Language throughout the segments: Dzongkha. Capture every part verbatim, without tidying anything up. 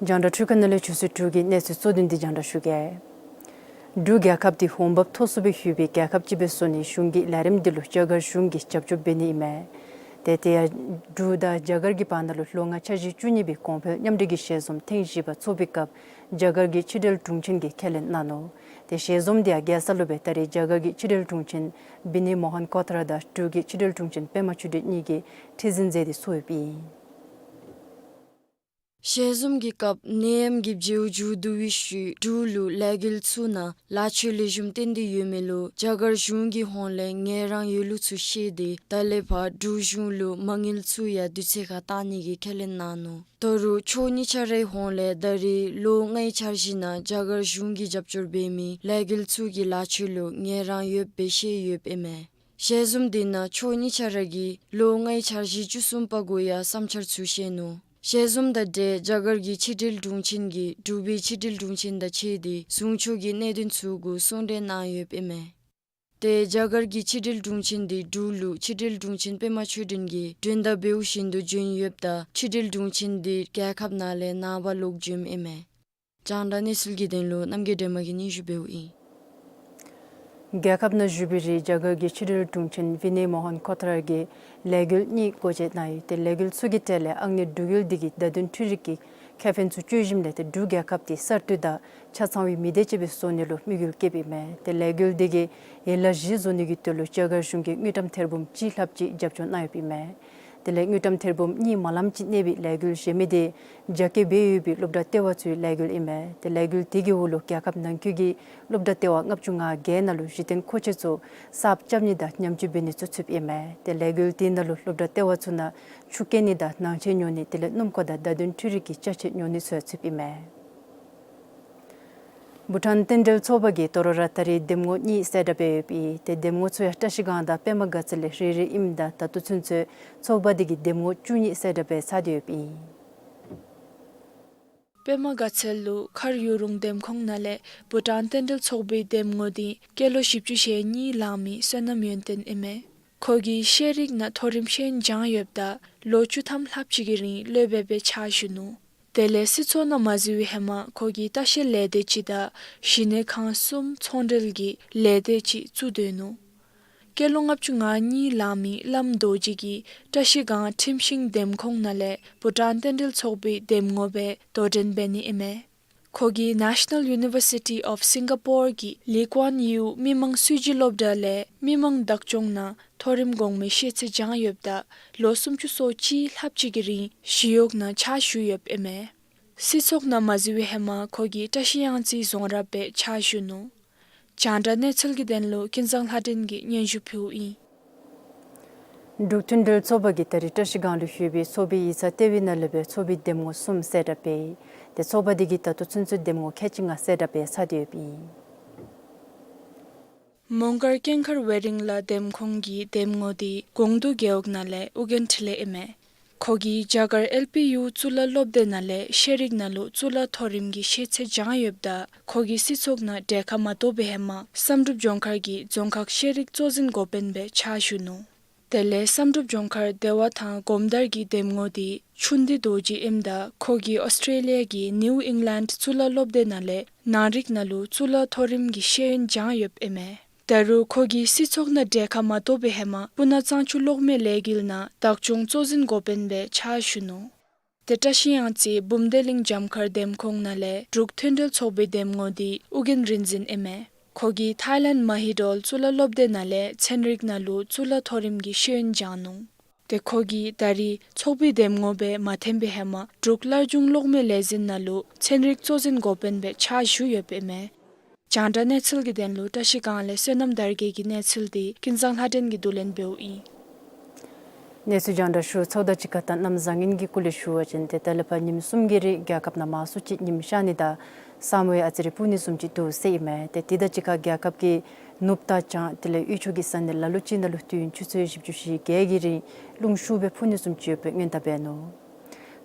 རྒྱང་བསྒྲགས་འཕྲུལ་ཁང་ནང་ལས་ཆུ་ཚོད་དྲུག་གི་གནས་ཚུལ་གཙོ་དོན་འདི་རྒྱང་བསྒྲགས་ཞུ་གེ། འབྲུག་རྒྱལ་ཁབ་འདི་འོང་འབབ་མཐོ་སུ་སྦེ་ཡོད་པའི་རྒྱལ་ཁབ་ཅིག་སྦེ་བཟོ་ནིའི་གཞུང་གི་ལས་རིམ་འདི་ལུ་རྒྱ་གར་གཞུང་གིས་རྒྱབ་སྐྱོར་འབད་ནི་ཨིན་མས། ཏེ་དེ་ཡང་འབྲུག་དང་རྒྱ་གར་གྱི་བར་ན་ལུ་ལོ་ལྔ་འཆར་གཞི་བཅུ་གཉིས་པའི་གོང་འཕེལ་མཉམ་འབྲེལ་གྱི་ཞལ་འཛོམས་ཐེངས་བཞི་པ་ཚོགས་པའི་སྐབས་རྒྱ་གར་གྱི་ཕྱི་འབྲེལ་དྲུང་ཆེན་གྱིས་ཁས་ལེན་གནང་ནུག། ཏེ་ཞལ་འཛོམས་འདི་ཡང་རྒྱལ་ས་ལུ་སྦེ་ད་རེས་རྒྱ་གར་གྱི་ཕྱི་འབྲེལ་དྲུང་ཆེན་བི་ནེ་མོ་ཧན་ཀོ་ཐ་ར་དང་འབྲུག་གི་ཕྱི་འབྲེལ་དྲུང་ཆེན་པདྨ་ཆོས་སྒྲོན་གཉིས་ཀྱིས་ཁྲི་འཛིན་མཛད་དེ་ཚོགས་ཡོདཔ་ཨིན། ཞལ་འཛོམས་ཀྱི་སྐབས་ནད་ཡམས་ཀྱི་བྱེལཝ་མཇུག་བསྡུ་བའི་ཤུལ་འབྲུག་ལུ་ལས་འགུལ་ཚུ་ནང་ལཱ་ཕྱོགས་ལེགས་ཤོམ་བཏོན་ཏེ་ཡོད་མི་ལུ་རྒྱ་གར་གཞུང་གི་ཧོངས་ལས་ངལ་རངས་ཡོད་ལུགས་ཚུ་ཤེས་ཏེ་ད་ལས་ཕར་འབྲུག་གཞུང་ལུ་མ་དངུལ་ཚུ་ཡང་དུས་ཚོད་ཁར་བཏང་ནི་གི་ཁས་ལེན་གནང་ནུག། ད་རུང་ཕྱོགས་གཉིས་ཆ་རའི་ཧོངས་ལས་ད་རེས་ལོ་ལྔའི་འཆར་གཞི་ནང་རྒྱ་གར་གཞུང་གིས་རྒྱབ་སྐྱོར་འབད་མི་ལས་འགུལ་ཚུ་གི་ལཱ་ཕྱོགས་ལུ་ངལ་རངས་ཡོདཔ་སྦེ་བཤད་ཡོདཔ་ཨིན་མས། ཞལ་འཛོམས་འདི་ནང་ཕྱོགས་གཉིས་ཆ་ར་གིས་ལོ་ལྔའི་འཆར་གཞི་བཅུ་གསུམ་པ་གུ་ཡང་བསམ་འཆར་ཚུ་བཤད་ནུག། ཞལ་འཛོམས་དང་འབྲེལ་རྒྱ་གར་གྱི་ཕྱི་འབྲེལ་དྲུང་ཆེན་གྱིས་འབྲུག་པའི་ཕྱི་འབྲེལ་དྲུང་ཆེན་དང་ཕྱད་དེ་ཟུང་ཕྱོགས་ཀྱི་གནད་དོན་ཚུ་གུ་གསུང་གྲོས་གནང་ཡོདཔ་ཨིན་མས། ཏེ་རྒྱ་གར་གྱི་ཕྱི་འབྲེལ་དྲུང་ཆེན་འདི་འབྲུག་ལུ་ཕྱི་འབྲེལ་དྲུང་ཆེན་པདྨ་ཆོས་སྒྲོན་གྱིས་མགྲོན་བརྡ་འབདཝ་བཞིན་དུ་བྱོན་ཡོདཔ་ད་ཕྱི་འབྲེལ་དྲུང་ཆེན་འདི་རྒྱལ་ཁབ་ནང་ལས་ནངས་པ་ལོག་འབྱོནམ་ཨིན་མས། རྒྱང་བསྒྲགས་གནས་ཚུལ་གྱི་དོན་ལུ་རྣམ་རྒྱལ་སྒྲོལ་མ་གིས་སྙན་ཞུ་འབདཝ་ཨིན། རྒྱལ་ཁབ་ནང་བཞུགས་པའི་རིང་རྒྱ་གར་གྱི་ཕྱི་འབྲེལ་དྲུང་ཆེན་བི་ནེ་མོ་ཧན་ཀོ་ཐ་ར་གིས་ལས་འགུལ་གཉིས་སྒོ་འབྱེད་གནང་ཡོད། ཏེ་ལས་འགུལ་ཚུ་གི་གྲས་ལས་ཨ་ནི་འབྲུག་ཡུལ་འདི་གི་བརྡ་དོན་འཕྲུལ་རིག་གི་ཁེ་ཕན་ཚུ་སྤྱོད་ཞིནམ་ལས་ཏེ་འབྲུག་རྒྱལ་ཁབ་འདི་གསར་གཏོད་དང་ཆ་ཚང་བའི་མི་སྡེ་ཅིག་སྦེ་བཟོ་ནི་ལུ་དམིགས་ཡུལ་བསྐྱེདཔ་ཨིན་མས། ཏེ་ལས་འགུལ་འདི་གིས་ཡན་ལག་བཞི་བཟོ་ནི་གི་དོན་ལུ་རྒྱ་གར་གཞུང་གིས་དངུལ་ཀྲམ་ཐེར་འབུམ་གཅིག་ལྷགཔ་ཅིག་རྒྱབ་སྐྱོར་གནང་ཡོདཔ་ཨིན་མས། དེ་ལས་དངུལ་ཀྲམ་ཐེར་འབུམ་གཉིས་མ་ལངམ་ཅིག་གནས་པའི་ལས་འགུལ་གཞན་མི་འདི་རྒྱ་སྐྱེད་འབད་ཡོད་པའི་སློབ་གྲྭ་ལྟེ་བ་ཚུའི་ལས་འགུལ་ཨིན་མས། ཏེ་ལས་འགུལ་དེ་གི་འོག་ལུ་རྒྱལ་ཁབ་ནང་འཁོད་ཀྱི་སློབ་གྲྭ་ལྟེ་བ་ལྔ་བཅུ་ང་བརྒྱད་ནང་ལུ་གཞི་རྟེན་མཁོ་ཆས་ཚུ་གསརཔ་རྐྱབ་ནི་དང་ཉམས་བཅོས་འབད་ནི་ཚུ་ཚུདཔ་ཨིན་མས། ཏེ་ལས་འགུལ་དེ་ནང་ལུ་སློབ་གྲྭ་ལྟེ་བ་ཚུ་ནང་ཆུ་བཀལ་ནི་དང་ནང་ཆས་ཉོ་ནི་དེ་ལས་སྣུམ་འཁོར་དང་བརྡ་དོན་འཕྲུལ་རིག་གི་ཅ་ཆས་ཉོ་ནི་ཚུ་ཚུདཔ་ཨིན་མས། བྷུ་ཊཱན་རྟེན་འབྲེལ་ཚོགས་པ་གིས་དོ་རུང་ར་ད་རེས་འདེམས་ངོ་གཉིས་གསལ་བསྒྲགས་འབད་ཡོདཔ་ཨིན། ཏེ་འདེམས་ངོ་ཚུ་ཡང་བཀྲ་ཤིས་སྒང་དང་པདྨ་དགའ་ཚལ་ལས་རེ་རེ་ཨིནམ་ད་ད་ལྟོ་ཚུན་ཚོད་ཚོགས་པ་དེ་གིས་འདེམས་ངོ་བཅུ་གཉིས་གསལ་བསྒྲགས་འབད་ཚར་ཏེ་ཡོདཔ་ཨིན། པདྨ་དགའ་ཚལ་ལུ་མཁར་ཡུ་རུང་འདེམས་ཁོངས་ནང་ལས་བྷུ་ཊཱན་རྟེན་འབྲེལ་ཚོགས་པའི་འདེམས་ངོ་འདི་སྐྱེས་ལོ་བཞི་བཅུ་ཞེ་གཉིས་ལང་མི་བསོད་ནམས་ཡོན་ཏན་ཨིན་མས། ཁོ་གིས་ཤེས་རིག་ནང་མཐོ་རིམ་ཤེས་ཡོན་སྦྱངས་ཡོདཔ་ད་ལོ་བཅུ་ཐམ་ལྷགཔ་ཅིག་གི་རིང་སློབ་དཔོན་སྦེ་ཕྱག་ཞུ་ནུག། དེ་ལས་སྲིད་ཚོགས་ནང་མ་འཛུལ་བའི་ཧེ་མ་ཁོ་གིས་ལྟ་བཤལ་ལས་སྡེ་ཅིག་དང་གཞི་ནས་ཁང་གསུམ་ཚོང་འབྲེལ་གྱི་ལས་སྡེ་ཅིག་བཙུགས་སྡོད་ནུག། སྐྱེས་ལོ་ལྔ་བཅུ་ང་གཉིས་ལང་མི་བླམ་རྡོ་རྗེ་གིས་བཀྲ་ཤིས་སྒང་ཁྲིམས་ཤིང་འདེམས་ཁོངས་ནང་ལས་བྷུ་ཊཱན་རྟེན་འབྲེལ་ཚོགས་པའི་འདེམས་ངོ་སྦེ་དོ་འགྲན་འབད་ནི་ཨིན་མས། ཁོ་གིས་National University of Singapore གི་ལི་ཀོན་ཡུ་མི་དམངས་སྲིད་བྱུས་སློབ་གྲྭ་ལས་མི་དམངས་བདག་སྐྱོང་ནང་མཐོ་རིམ་གོང་མའི་ཤེས་ཚད་སྦྱངས་ཡོདཔ་ད་ལོ་སུམ་ཅུ་སོ་གཅིག་ལྷགཔ་ཅིག་གི་རིང་ཞི་གཡོག་ནང་ཕྱག་ཞུ་ཡོདཔ་ཨིན་མས། སྲིད་ཚོགས་ནང་མ་འཛུལ་བའི་ཧེ་མ་ཁོ་གིས་བཀྲ་ཤིས་གཡང་རྩེའི་རྫོང་རབ་སྦེ་ཕྱག་ཞུ་ནུག། རྒྱང་བསྒྲགས་གནས་ཚུལ་གྱི་དོན་ལུ་ཀུན་བཟང་ལྷ་སྒྲོན་གྱིས་སྙན་ཞུ་ཕུལཝ་ཨིན། འབྲུག་མཐུན་སྒྲིལ་ཚོགས་པ་གིས་ད་རེས་བཀྲ་ཤིས་སྒང་ལུ་ཡོད་པའི་ཚོགས་པའི་ཡིག་ཚང་ལྟེ་བའི་ནང་ལས་སྦེ་ཚོགས་པའི་འདེམས་ངོ་གསུམ་གསལ་བསྒྲགས་འབད་ཡི། ཏེ་ཚོགས་པ་དེ་གིས་ད་ལྟོ་ཚུན་ཚོད་འདེམས་ངོ་ཁལ་གཅིག་ལྔ་གསལ་བསྒྲགས་འབད་ཚར་ཏེ་ཡོདཔ་ཨིན། མོང་སྒར་ཀུན་མཁར་ཝེ་རིང་ལ་འདེམས་ཁོངས་ཀྱི་འདེམས་ངོ་འདི་ཀོང་ཏུ་རྒེད་འོག་ནང་ལས་ཨོ་རྒྱན་འཕྲིན་ལས་ཨིན་མས། ཁོ་གིས་རྒྱ་གར་ཨེལ་པི་ཡུ་གཙུག་ལག་སློབ་སྡེ་ནང་ལས་ཤེས་རིག་ནང་ལུ་གཙུག་ལག་མཐོ་རིམ་གྱི་ཤེས་ཚད་སྦྱངས་ཡོདཔ་ད་ཁོ་གིས་སྲིད་ཚོགས་ནང་གྲལ་ཁར་མ་གཏོགས་པའི་ཧེ་མ་བསམ་གྲུབ་ལྗོངས་མཁར་གྱི་རྫོང་ཁག་ཤེས་རིག་གཙོ་འཛིན་འགོ་དཔོན་སྦེ་ཕྱག་ཞུ་ནུག། དེ་ལས་བསམ་གྲུབ་ལྗོངས་མཁར་བདེ་བ་ཐང་སྒོམ་དར་གྱི་འདེམས་ངོ་འདི་ཆུ་འདི་རྡོ་རྗེ་ཨིནམ་ད་ཁོ་གིས་ཨོསི་ཊྲེ་ལི་ཡ་གི་ནིའུ་ཨིང་ལེནཌ་གཙུག་ལག་སློབ་སྡེ་ནང་ལས་ནང་རིག་ནང་ལུ་གཙུག་ལག་མཐོ་རིམ་གྱི་ཤེས་ཡོན་སྦྱངས་ཡོདཔ་ཨིན་མས། ད་རུང་ཁོ་གིས་སྲིད་ཚོགས་ནང་གྲལ་ཁར་མ་གཏོགས་པའི་ཧེ་མ་སྤུ་ན་གཙང་ཆུ་གློག་མེ་ལས་འགུལ་ནང་བདག་སྐྱོང་གཙོ་འཛིན་འགོ་དཔོན་སྦེ་ཕྱག་ཞུ་ནུག། ཏེ་བཀྲ་ཤིས་གཡང་རྩེ་བུམ་སྡེ་གླིང་འཇམ་མཁར་འདེམས་ཁོངས་ནང་ལས་འབྲུག་མཐུན་སྒྲིལ་ཚོགས་པའི་འདེམས་ངོ་འདི་ཨོ་རྒྱན་རིག་འཛིན་ཨིན་མས། ཁོ་གིས་ཐའི་ལེནཌ་མ་ཧི་ཌོལ་གཙུག་ལག་སློབ་སྡེ་ནང་ལས་ཚན་རིག་ནང་ལུ་གཙུག་ལག་མཐོ་རིམ་གྱི་ཤེས་ཡོན་སྦྱངས་ནུག། ཏེ་ཁོ་གིས་ད་རེས་ཚོགས་པའི་འདེམས་ངོ་སྦེ་མ་འཐོན་པའི་ཧེ་མ་འབྲུག་སླར་འབྱུང་གློག་མེ་ལས་འཛིན་ནང་ལུ་ཚན་རིག་གཙོ་འཛིན་འགོ་དཔོན་སྦེ་ཕྱག་ཞུ་ཡོདཔ་ཨིན་མས། རྒྱང་བསྒྲགས་གནས་ཚུལ་གྱི་དོན་ལུ་བཀྲ་ཤིས་སྒང་ལས་བསོད་ནམས་དར་རྒྱས་ཀྱི་གནས་ཚུལ་འདི་ཀུན་བཟང་ལྷ་སྒྲོན་གྱིས་བསྡུ་ལེན་འབདཝ་ཨིན། གནས་ཚུལ་རྒྱང་བསྒྲགས་ཞུ་ཚརཝ་དང་གཅིག་ཁར་ད་གནམ་བཟང་ངན་གྱི་སྐོར་ལས་ཞུ་བ་ཅིན་ཏེ་ད་ལས་ཕར་ཉིནམ་གསུམ་གྱི་རིང་རྒྱལ་ཁབ་ནང་མང་སུ་ཅིག་ཉིམ་ཤར་ནི་དང་ས་སྨུག་ཡང་ཨ་ཙི་རེ་སྤུབ་ནི་བཟུམ་ཅིག་འདུག་ཟེར་ཨིན་མས། ཏེ་དེ་དང་གཅིག་ཁར་རྒྱལ་ཁབ་ཀྱི་ནུབ་དང་བྱང་དེ་ལས་དབུས་ཕྱོགས་ཀྱི་ས་གནས་ལ་ལུ་ཅིག་ནང་ལུ་དུས་ཡུན་ཆུ་ཚོད་བཞི་བཅུ་ཞེ་བརྒྱད་ཀྱི་རིང་རླུང་ཤུགས་སྦེ་འཕུ་ནི་བཟུམ་ཅིག་ཡོདཔ་སྦེ་སྔོན་བརྡ་འབད་ནུག།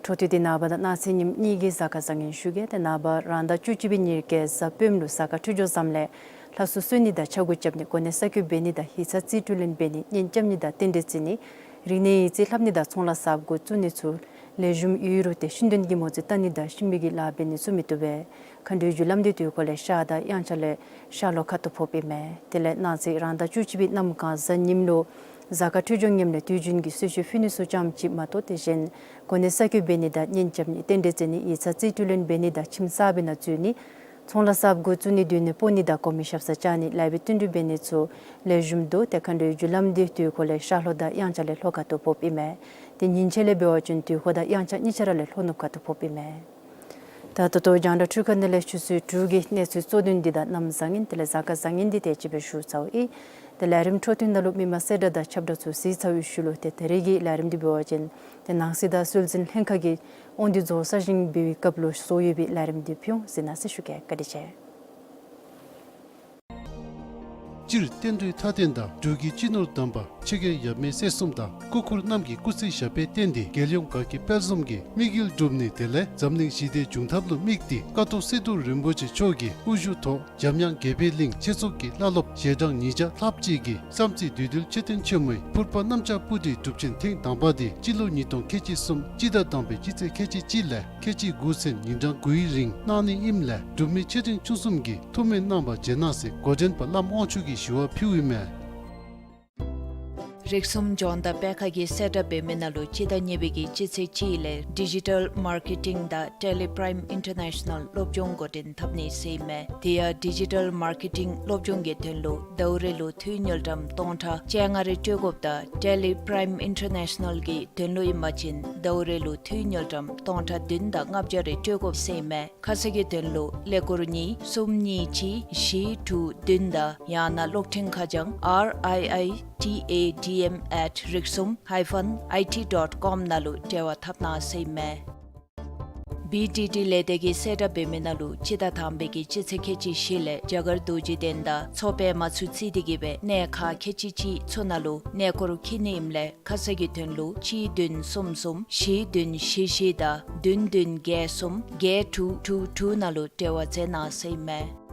འཕྲོ་མཐུད་དེ་ནངས་པ་དང་གནངས་ཚེ་ཉིནམ་གཉིས་ཀྱི་གཟའ་སྐར་བཟང་ངན་ཞུ་གེ། ཏེ་ནངས་པ་རང་ཟླ་བཅུ་གཅིག་པའི་ཉེར་བརྒྱད་གཟའ་སྤེནམ་ལུ་གཟའ་སྐར་འཕྲོད་སྦྱོར་བཟངམ་ལས་ལྷ་སྲུང་གསོལ་ནི་དང་ཕྱག་མགུ་རྐྱབ་ནི་གོ་གནས་གསར་བསྐོ་འབད་ནི་དང་ཡིག་ཚང་རྩིས་སྤྲོད་ལེན་འབད་ནི་གཉེན་རྐྱབ་ནི་དང་རྟེན་འབྲེལ་བརྩི་ནི་རིག་གནས་ཡིག་རྩིས་ལྷབ་ནི་དང་ཚོང་ལཱ་གསར་བ་འགོ་བཙུགས་ནི་ཚུ་ལེགས་ཤོམ་ཡོད་རུང་ཏེ་ཤུལ་འདོན་གྱི་མོ་རྩིས་བལྟ་ནི་དང་ཤུལ་མའི་གི་ལཱ་འབད་ནི་ཚུ་མི་བཏུབ་པས། མཁའ་འགྲོའི་རྒྱུ་ལམ་འདི་དུས་འཁོར་ལས་ཤར་དང་དབྱངས་འཆར་ལས་ཤར་ལྷོ་ཁ་ཐུག་ཕོགཔ་ཨིན་མས། དེ་ལས་གནངས་ཚེ་རང་ཟླ་བཅུ་གཅིག་པའི་གནམ་གང་གཟའ་ཉིམ་ལུ་གཟའ་སྐར་འཕྲོད་སྦྱོར་ངནམ་ལས་དུས་རྒྱུན་གྱི་གསོལ་མཆོད་ཕུལ་ནི་ཚུ་ཙམ་ཅིག་མ་གཏོགས་ཏེ་གཞན་གོ་གནས་གསར་བསྐོ་འབད་ནི་དང་གཉེན་རྐྱབ་ནི་རྟེན་འབྲེལ་བརྩི་ནི་ཡིག་ཚང་རྩིས་སྤྲོད་ལེན་འབད་ནི་དང་ཁྱིམ་གསར་པའི་ནང་འཛུལ་ནི་ཚོང་ལཱ་གསར་བ་འགོ་བཙུགས་ནི་སྡོད་གནས་སྤོ་ནི་དང་གོང་མའི་ཞབས་སར་བཅར་ནི་ལཱ་འབད་བསྟུན་གྲོས་འབད་ནི་ཚུ་ལེགས་ཤོམ་འདུག། ཏེ་མཁའ་འགྲོའི་རྒྱུ་ལམ་འདི་དུས་འཁོར་ལས་ཤར་ལྷོ་དང་དབྱངས་འཆར་ལས་ལྷོ་ཁ་ཐུག་ཕོགཔ་ཨིན་མས། ཏེ་ཉིན་ཕྱེད་ལས་འབད་བ་ཅིན་དུས་འཁོར་དང་དབྱངས་འཆར་གཉིས་ཆ་ར་ལས་ལྷོ་ནུབ་ཁ་ཐུག་ཕོགཔ་ཨིན་མས། ད་ད་ལྟོ་རྒྱང་བསྒྲགས་འཕྲུལ་ཁང་ནང་ལས་ཆུ་ཚོད་དྲུག་གི་གནས་ཚུལ་གཙོ་དོན་འདི་དང་གནམ་བཟང་ངན་དེ་ལས་གཟའ་སྐར་བཟང་ངན་འདི་དེ་ཅིག་སྦེ་ཞུ་ཚརཝ་ཨིན། དེ་ལས་རིམ་འཕྲོ་མཐུད་ནང་ལུ་མི་མང་གསལ་བསྒྲགས་དང་ཁྱབ་བསྒྲགས་ཚུ་གཟིགས་ཚར་བའི་ཤུལ་ལུ་ཏེ་ད་རེས་ཀྱི་ལས་རིམ་འདི་འབད་བ་ཅིན་ཏེ་ནང་སྲིད་དང་སྲོལ་འཛིན་ལྷན་ཁག་གིས་དབང་འདུས་རྫོང་གསར་བཞེངས་འབད་བའི་སྐབས་ལུ་བཟོ་ཡོད་པའི་ལས་རིམ་འདི་ཕུལ་འོང་གཟིགས་གནང་ཟེར་ཞུ་གེ། བཀའ་དྲིན་ཆེ། སྤྱིར་བསྟན་འགྲོའི་མཐའ་རྟེན་དང་འབྲུག་གི་སྤྱི་ནོར་གདམས་པ་ཆོས་རྒྱལ་ཡབ་མེས་སྲས་གསུམ་དང་སྐུ་འཁོར་རྣམས་ཀྱི་སྐུ་ཚེ་ཞབས་པད་བརྟན་ཏེ་རྒྱལ་ཡོངས་དགའ་སྐྱིད་དཔལ་འཛོམས་ཀྱི་དམིགས་ཡུལ་འགྲུབ་ནི་དེ་ལས་འཛམ་གླིང་ཞི་བདེའི་འབྱུང་ཐབས་ལུ་དམིགས་ཏེ་ཀ་ཐོག་སི་ཏུ་རིན་པོ་ཆེ་མཆོག་གིས་དབུ་བཞུགས་ཐོག་འཇམ་དབྱངས་དགྱེས་པའི་གླིང་ཆོས་ཚོགས་ཀྱི་བླ་སློབ་ཞལ་གྲངས་ཉིས་བརྒྱ་ལྷགཔ་ཅིག་གིས་བསམ་རྩེ་བདུད་འདུལ་མཆོད་རྟེན་ཆེན་མོའི་ཕུར་པ་གནམ་ལྕགས་སྤུ་གྲིའི་སྒྲུབ་ཆེན་ཐེངས་དང་པ་དེ་སྤྱི་ལོ་ཉིས་སྟོང་ཁལ་གཅིག་གསུམ་སྤྱི་ཟླ་དང་པའི་སྤྱི་ཚེས་ཁལ་གཅིག་གཅིག་ལས་ཁལ་གཅིག་དགུ་ཚུན་ཉིན་གྲངས་དགུའི་རིང་གནང་ནི་ཨིནམ་ལས་འབྲུག་མི་ཆེ་འབྲིང་ཆུང་གསུམ་གྱིས་ཐུགས་སྨོན་གནང་བར་བྱོན་གནང་ཟེར་འགོ་འདྲེན་པ་བླམ་དབང་ཕྱུག་གིས་ཞུ་བ་ཕུལཝ་ཨིན་མས། རིགས་གསུམ་ལྗོངས་བདག་སྤེལ་ཁང་གིས་གསལ་བསྒྲགས་འབད་མི་ནང་ལུ་སྤྱི་ཟླ་གཉིས་པའི་གི་སྤྱི་ཚེས་གཅིག་ལས་ཌི་ཇི་ཊལ་མར་ཀེ་ཊིང་དང་ཊེ་ལི་པྲའིམ་ཨིན་ཊར་ནེ་ཤ་ནཱལ་སློབ་སྦྱོང་འགོ་འདྲེན་འཐབ་ནི་ཟེར་ཨིན་མས། དེ་ཡང་ཌི་ཇི་ཊལ་མར་ཀེ་ཊིང་སློབ་སྦྱོང་གི་དོན་ལུ་ཟླཝ་རེ་ལུ་འཐུས་དངུལ་ཀྲམ་སྟོང་ཕྲག་བཅོ་ལྔ་རེ་སྤྲོད་དགོཔ་དང་ཊེ་ལི་པྲའིམ་ཨིན་ཊར་ནེ་ཤ་ནཱལ་གྱི་དོན་ལུ་ཨིན་པ་ཅིན་ཟླཝ་རེ་ལུ་འཐུས་དངུལ་ཀྲམ་སྟོང་ཕྲག་བདུན་དང་ལྔ་བརྒྱ་རེ་སྤྲོད་དགོཔ་ཟེར་ཨིན་མས། ཁ་གསལ་གྱི་དོན་ལུ་ཀླད་ཀོར་གཉིས་གསུམ་གཉིས་གཅིག་བཞི་དྲུག་བདུན་དང་ཡང་ན་གློག་འཕྲིན་ཁ་བྱང་R I I T A D M at rixum hyphen I T dot com ནང་ལུ་འབྲེལ་བ་འཐབ་གནང་ཟེར་ཨིན་མས། བི་ཌི་ཊི་ལས་སྡེ་གིས་གསལ་བསྒྲགས་འབད་མི་ནང་ལུ་སྤྱི་ཟླ་དང་པའི་གི་སྤྱི་ཚེས་ཁལ་གཅིག་བཞི་ལས་རྒྱ་གར་རྡོ་རྗེ་གདན་དང་མཚོ་པདྨ་ཚུ་རྩིས་ཏེ་གིས་སྦེ་གནས་ཁག་ཁལ་གཅིག་གཅིག་ཚུ་ནང་ལུ་གནས་སྐོར་འཁྱིད་ནི་ཨིནམ་ལས་ཁ་གསལ་གྱི་དོན་ལུ་གཅིག་བདུན་གསུམ་གསུམ་བཞི་བདུན་བཞི་བཞི་དང་བདུན་བདུན་བརྒྱད་གསུམ་བརྒྱད་དྲུག་དྲུག་དྲུག་ནང་ལུ་འབྲེལ་བ་མཛད་གནང་ཟེར་ཨིན་མས།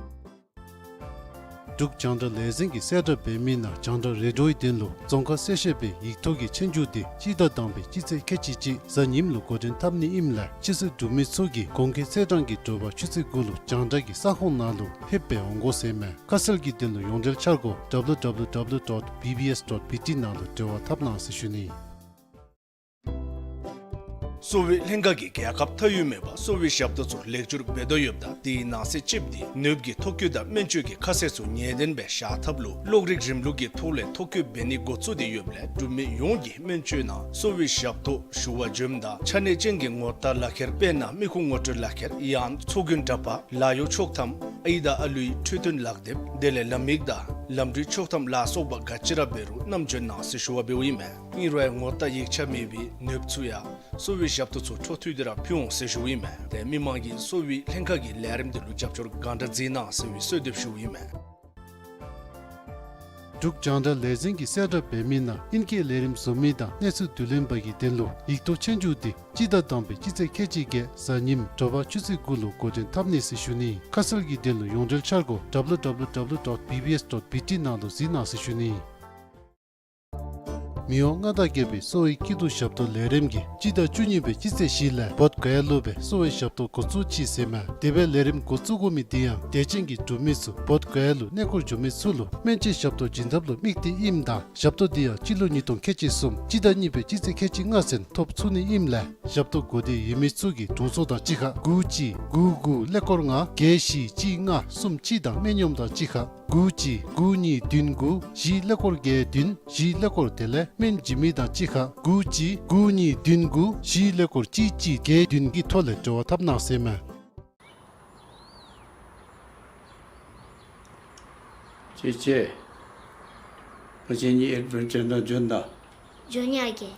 འབྲུག་རྒྱང་བསྒྲགས་ལས་འཛིན་གྱིས་གསལ་བསྒྲགས་འབད་མི་ནང་རྒྱང་བསྒྲགས་རེ་ཌིའོའི་དོན་ལུ་རྫོང་ཁ་གསལ་བཤད་པའི་ཡིག་ཐོག་གི་ཆོས་རྒྱུགས་དེ་སྤྱི་ཟླ་དང་པའི་སྤྱི་ཚེས་ཁལ་གཅིག་གཅིག་གཟའ་ཉིམ་ལུ་འགོ་འདྲེན་འཐབ་ནི་ཨིནམ་ལས་ཆོས་སྲིད་འབྲུག་མི་ཚུ་གིས་གོང་འཁོད་ཚེས་གྲངས་ཀྱི་དྲོ་པ་ཆུ་ཚོད་དགུ་ལུ་རྒྱང་བསྒྲགས་ཀྱི་ས་ཁོངས་ནང་ལུ་ཕེབས་སྦེ་འོང་དགོ་ཟེར་ཨིན་མས། ཁ་གསལ་གྱི་དོན་ལུ་ཡོངས་འབྲེལ་འཆར་སྒོ་W W W dot B B S dot B T ནང་ལུ་འབྲེལ་བ་འཐབ་གནང་ཟེར་ཞུ་ནི། གསོ་བའི་ལྷན་ཁག་གིས་རྒྱལ་ཁབ་མཐའ་དབུས་མེད་པར་གསོ་བའི་ཞབས་ཏོག་ཚུ་ལེགས་བཅོས་འབད་དོ་ཡོདཔ་ད་དེའི་ནང་གསེས་གཅིགཔོ་དེ་ནདཔ་གི་ཐོ་བཀོད་དང་སྨན་བཅོས་ཀྱི་ཁ་གསལ་ཚུ་ངེས་བདེན་སྦེ་བཞག་ཐབས་ལུ་གློག་རིག་རིམ་ལུགས་ཀྱི་ཐོག་ལས་ཐོ་བཀོད་འབད་ནི་འགོ་བཙུགས་ཏེ་ཡོདཔ་ལས་འབྲུག་མི་ཡོངས་ཀྱིས་སྨན་བཅོས་ནང་གསོ་བའི་ཞབས་ཏོག་ཞུ་བར་འབྱོནམ་ད་ཆ་གནས་ཅན་གྱི་ངོ་རྟགས་ལག་ཁྱེར་དཔེར་ན་མི་ཁུངས་ངོ་སྤྲོད་ལག་ཁྱེར་ཡང་ཚོགས་རྒྱུན་འདྲ་པར་ལཱ་གཡོག་ཆོག་ཐམ་ཨའི་དང་ཨ་ལུའི་འཕྲོད་བསྟེན་ལག་དེབ་དེ་ལས་ལམ་ཡིག་དང་ལམ་འགྲུལ་ཆོག་ཐམ་ལ་སོགས་པ་ག་ཅི་ར་འབད་རུང་བསྣམས་འབྱོན་གནང་ཟེར་ཞུ་བ་འབདཝ་ཨིན་མས། ཨིན་རུང་ཡང་ངོ་རྟགས་ཡིག་ཆ་མེད་པའི་ནདཔ་ཚུ་ཡང་གསོ་བའི་ཞབས་ཏོག་ཚུ་འཕྲོ་མཐུད་དེ་ར་ཕུལ་འོང་ཟེར་ཞུཝ་ཨིན་མས། ཏེ་མི་མང་གིས་གསོ་བའི་ལྷན་ཁག་གི་ལས་རིམ་དེ་ལུ་རྒྱབ་སྐྱོར་གང་དྲག་མཛད་གནང་ཟེར་བའི་གསོལ་འདེབས་ཞུཝ་ཨིན་མས། འབྲུག་རྒྱང་བསྒྲགས་ལས་འཛིན་གྱིས་གསལ་བསྒྲགས་འབད་མི་ནང་ཨིན་སྐད་ལས་རིམ་བཟོ་མི་དང་གནས་ཚུལ་བསྡུ་ལེན་པ་གི་དོན་ལུ་ཡིག་ཐོག་ཆོས་རྒྱུགས་དེ་སྤྱི་ཟླ་དང་པའི་སྤྱི་ཚེས་ཁལ་གཅིག་བརྒྱད་གཟའ་ཉིམ་དྲོ་པ་ཆུ་ཚོད་དགུ་ལུ་འགོ་འདྲེན་འཐབ་ནི་ཟེར་ཞུ་ནི། ཁ་གསལ་གྱི་དོན་ལུ་ཡོངས་འབྲེལ་འཆར་སྒོ་W W W dot B B S dot B T ནང་ལུ་གཟིགས་གནང་ཟེར་ཞུ་ནི། མི་དབང་མངའ་བདག་རྒྱལ་པོའི་གསོ་བའི་སྐྱིད་སྡུག་ཞབས་ཏོག་ལས་རིམ་གྱིས་སྤྱི་ཟླ་བཅུ་གཉིས་པའི་སྤྱི་ཚེས་བཞི་ལས་བོདྷ་ག་ཡ་ལུ་སྦེ་གསོ་བའི་ཞབས་ཏོག་འགོ་བཙུགས་ཅི་ཟེར་མས། དེ་སྦེ་ལས་རིམ་འགོ་བཙུགས་དགོ་མི་དེ་ཡང་དད་ཅན་གྱི་འབྲུག་མི་ཚུ་བོདྷ་ག་ཡ་ལུ་གནས་སྐོར་འགྱོ་མི་ཚུ་ལུ་སྨན་བཅོས་ཞབས་ཏོག་བྱིན་ཐབས་ལུ་དམིགས་ཏེ་ཨིནམ་ད་ཞབས་ཏོག་དེ་ཡང་སྤྱི་ལོ་ཉིས་སྟོང་ཁལ་གཅིག་གསུམ་སྤྱི་ཟླ་གཉིས་པའི་སྤྱི་ཚེས་ཁལ་གཅིག་ལྔ་ཚུན་ཐོབ་ཚུགས་ནི་ཨིནམ་ལས་ཞབས་ཏོག་དགོས་འདོད་ཡོད་མི་ཚུ་གིས་དྲུང་འཚོ་དང་གཅིག་ཁར་དགུ་གཅིག་དགུ་དགུ་ཀླད་ཀོར་ལྔ་བརྒྱད་བཞི་གཅིག་ལྔ་གསུམ་གཅིག་དང་སྨན་གཡོགམ་དང་གཅིག་ཁར་དགུ་གཅིག་དགུ་གཉིས་བདུན་དགུ་བཞི་ཀླད་ཀོར་བརྒྱད་བདུན་བཞི་ཀླད་ཀོར་དེ་ལས་སྨན་བྱིན་མི་དང་གཅིག་ཁར་དགུ་གཅིག་དགུ་གཉིས་བདུན་དགུ་བཞི་ཀླད་ཀོར་གཅིག་གཅིག་བརྒྱད་བདུན་གྱི་ཐོག་ལས་འབྲེལ་བ་འཐབ་གནང་ཟེར་མས། ཅེ་ཅེ། ཕ་ཅན་གྱི་ཨེཌ་བེན་ཊར་ནང་འབྱོན་དང་། འབྱོན་ཡར་གྱི།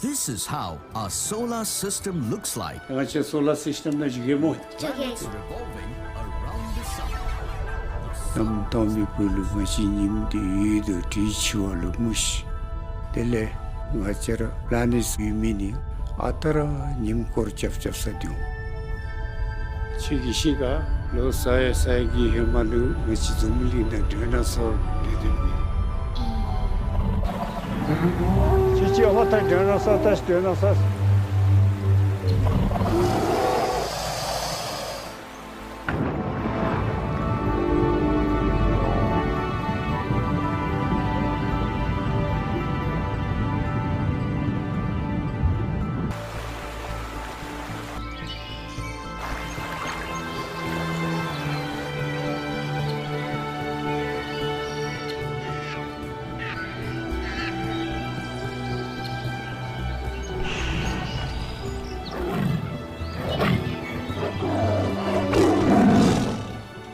This is how a solar system looks like. ང་བཅས་སོ་ལར་སི་སི་ཊམ་ནང་བཞུགས་གེ་སྨོ། བཞུགས་གེ། Revolving around the sun. གནམ་དྭངས་པའི་བར་ལུ་ང་བཅས་ཉིམ་དེ་ཡོད་དོ་དེའི་ཕྱི་བ་ལུ་མུ་ཤི། དེ་ལས་ ང་བཅས་ར་པ་ལ་ནེཊ་ཡོད་མི་ནི་ཨ་རྟག་ར་ཉིམ་སྐོར་རྐྱབ་རྐྱབ་ས་འདུག། ཁྱོད་ཀྱིས་ཤེས་ག། ལོ་ས་ཡ་ས་ཡ་གི་ཧེ་མ་ལུ་ང་བཅས་འཛམ་བུ་གླིང་ནང་སྒྲོན་ན་ས་ལས་དོན་མེད། ཁྱོད་ཀྱིས་ཧོ་ད་སྒྲོན་ན་ས་ད་སྒྲོན་ན་ས།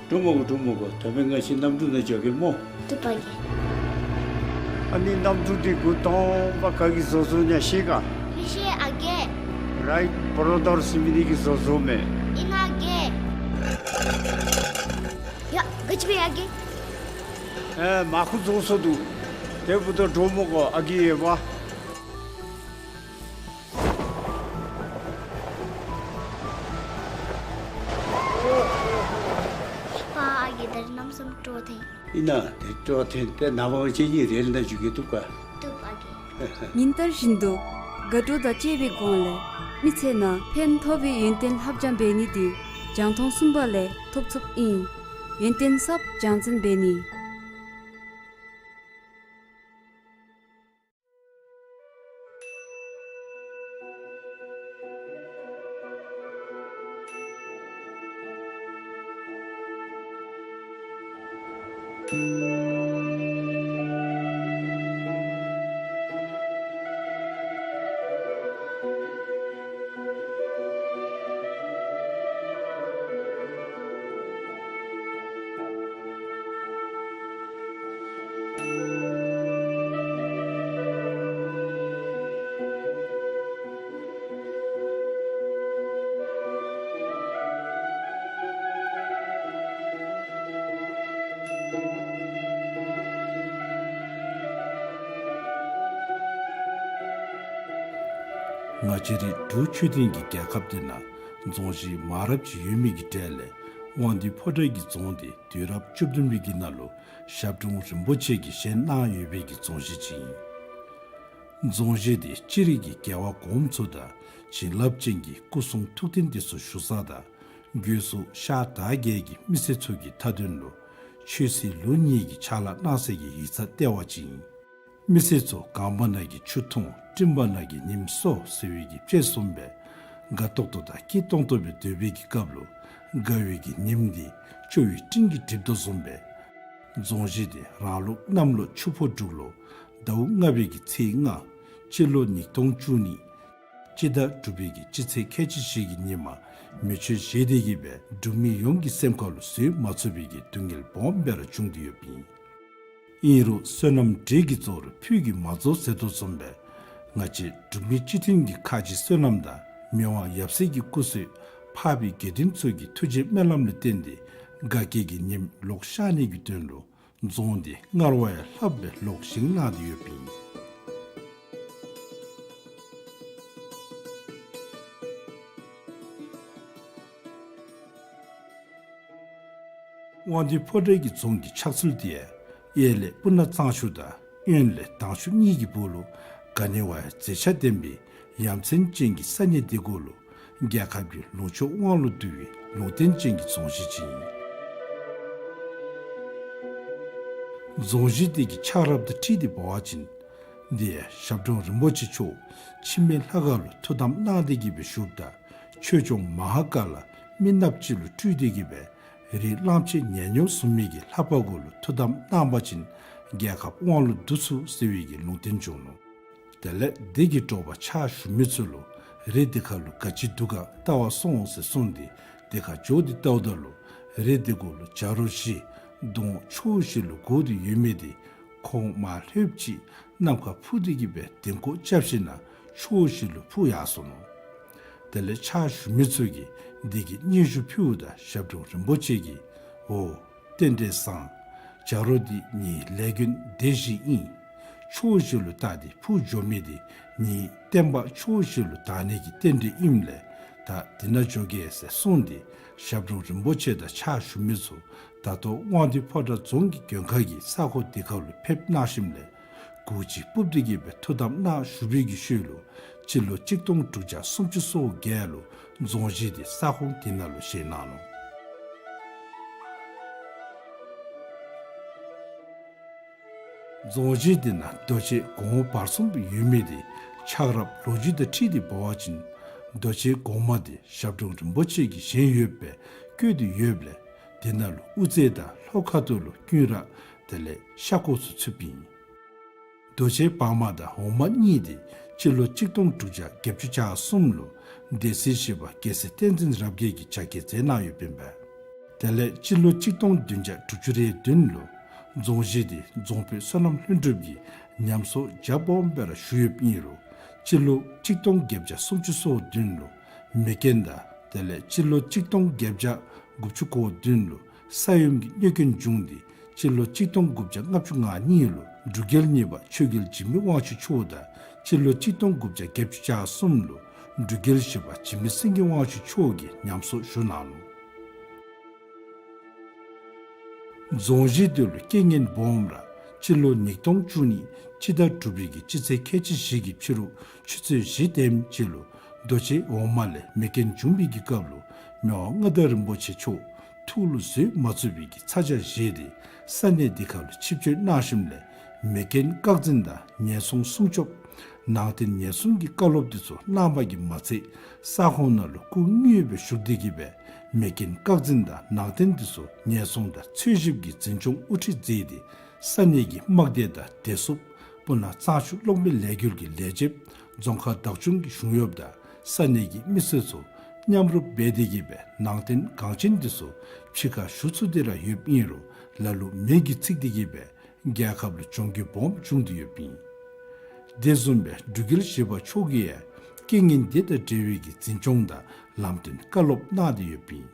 འགྲོ་མི་དགོ། འགྲོ་མི་དགོ། ད་འབདན་ང་བཅས་གནམ་གྲུ་ནང་འགྱོ་གེ་སྨོ། བཏུབ་པ་གེ། ཨ་ནི་གནམ་གྲུ་འདི་འགོ་དང་པ་ག་གིས་བཟོ་བཟོཝ་ཨིན་ན་ཤེས་ག། མི་ཤེས་ཨ་རྒས། རའིཊ་བོརོ་དར་ཟེར་མི་འདི་གིས་བཟོ་བཟོཝ་མས། ཨིན་ན་ཨ་རྒས། ཡ་ག་ཅི་འབད་ཡ་རྒས། ཨེ་མར་ཁུ་རྫོགས་སོ་འདུག། དེ་འབདཝ་ད་འགྲོ་མི་དགོ་ཨ་རྒས་ཡོདཔ། པ་ཨ་རྒས་ད་རིས་གནམ་མེད་ས་མེད་སྤྲོ་ཐོན། ཨིན་ན་དེ་སྤྲོ་ཐོན་ཏེ་ནངས་པ་ང་བཅས་གཉིས་རེལ་ནང་འཛུལ་གེ། བཏུབ་ག། བཏུབ་ཨ་རྒས། ཉིན་ལྟར་བཞིན་དུ་དགའ་སྤྲོ་དང་བཅས་པའི་སྒོ་ལས་མི་ཚེ་ནང་ཕན་ཐོགས་པའི་ཡོན་ཏན་ལྷབ་སྦྱང་འབད་ནི་འདི་རྒྱང་མཐོང་གསུམ་པ་ལས་ཐོབ་ཚུགསཔ་ཨིན། ཡོན་ཏན་ཟབ་སྦྱང་ཚན་འབད་ནི། ང་བཅས་རའི་འབྲུག་ཆོས་ལྡན་གྱི་རྒྱལ་ཁབ་འདི་ནང་རྫོང་གཞི་མང་རབས་ཅིག་ཡོད་མི་གི་གྲས་ལས་དབང་འདུས་ཕོ་བྲང་གི་རྫོང་འདི་དུས་རབས་བཅུ་བདུན་པའི་གི་ནང་ལུ་ཞབས་དྲུང་རིན་པོ་ཆེ་གིས་བཞེངས་གནང་ཡོད་པའི་གི་རྫོང་གཞི་ཅིག་ཨིན། རྫོང་གཞི་འདི་སྤྱིར་གྱི་རྒྱལ་བ་གོངམ་ཚུ་དང་བྱིན་རླབས་ཅན་གྱི་སྐུ་གསུང་ཐུགས་རྟེན་དེ་ཚུ་བཞུགས་ས་དང་སྒོས་སུ་ཤར་དར་རྒྱས་ཀྱི་མི་སེར་ཚུ་གི་མཐའ་དོན་ལུ་ཆོས་སྲིད་ལུགས་གཉིས་ཀྱི་ཕྱག་ལཱ་གནང་སའི་གི་ཡིག་ཚང་ལྟེ་བ་ཅིག་ཨིན། མི་སེར་ཚུ་སྒང་པ་ནང་གི་ཆུ་འཐུང་སྤྲིན་པ་ནང་གི་ཉིམ་གསོ་ཟེར་བའི་གི་དཔྱེ་བཟུམ་སྦེ་དགའ་ཏོག་ཏོ་དང་སྐྱིད་ཏོང་ཏོ་སྦེ་སྡོད་པའི་གི་སྐབས་ལུ་དགའ་བའི་གི་ཉིམ་འདི་སྐྱོ་བའི་སྤྲིན་གྱིས་སྒྲིབ་དོ་བཟུམ་སྦེ་རྫོང་གཞི་འདི་རང་ལུགས་གནམ་ལོ་ཆུ་ཕོ་འབྲུག་ལོ་ཟླཝ་ལྔ་པའི་གི་ཚེས་ལྔ་སྤྱི་ལོ་ཉིས་སྟོང་བཅུ་གཉིས་སྤྱི་ཟླ་དྲུག་པའི་གི་སྤྱི་ཚེས་ཁལ་གཅིག་བཞི་གི་ཉིནམ་མེ་མཆོད་བཞེས་ཏེ་གི་སྦེ་འབྲུག་མི་ཡོངས་ཀྱི་སེམས་ཁ་ལུ་བཟོད་མ་ཚུགས་པའི་གི་སྡུག་བསྔལ་སྦོམ་སྦེ་ར་བྱུང་སྟེ་ཡོདཔ་ཨིན། ཨིན་རུང་བསོད་ནམས་འབྲས་ཀྱིས་རྫོགས་རུང་ཕུད་ཀྱིས་མ་རྫོགས་ཟེར་དོ་བཟུམ་སྦེ་ང་བཅས་འབྲུག་མི་སྤྱི་མཐུན་གྱི་ཁ་རྗེ་བསོད་ནམས་དང་མི་དབང་ཡབ་སྲས་ཀྱི་སྐུ་བསོད་འཕགས་པའི་དགེ་འདུན་ཚུ་གི་ཐུགས་རྗེ་སྨོན་ལམ་ལུ་བརྟེན་ཏེ་དགའ་སྐྱིད་ཀྱི་ཉིམ་ལོག་ཤར་ནི་གི་དོན་ལུ་རྫོང་འདི་སྔར་བ་ཡང་ལྷགཔ་སྦེ་ལོག་བཞེངས་གནང་སྟེ་ཡོདཔ་ཨིན། དབང་འདུས་ཕོ་བྲང་གི་རྫོང་གི་ཆགས་ཚུལ་འདི་ཡང་གཡས་ལས་སྤུ་ན་གཙང་ཆུ་དང་གཡོན་ལས་དྭངས་ཆུ་གཉིས་ཀྱི་སྦུག་ལུ་ག་ནི་བ་ཡང་མཛེས་ཆ་ལྡན་པའི་ཡ་མཚན་ཅན་གྱི་ས་གནས་འདི་གུ་ལུ་རྒྱལ་ཁབ་ཀྱི་ལུང་ཕྱོགས་དབང་ལུ་བསྡུ་བའི་ལུང་བསྟན་ཅན་གྱི་རྫོང་གཞི་ཅིག་ཨིན། རྫོང་གཞི་འདི་གི་ཆགས་རབས་དང་འཁྲིལ་ཏེ་འབད་བ་ཅིན་འདི་ཡང་ཞབས་དྲུང་རིན་པོ་ཆེ་མཆོག་འཆི་མེད་ལྷ་ཁང་ལུ་ཐུགས་དམ་གནང་སྟེ་གི་སྦེ་བཞུགསཔ་ད་ཆོས་སྐྱོང་མ་ཧཱ་ཀཱ་ལ་མི་ནགཔོ་ཅིག་ལུ་སྤྲུལ་ཏེ་གི་སྦེ་རི་གླང་ཆེན་ཉ་སྨྱུག་བཟུང་མི་གི་ལྷ་པ་གུ་ལུ་ཐུགས་དམ་གནང་པ་ཅིན་རྒྱལ་ཁབ་དབང་ལུ་བསྡུ་ཚུགས་ཟེར་བའི་གི་ལུང་བསྟན་བྱུང་ནུག། དེ་ལས་འདི་གི་དྲོ་པ་ཕྱག་ཞུ་མི་ཚུ་ལུ་རི་འདི་ཁ་ལུ་ག་ཅི་འདུག་ག་བལྟ་བར་སོང་ཟེར་གསུངས་ཏེ་འདི་ཁར་འགྱོ་སྟེ་བལྟཝ་ད་ལུ་རི་འདི་གུ་ལུ་བྱ་རོག་བཞི་གདོང་ཕྱོགས་བཞི་ལུ་བསྒོར་ཏེ་ཡོད་མི་འདི་ཁོང་མར་ལྷོདཔ་ཅིག་ནམ་མཁར་འཕུར་ཏེ་གི་སྦེ་གདེང་སྐོར་རྐྱབ་ཞིནམ་ལས་ཕྱོགས་བཞི་ལུ་འཕུར་ཡར་སོ་ནུག། དེ་ལས་ཕྱག་ཞུ་མི་ཚུ་གིས་འདི་གི་སྙན་ཞུ་ཕུལཝ་ད་ཞབས་དྲུང་རིན་པོ་ཆེ་གིས་འོ་རྟེན་འབྲེལ་བཟང་། བྱ་རོག་འདི་ངེའི་ལས་མགོན་སྡེ་བཞི་ཨིན། ཕྱོགས་བཞི་ལུ་བལྟ་སྟེ་འཕུར་འགྱོ་མི་དེ་ནི་བསྟན་པ་ཕྱོགས་བཞི་ལུ་དར་ནི་གི་རྟེན་འབྲེལ་ཨིནམ་ལས་ད་དེ་ནང་འགྱོ་གེ་ཟེར་གསུངས་ཏེ་ཞབས་དྲུང་རིན་པོ་ཆེ་དང་ཕྱག་ཞུ་མི་ཚུ་ད་ལྟོ་དབང་འདུས་ཕོ་བྲང་རྫོང་གི་མགོན་ཁང་གི་ས་ཁོངས་དེ་ཁར་ལུ་ཕེབས་གནང་ཞིནམ་ལས་གུར་ཅིག་སྤུབས་ཏེ་གི་སྦེ་ཐུགས་དམ་གནང་བཞུགས་པའི་གི་ཤུལ་ལུ་སྤྱི་ལོ་གཅིག་སྟོང་དྲུག་བརྒྱ་སུམ་ཅུ་སོ་བརྒྱད་ལུ་རྫོང་གཞིས་དེ་ས་ཁོངས་དེ་ནང་ལུ་བཞེངས་གནང་ནུག། རྫོང་གཞིས་དེ་ནང་རྡོ་གཅལ་གོང་འོག་བར་གསུམ་ཡོད་མི་དེ་ཆགས་རབས་ལོ་རྒྱུས་དང་འཁྲིལ་ཏེ་འབད་བ་ཅིན་རྡོ་གཅལ་གོང་མ་དེ་ཞབས་དྲུང་རིན་པོ་ཆེ་གིས་བཞེངས་ཡོདཔ་སྦེ་བཀོད་དེ་ཡོདཔ་ལས་དེ་ནང་ལུ་དབུ་རྩེ་དང་ལྷོ་ཁ་ཐུག་ལུ་ཀུན་ར་དེ་ལས་ཤ་ཁོག་ཚུ་ཚུདཔ་ཨིན། རྡོ་གཅལ་བར་མ་དང་འོག་མ་གཉིས་དེ་སྤྱི་ལོ་གཅིག་སྟོང་དྲུག་བརྒྱ་བརྒྱད་ཅུ་གྱ་གསུམ་ལུ་སྡེ་སྲིད་བཞི་པ་རྒྱལ་སྲས་བསྟན་འཛིན་རབ་རྒྱས་ཀྱིས་ཕྱག་བཀལ་མཛད་གནང་ཡོདཔ་ཨིན་པས། དེ་ལས་སྤྱི་ལོ་གཅིག་སྟོང་བདུན་བརྒྱ་དྲུག་ཅུ་རེ་བདུན་ལུ་རྫོང་གཞིས་དེ་རྫོང་དཔོན་བསོད་ནམས་ལྷུན་གྲུབ་ཀྱིས་ཉམས་གསོ་རྒྱ་སྦོམ་སྦེ་ར་ཞུ་ཡོདཔ་ཨིན་རུང་སྤྱི་ལོ་གཅིག་སྟོང་བརྒྱད་བརྒྱ་སུམ་ཅུ་སོ་བདུན་ལུ་མེ་རྐྱེན་དང་དེ་ལས་སྤྱི་ལོ་གཅིག་སྟོང་བརྒྱད་བརྒྱ་དགུ་བཅུ་གོ་བདུན་ལུ་ས་ཡོམ་གྱི་གནོད་སྐྱོན་བྱུང་སྟེ་སྤྱི་ལོ་གཅིག་སྟོང་དགུ་བརྒྱ་ལྔ་བཅུ་ང་གཉིས་ལུ་འབྲུག་རྒྱལ་གཉིས་པ་ཆོས་རྒྱལ་འཇིགས་མེད་དབང་ཕྱུག་མཆོག་དང་སྤྱི་ལོ་གཅིག་སྟོང་དགུ་བརྒྱ་བརྒྱད་ཅུ་གྱ་གསུམ་ལུ་འབྲུག་རྒྱལ་བཞི་པ་འཇིགས་མེད་སེང་གེ་དབང་ཕྱུག་མཆོག་གིས་ཉམས་གསོ་ཞུ་གནང་ནུག། རྫོང་གཞིས་དེ་ལུ་རྐྱེན་ངན་སྦོམ་ར་སྤྱི་ལོ་ཉིས་སྟོང་བཅུ་གཉིས་སྤྱི་ཟླ་དྲུག་པའི་གི་སྤྱི་ཚེས་ཁལ་གཅིག་བཞི་གི་ཕྱི་རུ་ཆུ་ཚོད་བཞི་དེམ་ཅིག་ལུ་རྡོ་གཅལ་འོག་མ་ལས་མེ་རྐྱེན་བྱུང་བའི་གི་སྐབས་ལུ་མི་དབང་མངའ་བདག་རིན་པོ་ཆེ་མཆོག་ཐུགས་ལུ་བཟོད་མ་ཚུགས་པའི་གི་ཚ་གྱང་བཞེས་ཏེ་ས་གནས་འདི་ཁ་ལུ་ཆིབས་བསྐྱོད་གནང་ཞིནམ་ལས་མེ་རྐྱེན་བཀག་འཛིན་དང་ཉེན་སྲུང་སྲུང་སྐྱོབ་ནང་རྟེན་ཉེན་སྲུང་གི་བཀའ་སློབ་འདི་ཚུ་གནང་བ་གིས་མ་ཚད་ས་ཁོངས་ནང་ལུ་སྐུ་དངོས་སྦེ་ཞུགས་ཏེ་གི་སྦེ་མེ་རྐྱེན་བཀག་འཛིན་དང་ནང་རྟེན་འདི་ཚུ་ཉེན་སྲུང་དང་འཚོལ་ཞིབ་ཀྱི་འཛིན་སྐྱོང་དབུ་ཁྲིད་མཛད་དེ་ས་གནས་ཀྱི་དམག་སྡེ་དང་བདེ་སྲུངཔ་སྤུ་ན་གཙང་ཆུ་གློག་མེ་ལས་འགུལ་གྱི་ལས་བྱེདཔ་རྫོང་ཁག་བདག་སྐྱོང་གི་གཞུང་གཡོགཔ་དང་ས་གནས་ཀྱི་མི་སེར་ཚུ་མཉམ་རུབ་འབད་དེ་གི་སྦེ་ནང་རྟེན་འགངས་ཆེན་འདི་ཚུ་ཕྱི་ཁར་ཞུ་ཚུགས་ཏེ་ར་ཡོདཔ་ཨིན་རུང་ལ་ལུ་མེ་གིས་ཚིག་སྟེ་གི་སྦེ་རྒྱལ་ཁབ་ལུ་གྱོང་གུད་སྦོམ་བྱུང་སྟེ་ཡོདཔ་ཨིན། དེ་བཟུམ་སྦེ་འབྲུག་རྒྱལ་བཞི་པ་མཆོག་གིས་ཡང་རྐྱེན་ངན་འདི་དང་འབྲེལ་བའི་གི་འཛིན་སྐྱོང་དང་ལམ་སྟོན་བཀའ་སློབ་གནང་སྟེ་ཡོདཔ་ཨིན།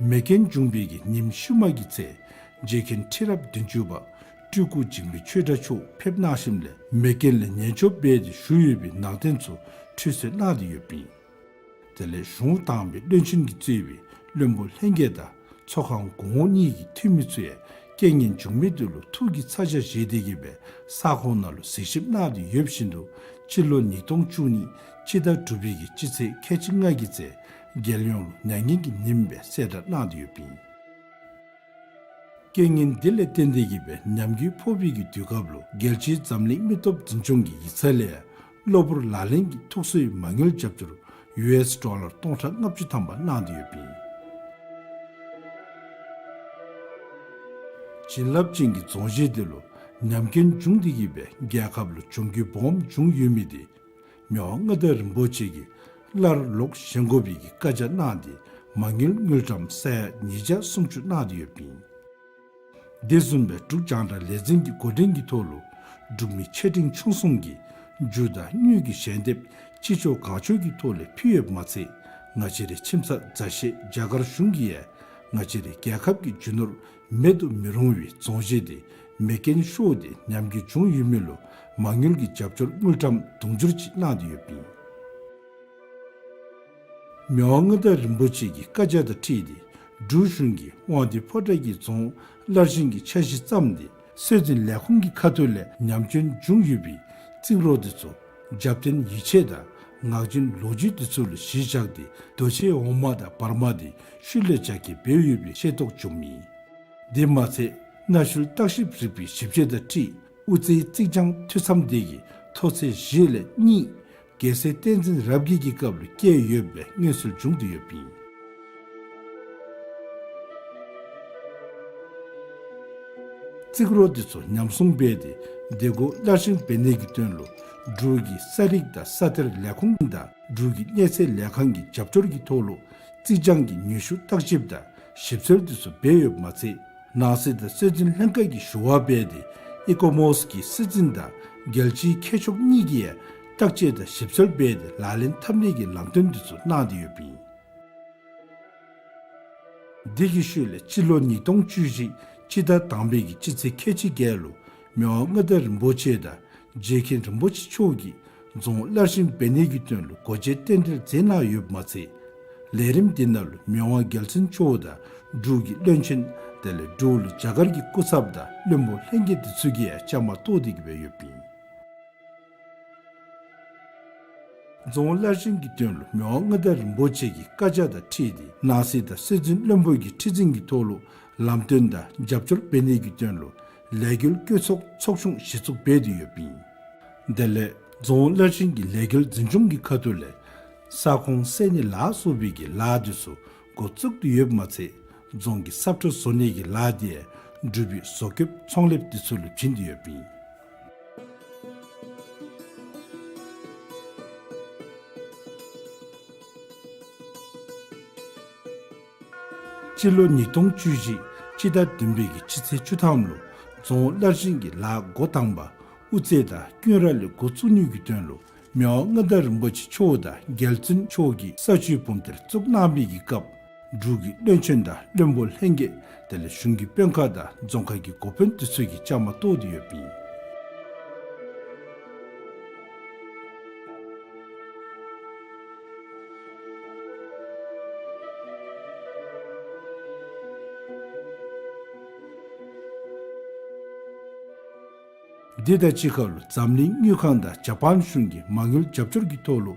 མེ་རྐྱེན་བྱུང་བའི་གི་ཉིནམ་ཤུལ་མ་གི་ཚེ་རྗེ་མཁན་ཁྲི་རབས་བདུན་ཅུ་པ་སྤྲུལ་སྐུ་འཇིགས་མེད་ཆོས་གྲགས་མཆོག་ཕེབས་གནང་ཞིནམ་ལས་མེ་རྐྱེན་ལས་ཉེན་སྐྱོབ་འབད་དེ་ཞུ་ཡོད་པའི་ནང་རྟེན་ཚུ་ཁྲུས་གསོལ་གནང་སྟེ་ཡོདཔ་ཨིན། དེ་ལས་གཞུང་དང་པའི་བློན་ཆེན་གྱིས་གཙོས་པའི་བློན་པོ་ལྷན་རྒྱས་དང་ཚོགས་ཁང་གོང་འོག་གཉིས་ཀྱི་འཐུས་མི་ཚུ་ཡང་རྐྱེན་ངན་བྱུང་མི་འདི་ལུ་ཐུགས་ཀྱི་ཚ་གྱང་བཞེས་ཏེ་གི་སྦེ་ས་ཁོངས་ནང་ལུ་གཟིགས་ཞིབ་གནང་སྟེ་ཡོདཔ་བཞིན་དུ་སྤྱི་ལོ་ཉིས་སྟོང་བཅུ་གཉིས་སྤྱི་ཟླ་དྲུག་པའི་གི་སྤྱི་ཚེས་ཁལ་གཅིག་ལྔ་གི་ཚེ་རྒྱལ་ཡོངས་ལུ་མྱ་ངན་གྱི་ཉིནམ་སྦེ་གསལ་བསྒྲགས་གནང་སྟེ་ཡོདཔ་ཨིན། རྐྱེན་ངན་འདི་ལས་བརྟེན་ཏེ་གི་སྦེ་ཉམས་རྒུད་ཕོག་པའི་གི་དུས་སྐབས་ལུ་རྒྱལ་སྤྱིའི་འཛམ་གླིང་མི་སྟོབས་འཛིན་སྐྱོང་གི་ཡིག་ཚང་ལས་གློ་བུར་ལག་ལེན་གྱི་ཐུགས་གསོའི་མ་དངུལ་རྒྱབ་སྐྱོར་ཡུ་ཨེསི་ཌོ་ལར་སྟོང་ཕྲག་ལྔ་བཅུ་ཐམ་པ་གནང་སྟེ་ཡོདཔ་ཨིན། བྱིན་རླབས་ཅན་གྱི་རྫོང་གཞིས་འདི་ལུ་ཉམས་རྐྱེན་བྱུང་སྟེ་གི་སྦེ་རྒྱལ་ཁབ་ལུ་གྱོང་གུད་སྦོམ་བྱུང་ཡོད་མི་འདི་མི་དབང་མངའ་བདག་རིན་པོ་ཆེ་གིས་སླར་ལོག་བཞེངས་དགོ་པའི་གི་བཀའ་རྒྱ་གནང་སྟེ་མ་དངུལ་དངུལ་ཀྲམ་ས་ཡ་ཉིས་བརྒྱ་སུམ་ཅུ་གནང་སྟེ་ཡོདཔ་ཨིན། དེ་བཟུམ་སྦེ་འབྲུག་རྒྱང་བསྒྲགས་ལས་འཛིན་གྱི་འགོ་འདྲེན་གྱི་ཐོག་ལུ་འབྲུག་མི་ཆེ་འབྲིང་ཆུང་གསུམ་གྱིས་རྒྱུ་དང་དངུལ་གྱི་ཞལ་འདེབས་ཅི་ལྕོགས་གང་ལྕོགས་ཀྱི་ཐོག་ལས་ཕུལ་ཡོདཔ་མ་ཚད་ང་བཅས་རའི་ཁྱིམ་ཚང་མཛའ་བཤེས་རྒྱ་གར་གཞུང་གིས་ཡང་ང་བཅས་རའི་རྒྱལ་ཁབ་ཀྱི་རྒྱུ་ནོར་མེད་དུ་མི་རུང་བའི་རྫོང་གཞིས་དེ་མེ་རྐྱེན་ཤོར་ཏེ་ཉམས་རྒུད་བྱུང་ཡོད་མི་ལུ་མ་དངུལ་གྱི་རྒྱབ་སྐྱོར་དངུལ་ཀྲམ་དུང་ཕྱུར་གཅིག་གནང་སྟེ་ཡོདཔ་ཨིན། མི་དབང་མངའ་བདག་རིན་པོ་ཆེ་གི་བཀའ་རྒྱ་དང་འཁྲིལ་ཏེ་འབྲུག་གཞུང་གིས་དབང་འདུས་ཕོ་བྲང་གི་རྫོང་སླར་བཞེངས་ཀྱི་འཆར་གཞི་བརྩམས་ཏེ་སྲོལ་འཛིན་ལས་ཁུངས་ཀྱི་ཁ་ཐུག་ལས་ཉམས་སྐྱོན་བྱུང་ཡོད་པའི་རྩིག་རོ་དེ་ཚུ་རྒྱབ་རྟེན་ཡིག་ཆ་དང་ངག་རྒྱུན་ལོ་རྒྱུས་དེ་ཚུ་ལུ་གཞི་བཞག་སྟེ་རྡོ་གཅལ་འོག་མ་དང་བར་མ་དེ་ཤུལ་ལས་རྒྱ་སྐྱེད་འབད་ཡོད་པའི་ཤེས་རྟོགས་བྱུངམ་ཨིན། དེ་མ་ཚད་གནའ་ཤུལ་བརྟག་ཞིབ་རིག་པའི་ཞིབ་དཔྱད་དང་འཁྲིལ་དབུ་རྩེའི་རྩིག་གྱང་འཐུས་མཚམས་དེ་གི་མཐོ་ཚད་བཞི་ལས་གཉིས་རྒྱལ་སྲས་བསྟན་འཛིན་རབ་རྒྱས་ཀྱི་སྐབས་ལུ་བཀལ་ཡོད་པའི་མངོན་གསལ་བྱུང་སྟེ་ཡོདཔ་ཨིན། རྩིག་རོ་དེ་ཚུ་ཉམས་སྲུང་འབད་དེ་དེ་གུ་སླར་བཞེངས་འབད་ནི་གི་དོན་ལུ་འབྲུག་གི་ས་རིག་དང་ས་གཏེར་ལས་ཁུངས་དང་འབྲུག་གི་གནས་ཚད་ལས་ཁང་གི་རྒྱབ་སྐྱོར་གྱི་ཐོག་ལུ་རྩིག་གྱང་གི་ནུས་ཤུགས་བརྟག་ཞིབ་དང་ཞིབ་འཚོལ་དེ་ཚུ་འབད་ཡོདཔ་མ་ཚད་ནང་སྲིད་དང་སྲོལ་འཛིན་ལྷན་ཁག་གིས་ཞུ་བ་འབད་དེ་ཨི་ཀོ་མོས་ཀྱི་སྲིད་འཛིན་དང་རྒྱལ་སྤྱིའི་མཁས་མཆོག་གཉིས་ཀྱིས་ཡང་བརྟག་དཔྱད་དང་ཞིབ་འཚོལ་འབད་དེ་ལག་ལེན་འཐབ་ནི་གི་ལམ་སྟོན་དེ་ཚུ་གནང་སྟེ་ཡོདཔ་ཨིན། དེ་གི་ཤུལ་ལས་སྤྱི་ལོ་ཉིས་སྟོང་བཅུ་བཞི་སྤྱི་ཟླ་དང་པའི་གི་སྤྱི་ཚེས་ཁལ་གཅིག་བརྒྱད་ལུ་ མི་དབང་མངའ་བདག་རིན་པོ་ཆེ་དང་རྗེ་མཁན་རིན་པོ་ཆེ་མཆོག་གིས་རྫོང་སླར་བཞེངས་འབད་ནི་གི་དོན་ལུ་སྒོ་འབྱེད་རྟེན་འབྲེལ་མཛད་གནང་ཡོདཔ་མ་ཚད། ལས་རིམ་འདི་ནང་ལུ་མི་དབང་རྒྱལ་བཙུན་མཆོག་དང་འབྲུག་གི་བློན་ཆེན་དེ་ལས་འབྲུག་ལུ་རྒྱ་གར་གྱི་སྐུ་ཚབ་དང་བློན་པོ་ལྷན་རྒྱས་འདི་ཚུ་གིས་ཡང་བཅའ་མར་གཏོགས་ཏེ་གི་སྦེ་ཡོདཔ་ཨིན། རྫོང་སླར་བཞེངས་ཀྱི་དོན་ལུ་མི་དབང་མངའ་བདག་རིན་པོ་ཆེ་གི་བཀའ་རྒྱ་དང་འཁྲིལ་ཏེ་ནང་སྲིད་དང་སྲིད་འཛིན་བློན་པོ་གི་ཁྲི་འཛིན་གྱི་ཐོག་ལུ་ལམ་སྟོན་དང་རྒྱབ་སྐྱོར་འབད་ནི་གི་དོན་ལུ་ལས་འགུལ་བསྐྱོད་ཚོགས་ཚོགས་ཆུང་གཞི་བཙུགས་འབད་དེ་ཡོདཔ་ཨིན། དེ་ལས་རྫོང་སླར་བཞེངས་ཀྱི་ལས་འགུལ་འཛིན་སྐྱོང་གི་ཁ་ཐུག་ལས་ས་ཁོངས་གསལ་ནི་ལ་སོགས་པའི་གི་ལཱ་འདི་ཚུ་འགོ་བཙུགས་ཏེ་ཡོདཔ་མ་ཚད་རྫོང་གི་ས་ཁྲ་བཟོ་ནི་གི་ལཱ་འདི་ཡང་འབྲུག་པའི་བཟོ་བཀོདཔ་ཚོང་ལེབ་འདི་ཚུ་ལུ་བྱིན་ཏེ་ཡོདཔ་ཨིན། སྤྱི་ལོ་ཉིས་སྟོང་བཅུ་བཞི་སྤྱི་ཟླ་བདུན་པའི་གི་སྤྱི་ཚེས་བཅུ་ཐམ་ལུ་རྫོང་སླར་བཞེངས་ཀྱི་ལཱ་འགོ་དང་པ་དབུ་རྩེ་དང་ཀུན་ར་ལས་འགོ་བཙུགས་ནི་གི་དོན་ལུ་མི་དབང་མངའ་བདག་རིན་པོ་ཆེ་མཆོག་དང་རྒྱལ་བཙུན་མཆོག་གིས་ས་བཅུད་འབུམ་སྡེར་བཙུགས་གནང་བའི་གི་སྐབས་འབྲུག་གི་བློན་ཆེན་དང་བློན་པོ་ལྷན་རྒྱས་དེ་ལས་གཞུང་གི་དཔོན་ཁག་དང་རྫོང་ཁག་གི་འགོ་དཔོན་འདི་ཚུ་གིས་བཅའ་མར་གཏོགས་ཏེ་ཡོདཔ་ཨིན། འདི་དང་གཅིག་ཁར་ལུ་འཛམ་གླིང་དངུལ་ཁང་དང་ཇ་པཱན་གཞུང་གི་མ་དངུལ་རྒྱབ་སྐྱོར་གྱི་ཐོག་ལུ་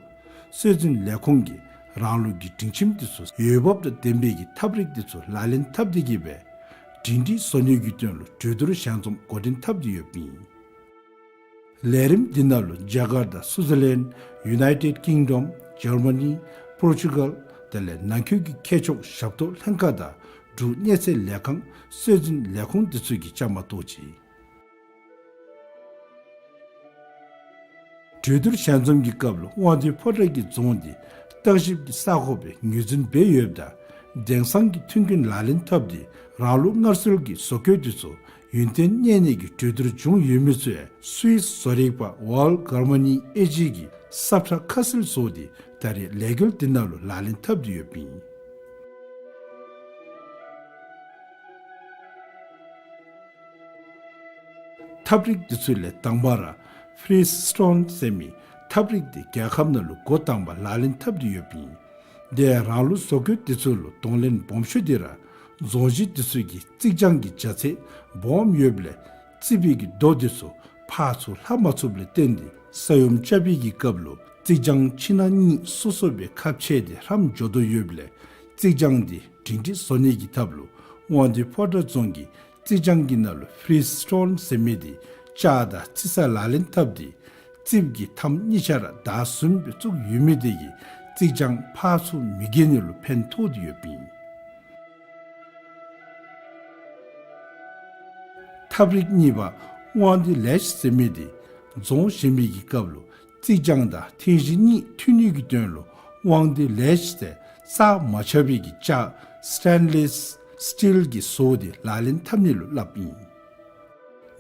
སྲོལ་འཛིན་ལས་ཁུངས་ཀྱིས་རང་ལུགས་ཀྱི་སྒྲིང་ཁྱིམ་འདི་ཚུ་འོས་འབབ་དང་ལྡན་པའི་གི་ཐབས་རིག་འདི་ཚུ་ལག་ལེན་འཐབ་སྟེ་གི་སྦེ་སྒྲིང་སྒྲིང་བཟོ་ནི་གི་དོན་ལུ་གྲོས་བསྡུར་ཞལ་འཛོམས་འགོ་འདྲེན་འཐབ་སྟེ་ཡོདཔ་ཨིན། ལས་རིམ་འདི་ནང་ལུ་རྒྱ་གར་དང་སུའུ་ཛར་ལེནཌ་ཡུ་ནའི་ཊེཌ་ཀིང་ཌམ་ཇར་མ་ནི་པོར་ཅུ་གཱལ་དེ་ལས་ནང་འཁོད་ཀྱི་མཁས་མཆོག་ཞབས་ཏོག་ལྷན་ཁག་དང་འབྲུག་གནས་ཚད་ལས་ཁང་སྲོལ་འཛིན་ལས་ཁུངས་འདི་ཚུ་གིས་བཅའ་མར་གཏོགས་ཅི། གྲོས་བསྡུར་ཞལ་འཛོམས་ཀྱི་སྐབས་ལུ་དབང་འདུས་ཕོ་བྲང་གི་རྫོང་འདི་བརྟག་ཞིབ་ཀྱི་ས་ཁོངས་སྦེ་ངོས་འཛིན་འབད་ཡོདཔ་ད་དེང་སང་གི་མཐུན་རྐྱེན་ལག་ལེན་འཐབ་སྟེ་རང་ལུགས་སྔར་སྲོལ་གྱི་བཟོ་བཀོད་འདི་ཚུ་ཡུན་བརྟན་གནས་ནི་གི་གྲོས་བསྡུར་བྱུང་ཡོད་མི་ཚུ་ཡང་སུའིས་བཟོ་རིག་པ་ཝཱལ་གྷར་མ་ནི་ཨེ་ཇི་གིས་ས་ཁྲ་ཁ་གསལ་བཟོ་སྟེ་ད་རེས་ལས་འགུལ་འདི་ནང་ལུ་ལག་ལེན་འཐབ་སྟེ་ཡོདཔ་ཨིན། ཐབས་རིག་འདི་ཚུ་ལས་དང་པ་ར་ཕི་རིཇ་སི་ཊོན་ཟེར་མི་ཐབས་རིག་འདི་རྒྱལ་ཁབ་ནང་ལུ་འགོ་དང་པ་ལག་ལེན་འཐབ་སྟེ་ཡོདཔ་ཨིན། དེ་ཡང་རང་ལུགས་བཟོ་བཀོད་འདི་ཚུ་ལུ་གདོང་ལེན་སྦོམ་ཤོས་འདི་ར་རྫོང་གཞི་འདི་ཚུ་གི་རྩིག་གྱང་གི་རྒྱ་ཚད་སྦོམ་ཡོདཔ་ལས་རྩིག་པའི་གི་རྡོ་འདི་ཚུ་ཕར་ཚུར་ལྷག་མ་ཚུགསཔ་ལས་བརྟེན་ཏེ་ས་ཡོམ་རྐྱབ་པའི་གི་སྐབས་ལུ་རྩིག་གྱང་ཕྱི་ནང་གཉིས་སོ་སོ་སྦེ་ཁ་ཕྱེ་སྟེ་ཧྲམ་འགྱོ་དོ་ཡོདཔ་ལས་རྩིག་གྱང་འདི་སྒྲིང་སྒྲིང་བཟོ་ནི་གི་ཐབས་ལུ་དབང་འདུས་ཕོ་བྲང་རྫོང་གིས་རྩིག་གྱང་གི་ནང་ལུ་ཕི་རིཇ་སི་ཊོན་ཟེར་མི་འདི་ལྕགས་དང་རྩི་ས་ལག་ལེན་འཐབ་སྟེ་རྩིགཔ་གི་མཐམ་གཉིས་ཆ་ར་བརྡར་བཟུམ་སྦེ་བཙུགས་ཡོད་མི་འདི་གིས་རྩིག་གྱང་ཕར་ཚུར་མི་འགྱེལ་ནི་ལུ་ཕན་ཐོགས་ཏེ་ཡོདཔ་ཨིན། ཐབས་རིག་གཉིས་པ་དབང་འདུས་ལེཇ་ཟེར་མི་འདི་རྫོང་བཞེངས་པའི་གི་སྐབས་ལུ་རྩིག་གྱང་དང་ཐེངས་གཞི་གཉིས་མཐུད་ནི་གི་དོན་ལུ་དབང་འདུས་ལེཇ་དེ་རྩ་མ་ཆག་པའི་གི་ལྕགས་སི་ཊེན་ལེས་སི་ཊིལ་གྱིས་བཟོ་སྟེ་ལག་ལེན་འཐབ་ནི་ལུ་སླབ་ཨིན།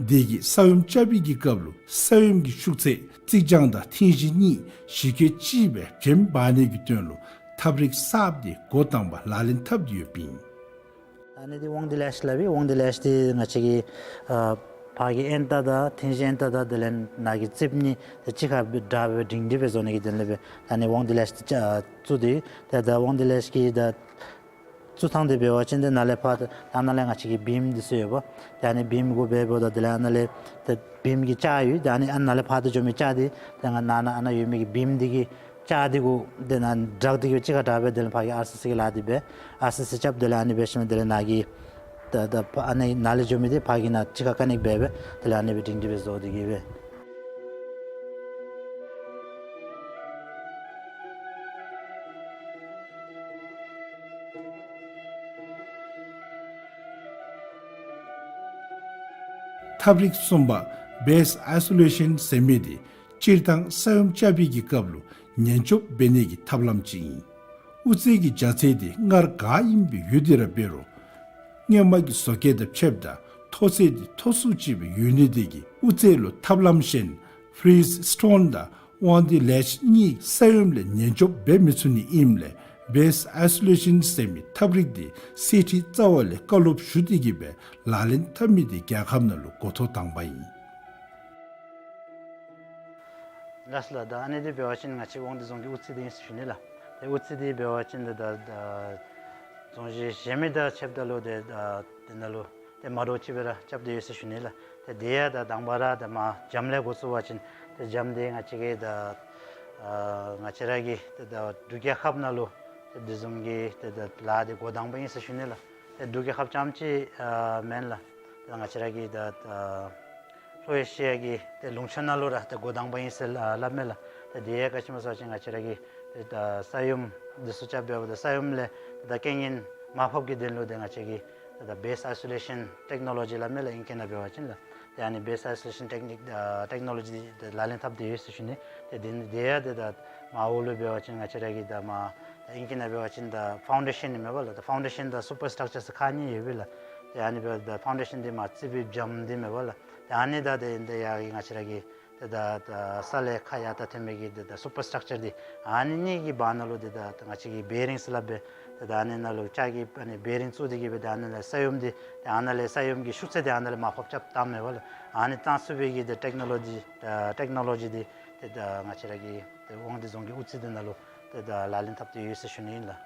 དེ་གིས་ས་ཡོམ་རྐྱབ་པའི་གི་སྐབས་ལུ་ས་ཡོམ་གྱི་ཤུགས་ཚད་རྩིག་གྱང་དང་ཐེངས་གཞི་གཉིས་གཞི་བཀོད་གཅིག་སྦེ་འགྲེམས་འབག་ནི་གི་དོན་ལུ་ཐབས་རིག་གསརཔ་འདི་འགོ་དང་པ་ལག་ལེན་འཐབ་སྟེ་ཡོདཔ་ཨིན། ཨ་ནི་འདི་དབང་འདུས་ལེཇ་སླབ་ཨིན། དབང་འདུས་ལེཇ་འདི་ང་བཅས་ཀྱི་ཨ་ཕར་གྱི་ཨེན་ཏ་དང་ཐེངས་གཞི་ཨེན་ཏ་དང་དེ་ལས་ནང་གི་རྩིགཔ་གཉིས་དེ་གཅིག་ཁར་སྦེ་དྲག་སྦེ་སྒྲིང་སྒྲིང་སྦེ་བཟོ་ནི་གི་དོན་ལས་སྦེ་ཨ་ནི་དབང་འདུས་ལེཇ་འདི་བཙུགས་ཏེ་ད་ད་དབང་འདུས་ལེཇ་གི་ད་བཙུགས་ཐངས་འདི་འབད་བ་ཅིན་ཏེ་ནཱ་ལས་ཕར་ད་ནཱ་ལས་ང་བཅས་ཀྱི་བིམ་འདི་ཚུ་ཡོདཔ། ཏེ་ཨ་ནི་བིམ་དགོ་པས་འབདཝ་ད་དེ་ལས་ཨ་ནཱ་ལས་ཏེ་བིམ་གྱི་ལྕགས་ཡོད། ཏེ་ཨ་ནི་ཨ་ནཱ་ལས་ཕར་ཏེ་འགྱོ་མི་ལྕགས་འདི་ཏེ་ང་ནཱ་ནཱ་ཨ་ནཱ་ཡོད་མི་གི་བིམ་འདི་གི་ལྕགས་འདི་གུ་ཏེ་ནཱ་དྲག་སྟེ་གི་སྦེ་གཅིག་ཁར་དྲག་སྦེ་དེ་ལས་ཕར་གྱི་ཨར་སི་སི་གི་ལཱ་འདི་འབད། ཨར་སི་སི་རྐྱབ་དེ་ལས་ཨ་ནི་འབད་ཞིནམ་དེ་ལས་ནཱ་གི་ད་ད་ཨ་ནི་ནཱ་ལས་འགྱོ་མི་འདི་ཕར་གྱི་ནཱ་གཅིག་ཁར་ཀ་ནེཀཊ་འབད་སྦེ་དེ་ལས་ཨ་ནི་སྦེ་སྒྲིང་སྒྲིང་སྦེ་བཟོ་སྟེ་གི་སྦེ། ཐབས་རིག་གསུམ་པ་བེསི་ཨའི་སོ་ལེ་ཤཱན་ཟེར་མི་འདི་སྤྱིར་བཏང་ས་ཡོམ་རྐྱབ་པའི་གི་སྐབས་ལུ་ཉེན་སྐྱོབ་འབད་ནི་གི་ཐབས་ལམ་ཅིག་ཨིན། དབུ་རྩེ་གི་རྒྱ་ཚད་འདི་སྔར་ག་ཨིནམ་སྦེ་ཡོད་དེ་ར་འབད་རུང་སྔོན་མ་གི་བཟོ་བཀོད་དང་ཕྱདཔ་ད་མཐོ་ཚད་འདི་མཐོ་སུ་ཅིག་སྦེ་ཡོད་ནི་དེ་གིས་དབུ་རྩེ་ལུ་ཐབས་ལམ་གཞན་ཕི་རིཇ་སི་ཊོན་དང་དབང་འདུས་ལེཇ་གཉིས་ས་ཡོམ་ལས་ཉེན་སྐྱོབ་འབད་མི་ཚུགས་ནི་ཨིནམ་ལས་བེསི་ཨའི་སོ་ལེ་ཤཱན་ཟེར་མི་ཐབས་རིག་འདི་གསེར་ཁྲི་རྩ་བ་ལས་བཀའ་སློབ་ཞུ་སྟེ་གི་སྦེ་ལག་ལེན་འཐབ་མི་འདི་རྒྱལ་ཁབ་ནང་ལུ་འགོ་ཐོག་དང་པ་ཨིན། ལགས་ལགས། ད་ཨ་ནི་འདི་འབད་བ་ཅིན་ང་བཅས་དབང་འདུས་རྫོང་གི་དབུ་རྩེ་འདི་ཨིན་ཟེར་ཞུ་ནི་ལགས། ཏེ་དབུ་རྩེ་འདི་འབད་བ་ཅིན་ད་ད་ད་རྫོང་གཞི་གཞན་མི་དང་ཕྱདཔ་ད་ལུ་ཏེ་ད་དེ་ནང་ལུ་ཏེ་མ་འདྲཝ་ཅིག་སྦེ་ར་རྐྱབ་སྟེ་ཡོད་ཟེར་ཞུ་ནི་ལགས། ཏེ་དེ་ཡང་ད་དང་པ་ར་ད་མར་འགྱམ་ལས་འགོ་བཙུགས་པ་ཅིན་ཏེ་འགྱམ་འདི་ང་བཅས་ཀྱི་ད་ཨ་ང་བཅས་ར་གི་ཏེ་ད་འབྲུག་རྒྱལ་ཁབ་ནང་ལུ་ཏེ་དེ་བཟུམ་གྱི་ཏེ་ད་ལཱ་འདི་འགོ་དང་པ་ཨིན་ཟེར་ཞུ་ནི་ལགས། ཏེ་འབྲུག་རྒྱལ་ཁབ་རྐྱངམ་ཅིག་ཨ་མེན་ལགས། ཏེ་ང་བཅས་ར་གི་ད་ད་ལྷོ་ཨེ་ཤི་ཡ་གི་ཏེ་ལུང་ཕྱོགས་ནང་ལུ་ར་ཏེ་འགོ་དང་པ་ཨིན་ཟེར་ཨ་སླབ་མས་ལགས། ཏེ་དེ་ཡང་ག་ཅི་སྨོ་ཟེར་བ་ཅིན་ང་བཅས་ར་གི་ཏེ་ད་ས་ཡོམ་འདི་ཚུ་རྐྱབ་འབདཝ་ད་ས་ཡོམ་ལས་ད་རྐྱེན་ངན་མར་ཕབ་ཀྱི་དོན་ལུ་ཏེ་ང་བཅས་ཀྱི་ད་ད་བེསི་ཨའི་སོ་ལེ་ཤཱན་ཊེཀ་ནོ་ལོ་ཇི་སླབ་མས་ལགས། ཨིང་སྐད་ནང་འབད་བ་ཅིན་ལགས། ཏེ་ཨ་ནི་བེསི་ཨའི་སོ་ལེ་ཤཱན་ཊེཀ་ནིཀ་ཨ་ཊེཀ་ནོ་ལོ་ཇི་འདི་ལག་ལེན་འཐབ་སྟེ་ཡོད་ཟེར་ཞུ་ནི། ཏེ་དེ་ནི་དེ་ཡང་ཏེ་ད་མར་འོག་ལུ་འབད་བ་ཅིན་ང་བཅས་ར་གི་ད་མར་ད་ཨིང་སྐད་ནང་འབད་བ་ཅིན་ད་ཕའུན་ཌེ་ཤཱན་ཨིན་མས་པ་ལགས། ད་ཕའུན་ཌེ་ཤཱན་དང་སུ་པར་སི་ཊག་ཅར་ཟེར་ཁག་གཉིས་ཡོད་པས་ལགས། ཏེ་ཨ་ནི་འབདཝ་ད་ཕའུན་ཌེ་ཤཱན་འདི་མར་རྩིག་པའི་འགྱམ་འདི་མས་པ་ལགས། ཏེ་ཨ་ནི་ད་ཏེ་ཏེ་ཡར་གྱི་ང་བཅས་ར་གི་ཏེ་ད་ད་ས་ལས་ཁ་ཡར་ད་ཐོན་མི་གི་ཏེ་ད་སུ་པར་སི་ཊག་ཅར་འདི་ཨ་ནི་གཉིས་ཀྱི་བར་ན་ལུ་ཏེ་ད་ད་ང་བཅས་ཀྱི་བེ་རིང་ཟེར་སླབ་པས། ཏེ་ད་ཨ་ནི་ནང་ལུ་ལྕགས་ཀྱི་ཨ་ནི་བེ་རིང་བཙུགས་ཏེ་གི་སྦེ་ཏེ་ཨ་ནི་ལས་ས་ཡོམ་འདི་ཏེ་ཨ་ནཱ་ལས་ས་ཡོམ་གྱི་ཤུགས་ཚད་འདི་ཨ་ནཱ་ལས་མར་ཕབ་རྐྱབ་བཏངམ་མས་པ་ལགས། ཨ་ནི་བཏང་ཚུགས་པའི་གི་ཏེ་ཊེཀ་ནོ་ལོ་ཇི་ཨ་ཊེཀ་ནོ་ལོ་ཇི་འདི་ཏེ་ད་ང་བཅས་ར་གི་ཏེ་དབང་འདུས་རྫོང་གི་དབུ་རྩེ་འདི་ནང་ལུ་ཏེ་ད་ལག་ལེན་འཐབ་སྟེ་ཡོད་ཟེར་ཞུ་ནི་ཨིན་ལགས།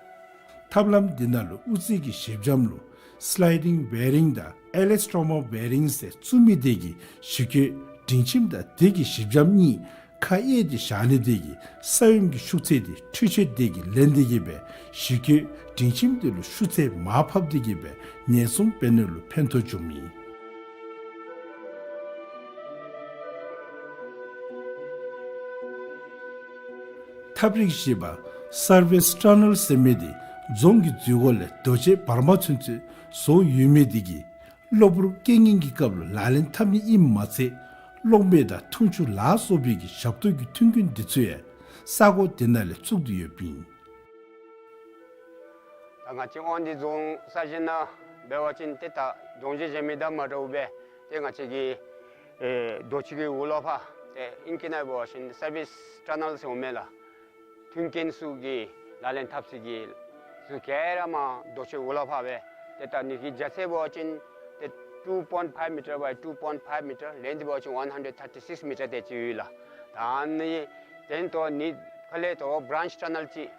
ཐབས་ལམ་འདི་ནང་ལུ་དབུ་རྩེ་གི་གཞི་འགྱམ་ལུ་སི་ལའི་ཌིང་བེ་རིང་དང་ཨེ་ལེ་སི་ཊོར་མར་བེ་རིང་ཟེར་བཙུགས་མི་དེ་གིས་གཞི་བཀོད་སྒྲིང་ཁྱིམ་དང་དེ་གི་གཞི་འགྱམ་གཉིས་ཁ་གཡས་ཏེ་བཞག་ནི་དེ་གིས་ས་ཡོམ་གྱི་ཤུགས་ཚད་དེ་འཕྲུལ་ཆས་དེ་གིས་ལེན་ཏེ་གི་སྦེ་གཞི་བཀོད་སྒྲིང་ཁྱིམ་དེ་ལུ་ཤུགས་ཚད་མར་ཕབ་སྟེ་གི་སྦེ་ཉེན་སྲུང་འབད་ནི་ལུ་ཕན་ཐོགས་འབྱུངམ་ཨིན། ཐབས་རིག་བཞི་པ་སར་ཝིས་ཊ་ནལ་ཟེར་མི་དེ་རྫོང་གི་འཛུལ་སྒོ་ལས་རྡོ་གཅལ་བར་མ་ཚུན་ཚོད་བཟོ་ཡོད་མི་དེ་གིས་གློ་བུར་རྐྱེན་ངན་གྱི་སྐབས་ལུ་ལག་ལེན་འཐབ་ནི་ཨིནམ་མ་ཚད་གློག་མེ་དང་འཐུང་ཆུ་ལ་སོགས་པའི་གི་ཞབས་ཏོག་གི་མཐུན་རྐྱེན་འདི་ཚུ་ཡང་ས་གོ་དེ་ནང་ལས་བཙུགས་ཏེ་ཡོདཔ་ཨིན། ད་ང་བཅས་དབང་འདུས་རྫོང་ས་གཞི་ནང་འབད་བ་ཅིན་ཏེ་ད་རྫོང་གཞི་གཞན་མི་དང་མ་འདྲཝ་སྦེ་ཏེ་ང་བཅས་ཀྱི་ཨེ་རྡོ་གཅལ་གྱི་འོག་ལུ་ཕར་ཏེ་ཨིང་སྐད་ནང་འབད་བ་ཅིན་སར་ཝིས་ཊ་ནལ་ཟེར་འོང་མས་ལགས། མཐུན་རྐྱེན་ཚུ་གི་ལག་ལེན་འཐབ་ས་གི་ཚུ་ག་ར་མར་རྡོ་གཅལ་འོག་ལུ་ཕར་སྦེ་ཏེ་ད་ཨ་ནི་གི་རྒྱ་ཚད་འབད་བ་ཅིན་ཏེ་two point five meter by two point five meter, length འབད་བ་ཅིན་one hundred thirty six meter དེ་ཅིག་ཡོད་ལགས། ད་ཨ་ནི་དེ་ལྟོ་ཨ་ནི་ཁ་ལས་ཏེ་བརཱནཆ་ཊ་ནལ་ཅིག་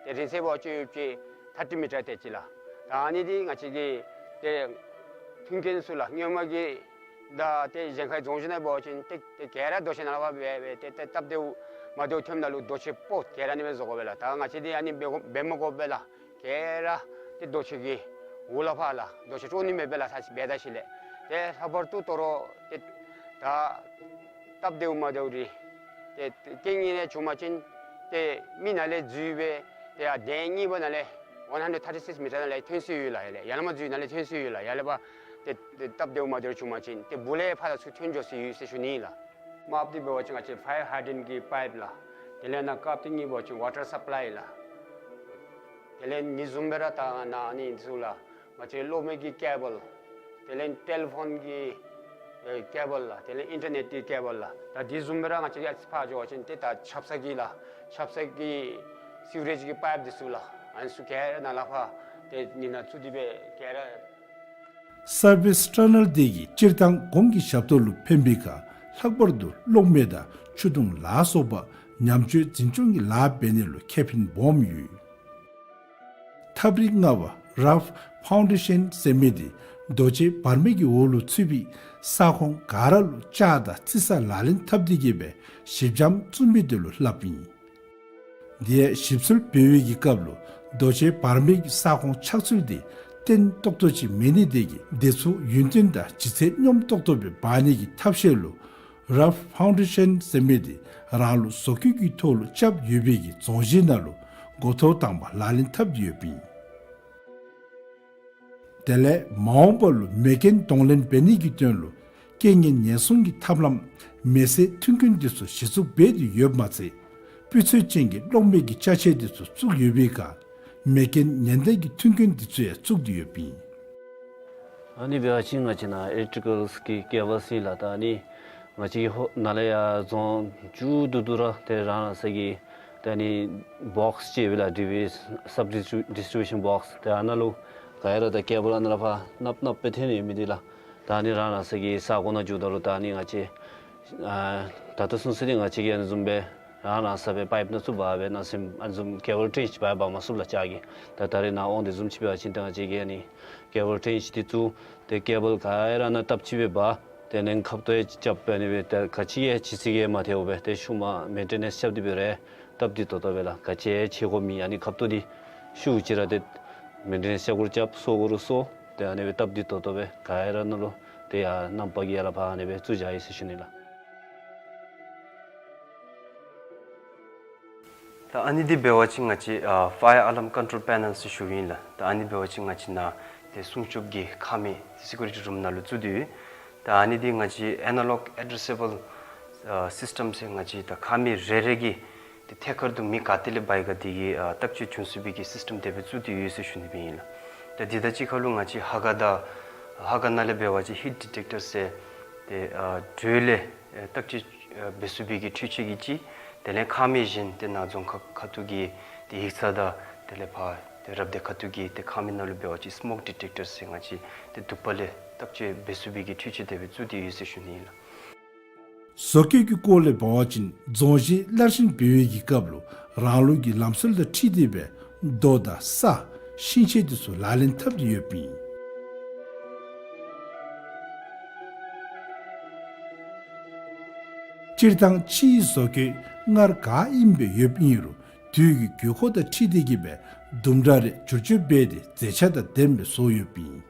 ཏེ་རིང་ཚད་འབད་བ་ཅིན་ཡོད་ཅི་ཐར་ཊི་མི་ཊར་དེ་ཅིག་ལགས། ད་ཨ་ནི་འདི་ང་བཅས་ཀྱི་ཏེ་མཐུན་རྐྱེན་ཚུ་ལགས། སྔོན་མ་གི་ད་ཏེ་གཞན་ཁའི་རྫོང་གཞི་ནང་འབད་བ་ཅིན་ཏེ་ཏེ་ག་ར་རྡོ་གཅལ་ནང་ལུ་ཕར་སྦེ་སྦེ་ཏེ་ཏེ་སྟབས་བདེཝ་མ་བདེཝ་ཐོནམ་ད་ལུ་རྡོ་གཅལ་སྤོ་ག་ར་ཨ་ནི་སྦེ་བཟོ་དགོ་པས་ལགས། ད་ང་བཅས་འདི་ཨ་ནི་འབད་དགོ་འབད་མ་དགོ་པས་ལགས། ག་ར་ཏེ་རྡོ་གཅལ་གྱི་འོག་ལུ་ཕར་ལགས། རྡོ་གཅལ་དཀྲོག་ནི་མེད་པས་ལགས། ད་འབད་ད་ཤེས་ལགས། ཏེ་ལྷག་པར་དུ་དོ་རུང་ཏེ་ད་སྟབས་བདེཝ་མ་བདེཝ་རེ་ཏེ་ཏེ་རྐྱེན་ངན་རེ་བྱུང་པ་ཅིན་ཏེ་མི་ནཱ་ལས་འཛུལ་སྦེ་ཏེ་ཡར་གདན་གཉིས་པ་ནང་ལས་one hundred thirty six meter ནང་ལས་ཐོན་ས་ཡོད་ལགས། ཡར་ལས་ཡར་ལས་མར་འཛུལ་ནཱ་ལས་ཐོན་ས་ཡོད་ལགས། ཡར་ལས་ཕར་ཏེ་ཏེ་སྟབས་བདེཝ་མ་བདེཝ་རེ་བྱུང་པ་ཅིན་ཏེ་སྦུག་ལས་ཕར་ལས་ཚུར་ཐོན་འགྱོ་ས་ཡོད་ཟེར་ཞུ་ནི་ལགས། དམརཔོ་འདི་འབད་བ་ཅིན་ང་བཅས་ཕ་ཡར་ཧའི་ཌེནཊ་གི་པའིཔ་ལགས། དེ་ལས་ནཱ་དཀརཔོ་འདི་གཉིས་འབད་བ་ཅིན་ཝ་ཊར་སཔ་ལའི་ལགས། དེ་ལས་ཨ་ནི་བཟུམ་སྦེ་ར་ད་ནཱ་ཨ་ནི་ཚུ་ལགས། ང་བཅས་གློག་མེ་གི་ཀེ་བཱལ། དེ་ལས་ཊེ་ལི་ཕོན་གྱི་ཨེ་ཀེ་བཱལ་ལགས། དེ་ལས་ཨིན་ཊར་ནེཊ་གི་ཀེ་བཱལ་ལགས། ད་འདི་བཟུམ་སྦེ་ར་ང་བཅས་ཀྱིས་ཨ་ཙི་ཕར་འགྱོ་བ་ཅིན་ཏེ་ད་ཆབ་གསང་གི་ལགས། ཆབ་གསང་གི་སི་ཝེ་རེཇ་གི་པའིཔ་འདི་ཚུ་ལགས། ཨ་ནི་ཚུ་ག་ར་ནཱ་ལས་ཕར་ཏེ་ཨ་ནི་ནང་བཙུགས་ཏེ་སྦེ་ག་ར། སར་ཝིས་ཊ་ནལ་དེ་གིས་སྤྱིར་བཏང་གོང་གི་ཞབས་ཏོག་ལུ་ཕན་པའི་ཁར་ལྷག་པར་དུ་གློག་མེ་དང་ཆུ་དུང་ལ་སོགས་པ་ཉམས་བཅོས་འཛིན་སྐྱོང་གི་ལཱ་འབད་ནི་ལུ་ཁེ་ཕན་སྦོམ་ཡོད། ཐབས་རིག་ལྔ་པ་རཱལཕ་ཕའུན་ཌེ་ཤཱན་ཟེར་མི་དེ་རྡོ་གཅལ་བར་མའི་གི་འོག་ལུ་ཚུད་པའི་ས་ཁོངས་ག་ར་ལུ་ལྕགས་དང་རྩི་ས་ལག་ལེན་འཐབ་སྟེ་གི་སྦེ་གཞི་འགྱམ་བཙུགས་མི་དེ་ལུ་སླབ་ཨིན། དེ་ཡང་ཞིབ་འཚོལ་འབད་བའི་གི་སྐབས་ལུ་རྡོ་གཅལ་བར་མའི་གི་ས་ཁོངས་ཆགས་ཚུལ་དེ་བརྟན་ཏོག་ཏོ་ཅིག་མེད་ནི་དེ་གིས་དེ་ཚུ་ཡུན་བརྟན་དང་ལྗིད་ཚད་སྙོམས་ཏོག་ཏོ་སྦེ་འབག་ནི་གི་ཐབས་ཤེས་ལུ་རཱལཕ་ཕའུན་ཌེ་ཤཱན་ཟེར་མི་དེ་རང་ལུ་བཟོ་བཀོད་ཀྱི་ཐོག་ལུ་རྐྱབ་ཡོད་པའི་གི་རྫོང་གཞི་ནང་ལུ་འགོ་ཐོག་དང་པ་ལག་ལེན་འཐབ་སྟེ་ཡོདཔ་ཨིན། དེ་ལས་མ་འོངས་པ་ལུ་མེ་རྐྱེན་གདོང་ལེན་འབད་ནི་གི་དོན་ལུ་རྐྱེན་ངན་ཉེན་སྲུང་གི་ཐབས་ལམ་མེ་སེལ་མཐུན་རྐྱེན་དེ་ཚུ་གཞི་བཙུགས་འབད་དེ་ཡོདཔ་མ་ཚད་སྤུས་ཚད་ཅན་གྱི་གློག་མེ་གི་ཅ་ཆས་དེ་ཚུ་བཙུགས་ཡོད་པའི་ཁར་མེ་རྐྱེན་ཉེན་བརྡ་གི་མཐུན་རྐྱེན་དེ་ཚུ་ཡང་བཙུགས་ཏེ་ཡོདཔ་ཨིན། ཨ་ནི་འབད་བ་ཅིན་ང་བཅས་ནཱ་ཨི་ལེག་ཊི་རི་ཀལ་གྱི་ཀེ་བཱལ་ཨིན་ལགས། ད་ཨ་ནི་ང་བཅས་ཧོ་ནཱ་ལས་ཡར་རྫོང་མཇུག་བསྡུ་བསྡུ་ར་ཏེ་རང་རང་སོ་གི་ད་ཨ་ནི་བོགས་ཅིག་ཡོད་པས་ལགས། ཌི་བི་ཨེསི་སབ་ཌིས་ཊི་རི་བིའུ་ཤཱན་བོགས། ཏེ་ཨ་ནཱ་ལུ་ག་ར་ད་ཀེ་བཱལ་ཨ་ནཱ་ལས་ཕར་ནགཔ་ནགཔ་སྦེ་ཐོན་ནི་ཡོད་མི་འདི་ལགས། ད་ཨ་ནི་རང་རང་སོ་གི་ས་གོ་ནང་འགྱོཝ་ད་ལུ་ད་ཨ་ནི་ང་བཅས་ཨ་ད་ལྟོ་ཚུན་ཚོད་འདི་ང་བཅས་ཀྱིས་ཨ་ནི་བཟུམ་སྦེ་ རང་རང་ས་སྦེ་པའིཔ་ནང་བཙུགས་འབག་སྦེ་ནང་སེམས་ཨ་ནི་བཟུམ་ཀེ་བཱལ་ཊེན་ཅིག་འབག་འབག་མ་ཚུགས་ལགས་ལྕགས་ཀྱི། ད་ད་རེས་ནཱ་འོང་དེ་བཟུམ་ཅིག་འབད་བ་ཅིན་ད་ང་བཅས་ཀྱིས་ཨ་ནི་ཀེ་བཱལ་ཊེན་ཅིག་འདི་བཙུགས་ཏེ་ཀེ་བཱལ་ག་ར་ནང་བཏབ་ཅིག་སྦེ་འབག། དེ་ལས་ཁབ་ཏོ་ཡང་རྐྱབ་སྦེ་ཨ་ནི་སྦེ་ད་ག་ཅི་ཡང་ཅིག་ཅིག་ཡང་མ་ཐལཝ་སྦེ་ཏེ་ཤུལ་མ་མེན་ཊེ་ནེནསི་རྐྱབ་སྟེ་སྦེ་ར་སྟབས་བདེ་ཏོག་ཏོ་སྦེ་ལགས། ག་ཅི་ཡང་བྱེད་དགོ་མི་ཨ་ནི་ཁབ་ཏོ་འདི་ཤུལ་ཅིག་ར་ཏེ་མེན་ཊེ་ནེནསི་རྐྱབ་དགོ་རུང་རྐྱབ་གསོ་དགོ་རུང་གསོ། ཏེ་ཨ་ནི་སྦེ་སྟབས་བདེ་ཏོག་ཏོ་སྦེ་ག་ར་ནང་ལུ་ཏེ་ཡར་གནམ་བག་གི་ཡར་ལས་ཕར་ཨ་ནི་སྦེ་བཙུགས་བཞག་ཡི་ཟེར་ཞུ་ནི་ལགས། ད་ཨ་ནི་འདི་འབད་བ་ཅིན་ང་བཅས་ཨ་ཕ་ཡར་ཨ་ལཱརམ་ཀོན་ཊོལ་པེ་ནཱལ་ཟེར་ཞུཝ་ཨིན་ལགས། ད་ཨ་ནི་འབད་བ་ཅིན་ང་བཅས་ནཱ་ཏེ་སྲུང་སྐྱོབ་ཀྱི་ཁང་མིག་སི་ཀུ་རི་ཊི་རུམ་ནང་ལུ་བཙུགས་ཏེ་ཡོད། ད་ཨ་ནི་འདི་ང་བཅས་ཨེ་ན་ལོག་ཨེ་ཌི་རེས་སི་བཱལ་ཨ་སིསི་ཊམ་ཟེར་ང་བཅས་ད་ཁང་མིག་རེ་རེ་གི་ཏེ་ཐད་ཀར་དུ་མི་ག་ཏེ་ལས་འབག་ཡི་ག་དེ་གི་ཨ་བརྟག་དཔྱད་བྱུང་ཚུགས་པའི་གི་སིསི་ཊམ་དེ་སྦེ་བཙུགས་ཏེ་ཡོད་ཟེར་ཞུ་ནི་སྦེ་ཨིན་ལགས། ད་འདི་དང་གཅིག་ཁར་ལུ་ང་བཅས་ཧ་ག་དང་ཧ་ག་ནང་ལས་འབད་བ་ཅིན་ཧིཊ་ཌི་ཊེཀ་ཊར་ཟེར་ཏེ་ཨ་དྲོད་ལས་ཨེ་བརྟག་དཔྱད་ཨེ་འབད་ཚུགས་པའི་གི་འཕྲུལ་ཆས་ཀྱི་ཅིག། དེ་ལས་ཁང་མིག་གཞན་ཏེ་ནཱ་རྫོང་ཁག་ཁ་ཐུག་གི་ཏེ་ཡིག་ཚང་དང་དེ་ལས་ཕར་ཏེ་རབ་སྡེ་ཁ་ཐུག་གི་ཏེ་ཁང་མིག་ནང་ལུ་འབད་བ་ཅིན་སི་མོག་ཌི་ཊེཀ་ཊར་ཟེར་ང་བཅས་ཏེ་དུ་པ་ལས་བརྟག་དཔྱད་འབད་ཚུགས་པའི་གི་འཕྲུལ་ཆས་དེ་སྦེ་བཙུགས་ཏེ་ཡོད་ཟེར་ཞུ་ནི་ཨིན་ལགས། བཟོ་བཀོད་ཀྱི་སྐོར་ལས་འབད་བ་ཅིན་རྫོང་གཞིས་སླར་བཞེངས་འབད་བའི་གི་སྐབས་ལུ་རང་ལུགས་ཀྱི་ལམ་སྲོལ་དང་འཁྲིལ་ཏེ་སྦེ་རྡོ་དང་ས་ཤིང་ཆས་དེ་ཚུ་ལག་ལེན་འཐབ་སྟེ་ཡོདཔ་ཨིན། སྤྱིར་བཏང་ཕྱིའི་བཟོ་བཀོད་སྔར་ག་ཨིནམ་སྦེ་ཡོདཔ་ཨིན་རུང་དུས་ཀྱི་དགོས་མཁོ་དང་འཁྲིལ་ཏེ་གི་སྦེ་དུམ་གྲ་རེ་བསྒྱུར་བཅོས་འབད་དེ་མཛེས་ཆ་དང་ལྡནམ་སྦེ་བཟོ་ཡོདཔ་ཨིན།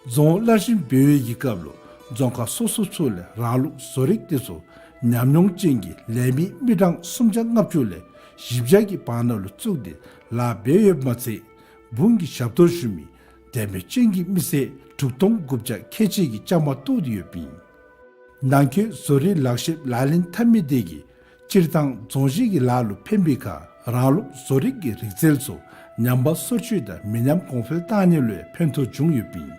རྫོང་སླར་བཞེངས་འབད་བའི་གི་སྐབས་ལུ་རྫོང་ཁག་སོ་སོ་ཚུ་ལས་རང་ལུགས་བཟོ་རིག་དེ་ཚུ་ཉམས་མྱོང་ཅན་གྱི་ལས་མི་མི་གྲངས་སུམ་བརྒྱ་ལྔ་བཅུ་ལས་བཞི་བརྒྱ་གི་བར་ན་ལུ་བཙུགས་ཏེ་ལཱ་འབད་ཡོདཔ་མ་ཚད་དཔུང་གི་ཞབས་ཏོག་ཞུ་མི་དད་མོས་ཅན་གྱི་མི་སེར་དྲུག་སྟོང་དགུ་བརྒྱ་ཁལ་གཅིག་གི་བཅའ་མར་གཏོགས་ཏེ་ཡོདཔ་ཨིན། ནང་འཁོད་བཟོ་རིག་ལག་ཤེས་ལག་ལེན་འཐབ་མི་དེ་གིས་སྤྱིར་བཏང་རྫོང་གཞིས་ཀྱི་ལཱ་ལུ་ཕན་པའི་ཁར་རང་ལུགས་བཟོ་རིག་གི་རིག་རྩལ་ཚུ་ཉམས་པ་སོར་ཆུད་དང་མི་ཉམས་གོང་འཕེལ་བཏང་ནི་ལུ་ཡང་ཕན་ཐོགས་བྱུང་ཡོདཔ་ཨིན།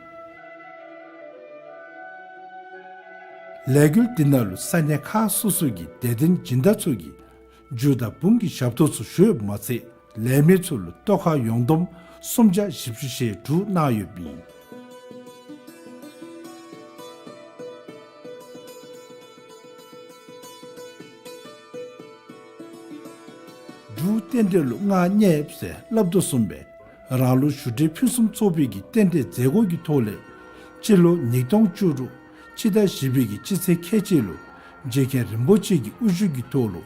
ལས་འགུལ་འདི་ནང་ལུ་ས་གནས་ཁག་སོ་སོ་གི་དད་ལྡན་སྦྱིན་བདག་ཚུ་གིས་རྒྱུ་དང་འབུངས་ཀྱི་ཞབས་ཏོག་ཚུ་ཞུ་ཡོདཔ་མ་ཚད་ལས་མི་ཚུ་ལུ་ལྟོ་ཁ་ཡོངས་བསྡོམས་སུམ་བརྒྱ་བཞི་བཅུ་ཞེ་དྲུག་གནང་ཡོདཔ་ཨིན། འབྲུག་རྟེན་འབྲེལ་ལུ་མངའ་བརྙེས་ཟེར་སླབ་དོ་བཟུམ་སྦེ་རང་ལུགས་བཞུགས་གྲལ་ཕུན་སུམ་ཚོགས་པའི་གི་རྟེན་འབྲེལ་མཛད་སྒོ་གི་ཐོག་ལས་སྤྱི་ལོ་ཉིས་སྟོང་བཅུ་དྲུག་སྤྱི་ཟླ་བཞི་པའི་གི་སྤྱི་ཚེས་ཁལ་གཅིག་ལུ་རྗེ་མཁན་རིན་པོ་ཆེ་གི་དབུ་བཞུགས་ཀྱི་ཐོག་ལུ་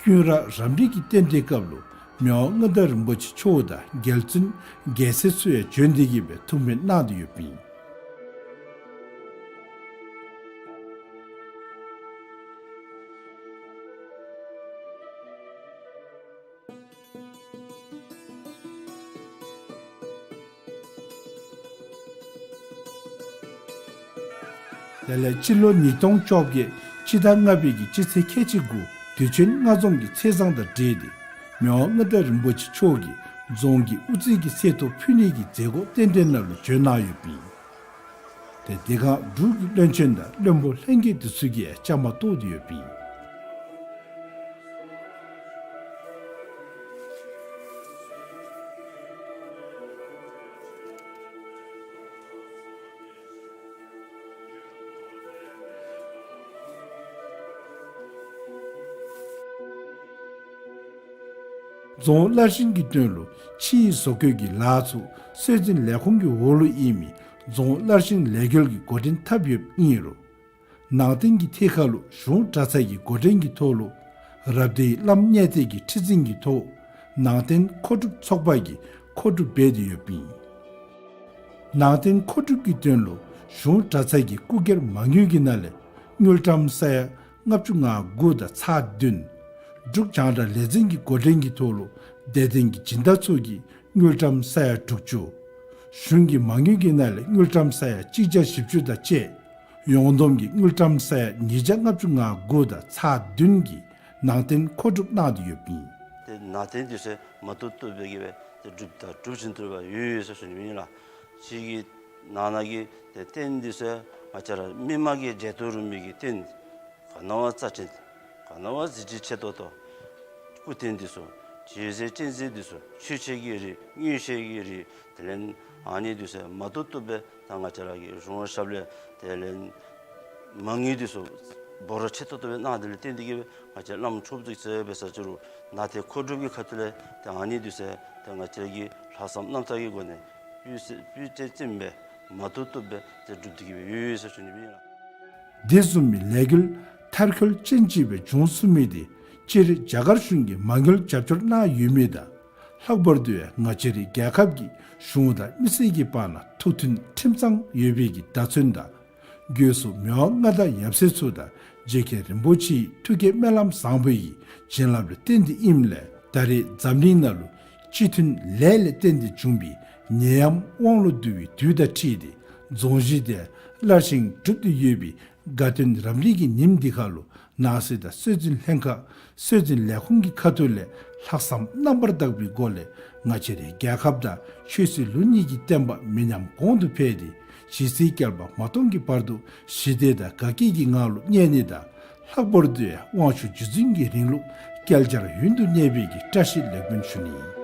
ཀུན་ར་རབ་རིབ་ཀྱི་རྟེན་འབྲེལ་སྐབས་ལུ་མི་དབང་མངའ་བདག་རིན་པོ་ཆེ་མཆོག་དང་རྒྱལ་བཙུན་རྒྱལ་སྲས་ཚུ་ཡང་བྱོན་ཏེ་གི་སྦེ་ཐུགས་སྨོན་གནང་སྟེ་ཡོདཔ་ཨིན། དེ་ལས་སྤྱི་ལོ་ཉིས་སྟོང་བཅོ་བརྒྱད་སྤྱི་ཟླ་ལྔ་པའི་གི་སྤྱི་ཚེས་ཁལ་གཅིག་དགུ་དུས་ཆེན་མངའ་རྫོང་གི་ཚེས་བཟང་དང་འབྲེལ་ཏེ་མི་དབང་མངའ་བདག་རིན་པོ་ཆེ་མཆོག་གིས་རྫོང་གི་དབུ་རྩེ་གི་གསེར་ཏོག་ཕུལ་ནི་གི་མཛད་སྒོ་རྟེན་འབྲེལ་ནང་ལུ་བྱོན་གནང་ཡོདཔ་ཨིན། ཏེ་དེ་སྒང་འབྲུག་གི་བློན་ཆེན་དང་བློན་པོ་ལྷན་རྒྱས་དེ་ཚུ་གིས་བཅའ་མར་གཏོགས་ཏེ་ཡོདཔ་ཨིན། རྫོང་སླར་བཞེངས་ཀྱི་དོན་ལུ་ཕྱིའི་བཟོ་བཀོད་ཀྱི་ལཱ་ཚུ་སྲོལ་འཛིན་ལས་ཁུངས་ཀྱི་འོག་ལུ་ཨིན་མི་རྫོང་སླར་བཞེངས་ལས་འགུལ་གྱིས་འགོ་འདྲེན་འཐབ་ཡོདཔ་ཨིན་རུང་ནང་རྟེན་གྱི་ཐད་ཁར་ལུ་གཞུང་གྲྭ་ཚང་གི་འགོ་འདྲེན་གྱི་ཐོག་ལུ་རབ་སྡེའི་བླམ་གཉེར་སྡེ་གི་ཁྲི་འཛིན་གྱི་ཐོག་ནང་རྟེན་མཁོ་སྒྲུབ་ཚོགས་པ་གིས་མཁོ་སྒྲུབ་འབད་དེ་ཡོདཔ་ཨིན། ནང་རྟེན་མཁོ་སྒྲུབ་ཀྱི་དོན་ལུ་གཞུང་གྲྭ་ཚང་གི་སྐུ་སྒེར་མ་དངུལ་གྱི་ནང་ལས་དངུལ་ཀྲམ་ས་ཡ་ལྔ་བཅུ་ང་དགུ་དང་ཚག་བདུན། འབྲུག་རྒྱང་བསྒྲགས་ལས་འཛིན་གྱི་འགོ་འདྲེན་གྱི་ཐོག་ལུ་དད་ལྡན་གྱི་སྦྱིན་བདག་ཚུ་གིས་དངུལ་ཀྲམ་ས་ཡ་དྲུག་ཅུ། གཞུང་གི་མ་དངུལ་གྱི་ནང་ལས་དངུལ་ཀྲམ་ས་ཡ་གཅིག་བརྒྱ་བཞི་བཅུ་དང་བཅས་ཡོངས་བསྡོམས་ཀྱི་དངུལ་ཀྲམ་ས་ཡ་ཉིས་བརྒྱ་ལྔ་བཅུ་ང་དགུ་དང་ཚག་བདུན་གྱི་ནང་རྟེན་མཁོ་སྒྲུབ་གནང་སྟེ་ཡོདཔ་ཨིན། ཏེ་ནང་རྟེན་འདི་ཚུ་མ་བཏུབ་བཏུབ་སྦེ་གི་སྦེ་ཏེ་སྒྲུབ་དང་སྒྲུབ་བཞིན་དུ་སྦེ་ཡོད་ཡོད་ཟེར་ཞུ་ནི་ཨིན་ལགས། ཅིག་གི་ནང་ན་གི་ཏེ་རྟེན་འདི་ཚུ་ང་བཅས་ར་མི་དམངས་ཀྱིས་མཇལ་དུ་རུང་མི་གི་རྟེན་ག་ནི་བ་རྩ་ཅན་ག་ནི་བ་གཟི་བརྗིད་ཆེ་ཏོག་ཏོ་སྐུ་རྟེན་འདི་ཚུ་བྱད་བཟེད་སྤྱན་གཟིགས་འདི་ཚུ་མཆོད་བྱེད་ཀྱི་རིགས་མངོན་ཤེས་ཀྱི་རིགས་དེ་ལས་ཨ་ནི་འདི་ཚུ་མ་བཏུབ་བཏུབ་སྦེ་ད་ང་བཅས་ར་གི་གཞུང་ཞབས་ལས་དེ་ལས་མ་དངུལ་འདི་ཚུ་ འབོར་ཆེ་ཏོག་ཏོ་སྦེ་གནང་དེ་ལས་བརྟེན་ཏེ་གིས་སྦེ་ང་བཅས་བླམ་ཆོསཔ་ཅིག་ཟེར་འབད་ས་ཅིག་རུང་ནཱ་ཏེ་མཁོ་སྒྲུབ་ཀྱི་ཁ་ཐུག་ལས་ཏེ་ཨ་ནི་འདི་ཚུ་ཏེ་ང་བཅས་ཀྱིས་ལྷག་བསམ་རྣམ་དག་གི་སྒོ་ནས་སྤུས་ཚད་སྤུས་ཚད་ཅན་སྦེ་མ་ཐུབ་ཐུབ་སྦེ་ཏེ་སྒྲུབ་སྟེ་གིས་སྦེ་ཡོད་ཡོད་ཟེར་ཞུ་ནི་སྦེ་ཨིན་ལགས། དེ་བཟུམ་མའི་ལས་འགུལ་མཐར་འཁྱོལ་ཅན་ཅིག་སྦེ་འབྱུང་ཚུགས་མི་དེ་སྤྱིར་རྒྱ་གར་གཞུང་གིས་མ་དངུལ་རྒྱབ་སྐྱོར་གནང་ཡོད་མི་དང་། ལྷག་པར་དུ་ཡང་ང་བཅས་རའི་རྒྱལ་ཁབ་ཀྱིས་གཞུང་དང་མི་སེར་གྱི་བར་ན་ཐུགས་མཐུན་ཁྲིམས་གཙང་ཡོད་པའི་གི་བརྡ་མཚོན་དང་། སྒོས་སུ་མི་དབང་མངའ་བདག་ཡབ་སྲས་ཚུ་དང་རྗེ་མཁན་རིན་པོ་ཆེའི་ཐུགས་བསྐྱེད་སྨོན་ལམ་བཟང་པོ་ཡི་བྱིན་རླབས་ལ་བརྟེན་ཏེ་ཨིནམ་ལས་ད་རེས་འཛམ་གླིང་ནང་ལུ་སྤྱི་མཐུན་ལས་ལས་བརྟེན་ཏེ་བྱུང་བའི་ནད་ཡམས་དབང་ལུ་བསྡུ་བའི་དུས་དང་འཁྲིལ་ཏེ་རྫོང་གཞི་དེ་སླར་བཞེངས་གྲུབ་སྟེ་ཡོད་པའི་དགའ་སྟོན་རབ་གནས་ཀྱི་ཉིནམ་འདི་ཁར་ལུ་ནང་སྲིད་དང་སྲོལ་འཛིན་ལྷན་ཁག་སྲོལ་འཛིན་ལས་ཁུངས་ཀྱི་ཁ་ཐུག་ལས་ལྷག་བསམ་རྣམ་པར་དག་པའི་སྒོ་ལས་ང་བཅས་རའི་རྒྱལ་ཁབ་དང་ཆོས་སྲིད་ལུགས་གཉིས་ཀྱི་བསྟན་པ་མི་ཉམས་གོང་དུ་འཕེལ་ཏེ་ཞི་བསིལ་བསྐལ་པ་མ་སྟོངས་ཀྱི་བར་དུ་ཞི་བདེ་དང་དགའ་སྐྱིད་ཀྱི་ངང་ལུ་གནས་ནི་དང་། ལྷག་པར་དུ་ཡང་དབང་ཕྱུག་རྗེ་བཙུན་གྱི་རིང་ལུགས་བསྐལ་བརྒྱར་ཡུན་དུ་གནས་པའི་གི་བཀྲ་ཤིས་ལེགས་སྨོན་ཞུ་ནི།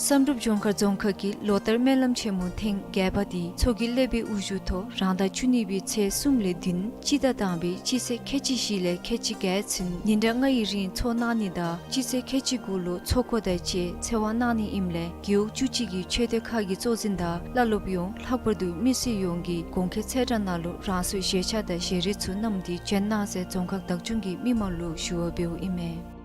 བསམ་གྲུབ་ལྗོངས་མཁར་རྫོང་ཁག་གི་ལོ་ལྟར་སྨོན་ལམ་ཆེན་མོ་ཐེངས་བརྒྱད་པ་དེ་མཚོ་གི་ཀླད་པའི་དབུ་བཞུགས་ཐོག་རང་ཟླ་བཅུ་གཉིས་པའི་ཚེས་གསུམ་ལས་བདུན་སྤྱི་ཟླ་དང་པའི་སྤྱི་ཚེས་ཁལ་གཅིག་བཞི་ལས་ཁལ་གཅིག་བརྒྱད་ཚུན་ཉིན་གྲངས་ལྔ་ཡི་རིང་འཚོགས་གནང་ནི་དང་སྤྱི་ཚེས་ཁལ་གཅིག་དགུ་ལུ་ཚོགས་འཁོར་དང་བཅས་ཚེ་དབང་གནང་ནི་ཨིནམ་ལས་རྒེད་འོག་བཅུ་གཅིག་གི་ཆོས་སྡེ་ཁག་གི་གཙོ་འཛིན་དང་བླ་སློབ་ཡོངས་ལྷག་པར་དུ་མི་སེར་ཡོངས་ཀྱིས་གོང་འཁོད་ཚེས་གྲངས་ནང་ལུ་རང་སོའི་བཞེས་ཆ་དང་བཞེས་རིགས་ཚུ་བསྣམས་ཏེ་བྱོན་གནང་ཟེར་རྫོང་ཁག་བདག་སྐྱོང་གིས་མི་མང་ལུ་ཞུ་བ་འབདཝ་ཨིན་མས།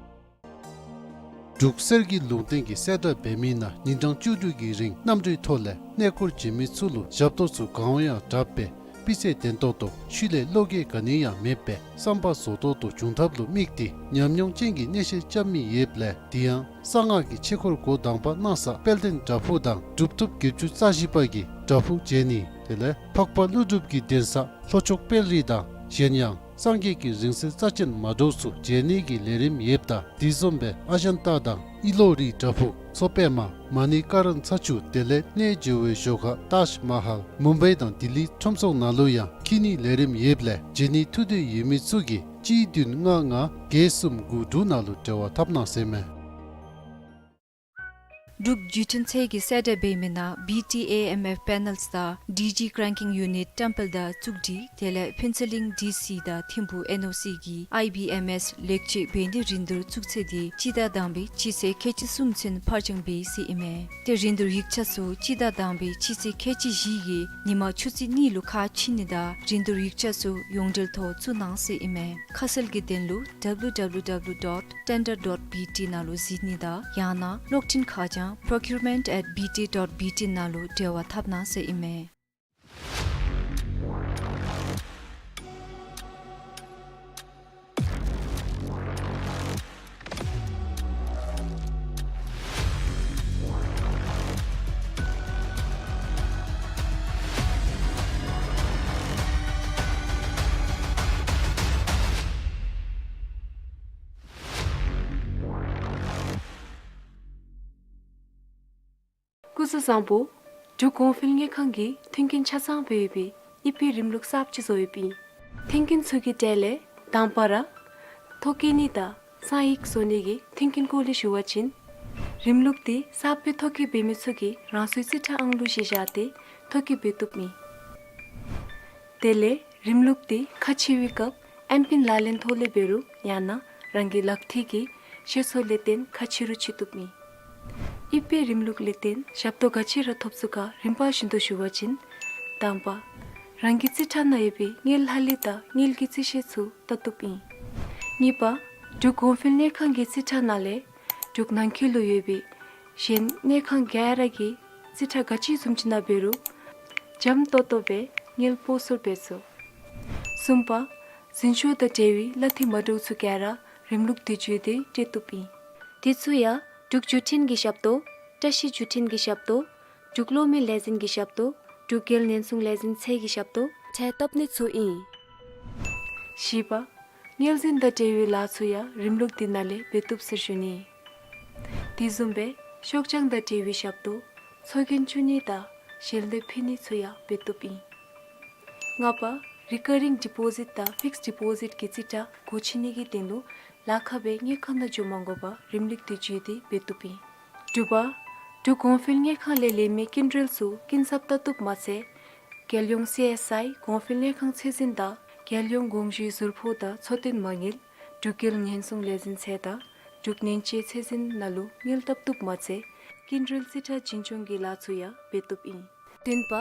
འབྲུག་གསེར་གྱི་ལུང་བསྟན་གྱི་གསལ་བསྒྲགས་འབད་མི་ནང་ཉིན་གྲངས་བཅུ་དྲུག་གི་རིང་གནམ་གྲུའི་ཐོག་ལས་གནས་སྐོར་བྱོན་མི་ཚུ་ལུ་ཞབས་ཏོག་ཚུ་གང་འོང་ཡང་དྲག་སྦེ་སྤུས་ཚད་ལྡན་ཏོག་ཏོ་ཤུལ་ལས་བློ་འགྱོད་ག་ནི་ཡང་མེད་པའི་བསམ་པ་རྫོགས་ཏོག་ཏོ་འབྱུང་ཐབས་ལུ་དམིགས་ཏེ་ཉམས་མྱོང་ཅན་གྱི་གནས་བཤད་རྐྱབ་མི་ཡོདཔ་ལས་དེ་ཡང་གསང་སྔགས་ཀྱི་ཆོས་འཁོར་འགོ་དང་པ་གནང་ས་དཔལ་ལྡན་བྲག་ཕུག་དང་གྲུབ་ཐོབ་བརྒྱད་ཅུ་རྩ་བཞི་པ་གི་བྲག་ཕུག་མཇལ་ནི་དེ་ལས་འཕགས་པ་ཀླུ་སྒྲུབ་ཀྱི་གདན་ས་ལྷོ་ཕྱོགས་དཔལ་རི་དང་གཞན་ཡང་སངས་རྒྱས་ཀྱི་རིང་བསྲེལ་རྩ་ཅན་མ་འདྲཝ་ཚུ་མཇལ་ནི་གི་ལས་རིམ་ཡོདཔ་ད་དེ་བཟུམ་སྦེ་ཨ་ཇན་ཏ་དང་ཨི་ལོ་རི་བྲག་ཕུག་མཚོ་པདྨ་མ་ཎི་ཀ་ར་ན་ཚ་ཆུ་དེ་ལས་གནས་མཇལ་བའི་ཞོར་ཁར་ཏཱཇ་མ་ཧཱལ་མུམ་བའི་དང་ལྡི་ལི་ཁྲོམ་ཚོགས་ནང་ལུ་ཡང་འཁྱིད་ནི་ལས་རིམ་ཡོདཔ་ལས་མཇལ་ནི་ཐུགས་འདོད་ཡོད་མི་ཚུ་གིས་གཅིག་བདུན་ལྔ་ལྔ་བརྒྱད་གསུམ་དགུ་དྲུག་ནང་ལུ་འབྲེལ་བ་འཐབ་གནང་ཟེར་མས། འབྲུག་བརྒྱུད་འཕྲིན་ཚད་ཀྱིས་གསལ་བསྒྲགས་འབད་མི་ནང་བི་ཊི་ཨེ་ཨེམ་ཨེཕ་པེ་ནཱལསི་དང་ཌི་ཇི་ཀྲེང་ཀིང་ཡུ་ནིཊ་ཊེམ་པལ་དང་བཙུགས་སྒྲིག་དེ་ལས་ཕུན་ཚོགས་གླིང་ཌི་སི་དང་ཐིམ་ཕུག་ཨེན་ཨོ་སི་གི་ཨའི་བི་ཨེམ་ཨེསི་ལེགས་བཅོས་འབད་ནི་རིན་བསྡུར་བཙུགས་ཚེས་དེ་སྤྱི་ཟླ་དང་པའི་སྤྱི་ཚེས་ཁལ་གཅིག་གསུམ་ཚུན་ཕར་འགྱངས་འབད་ཡི་ཟེར་ཨིན་མས། ཏེ་རིན་བསྡུར་ཡིག་ཆ་ཚུ་སྤྱི་ཟླ་དང་པའི་སྤྱི་ཚེས་ཁལ་གཅིག་བཞི་གི་ཉིན་མ་ཆུ་ཚོད་གཉིས་ལུ་ཁ་ཕྱེ་ནི་དང་རིན་བསྡུར་ཡིག་ཆ་ཚུ་ཡོངས་འབྲེལ་ཐོག་བཙུགས་གནང་ཟེར་ཨིན་མས། ཁ་གསལ་གྱི་དོན་ལུ་W W W dot tender dot B T ནང་ལུ་གཟིགས་ནི་དང་ཡང་ན་གློག་འཕྲིན་ཁ་བྱང་procurement at B T dot B T ནང་ལུ་འབྲེལ་བ་འཐབ་གནང་ཟེར་ཨིན་མས། སྐུ་གཟུགས་བཟང་པོ། འབྲུག་གོང་འཕེལ་དངུལ་ཁང་གིས་མཐུན་རྐྱེན་ཆ་ཚང་སྦེ་ཡོད་པའི་ཨི་ཕིའི་རིམ་ལུགས་གསརཔ་ཅིག་བཟོ་ཡོདཔ་ཨིན། མཐུན་རྐྱེན་ཚུ་གི་གྲས་ལས་དང་པ་ར་ཐོ་བཀོད་ནི་དང་ གསང་ཡིག་བཟོ་ནི་གི་མཐུན་རྐྱེན་སྐོར་ལས་ཞུ་བ་ཅིན་རིམ་ལུགས་འདི་གསརཔ་སྦེ་ཐོ་བཀོད་འབད་མི་ཚུ་གིས་རང་སོའི་རྩིས་ཁྲ་ཨང་གླུ་བཞེས་བཞག་སྟེ་ཐོ་བཀོད་འབད་བཏུབ་ཨིན། དེ་ལས་རིམ་ལུགས་འདི་ཁ་ཕྱེ་བའི་སྐབས་ཨེམ་པིན་ལག་ལེན་ཐོག་ལས་འབད་རུང་ཡང་ན་རང་གི་ལག་མཐིལ་གྱི་ཤེལ་སོ་ལས་བརྟེན་ཁ་ཕྱེ་རུང་ཕྱེ་བཏུབ་ཨིན། ཨི་པེ་རིམ་ལུགས་ལས་བརྟེན་ཞབས་ཏོག་ག་ཅི་ར་ཐོབ་ཚུགས་ག་རིམ་པ་བཞིན་དུ་ཞུ་བ་ཅིན། དང་པ། རང་གི་རྩིས་ཁྲ་ནང་ཡོད་པའི་དངུལ་ལྷག་ལུས་དང་དངུལ་གྱི་རྩིས་བཤེར་ཚུ་བལྟ་བཏུབ་ཨིན། གཉིས་པ། འབྲུག་གོང་འཕེལ་དངུལ་ཁང་གི་རྩིས་ཁྲ་ནང་ལས་འབྲུག་ནང་འཁོད་ལུ་ཡོད་པའི་གཞན་དངུལ་ཁང་ག་ར་གི་རྩིས་ཁྲ་ག་ཅི་བཟུམ་ཅིག་ནང་འབད་རུང་འཇམ་ཏོག་ཏོ་སྦེ་དངུལ་སྤོ་སོར་འབད་ཚུགས། གསུམ་པ། འཛིན་སྐྱོང་དང་འབྲེལ་བའི་གླ་འཐུས་མ་འདྲཝ་ཚུ་ག་ར་རིམ་ལུགས་འདི་བརྒྱུད་དེ་སྤྲོད་བཏུབ་ཨིན། དེ་ཚུ་ཡང་འབྲུག་བརྒྱུད་འཕྲིན་གྱི་ཞབས་ཏོག་བཀྲ་ཤིས་བརྒྱུད་འཕྲིན་གྱི་ཞབས་ཏོག་འབྲུག་གློག་མེ་ལས་འཛིན་གྱི་ཞབས་ཏོག་འབྲུག་རྒྱལ་ཉེན་སྲུང་ལས་འཛིན་ཚད་ཀྱི་ཞབས་ཏོག་འཕྲལ་བཏབ་ནི་ཚུ་ཨིན། བཞི་པ། དངུལ་འཛིན་དང་འབྲེལ་བའི་ལཱ་ཚུ་ཡང་རིམ་ལུགས་འདི་ནང་ལས་འབད་བཏུབ་ཟེར་ཞུ་ནི། དེ་བཟུམ་སྦེ་ཤོག་བྱང་དང་འབྲེལ་བའི་ཞབས་ཏོག་ཚོགས་རྒྱན་བཙུགས་ནི་དང་ཞལ་འདེབས་ཕུལ་ནི་ཚུ་ཡང་འབད་བཏུབ་ཨིན། ལྔ་པ། རི་ཀ་རིང་ཌི་པོ་ཟིཊ་དང་ཕིགསི་ཌི་པོ་ཟིཊ་གི་རྩིས་ཁྲ་སྒོ་ཕྱེ་ནི་གི་དོན་ལུ་ལཱ་ཁག་སྦེ་དངུལ་ཁང་ནང་འགྱོ་མ་དགོ་པར་རིམ་ལུགས་འདི་བརྒྱུད་དེ་འབད་བཏུབ་ཨིན། དྲུག་པ། འབྲུག་གོང་འཕེལ་དངུལ་ཁང་ལས་ལེན་མི་སྐྱིན་འགྲུལ་ཚུ་སྐྱིན་ཚབ་བལྟ་བཏུབ་མ་ཚད་རྒྱལ་ཡོངས་སི་ཨེསི་ཨའི་གོང་འཕེལ་དངུལ་ཁང་ཚད་འཛིན་དང་རྒྱལ་ཡོངས་དགོངས་ཞུའི་ཟུར་ཕོགས་དང་འཚོ་རྟེན་མ་དངུལ་འབྲུག་རྒྱལ་ཉེན་སྲུང་ལས་འཛིན་ཚད་དང་འབྲུག་ཉེན་བཅོལ་ཚད་འཛིན་ནང་ལུ་དངུལ་བཏབ་བཏུབ་མ་ཚད་སྐྱིན་འགྲུལ་རྩིས་ཁྲ་འཛིན་སྐྱོང་གི་ལཱ་ཚུ་ཡང་འབད་བཏུབ་ཨིན། བདུན་པ།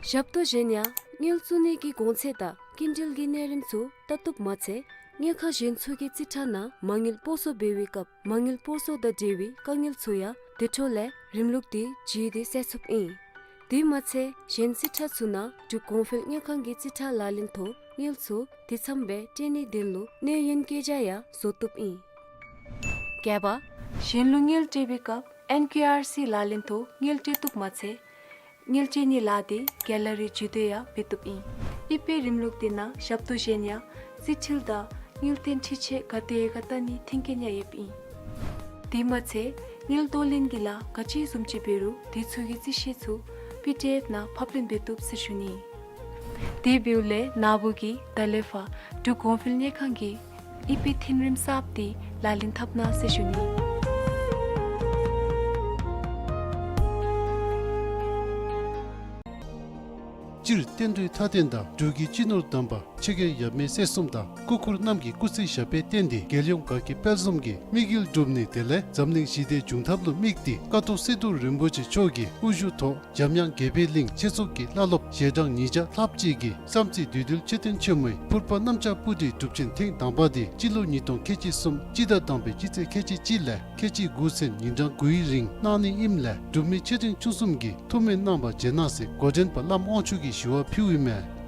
ཞབས་ཏོག་གཞན་ཡང་དངུལ་བཙུགས་ནི་གི་གོང་ཚད་དང་སྐྱིན་འགྲུལ་གྱི་གནས་རིམ་ཚུ་བལྟ་བཏུབ་མ་ཚད་དངུལ་ཁང་གཞན་ཚུ་གི་རྩིས་ཁྲ་ནང་མ་དངུལ་སྤོ་སོར་འབད་བའི་སྐབས་མ་དངུལ་སྤོ་སོར་དང་འབྲེལ་བའི་དཀའ་ངལ་ཚུ་ཡང་དེ་འཕྲོ་ལས་རིམ་ལུགས་འདི་བརྒྱུད་དེ་སེལ་ཚུགསཔ་ཨིན། དེ་མ་ཚད་གཞན་རྩིས་ཁྲ་ཚུ་ནང་འབྲུག་གོང་འཕེལ་དངུལ་ཁང་གི་རྩིས་ཁྲ་ལག་ལེན་ཐོག་དངུལ་ཚུ་དེ་ཙམ་སྦེ་སྤྲོད་ནིའི་དོན་ལུ་གནས་ཡུན་བཀོད་རྒྱ་ཡང་བཟོ་བཏུབ་ཨིན། བརྒྱད་པ། གཞན་ལུ་དངུལ་སྤྲོད་པའི་སྐབས་ཨེན་ཀེ་ཨར་སི་ལག་ལེན་ཐོག་དངུལ་སྤྲོད་བཏུབ་མ་ཚད་དངུལ་སྤྲོད་ནིའི་ལཱ་འདི་ག་ལ་རི་བརྒྱུད་དེ་ཡང་འབད་བཏུབ་ཨིན། ཨི་པེ་རིམ་ལུགས་འདི་ནང་ཞབས་ཏོག་གཞན་ཡང་རྩིས་འཕྲུལ་དང་དངུལ་རྟེན་འཕྲུལ་ཆས་ག་དེ་ག་བལྟ་ནིའི་མཐུན་རྐྱེན་ཡང་ཡོདཔ་ཨིན། དེ་མ་ཚད་དངུལ་གཏོང་ལེན་གྱི་ལཱ་ག་ཅི་བཟུམ་ཅིག་འབད་རུང་དེ་ཚུ་གི་རྩིས་བཤེར་ཚུ་པི་ཌི་ཨེཕ་ནང་ཕབ་ལེན་འབད་བཏུབ་ཟེར་ཞུ་ནི། དེ་འབདཝ་ལས་ན་བུ་གིས་ད་ལས་ཕར་འབྲུག་གོང་འཕེལ་དངུལ་ཁང་གི་ཨི་པེ་མཐུན་རིམ་གསརཔ་འདི་ལག་ལེན་འཐབ་གནང་ཟེར་ཞུ་ནི། སྤྱིར་བསྟན་འགྲོའི་མཐའ་རྟེན་དང་འབྲུག་གི་སྤྱི་ནོར་དམ་པ་ཆེ་རྒྱལ་ཡབ་མེས་སྲས་གསུམ་དང་སྐུ་འཁོར་རྣམས་ཀྱི་སྐུ་ཚེ་ཞབས་པད་བརྟན་ཏེ་རྒྱལ་ཡོངས་དགའ་སྐྱིད་དཔལ་འཛོམས་ཀྱི་དམིགས་ཡུལ་འགྲུབ་ནི་དེ་ལས་འཛམ་གླིང་ཞི་བདེའི་འབྱུང་ཐབས་ལུ་དམིགས་ཏེ་ཀ་ཐོག་སི་ཏུ་རིན་པོ་ཆེ་མཆོག་གི་དབུ་བཞུགས་ཐོག་འཇམ་དབྱངས་དགྱེས་པའི་གླིང་ཆོས་ཚོགས་ཀྱི་བླ་སློབ་ཞལ་གྲངས་ཉིས་བརྒྱ་ལྷགཔ་ཅིག་གིས་བསམ་རྩེ་བདུད་འདུལ་མཆོད་རྟེན་ཆེན་མོའི་ཕུར་པ་གནམ་ལྕགས་སྤུ་གྲིའི་སྒྲུབ་ཆེན་ཐེངས་དང་པ་འདི་སྤྱི་ལོ་ཉིས་སྟོང་ཁལ་གཅིག་གསུམ་སྤྱི་ཟླ་དང་པའི་སྤྱི་ཚེས་ཁལ་གཅིག་གཅིག་ལས་ཁལ་གཅིག་དགུ་ཚུན་ཉིན་གྲངས་དགུའི་རིང་གནང་ནི་ཨིནམ་ལས་འབྲུག་མི་ཆེ་འབྲིང་ཆུང་གསུམ་གྱིས་ཐུགས་སྨོན་གནང་བར་བྱོན་གནང་ཟེར་འགོ་འདྲེན་པ་བླམ་དབང་ཕྱུག་གིས་ཞུ་བ་ཕུལཝ་ཨིན་མས།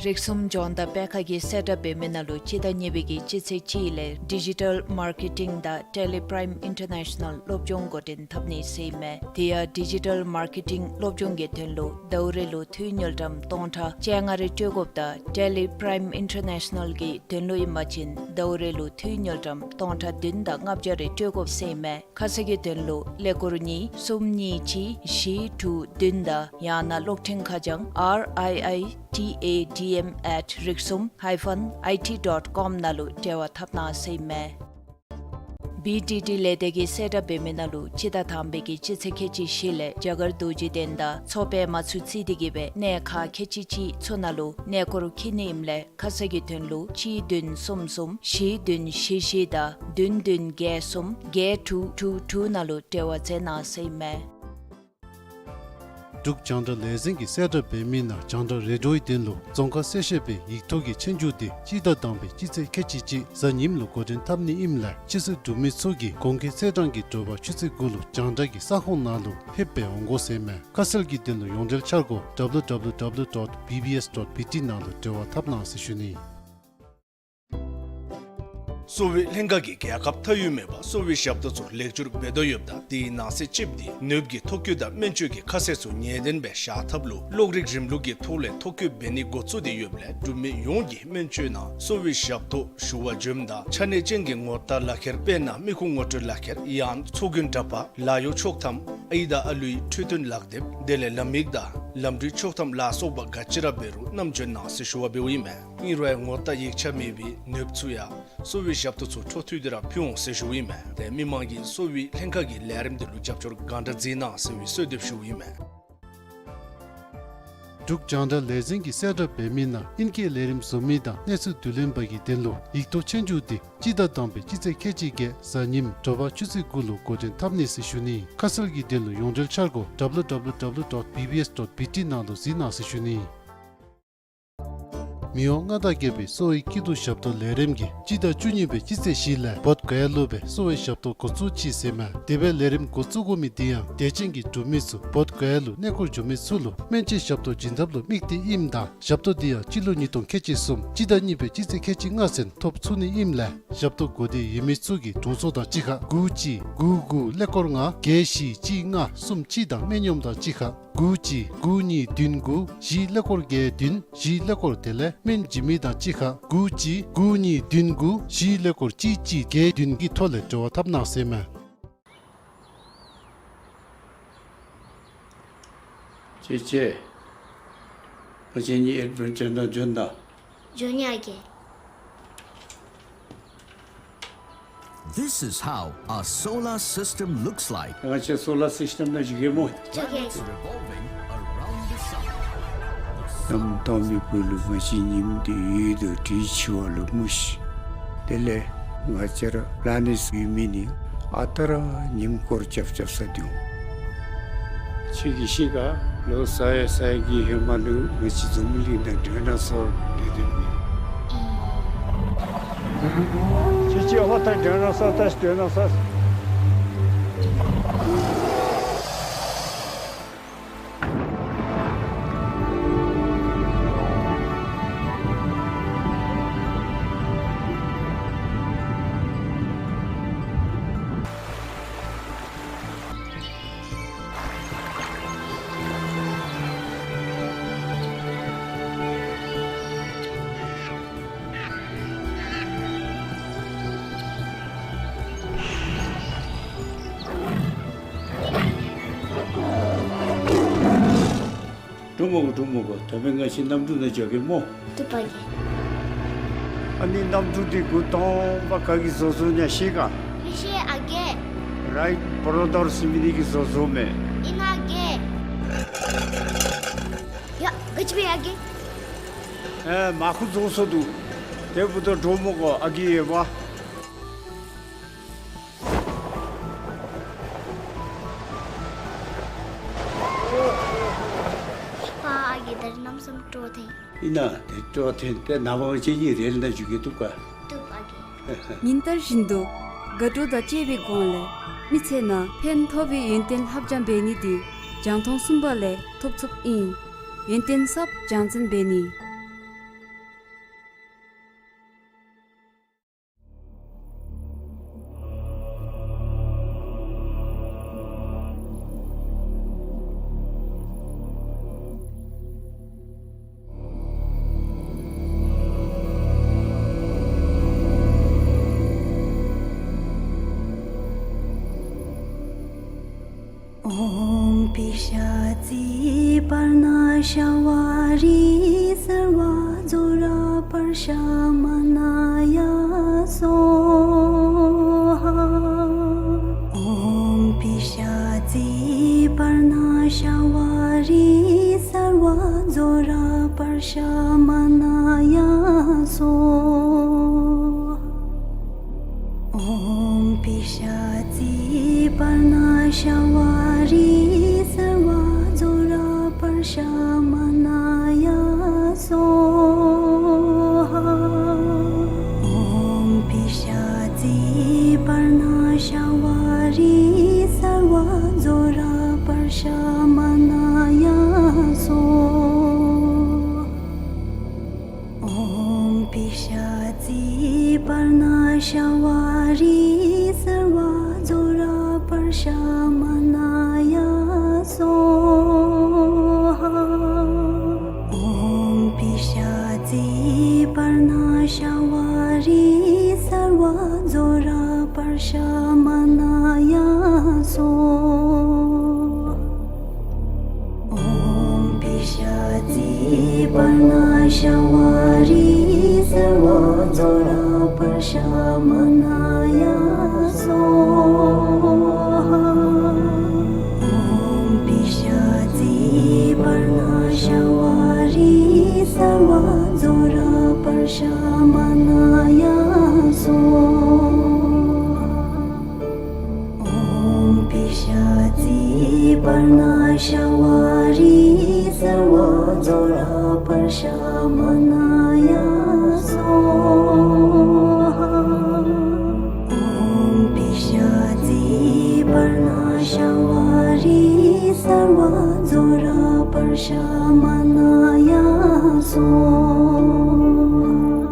རིགས་གསུམ་ལྗོངས་མཐའ་དཔེ་ཁང་གིས་གསལ་བསྒྲགས་འབད་མི་ནང་ལུ་སྤྱི་ཟླ་གཉིས་པའི་གི་སྤྱི་ཚེས་གཅིག་ལས་ཌི་ཇི་ཊལ་མར་ཀེ་ཊིང་དང་ཊེ་ལི་པྲའིམ་ཨིན་ཊར་ནེ་ཤ་ནལ་སློབ་སྦྱོང་འགོ་འདྲེན་འཐབ་ནི་ཟེར་ཨིན་མས། དེ་ཡང་ཌི་ཇི་ཊལ་མར་ཀེ་ཊིང་སློབ་སྦྱོང་གི་དོན་ལུ་ཟླཝ་རེ་ལུ་འཐུས་དངུལ་ཀྲམ་སྟོང་ཕྲག་བཅོ་ལྔ་རེ་སྤྲོད་དགོཔ་དང་ཊེ་ལི་པྲའིམ་ཨིན་ཊར་ནེ་ཤ་ནལ་གྱི་དོན་ལུ་ཨིན་པ་ཅིན་ཟླཝ་རེ་ལུ་འཐུས་དངུལ་ཀྲམ་སྟོང་ཕྲག་བདུན་དང་ལྔ་བརྒྱ་རེ་སྤྲོད་དགོཔ་ཟེར་ཨིན་མས། ཁ་གསལ་གྱི་དོན་ལུ་ཀླད་ཀོར་གཉིས་གསུམ་གཉིས་གཅིག་བཞི་དྲུག་བདུན་དང་ཡང་ན་གློག་འཕྲིན་ཁ་བྱང་R I I T A D M at riksum hyphen I T dot com ནང་ལུ་འབྲེལ་བ་འཐབ་གནང་ཟེར་ཨིན་མས། བི་ཌི་ཌི་ལས་སྡེ་གིས་གསལ་བསྒྲགས་འབད་མི་ནང་ལུ་སྤྱི་ཟླ་དང་པའི་གི་སྤྱི་ཚེས་ཁལ་གཅིག་བཞི་ལས་རྒྱ་གར་རྡོ་རྗེ་གདན་དང་ཚོ་པའི་མ་ཚུ་རྩིས་ཏེ་གིས་སྦེ་གནས་ཁག་ཁལ་གཅིག་གཅིག་ཚུ་ནང་ལུ་གནས་སྐོར་འཁྱིད་ནི་ཨིནམ་ལས་ཁ་གསལ་གྱི་དོན་ལུ་གཅིག་བདུན་གསུམ་གསུམ་བཞི་བདུན་བཞི་བཞི་དང་བདུན་བདུན་བརྒྱད་གསུམ་བརྒྱད་དྲུག་དྲུག་དྲུག་ནང་ལུ་འབྲེལ་བ་མཛད་གནང་ཟེར་ཨིན་མས། འབྲུག་རྒྱང་བསྒྲགས་ལས་འཛིན་གྱིས་གསལ་བསྒྲགས་འབད་མི་ནང་རྒྱང་བསྒྲགས་རེ་ཌིའོའི་དོན་ལུ་རྫོང་ཁ་གསལ་བཤད་པའི་ཡིག་ཐོག་གི་ཆོས་རྒྱུགས་དེ་སྤྱི་ཟླ་དང་པའི་སྤྱི་ཚེས་ཁལ་གཅིག་གཅིག་གཟའ་ཉིམ་ལུ་འགོ་འདྲེན་འཐབ་ནི་ཨིནམ་ལས་ཆོས་སྲིད་འབྲུག་མི་ཚུ་གིས་གོང་འཁོད་ཚེས་གྲངས་ཀྱི་དྲོ་པ་ཆུ་ཚོད་དགུ་ལུ་རྒྱང་བསྒྲགས་ཀྱི་ས་ཁོངས་ནང་ལུ་ཕེབས་སྦེ་འོང་དགོ་ཟེར་ཨིན་མས། ཁ་གསལ་གྱི་དོན་ལུ་ཡོངས་འབྲེལ་འཆར་སྒོ་W W W dot B B S dot B T ནང་ལུ་འབྲེལ་བ་འཐབ་གནང་ཟེར་ཞུ་ནི། གསོ་བའི་ལྷན་ཁག་གིས་རྒྱལ་ཁབ་མཐའ་དབུས་མེད་པར་གསོ་བའི་ཞབས་ཏོག་ཚུ་ལེགས་བསྒྱུར་འབད་དོ་ཡོདཔ་ད་དེའི་ནང་གསེས་གཅིགཔོ་དེ་ནདཔ་ཀྱི་ཐོ་བཀོད་དང་སྨན་བཅོས་ཀྱི་ཁ་གསལ་ཚུ་ངེས་བདེན་སྦེ་བཞག་ཐབས་ལུ་གློག་རིག་རིམ་ལུགས་ཀྱི་ཐོག་ལས་ཐོ་བཀོད་འབད་ནི་འགོ་བཙུགས་ཏེ་ཡོདཔ་ལས་འབྲུག་མི་ཡོངས་ཀྱིས་སྨན་བཅོས་ནང་གསོ་བའི་ཞབས་ཏོག་ཞུ་བར་འབྱོནམ་ད་ཆ་གནས་ཅན་གྱི་ངོ་རྟགས་ལག་ཁྱེར་དཔེར་ན་མི་ཁུངས་ངོ་སྤྲོད་ལག་ཁྱེར་ཡང་ཚོགས་རྒྱུན་འདྲ་པར་ལཱ་གཡོག་ཆོག་ཐམ་ཨའི་དང་ཨ་ལུའི་འཕྲོད་བསྟེན་ལག་དེབ་དེ་ལས་ལམ་ཡིག་དང་ ལམ་འགྲུལ་ཆོག་ཐམ་ལ་སོགས་པ་ག་ཅི་ར་འབད་རུང་བསྣམས་འབྱོན་གནང་ཟེར་ཞུ་བ་འབདཝ་ཨིན་མས། ཨིན་རུང་ངོ་རྟགས་ཡིག་ཆ་མེད་པའི་ནདཔ་ཚུ་ཡང་གསོ་བའི་ཞབས་ཏོག་ཚུ་འཕྲོ་མཐུད་དེ་ར་ཕུལ་འོང་ཟེར་ཞུཝ་ཨིན་མས། ཏེ་མི་མང་གིས་གསོ་བའི་ལྷན་ཁག་གི་ལས་རིམ་འདི་ལུ་རྒྱབ་སྐྱོར་གང་དྲག་མཛད་གནང་ཟེར་བའི་གསོལ་འདེབས་ཞུཝ་ཨིན་མས། འབྲུག་རྒྱང་བསྒྲགས་ལས་འཛིན་གྱིས་གསལ་བསྒྲགས་འབད་མི་ནང་ཨིན་སྐད་ལས་རིམ་བཟོ་མི་དང་གནས་ཚུལ་བསྡུ་ལེན་པ་གི་དོན་ལུ་ཡིག་ཐོག་ཆོས་རྒྱུགས་འདི་སྤྱི་ཟླ་དང་པའི་སྤྱི་ཚེས་ཁལ་གཅིག་བརྒྱད་གཟའ་ཉིམ་དྲོ་པ་ཆུ་ཚོད་དགུ་ལུ་འགོ་འདྲེན་འཐབ་ནི་ཟེར་ཞུ་ནི། ཁ་གསལ་གྱི་དོན་ལུ་ཡོངས་འབྲེལ་འཆར་སྒོ་W W W dot B B S dot B T ནང་དུ་གཟིགས་གནང་ཟེར་ཞུ་ནི། མི་དབང་མངའ་བདག་རྒྱལ་པོའི་གསོ་བའི་སྐྱིད་སྡུག་ཞབས་ཏོག་ལས་རིམ་གྱིས་སྤྱི་ཟླ་བཅུ་གཉིས་པའི་སྤྱི་ཚེས་བཞི་ལས་བོདྷ་ག་ཡ་ལུ་སྦེ་གསོ་བའི་ཞབས་ཏོག་འགོ་བཙུགས་ཅི་ཟེར་མས། དེ་སྦེ་ལས་རིམ་འགོ་བཙུགས་དགོ་མི་འདི་ཡང་དད་ཅན་གྱི་འབྲུག་མི་ཚུ་བོདྷ་ག་ཡ་ལུ་གནས་སྐོར་འགྱོ་མི་ཚུ་ལུ་སྨན་བཅོས་ཞབས་ཏོག་བྱིན་ཐབས་ལུ་དམིགས་ཏེ་ཨིནམ་ད་ཞབས་ཏོག་འདི་ཡང་སྤྱི་ལོ་ཉིས་སྟོང་ཁལ་གཅིག་གསུམ་སྤྱི་ཟླ་གཉིས་པའི་སྤྱི་ཚེས་ཁལ་གཅིག་ལྔ་ཚུན་ཐོབ་ཚུགས་ནི་ཨིནམ་ལས་ཞབས་ཏོག་དགོས་འདོད་ཡོད་མི་ཚུ་གིས་དྲུང་འཚོ་དང་གཅིག་ཁར་དགུ་གཅིག་དགུ་དགུ་ཀླད་ཀོར་ལྔ་བརྒྱད་བཞི་གཅིག་ལྔ་གསུམ་གཅིག་དང་སྨན་གཡོགམ་དང་གཅིག་ཁར་དགུ་གཅིག་དགུ་གཉིས་བདུན་དགུ་བཞི་ཀླད་ཀོར་བརྒྱད་བདུན་བཞི་ཀླད་ཀོར་དེ་ལས་སྨན་བྱིན་མི་དང་གཅིག་ཁར་དགུ་གཅིག་དགུ་གཉིས་བདུན་དགུ་བཞི་ཀླད་ཀོར་གཅིག་གཅིག་བརྒྱད་བདུན་གྱི་ཐོག་ལས་འབྲེལ་བ་འཐབ་གནང་ཟེར་མས། ཅེ་ཅེ། ང་བཅས་གཉིས་ཨེཌ་ཝེན་ཅར་ནང་འབྱོན་ད། འབྱོན་ཡི་ཨ་རྒས། This is how our solar system looks like. ང་བཅས་སོ་ལར་སིསི་ཊེམ་ནང་འགྱོ་གེ་སྨོ། འགྱོ་གེ། Planets revolving around the sun. གནམ་སྟོང་པའི་སྦུག་ལུ་ང་བཅས་ཉིམ་འདི་ཡོད་དོ་འདྲི་ཞུ་བ་ལུ་མ་ཤེས། དེ་ལས་ང་བཅས་ར་པ་ལེ་ནེཊསི་ཡོད་མི་ནི་ཨ་རྟག་ར་ཉིམ་སྐོར་རྐྱབ་རྐྱབ་ས་འདུག། ཁྱོད་ཀྱིས་ཤེས་ག། ལོ་ས་ཡ་ས་ཡ་གི་ཧེ་མ་ལུ་ང་བཅས་འཛམ་བུ་གླིང་ནང་ཌའི་ནོ་སོར་སྡོད་སྡོདཔ་ཨིན། ཁྱོད་ཀྱིས་ཨ་ཕ་ད་ཌའི་ནོ་སོར་ད་ཌའི་ནོ་སོར། འགྲོ་མ་དགོ། འགྲོ་མ་དགོ། ད་འབདན་ང་བཅས་གནམ་གྲུ་ནང་འགྱོ་གེ་སྨོ། བཏུབ་པ་གེ། ཨ་ནི་གནམ་གྲུ་འདི་འགོ་དང་པ་ག་གིས་བཟོ་བཟོཝ་ཨིན་ན་ཤེས་ག། མི་ཤེས་ཨ་རྒས། རའིཊ་བོརོ་དར་ཟེར་མི་འདི་གིས་བཟོ་བཟོཝ་མས། ཨིན་ན་ཨ་རྒས། ཡ་ག་ཅི་སྦེ་ཨ་རྒས། ཨེ་མར་ཁུ་རྫོགས་སོ་འདུག། དེ་འབདཝ་ད་འགྲོ་མ་དགོ་ཨ་རྒས་ཡོདཔ། ཕ་ཨ་རྒས་ད་རིས་གནམ་མེད་ས་མེད་སྤྲོ་ཐོན། ཨིན་ན་དེ་སྤྲོ་ཐོན་ཏེ་ནངས་པ་ང་བཅས་གཉིས་རེལ་ནང་འགྱོ་གེ། བཏུབ་ག། བཏུབ་ཨ་རྒས། ཉིན་ལྟར་བཞིན་དུ་དགའ་སྤྲོ་དང་བཅས་པའི་སྒོ་ལས་མི་ཚེ་ནང་ཕན་ཐོགས་པའི་ཡོན་ཏན་ལྷབ་སྦྱང་འབད་ནི་འདི་རྒྱང་མཐོང་གསུམ་པ་ལས་ཐོབ་ཚུགསཔ་ཨིན། ཡོན་ཏན་ཟབ་སྦྱང་ཚན་འབད་ནི། ཨོཾ་པི་ཤ་ཙི་པརྞ་ཤ་བ་རི་སརྦ་ཛྭ་ར་པརྞ་མ་ན་ཡ་སྭཱ་ཧཱ། ཨོཾ་པི་ཤ་ཙི་པརྞ་ཤ་བ་རི་སརྦ་ཛྭ་ར་པརྞ་མ་ན་ཡ་སྭཱ་ཧཱ། ཨོཾ་པི་ཤ་ཙི་པརྞ་ཤ་བ་རི་སརྦ་ཛྭ་ར་པརྞ་མ་ན་ཡ་སྭཱ་ཧཱ། ཨོཾ་པི་ཤ་ཙི་པརྞ་ཤ་བ་རི་སརྦ་ཛྭ་ར་པརྞ་མ་ན་ཡ་སྭཱ་ཧཱ། ཨོཾ་པི་ཤ་ པར་ན་ཤ་བ་རི་སརྦ་ཛྭ་ར་པྲ་ཤ་མ་ན་ཡ་སྭཱ་ཧཱ། ཨོཾ་པི་ཤ་ཙི་པར་ན་ཤ་བ་རི་སརྦ་ཛྭ་ར་པྲ་ཤ་མ་ན་ཡ་སྭཱ་ཧཱ།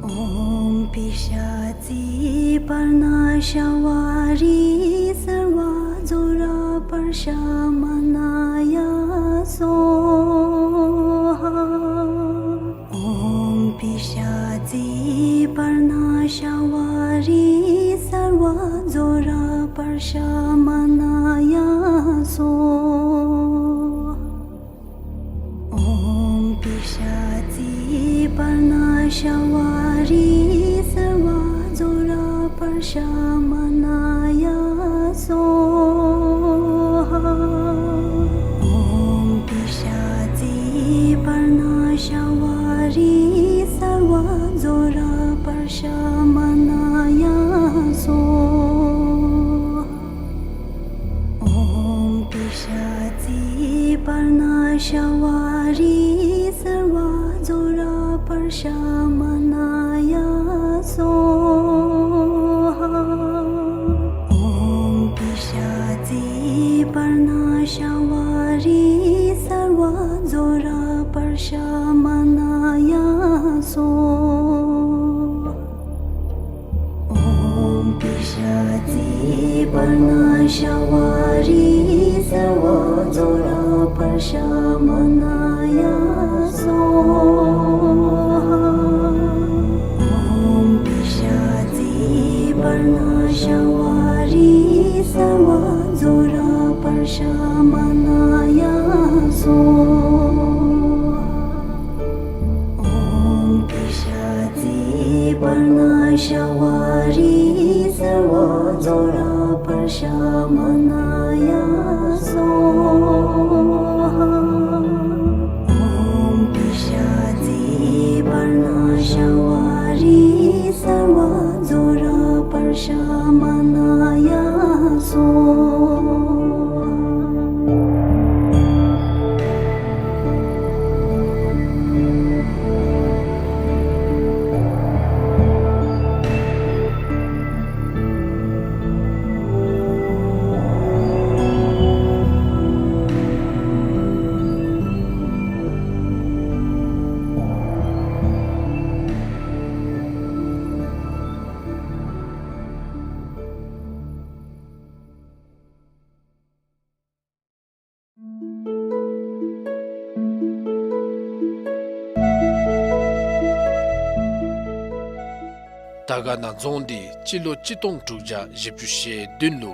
ཨོཾ་པི་ཤ་ཙི་པར་ན་ཤ་བ་རི་སརྦ་ཛྭ་ར་པྲ་ཤ་མ་ན་ཡ་སྭཱ་ཧཱ། ཨོཾ་པི་ཤ་ཙི་པར་ན་ཤ་བ་རི་སརྦ་ཛྭ་ར་པྲ་ཤ་མ་ན་ཡ་སྭཱ་ཧཱ། ཨོཾ་པི་ཤ་ཙི་པར་ན་ཤ་བ་རི་སརྦ་ཛྭ་ར་པྲ་ཤ་མ་ན་ཡ་སྭཱ་ཧཱ། ཨོཾ་པི་ཤ་ཙི་པར་ན་ཤ་བ་རི་སརྦ་ཛྭ་ར་པྲ་ཤ་མ་ན་ཡ་སྭཱ་ཧཱ། ཨོཾ་པི་ཤ་ཙི་པར་ན་ཤ་བ་རི་སརྦ་ཛྭ་ར་པྲ་ཤ་མ་ན་ཡ་སྭཱ་ཧཱ། ཨོཾ་པི་ཤ་ཙི་པར་ན་ཤ་བ་རི་སརྦ་ཛྭ་ར་པྲ་ཤ་མ་ན་ཡ་སྭཱ་ཧཱ། ཨོཾ་པི་ཤ་ཙི་པར་ན་ཤ་བ་རི་སརྦ་ཛྭ་ར་པྲ་ཤ་མ་ན་ཡ་སྭཱ་ཧཱ། ཨོཾ་པི་ཤ་ཙི་པར་ན་ཤ་བ་རི་སརྦ་ཛྭ་ར་པྲ་ཤ་མ་ན་ཡ་སྭཱ་ཧཱ། ཨོཾ་པི་ཤ་ཙི་པར་ན་ཤ་བ་རི་སརྦ་ཛྭ་ར་པྲ་ཤ་མ་ན་ཡ་སྭཱ་ཧཱ། ཨོཾ་པི་ཤ་ཙི་པར་ན་ཤ་བ་རི་སརྦ་ཛྭ་ར་པྲ་ཤ་མ་ན་ཡ་སྭཱ་ཧཱ། དར་དཀར་ན་རྫོང་འདི་སྤྱི་ལོ་གཅིག་སྟོང་དྲུག་བརྒྱ་བཞི་བཅུ་ཞེ་བདུན་ལུ་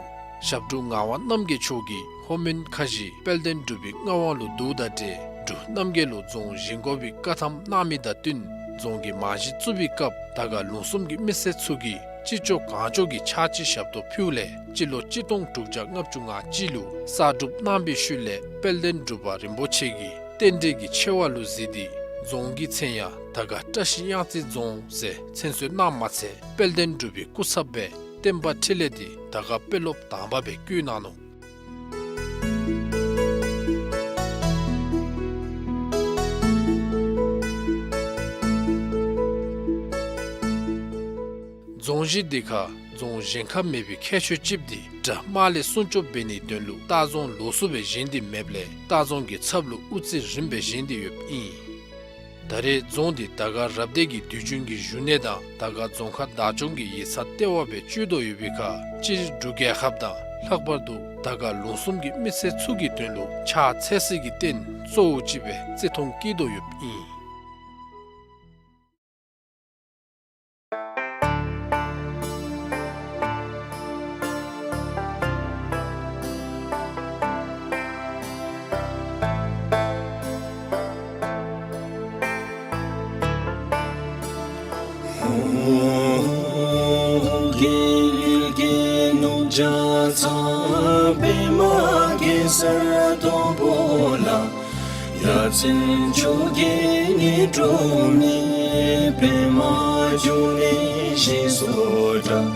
ཞབས་དྲུང་ངག་དབང་རྣམ་རྒྱལ་མཆོག་གིས་ལྷོ་མོན་ཁ་བཞི་དཔལ་ལྡན་འབྲུག་པའི་མངའ་དབང་ལུ་བསྡུཝ་དང་འབྲེལ་འབྲུག་རྣམ་རྒྱལ་ལུ་རྫོང་བཞེངས་དགོ་པའི་བཀའ་ཐམ་གནང་མི་དང་བསྟུན་རྫོང་གི་རྨང་གཞི་བཙུགས་པའི་སྐབས་དར་དཀར་ལུང་གསུམ་གྱི་མི་སེར་ཚུ་གིས་ཅི་ལྕོགས་གང་ལྕོགས་ཀྱི་ཕྱག་ཕྱི་ཞབས་ཏོག་ཕུལཝ་ལས་སྤྱི་ལོ་གཅིག་སྟོང་དྲུག་བརྒྱ་ལྔ་བཅུ་ང་གཅིག་ལུ་གསར་སྒྲུབ་གནང་བའི་ཤུལ་ལས་དཔལ་ལྡན་འབྲུག་པ་རིན་པོ་ཆེ་གིས་རྟེན་འབྲེལ་གྱི་ཆེ་བ་ལུ་གཟིགས་ཏེ་རྫོང་གི་མཚན་ཡང་དར་དཀར་བཀྲ་ཤིས་གཡང་རྩེ་རྫོང་ཟེར་མཚན་གསོལ་གནངམ་མ་ཚད་དཔལ་ལྡན་འབྲུག་པའི་སྐུ་ཚབ་སྦེ་བསྟན་པ་འཕྲིན་ལས་འདི་དར་དཀར་དཔོན་སློབ་དང་པ་སྦེ་བསྐོ་གནང་ནུག། རྫོང་གཞི་འདི་ཁར་རྫོང་བཞེངས་ཁ་མེད་པའི་ཁྱད་ཆོས་ཅིག་འདི་དགྲ་དམག་ལས་སྲུང་སྐྱོབ་འབད་ནིའི་དོན་ལུ་ལྟ་རྫོང་ལོགས་སུ་སྦེ་བཞེངས་ཏེ་མེདཔ་ལས་ལྟ་རྫོང་གི་ཚབ་ལུ་དབུ་རྩེ་རིམ་སྦེ་བཞེངས་ཏེ་ཡོདཔ་ཨིན། ད་རེས་རྫོང་འདི་དར་དཀར་རབ་སྡེ་གི་དུས་རྒྱུན་གྱི་བཞུགས་གནས་དང་དར་དཀར་རྫོང་ཁག་བདག་སྐྱོང་གི་ཡིག་ཚང་ལྟེ་བ་སྦེ་སྤྱོད་དོ་ཡོད་པའི་ཁར་སྤྱིར་འབྲུག་རྒྱལ་ཁབ་དང་ལྷག་པར་དུ་དར་དཀར་ལུང་གསུམ་གྱི་མི་སེར་ཚུ་གི་དོན་ལུ་ཕྱག་འཚལ་སའི་རྟེན་གཙོ་བོ་ཅིག་སྦེ་བརྩི་མཐོང་བསྐྱེད་དོ་ཡོདཔ་ཨིན། ལྗགས་རྩོམ་པདྨ་གེ་སར་སྡོང་པོ་ལ། ཡ་མཚན་མཆོག་གི་ཉི་སྒྲོན་མེ། པདྨ་འབྱུང་གནས་ཞེས་སུ་གྲགས།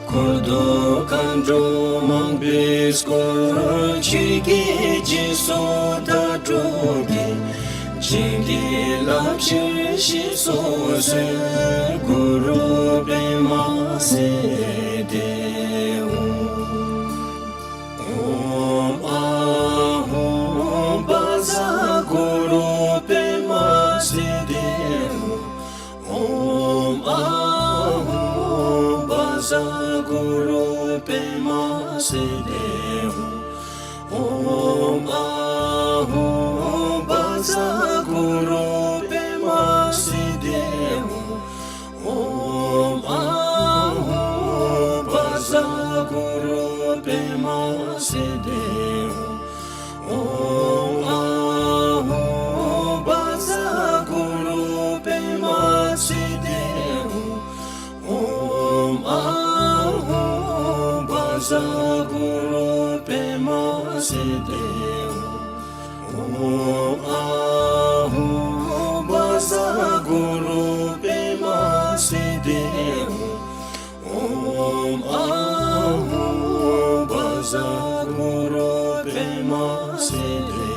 འཁོར་དང་མཁའ་འགྲོ་མང་པོས་བསྐོར། ཆོས་ཀྱི་རྗེས་སུ་བདག་སྒྲུབ་ཀྱིས། བྱིན་གྱིས་བརླབ་ཕྱིར་གཤེགས་སུ་གསོལ། གུ་རུ་པདྨ་སིདྡྷི་ཧཱུྃ། ཨོཾ་ཨཱཿཧཱུྃ་བཛྲ་གུ་རུ་པདྨ་སིདྡྷི་ཧཱུྃ། ཨོཾ་ཨཱཿཧཱུྃ་བཛྲ་གུ་རུ་པདྨ་སིདྡྷི་ཧཱུྃ། ཨོཾ་ཨཱཿཧཱུྃ་བཛྲ་གུ་རུ་པདྨ་སིདྡྷི་ཧཱུྃ། ཨོཾ་ཨཱཿཧཱུྃ་བཛྲ་གུ་རུ་པདྨ་སིདྡྷི་ཧཱུྃ། ཨོཾ་ཨཱཿཧཱུྃ་བཛྲ་གུ་རུ་པདྨ་སིདྡྷི་ཧཱུྃ། ཨོཾ་ཨཱཿཧཱུྃ་བཛྲ་གུ་རུ་པདྨ་སིདྡྷི་ཧཱུྃ། ཨོཾ་ཨཱཿཧཱུྃ་བཛྲ་གུ་རུ་པདྨ་སིདྡྷི་ཧཱུྃ། ཨོཾ་ཨཱཿཧཱུྃ་བཛྲ་གུ་རུ་པདྨ་སིདྡྷི་ཧཱུྃ།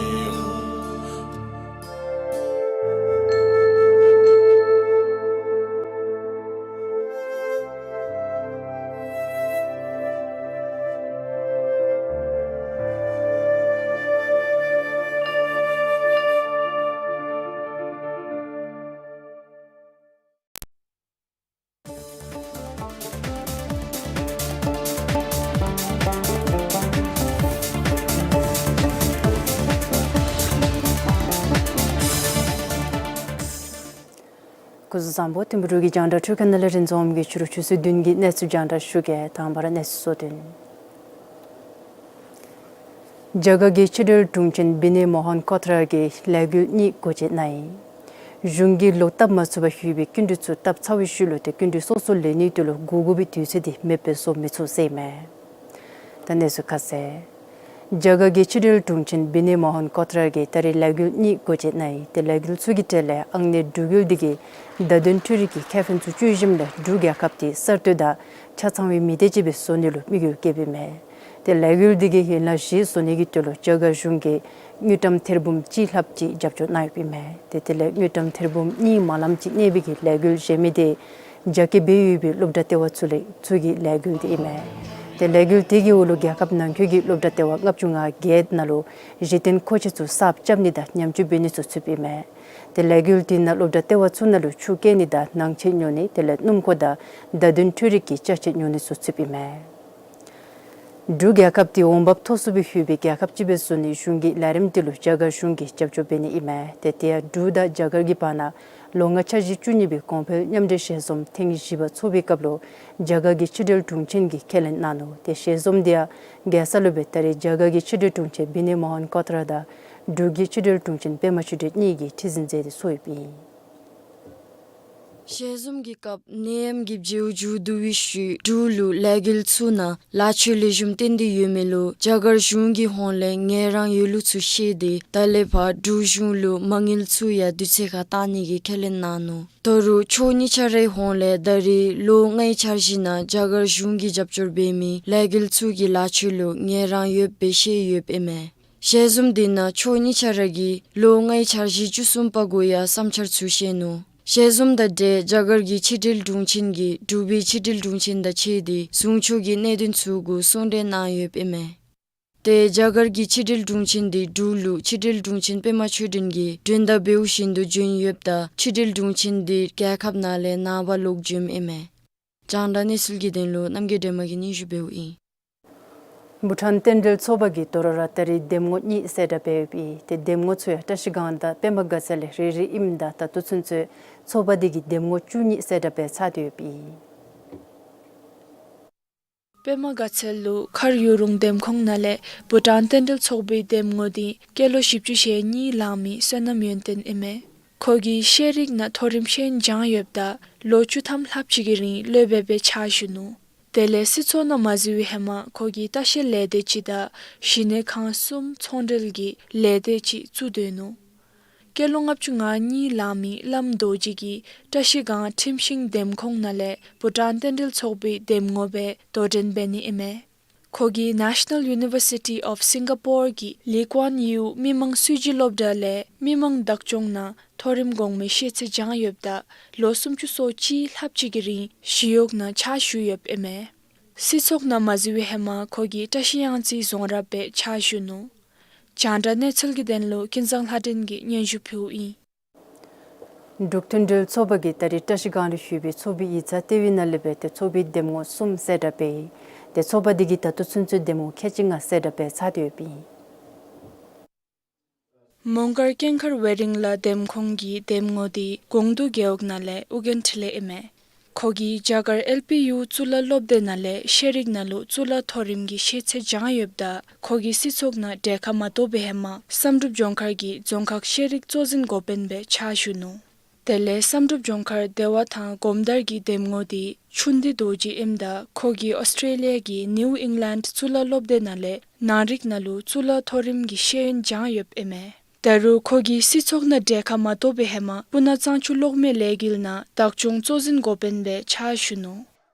སྐུ་གཟུགས་བཟང་པོ། ཐིམ་ཕུ་འབྲུག་གི་རྒྱང་བསྒྲགས་འཕྲུལ་ཁང་ནང་ལས་རིན་འཛོམས་ཀྱིས་ཕྱི་རུ་ཆུ་ཚོད་བདུན་གྱི་གནས་ཚུལ་རྒྱང་བསྒྲགས་ཞུ་གེ། དང་པ་ར་གནས་ཚུལ་གཙོ་དོན། རྒྱ་གར་གྱི་ཕྱི་འབྲེལ་དྲུང་ཆེན་བི་ནེ་མོ་ཧན་ཀོ་ཐ་ར་གིས་ལས་འགུལ་གཉིས་འགོ་འབྱེད་གནང་ཡི། གཞུང་གིས་ལོག་བཏབ་མ་ཚུགས་པར་ཡོད་པའི་སྐྱིན་འགྲུལ་ཚུ་བཏབ་ཚར་བའི་ཤུལ་ལུ་ཏེ་སྐྱིན་འགྲུལ་སོ་སོ་ལེན་ནིའི་དོན་ལུ་བསྒུག་དགོ་པའི་དུས་ཚོད་འདི་མེདཔ་སྦེ་བཟོ་མི་ཚུགས་ཟེར་མས། ད་གནས་ཚུལ་ཁ་གསལ། རྒྱ་གར་གྱི་ཕྱི་འབྲེལ་དྲུང་ཆེན་བི་ནེ་མོ་ཧན་ཀོ་ཐ་ར་གིས་ད་རེས་ལས་འགུལ་གཉིས་འགོ་འབྱེད་གནང་ཡི། ཏེ་ལས་འགུལ་ཚུ་གི་གྲས་ལས་ཨང་གནས་འབྲུག་ཡུལ་འདི་གིས་བརྡ་དོན་འཕྲུལ་རིག་གི་ཁེ་ཕན་ཚུ་སྤྱོད་ཞིནམ་ལས་འབྲུག་རྒྱལ་ཁབ་འདི་གསར་གཏོད་དང་ཆ་ཚང་བའི་མི་སྡེ་ཅིག་སྦེ་བཟོ་ནི་ལུ་དམིགས་ཡུལ་བསྐྱེདཔ་ཨིན་མས། ཏེ་ལས་འགུལ་འདི་གི་ཡན་ལག་བཞི་བཟོ་ནི་གི་དོན་ལུ་རྒྱ་གར་གཞུང་གིས་དངུལ་ཀྲམ་ཐེར་འབུམ་གཅིག་ལྷགཔ་ཅིག་རྒྱབ་སྐྱོར་གནང་ཡོདཔ་ཨིན་མས། ཏེ་དེ་ལས་དངུལ་ཀྲམ་ཐེར་འབུམ་གཉིས་མ་ལངམ་ཅིག་གནས་པའི་གི་ལས་འགུལ་གཞན་མི་འདི་རྒྱ་སྐྱེད་འབད་ཡོད་པའི་སློབ་གྲྭ་ལྟེ་བ་ཚུ་ལས་ཚུ་གི་ལས་འགུལ་འདི་ཨིན་མས། ཏེ་ལས་འགུལ་འདི་གི་འོག་ལུ་རྒྱལ་ཁབ་ནང་འཁོད་ཀྱི་སློབ་གྲྭ་ལྟེ་བ་ལྔ་བཅུ་ང་བརྒྱད་ནང་ལུ་གཞི་རྟེན་མཁོ་ཆས་ཚུ་གསརཔ་རྐྱབ་ནི་དང་ཉམས་བཅོས་འབད་ནི་ཚུ་ཚུདཔ་ཨིན་མས། ཏེ་ལས་འགུལ་འདི་ནང་སློབ་གྲྭ་ལྟེ་བ་ཚུ་ནང་ལུ་ཆུ་བསྐྱལ་ནི་དང་ནང་ཆས་ཉོ་ནི་དེ་ལས་སྣུམ་འཁོར་དང་བརྡ་དོན་འཕྲུལ་རིག་གི་ཅ་ཆས་ཉོ་ནི་ཚུ་ཚུདཔ་ཨིན་མས། འབྲུག་རྒྱལ་ཁབ་འདི་འོང་འབབ་མཐོ་སུ་སྦེ་ཡོད་པའི་རྒྱལ་ཁབ་ཅིག་སྦེ་བཟོ་ནིའི་གཞུང་གི་ལས་རིམ་འདི་ལུ་རྒྱ་གར་གཞུང་གིས་རྒྱབ་སྐྱོར་འབད་ནི་ཨིན་མས། ཏེ་དེ་ཡང་འབྲུག་དང་རྒྱ་གར་གྱི་བར་ན་ལོ་ལྔ་འཆར་གཞི་བཅུ་གཉིས་པའི་གོང་འཕེལ་མཉམ་འབྲེལ་ཞལ་འཛོམས་ཐེངས་བཞི་པ་ཚོགས་པའི་སྐབས་ལུ་རྒྱ་གར་གྱི་ཕྱི་འབྲེལ་དྲུང་ཆེན་གྱིས་ཁས་ལེན་གནང་ནུག། ཏེ་ཞལ་འཛོམས་འདི་ཡང་རྒྱལ་ས་ལུ་སྦེ་ད་རེས་རྒྱ་གར་གྱི་ཕྱི་འབྲེལ་དྲུང་ཆེན་བི་ནེ་མོ་ཧན་ཀོ་ཐ་ར་དང་འབྲུག་གི་ཕྱི་འབྲེལ་དྲུང་ཆེན་པདྨ་ཆོས་སྒྲོན་གཉིས་ཀྱིས་ཁྲི་འཛིན་མཛད་དེ་ཚོགས་ཡོདཔ་ཨིན། ཞལ་འཛོམས་ཀྱི་སྐབས་ནད་ཡམས་ཀྱི་བྱེལཝ་མཇུག་བསྡུ་བའི་ཤུལ་འབྲུག་ལུ་ལས་འགུལ་ཚུ་ནང་ལཱ་ཕྱོགས་ལེགས་ཤོམ་ཏན་ཏན་ཡོད་མེད་ལུ་རྒྱ་གར་གཞུང་གི་ཧོངས་ལས་ངལ་རངས་ཡོད་ལུགས་ཚུ་བཤད་དེ་ད་ལས་ཕར་འབྲུག་གཞུང་ལུ་མ་དངུལ་ཚུ་ཡང་དུས་ཚོད་ཁར་བཏང་ནི་གི་ཁས་ལེན་གནང་ནུག། ད་རུང་ཕྱོགས་གཉིས་ཆ་རའི་ཧོངས་ལས་ད་རེས་ལོ་ལྔའི་འཆར་གཞི་ནང་རྒྱ་གར་གཞུང་གིས་རྒྱབ་སྐྱོར་འབད་མི་ལས་འགུལ་ཚུ་གི་ལཱ་ཕྱོགས་ལུ་ངལ་རངས་ཡོདཔ་སྦེ་བཤད་ཡོདཔ་ཨིན་མས། ཞལ་འཛོམས་འདི་ནང་ཕྱོགས་གཉིས་ཆ་ར་གིས་ལོ་ལྔའི་འཆར་གཞི་བཅུ་གསུམ་པ་གུ་ཡང་བསམ་འཆར་ཚུ་བཤད་ནུག། ཞལ་འཛོམས་དང་འབྲེལ་རྒྱ་གར་གྱི་ཕྱི་འབྲེལ་དྲུང་ཆེན་གྱིས་འབྲུག་པའི་ཕྱི་འབྲེལ་དྲུང་ཆེན་དང་ཕྱད་དེ་ཟུང་ཕྱོགས་ཀྱི་གནད་དོན་ཚུ་གུ་གསུང་གྲོས་གནང་ཡོདཔ་ཨིན་མས། ཏེ་རྒྱ་གར་གྱི་ཕྱི་འབྲེལ་དྲུང་ཆེན་འདི་འབྲུག་ལུ་ཕྱི་འབྲེལ་དྲུང་ཆེན་པདྨ་ཆོས་སྒྲོན་གྱིས་མགྲོན་བརྡ་འབདཝ་བཞིན་དུ་བྱོན་ཡོདཔ་ད་ཕྱི་འབྲེལ་དྲུང་ཆེན་འདི་རྒྱལ་ཁབ་ནང་ལས་ནངས་པ་ལོག་འབྱོནམ་ཨིན་མས། རྒྱང་བསྒྲགས་གནས་ཚུལ་གྱི་དོན་ལུ་རྣམ་རྒྱལ་སྒྲོལ་མ་གིས་སྙན་ཞུ་འབདཝ་ཨིན། བྷུ་ཊཱན་རྟེན་འབྲེལ་ཚོགས་པ་གིས་དོ་རུང་ར་ད་རེས་འདེམས་ངོ་གཉིས་གསལ་བསྒྲགས་འབད་ཡོདཔ་ཨིན། ཏེ་འདེམས་ངོ་ཚུ་ཡང་བཀྲ་ཤིས་སྒང་དང་པདྨ་དགའ་ཚལ་ལས་རེ་རེ་ཨིནམ་ད་ད་ལྟོ་ཚུན་ཚོད་ཚོགས་པ་འདི་གིས་འདེམས་ངོ་བཅུ་གཉིས་གསལ་བསྒྲགས་འབད་ཚར་ཏེ་ཡོདཔ་ཨིན། པདྨ་དགའ་ཚལ་ལུ་མཁར་ཡུ་རུང་འདེམས་ཁོངས་ནང་ལས་བྷུ་ཊཱན་རྟེན་འབྲེལ་ཚོགས་པའི་འདེམས་ངོ་འདི་སྐྱེས་ལོ་བཞི་བཅུ་ཞེ་གཉིས་ལང་མི་བསོད་ནམས་ཡོན་ཏན་ཨིན་མས། ཁོ་གིས་ཤེས་རིག་ནང་མཐོ་རིམ་ཤེས་ཡོན་སྦྱངས་ཡོདཔ་ད་ལོ་བཅུ་ཐམ་ལྷགཔ་ཅིག་གི་རིང་སློབ་དཔོན་སྦེ་ཕྱག་ཞུ་ནུག། དེ་ལས་སྲིད་ཚོགས་ནང་མ་འཛུལ་བའི་ཧེ་མ་ཁོ་གིས་ལྟ་བཤལ་ལས་སྡེ་ཅིག་དང་གཞི་གནས་ཁང་གསུམ་ཚོང་འབྲེལ་གྱི་ལས་སྡེ་ཅིག་བཙུགས་སྡོད་ནུག། སྐྱེས་ལོ་ལྔ་བཅུ་ང་གཉིས་ལང་མི་བླམ་རྡོ་རྗེ་གིས་བཀྲ་ཤིས་སྒང་ཁྲིམས་ཤིང་འདེམས་ཁོངས་ནང་ལས་བྷུ་ཊཱན་རྟེན་འབྲེལ་ཚོགས་པའི་འདེམས་ངོ་སྦེ་དོ་འགྲན་འབད་ནི་ཨིན་མས། ཁོ་གིས་National University of Singapore གི་ལི་ཀོན་ཡུའུ་མི་མང་སྲིད་བྱུས་སློབ་གྲྭ་ལས་མི་མང་བདག་སྐྱོང་ནང་མཐོ་རིམ་གོང་མའི་ཤེས་ཚད་སྦྱངས་ཡོདཔ་ད་ལོ་སུམ་ཅུ་སོ་གཅིག་ལྷགཔ་ཅིག་གི་རིང་ཞི་གཡོག་ནང་ཕྱག་ཞུ་ཡོདཔ་ཨིན་མས། སྲིད་ཚོགས་ནང་མ་འཛུལ་བའི་ཧེ་མ་ཁོ་གིས་བཀྲ་ཤིས་གཡང་རྩེའི་རྫོང་རབ་སྦེ་ཕྱག་ཞུ་ནུག། རྒྱང་བསྒྲགས་གནས་ཚུལ་གྱི་དོན་ལུ་ཀུན་བཟང་ལྷ་སྒྲོན་གྱིས་སྙན་ཞུ་ཕུལཝ་ཨིན། འབྲུག་མཐུན་སྒྲིལ་ཚོགས་པ་གིས་ད་རིས་བཀྲ་ཤིས་སྒང་ལུ་ཞུ་བའི་ཚོགས་པའི་ཡིག་ཚང་ལྟེ་བའི་ནང་ལས་སྦེ་ཏེ་ཚོགས་པའི་འདེམས་ངོ་གསུམ་གསལ་བསྒྲགས་འབད་ཡི། ཏེ་ཚོགས་པ་འདི་གིས་ད་ལྟོ་ཚུན་ཚོད་འདེམས་ངོ་ཁལ་གཅིག་ལྔ་གསལ་བསྒྲགས་འབད་ཚར་ཏེ་ཡོདཔ་ཨིན། མོང་སྒར་ཀུན་མཁར་ཝེ་རིང་ལ་འདེམས་ཁོངས་ཀྱི་འདེམས་ངོ་འདི་ཀོང་ཏུ་རྒེད་འོག་ནང་ལས་ཨོ་རྒྱན་འཕྲིན་ལས་ཨིན་མས། ཁོ་གིས་རྒྱ་གར་ཨེལ་པི་ཡུ་གཙུག་ལག་སློབ་སྡེ་ནང་ལས་ཤེས་རིག་ནང་ལུ་གཙུག་ལག་མཐོ་རིམ་གྱི་ཤེས་ཚད་སྦྱངས་ཡོདཔ་ད་ཁོ་གིས་སྲིད་ཚོགས་ནང་གྲལ་ཁར་མ་གཏོགས་པའི་ཧེ་མ་བསམ་གྲུབ་ལྗོངས་མཁར་གྱི་རྫོང་ཁག་ཤེས་རིག་གཙོ་འཛིན་འགོ་དཔོན་སྦེ་ཕྱག་ཞུ་ནུག། དེ་ལས་བསམ་གྲུབ་ལྗོངས་མཁར་བདེ་བ་ཐང་སྒོམ་དར་གྱི་འདེམས་ངོ་འདི་ཆུ་འདི་རྡོ་རྗེ་ཨིནམ་ད་ཁོ་གིས་ཨོསི་ཊྲེ་ལི་ཡ་གི་ནིའུ་ཨིང་ལེནཌ་གཙུག་ལག་སློབ་སྡེ་ནང་ལས་ནང་རིག་ནང་ལུ་གཙུག་ལག་མཐོ་རིམ་གྱི་ཤེས་ཡོན་སྦྱངས་ཡོདཔ་ཨིན་མས། ད་རུང་ཁོ་གིས་སྲིད་ཚོགས་ནང་གྲལ་ཁར་མ་གཏོགས་པའི་ཧེ་མ་སྤུ་ན་གཙང་ཆུ་གློག་མེ་ལས་འགུལ་ནང་བདག་སྐྱོང་གཙོ་འཛིན་འགོ་དཔོན་སྦེ་ཕྱག་ཞུ་ནུག།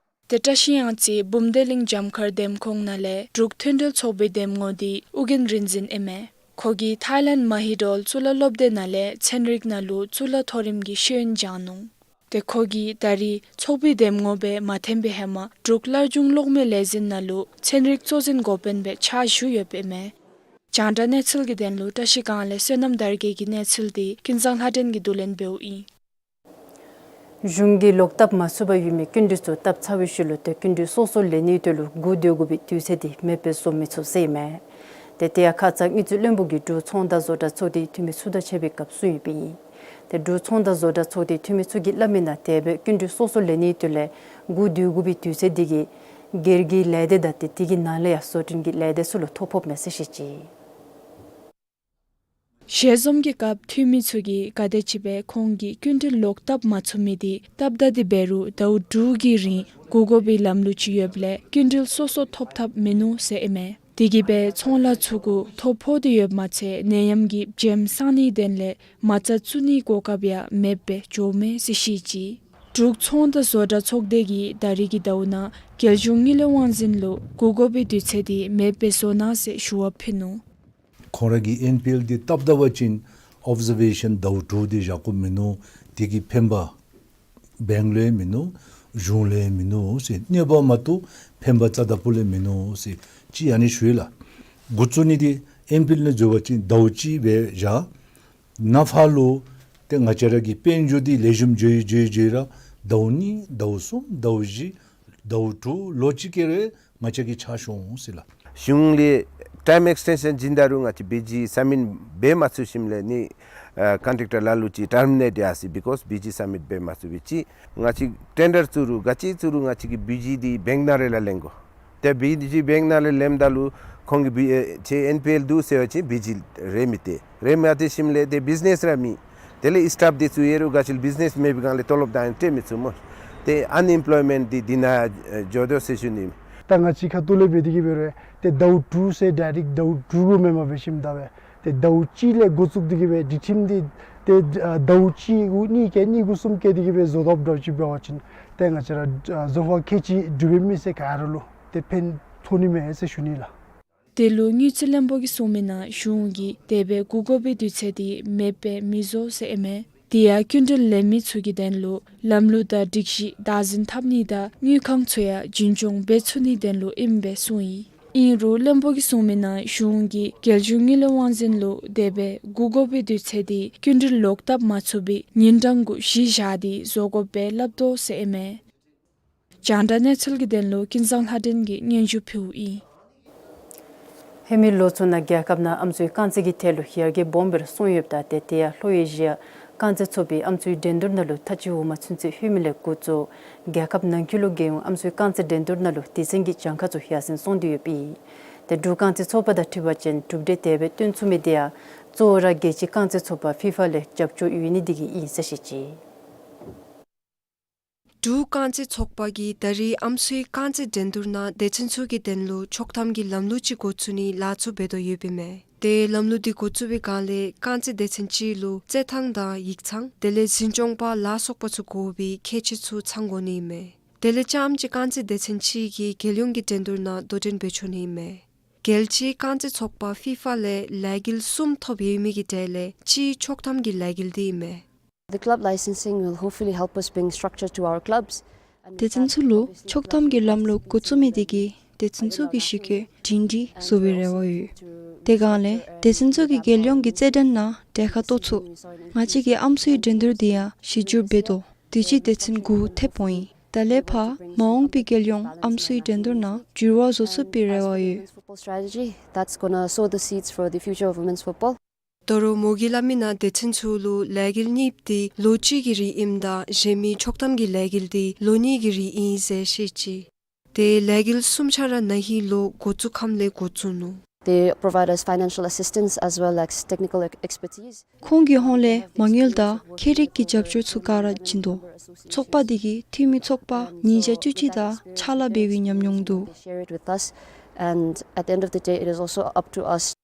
ཏེ་བཀྲ་ཤིས་གཡང་རྩེ་བུམ་སྡེ་གླིང་བྱམས་མཁར་འདེམས་ཁོངས་ནང་ལས་འབྲུག་མཐུན་སྒྲིལ་ཚོགས་པའི་འདེམས་ངོ་འདི་ཨོ་རྒྱན་རིག་འཛིན་ཨིན་མས། ཁོ་གིས་ཐའི་ལེནཌ་མ་ཧི་ཌོལ་གཙུག་ལག་སློབ་སྡེ་ནང་ལས་ཚན་རིག་ནང་ལུ་གཙུག་ལག་མཐོ་རིམ་གྱི་ཤེས་ཡོན་སྦྱངས་ནུག། ཏེ་ཁོ་གིས་ད་རིས་ཚོགས་པའི་འདེམས་ངོ་སྦེ་མ་འཐོན་པའི་ཧེ་མ་འབྲུག་སླར་འབྱུང་གློག་མེ་ལས་འཛིན་ནང་ལུ་ཚན་རིག་གཙོ་འཛིན་འགོ་དཔོན་སྦེ་ཕྱག་ཞུ་ཡོདཔ་ཨིན་མས། རྒྱང་བསྒྲགས་གནས་ཚུལ་གྱི་དོན་ལུ་བཀྲ་ཤིས་སྒང་ལས་བསོད་ནམས་དར་རྒྱས་ཀྱི་གནས་ཚུལ་འདི་ཀུན་བཟང་ལྷ་སྒྲོན་གྱིས་བསྡུ་ལེན་འབདཝ་ཨིན། གཞུང་གིས་ལོག་བཏབ་མ་ཚུགས་པར་ཡོད་མི་སྐྱིན་འགྲུལ་ཚུ་བཏབ་ཚར་བའི་ཤུལ་ལུ་ཏེ་སྐྱིན་འགྲུལ་སོ་སོ་ལེན་ནིའི་དོན་ལུ་སྒུག་སྡོད་དགོ་པའི་དུས་ཚོད་འདི་མེདཔ་བཟོ་མི་ཚུགས་ཟེར་ཨིན་མས། ཏེ་དེ་ཡང་ཁ་ཙ་དངུལ་རྩིས་བློན་པོ་གིས་འབྲུག་ཚོང་དང་བཟོ་གྲྭ་ཚོགས་སྡེའི་འཐུས་མི་ཚུ་དང་ཕྱད་པའི་སྐབས་གསུངས་ཡོདཔ་ཨིན། ཏེ་འབྲུག་ཚོང་དང་བཟོ་གྲྭ་ཚོགས་སྡེའི་འཐུས་མི་ཚུ་གིས་སླབ་མི་ནང་དེ་སྦེ་སྐྱིན་འགྲུལ་སོ་སོ་ལེན་ནིའི་དོན་ལས་སྒུག་སྡོད་དགོ་པའི་དུས་ཚོད་འདི་གིས་སྒེར་གྱི་ལས་སྡེ་དང་ཏེ་དེ་གི་ནང་ལས་ཡང་བཟོ་སྐྲུན་གྱི་ལས་སྡེ་ཚུ་ལུ་ཐོ་ཕོགཔ་མས་ཟེར་བཤད་ཅི། ཞལ་འཛོམས་ཀྱི་སྐབས་འཐུས་མི་ཚུ་གིས་ག་དེ་ཅིག་སྦེ་ཁོང་གིས་སྐྱིན་འགྲུལ་ལོག་བཏབ་མ་ཚུགས་མི་འདི་སྟབས་བདའ་སྟེ་འབད་རུང་ཟླཝ་དྲུག་གི་རིང་སྒུག་དགོ་པའི་ལམ་ལུགས་ཅིག་ཡོདཔ་ལས་སྐྱིན་འགྲུལ་སོ་སོ་ཐོབ་ཐབས་མིན་ནུག་ཟེར་ཨིན་མས། དེ་གིས་སྦེ་ཚོང་ལཱ་ཚུ་གུ་ཐོ་ཕོག་སྟེ་ཡོདཔ་མ་ཚད་ནད་ཡམས་ཀྱིས་བྱེམ་སངས་ནིའི་དོན་ལས་མ་རྩ་བཙུགས་ནིའི་གོ་སྐབས་ཡང་མེདཔ་སྦེ་འགྱོཝ་མས་ཟེར་བཤད་ཅི། འབྲུག་ཚོང་དང་བཟོ་གྲྭ་ཚོགས་སྡེ་གིས་ད་རིས་ཀྱི་ཟླཝ་ནང་རྒྱལ་གཞུང་དངུལ་ལས་དབང་འཛིན་ལུ་སྒུག་དགོ་པའི་དུས་ཚོད་འདི་མེདཔ་སྦེ་བཟོ་གནང་ཟེར་ཞུ་བ་ཕུལ་ནུག། ཁོང་ར་གིས་ཨེན་པི་ཨེལ་འདི་སྟབས་བདའ་བ་ཅིན་ཨོབ་ཛར་ཝེ་ཤཱན་ཟླཝ་དྲུག་འདི་བཞག་དགོཔ་མིན་ནུག། དེ་གིས་ཕན་པ་བེངཀ་ལུ་ཡང་མིན་ནུག། གཞུང་ལུ་ཡང་མིན་ནུག་ཟེར། གནོད་པ་མ་གཏོགས་ཕན་པ་རྩ་དང་པོ་ལས་མིན་ནུག་ཟེར་ཅིག་ཨ་ནི་ཞུ་ཡི་ལགས། འགོ་བཙུགས་ནི་འདི་ཨེན་པི་ཨེལ་ནང་འཛུལ་བ་ཅིན་ཟླཝ་གཅིག་སྦེ་བཞག། ནངས་པ་ལུ་ཏེ་ང་བཅས་ར་གི་དཔལ་འབྱོར་འདི་ལེགས་ཤོམ་འགྱོ་ཡི་འགྱོ་ཡི་འགྱོ་ཡི་ར་ཟླཝ་གཉིས་ཟླཝ་གསུམ་ཟླཝ་བཞི་ཟླཝ་དྲུག་ལོ་གཅིག་ཀྱི་རེ་ང་བཅས་ཀྱིས་ཕྱག་ཞུ་འོང་ཟེར་ལགས། གཞུང་ལས་ཊའིམ་ཨེགསི་ཊེན་ཤཱན་བྱིན་ད་རུང་ང་བཅས་བི་ཇི་སབ་མིཊ་འབད་མ་ཚུགས་ཞིནམ་ལས་ནི་ཨ་ཀོན་ཊེཀ་ཊར་ལ་ལུ་ཅིག་ཊར་མི་ནེཊ་ཡར་སོ་ཡི། བི་ཀོསི་བི་ཇི་སབ་མིཊ་འབད་མ་ཚུགས་པའི་ཅིག་ང་བཅས་ཊེན་ཌར་བཙུགས་རུང་ག་ཅི་བཙུགས་རུང་ང་བཅས་ཀྱི་བི་ཇི་འདི་བེངཀ་ནང་ར་ལེན་དགོ། ཏེ་བི་ཇི་བེངཀ་ནང་ལས་ལེནམ་ད་ལུ་ཁོང་གིས་བི་ཨེ་ཁྱོད་ཨེན་པི་ཨེལ་འདུག་ཟེར་བ་ཅིན་བི་ཇི་རེ་མི་སྟེར། རེ་མ་སྟེར་ཞིནམ་ལས་ཏེ་བིཛ་ནེསི་ར་མེད། དེ་ལས་སི་ཊཱཕ་འདི་ཚུ་ཡོད་རུང་ག་ཅི་ལས་བིཛ་ནེསི་མེད་པའི་སྒང་ལས་ཏོ་ལོབ་དང་ཡང་སྤྲོད་མི་ཚུགས་སྨོ། ཏེ་ཨན་ཨེམ་པོལོའི་མེནཊ་འདི་འདི་ནང་འགྱོ་དོ་ཟེར་ཞུ་ནི། ད་ང་བཅས་ཁ་ཐུག་ལས་འབད་དེ་གིས་འབད་རུང་ཏེ་ཟླཝ་དྲུག་ཟེར་ཌའི་རེཀཊ་ཟླཝ་དྲུག་གུ་མེན་པར་འབད་ཞིནམ་ད་སྦེ་ཏེ་ཟླཝ་གཅིག་ལས་འགོ་བཙུགས་ཏེ་གིས་སྦེ་སྒྲིག་ཁྲིམས་འདི་ཏེ་ཨ་ཟླཝ་གཅིག་གུ་གཉིས་བཀལ་གཉིས་གུ་གསུམ་བཀལ་ཏེ་གིས་སྦེ་བཟོ་དོཝ་འདྲཝ་ཅིག་འབད་བ་ཅིན་ཏེ་ང་བཅས་ར་ཨ་བཟོ་པ་ཁལ་གཅིག་འགྲུབ་པའི་མི་སེར་ག་ར་ལུ་ཏེ་ཕན་ཐོགས་ནི་མས་ཟེར་ཞུ་ནི་ལགས། དེ་ལུ་དངུལ་རྩིས་བློན་པོ་གིས་གསུངས་མི་ནང་གཞུང་གིས་དེ་སྦེ་སྒུག་དགོ་པའི་དུས་ཚོད་འདི་མེདཔ་སྦེ་མི་བཟོ་ཟེར་ཨིན་མས། དེ་ཡང་སྐྱིན་འགྲུལ་ལེན་མི་ཚུ་གི་དོན་ལུ་ལམ་ལུགས་དང་སྒྲིག་གཞི་བདག་འཛིན་འཐབ་ནི་དང་དངུལ་ཁང་ཚུ་ཡང་རྒྱུན་སྐྱོང་འབད་ཚུགས་ནིའི་དོན་ལུ་ཨིནམ་སྦེ་གསུངས་ཡི། ཨིན་རུང་བློན་པོ་གིས་གསུངས་མི་ནང་གཞུང་གིས་རྒྱལ་གཞུང་དངུལ་ལས་དབང་འཛིན་ལུ་དེ་སྦེ་སྒུག་དགོ་པའི་དུས་ཚོད་འདི་སྐྱིན་འགྲུལ་ལོག་བཏབ་མ་ཚུགས་པའི་ཉིན་གྲངས་གུ་གཞི་བཞག་སྟེ་བཟོ་དགོཔ་སྦེ་སླབ་དོ་ཟེར་ཨིན་མས། རྒྱང་བསྒྲགས་གནས་ཚུལ་གྱི་དོན་ལུ་ཀུན་བཟང་ལྷ་སྒྲོན་གྱིས་སྙན་ཞུ་ཕུལཝ་ཨིན། ཧེ་མའི་ལོ་ཚུ་ནང་རྒྱལ་ཁབ་ནང་ཨམ་སྲུའི་རྐང་རྩེད་ཀྱི་ཐད་ལུ་ཡར་རྒྱས་སྦོམ་སྦེ་ར་སོང་ཡོདཔ་ད་ཏེ་དེ་ཡང་ལྷོ་ཨེ་ཤི་ཡ་རྐང་རྩེད་ཚོགས་པའི་ཨམ་སྲུའི་འགྲན་བསྡུར་ནང་ལུ་ཐ་ཅི་འོག་མ་ཚུན་ཚོད་ལྷོད་མི་ལས་འགོ་བཙུགས་རྒྱལ་ཁབ་ནང་འཁོད་ལུ་རྒྱལ་ཡོངས་ཨམ་སྲུའི་རྐང་རྩེད་འགྲན་བསྡུར་ནང་ལུ་སྡེ་ཚན་གྱི་གྱངས་ཁ་ཚུ་ཡར་སེང་སོང་སྟེ་ཡོདཔ་ཨིན། ཏེ་འབྲུག་རྐང་རྩེད་ཚོགས་པ་དང་འཁྲིལ་བ་ཅིན་གྲུབ་འབྲས་དེ་སྦེ་སྟོན་ཚུགས་མི་དེ་ཡང་གཙོ་བོ་ར་རྒྱལ་སྤྱིའི་རྐང་རྩེད་ཚོགས་པ་ཕི་ཕ་ལས་རྒྱབ་སྐྱོར་ཡོད་ནི་དེ་གིས་ཨིན་ཟེར་བཤད་ཅི། འབྲུག་རྐང་རྩེད་ཚོགས་པ་གིས་ད་རེས་ཨམ་སྲུའི་རྐང་རྩེད་འགྲན་བསྡུར་ནང་སྡེ་ཚན་ཚུ་གི་དོན་ལུ་ཆོག་ཐམ་གྱི་ལམ་ལུགས་ཅིག་འགོ་བཙུགས་ནིའི་ལཱ་ཚུ་འབད་དོ་ཡོདཔ་ཨིན་མས། ཏེ་ལམ་ལུགས་འདི་འགོ་བཙུགས་པའི་བསྒང་ལས་རྐང་རྩེད་སྡེ་ཚན་ཅིག་ལུ་རྩེད་ཐང་དང་ཡིག་ཚང་དེ་ལས་འཛིན་སྐྱོང་པ་ལ་སོགས་པ་ཚུ་དགོ་པའི་ཁྱད་ཆོས་ཚུ་ཚང་དགོ་ནི་ཨིན་མས། དེ་ལས་རྐྱངམ་གཅིག་རྐང་རྩེད་སྡེ་ཚན་ཅིག་གིས་རྒྱལ་ཡོངས་ཀྱི་འགྲན་བསྡུར་ནང་དོ་འགྲན་འབད་ཆོག་ནི་ཨིན་མས། རྒྱལ་སྤྱིའི་རྐང་རྩེད་ཚོགས་པ་ཕི་ཕ་ལས་ལས་འགུལ་གསུམ་ཐོབ་ཡོད་མི་གི་གྲས་ལས་གཅིག་ཆོག་ཐམ་གྱི་ལས་འགུལ་འདི་ཨིན་མས། The club licensing will hopefully help us bring structure to our clubs. སྡེ་ཚན་ཚུ་ལུ་ཆོག་ཐམ་གྱི་ལམ་ལུགས་འགོ་བཙུགས་མི་དེ་གིས་སྡེ་ཚན་ཚུ་གི་གཞི་བཀོད་སྒྲིང་སྒྲིང་བཟོ་བའི་རེ་བ་ཡོད། དེ་བསྒང་ལས་སྡེ་ཚན་ཚུ་གིས་རྒྱལ་ཡོངས་ཀྱི་རྩེད་འགྲན་ནང་གྲལ་ཁར་གཏོགས་ཚུགས། ང་བཅས་ཀྱིས་ཨམ་སྲུའི་འགྲན་བསྡུར་འདི་ཡང་གཞི་བསྒྱུར་འབད་དོ། དུས་ཅི་སྡེ་ཚན་དགུ་ཐེབས་འོང་ཡི། ད་ལས་ཕར་མ་འོངས་པའི་རྒྱལ་ཡོངས་ཨམ་སྲུའི་འགྲན་བསྡུར་ནང་འགྱུར་བ་བཟོ་ཚུགས་པའི་རེ་བ་ཡོད། Football strategy that's gonna sow the seeds for the future of women's football. ད་རུང་མོ་གིས་སླབ་མི་ནང་སྡེ་ཚན་ཚུ་ལུ་ལས་འགུལ་གཉིས་འདི་ལོ་གཅིག་གི་རིང་ཨིནམ་ད་གཞན་མི་ཆོག་ཐམ་གྱི་ལས་འགུལ་འདི་ལོ་གཉིས་ཀྱི་རིང་ཨིན་ཟེར་བཤད་ཅི། ཏེ་ལས་འགུལ་གསུམ་ཆ་ར་ན་ཧིང་ལོ་འགོ་བཙུགས་ཁམས་ལས་འགོ་བཙུགས་ནུག། They provide us financial assistance as well as technical ex- expertise. ཁོང་གི་ཧོངས་ལས་མ་དངུལ་དང་ཁྱད་རིག་གི་རྒྱབ་སྐྱོར་ཚུ་ག་ར་བྱིན་དོ། ཚོགས་པ་འདི་གིས་འཐུས་མི་ཚོགས་པ་ཉིས་བརྒྱ་བཅུ་གཅིག་དང་ཕྱག་ལཱ་འབད་བའི་ཉམས་མྱོང་འདུག། They share it with us, and at the end of the day, it is also up to us.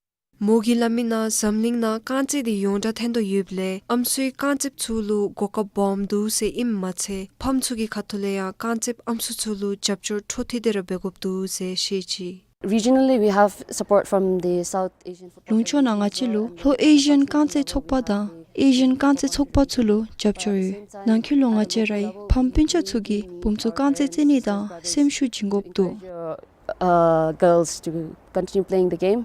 མོ་གིས་སླབ་མི་ནང་འཛམ་གླིང་ནང་རྐང་རྩེད་འདི་ཡོངས་གྲགས་ཐོན་དོ་ཡོདཔ་ལས་ཨམ་སྲུའི་རྐང་རྩེདཔ་ཚུ་ལུ་གོ་སྐབས་སྦོམ་འདུག་ཟེར་ཨིནམ་མ་ཚད་ཕམ་ཚུ་གི་ཁ་ཐུག་ལས་ཡང་རྐང་རྩེདཔ་ཨམ་སྲུ་ཚུ་ལུ་རྒྱབ་སྐྱོར་འཕྲོ་མཐུད་དེ་ར་འབད་དགོཔ་འདུག་ཟེར་བཤད་ཅི། Regionally, we have support from the South Asian Football Association. ལུང་ཕྱོགས་ནང་ང་བཅས་ལུ་ལྷོ་ཨེ་ཤི་ཡན་རྐང་རྩེད་ཚོགས་པ་དང་ཨེ་ཤི་ཡན་རྐང་རྩེད་ཚོགས་པ་ཚུ་ལུ་རྒྱབ་སྐྱོར་ཡོད། ནང་འཁོད་ལུ་ང་བཅས་རའི་ཕམ་སྤུན་ཆ་ཚུ་གིས་བུམོ་ཚུ་རྐང་རྩེད་རྩེ་ནི་དང་སེམས་ཤུགས་བྱིན་དགོཔ་འདུག། Uh, girls to continue playing the game.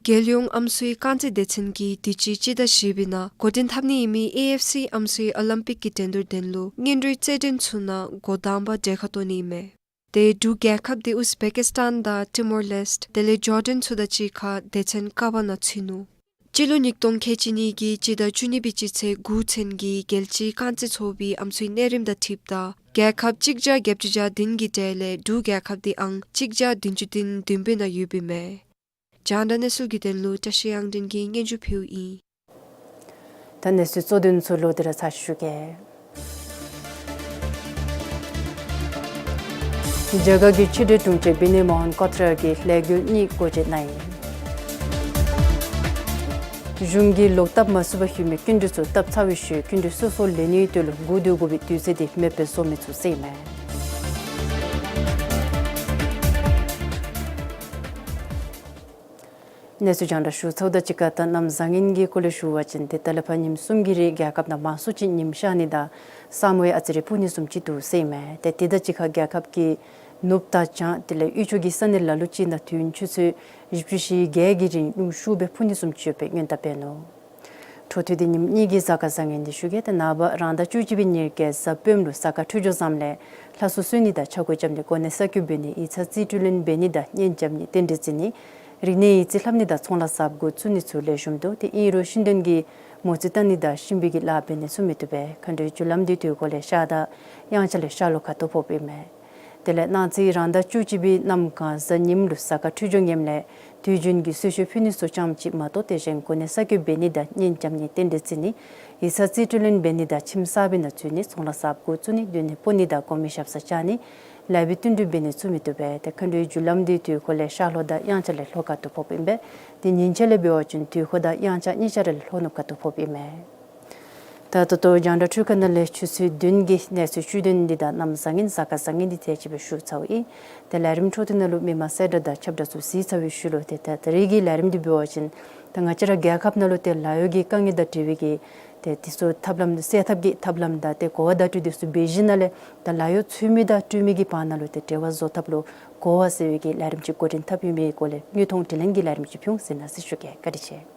རྒྱལ་ཡོངས་ཨམ་སྲུའི་རྐང་རྩེད་སྡེ་ཚན་གྱིས་དུས་ཅི་སྤྱི་ཟླ་བཞི་པའི་ནང་འགོ་འདྲེན་འཐབ་ནི་ཨིན་མི་ཨེ་ཨེཕ་སི་ཨམ་སྲུའི་ཨོ་ལིམ་པིག་གི་འགྲན་བསྡུར་དོན་ལུ་སྔོན་འགྲོའི་རྩེད་འགྲན་ཚུ་ནང་འགོ་དང་པ་གྲལ་ཁར་གཏོགས་ནི་ཨིན་མས། ཏེ་འབྲུག་རྒྱལ་ཁབ་འདི་ཨུས་བེ་ཀིས་ཏཱན་དང་ཊི་མོར་ལེསཊ་དེ་ལས་ཇོར་ཌན་ཚུ་དང་གཅིག་ཁར་སྡེ་ཚན་ཀ་པ་ནང་ཚུད་ནུག། སྤྱི་ལོ་ཉིས་སྟོང་ཁལ་གཅིག་གཉིས་ཀྱི་སྤྱི་ཟླ་བཅུ་གཉིས་པའི་སྤྱི་ཚེས་དགུ་ཚུན་གྱི་རྒྱལ་སྤྱིའི་རྐང་རྩེད་ཚོགས་པའི་ཨམ་སྲུའི་གནས་རིམ་དང་འཁྲིལཝ་ད་རྒྱལ་ཁབ་གཅིག་བརྒྱ་བརྒྱད་ཅུ་གྱ་བདུན་གྱི་གྲས་ལས་འབྲུག་རྒྱལ་ཁབ་འདི་ཨང་གཅིག་བརྒྱ་བདུན་ཅུ་དོན་བདུན་པའི་ནང་ཡོདཔ་ཨིན་མས། རྒྱང་བསྒྲགས་གནས་ཚུལ་གྱི་དོན་ལུ་བཀྲ་ཤིས་དབྱངས་སྒྲོན་གྱིས་སྙན་ཞུ་ཕུལཝ་ཨིན། ད་གནས་ཚུལ་གཙོ་དོན་ཚུ་ལོག་སྟེ་ར་ཚར་ཞུ་གེ། རྒྱ་གར་གྱི་ཕྱི་འབྲེལ་དྲུང་ཆེ་བི་ནེ་མོ་ཧན་ཀོ་ཐ་ར་གིས་ལས་འགུལ་གཉིས་སྒོ་འབྱེད་གནང་ཡི། གཞུང་གིས་ལོག་བཏབ་མ་ཚུགས་པར་ཡོད་མི་སྐྱིན་འགྲུལ་ཚུ་བཏབ་ཚར་བའི་ཤུལ་སྐྱིན་འགྲུལ་སོ་སོ་ལེན་ནིའི་དོན་ལུ་སྒུག་སྡོད་དགོ་པའི་དུས་ཚོད་འདི་མེདཔ་བཟོ་མི་ཚུགས་ཟེར་ཨིན་མས། གནས་ཚུལ་རྒྱང་བསྒྲགས་ཞུ་ཚརཝ་དང་གཅིག་ཁར་ད་གནམ་བཟང་ངན་གྱི་སྐོར་ལས་ཞུ་བ་ཅིན་ཏེ་ད་ལས་ཕར་ཉིནམ་གསུམ་གྱི་རིང་རྒྱལ་ཁབ་ནང་མང་སུ་ཅིག་ཉིམ་ཤར་ནི་དང་ས་སྨུག་ཡང་ཨ་ཙི་རེ་སྤུབ་ནི་བཟུམ་ཅིག་འདུག་ཟེར་ཨིན་མས། ཏེ་དེ་དང་གཅིག་ཁར་རྒྱལ་ཁབ་ཀྱི་ནུབ་དང་བྱང་དེ་ལས་དབུས་ཕྱོགས་ཀྱི་ས་གནས་ལ་ལུ་ཅིག་ནང་དུས་ཡུན་ཆུ་ཚོད་བཞི་བཅུ་ཞེ་བརྒྱད་ཀྱི་རིང་རླུང་ཤུགས་སྦེ་འཕུ་ནི་བཟུམ་ཅིག་ཡོད་པའི་སྔོན་བརྡ་འབད་ནུག། འཕྲོ་མཐུད་དེ་ཉིནམ་གཉིས་ཀྱི་གཟའ་སྐར་བཟང་ངན་འདི་ཞུ་གེ། ཏེ་ནངས་པ་རང་ཟླ་བཅུ་གཅིག་པའི་ཉེར་བརྒྱད་གཟའ་སྤེནམ་ལུ་གཟའ་སྐར་འཕྲོད་སྦྱོར་བཟངམ་ལས་ལྷ་སྲུ་གསོལ་ནི་དང་ཕྱག་གུ་རྐྱབ་ནི་གོ་གནས་གསར་བསྐོ་འབད་ནི་ཡིག་ཚང་རྩིས་སྤྲོད་ལེན་འབད་ནི་དང་གཉེན་རྐྱབ་ནི་རྟེན་འབྲེལ་བརྩི་ནི་རིག་གནས་ཡིག་རྩིས་ལྷབ་ནི་དང་ཚོང་ལཱ་གསརཔ་འགོ་བཙུགས་ནི་ཚུ་ལེགས་ཤོམ་འདུག། ཏེ་ཨིན་རུང་ཤིང་དོན་གྱི་མོ་རྩིས་བལྟ་ནི་དང་ཤིང་བིལ་གྱི་ལཱ་འབད་ནི་ཚུ་མི་བཏུབ་པས། མཁའ་འགྲོའི་རྒྱུ་ལམ་འདི་དུས་འཁོར་ལས་ཤར་དང་དབྱངས་འཆར་ལས་ཤར་ལྷོ་ཁ་ཐུག་ཕོགཔ་ཨིན་མས། དེ་ལས་གནངས་ཚེ་རང་ཟླ་བཅུ་གཅིག་པའི་གནམ་གང་གཟའ་ཉིམ་ལུ་གཟའ་སྐར་འཕྲོད་སྦྱོར་ངནམ་ལས་དུས་རྒྱུན་གྱི་གསོལ་མཆོད་ཕུལ་ནི་ཚུ་ཙམ་ཅིག་མ་གཏོགས་ཏེ་གཞན་གོ་གནས་གསར་བསྐོ་འབད་ནི་དང་གཉེན་རྐྱབ་ནི་རྟེན་འབྲེལ་བརྩི་ནི་ཡིག་ཚང་རྩིས་སྤྲོད་ལེན་འབད་ནི་དང་ཁྱིམ་གསརཔའི་ནང་འཛུལ་ནི་ཚོང་ལཱ་གསརཔ་འགོ་བཙུགས་ནི་སྡོད་གནས་སྤོ་ནི་དང་གོང་མའི་ཞབས་སར་བཅར་ནི་ལཱ་བའི་བསྟུན་གྲོས་འབད་ནི་ཚུ་མི་བཏུབ་པས། ཏེ་མཁའ་འགྲོའི་རྒྱུ་ལམ་འདི་དུས་འཁོར་ལས་ཤར་ལྷོ་དང་དབྱངས་འཆར་ལས་ལྷོ་ཁ་ཐུག་ཕོགཔ་ཨིན་པས། ཏེ་ཉིན་བྱེད་ལས་འབད་བ་ཅིན་དུས་འཁོར་དང་དབྱངས་འཆར་གཉིས་ཆ་ར་ལས་ལྷོ་ནུབ་ཁ་ཐུག་ཕོགཔ་ཨིན་མས། ད་ད་ལྟོ་རྒྱང་བསྒྲགས་འཕྲུལ་ཁང་ནང་ལས་ཆུ་ཚོད་བདུན་གྱི་གནས་ཚུལ་བཅུད་དོན་འདི་དང་གནམ་བཟང་ངན་གཟའ་སྐར་བཟང་ངན་འདི་དེ་ཅིག་སྦེ་ཞུ་ཚརཝ་ཨིན། ཏེ་ལས་རིམ་འཕྲོ་མཐུད་ནང་ལུ་མི་མང་གསལ་བསྒྲགས་དང་ཁྱབ་བསྒྲགས་ཚུ་གཟིགས་ཚར་བའི་ཤུལ་ལུ་ཏེ་ད་ད་རིས་ཀྱི་ལས་རིམ་འདི་འབད་བ་ཅིན་ད་ང་བཅས་ར་རྒྱལ་ཁབ་ནང་ལུ་ཏེ་ལཱ་གཡོག་གི་དཀའ་ངལ་དང་འབྲེལ་བའི་གི་ཏེ་དེ་ཚུ་ཐབས་ལམ་སེལ་ཐབས་ཀྱི་ཐབས་ལམ་དང་ཏེ་གོ་བ་བརྡ་སྤྲོད་དེ་ཚུ་འབད་ཞིནམ་ལས་ད་ལཱ་གཡོག་འཚོལ་མི་དང་སྤྲོད་མི་གི་བར་ན་ལུ་ཏེ་འབྲེལ་བ་བཟོ་ཐབས་ལུ་གོ་བ་ཟེར་བའི་གི་ལས་རིམ་ཅིག་འགོ་འདྲེན་འཐབ་ཡོད་མི་སྐོར་ལས་དངོས་མཐོང་དྲི་ལན་གྱི་ལས་རིམ་ཅིག་ཕུལ་འོང་ཟེར་གནང་ཟེར་ཞུ་གེ། བཀའ་དྲིན་ཆེ།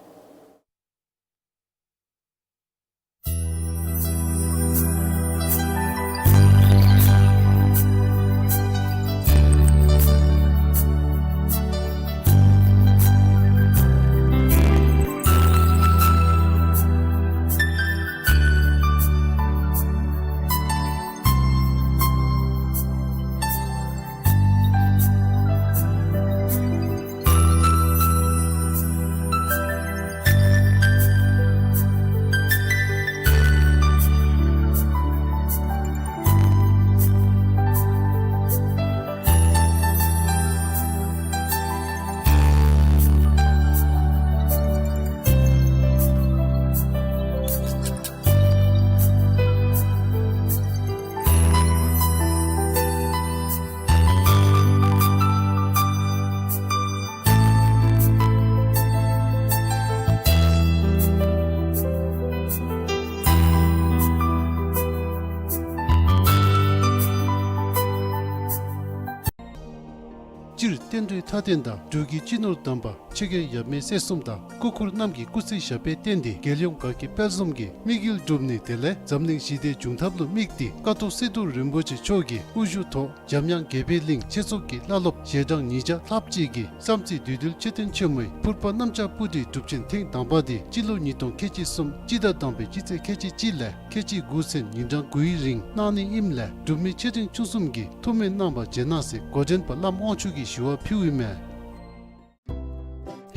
བསྟན་འགྲོའི་མཐའ་རྟེན་དང་འབྲུག་གི་སྤྱི་ནོར་དམ་པ་ཆེ་རྒྱལ་ཡབ་མེས་སྲས་གསུམ་དང་སྐུ་འཁོར་རྣམས་ཀྱི་སྐུ་ཚེ་ཞབས་པད་བརྟན་ཏེ་རྒྱལ་ཡོངས་དགའ་སྐྱིད་དཔལ་འཛོམས་ཀྱི་དམིགས་ཡུལ་འགྲུབ་ནི་དེ་ལས་འཛམ་གླིང་ཞི་བདེ་འབྱུང་ཐབས་ལུ་དམིགས་ཏེ་ཀཿཐོག་སི་ཏུ་རིན་པོ་ཆེ་མཆོག་གི་དབུ་བཞུགས་ཐོག་འཇམ་དབྱངས་དགྱེས་པའི་གླིང་ཆོས་ཚོགས་ཀྱི་བླ་སློབ་ཞལ་གྲངས་ཉིས་བརྒྱ་ལྷགཔ་ཅིག་གིས་བསམ་རྩེ་བདུད་འདུལ་མཆོད་རྟེན་ཆེན་མོའི་ཕུར་པ་གནམ་ལྕགས་སྤུ་གྲིའི་སྒྲུབ་ཆེན་ཐེངས་དང་པ་དེ་སྤྱི་ལོ་ཉིས་སྟོང་ཁལ་གཅིག་གསུམ་སྤྱི་ཟླ་དང་པའི་སྤྱི་ཚེས་ཁལ་གཅིག་གཅིག་ལས་ཁལ་གཅིག་དགུ་ཚུན་ཉིན་གྲངས་དགུའི་རིང་གནང་ནི་ཨིནམ་ལས་འབྲུག་མི་ཆེ་འབྲིང་ཆུང་གསུམ་གྱིས་ཐུགས་སྨོན་གནང་བར་བྱོན་གནང་ཟེར་འགོ་འདྲེན་པ་བླམ་དབང་ཕྱུག་གིས་ཞུ་བ་ཕུལཝ་ཨིན་མས།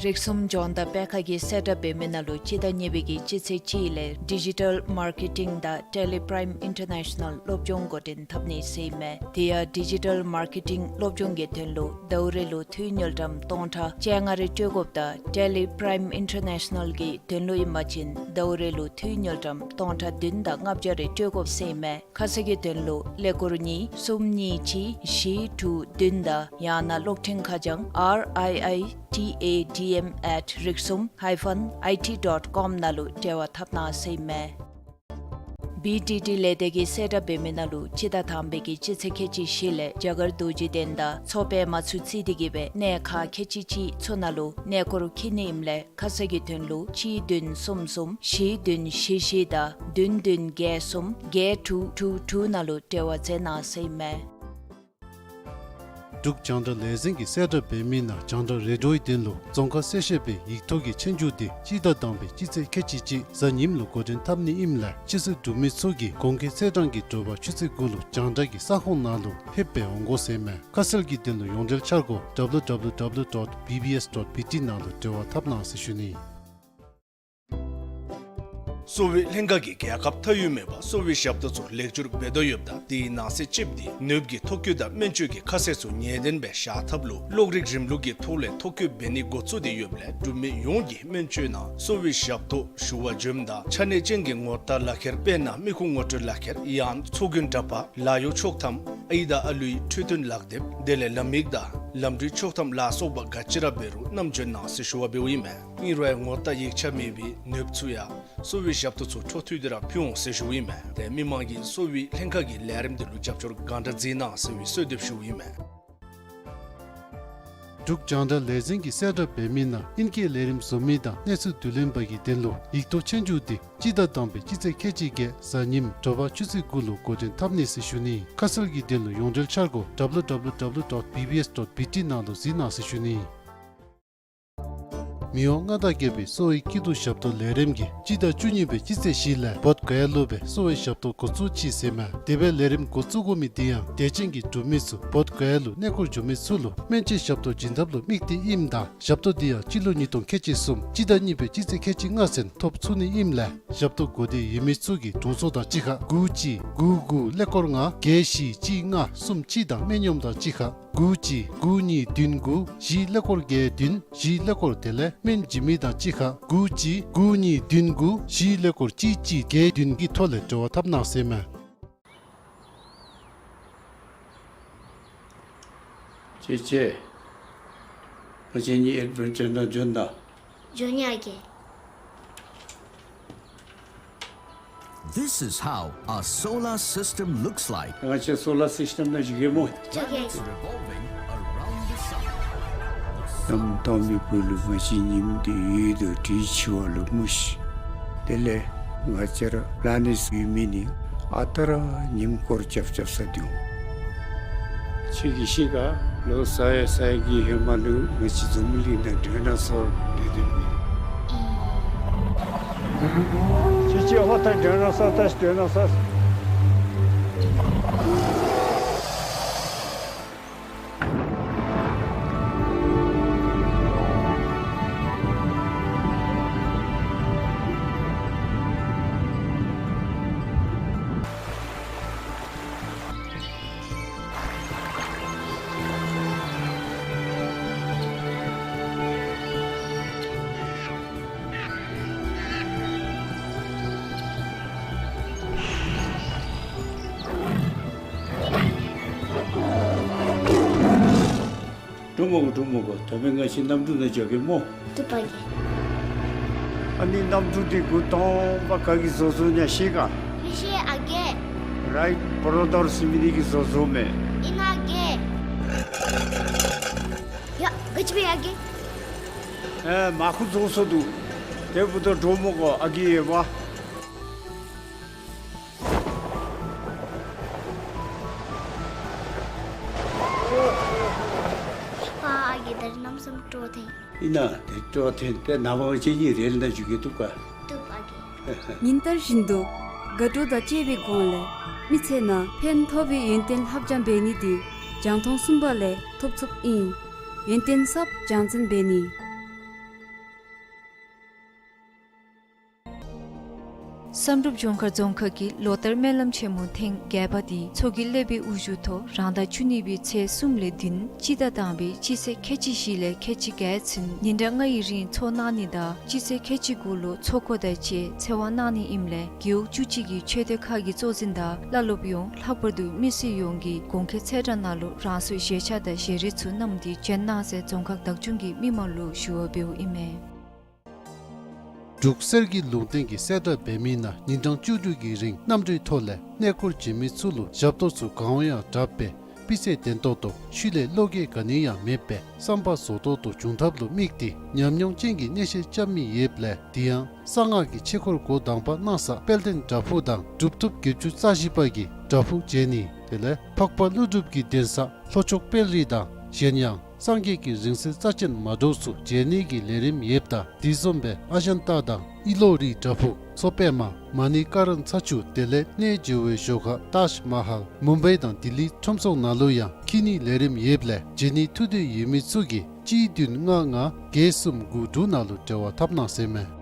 རིགས་གསུམ་ལྗོངས་བདག་པད་ཁ་གིས་གསལ་བསྒྲགས་འབད་མི་ནང་ལུ་སྤྱི་ཟླ་གཉིས་པའི་གི་སྤྱི་ཚེས་གཅིག་ལས་ཌི་ཇི་ཊལ་མར་ཀེ་ཊིང་དང་ཊེ་ལི་པྲའིམ་ཨིན་ཊར་ནེ་ཤ་ནལ་སློབ་སྦྱོང་འགོ་འདྲེན་འཐབ་ནི་ཟེར་ཨིན་མས། དེ་ཡང་ཌི་ཇི་ཊལ་མར་ཀེ་ཊིང་སློབ་སྦྱོང་གི་དོན་ལུ་ཟླཝ་རེ་ལུ་འཐུས་དངུལ་ཀྲམ་སྟོང་ཕྲག་བཅོ་ལྔ་རེ་སྤྲོད་དགོཔ་དང་ཊེ་ལི་པྲའིམ་ཨིན་ཊར་ནེ་ཤ་ནལ་གྱི་དོན་ལུ་ཨིན་པ་ཅིན་ཟླཝ་རེ་ལུ་འཐུས་དངུལ་ཀྲམ་སྟོང་ཕྲག་བདུན་དང་ལྔ་བརྒྱ་རེ་སྤྲོད་དགོཔ་ཟེར་ཨིན་མས། ཁ་གསལ་གྱི་དོན་ལུ་ཀླད་ཀོར་གཉིས་གསུམ་གཉིས་གཅིག་བཞི་དྲུག་བདུན་དང་ཡང་ན་གློག་འཕྲིན་ཁ་བྱང་R I I T A D M at riksum hyphen I T dot com ནང་ལུ་འབྲེལ་བ་འཐབ་གནང་ཟེར་ཨིན་མས། བི་ཌི་ཌི་ལས་སྡེ་གིས་གསལ་བསྒྲགས་འབད་མི་ནང་ལུ་སྤྱི་ཟླ་དང་པའི་གི་སྤྱི་ཚེས་ཁལ་གཅིག་བཞི་ལས་རྒྱ་གར་རྡོ་རྗེ་གདན་དང་མཚོ་པདྨ་ཚུ་བརྩིས་ཏེ་གིས་སྦེ་གནས་ཁག་ཁལ་གཅིག་གཅིག་ཚུ་ནང་ལུ་གནས་སྐོར་འཁྱིད་ནི་ཨིནམ་ལས་ཁ་གསལ་གྱི་དོན་ལུ་གཅིག་བདུན་གསུམ་གསུམ་བཞི་བདུན་བཞི་བཞི་དང་བདུན་བདུན་བརྒྱད་གསུམ་བརྒྱད་དྲུག་དྲུག་དྲུག་ནང་ལུ་འབྲེལ་བ་མཛད་གནང་ཟེར་ཨིན་མས། འབྲུག་རྒྱང་བསྒྲགས་ལས་འཛིན་གྱིས་གསལ་བསྒྲགས་འབད་མི་ནང་རྒྱང་བསྒྲགས་རེ་ཌིའོའི་དོན་ལུ་རྫོང་ཁ་གསལ་བཤད་པའི་ཡིག་ཐོག་གི་ཆོས་རྒྱུགས་དེ་སྤྱི་ཟླ་དང་པའི་སྤྱི་ཚེས་ཁལ་གཅིག་གཅིག་གཟའ་ཉིམ་ལུ་འགོ་འདྲེན་འཐབ་ནི་ཨིནམ་ལས་སྤྱི་ཚོགས་འབྲུག་མི་ཚུ་གིས་གོང་འཁོད་ཚེས་གྲངས་ཀྱི་དྲོ་པ་ཆུ་ཚོད་དགུ་ལུ་རྒྱང་བསྒྲགས་ཀྱི་ས་ཁོངས་ནང་ལུ་ཕེབས་སྦེ་འོང་དགོ་ཟེར་ཨིན་མས། ཁ་གསལ་གྱི་དོན་ལུ་ཡོངས་འབྲེལ་འཆར་སྒོ་W W W dot B B S dot B T ནང་ལུ་འབྲེལ་བ་འཐབ་གནང་ཟེར་ཞུ་ནི། གསོ་བའི་ལྷན་ཁག་གིས་རྒྱལ་ཁབ་མཐའ་དབུས་མེད་པར་གསོ་བའི་ཞབས་ཏོག་ཚུ་ལེགས་བསྒྱུར་འབད་དོ་ཡོདཔ་ད་དེའི་ནང་གསེས་ཅིག་འདི་ནདཔ་གི་ཐོ་བཀོད་དང་སྨན་བཅོས་ཀྱི་ཁ་གསལ་ཚུ་ངེས་བདེན་སྦེ་བཞག་ཐབས་ལུ་གློག་རིག་རིམ་ལུགས་ཀྱི་ཐོག་ལས་ཐོ་བཀོད་འབད་ནི་འགོ་བཙུགས་ཏེ་ཡོདཔ་ལས་འབྲུག་མི་ཡོངས་ཀྱིས་སྨན་བཅོས་ནང་གསོ་བའི་ཞབས་ཏོག་ཞུ་བར་འབྱོནམ་ད་ཆ་གནས་ཅན་གྱི་ངོ་རྟགས་ལག་ཁྱེར་དཔེར་ན་མི་ཁུངས་ངོ་སྤྲོད་ལག་ཁྱེར་ཡང་ཚོགས་རྒྱན་འདྲ་པར་ལཱ་གཡོག་ཆོག་ཐམ་ཨའི་དང་ཨ་ལུའི་འཕྲོད་བསྟེན་ལག་དེབ་དེ་ལས་ལམ་ཡིག་དང་ལམ་འགྲུལ་ཆོག་ཐམ་ལ་སོགས་པ་ག་ཅི་ར་འབད་རུང་བསྣམས་འབྱོན་གནང་ཟེར་ཞུ་བ་འབདཝ་ཨིན་མས། ཨིན་རུང་ངོ་རྟགས་ཡིག་ཆ་མེད་པའི་ནདཔ་ཚུ་ཡང་གསོ་བའི་ཞབས་ཏོག་ཚུ་འཕྲོ་མཐུད་དེ་ར་ཕུལ་འོང་ཟེར་ཞུཝ་ཨིན་མས། ཏེ་མི་མང་གིས་གསོ་བའི་ལྷན་ཁག་གི་ལས་རིམ་དེ་ལུ་རྒྱབ་སྐྱོར་གང་དྲག་མཛད་གནང་ཟེར་བའི་གསོལ་འདེབས་ཞུཝ་ཨིན་མས། འབྲུག་རྒྱང་བསྒྲགས་ལས་འཛིན་གྱིས་གསལ་བསྒྲགས་འབད་མི་ནང་ཨིན་སྐད་ལས་རིམ་བཟོ་མི་དང་གནས་ཚུལ་བསྡུ་ལེན་པ་གི་དོན་ལུ་ཡིག་ཐོག་ཆོས་རྒྱུགས་དེ་སྤྱི་ཟླ་དང་པའི་སྤྱི་ཚེས་ཁལ་གཅིག་བརྒྱད་གཟའ་ཉིམ་དྲོ་པ་ཆུ་ཚོད་དགུ་ལུ་འགོ་འདྲེན་འཐབ་ནི་ཟེར་ཞུ་ནི། ཁ་གསལ་གྱི་དོན་ལུ་ཡོངས་འབྲེལ་འཆར་སྒོ་W W W dot B B S dot B T ནང་ལུ་གཟིགས་གནང་ཟེར་ཞུ་ནི། མི་དབང་མངའ་བདག་རྒྱལ་པོའི་གསོ་བའི་སྐྱིད་སྡུག་ཞབས་ཏོག་ལས་རིམ་གྱིས་སྤྱི་ཟླ་བཅུ་གཉིས་པའི་སྤྱི་ཚེས་བཞི་ལས་བོདྷ་ག་ཡ་ལུ་སྦེ་གསོ་བའི་ཞབས་ཏོག་འགོ་བཙུགས་ཅི་ཟེར་མས། དེ་སྦེ་ལས་རིམ་འགོ་བཙུགས་དགོ་མི་དེ་ཡང་དད་ཅན་གྱི་འབྲུག་མི་ཚུ་བོདྷ་ག་ཡ་ལུ་གནས་སྐོར་འགྱོ་མི་ཚུ་ལུ་སྨན་བཅོས་ཞབས་ཏོག་བྱིན་ཐབས་ལུ་དམིགས་ཏེ་ཨིནམ་ད་ཞབས་ཏོག་དེ་ཡང་སྤྱི་ལོ་ཉིས་སྟོང་ཁལ་གཅིག་གསུམ་སྤྱི་ཟླ་གཉིས་པའི་སྤྱི་ཚེས་ཁལ་གཅིག་ལྔ་ཚུན་ཐོབ་ཚུགས་ནི་ཨིནམ་ལས་ཞབས་ཏོག་དགོ་འདོད་ཡོད་མི་ཚུ་གིས་དྲུང་འཚོ་དང་གཅིག་ཁར་དགུ་གཅིག་དགུ་དགུ་ཀླད་ཀོར་ལྔ་བརྒྱད་བཞི་གཅིག་ལྔ་གསུམ་གཅིག་དང་སྨན་གཡོགམ་དང་གཅིག་ཁར་དགུ་གཅིག་དགུ་གཉིས་བདུན་དགུ་བཞི་ཀླད་ཀོར་བརྒྱད་བདུན་བཞི་ཀླད་ཀོར་དེ་ལས་སྨན་བྱིན་མི་དང་གཅིག་ཁར་དགུ་གཅིག་དགུ་གཉིས་བདུན་དགུ་བཞི་ཀླད་ཀོར་གཅིག་གཅིག་བརྒྱད་བདུན་གྱི་ཐོག་ལས་འབྲེལ་བ་འཐབ་གནང་ཟེར་མས། ཅེ་ཅེ། ང་བཅས་གཉིས་ཨེཌ་བེན་ཅར་ནང་འབྱོན་ད། འབྱོན་ཡི་ཨ་རྒས། This is how our solar system looks like. ང་བཅས་སོ་ལར་སིསི་ཊེམ་ནང་འགྱོ་གེ་སྨོ། འགྱོ་གེ། Revolving around the sun. གནམ་དྭངས་མའི་བུ་ལུ་ང་བཅས་ཉིམ་དེ་ཡོད་དོ་དྲི་ཆུ་བ་ལུ་མུ་ཤི། དེ་ལས་ང་བཅས་ར་པ་ལེ་ནེཊ་ཡོད་མི་ནི་ཨ་རྟག་ར་ཉིམ་སྐོར་རྐྱབ་རྐྱབ་ས་འདུག། ཁྱོད་ཀྱིས་ཤེས་ག། ལོ་ས་ཡ་ས་ཡ་གི་ཧེ་མ་ལུ་ང་བཅས་འཛམ་བུ་གླིང་ནང་ཌའི་ནོ་སོར་སྡོད་སྡོདཔ་མས། ཅི་ཅི་ཧོ་ད་ཌའི་ནོ་སོར་ད་ཌའི་ནོ་སོར། འགྲོ་མི་དགོ་འགྲོ་མི་དགོ། ད་འབདན་ང་བཅས་གནམ་གྲུ་ནང་འགྱོ་གེ་སྨོ། འགྲུལ་པ་གིས། ཨ་ནི་གནམ་གྲུ་འདི་འགོ་དང་པ་ག་གིས་བཟོ་བཟོཝ་ཨིན་ན་ཤེས་ག། མི་ཤེས་ཨ་རྒས། རའིཊ་བོརོ་དར་ཟེར་མི་འདི་གིས་བཟོ་བཟོཝ་མས། ཨིན་ན་ཨ་རྒས། ཡ་ག་ཅི་སྦེ་ཡ་གི། ཨེ་མར་ཁུ་རྫོགས་སོ་འདུག། དེ་འབདཝ་ད་འདྲོག་མི་དགོ། ཨ་གི་ཡོད་པ། ཨ་གི་ད་རིས་གནམ་མེད་ས་མེད་སྤྲོ་ཐེངས། ཨིན་ན་དེ་སྤྲོ་ཐེངས་ཏེ་ནངས་པ་ཁྱེད་གཉིས་རེལ་ནང་འཛུལ་གེ་བཏུབ་ག། བཏུབ་ཨ་གི། ཉིན་ལྟར་བཞིན་དུ་དགའ་སྤྲོ་དང་བཅས་པའི་སྒོ་ལས་མི་ཚེ་ནང་ཕན་ཐོགས་པའི་ཡོན་ཏན་ལྷབ་སྦྱང་འབད་ནི་འདི་རྒྱང་མཐོང་གསུམ་པ་ལས་ཐོབ་ཚུགསཔ་ཨིན། ཡོན་ཏན་གསརཔ་སྦྱང་འཛིན་འབད་ནི། བསམ་གྲུབ་ལྗོངས་མཁར་རྫོང་ཁག་གི་ལོ་ལྟར་སྨོན་ལམ་ཆེན་མོ་ཐེངས་བརྒྱད་པ་འདི་མཚོ་དཀྱིལ་ཀླད་པའི་དབུ་བཞུགས་ཐོག་རང་ཟླ་བཅུ་གཉིས་པའི་ཚེས་གསུམ་ལས་བདུན་སྤྱི་ཟླ་དང་པའི་སྤྱི་ཚེས་ཁལ་གཅིག་བཞི་ལས་ཁལ་གཅིག་བརྒྱད་ཚུན་ཉིན་གྲངས་ལྔ་ཡི་རིང་འཚོགས་གནང་ནི་དང་སྤྱི་ཚེས་ཁལ་གཅིག་དགུ་ལུ་ཚོགས་འཁོར་དང་བཅས་ཚེ་དབང་གནང་ནི་ཨིནམ་ལས་རྒེད་འོག་བཅུ་གཅིག་གི་ཆོས་སྡེ་ཁག་གི་གཙོ་འཛིན་དང་བླ་སློབ་ཡོངས་ལྷག་པར་དུ་མི་སེར་ཡོངས་ཀྱིས་གོང་འཁོད་ཚེས་གྲངས་ནང་ལུ་རང་སོའི་བཞེས་ཆ་དང་བཞེས་རིགས་ཚུ་བསྣམས་ཏེ་བྱོན་གནང་ཟེར་རྫོང་ཁག་བདག་སྐྱོང་གིས་མི་མང་ལུ་ཞུ་བ་འབདཝ་ཨིན་མས། འབྲུག་གསེར་གྱི་ལུང་བསྟན་གྱི་གསལ་བསྒྲགས་འབད་མི་ནང་ཉིན་གྲངས་བཅུ་དྲུག་གི་རིང་གནམ་གྲུའི་ཐོག་ལས་གནས་སྐོར་བྱོན་མི་ཚུ་ལུ་ཞབས་ཏོག་ཚུ་གང་འོང་ཡང་དྲག་པས་སྤུས་ཚད་ལྡན་ཏོག་ཏོ་ཤུལ་ལས་བློ་འགྱོད་ག་ནི་ཡང་མེད་པས་བསམ་པ་རྫོགས་ཏོག་ཏོ་འབྱུང་ཐབས་ལུ་དམིགས་ཏེ་ཉམས་མྱོང་ཅན་གྱི་གནས་བཤད་རྐྱབ་མི་ཡོདཔ་ལས་དེ་ཡང་གསང་སྔགས་ཀྱི་ཆོས་འཁོར་འགོ་དང་པ་གནང་ས་དཔལ་ལྡན་བྲག་ཕུག་དང་གྲུབ་ཐོབ་བརྒྱད་ཅུ་རྩ་བཞི་པ་གི་བྲག་ཕུག་མཇལ་ནི། དེ་ལས་འཕགས་པ་ཀླུ་སྒྲུབ་ཀྱི་གདན་ས་ལྷོ་ཕྱོགས་དཔལ་རི་དང་གཞན་ཡང་སངས་རྒྱས་ཀྱི་རིང་བསྲེལ་རྩ་ཅན་མ་འདྲཝ་ཚུ་མཇལ་ནི་གི་ལས་རིམ་ཡོདཔ་ད་དེ་བཟུམ་སྦེ་ཨ་ཇན་ཏ་དང་ཨི་ལོ་རི་བྲག་ཕུག་མཚོ་པདྨ་མ་ཎི་ཀ་ར་ན་ཚ་ཆུ་དེ་ལས་གནས་མཇལ་བའི་ཞོར་ཁར་ཏཱཇ་མ་ཧཱལ་མུམ་བེ་དང་ལྡི་ལི་ཁྲོམ་ཚོགས་ནང་ལུ་ཡང་འཁྱིད་ནི་ལས་རིམ་ཡོདཔ་ལས་མཇལ་ནི་ཐུགས་འདོད་ཡོད་མི་ཚུ་གིས་གཅིག་བདུན་ལྔ་ལྔ་བརྒྱད་གསུམ་དགུ་དྲུག་ནང་ལུ་འབྲེལ་བ་འཐབ་གནང་ཟེར་མས།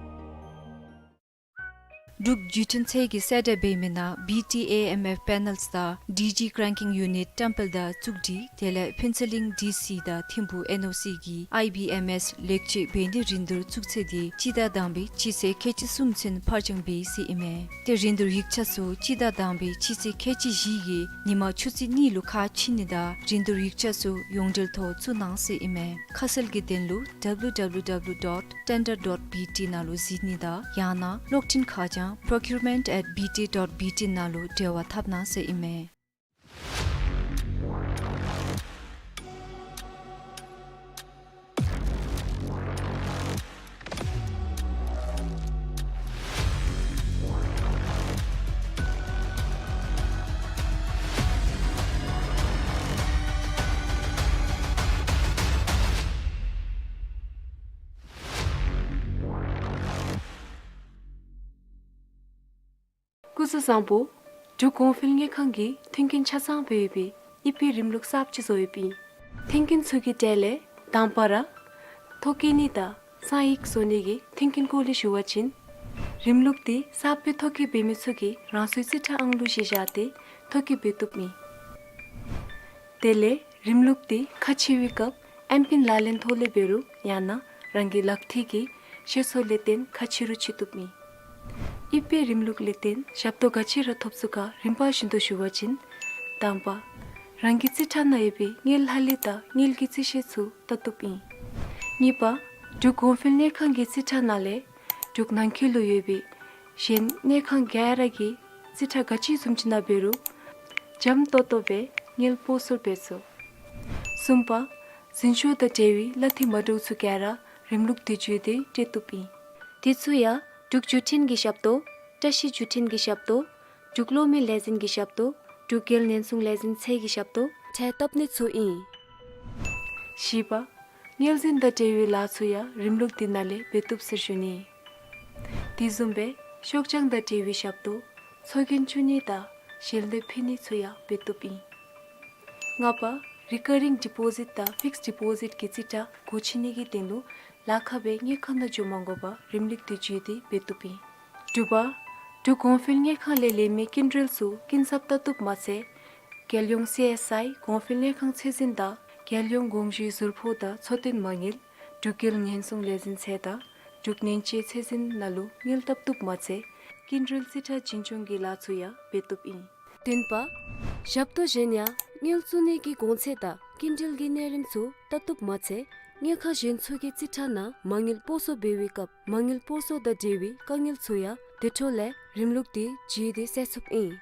འབྲུག་བརྒྱུད་འཕྲིན་ཚད་ཀྱི་གསལ་བསྒྲགས་འབད་མི་ནང་བི་ཊི་ཨེ་ཨེམ་ཨེཕ་པེ་ནཱལསི་དང་ཌི་ཇི་ཀྲེང་ཀིང་ཡུ་ནིཊ་བཀྲམ་སྤེལ་དང་བཙུགས་སྒྲིག་དེ་ལས་ཕུན་ཚོགས་གླིང་ཌི་སི་དང་ཐིམ་ཕུག་ཨེན་ཨོ་སི་གི་ཨའི་བི་ཨེམ་ཨེསི་ལེགས་བཅོས་འབད་ནིའི་རིན་བསྡུར་བཙུགས་ཚེས་འདི་སྤྱི་ཟླ་དང་པའི་སྤྱི་ཚེས་ཁལ་གཅིག་གསུམ་ཚུན་ཕར་འགྱངས་འབད་ཡི་ཟེར་ཨིན་མས། ཏེ་རིན་བསྡུར་ཡིག་ཆ་ཚུ་སྤྱི་ཟླ་དང་པའི་སྤྱི་ཚེས་ཁལ་གཅིག་བཞི་གི་ཉིན་མ་ཆུ་ཚོད་གཉིས་ལུ་ཁ་ཕྱེ་ནི་དང་རིན་བསྡུར་ཡིག་ཆ་ཚུ་ཡོངས་འབྲེལ་ཐོག་བཙུགས་གནང་ཟེར་ཨིན་མས། ཁ་གསལ་གྱི་དོན་ལུ་ཌབ་ལུ་ཌབ་ལུ་ཌབ་ལུ་ཌོཊ་ཊེན་ཌར་ཌོཊ་བི་ཊི་ནང་ལུ་གཟིགས་ནི་དང་ཡང་ན་གློག་འཕྲིན་ཁ་བྱང་procurement at B T dot B T ནང་ལུ་འབྲེལ་བ་འཐབ་གནང་ཟེར་ཨིན་མས། སྐུ་གཟུགས་བཟང་པོ། འབྲུག་གོང་འཕེལ་དངུལ་ཁང་གིས་མཐུན་རྐྱེན་ཆ་ཚང་སྦེ་ཡོད་པའི་དབྱིབས་པའི་རིམ་ལུགས་གསརཔ་ཅིག་བཟོ་ཡོདཔ་ཨིན། མཐུན་རྐྱེན་ཚུ་གི་གྲས་ལས་དང་པ་ར་ཐོ་བཀོད་ནི་དང་གསང་ཡིག་བཟོ་ནི་གི་མཐུན་རྐྱེན་སྐོར་ལས་ཞུ་བ་ཅིན། རིམ་ལུགས་འདི་གསརཔ་སྦེ་ཐོ་བཀོད་འབད་མི་ཚུ་གིས་རང་སོའི་རྩིས་ཁྲ་ཨང་ལུ་གཞི་བཞག་སྟེ་ཐོ་བཀོད་འབད་བཏུབ་ཨིན། དེ་ལས་རིམ་ལུགས་འདི་ཁ་ཕྱེ་བའི་སྐབས་ཨེམ་པིན་ལག་ལེན་ཐོག་ལས་འབད་རུང་ཡང་ན་རང་གི་ལག་མཐིལ་གྱི་ཤེད་སོར་ལས་བརྟེན་ཁ་ཕྱེ་རུང་ཕྱེ་བཏུབ་ཨིན། དབྱིབས་པའི་རིམ་ལུགས་ལས་བརྟེན་ཞབས་ཏོག་ག་ཅི་ར་ཐོབ་ཚུགས་ག་རིམ་པ་བཞིན་དུ་ཞུ་བ་ཅིན། དང་པ། རང་གི་རྩིས་ཁྲ་ནང་ཡོད་པའི་དངུལ་ལྷག་ལུས་དང་དངུལ་གྱི་རྩིས་ཤོག་ཚུ་བལྟ་བཏུབ་ཨིན། གཉིས་པ། འབྲུག་གོང་འཕེལ་དངུལ་ཁང་གི་རྩིས་ཁྲ་ནང་ལས་འབྲུག་ནང་འཁོད་ལུ་ཡོད་པའི་གཞན་དངུལ་ཁང་ག་ར་གི་རྩིས་ཁྲ་ག་ཅི་བཟུམ་ཅིག་ནང་འབད་རུང་འཇམ་ཏོང་ཏོ་སྦེ་དངུལ་སྤོ་སོར་འབད་ཚུགས། གསུམ་པ། འཛིན་ཤོག་དང་འབྲེལ་བའི་གླ་འཐུས་མ་འདྲཝ་ཚུ་ག་ར་རིམ་ལུགས་འདི་བརྒྱུད་དེ་སྤྲོད་བཏུབ་ཨིན། དེ་ཚུ་ཡང་འབྲུག་བརྒྱུད་འཕྲིན་གྱི་ཞབས་ཏོག་བཀྲ་ཤིས་བརྒྱུད་འཕྲིན་གྱི་ཞབས་ཏོག་འབྲུག་གློག་མེ་ལས་འཛིན་གྱི་ཞབས་ཏོག་འབྲུག་རྒྱལ་ཉེན་སྲུང་ལས་འཛིན་ཚད་ཀྱི་ཞབས་ཏོག་འཕྲལ་བཏབ་ནི་ཚུ་ཨིན། བཞི་པ། དངུལ་འཛིན་དང་འབྲེལ་བའི་ལཱ་ཚུ་ཡང་རིམ་ལུགས་འདི་ནང་ལས་འབད་བཏུབ་ཟེར་ཞུ་ནི། དེ་བཟུམ་སྦེ་ཤོག་བྱང་དང་འབྲེལ་བའི་ཞབས་ཏོག་ཚོགས་རྒྱན་བཙུགས་ནི་དང་ཞལ་འདེབས་ཕུལ་ནི་ཚུ་ཡང་འབད་བཏུབ་ཨིན། ལྔ་པ། རི་ཀ་རིང་ཌི་པོ་ཟིཊ་དང་ཕིགསཌ་ཌི་པོ་ཟིཊ་གི་རྩིས་ཁྲ་སྒོ་ཕྱེ་ནི་གི་དོན་ལུ་ལཱ་ཁག་སྦེ་དངུལ་ཁང་ནང་འགྱོ་མ་དགོ་པར་རིམ་ལུགས་འདི་བརྒྱུད་དེ་འབད་བཏུབ་ཨིན། དྲུག་པ། འབྲུག་གོང་འཕེལ་དངུལ་ཁང་ལས་ལེན་མི་སྐྱིན་འགྲུལ་ཚུ་སྐྱིན་ཚབ་བལྟ་བཏུབ་མ་ཚད། རྒྱལ་ཡོངས་སི་ཨེསི་ཨའི་གོང་འཕེལ་དངུལ་ཁང་ཚད་འཛིན་དང་རྒྱལ་ཡོངས་དགོངས་ཞུའི་ཟུར་ཕོགས་དང་འཚོ་རྟེན་མ་དངུལ་འབྲུག་རྒྱལ་ཉེན་སྲུང་ལས་འཛིན་ཚད་དང་འབྲུག་ཉེན་བཅོལ་ཚད་འཛིན་ནང་ལུ་དངུལ་བལྟ་བཏུབ་མ་ཚད་སྐྱིན་འགྲུལ་རྩིས་ཁྲ་བྱིན་སྐྱོང་གི་ལཱ་ཚུ་ཡང་འབད་བཏུབ་ཨིན། བདུན་པ། ཞབས་ཏོག་གཞན་ཡང་དངུལ་བཙུགས་ནི་གི་གོང་ཚད་དང་སྐྱིན་འགྲུལ་གྱི་གནས་རིམ་ཚུ་བལྟ་བཏུབ་མ་ཚད་དངུལ་ཁང་གཞན་ཚུ་གི་རྩིས་ཁྲ་ནང་མ་དངུལ་སྤོ་སོར་འབད་བའི་སྐབས་མ་དངུལ་སྤོ་སོར་དང་འབྲེལ་བའི་དཀའ་ངལ་ཚུ་ཡང་དེ་འཕྲོ་ལས་རིམ་ལུགས་འདི་བརྒྱུད་དེ་སེལ་ཚུགསཔ་ཨིན།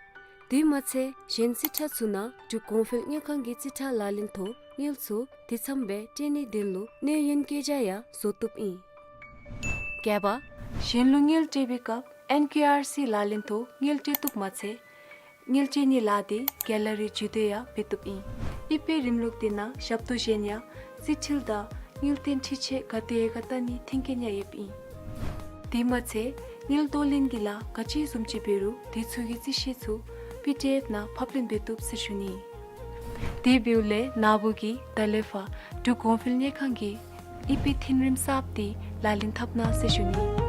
དེ་མ་ཚད་གཞན་རྩིས་ཁྲ་ཚུ་ནང་འབྲུག་གོང་འཕེལ་དངུལ་ཁང་གི་རྩིས་ཁྲ་ལག་ལེན་ཐོག་ དངུལ་ཚུ་དུས་མཚམས་སྦེ་སྤྲོད་ནིའི་དོན་ལུ་གནས་ཡུན་བཀོད་རྒྱ་ཡང་བཟོ་བཏུབ་ཨིན། བརྒྱད་པ། གཞན་ལུ་དངུལ་སྤྲོད་པའི་སྐབས་ཨེན་ཀེ་ཨར་སི་ལག་ལེན་ཐོག་དངུལ་སྤྲོད་བཏུབ་མ་ཚད་དངུལ་སྤྲོད་ནིའི་ལཱ་དེ་གེ་ལ་རི་བརྒྱུད་དེ་ཡང་འབད་བཏུབ་ཨིན། ཨི་པེ་རིམ་ལུགས་དེ་ནང་ཞབས་ཏོག་གཞན་ཡང་རྩིས་འཕྲུལ་དང་དངུལ་རྟེན་འཕྲུལ་ཆས་ག་དེ་ཡོད་ག་བལྟ་ནིའི་མཐུན་རྐྱེན་ཡང་ཡོདཔ་ཨིན། དེ་མ་ཚད་དངུལ་གཏོར་ལེན་གྱི་ལཱ་ག་ཅི་བཟུམ་ཅིག་འབད་རུང་དེ་ཚུ་གི་རྩིས་ཞིབ་ཚུ་པི་ཌི་ཨེཕ་ནང་ཕབ་ལེན་འབད་བཏུབ་ཟེར་ཞུ་ནི། དེ་འབདཝ་ལས་ན་བུ་གིས་ད་ལས་ཕར་འབྲུག་གོང་འཕེལ་དངུལ་ཁང་གི་ཨི་པེ་མཐུན་རིམ་གསརཔ་དེ་ལག་ལེན་འཐབ་གནང་ཟེར་ཞུ་ནི།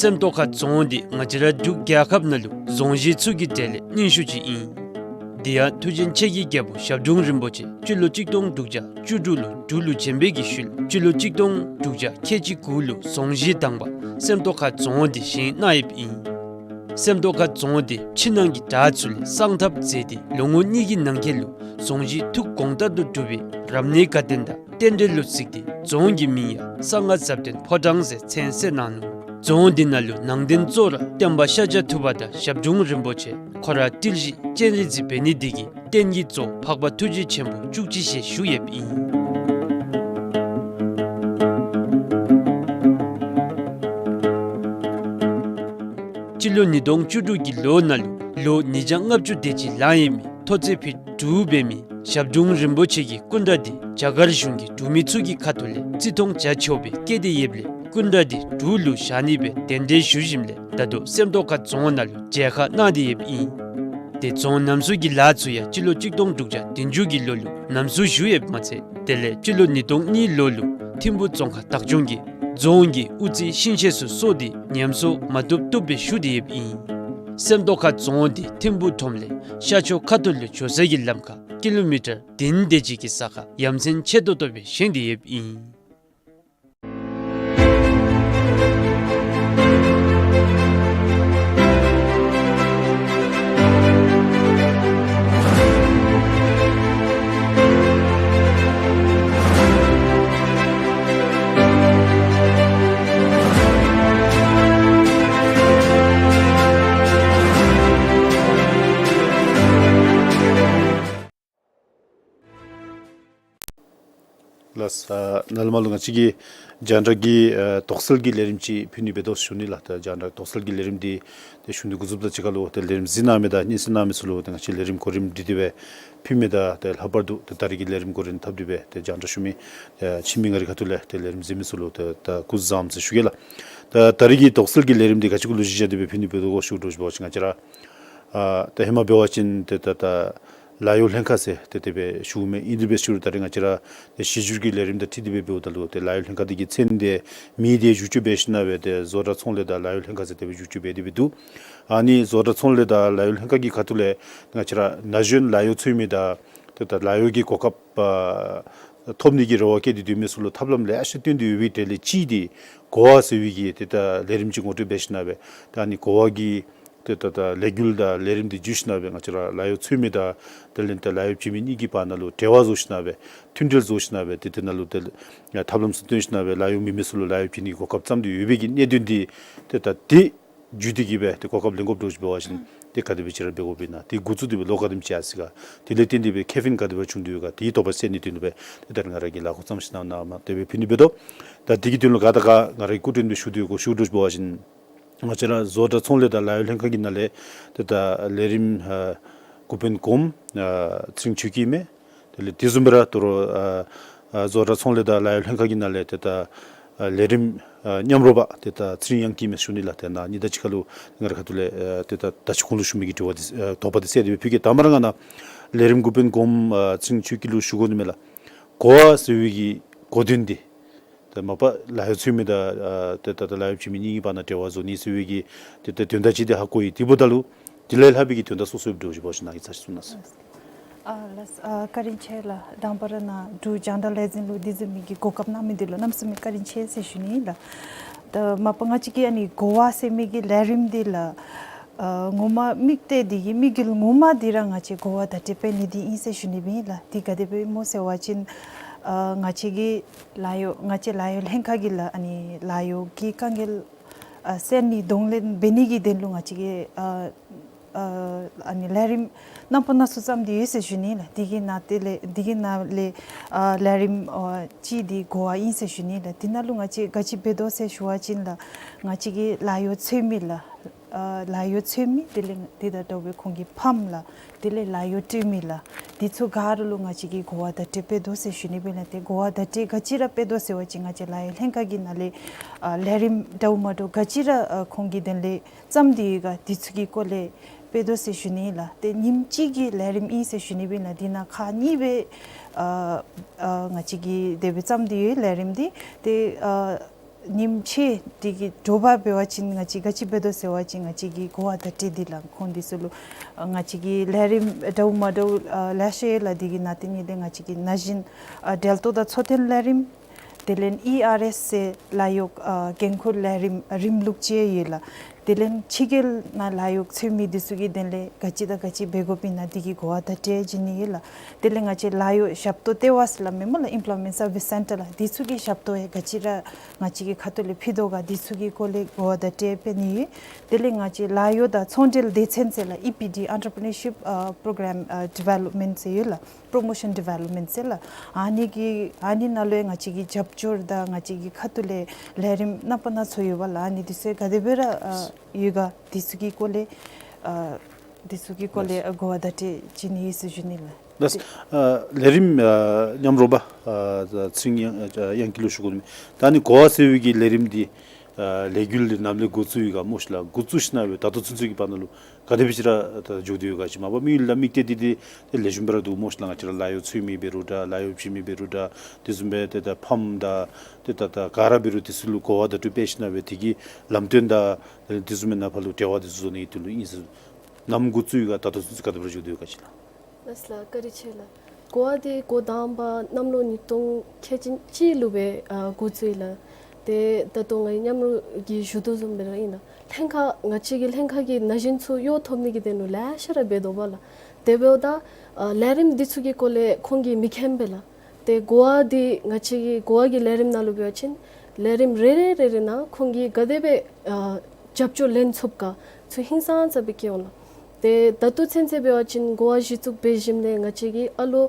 སེམས་རྟོགས་ཁ་རྫོང་འདི་ང་བཅས་ར་འབྲུག་རྒྱལ་ཁབ་ནང་ལུ་རྫོང་གཞི་ཚུ་གི་གྲས་ལས་རྙིང་ཤོས་ཅིག་ཨིན། དེ་ཡང་མཐུ་ཆེན་ཆེ་གི་རྒྱལ་པོ་ཞབས་དྲུང་རིན་པོ་ཆེ་སྤྱི་ལོ་གཅིག་སྟོང་དྲུག་བརྒྱ་བཅུ་དྲུག་ལུ་འབྲུག་ལུ་བྱོན་པའི་གི་ཤུལ་སྤྱི་ལོ་གཅིག་སྟོང་དྲུག་བརྒྱ་ཁལ་གཅིག་དགུ་ལུ་རྫོང་གཞི་དང་པ་སེམས་རྟོགས་ཁ་རྫོང་འདི་བཞེངས་གནང་ཡོདཔ་ཨིན། སེམས་རྟོགས་ཁ་རྫོང་འདི་ཕྱི་ནང་གི་དྲག་ཚུ་ལས་གསང་ཐབས་མཛད་དེ་ལོ་ངོ་གཉིས་ཀྱི་ནང་འཁོད་ལུ་རྫོང་གཞི་ཐུགས་དགོངས་ལྟར་དུ་གྲུབ་པའི་རབ་གནས་དགའ་སྟོན་དང་རྟེན་འབྲེལ་ལུ་གཟིགས་ཏེ་རྫོང་གི་མིང་ཡང་གསང་སྔགས་ཟབ་དོན་ཕོ་བྲང་ཟེར་མཚན་གསོལ་གནང་ནུག། རྫོང་འདི་ནང་ལུ་ནང་རྟེན་གཙོ་བོ་ར་སྟོན་པ་ཤཱཀྱ་ཐུབ་པ་དང་ཞབས་དྲུང་རིན་པོ་ཆེ་ཁོ་ར་ཏིལ་བཞི་སྤྱན་རས་གཟིགས་འབད་ནི་འདི་གིས་རྟེན་གྱི་གཙོ་འཕགས་པ་ཐུགས་རྗེ་ཆེན་པོ་བཅུ་གཅིག་ཞལ་བཞུགས་ཡོདཔ་ཨིན། སྤྱི་ལོ་ཉིས་སྟོང་བཅུ་དྲུག་གི་ལོ་ནང་ལུ་ལོ་ཉིས་བརྒྱ་ལྔ་བཅུ་དེ་ཅིག་ལང་ཡོད་མི་མཐོ་ཚད་ཕིཊ་དྲུག་འབད་མི་ཞབས་དྲུང་རིན་པོ་ཆེ་གི་སྐུ་འདྲ་འདི་རྒྱ་གར་གཞུང་གི་འབྲུག་མི་ཚུ་གི་ཁ་ཐུག་ལས་རྩིས་མཐོང་བྱ་ཆོག་པའི་བཀོད་དེ་ཡོདཔ་ལས་སྐུ་འདྲ་འདི་འབྲུག་ལུ་བཞག་ནི་སྦེ་གདན་འདྲེན་ཞུ་ཞིནམ་ལས་ད་ལྟོ་སེམས་རྟོགས་ཁ་རྫོང་ནང་ལུ་མཇལ་ཁ་གནང་སྟེ་ཡོདཔ་ཨིན། ཏེ་རྫོང་རྣམ་གསུམ་གྱི་ལཱ་ཚུ་ཡང་སྤྱི་ལོ་གཅིག་སྟོང་དྲུག་བརྒྱ་བདུན་ཅུ་གི་ལོ་ལུ་རྣམ་གསུམ་ཞུ་ཡོདཔ་མ་ཚད་དེ་ལས་སྤྱི་ལོ་ཉིས་སྟོང་གཉིས་ལོ་ལུ་ཐིམ་ཕུ་རྫོང་ཁག་བདག་སྐྱོང་གིས་རྫོང་གི་དབུ་རྩེ་ཤིང་ཤེད་ཚུ་གསོ་སྟེ་ཉམས་གསོ་མ་བཏུབ་བཏུབ་སྦེ་ཞུ་སྟེ་ཡོདཔ་ཨིན། སེམས་རྟོགས་ཁ་རྫོང་འདི་ཐིམ་ཕུ་ཁྲོམ་ལས་ཤར་ཕྱོགས་ཁ་ཐུག་ལུ་འགྱོ་ས་གི་ལམ་ཁར་ཀི་ལོ་མི་ཊར་བདུན་དེ་ཅིག་གི་ས་ཁར་ཡ་མཚན་ཆེ་ཏོག་ཏོ་སྦེ་བཞེངས་ཏེ་ཡོདཔ་ཨིན། ལགས། ཨ་ནཱ་ལས་མར་ལུ་ང་བཅས་ཀྱིས་རྒྱང་བསྒྲགས་ཀྱི་ཨ་དོགས་སེལ་གྱི་ལས་རིམ་ཅིག་ཕུལ་ནི་འབད་དོ་ཞུ་ནི་ལགས། ད་རྒྱང་བསྒྲགས་དོགས་སེལ་གྱི་ལས་རིམ་འདི་ཏེ་ཞུ་ནི་འགོ་བཙུགསཔ་དང་གཅིག་ཁར་ལུ་ཏེ་ལས་རིམ་གཟིགས་གནང་མི་དང་སྙན་གསན་གནང་མི་ཚུ་ལུ་ཏེ་ང་བཅས་ལས་རིམ་གོ་རིམ་སྒྲིག་སྟེ་སྦེ་ཕུལ་མི་དང་ཏེ་ལྷག་པར་དུ་ཏེ་ད་རིས་ཀྱི་ལས་རིམ་གོ་རིམ་འཐབ་སྟེ་སྦེ་ཏེ་རྒྱང་བསྒྲགས་ཞུ་མི་ཨ་ཕྱི་མི་ང་རའི་ཁ་ཐུག་ལས་ཏེ་ལས་རིམ་གཟིགས་མི་ཚུ་ལུ་ཏེ་ད་སྐུ་གཟུགས་བཟང་ཟེར་ཞུ་གེ་ལགས། ད་ད་རིས་ཀྱི་དོགས་སེལ་གྱི་ལས་རིམ་འདི་ག་ཅི་གུ་ལུ་གཞི་བཞག་སྟེ་སྦེ་ཕུལ་ནི་འབད་དོ་གོ་ཞུ་དོ་ཞུ་བ་ཅིན་ང་བཅས་ར་ཨ་ད་ཧེ་མ་འབད་བ་ཅིན་ཏེ་ད་ད་ལཱ་གཡོག་ལྷན་ཁག་ཟེར་ཏེ་དེ་སྦེ་ཞུཝ་མས། ཨིན་དེ་སྦེ་ཞུ་རུང་ད་རིས་ང་བཅས་ར་ཏེ་གཞི་བསྒྱུར་གྱི་ལས་རིམ་དང་འཁྲིལ་ཏེ་སྦེ་འབདཝ་ད་ལུ་ཏེ་ལཱ་གཡོག་ལྷན་ཁག་འདི་གི་མཚན་འདི་མིང་འདི་བསྒྱུར་བཅོས་འབད་ཞིན་ན་སྦེ་ཏེ་བཟོ་གྲྭ་ཚོང་ལས་དང་ལཱ་གཡོག་ལྷན་ཁག་ཟེར་དེ་སྦེ་བསྒྱུར་བཅོས་འབད་དེ་སྦེ་འདུག། ཨ་ནི་བཟོ་གྲྭ་ཚོང་ལས་དང་ལཱ་གཡོག་ལྷན་ཁག་གི་ཁ་ཐུག་ལས་ང་བཅས་ར་ན་གཞོན་ལཱ་གཡོག་འཚོལ་མི་དང་ཏེ་ད་ལཱ་གཡོག་གི་གོ་སྐབས་ཨ་ཐོབ་ནི་གི་རེ་བ་བསྐྱེད་དེ་སྡོད་མི་ཚུ་ལུ་ཐབས་ལམ་ལེ་ཤ་སྟོན་ཏེ་ཡོད་པའི་གྲས་ལས་གཅིག་འདི་གོ་བ་ཟེར་བའི་གི་ཏེ་ད་ལས་རིམ་ཅིག་ངོ་སྤྲོད་འབད་ཞིན་ན་སྦེ་ད་ཨ་ནི་གོ་བ་གི་ཏེ་ད་ད་ལས་འགུལ་དང་ལས་རིམ་འདི་བརྒྱུད་ཞིན་ན་སྦེ་ང་བཅས་ར་ལཱ་གཡོག་འཚོལ་མི་དང་དེ་ལས་ཏེ་ལཱ་གཡོག་བྱིན་མི་གཉིས་ཀྱི་བར་ན་ལུ་འབྲེལ་བ་བཟོ་ཞིན་ན་སྦེ་མཐུན་འབྲེལ་བཟོ་ཞིན་ན་སྦེ་ཏེ་དེ་ནང་ལུ་ཏེ་ཐབས་ལམ་ཚུ་སྟོན་ཞིན་ན་སྦེ་ལཱ་གཡོག་མེད་མི་ཚུ་ལུ་ལཱ་གཡོག་བྱིན་ནི་གོ་སྐབས་བརྩམས་ཏེ་ཡོད་པའི་གི་གནད་དོན་འདི་ཏེ་ད་དེ་བརྒྱུད་དེ་གིས་སྦེ་ཏེ་གོ་སྐབས་ལེན་དགོཔ་འདྲཝ་ཅིག་འབད་བ་ཅིན་ཏེ་ག་དེ་སྦེ་ཅིག་ར་འབད་དགོཔ་ཨིན་ན་དེ་འགོ་བཙུགས་ཏེ་སྦེ་ལོ་ག་དེམ་ཅིག་ཡར་སོ་ཡི་ག་དེ་ལས་བརྟེན་ཏེ་སྦེ་ཁེ་ཕན་ག་དེ་སྦེ་བྱུང་དོ་ཡོད་ག་དེའི་དོགས་པ་སེལ་ནིའི་དོན་ལུ་སྦེ་ཏེ་ད་རིས་ང་ར་གིས་ལཱ་འགོ་བརྩམས་ཞིན་ན་ནཱ་མར་དེ་སྦེ་ཕུལ་ནི་འབད་དོ། ད་དེ་གི་དོན་ལུ་ག་དང་ག་ང་རའི་སྐུ་མགྲོན་སྦེ་ཞུ་དོ་ཡོད་གོ་ཞུ་འདྲཝ་ཅིག་འབད་བ་ཅིན་ང་བཅས་ར་བཟོ་གྲྭ་ཚོང་ལས་དང་ལཱ་གཡོག་ལྷན་ཁག་གི་ནང་ལས་ཏེ་ད་ལས་རིམ་ཨ་འགོ་དཔོན་གོངམ་ཨ་ཚེ་རིང་ཆོས་སྐྱིད་མས། དེ་ལས་དེ་བཟུམ་སྦེ་ར་དོ་རུང་ཨ་ཨ་བཟོ་གྲྭ་ཚོང་ལས་དང་ལཱ་གཡོག་ལྷན་ཁག་གི་ནང་ལས་ཏེ་ད་ཨ་ལས་རིམ་ཨ་མཉམ་རོགས་པ་ཏེ་ད་ཚེ་རིང་དབྱངས་སྐྱིད་མས་ཞུ་ནི་ལགས། ཏེ་ནཱ་ཨ་ནི་དང་གཅིག་ཁར་ལུ་ང་རའི་ཁ་ཐུག་ལས་ཨ་ཏེ་ད་ད་ཅི་གོང་ལུ་ཞུ་མི་གི་དྲི་བ་འདི་ཨ་དོགས་པ་འདི་སེལ་ཏེ་སྦེ་ཕུལ་གེ། ད་མ་ར་ང་ནཱ་ལས་རིམ་འགོ་དཔོན་གོངམ་ཨ་ཚེ་རིང་ཆོས་སྐྱིད་ལུ་ཞུ་དགོ་ནི་མས་ལགས། གོ་བ་ཟེར་བའི་གི་གོ་དོན་འདི་ད་མ་པ་ལཱ་གཡོག་འཚོལ་མི་དང་ཨ་ཏེ་ད་ད་ལཱ་གཡོག་བྱིན་མི་གཉིས་ཀྱི་བར་ན་འབྲེལ་བ་བཟོ་ནི་ཟེར་བའི་གི་ཏེ་ད་དོན་དག་ཅིག་འདི་ཧ་གོ་ཡི། དེ་འབདཝ་ད་ལུ་དེ་ལས་ལྷག་པའི་གི་དོན་དག་སོ་སོ་ཡོདཔ་འདྲཝ་ཅིག་འབད་བ་ཅིན་ནཱ་གིས་ཚར་ཅིག་གསུང་གནང་ཟེར། ཨ་ལགས། ཨ་བཀའ་དྲིན་ཆེ་ལགས། དང་པ་ར་ནཱ་འབྲུག་རྒྱང་བསྒྲགས་ལས་འཛིན་ལུ་དེ་བཟུམ་མའི་གི་གོ་སྐབས་གནང་མི་འདི་ལུ་གནམ་མེད་ས་མེད་བཀའ་དྲིན་ཆེ་ཟེར་ཞུ་ནི་ལགས། ད་མ་པ་ང་བཅས་ཀྱི་ཨ་ནི་གོ་བ་ཟེར་མི་གི་ལས་རིམ་འདི་ལགས། ཨ་ངོ་མ་དམིགས་གཏད་འདི་གི་དམིགས་ཡུལ་ངོ་མ་འདི་ར་ང་བཅས་གོ་བ་བརྡ་སྤྲོད་འབད་ནི་འདི་ཨིན་ཟེར་ཞུ་ནི་སྦེ་ཨིན་ལགས། འདི་ག་དེ་སྦེ་སྨོ་ཟེར་བ་ཅིན་ཨ་ང་བཅས་ཀྱི་ལཱ་གཡོག་ང་བཅས་ལཱ་གཡོག་ལྷན་ཁག་གིས་ལགས་ཨ་ནི་ལཱ་གཡོག་གི་དཀའ་ངལ་ཨ་སེལ་ནི་གདོང་ལེན་འབད་ནི་གི་དོན་ལུ་ང་བཅས་ཀྱིས་ཨ་ཨ་ཨ་ནི་ལས་རིམ་རྣམ་པ་སྣ་ཚོགས་བརྩམས་ཏེ་ཡོད་ཟེར་ཞུ་ནི་ལགས། འདི་གི་ནང་དེ་ལས་འདི་གི་ནང་ལས་ཨ་ལས་རིམ་ཨ་གཅིག་འདི་གོ་བ་ཨིན་ཟེར་ཞུ་ནི་ལགས། འདི་ནང་ལུ་ང་བཅས་ག་ཅི་འབད་དོ་ཟེར་ཞུ་བ་ཅིན་ལགས་ང་བཅས་ཀྱི་ལཱ་གཡོག་འཚོལ་མི་ལགས་ཨ་ལཱ་གཡོག་འཚོལ་མི་དེ་ལས་འདི་དང་འདྲཝ་སྦེ་ཁོང་གི་ཕམ་ལགས་དེ་ལས་ལཱ་གཡོག་སྤྲོད་མི་ལགས་འདི་ཚུ་ག་ར་ལུ་ང་བཅས་ཀྱིས་གོ་བ་བརྡ་སྤྲོད་འབད་དོ་ཟེར་ཞུ་ནི་སྦེ་ལགས། ཏེ་གོ་བ་བརྡ་སྤྲོད་ག་ཅི་ར་འབད་དོ་ཟེར་བ་ཅིན་ང་བཅས་ལཱ་གཡོག་ལྷན་ཁག་གི་ནང་ལས་ཨ་ལས་རིམ་འདྲཝ་མ་འདྲཝ་ག་ཅི་ར་ཨ་ཁོང་གི་དོན་ལས་བརྩམས་ཏེ་ཡོད་ག་འདི་ཚུ་གི་སྐོར་ལས་འབད་དོ་ཟེར་ཞུ་ནི་ལགས། ཏེ་ཉིནམ་གཅིག་གི་ལས་རིམ་ཨིན་ཟེར་ཞུ་ནི་སྦེ་ལགས། འདི་ནང་ཁག་གཉིས་སྦེ་ཨ་ཨ་ང་བཅས་ཀྱིས་དེ་སྦེ་བརྩམས་ཏེ་ཡོད་ལས་རིམ་འདི། ཏེ་ཨ་ཉིནམ་ཕྱེད་འདི་གི་དྲོ་པ་འབད་བ་ཅིན་ང་བཅས་ག་ཅི་འབད་དོ་ཟེར་བ་ཅིན་ང་བཅས་ཀྱིས་གོ་བ་བརྡ་སྤྲོད་འདི་ལགས་ཁོང་འདི་ཚུ་ལུ་ཨ་ང་བཅས་ཀྱི་ལས་རིམ་འདྲཝ་མ་འདྲཝ་ཨ་ལེ་ཤ་ཡོད་ལགས། འདི་གི་ནང་དེ་ནང་ལས་ང་བཅས་ཀྱི་ན་གཞོན་ཨ་འབྲེལ་གཏོགས་དང་འཚོ་རྟེན་ལས་རིམ་དེ་ལས་ཨི་ཨར་ཨེས་ཟེར་ལཱ་གཡོག་ཨ་འགན་ཁུར་ལས་རིམ་རིམ་ལུགས་ཅིག་ཡོད་ལགས། དེ་ལས་ཕྱི་རྒྱལ་ནང་ལཱ་གཡོག་འཚོལ་མི་འདི་ཚུ་གི་དོན་ལས་ག་ཅི་དང་ག་ཅི་འབད་དགོཔ་ཨིན་ན་འདི་གི་གོ་བ་བརྡ་སྤྲོད་བྱིན་ནི་ཡོད་ལགས། དེ་ལས་ང་བཅས་ལཱ་གཡོག་ཞབས་ཏོག་ལྟེ་བ་ཟེར་སླབ་མས་སྨོ་ལགས། Employment Service Centre ལགས། འདི་ཚུ་གི་ཞབས་ཏོག་ཡང་ག་ཅི་ར་ང་བཅས་ཀྱི་ཁ་ཐུག་ལས་ཕུལ་དོ་ག་འདི་ཚུ་གི་སྐོར་ལས་གོ་བ་བརྡ་སྤྲོད་འབད་ནི་ཡོད། དེ་ལས་ང་བཅས་ལཱ་གཡོག་དང་ཚོང་འབྲེལ་སྡེ་ཚན་ཟེར་ལགས། ཨི་པི་ཌི་Entrepreneurship ཨ་Program ཨ་Development ཟེར་ཡོད་ལགས། Promotion Development ཟེར་ལགས། ཨ་ནི་གི་ཨ་ནི་ནང་ལུ་ཡང་ང་བཅས་ཀྱིས་རྒྱབ་སྐྱོར་དང་ང་བཅས་ཀྱི་ཁ་ཐུག་ལས་ལས་རིམ་རྣམ་པ་སྣ་ཚོགས་ཡོད་པ་ལགས། ཨ་ནི་འདི་ཚུ་ག་དེ་སྦེ་ར་ཨ་ཡོད་ག་འདི་ཚུ་གི་སྐོར་ལས་ཨ་འདི་ཚུ་གི་སྐོར་ལས་ཨ་གོ་བ་བརྡ་སྤྲོད་བྱིན་ནི་ཡོད་ཟེར་ཞུ་ནི་ལགས། ལགས། ཨ་ལས་རིམ་ཨ་མཉམ་རོགས་པ་ཨ་ཚེ་རིང་དབྱངས་ཨ་དབྱངས་སྐྱིད་ལུ་ཞུ་དགོ་ནི། ད་ཨ་ནི་གོ་བ་ཟེར་བའི་གི་ལས་རིམ་འདི་ཨ་ལས་འགུལ་འདི་ནམ་ལས་འགོ་བཙུགས་ཡི་ག་སྨོ་ཤིག་ལགས། འགོ་བཙུགས་ཞིནམ་ལས་ད་ལྟོ་ཚུན་ཚོད་ཀྱི་བར་ན་ལུ་ག་དེ་སྦེ་ཅིག་ར་ད་འགྱོ་སྟེ་ཡོད་ག་ཅིག་མ་པ་དམིགས་ཡུལ་དང་དམིགས་གཏད་འདི་ཏེ་ལེགས་ཤོམ་སྦེ་ར་འདུག་སྨོ་ཤིག་ལགས། ང་བཅས་ར་ལཱ་གཡོག་འཚོལ་མི་འབད་རུང་འདྲ་ལཱ་གཡོག་བྱིན་མི་འབད་རུང་འདྲ་དེ་བཟུམ་སྦེ་ཏེ་ད་ཕམ་དང་ཏེ་ད་ད་ག་ར་འབད་རུང་དེ་ཚུ་ལུ་གོ་བ་བརྡ་སྤྲོད་འབད་ཞིནམ་ལས་དེ་གི་ལམ་སྟོན་དང་དེ་བཟུམ་སྦེ་ནཱ་ཕར་ལུ་འབྲེལ་བ་དེ་ཚུ་བཟོ་ནི་གི་དོན་ལུ་ཨིན་ཟེར། ནམ་འགོ་བཙུགས་ཡི་ག་ད་ལྟོ་ཚུན་ཚོད་ག་དེ་སྦེ་ར་འགྱོ་སྟེ་ཡོད་ག་ཅིག་ལགས། ལགས་ལགས། བཀའ་དྲིན་ཆེ་ལགས། གོ་བ་འདི་འགོ་དང་པ་གནམ་ལོ་ཉིས་སྟོང་ཁལ་གཅིག་གཅིག་ལུ་སྦེ་ཨ་འགོ་བཙུགས་ཡི་ལགས། ཏེ་ད་ལྟོ་ང་གིས་མཉམ་རོགས་ཀྱིས་ཞུ་དོ་བཟུམ་སྦེ་ར་ཨིན་ལགས། ལྷན་ཁག་ང་བཅས་ཀྱི་ལྷན་ཁག་གི་ན་གཞོན་ཚུ་གཡོག་ཐོབ་ནི་གི་དོན་ལུ་ལེ་ཤ་ར་འབད་དོ་བ་ལགས། དེ་འབདཝ་ད་ཨ་ལས་རིམ་འདི་ཚུ་གི་སྐོར་ལས་ཁོང་གིས་མི་མཁྱེན་པས་ལགས། ཏེ་གོ་བ་འདི་ང་བཅས་ཀྱི་གོ་བ་གི་ལས་རིམ་ནང་ལུ་འབད་བ་ཅིན་ལས་རིམ་རེ་རེ་རེ་རེ་ནང་ཁོང་གིས་ག་དེ་སྦེ་ཨ་རྒྱབ་སྐྱོར་ལེན་ཚུགས་ག་ཚུ་ཧིང་སངས་ས་སྦེ་སྐྱེ་འོང་ལགས། ཏེ་ད་ལྟོ་ཚུན་ཚོད་འབད་བ་ཅིན་གོ་བ་གཞི་བཙུགས་འབད་ཞིནམ་ལས་ང་བཅས་ཀྱིས་ཨ་ལོ་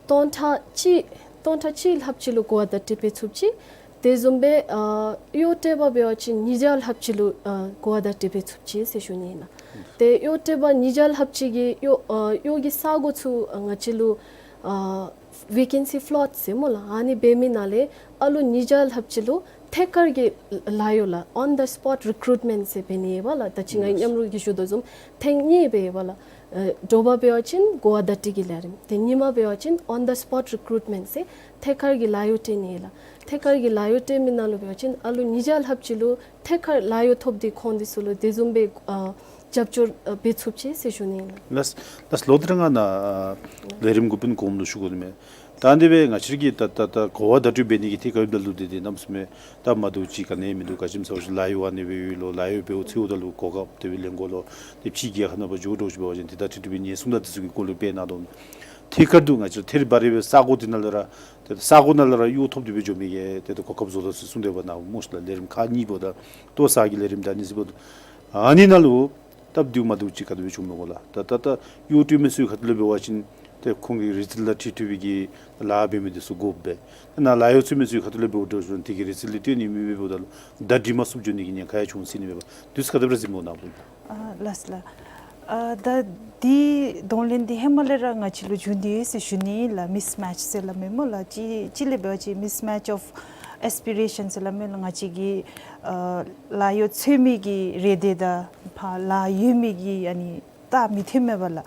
སྟོང་ཕྲག་གཅིག་སྟོང་ཕྲག་གཅིག་ལྷགཔ་ཅིག་ལུ་གོ་བ་བརྡ་སྤྲོད་འབད་ཚུགསཔ་ཅིག། དེ་བཟུམ་སྦེ་ཨ་གཡོག་སྤྲོད་པ་འབད་བ་ཅིན་ཉིས་བརྒྱ་ལྷགཔ་ཅིག་ལུ་ཨ་གོ་བ་བརྡ་སྤྲོད་འབད་ཚུགསཔ་ཅིག་ཟེར་ཞུ་ནི་ཨིན་ལགས། ཏེ་གཡོག་སྤྲོད་པ་ཉིས་བརྒྱ་ལྷགཔ་ཅིག་གིས་གཡོག་ཨ་གཡོག་གི་ས་གོ་ཚུ་ཨ་ང་བཅས་ལུ་ཨ་Vacancy Float ཟེར་སྨོ་ལགས། ཨ་ནི་འབད་མི་ནང་ལས་ཨ་ལོ་ཉིས་བརྒྱ་ལྷགཔ་ཅིག་ལུ་ཐད་ཀར་གྱི་ལཱ་གཡོག་ལགས། On the spot recruitment ཟེར་འབད་ནི་ཡོད་པ་ལགས། ད་ཅི་ང་གིས་མཉམ་རོགས་ཀྱིས་ཞུ་དོ་བཟུམ་ཐེངས་གཉིས་འབད་ཡོད་པ་ལགས། ཨ་དྲོ་པ་འབད་བ་ཅིན་གོ་བ་བརྡ་སྤྲོད་ཀྱི་ལས་རིམ། ཏེ་ཉིན་མ་འབད་བ་ཅིན་on the spot recruitment ཟེར་ཐད་ཀར་གྱི་ལཱ་གཡོག་སྤྲོད་ནི་ཡོད་ལགས། ཐད་ཀར་གྱི་ལཱ་གཡོག་སྤྲོད་མི་ནང་ལུ་འབད་བ་ཅིན་ཨ་ལོ་ཉིས་བརྒྱ་ལྷགཔ་ཅིག་ལུ་ཐད་ཀར་ལཱ་གཡོག་ཐོབ་སྟེ་ཁོང་འདི་ཚུ་ལུ་དེ་བཟུམ་སྦེ་ཨ་རྒྱབ་སྐྱོར་ཨ་འབད་ཚུགསཔ་ཅིག་ཟེར་ཞུ་ནི་ཨིན་ལགས། ལགས་ལགས། ལོག་སྟེ་ར་ང་ནཱ་ཨ་ལས་རིམ་འགོ་དཔོན་གོངམ་ལུ་ཞུ་དགོ་ནི་མས། ད་དེ་སྦེ་ང་བཅས་ཀྱིས་ད་ད་ད་གོ་བ་བརྡ་སྤྲོད་འབད་ནི་གི་ཐད་ཁར་ཡོདཔ་ད་ལུ་དེ་དེ་གནམ་མེད་ས་མེད་སྟབས་མ་བདེཝ་ཅིག་ག་ནི་མིན་འདུག། ག་ཅི་སྨོ་ཟེར་བ་ཅིན་ལཱ་གཡོག་ཨ་ནི་སྦེ་ཡོད་ལོ། ལཱ་གཡོག་འབདཝ་འཚོལཝ་ད་ལུ་གོ་སྐབས་དེ་སྦེ་ལེན་དགོ་ལོ། ཏེ་ཕྱི་རྒྱལ་ཁབ་ནང་ཕར་འགྱོ་འགྱོ་ཞིནམ་འབད་བ་ཅིན་དེ་དང་འཁྲིལ་འཁྲིལ་བའི་ཉེན་སྲུང་དང་དེ་ཚུ་གི་སྐོར་ལུ་དཔེ་གནང་དོ། ཐད་ཀར་དུ་ང་བཅས་ཐད་རི་བ་རི་སྦེ་ས་གོ་དེ་ནང་ལས་ར་ཏེ་ས་གོ་ནང་ལས་ར་གཡོག་ཐོབ་སྟེ་སྦེ་འགྱོ་མི་གི་ཏེ་ཏེ་གོ་སྐབས་བཟོ་དོ་ཟེར་གསུངས་ཏེ་འབདཝ་ད་སྨོ་ཤིག་ལགས། ལས་རིམ་ཁག་གཉིས་འབདཝ་ད་ལྟོ་ཚང་གི་ལས་རིམ་དང་ཨ་ནི་ཟེར་འབདཝ་ད་ཨ་ནི་ནང་ལུ་སྟབས་བདེཝ་མ་བདེཝ་ཅིག་ག་དེ་སྦེ་བྱུངམ་མས་གོ་ལགས། ད་ད་ད་གཡོག་སྤྲོད་མི་ཚུ་གི་ཁ་ཐུག་ལས་འབད་བ་ཅིན་ཏེ་ཁོང་གི་རིག་རྩལ་དང་འཁྲིལ་འཁྲིལ་བའི་གི་ལཱ་འབད་མི་དེ་ཚུ་དགོ་པས། ཏེ་ནཱ་ལཱ་གཡོག་འཚོལ་མི་ཚུ་གི་ཁ་ཐུག་ལས་འབདཝ་ད་དེ་གི་རིག་རྩལ་ལུ་ལྟོས་ནི་མེད་པར་འབདཝ་ད་ལུ་ད་འདྲི་མ་ཚུགསཔ་འགྱོ་ནི་གི་ཉེན་ཁ་ཡང་བྱུང་སྲིད་ནི་མས་པ། དུས་ཚོད་ག་དེ་སྦེ་ར་གཟིགསམ་མས་གོ་ནཱ་བུ། ཨ་ལགས་ལགས། ཨ་ད་འདི་གདོང་ལེན་འདི་ཧེ་མ་ལས་ར་ང་བཅས་ལུ་བྱུང་སྟེ་ཡོད་ཟེར་ཞུ་ནི་ལགས། Mismatch ཟེར་སླབ་མས་སྨོ་ལགས། གཅིག་གཅིག་ལས་འབད་བ་ཅིན་mismatch of aspiration ཟེར་སླབ་མས་ལགས། ང་བཅས་ཀྱི་ཨ་ལཱ་གཡོག་འཚོལ་མི་གི་རེ་འདོད་དང་ཕར་ལཱ་གཡོག་མི་གི་ཨ་ནི་རྟགས་མི་མཐུནམ་མས་པ་ལགས།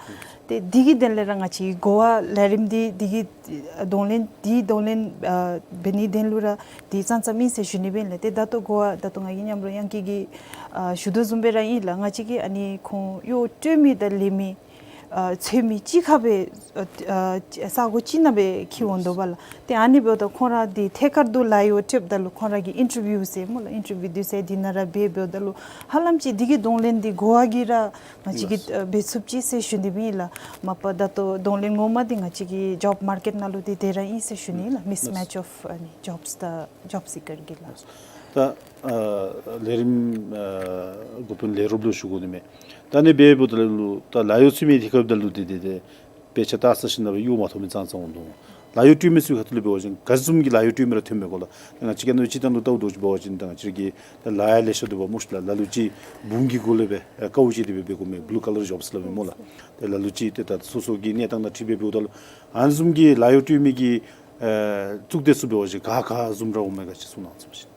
ཏེ་འདི་གི་དོན་ལས་ར་ང་བཅས་གོ་བ་ལས་རིམ་འདི་འདི་གི་གདོང་ལེན་འདི་གདོང་ལེན་ཨ་འབད་ནིའི་དོན་ལུ་ར་འདི་ཙང་ཙང་ཨིན་ཟེར་ཞུ་ནི་སྦེ་ཨིན་ལགས། ཏེ་ད་ལྟོ་གོ་བ་ད་ལྟོ་ང་གི་མཉམ་རོགས་དབྱངས་སྐྱིད་ཀྱིས་ཨ་ཞུ་དོ་བཟུམ་སྦེ་ར་ཨིན་ལགས། ང་བཅས་ཀྱིས་ཨ་ནི་ཁོང་གཡོག་སྤྲོད་མི་དང་ལེན་མི་ ཨ་ཚོད་མི་གཅིག་ཁར་སྦེ་ཨ་ཨ་ས་གོ་གཅིག་ནང་སྦེ་འཁྱིད་འོང་དོ་བ་ལགས། ཏེ་ཨ་ནི་འབདཝ་ད་ཁོང་ར་འདི་ཐད་ཀར་དུ་ལཱ་གཡོག་སྤྲོདཔ་ད་ལུ་ཁོང་ར་གིས་ཨིན་ཊར་བིའུ་ཟེར་སྨོ་ལགས། ཨིན་ཊར་བིའུ་འདི་ཚུ་འདི་ནང་ར་འབད་འབདཝ་ད་ལུ་ཧ་ལམ་ཅིག་འདི་གི་གདོང་ལེན་འདི་གོ་བ་གིས་ར་ང་བཅས་ཀྱིས་ལགས། ཨ་འབད་ཚུགས་ཅི་ཟེར་ཞུ་ནི་ཨིན་ལགས། མ་པ་ད་ལྟོ་གདོང་ལེན་ངོ་མ་འདི་ང་བཅས་ཀྱི་ཇོབ་མར་ཀེཊ་ནང་ལུ་འདི་དེ་ར་ཨིན་ཟེར་ཞུ་ནི་ཨིན་ལགས། མིསི་མེཆ་ཨོཕ་ཨ་ནི་ཇོབས་དང་ཇོབ་སི་ཀར་གྱི་ལགས། ད་ཨ་ལས་རིམ་ཨ་འགོ་དཔོན་ལས་རོགསཔ་ལུ་ཞུ་དགོ་ནི་མས། ད་ཨ་ནི་འབདཝ་ད་ལུ་ད་ལཱ་གཡོག་ཚུད་མི་འདི་ཁར་འབདཝ་ད་ལུ་འདི་འདི་འདི་དཔེ་ཆ་བལྟ་ས་ཞིནམ་ལས་གཡོག་མ་ཐོབ་མི་ཙང་ཙང་འོང་དོ། ལཱ་གཡོག་སྤྲོད་མི་ཚུ་ཁ་ཐུག་ལས་འབད་བ་ཅིན་ག་བཟུམ་གྱི་ལཱ་གཡོག་སྤྲོད་མི་ར་ཐོན་མས་གོ་ལགས། ང་བཅས་ཀྱིས་ཨ་ནི་སྤྱིར་བཏང་ལུ་བལྟཝ་ད་ཅིག་འབད་བ་ཅིན་ད་ང་བཅས་ཀྱི་ད་ལཱ་ཡང་ལེ་ཤ་འདུག་པ་སྨོ་ཤིག་ལགས། ལ་ལུ་ཅིག་འབུམ་གྱི་གུ་ལས་སྦེ་ཨ་དཀའཝ་སྤྱད་དེ་སྦེ་འབད་དགོ་མི་བུ་ལུ་ཀ་ལར་ཇོབས་སླབ་མས་སྨོ་ལགས། ཏེ་ལ་ལུ་ཅིག་ཏེ་ད་སོ་སོ་གི་གནས་སྟངས་དང་འཁྲིལ་སྦེ་འབདཝ་ད་ལུ་ཨ་ནི་བཟུམ་གྱི་ལཱ་གཡོག་སྤྲོད་མི་གི་ཨ་གཙུག་སྡེ་ཚུ་འབད་བ་ཅིན་ག་ག་བཟུམ་ར་འོང་མས་ག་ཅིག་གསུང་གནང་ཟེར་ཞུ་ནི།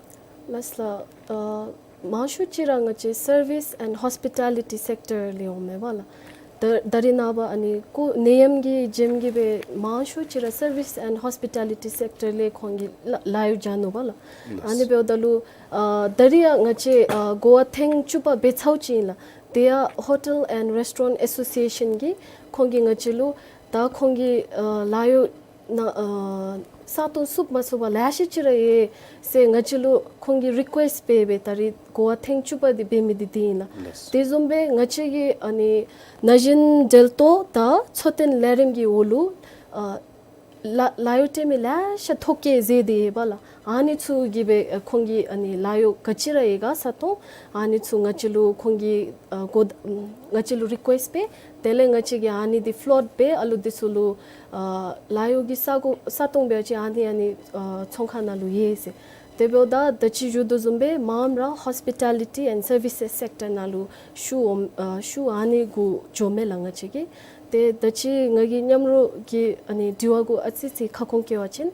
ལགས་ལགས། ཨ་མང་ཤོས་ཅིག་ར་ང་བཅས་སར་བིསི་ཨེནཌ་ཧོསི་པི་ཊ་ལི་ཊི་སེཀ་ཊར་ལས་འོང་མས་པ་ལགས། ད་ད་རིས་ནངས་པ་ཨ་ནི་ཁོང་ནད་ཡམས་ཀྱི་རྐྱེན་གྱིས་སྦེ་མང་ཤོས་ཅིག་ར་སར་བིསི་ཨེནཌ་ཧོསི་པི་ཊ་ལི་ཊི་སེཀ་ཊར་ལས་ཁོང་གིས་ལཱ་ལཱ་གཡོག་བྱིན་ནུག་པ་ལགས། ཨ་ནི་འབདཝ་ད་ལུ་ཨ་ད་རིས་ཡང་ང་བཅས་ཨ་གོ་བ་ཐེངས་བཅུ་པ་འབད་ཚརཝ་ཅིག་ཨིན་ལགས། དེ་ཡང་ཧོ་ཊེལ་ཨེནཌ་རེསི་ཊོ་རེནཊ་ཨེ་སོ་སི་ཨེ་ཤཱན་གྱིས་ཁོང་གིས་ང་བཅས་ལུ་ད་ཁོང་གིས་ཨ་ལཱ་གཡོག་ནང་ཨ་ས་སྟོང་བསུབ་མ་ཚུགས་པར་ལེ་ཤ་ཅིག་ར་ཡོད་ཟེར་ང་བཅས་ལུ་ཁོང་གིས་རི་ཀུ་ཨེསཊ་འབད་སྦེ་ད་རིས་གོ་བ་ཐེངས་བཅུ་པ་འདི་འབད་མི་འདི་འདི་ཨིན་ལགས། ལགས། དེ་བཟུམ་སྦེ་ང་བཅས་ཀྱི་ཨ་ནི་ན་གཞོན་འབྲེལ་གཏོགས་དང་འཚོ་རྟེན་ལས་རིམ་གྱི་འོག་ལུ་ཨ་ལཱ་ལཱ་གཡོག་སྤྲོད་མི་ལེ་ཤ་ཐོ་བཀོད་མཛད་དེ་ཡོད་པ་ལགས། ཨ་ནི་ཚུ་གིས་སྦེ་ཨ་ཁོང་གིས་ཨ་ནི་ལཱ་གཡོག་ག་ཅི་ར་ཡོད་ག་ས་སྟོང་ཨ་ནི་ཚུ་ང་བཅས་ལུ་ཁོང་གིས་ཨ་གོ་ང་བཅས་ལུ་རི་ཀུ་ཨེསཊ་འབད། དེ་ལས་ང་བཅས་ཀྱིས་ཨ་ནི་འདི་ཕློཊ་འབད་ཨ་ལུ་འདི་ཚུ་ལུ་ཨ་ལཱ་གཡོག་གི་ས་གོ་ས་སྟོང་འབད་བ་ཅིན་ཨ་ནི་ཨ་ནི་ཨ་ཚོང་ཁང་ནང་ལུ་ཡོད་ཟེར། དེ་འབདཝ་ད་ད་ཅི་ཞུ་དོ་བཟུམ་སྦེ་མངམ་ར་ཧོསི་པི་ཊ་ལི་ཊི་ཨེནཌ་སར་བིསི་སེཀ་ཊར་ནང་ལུ་ཤུལ་འོང་ཨ་ཤུལ་ཨ་ནི་གུ་འགྱོཝ་མས་ལགས་ང་བཅས་ཀྱིས། ཏེ་ད་ཅི་ང་གི་མཉམ་རོགས་ཀྱི་ཨ་ནི་དྲི་བ་གུ་ཨ་ཙི་ཙི་ཁ་སྐོང་བཀོད་པ་ཅིན་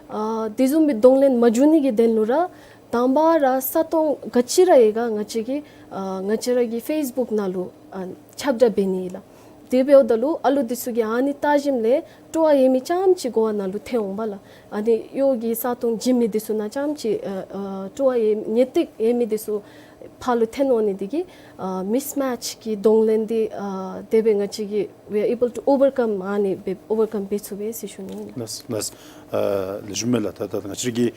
ཨ་དེ་བཟུམ་སྦེ་གདོང་ལེན་མ་བྱུང་ནི་གི་དོན་ལུ་ར་དང་པ་ར་ས་སྟོང་ག་ཅི་ར་ཡོད་ག་ང་བཅས་ཀྱིས་ཨ་ང་བཅས་ར་གི་ཕེསི་བུཀ་ནང་ལུ་ཨ་ཁྱབ་བསྒྲགས་འབད་ནི་ལགས། དེ་འབདཝ་ད་ལུ་ཨ་ལུ་འདི་ཚུ་གིས་ཨ་ནི་བལྟ་ཞིནམ་ལས་སྤྲོ་བ་ཡོད་མི་རྐྱངམ་ཅིག་གོ་བ་ནང་ལུ་ཐོན་འོང་པ་ལགས། ཨ་ནི་གཡོག་གི་ས་སྟོང་བྱིན་མི་འདི་ཚུ་ནང་རྐྱངམ་ཅིག་ཨ་ཨ་སྤྲོ་བ་ཡོད་ངེས་ཏིག་ཡོད་མི་འདི་ཚུ་ཕར་ལུ་ཐོན་འོང་ནི་འདི་གིས་ཨ་མིསི་མེཆ་གི་གདོང་ལེན་འདི་ཨ་དེ་སྦེ་ང་བཅས་ཀྱིས་we are able to overcome ཨ་ནི་སྦེ་ཨོ་བར་ཀམ་འབད་ཚུགས་པས་ཟེར་ཞུ་ནི་ཨིན། ལགས་ལགས། ཨ་ལེགས་ཤོམ་མས་ལགས། ད་ད་ང་བཅས་ཀྱི་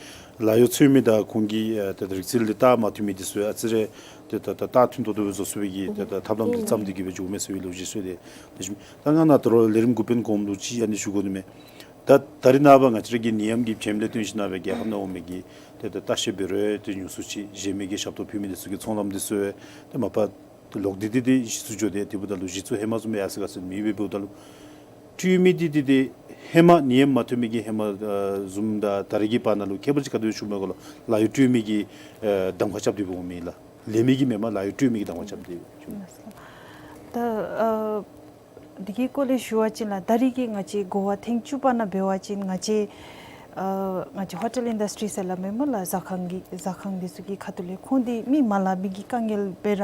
ལཱ་གཡོག་འཚོལ་མི་དང་ཁོང་གི་ཨ་ད་རིག་རྩལ་འདི་བལྟ་མ་ཐུབ་མི་འདི་ཚུ་ཨ་ཙི་རེ་ཏེ་ད་ད་བལྟ་ཐུན་ཏོག་ཏོ་སྦེ་བཟོ་ཚུགས་པའི་གི་ཏེ་ད་ཐབས་ལམ་འདི་བརྩམས་ཏེ་གི་སྦེ་འགྱོཝ་མས་ཟེར་བའི་ལོ་རྒྱུས་ཟེར་ཏེ་ལེགས་ཤོམ། ད་ང་ནཱ་ད་རུང་ལས་རིམ་འགོ་དཔོན་གོངམ་ལུ་ཅིག་ཨ་ནི་ཞུ་དགོ་ནི་མས། ད་ད་རིས་ནངས་པ་ང་བཅས་ར་གི་ནད་ཡམས་ཀྱི་རྐྱེན་ལས་བརྟེན་ཞིནམ་ལས་རྒྱལ་ཁབ་ནང་འོང་མི་གི་ཏེ་ད་ལྟ་བཤལ་འབད་རུང་ཏེ་ཉུང་སུ་ཅིག་གཞན་མི་གིས་ཞབས་ཏོག་ཕུལ་མི་འདི་ཚུ་གི་ཚོང་ལམ་འདི་ཚུ་ཏེ་མ་པ་ལོག་སྟེ་ཏེ་ཏེ་གཞི་བཙུགས་འགྱོ་སྟེ་དེ་འབདཝ་ད་ལུ་གཞི་བཙུགས་ཧེ་མ་བཟུམ་སྦེ་ཡར་སོང་ག་ཟེར་མེད་པས། འབདཝ་ད་ལུ་སྤྲོད་མི་འདི་ཏེ་ཏེ་ཧེ་མ་ནད་ཡམས་མ་ཐོན་མི་གི་ཧེ་མ་ཨ་བཟུམ་དང་ད་རིས་ཀྱི་བར་ན་ལུ་ཁྱད་པར་ཅིག་ག་དེ་སྦེ་བྱུངམ་མས་གོ་ལགས། ལཱ་གཡོག་སྤྲོད་མི་གི་ཨ་གདམ་ཁ་རྐྱབ་སྟེ་འོང་མི་ལགས། ལས་མི་གི་མེན་པར་ལཱ་གཡོག་སྤྲོད་མི་གི་གདམ་ཁ་རྐྱབ་སྟེ་འོང་མི། ད་ཨ་འདི་གི་སྐོར་ལས་ཞུ་བ་ཅིན་ལགས་ད་རིས་ཀྱི་ང་བཅས་གོ་བ་ཐེངས་བཅུ་པ་ནང་འབད་བ་ཅིན་ང་བཅས་ཨ་ང་བཅས་ཧོ་ཊེལ་ཨིན་ཌསི་ཊི་རི་ཟེར་སླབ་མས་སྨོ་ལགས། ཟ་ཁང་གི་ཟ་ཁང་འདི་ཚུ་གི་ཁ་ཐུག་ལས་ཁོང་འདི་མི་མ་ལང་མི་གི་དཀའ་ངལ་སྦེ་ར་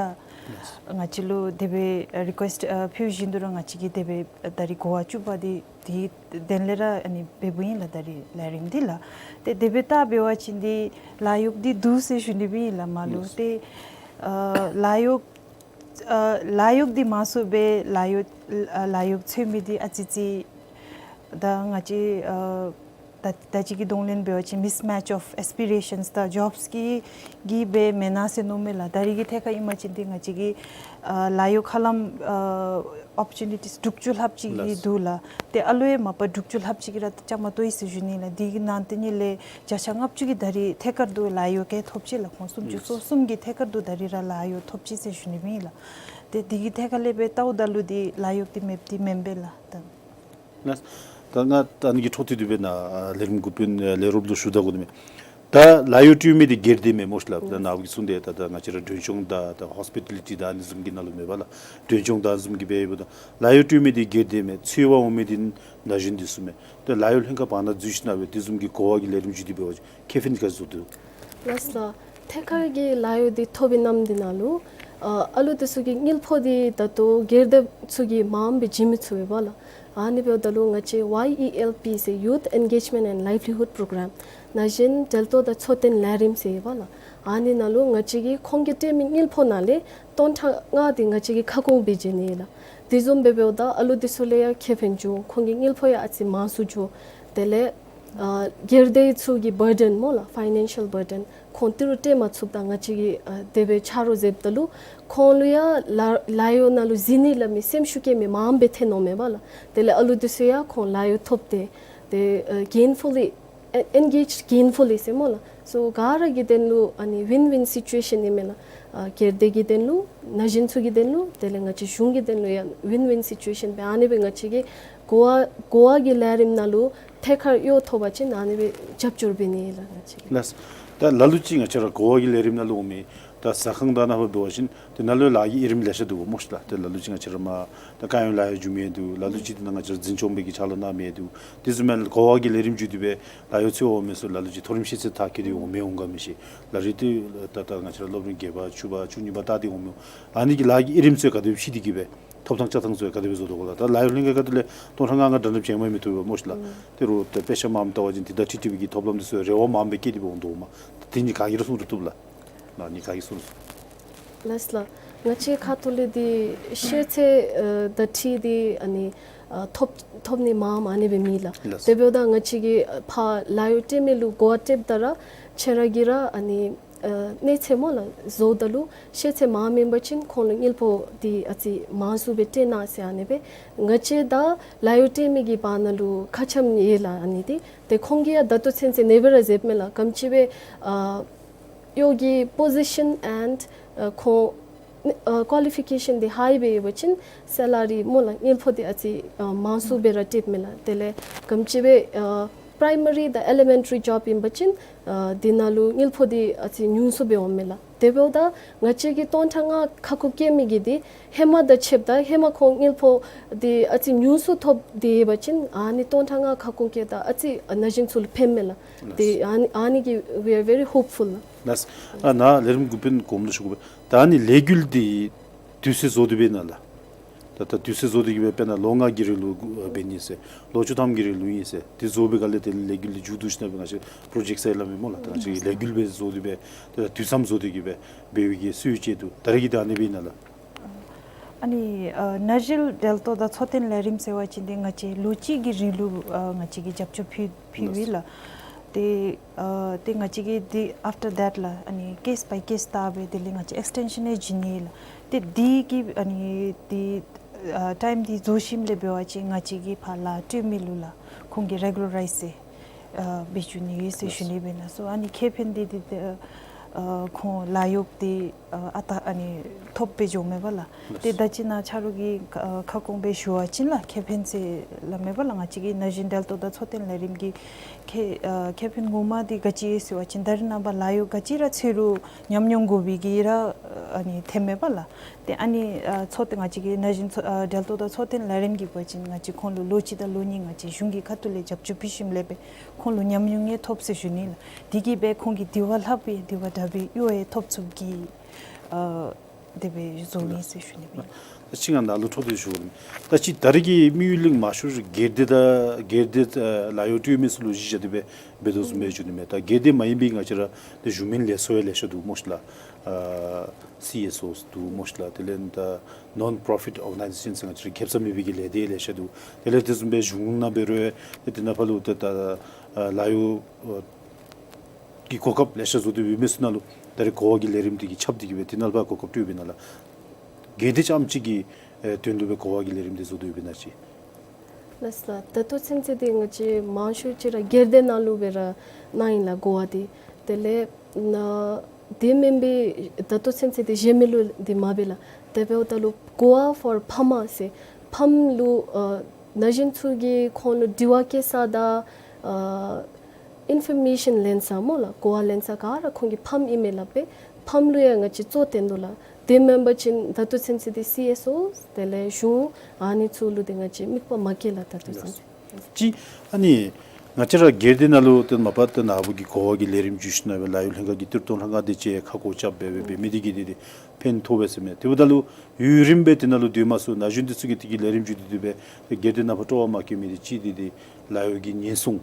ང་བཅས་ལུ་དེ་སྦེ་རི་ཀུ་ཨེསཊ་ཨ་ཕུལ་བཞིན་དུ་ར་ང་བཅས་ཀྱིས་དེ་སྦེ་ད་རིས་གོ་བ་བཅུ་པ་འདི་དེའི་དོན་ལས་ར་ཨ་ནི་འབདཝ་ཨིན་ལགས། ད་རིས་ལས་རིམ་འདི་ལགས། ཏེ་དེ་སྦེ་བལྟ་འབད་བ་ཅིན་འདི་ལཱ་གཡོག་འདི་འདུག་ཟེར་ཞུ་ནི་སྦེ་ཨིན་ལགས་མ་ལུ། ཏེ་ཨ་ལཱ་གཡོག་ཨ་ལཱ་གཡོག་འདི་མང་སུ་སྦེ་ལཱ་གཡོག་ཨ་ལཱ་གཡོག་འཚོལ་མི་འདི་ཨ་ཙི་ཙི་ད་ང་བཅས་ཨ་ད་ད་ཅི་གི་གདོང་ལེན་འབད་བ་ཅིན་མིསི་མེཆ་ཨོཕ་ཨེསི་པི་རེ་ཤཱནསི་དང་ཇོབས་གི་གིས་སྦེ་མེན་ན་ཟེར་མནོཝ་མས་ལགས། ད་རིས་ཀྱི་ཐད་ཁར་ཨིན་པ་ཅིན་འདི་ང་བཅས་ཀྱི་ཨ་ལཱ་གཡོག་ཧ་ལམ་ཨ་ཨོ་པོར་ཅུ་ནི་ཊིས་དྲུག་ཅུ་ལྷགཔ་ཅིག་གི་ལགས་འདུག་ལགས། ཏེ་ཨ་ལུ་ཡང་མ་པ་དྲུག་ཅུ་ལྷགཔ་ཅིག་གིས་ར་བཅའ་མར་གཏོགས་ཡི་ཟེར་ཞུ་ནི་ལགས། འདི་གི་ནང་དེ་ཉིད་ལས་བརྒྱ་ཆ་ལྔ་བཅུ་གིས་ད་རིས་ཐད་ཀར་དུ་ལཱ་གཡོག་གིས་ཐོབ་ཅི་ལགས། ཁོང་སུམ་ཅུ་སོ་གསུམ་གྱིས་ཐད་ཀར་དུ་ད་རིས་ར་ལཱ་གཡོག་ཐོབ་ཅི་ཟེར་ཞུ་ནི་སྦེ་ཨིན་ལགས། ཏེ་འདི་གི་ཐད་ཁར་ལས་སྦེ་བལྟཝ་ད་ལུ་འདི་ལཱ་གཡོག་འདི་མེདཔ་འདི་མེན་པས་ལགས། ད་ང་ད་ང་ད་ཨ་ནི་གི་འཕྲོ་མཐུད་དེ་སྦེ་ནཱ་ཨ་ལས་རིམ་འགོ་དཔོན་ཨ་ལས་རོགསཔ་ལུ་ཞུ་ད་དགོ་ནི་མས། ད་ལཱ་གཡོག་སྤྲོད་མི་འདི་སྒེར་སྡེ་མས་སྨོ་ཤིག་ལགས། ད་ནཱ་གིས་གསུངས་ཏེ་ད་ད་ང་བཅས་ར་མགྲོན་ཆུང་དང་ད་ཧོསི་པི་ཊ་ལི་ཊི་དང་ཨ་ནི་བཟུམ་གྱི་ནང་ལུ་མེན་པས་ལགས། མགྲོན་ཆུང་དང་ཨ་ནི་བཟུམ་གྱི་འབདཝ་ད་ལཱ་གཡོག་སྤྲོད་མི་འདི་སྒེར་སྡེ་མས། འཚོལ་བར་འོང་མི་འདི་ན་གཞོན་འདི་ཚུ་མས། ད་ལཱ་གཡོག་ལྷན་ཁག་བར་ན་འཛུལ་ཞིན་ན་སྦེ་དེ་བཟུམ་གྱི་གོ་བ་གི་ལས་རིམ་བརྒྱུད་དེ་འབད་བ་ཅིན་ཁེ་ཕན་ག་ཅི་བཟོ་དོ། ལགས་ལགས། ཐད་ཀར་གྱི་ལཱ་གཡོག་འདི་ཐོབ་པའི་ནམ་འདི་ནང་ལུ་ཨ་ཨ་ལུ་འདི་ཚུ་གི་དངུལ་ཕོགས་འདི་ད་ལྟོ་སྒེར་སྡེ་ཚུ་གིས་མངམ་སྦེ་བྱིན་མི་ཚུགས་པས་ལགས། ཨ་ནི་འབདཝ་ད་ལུ་ང་བཅས་ཝའི་ཨི་ཨེལ་པི་ཟེར་Youth Engagement and Livelihood Program ན་གཞོན་འབྲེལ་གཏོགས་དང་འཚོ་རྟེན་ལས་རིམ་ཟེར་ཡོདཔ་ལགས། ཨ་ནི་ནང་ལུ་ང་བཅས་ཀྱིས་ཁོང་གིས་སྤྲོད་མི་དངུལ་ཕོགས་ནང་ལས་སྟོང་ཕྲག་ལྔ་འདི་ང་བཅས་ཀྱིས་ཁ་སྐོང་འབད་བྱིན་ནི་ལགས། དེ་བཟུམ་སྦེ་འབདཝ་ད་ཨ་ལུ་འདི་ཚུ་ལུ་ཡང་ཁེ་ཕན་བྱུང་། ཁོང་གི་དངུལ་ཕོགས་ཡང་ཨ་ཙི་མང་སུ་འགྱོ། དེ་ལས་ཨ་སྒེར་སྡེ་ཚུ་གི་བར་ཌེན་སྨོ་ལགས། ཕའི་ནན་ཤལ་བར་ཌེན་ཁོང་ཏི་རུ་སྤྲོད་མ་ཚུགསཔ་ད་ང་བཅས་ཀྱིས་ཨ་དེ་སྦེ་ཆ་རོགས་མཛདཔ་ད་ལུ་ཁོང་ལུ་ཡང་ལཱ་ལཱ་གཡོག་ནང་ལུ་འཛུལ་ནི་སླབ་མི་སེམས་ཤུགས་བསྐྱེད་མི་མངམ་སྦེ་ཐོན་འོང་མས་པ་ལགས། དེ་ལས་ཨ་ལུ་འདི་ཚུ་ཡང་ཁོང་ལཱ་གཡོག་ཐོབ་སྟེ་ཏེ་ཨ་གེན་ཕུ་ལི་ཨེ་ཨེན་གེཇ་གེན་ཕུ་ལི་ཟེར་སྨོ་ལགས། སོ་ག་ར་གི་དོན་ལུ་ཨ་ནི་ཝིན་ཝིན་སི་ཊུ་ཨེ་ཤཱན་ཨིན་མས་ལགས། ཨ་སྒེར་སྡེ་གི་དོན་ལུ་ན་གཞོན་ཚུ་གི་དོན་ལུ་དེ་ལས་ང་བཅས་གཞུང་གི་དོན་ལུ་ཡང་ཝིན་ཝིན་སི་ཊུ་ཨེ་ཤཱན་སྦེ་ཨ་ནི་སྦེ་ང་བཅས་ཀྱིས་གོ་བ་གོ་བ་གི་ལས་རིམ་ནང་ལུ་ཐད་ཀར་གཡོག་ཐོབ་པ་ཅིན་ཨ་ནི་སྦེ་རྒྱབ་སྐྱོར་འབད་ནི་ལགས་ང་བཅས་ཀྱིས། ལགས། ད་ལ་ལུ་ཅིག་ང་བཅས་ར་གོ་བ་གི་ལས་རིམ་ནང་ལུ་འོང་མི་ད་ཟ་ཁང་དང་ནང་ཕར་འབད་བ་ཅིན་དེ་ནང་ལུ་ལཱ་གི་དབྱེ་རིམ་ལེ་ཤ་འདུག་སྨོ་ཤ་ལགས། ཏེ་ལ་ལུ་ཅིག་ང་བཅས་ར་མ་ད་དཀའ་ངལ་ལཱ་གཡོག་འགྱོ་མི་འདུག། ལ་ལུ་ཅིག་འདི་ནང་ང་བཅས་ར་འཛིན་སྐྱོང་འབད་གི་ཕྱག་ལཱ་གནང་མི་འདུག། དེ་བཟུམ་མའི་གོ་བ་གི་ལས་རིམ་བརྒྱུད་དེ་སྦེ་ལཱ་གཡོག་འཚོལ་འོང་མི་ཚུ་ལ་ལུ་ཅིག་མཐོ་རིམ་ཤེས་ཚད་མཐར་འཁྱོལ་ཏེ་འོང་མི་འོང་ག་མི་ཤེས། ལ་རེ་ཏེ་ད་ད་ང་བཅས་ར་སློབ་རིམ་བརྒྱད་པ་བཅུ་པ་བཅུ་གཉིས་པ་ལྟ་སྟེ་འོང་མི་འོང་། ཨ་ནི་གི་ལཱ་གི་དབྱེ་རིམ་ཚུ་ག་དེ་སྦེ་ཕྱེ་སྟེ་གི་སྦེ་ཐོབ་ཐང་བཅའ་ཐངས་ཚུ་ག་དེ་སྦེ་བཟོ་དོ་ག་ལགས། ད་ལཱ་གཡོག་ལྷན་ཁག་གི་ཁ་ཐུག་ལས་སྟོང་ཕྲག་ལྔ་ལྔ་འདྲ་འདྲ་བྱིན་མ་མི་བཏུབ་པས་སྨོ་ཤ་ལགས། ཨུམ། དེ་རུ་ད་དཔེ་ཆ་མངམ་བལྟ་བ་ཅིན་དེ་དང་འཁྲིལ་འཁྲིལ་བའི་གི་ཐོབ་ལམ་འདི་ཚུ་རེ་བ་མངམ་སྦེ་བསྐྱེད་དེ་སྦེ་འོང་དོ་མས། དེ་གཉིས་ག་གིས་ར་གསུང་རུང་བཏུབ་ལགས། ཨ་ནི་ག་གིས་གསུང་རུང་། ལགས་ལགས། ང་བཅས་ཁ་ཐུག་ལས་འདི་ཤེས་ཚད་ཨ་དང་འཁྲིལ་ཏེ་ཨ་ནི་ཨ་ཐོབ་ཐོབ་ནི་མངམ་ཨ་ནི་སྦེ་མེད་ལགས། ལགས། དེ་འབདཝ་ད་ང་བཅས་ཀྱིས་ཨ་ཕར་ལཱ་གཡོག་སྤྲོད་མི་ལུ་གོ་བ་སྤྲོདཔ་ད་ར་ཁྱེད་ར་གིས་ར་ཨ་ནི་ཨ་གནས་ཚད་སྨོ་ལགས་བཟོཝ་ད་ལུ་ཤེས་ཚད་མངམ་ཨིན་པ་ཅིན་ཁོང་ལུ་དངུལ་ཕོགས་འདི་ཨ་ཙི་མང་སུ་སྦེ་སྤྲོད་གནང་ཟེར་ཨ་ནི་སྦེ་ང་བཅས་དང་ལཱ་གཡོག་སྤྲོད་མི་གི་བར་ན་ལུ་ཁ་འཆམ་ཡོད་ལགས། ཨ་ནི་འདི་ཏེ་ཁོང་གིས་ཡང་ད་ལྟོ་ཚུན་ཚོད་ཨ་ནི་སྦེ་ར་མཛདཔ་མས་ལགས། ག་དེམ་ཅིག་སྦེ་ཨ་གཡོག་གི་པོ་ཟི་ཤཱན་ཨེནཌ་ཨ་ཁོང་ཨ་ཀོ་ལི་ཕི་ཀེ་ཤཱན་འདི་ཧའི་སྦེ་ཡོད་པ་ཅིན་སེ་ལ་རི་སྨོ་ལགས་དངུལ་ཕོགས་འདི་ཨ་ཙི་ཨ་མང་སུ་སྦེ་ར་སྤྲོདཔ་མས་ལགས། དེ་ལས་ག་དེམ་ཅིག་སྦེ་ཨ་པི་རའི་མ་རི་དང་ཨེ་ལི་མེན་ཊ་རི་ཇོབ་ཨིན་པ་ཅིན་ཨ་འདི་ནང་ལུ་དངུལ་ཕོགས་འདི་ཨ་ཙི་ཉུང་སུ་སྦེ་འོངམ་མས་ལགས། དེ་འབདཝ་ད་ང་བཅས་ཀྱིས་སྟོང་ཕྲག་ལྔ་ཁ་སྐོང་བཀལ་མི་གི་འདི་ཧེ་མ་དང་ཕྱདཔ་ད་ཧེ་མ་ཁོང་དངུལ་ཕོགས་འདི་ཨ་ཙི་ཉུང་སུ་ཐོབ་སྟེ་ཡོད་པ་ཅིན་ཨ་ནི་སྟོང་ཕྲག་ལྔ་ཁ་སྐོང་བཀལཝ་ད་ཨ་ཙི་ན་གཞོན་ཚུ་ལུ་ཕནམ་མས་ལགས། ཏེ་ཨ་ནི་ཨ་ནི་གིས་we are very hopeful ལགས། ལགས། ཨ་ནཱ་ལས་རིམ་འགོ་དཔོན་གོངམ་ལུ་ཞུ་དགོ་པས། ད་ཨ་ནི་ལས་འགུལ་འདི་དུས་ཚོད་བཟོ་སྟེ་འབད་ན་ལགས། ད་ད་དུས་ཚོད་བཟོ་སྟེ་གི་སྦེ་དཔེར་ན་ལོ་ལྔ་གི་རིང་ལུ་འབད་ནི་ཨིན་ཟེར། ལོ་བཅུ་ཐམ་གྱི་རིང་ལུ་ཨིན་ཟེར། དེ་བཟོ་བའི་སྒང་ལས་དེ་ལས་འགུལ་འདི་མཇུག་བསྡུ་ཞིནམ་སྦེ་ང་བཅས་པྲོ་ཇེཀཊ་ཟེར་སླབ་མས་སྨོ་ལགས། ད་ང་བཅས་ཀྱིས་ལས་འགུལ་སྦེ་བཟོ་སྟེ་སྦེ་ད་དུས་མཚམས་བཟོ་སྟེ་གི་སྦེ་འབད་བའི་གི་སྲོལ་ཅིག་འདུག། ད་རེས་ཀྱི་འདི་ཨ་ནི་སྦེ་ཨིན་ན་ལགས། ཨ་ནི་ཨ་ན་གཞོན་འབྲེལ་གཏོགས་དང་འཚོ་རྟེན་ལས་རིམ་ཟེར་བ་ཅིན་འདི་ང་བཅས་ལོ་གཅིག་གི་རིང་ལུ་ཨ་ང་བཅས་ཀྱིས་རྒྱབ་སྐྱོར་ཕུལ་ཕུལཝ་ཨིན་ལགས། ཏེ་ཨ་ཏེ་ང་བཅས་ཀྱིས་འདི་after that ལགས་ཨ་ནི་ཀེསི་བའི་ཀེསི་བལྟ་སྦེ་དེ་ལས་ང་བཅས་ཨེགསི་ཊེན་ཤཱན་ཡང་བྱིན་ནི་ཨིན་ལགས། ཏེ་འདི་གི་ཨ་ནི་འདི་ཨ་ཊའིམ་འདི་རྫོགས་ཞིནམ་ལས་འབད་བ་ཅིན་ང་བཅས་ཀྱིས་ཕར་ལཱ་སྤྲོད་མི་ལུ་ལགས་ཁོང་གི་རེ་གུ་ལར་རའིཛ་ཟེར་ཨ་འབད་བཅུག་ནི་ཨིན་ཟེར་ཞུ་ནི་འབད་ནི་ལགས། སོ་ཨ་ནི་ཁེ་ཕན་འདི་འདི་འདི་ཨ་ཁོང་ལཱ་གཡོག་འདི་ཨ་ཨ་རྟག་ཨ་ནི་ཐོབ་སྦེ་འགྱོཝ་མས་པ་ལགས། ཏེ་ད་ཅི་ནཱ་ཆ་རོགས་ཀྱིས་ཨ་ཁ་སྐོང་སྦེ་ཞུ་བ་ཅིན་ལགས་ཁེ་ཕན་ཟེར་སླབ་མས་པ་ལགས། ང་བཅས་ཀྱི་ན་གཞོན་འབྲེལ་གཏོགས་དང་འཚོ་རྟེན་ལས་རིམ་གྱི་ཁེ་ཨ་ཁེ་ཕན་ངོ་མ་འདི་ག་ཅི་ཟེར་བ་ཅིན་ད་རེས་ནངས་པ་ལཱ་གཡོག་ག་ཅི་ར་འཚོལ་རུང་ཉམས་མྱོང་དགོ་པའི་གི་ར་ཨ་ནི་ཐོནམ་མས་པ་ལགས། ཏེ་ཨ་ནི་ཨ་འཚོ་རྟེན་ང་བཅས་ཀྱི་ན་གཞོན་འཚོ་ཨ་འབྲེལ་གཏོགས་དང་འཚོ་རྟེན་ལས་རིམ་གྱིས་འབད་བ་ཅིན་ང་བཅས་ཁོང་ལུ་ལོ་གཅིག་དང་ལོ་གཉིས་ང་བཅས་གཞུང་གི་ཁ་ཐུག་ལས་རྒྱབ་སྐྱོར་ཕུལ་ཞིནམ་ལས་སྦེ་ཁོང་ལུ་ཉམས་མྱོང་ཡང་ཐོབ་ཟེར་ཞུ་ནི་ལགས། དེ་གིས་སྦེ་ཁོང་གིས་དེ་བ་ལྷག་པའི་དེ་བ་དྲག་པའི་གཡོག་ཡང་ཐོབ་ཚུགསཔ་གི་ཨ་དེ་སྦེ་བཟོ་ནི་ཟེར་ཞུ་ནི་སྦེ། ད་ཅི་ང་ནཱ་ལུ་འཕྲོ་མཐུད་ཞུ་དགོ་མི་ད་ཅི་ད་རེས་ཀྱི་དམིགས་ཡུལ་གླིང་མ་ཤོར་སྒེར་སྡེ་དང་སྒེར་སྡེ་ཨ་ལཱ་གཡོག་སྤྲོད་མི་ཚུ་ལུ་གཞི་བཞག་སྟེ་སྦེ་འབད་དོ་བཟུམ་སྦེ་ཞུ་ནི་མས། ད་སྒེར་སྡེ་མ་ཡིན་པའི་ང་བཅས་ར་ཏེ་གཞུང་མིན་ལས་ཚོགས་ཡང་ལེ་ཤ་འདུག་སྨོ་ཤ་ལགས། ཨ་སི་ཨེསི་ཨོ་འདུག་སྨོ་ཤ་ལགས། དེ་ལས་ད་ནོན་པྲོ་ཕིཊ་ཨོར་ག་ནའི་ཛེ་ཤཱན་ཟེར་ང་བཅས་ར་ཁེ་སང་མེད་པའི་གི་ལས་སྡེ་ལེ་ཤ་འདུག། དེ་ལས་དེ་བཟུམ་སྦེ་གཞུང་ནང་འབད་རུང་ཏེ་དེ་ནང་ཕར་ལུ་ཏེ་ད་ཨ་ལཱ་གཡོག་ཨ་གི་གོ་སྐབས་ལེ་ཤ་བཟོ་སྟེ་ཡོད་མི་ཚུ་ནང་ལུ་ད་རེས་གོ་བ་གི་ལས་རིམ་འདི་གིས་ཁྱབ་སྟེ་གི་སྦེ་དེ་ནང་ལུ་ཕར་གོ་སྐབས་སྤྲོད་པས་ན་ལགས། སྒེར་སྡེ་རྐྱངམ་གཅིག་གི་ཨེ་དོན་ལུ་སྦེ་གོ་བ་གི་ལས་རིམ་འདི་བཟོ་སྟེ་ཡོད་པས་ན་ཅིག། ལགས་ལགས། ད་ལྟོ་ཚུན་ཚོད་འདི་ང་བཅས་མང་ཤོས་ཅིག་ར་སྒེར་སྡེ་ནང་ལུ་སྦེ་ར་གནང་ཡི་ལགས་གོ་བ་འདི། དེ་ལས་ན་དེ་མེན་པའི་ད་ལྟོ་ཚུན་ཚོད་འདི་གཞན་མི་ལུ་འདི་མ་འབད་ལགས། དེ་འབདཝ་ད་ལུ་གོ་བ་ཕོར་ཕམ་ཟེར་ཕམ་ལུ་ཨ་ན་གཞོན་ཚུ་གིས་ཁོང་ལུ་དྲི་བ་བཀོད་ས་དང་ཨ་ཨིན་ཕོར་མེ་ཤཱན་ལེན་ས་སྨོ་ལགས། གོ་བ་ལེན་ས་ག་ར་ཁོང་གི་ཕམ་ཨིན་མས་སླབ་སྦེ་ཕམ་ལུ་ཡང་ང་བཅས་གཙོ་བཏོན་དོ་ལགས། དེ་མེན་པ་ཅིན་ད་ལྟོ་ཚུན་ཚོད་འདི་སི་ཨེསི་ཨོ་དེ་ལས་གཞུང་ཨ་ནི་ཚུ་ལུ་འདི་ང་བཅས་དམིགས་པ་མ་བསྐྱེད་ལགས་ད་ལྟོ་ཚུན་ཚོད། ཅིག་ཨ་ནི་ ང་བཅས་ར་སྒེར་སྡེ་ནང་ལུ་ཏེ་མ་པ་ཏེ་ནཱ་བུ་གི་གོ་བ་གི་ལས་རིམ་བརྒྱུད་ཞིནམ་ལས་ལཱ་གཡོག་ལྷན་ཁག་གི་ཏིལ་ཏོང་ལྷན་ཁག་དེ་ཅིག་ཁ་སྐོང་རྐྱབ་སྦེ་འབད་འབད་མི་དེ་གིས་ཏེ་ཏེ་ཕན་ཐོགས་པས་ཟེར་མས། དེ་འབདཝ་ད་ལུ་ཡུན་རིངམོ་སྦེ་དེ་ནང་ལུ་སྡོད་མ་ཚུགས་ན་གཞོན་དེ་ཚུ་གིས་དེ་གི་ལས་རིམ་བརྒྱུད་དེ་སྡོད་སྦེ་ཏེ་སྒེར་སྡེ་ནང་ཕར་སྤྲོ་བ་མ་བསྐྱེད་མི་དེ་གཅིག་དེ་ཏེ་ལཱ་གཡོག་གི་ཉེན་སྲུང་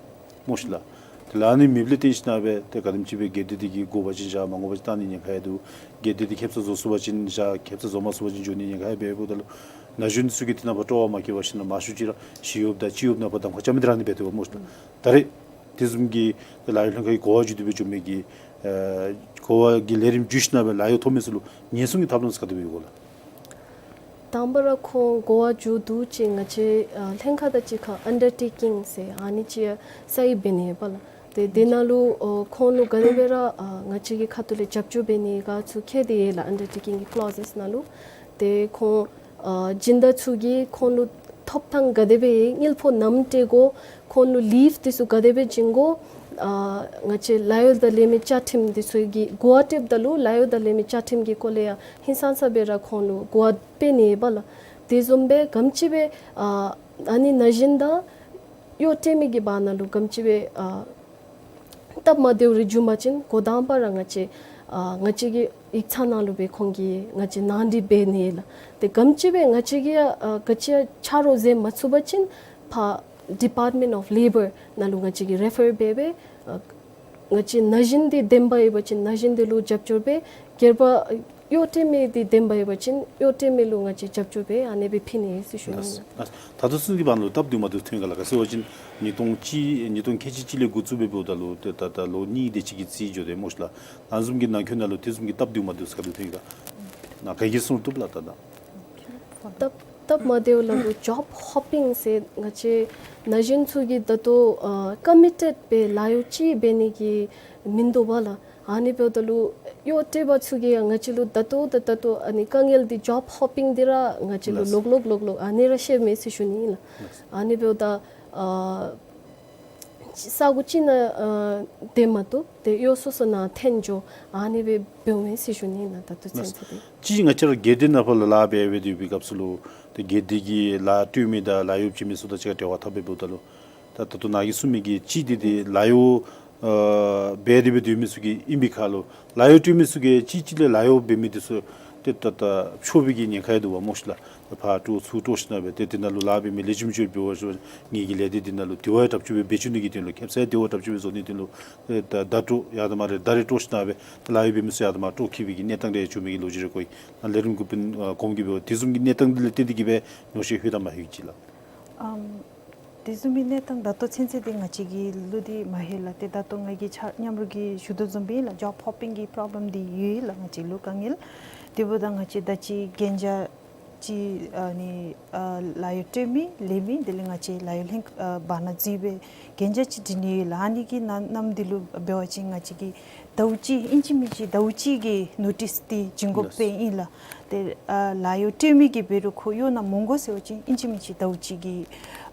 སྨོ་ཤིག་ལགས། དེ་ལས་ཨ་ནི་མེདཔ་ལས་བརྟེན་ཞིནམ་ལས་ཏེ་ག་དེམ་ཅིག་སྦེ་སྒེར་སྡེ་དེ་གིས་དགོ་པ་ཅིན་བཞག་མ་དགོ་པ་ཅིན་བཏང་ནི་ཉེན་ཁ་ཡང་འདུག། སྒེར་སྡེ་དེ་ཁེབ་སང་བཟོ་ཚུགས་པ་ཅིན་བཞག། ཁེབ་སང་བཟོ་མ་ཚུགས་པ་ཅིན་འགྱོ་ནི་ཉེན་ཁ་ཡང་འབདཝ་ད་ལུ་ན་གཞོན་ཚུ་གིས་དེ་ནང་ཕར་སྤྲོ་བ་མ་བསྐྱེད་པར་ཞིནམ་ལས་མང་ཤོས་ཅིག་ར་ཞི་གཡོགཔ་དང་སྤྱི་གཡོགཔ་ནང་ཕར་གདམ་ཁ་རྐྱབ་མི་དེ་ར་ཨ་ནི་འབད་དེ་འབདཝ་སྨོ་ཤིག་ལགས། ད་རེས་དེ་བཟུམ་གྱི་ལཱ་གཡོག་ལྷན་ཁག་གི་གོ་བ་བརྒྱུད་དེ་སྦེ་འགྱོ་མི་གི་ཨེ་གོ་བ་གི་ལས་རིམ་བརྒྱུད་ཞིནམ་ལས་ལཱ་གཡོག་ཐོབ་མི་ཚུ་ལུ་ཉེན་སྲུང་གི་ཐབས་ལམ་ཚུ་ག་དེ་སྦེ་ཡོད་ག་ལགས། དང་པ་ར་ཁོང་གོ་བ་མཇུག་བསྡུ་ཅིག་ང་བཅས་ཨ་ལྷན་ཁག་དང་གཅིག་ཁར་ཨན་ཌར་ཊེ་ཀིང་ཟེར་ཨ་ནི་ཅིག་ཡང་སའིན་འབད་ནི་ཡོདཔ་ལགས། ཏེ་དེ་ནང་ལུ་ཨ་ཁོང་ལུ་ག་དེ་སྦེ་ར་ཨ་ང་བཅས་ཀྱི་ཁ་ཐུག་ལས་རྒྱབ་སྐྱོར་འབད་ནི་ག་ཚུ་བཀོད་དེ་ཡོད་ལགས། ཨན་ཌར་ཊེ་ཀིང་གི་ཀློ་ཟེསི་ནང་ལུ། ཏེ་ཁོང་ཨ་སྦྱིན་བདག་ཚུ་གིས་ཁོང་ལུ་ཐོབ་ཐང་ག་དེ་སྦེ་དངུལ་ཕོགས་ནམ་སྤྲོད་དགོ། ཁོང་ལུ་ལིབ་དེ་ཚུ་ག་དེ་སྦེ་བྱིན་དགོ། ཨ་ང་བཅས་ལཱ་གཡོག་དང་ལས་མི་བཅའ་ཁྲིམས་དེ་ཚུ་གི་གོ་བ་སྤྲོདཔ་ད་ལུ་ལཱ་གཡོག་དང་ལས་མི་བཅའ་ཁྲིམས་ཀྱི་སྐོར་ལས་ཡང་ཧིང་སངས་ས་སྦེ་ར་ཁོང་ལུ་གོ་བ་སྤྲོད་ནི་ཡོདཔ་ལགས། དེ་བཟུམ་སྦེ་ག་དེམ་ཅིག་སྦེ་ཨ་ཨ་ནི་ན་གཞོན་དང་གཡོག་སྤྲོད་མི་གི་བར་ན་ལུ་ག་དེམ་ཅིག་སྦེ་ཨ་སྟབས་མ་བདེཝ་རེ་བྱུང་པ་ཅིན་འགོ་དང་པ་ར་ང་བཅས་ཨ་ང་བཅས་ཀྱི་ཡིག་ཚང་ནང་ལུ་སྦེ་ཁོང་གིས་ང་བཅས་ནང་འགྲིག་འབད་ནི་ལགས། ཏེ་ག་དེམ་ཅིག་སྦེ་ང་བཅས་ཀྱིས་ཨ་ག་ཅི་ཡང་ཆ་རོགས་མཛད་མ་ཚུགས་པ་ཅིན་ཕར་ཌི་པཱརཊ་མེནཊ་ཨོཕ་ལེ་བར་ནང་ལུ་ང་བཅས་ཀྱིས་རེ་ཕར་འབད་སྦེ་ཨ་ང་བཅས་ན་གཞོན་དེ་བདེན་པ་ཡོད་པ་ཅིན་ན་གཞོན་དེ་ལུ་རྒྱབ་སྐྱོར་འབད། སྒེར་པ་གཡོག་སྤྲོད་མི་དེ་བདེན་པ་ཡོད་པ་ཅིན་གཡོག་སྤྲོད་མི་ལུ་ང་བཅས་རྒྱབ་སྐྱོར་འབད་ཨ་ནེ་སྦེ་ཕུལ་ནི་ཟེར་ཞུ་ནི་ཨིན་ལགས། ད་ལྟོ་ཚུན་གྱི་བར་ན་ལུ་སྟབས་བདེཝ་མ་བདེཝ་ཐོན་ག་ལགས། ག་ཅི་ཟེར་བ་ཅིན་ཉིས་སྟོང་གཅིག་ཉིས་སྟོང་ཁལ་གཅིག་གཅིག་ལས་འགོ་བཙུགས་འབདཝ་ད་ལུ་ཏེ་ད་ལྟོ་ལོ་གཉིས་དེ་ཅིག་གི་རྩིས་འགྱོ་དེས་སྨོ་ཤིག་ལགས། ཨ་ནི་བཟུམ་གྱི་ནང་འཁོད་ནང་ལུ་དེ་བཟུམ་གྱི་སྟབས་བདེཝ་མ་བདེཝ་ཚུ་ག་དེ་ཐོན་ག་ནཱ་ག་གིས་གསུང་བཏུབ་ལགས། ད་ད་སྟབས་སྟབས་མ་བདེཝ་ལུ་ཇོབ་ཧོ་པིང་ཟེར་ང་བཅས་ན་གཞོན་ཚུ་གིས་ད་ལྟོ་ཨ་ཀོ་མི་ཊེཌ་སྦེ་ལཱ་གཡོག་ཅིག་འབད་ནི་གི་མིན་འདུག་པ་ལགས། ཨ་ནི་འབདཝ་ད་ལུ་གཡོག་སྤྲོད་པ་ཚུ་གིས་ཡང་ང་བཅས་ལུ་ད་ལྟོ་ད་ད་ལྟོ་ཨ་ནི་དཀའ་ངལ་འདི་ཇོབ་ཧོ་པིང་འདི་ར་ང་བཅས་ལུ་ལགས། ལོག་ལོག་ལོག་ལོག་ཨ་ནི་ར་བཤདཔ་མས་ཟེར་ཞུ་ནི་ཨིན་ལགས། ལགས། ཨ་ནི་འབདཝ་ད་ཨ་ས་གོ་ཅིག་ནང་ཨ་སྡོད་མ་བཏུབ། ཏེ་གཡོག་སོ་སོ་ནང་འཐོན་འགྱོ་ཨ་ནི་སྦེ་འབདཝ་མས་ཟེར་ཞུ་ནི་ཨིན་ལགས། ད་ལྟོ་ཚུན་ཚོད་འདི། ཅིག་ང་བཅས་ར་སྒེར་སྡེ་ནང་ཕར་ལུ་ལཱ་འབད་འབད་དེ་ཡོད་པའི་སྐབས་སུ་ལུ་ཏེ་སྒེར་སྡེ་གི་ལཱ་སྤྲོད་མི་དང་ལཱ་གཡོག་བྱིན་མི་ཚུ་དང་གཅིག་ཁར་འབྲེལ་བ་འཐབ་སྦེ་འབདཝ་ད་ལུ་ད་ད་ལྟོ་ནཱ་གིས་གསུངས་མི་གི་ཅིག་འདི་ཏེ་ལཱ་གཡོག་ཨ་འབད་དེ་འབད་དེ་ཡོད་མི་ཚུ་གི་ཨིན་པའི་ཁར་ལུ་ལཱ་གཡོག་སྤྲོད་མི་ཚུ་གིས་གཅིག་གཅིག་ལས་ལཱ་གཡོག་འབད་མི་དེ་ཚུ་ཏེ་ད་ད་འཕྱོག་པའི་གི་ཉེན་ཁ་ཡང་འདུག་པ་སྨོ་ཤིག་ལགས། ཕར་དཀྲོག་ཚུར་དཀྲོག་ཞིནམ་སྦེ་ཏེ་དེ་ནང་ལུ་ལཱ་འབད་མི་ལེགས་ཤོམ་ཅིག་འབད་བ་ཅིན་ངེ་གི་ལས་སྡེ་འདི་ནང་ལུ་དེ་བ་ཡང་དྲགཔ་ཅིག་སྦེ་འབད་བཅུག་ནི་གི་དོན་ལུ་ཁེབ་ས་ཡང་དེ་བ་དྲགཔ་ཅིག་སྦེ་བཟོ་ནི་དོན་ལུ་ཨེ་ད་བརྡ་དཀྲོག་ཡར་དང་མར་རེ་བརྡ་རེ་དཀྲོག་ཞིནམ་སྦེ་ལཱ་གཡོག་འབད་མི་ཚུ་ཡར་དང་མར་དཀྲོག་འཁྱིད་པའི་གི་གནས་སྟངས་རེ་བྱུང་མི་གི་ལོ་རྒྱུས་རེ་གོ་ཡི། ནཱ་ལས་རིམ་འགོ་དཔོན་ཨ་གོངམ་གིས་འབད་བ་དེ་བཟུམ་གྱི་གནས་སྟངས་འདི་ལས་བརྟེན་ཏེ་གིས་སྦེ་ཉོགས་བཤད་ལྷོད་དེ་མ་ལྷོད་ཅིག་ལགས། ཨམ་དེ་བཟུམ་མའི་གནས་སྟངས་ད་ལྟོ་ཚུན་ཚོད་འདི་ང་བཅས་ཀྱི་ལུ་འདི་མ་ལྷོད་ལགས། ཏེ་ད་ལྟོ་ང་གིས་ཆ་མཉམ་རོགས་ཀྱིས་ཞུ་དོ་བཟུམ་སྦེ་ལགས་ཇོབ་ཧོ་པིང་གི་པོརོབ་ལེམ་འདི་ཡོད་ལགས། ང་བཅས་ལུ་དཀའ་ངལ་དེ་འབདཝ་ད་ང་བཅས་ད་ཅི་གན་རྒྱ་ཅིག་ཨ་ནི་ཨ་ལཱ་གཡོག་སྤྲོད་མི་ལེན་མི་དེ་ལས་ང་བཅས་ལཱ་གཡོག་ལྷན་ཨ་བར་ན་འཛུལ་སྦེ་གན་རྒྱ་ཅིག་བྲི་ནི་ཡོད་ལགས། ཨ་ནི་གི་ནང་ནང་འདི་ལུ་འབད་བ་ཅིན་ང་བཅས་ཀྱིས་ཟླཝ་གཅིག་ཨིན་ཅི་མིན་ཅི་ཟླཝ་གཅིག་གི་ནོ་ཊིསི་འདི་བྱིན་དགོཔ་ཨིན་ལགས། ཏེ་ཨ་ལཱ་གཡོག་སྤྲོད་མི་གིས་འབད་རུང་ཁོ་གཡོག་ནང་མ་འོང་དགོ་ཟེར་བ་ཅིན་ཨིན་ཅི་མིན་ཅི་ཟླཝ་གཅིག་གི་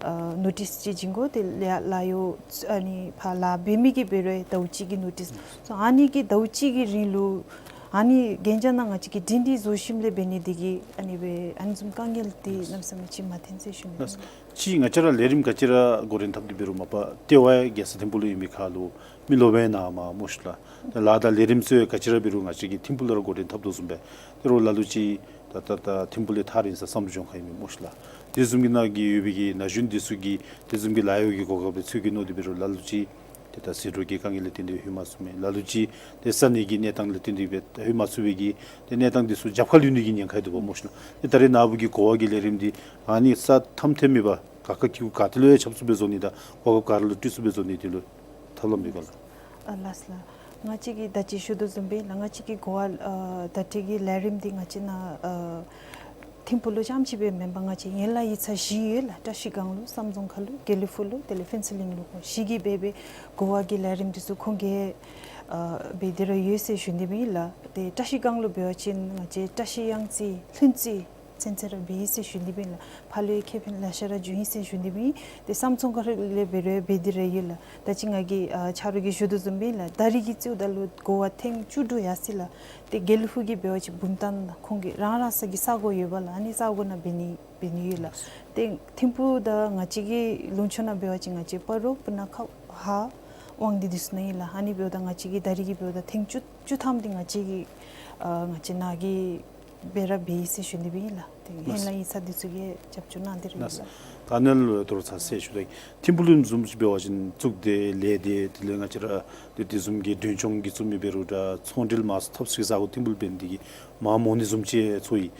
ཨ་ནོ་ཊིསི་ཅིག་བྱིན་དགོ། དེ་ལས་ལཱ་གཡོག་ཨ་ནི་ཕར་ལཱ་འབད་མི་གིས་འབད་རུང་ཟླཝ་གཅིག་གི་ནོ་ཊིསི། སོ་ཨ་ནི་གི་ཟླཝ་གཅིག་གི་རིང་ལུ་ཨ་ནི་གན་རྒྱ་ནང་ང་བཅས་ཀྱིས་བྲིས་ཏེ་བཟོ་ཞིནམ་ལས་འབད་ནི་འདི་གིས་ཨ་ནི་སྦེ་ཨ་ནི་བཟུམ་དཀའ་ངལ་འདི་གནམ་མེད་ས་མེད་ཅིག་མ་ཐོན་ཟེར་ཞུ་ནི། ཅིག་ང་བཅས་ར་ལས་རིམ་ག་ཅི་ར་འགོ་འདྲེན་འཐབ་སྟེ་འབད་རུང་མ་པ་ལྟེ་བ་ཡང་རྒྱལ་ས་ཐིམ་ཕུག་ལུ་ཨིན་པའི་ཁར་ལུ་མི་ལོག་པའི་ནང་མར་སྨོ་ཤིག་ལགས། ལཱ་དང་ལས་རིམ་ཚུ་ཡང་ག་ཅི་ར་འབད་རུང་ང་བཅས་ཀྱིས་ཐིམ་ཕུག་ལུ་ར་འགོ་འདྲེན་འཐབ་དོ་བཟུམ་སྦེ། དེ་རུང་ལ་ལུ་ཅིག་ད་ད་ད་ཐིམ་ཕུག་ལས་ཐག་རིང་ས་བསམ་གྲུབ་ལྗོངས་མཁར་ཨིན་མས་སྨོ་ཤིག་ལགས། དེ་བཟུམ་གྱི་ནང་གི་ཡོད་པའི་གི་ན་གཞོན་འདི་ཚུ་གིས་དེ་བཟུམ་གྱི་ལཱ་གཡོག་གི་གོ་སྐབས་འཚོལ་གྱི་མནོ་སྟེ་འབད་རུང་ལ་ལུ་ཅིག་ཏེ་ད་ཟད་འགྲོ་གི་དཀའ་ངལ་ལས་བརྟེན་ཏེ་ལྷོད་མ་ཚུགས་མི་ལ་ལུ་ཅིག་ཏེ་ས་གནས་ཀྱི་གནས་སྟངས་ལས་བརྟེན་ཏེ་སྦེ་ལྷོད་མ་ཚུགས་པའི་གི་ཏེ་གནས་སྟངས་འདི་ཚུ་རྒྱབ་ཁར་ལུས་ནི་གི་ཉེན་ཁ་ཡང་འདུག་པ་སྨོ་ཤིག་ལགས། ཏེ་ད་རེས་ནཱ་བུ་གི་གོ་བ་གི་ལས་རིམ་འདི་ཨ་ནི་ས་མཐའ་མཐའ་མེད་པར་ག་ཁ་གི་གུ་ག་ཏེ་ལུ་ཡང་ཁྱབ་ཚུགསཔ་སྦེ་བཟོ་ནི་དང་གོ་སྐབས་ག་ར་ལུ་སྤྲོད་ཚུགསཔ་སྦེ་བཟོ་ནི་དེ་ལུ་ཐབས་ལམ་ཡོད་ག་ལགས། ཨ་ལགས་སོ་ལགས། ང་བཅས་ཀྱིས་ད་ཅི་ཞུ་དོ་བཟུམ་སྦེ་ལགས། ང་བཅས་ཀྱི་གོ་བ་ཨ་ད་ལྟའི་གི་ལས་རིམ་འདི་ང་བཅས་ནཱ་ཨ་ཐིམ་ཕུག་ལུ་རྐྱངམ་ཅིག་སྦེ་མེན་པར་ང་བཅས་ཡན་ལག་ཡིག་ཚང་བཞི་ཡོད་ལགས། བཀྲ་ཤིས་སྒང་ལུ་བསམ་རྫོང་ཁ་ལུ་དགེ་ལེགས་ཕུག་ལུ་དེ་ལས་ཕུན་ཚོགས་གླིང་ལུ་ཁོང་བཞི་གིས་འབད་འབད་གོ་བ་གི་ལས་རིམ་འདི་ཚུ་ཁུངས་བཀལ་ཨ་འབད་དེ་ར་ཡོད་ཟེར་ཞུ་ནི་སྦེ་ལགས། ཏེ་བཀྲ་ཤིས་སྒང་ལུ་འབད་བ་ཅིན་ང་བཅས་བཀྲ་ཤིས་གཡང་རྩེ་ལྷུན་རྩེ་ཚུན་ཚོད་ར་འབད་ཡི་ཟེར་ཞུ་ནི་སྦེ་ལགས། ཕར་ལུ་ཡང་ཁེ་ཕན་ལེ་ཤ་ར་བྱུང་ཡི་ཟེར་ཞུ་ནི་སྦེ། ཏེ་བསམ་རྫོང་ཁ་ལུ་ལས་འབད་རུང་འབད་དེ་ར་ཡོད་ལགས། ད་ཅི་ང་གིས་ཨ་ཆ་རོགས་ཀྱིས་ཞུ་དོ་བཟུམ་སྦེ་ལགས། ད་རིས་ཀྱི་རྩིསཝ་ད་ལུ་གོ་བ་ཐེངས་བཅུ་དྲུག་ཡར་སོ་ཡི་ལགས། ཏེ་དགེ་ལེགས་ཕུག་གིས་འབད་བ་ཅིན་བུམ་ཐང་ཁོང་གི་རང་རང་སོ་གི་ས་གོ་ཡོདཔ་ལགས། ཨ་ནི་ས་གོ་ནང་འབད་ནི་འབད་ནི་ཡོད་ལགས། ཏེ་ཐིམ་ཕུག་དང་ང་བཅས་ཀྱི་ལུང་ཕྱོགས་ནང་འབད་བ་ཅིན་ང་བཅས་སྤ་རོ་སྤུ་ན་ཁ་ ཧཱ་དབང་འདུས་འདི་ཚུ་ནང་ཨིན་ལགས། ཨ་ནི་འབདཝ་ད་ང་བཅས་ཀྱིས་ད་རིས་ཀྱི་འབདཝ་ད་ཐེངས་བཅུ་བཅུ་ཐམ་འདི་ང་བཅས་ཀྱིས་ཨ་ང་བཅས་ནཱ་གིས་འབད་ར་འབད་ཡི་ཟེར་ཞུ་ནི་སྦེ་ཨིན་ལགས། ཏེ་ཧེ་མ་ལས་ཡིག་ཚང་འདི་ཚུ་གིས་རྒྱབ་སྐྱོར་གནང་སྟེ་ར་ཨིན་ལགས། ད་ནཱ་ལུ་དོ་རུང་ཚར་གསལ་ཞུ་ད་ཐིམ་ཕུག་ལུ་བཟུམ་ཅིག་འབད་བ་ཅིན་གཙུག་སྡེ་ལས་སྡེ་དེ་ལས་ང་བཅས་ར་ཏེ་དེ་བཟུམ་གྱི་མགྲོན་སྐྱོང་གི་བཙུགས་མི་འབད་རུང་འདྲ་ཚོང་འབྲེལ་མང་སུ་ཐོབ་ས་གི་ས་གོ་ཐིམ་ཕུག་ལུ་འབད་ནི་དེ་གིས་མངམ་འོང་ནི་བཟུམ་ཅིག་ཚོར་ཡི།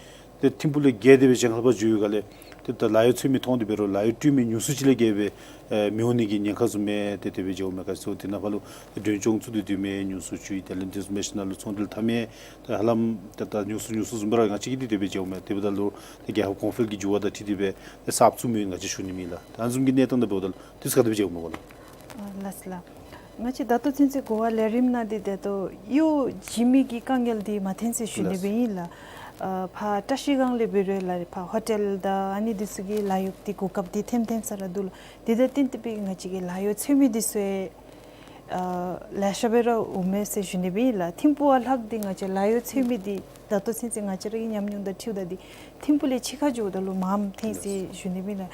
ཏེ་ཐིམ་ཕུག་ལས་བརྒལ་ཏེ་སྦེ་གཞན་ཁར་ཕར་འགྱོ་བའི་སྒང་ལས་ཏེ་ད་ལཱ་གཡོག་འཚོལ་མི་མཐོང་སྟེ་འབད་རུང་ལཱ་གཡོག་སྤྲོད་མི་ཉུང་སུ་ཅིག་ལས་བརྒལ་སྦེ་ཨེ་མི་འོང་ནི་གི་ཉེན་ཁ་བཟུམ་མས། ཏེ་དེ་སྦེ་འགྱོཝ་མས། ག་ཅི་ཚུ་དེ་ནང་ཕར་ལུ་ཏེ་མགྲོན་སྐྱོང་བཙུགས་ཏེ་སྡོད་མི་ཉུང་སུ་བཅུག་ཡི། དེ་ལས་དེ་བཟུམ་མའི་ཤུལ་ནང་ལུ་ཚོང་འབྲེལ་འཐབ་མི་ཏེ་ཧ་ལམ་ཏེ་ད་ཉུང་སུ་ཉུང་སུ་བཟུམ་སྦེ་ར་ང་བཅས་ཀྱིས་ཏེ་དེ་སྦེ་འགྱོཝ་མས། དེ་འབདཝ་ད་ལུ་ཏེ་རྒྱལ་ཁབ་གོང་འཕེལ་གྱི་འགྱུར་བ་དང་འཁྲིལ་ཏེ་སྦེ་ཏེ་གསརཔ་བཙུགས་མི་ཡོད་ང་བཅས་ཞུ་ནི་མེད་ལགས། ད་ཨ་ནི་བཟུམ་གྱི་གནས་སྟངས་དང་འབདཝ་ད་ལུ་དུས་ག་དེ་སྦེ་འགྱོཝ་མས་གོ་ལགས། ཨ་ལགས་སོ་ལགས། ང་བཅས་ད་ལྟོ་ཚུན་ཚོད་གོ་བ་ལས་རིམ་ནང་འདི་ད་ལྟོ་གཡོག་བྱིན་མི་གི་དཀའ་ངལ་འདི་མ་ཐོན་ཟེར་ཞུ་ནི་སྦེ་ཨིན་ལགས། ཨ་ཕར་བཀྲ་ཤིས་སྒང་ལས་འབད་རུང་ལགས་ཕར་ཧོ་ཊེལ་དང་ཨ་ནི་འདི་ཚུ་གི་ལཱ་གཡོག་འདི་གོ་སྐབས་འདི་ཐོནམ་ཐོནམ་ས་ར་འདུག་ལགས། དེ་དང་བསྟུན་ཏེ་སྦེ་ང་བཅས་ཀྱི་ལཱ་གཡོག་འཚོལ་མི་འདི་ཚུ་ཨ་ལེ་ཤ་སྦེ་ར་འོང་མས་ཟེར་ཞུ་ནི་སྦེ་ཨིན་ལགས། ཐིམ་ཕུག་ཨ་ལྷག་འདི་ང་བཅས་ལཱ་གཡོག་འཚོལ་མི་འདི་ད་ལྟོ་ཚུན་ཚོད་ང་བཅས་ར་གི་ཉམས་མྱོང་དང་འཁྲིལཝ་ད་འདི་ཐིམ་ཕུག་ལས་ཕྱི་ཁར་འགྱོཝ་ད་ལུ་མངམ་ཐོན་ཟེར་ཞུ་ནི་སྦེ་ཨིན་ལགས།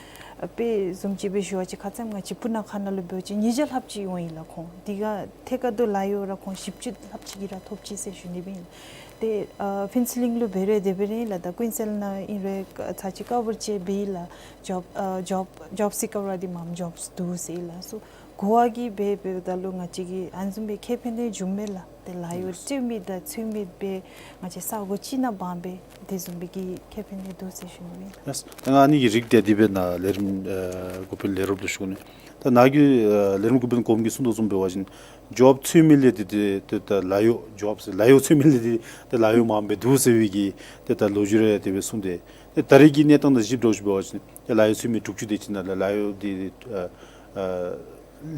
དཔེ་བཟུམ་ཅིག་སྦེ་ཞུ་བ་ཅིན་ཁ་ཙ་ང་བཅས་སྤུ་ན་ཁ་ནང་ལུ་འབད་བ་ཅིན་ཉིས་བརྒྱ་ལྷགཔ་ཅིག་འོང་ཡི་ལགས་ཁོང་། དེ་ཁར་ཐད་ཀར་དུ་ལཱ་གཡོག་ར་ཁོང་བཞི་བཅུ་ལྷགཔ་ཅིག་གིས་ར་ཐོབ་ཅི་ཟེར་ཞུ་ནི་སྦེ་ཨིན་ལགས། ཏེ་ཨ་ཕུན་ཚོགས་གླིང་ལུ་འབད་རུང་དེ་སྦེ་ར་ཨིན་ལགས། ད་ཀུན་གསལ་ནང་ཨིན་རུང་ཚར་གཅིག་ཀ་བར་ཅིག་འབད་ཡི་ལགས། ཇོབ་ཨ་ཇོབ་ཇོབ་སི་ཀར་བ་འདི་མངམ་ཇོབས་འདུག་ཟེར་ཨིན་ལགས། སོ་གོ་བ་གིས་འབད་འབདཝ་ད་ལུ་ང་བཅས་ཀྱི་ཨ་ནི་བཟུམ་སྦེ་ཁེ་ཕན་འདི་བྱུངམ་མས་ལགས། ཏེ་ལཱ་གཡོག་སྤྲོད་མི་དང་འཚོལ་མི་སྦེ་ང་བཅས་ས་གོ་གཅིག་ནང་འབག་སྦེ་དེ་བཟུམ་སྦེ་གི་ཁེ་ཕན་འདི་འདུག་ཟེར་ཞུ་ནི་སྦེ་ཨིན་ལགས། ལགས། ད་ང་ཨ་ནི་གི་རིགས་དེ་དེ་སྦེ་ནཱ་ལས་རིམ་ཨ་འགོ་དཔོན་ལས་རོགསཔ་ལུ་ཞུ་ནི། ད་ནཱ་གི་ཨ་ལས་རིམ་འགོ་དཔོན་གོངམ་གིས་གསུངས་དོ་བཟུམ་འབད་བ་ཅིན་ཇོབ་འཚོལ་མི་ལས་འདི་ཏེ་ཏེ་ད་ལཱ་གཡོག་ཇོབ་ཟེར་ལཱ་གཡོག་འཚོལ་མི་ལས་འདི་ཏེ་ལཱ་གཡོག་མངམ་སྦེ་འདུག་ཟེར་བའི་གི་ཏེ་ད་ལོ་རྒྱུས་རེ་དེ་སྦེ་གསུངས་ཏེ། ཏེ་ད་རེས་ཀྱི་གནས་སྟངས་དང་གཞི་བསྒྲུབས་འབད་བ་ཅིན་ཏེ་ལཱ་གཡོག་འཚོལ་མི་དྲུག་ཅུ་དེ་ཅིག་ནང་ལས་ལཱ་གཡོག་འདི་ཨ་ཨ་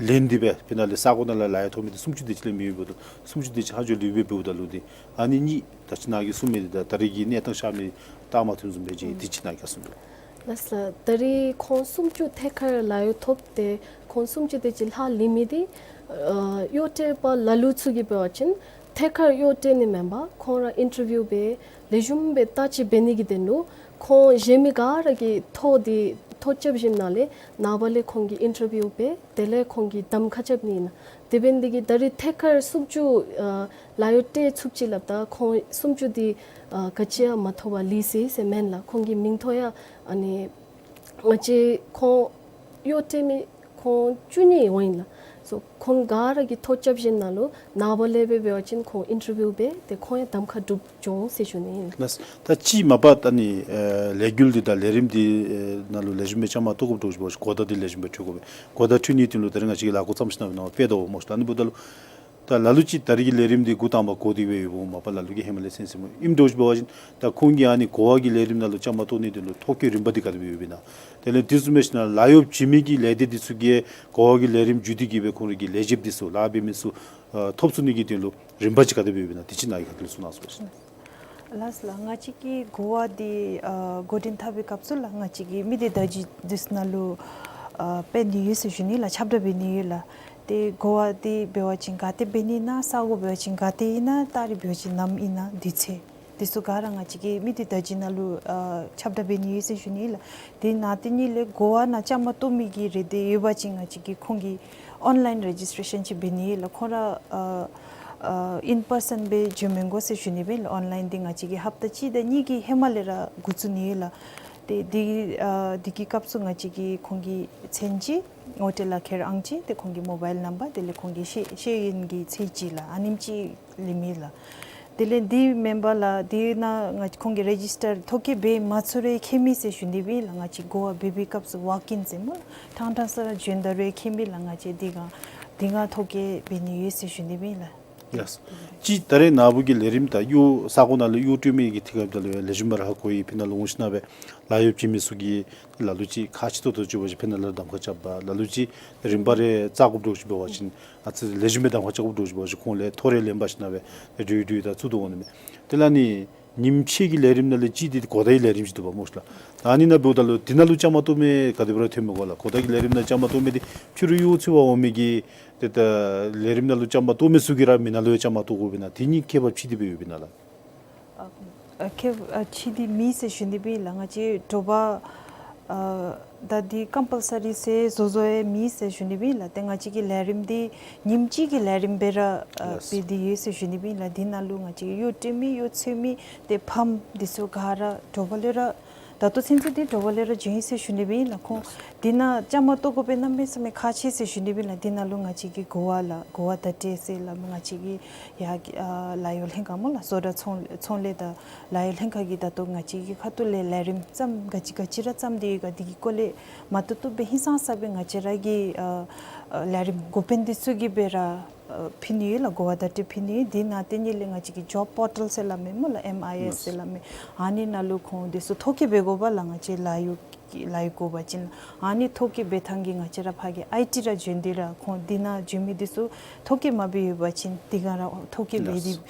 ལེན་ཏེ་སྦེ་དེ་ནང་ལས་ས་གོ་ནང་ལས་ལཱ་གཡོག་ཐོབ་མི་འདི་སུམ་ཅུ་དེ་ཅིག་ལས་མི་ཡོདཔ་འབདཝ་ད་སུམ་ཅུ་དེ་ཅིག་ཧ་ལུགས་ལུས་སྦེ་འབདཝ་ད་ལུ་ཏེ་ཨ་ནི་གཉིས་ད་ཅི་ནཱ་གིས་གསུངས་མི་འདི་ད་ད་རེས་ཀྱི་གནས་སྟངས་ཤར་མི་རྟགས་མ་ཐོན་བཟུམ་སྦེ་ཅིག་དེ་ཅིག་ནཱ་གིས་གསུངས་འདུག། ལགས་སོ་ལགས། ད་རེས་ཁོང་སུམ་ཅུ་ཐད་ཀར་ལཱ་གཡོག་ཐོབ་སྟེ་ཁོང་སུམ་ཅུ་དེ་ཅིག་ལྷག་ལུས་མི་འདི་ཨ་གཡོག་སྤྲོད་པ་ལ་ལུ་ཚུ་གིས་འབད་བ་ཅིན་ཐད་ཀར་གཡོག་སྤྲོད་ནི་མེན་པར་ཁོང་ར་ཨིན་ཊར་བིའུ་འབད་ལེགས་ཤོམ་སྦེ་བལྟ་ཅིག་འབད་ནི་གི་དོན་ལུ་ཁོང་གཞན་མི་ག་ར་གིས་ཐོ་འདི་ཐོ་རྐྱབ་ཞིནམ་ལས་ནངས་པ་ལས་ཁོང་གིས་ཨིན་ཊར་བིའུ་འབད་དེ་ལས་ཁོང་གིས་གདམ་ཁ་རྐྱབ་ནི་ཨིན། དེ་འབད་ནི་དེ་གིས་ད་རེས་ཐད་ཀར་སུམ་ཅུ་ཨ་ལཱ་གཡོག་སྤྲོད་ཚུགས་ཅི་སླབ་ད་ཁོང་སུམ་ཅུ་འདི་ཨ་ག་ཅི་ཡང་མ་ཐོབ་པར་ལུས་སོ་ཟེར་མེན་ལགས། ཁོང་གི་མིང་ཐོ་ཡང་ཨ་ནི་ང་བཅས་ཁོང་གཡོག་སྤྲོད་མི་ཁོང་བཅུ་གཉིས་འོང་ཡི་ལགས། སོ་ཁོང་ག་ར་གིས་ཐོ་རྐྱབ་ཞིནམ་ལས་ནངས་པ་ལས་སྦེ་འབད་བ་ཅིན་ཁོང་ཨིན་ཊར་བིའུ་འབད་དེ་ཁོང་ཡང་གདམ་ཁ་གྲུབ་འགྱོ་འོང་ཟེར་ཞུ་ནི་ཨིན། ལགས། ད་ཅི་མ་པ་ད་ཨ་ནི་ཨེ་ལས་འགུལ་འདི་དང་ལས་རིམ་འདི་ཨེ་ནང་ལུ་ལེགས་ཤོམ་སྦེ་བཅའ་མར་གཏོགས་དགོཔ་འདྲཝ་ཅིག་འབད་བ་ཅིན་གོ་བརྡ་འདི་ལེགས་ཤོམ་སྦེ་འཕྲོད་དགོ་པས། གོ་བརྡ་འཕྲོད་ནིའི་དོན་ལུ་ད་རེས་ང་བཅས་ཀྱིས་ལས་འགུལ་བརྩམས་ཞིནམ་ལས་ནང་སྤེལ་དོ་འོང་སྨོ་ཤིག། ད་ཨ་ནི་འབདཝ་ད་ལུ་ད་ལ་ལུ་ཅིག་ད་རེས་ཀྱི་ལས་རིམ་འདི་འགོ་དང་པ་གོ་སྟེ་སྦེ་ཡོདཔ་འོང་མ་པ་ལ་ལུ་གིས་ཧེ་མ་ལས་གསན་གསནམ་ཨིནམ་འདྲཝ་ཅིག་འབད་བ་ཅིན་ད་ཁོང་གིས་ཨ་ནི་གོ་བ་གི་ལས་རིམ་ནང་ལུ་བཅའ་མར་གཏོགས་ནིའི་དོན་ལུ་ཐོ་བཀོད་རིམ་པ་འདི་ག་དེ་སྦེ་ཡོདཔ་ཨིན་ན། དེ་ལས་དེ་བཟུམ་མའི་ཤུལ་ནང་ལཱ་གཡོག་བྱིན་མི་གི་ལས་སྡེ་འདི་ཚུ་གིས་གོ་བ་གི་ལས་རིམ་བརྒྱུད་དེ་གིས་སྦེ་ཁོང་རའི་གི་ལས་བྱེདཔ་འདི་ཚུ་ལཱ་འབད་མི་ཚུ་ཨ་ཐོབ་ཚུགས་ནི་གི་དོན་ལུ་རིམ་པ་ཅིག་ག་དེ་སྦེ་ཡོདཔ་ཨིན་ན། དེ་ཅིག་ནཱ་གིས་ག་དེ་ལུ་གསུང་གནང་ཟེར་ཞུ་ནི། ལགས་ལགས། ང་བཅས་ཀྱི་གོ་བ་འདི་ཨ་འགོ་འདྲེན་འཐབ་པའི་སྐབས་སུ་ལགས་ང་བཅས་ཀྱིས་མི་སྡེ་བརྡ་བརྒྱུད་འདི་ཚུ་ནང་ལུ་ཨ་སྤེལ་ནི་ཡོད་ཟེར་ཞུ་ནི་ལགས། ཁྱབ་བསྒྲགས་འབད་ནི་ཡོད་ལགས། ཏེ་གོ་བ་འདི་འབད་བ་ཅིན་ག་ཏེ་འབད་ནི་ཨིན་ན་ས་གོ་འབད་བ་ཅིན་ག་ཏེ་ཨིན་ན་ཏ་རིག་འབད་བ་ཅིན་ནམ་ཨིན་ན་དུས་ཚོད་འདི་ཚུ་ག་ར་ང་བཅས་ཀྱིས་མི་སྡེ་བརྡ་བརྒྱུད་ནང་ལུ་ཨ་ཁྱབ་བསྒྲགས་འབད་ནི་ཡོད་ཟེར་ཞུ་ནི་ལགས། དེ་ནང་དེ་ནང་ལས་གོ་བ་ནང་བཅའ་མར་གཏོགས་མི་གི་རེ་འདོད་ཡོད་པ་ཅིན་ང་བཅས་ཀྱིས་ཁོང་གི་ཨོན་ལའིན་རེ་ཇིས་ཊེ་ཤཱན་ཅིག་འབད་ནི་ལགས། ཁོང་ར་ཨ་ཨ་ཨིན་པར་སཱན་སྦེ་འགྱོ་མི་དགོ་ཟེར་ཞུ་ནི་སྦེ་ཨིན་ལགས། ཨོན་ལའིན་འདི་ང་བཅས་ཀྱིས་ཧབ་ཏ་གཅིག་དང་གཉིས་ཀྱི་ཧེ་མ་ལས་ར་འགོ་བཙུགས་ནི་ལགས། ཏེ་འདི་ཨ་འདི་གི་སྐབས་སུ་ང་བཅས་ཀྱིས་ཁོང་གི་མཚན་ཅིག་ཧོ་ཊེལ་ལཱ་ཁྱེར་ཨང་ཅིག་ཏེ་ཁོང་གི་མོ་བཱའིལ་ནམ་བར་དེ་ལས་ཁོང་གི་ཤེས་ཤེས་ཡོན་གྱི་ཚད་ཅིག་ལགས། ཨ་ནེམ་ཅིག་ལེན་མི་ལགས། དེ་ལས་འདི་མེན་པར་ལགས་འདི་ནང་ང་ཁོང་གི་རེ་ཇིས་ཊར་ཐོ་བཀོད་འབད་མ་ཚུགས་རུང་ཁྱད་མེད་ཟེར་ཞུ་ནི་སྦེ་ཨིན་ལགས། ང་བཅས་གོ་བ་འབད་བའི་སྐབས་སུ་ཝོག་ཨིན་ཟེར་སྨོ་ལགས། ཕྲང་ཕྲང་ས་ར་འབྱོན་ད་རུང་ཁྱད་མེད་ལགས། ང་བཅས་འདི་ག་འདི་ག་ཐོ་བཀོད་འབད་ནི་ཡོད་ཟེར་ཞུ་ནི་སྦེ་ཨིན་ལགས། ལགས། ཅིག་ད་རེས་ནཱ་བུ་གི་ལས་རིམ་ད་གཡོག་ས་གོ་ནང་ལུ་གཡོག་སྤྲོད་མི་གི་ཐད་ཁར་ད་ལུ་ལེགས་ཤོམ་སྦེ་ར་ཧ་གོ་ཡི། ཕི་ནང་ལུ་འོང་ཞིནམ་ལས་ལཱ་གཡོག་བྱིན་མི་ཚུ་གིས་ལ་ལུ་ཅིག་ཁག་ཆེ་ཏོག་ཏོ་ཅིག་འབད་བ་ཅིན་ཕི་ནང་ལུ་གདམ་ཁ་རྐྱབ་པ་ལ་ལུ་ཅིག་རིམ་པ་རེ་བཙག་དགོཔ་འདྲཝ་ཅིག་འབད་བ་ཅིན་ཨ་ཙི་ལེགས་ཤོམ་སྦེ་གདམ་ཁ་རྐྱབ་དགོཔ་འདྲཝ་ཅིག་འབད་བ་ཅིན་ཁོང་ལས་ཐོ་རེ་ལེན་པ་ཞིནམ་ལས་འབྲུ་འབྲུ་ད་བཙུགས་དོ་འོང་ནི་མས། དེ་ལས་ཨ་ནི་ཉིནམ་ཕྱེད་ཀྱི་ལས་རིམ་ནང་ལས་གཅིག་འདི་གོ་བརྡའི་ལས་རིམ་ཅིག་འདུག་པ་སྨོ་ཤིག་ལགས། ད་ཨ་ནི་ནང་འབདཝ་ད་ལུ་དེ་ནང་ལུ་བཅའ་མར་གཏོགས་མི་ག་དེ་སྦེ་ར་ཐོན་མི་གོ་ལགས། གོ་བརྡའི་ལས་རིམ་ནང་བཅའ་མར་གཏོགས་མི་འདི་ཕྱི་རུ་གཡོག་འཚོལ་བར་འོང་མི་གི་ཏེ་ད་ལས་རིམ་ནང་ལུ་བཅའ་མར་གཏོགས་མི་ཚུ་གིས་ར་མི་ནང་ལུ་ཡང་བཅའ་མར་གཏོགས་དགོཔ་ཨིན་ན། དེ་གཉིས་ཁྱད་པར་ཅིག་དེ་སྦེ་ཡོདཔ་ཨིན་ན་ལགས། ཨ་ཨ་ཁྱད་ཨ་ཅིག་འདི་མེད་ཟེར་ཞུ་ནི་སྦེ་ཨིན་ལགས། ང་བཅས་དྲོ་པ་ཨ་ ད་འདི་ཀམ་པལ་སོ་རི་ཟེར་བཟོ་བཟོཝ་ཡང་མེད་ཟེར་ཞུ་ནི་ཨིན་ལགས། ཏེ་ང་བཅས་ཀྱི་ལས་རིམ་འདི་ཉིནམ་གཅིག་གི་ལས་རིམ་སྦེ་ར་ཨ་ལགས། སྤེལ་ཏེ་ཡོད་ཟེར་ཞུ་ནི་ཨིན་ལགས། འདི་ནང་ལུ་ང་བཅས་ཀྱིས་གཡོག་སྤྲོད་མི་གཡོག་འཚོལ་མི་ཏེ་ཕམ་འདི་ཚུ་ག་ར་དྲོ་པ་ལས་ར་ད་ལྟོ་ཚུན་ཚོད་འདི་དྲོ་པ་ལས་ར་བྱོན་ཡི་ཟེར་ཞུ་ནི་ཨིན་ལགས། ཁོང་ལགས། འདི་ནང་བཅའ་མར་གཏོགས་དགོ་པའི་གནམ་མེད་ས་མེད་ཁག་ཆེ་ཟེར་ཞུ་ནི་ཨིན་ལགས། འདི་ནང་ལུ་ང་བཅས་ཀྱིས་གོ་བ་ལགས་གོ་བ་བརྡ་སྤྲོད་ཟེར་སླབ་མི་ང་བཅས་ཀྱི་ཡར་གྱི་ཨ་ལཱ་གཡོག་ལྷན་ཁག་སྨོ་ལགས། བཟོ་གྲྭ་ཚོང་ཚོང་ལས་དང་ལཱ་གཡོག་ལྷན་ཁག་གིས་ད་ལྟོ་ང་བཅས་ཀྱི་ཁ་ཐུག་ལས་ལས་རིམ་བརྩམས་ག་ཅི་ག་ཅི་ར་བརྩམས་ཏེ་ཡོད་ག་འདི་གི་སྐོར་ལས་མ་བཏུབ་བཏུབ་སྦེ་ཧིང་སངས་ས་སྦེ་ང་བཅས་ར་གི་ཨ་ཨ་ལས་རིམ་འགོ་དཔོན་འདི་ཚུ་གིས་སྦེ་ར་ཨ་ཕུལ་ནི་ཡོད་ལགས། གོ་བ་བརྡ་སྤྲོད་ཕུལ་ནི་ཡོད། འདི་ནང་དེ་ཉིད་ལས་ང་བཅས་ཀྱི་ཇོབ་པོར་ཊལ་ཟེར་སླབ་མི་སྨོ་ལགས། ཨེམ་ཨའི་ཨེསི་ཟེར་སླབ་མི་ཨ་ནི་ནང་ལུ་ཁོང་འདི་ཚུ་ཐོ་བཀོད་འབད་དགོ་པས་ལགས། ང་བཅས་ལཱ་གཡོག་གི་ལཱ་གཡོག་དགོ་པ་ཅིན་ཨ་ནི་ཐོ་བཀོད་འབད་ཐངས་ཀྱི་ང་བཅས་ར་ཕར་གྱི་ཨའི་ཊི་ར་བྱོན་ཏེ་ར་ཁོང་འདི་ནང་བྱོན་མི་འདི་ཚུ་ཐོ་བཀོད་མ་འབད་ཡོད་པ་ཅིན་འདི་ག་ར་ཐོ་བཀོད་འབད་དེ་ལགས།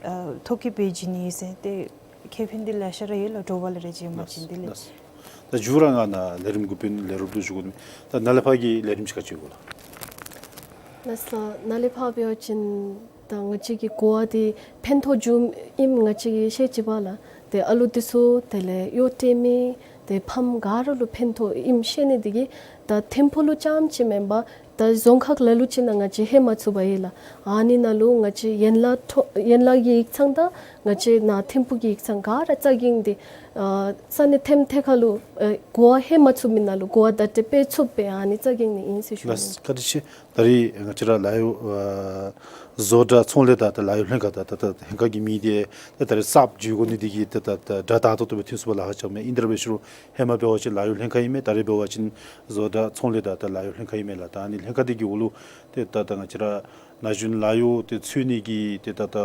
ཨ་ཐོ་བཀོད་འབད་བྱིན་ནི་ཨིན་ཟེར། ཏེ་ཁེ་ཕན་འདི་ལེ་ཤ་ར་ཡོད་ལགས། དྲོ་པ་ལས་ར་བྱོན་པ་ཅིན་འདི་ལགས། ལགས། ད་མཇུག་ར་ང་ནཱ་ལས་རིམ་འགོ་དཔོན་ལས་རོགསཔ་ལུ་ཞུ་དགོ་མི། ད་ནཱ་ལས་ཕར་གྱི་ལས་རིམ་ཅིག་ག་ཅི་ཡོད་ག་ལགས། ལགས་སོ། ནཱ་ལས་ཕར་འབད་བ་ཅིན་ད་ང་བཅས་ཀྱི་གོ་བ་འདི་ཕན་ཐོགས་བྱུངམ་ཨིནམ་ང་བཅས་ཀྱིས་ཤེས་ཅི་པ་ལགས། ཏེ་ཨ་ལུ་འདི་ཚུ་དེ་ལས་གཡོག་སྤྲོད་མི་ཏེ་ཕམ་ག་ར་ལུ་ཕན་ཐོགས་ཨིནམ་ཤེས་ནི་འདི་གིས་ད་ཐིམ་ཕུག་ལུ་རྐྱངམ་ཅིག་མེན་པར་ད་རྫོང་ཁག་ལ་ལུ་ཅིག་ནང་ང་བཅས་ལྷོད་མ་ཚུགས་པས་ལགས། ཨ་ནི་ནང་ལུ་ང་བཅས་ཡན་ལག་ཐོ་ཡན་ལག་གི་ཡིག་ཚང་དང་ང་བཅས་ནཱ་ཐིམ་ཕུག་གི་ཡིག་ཚང་ག་ར་རྩ་འགེངས་ཏེ་ཨ་ས་གནས་ཐེམ་ཐེ་ཁ་ལུ་ཨ་གོ་བ་ལྷོད་མ་ཚུགས་མི་ནང་ལུ་གོ་བ་བརྡ་སྤྲོད་འབད་ཚུགསཔ་སྦེ་ཨ་ནི་རྩ་འགེངས་ནི་ཨིན་ཟེར་ཞུ་ནི། ལགས། བཀའ་དྲིན་ཆེ། ད་རིས་ང་བཅས་ར་ལཱ་གཡོག་ཨ་བཟོ་གྲྭ་ཚོང་ལས་དང་ད་ལཱ་གཡོག་ལྷན་ཁག་དང་ད་ད་ལྷན་ཁག་གི་མི་འདི་ད་ད་རིས་གསརཔ་བྱོན་དགོ་ནི་འདི་གིས་ད་ད་ད་དྲག་དྲག་ཏོག་ཏོ་སྦེ་ཐོན་ཚུགས་པར་ལཱ་ཁག་རྐྱབ་མས། ཨིན་ཏེ་ར་འབད་ཞུ་རུང་ཧེ་མ་འབད་བ་ཅིན་ལཱ་གཡོག་ལྷན་ཁག་ཨིན་མས། ད་རིས་འབད་བ་ཅིན་བཟོ་གྲྭ་ཚོང་ལས་དང་ད་ལཱ་གཡོག་ལྷན་ཁག་ཨིན་མས་ལགས། ད་ཨ་ནི་ལྷན་ཁག་འདི་གི་འོག་ལུ་ཏེ་ད་ད་ང་བཅས་ར་ན་གཞོན་ལཱ་གཡོག་ཏེ་འཚོལ་ནི་གི་ཏེ་ད་ད་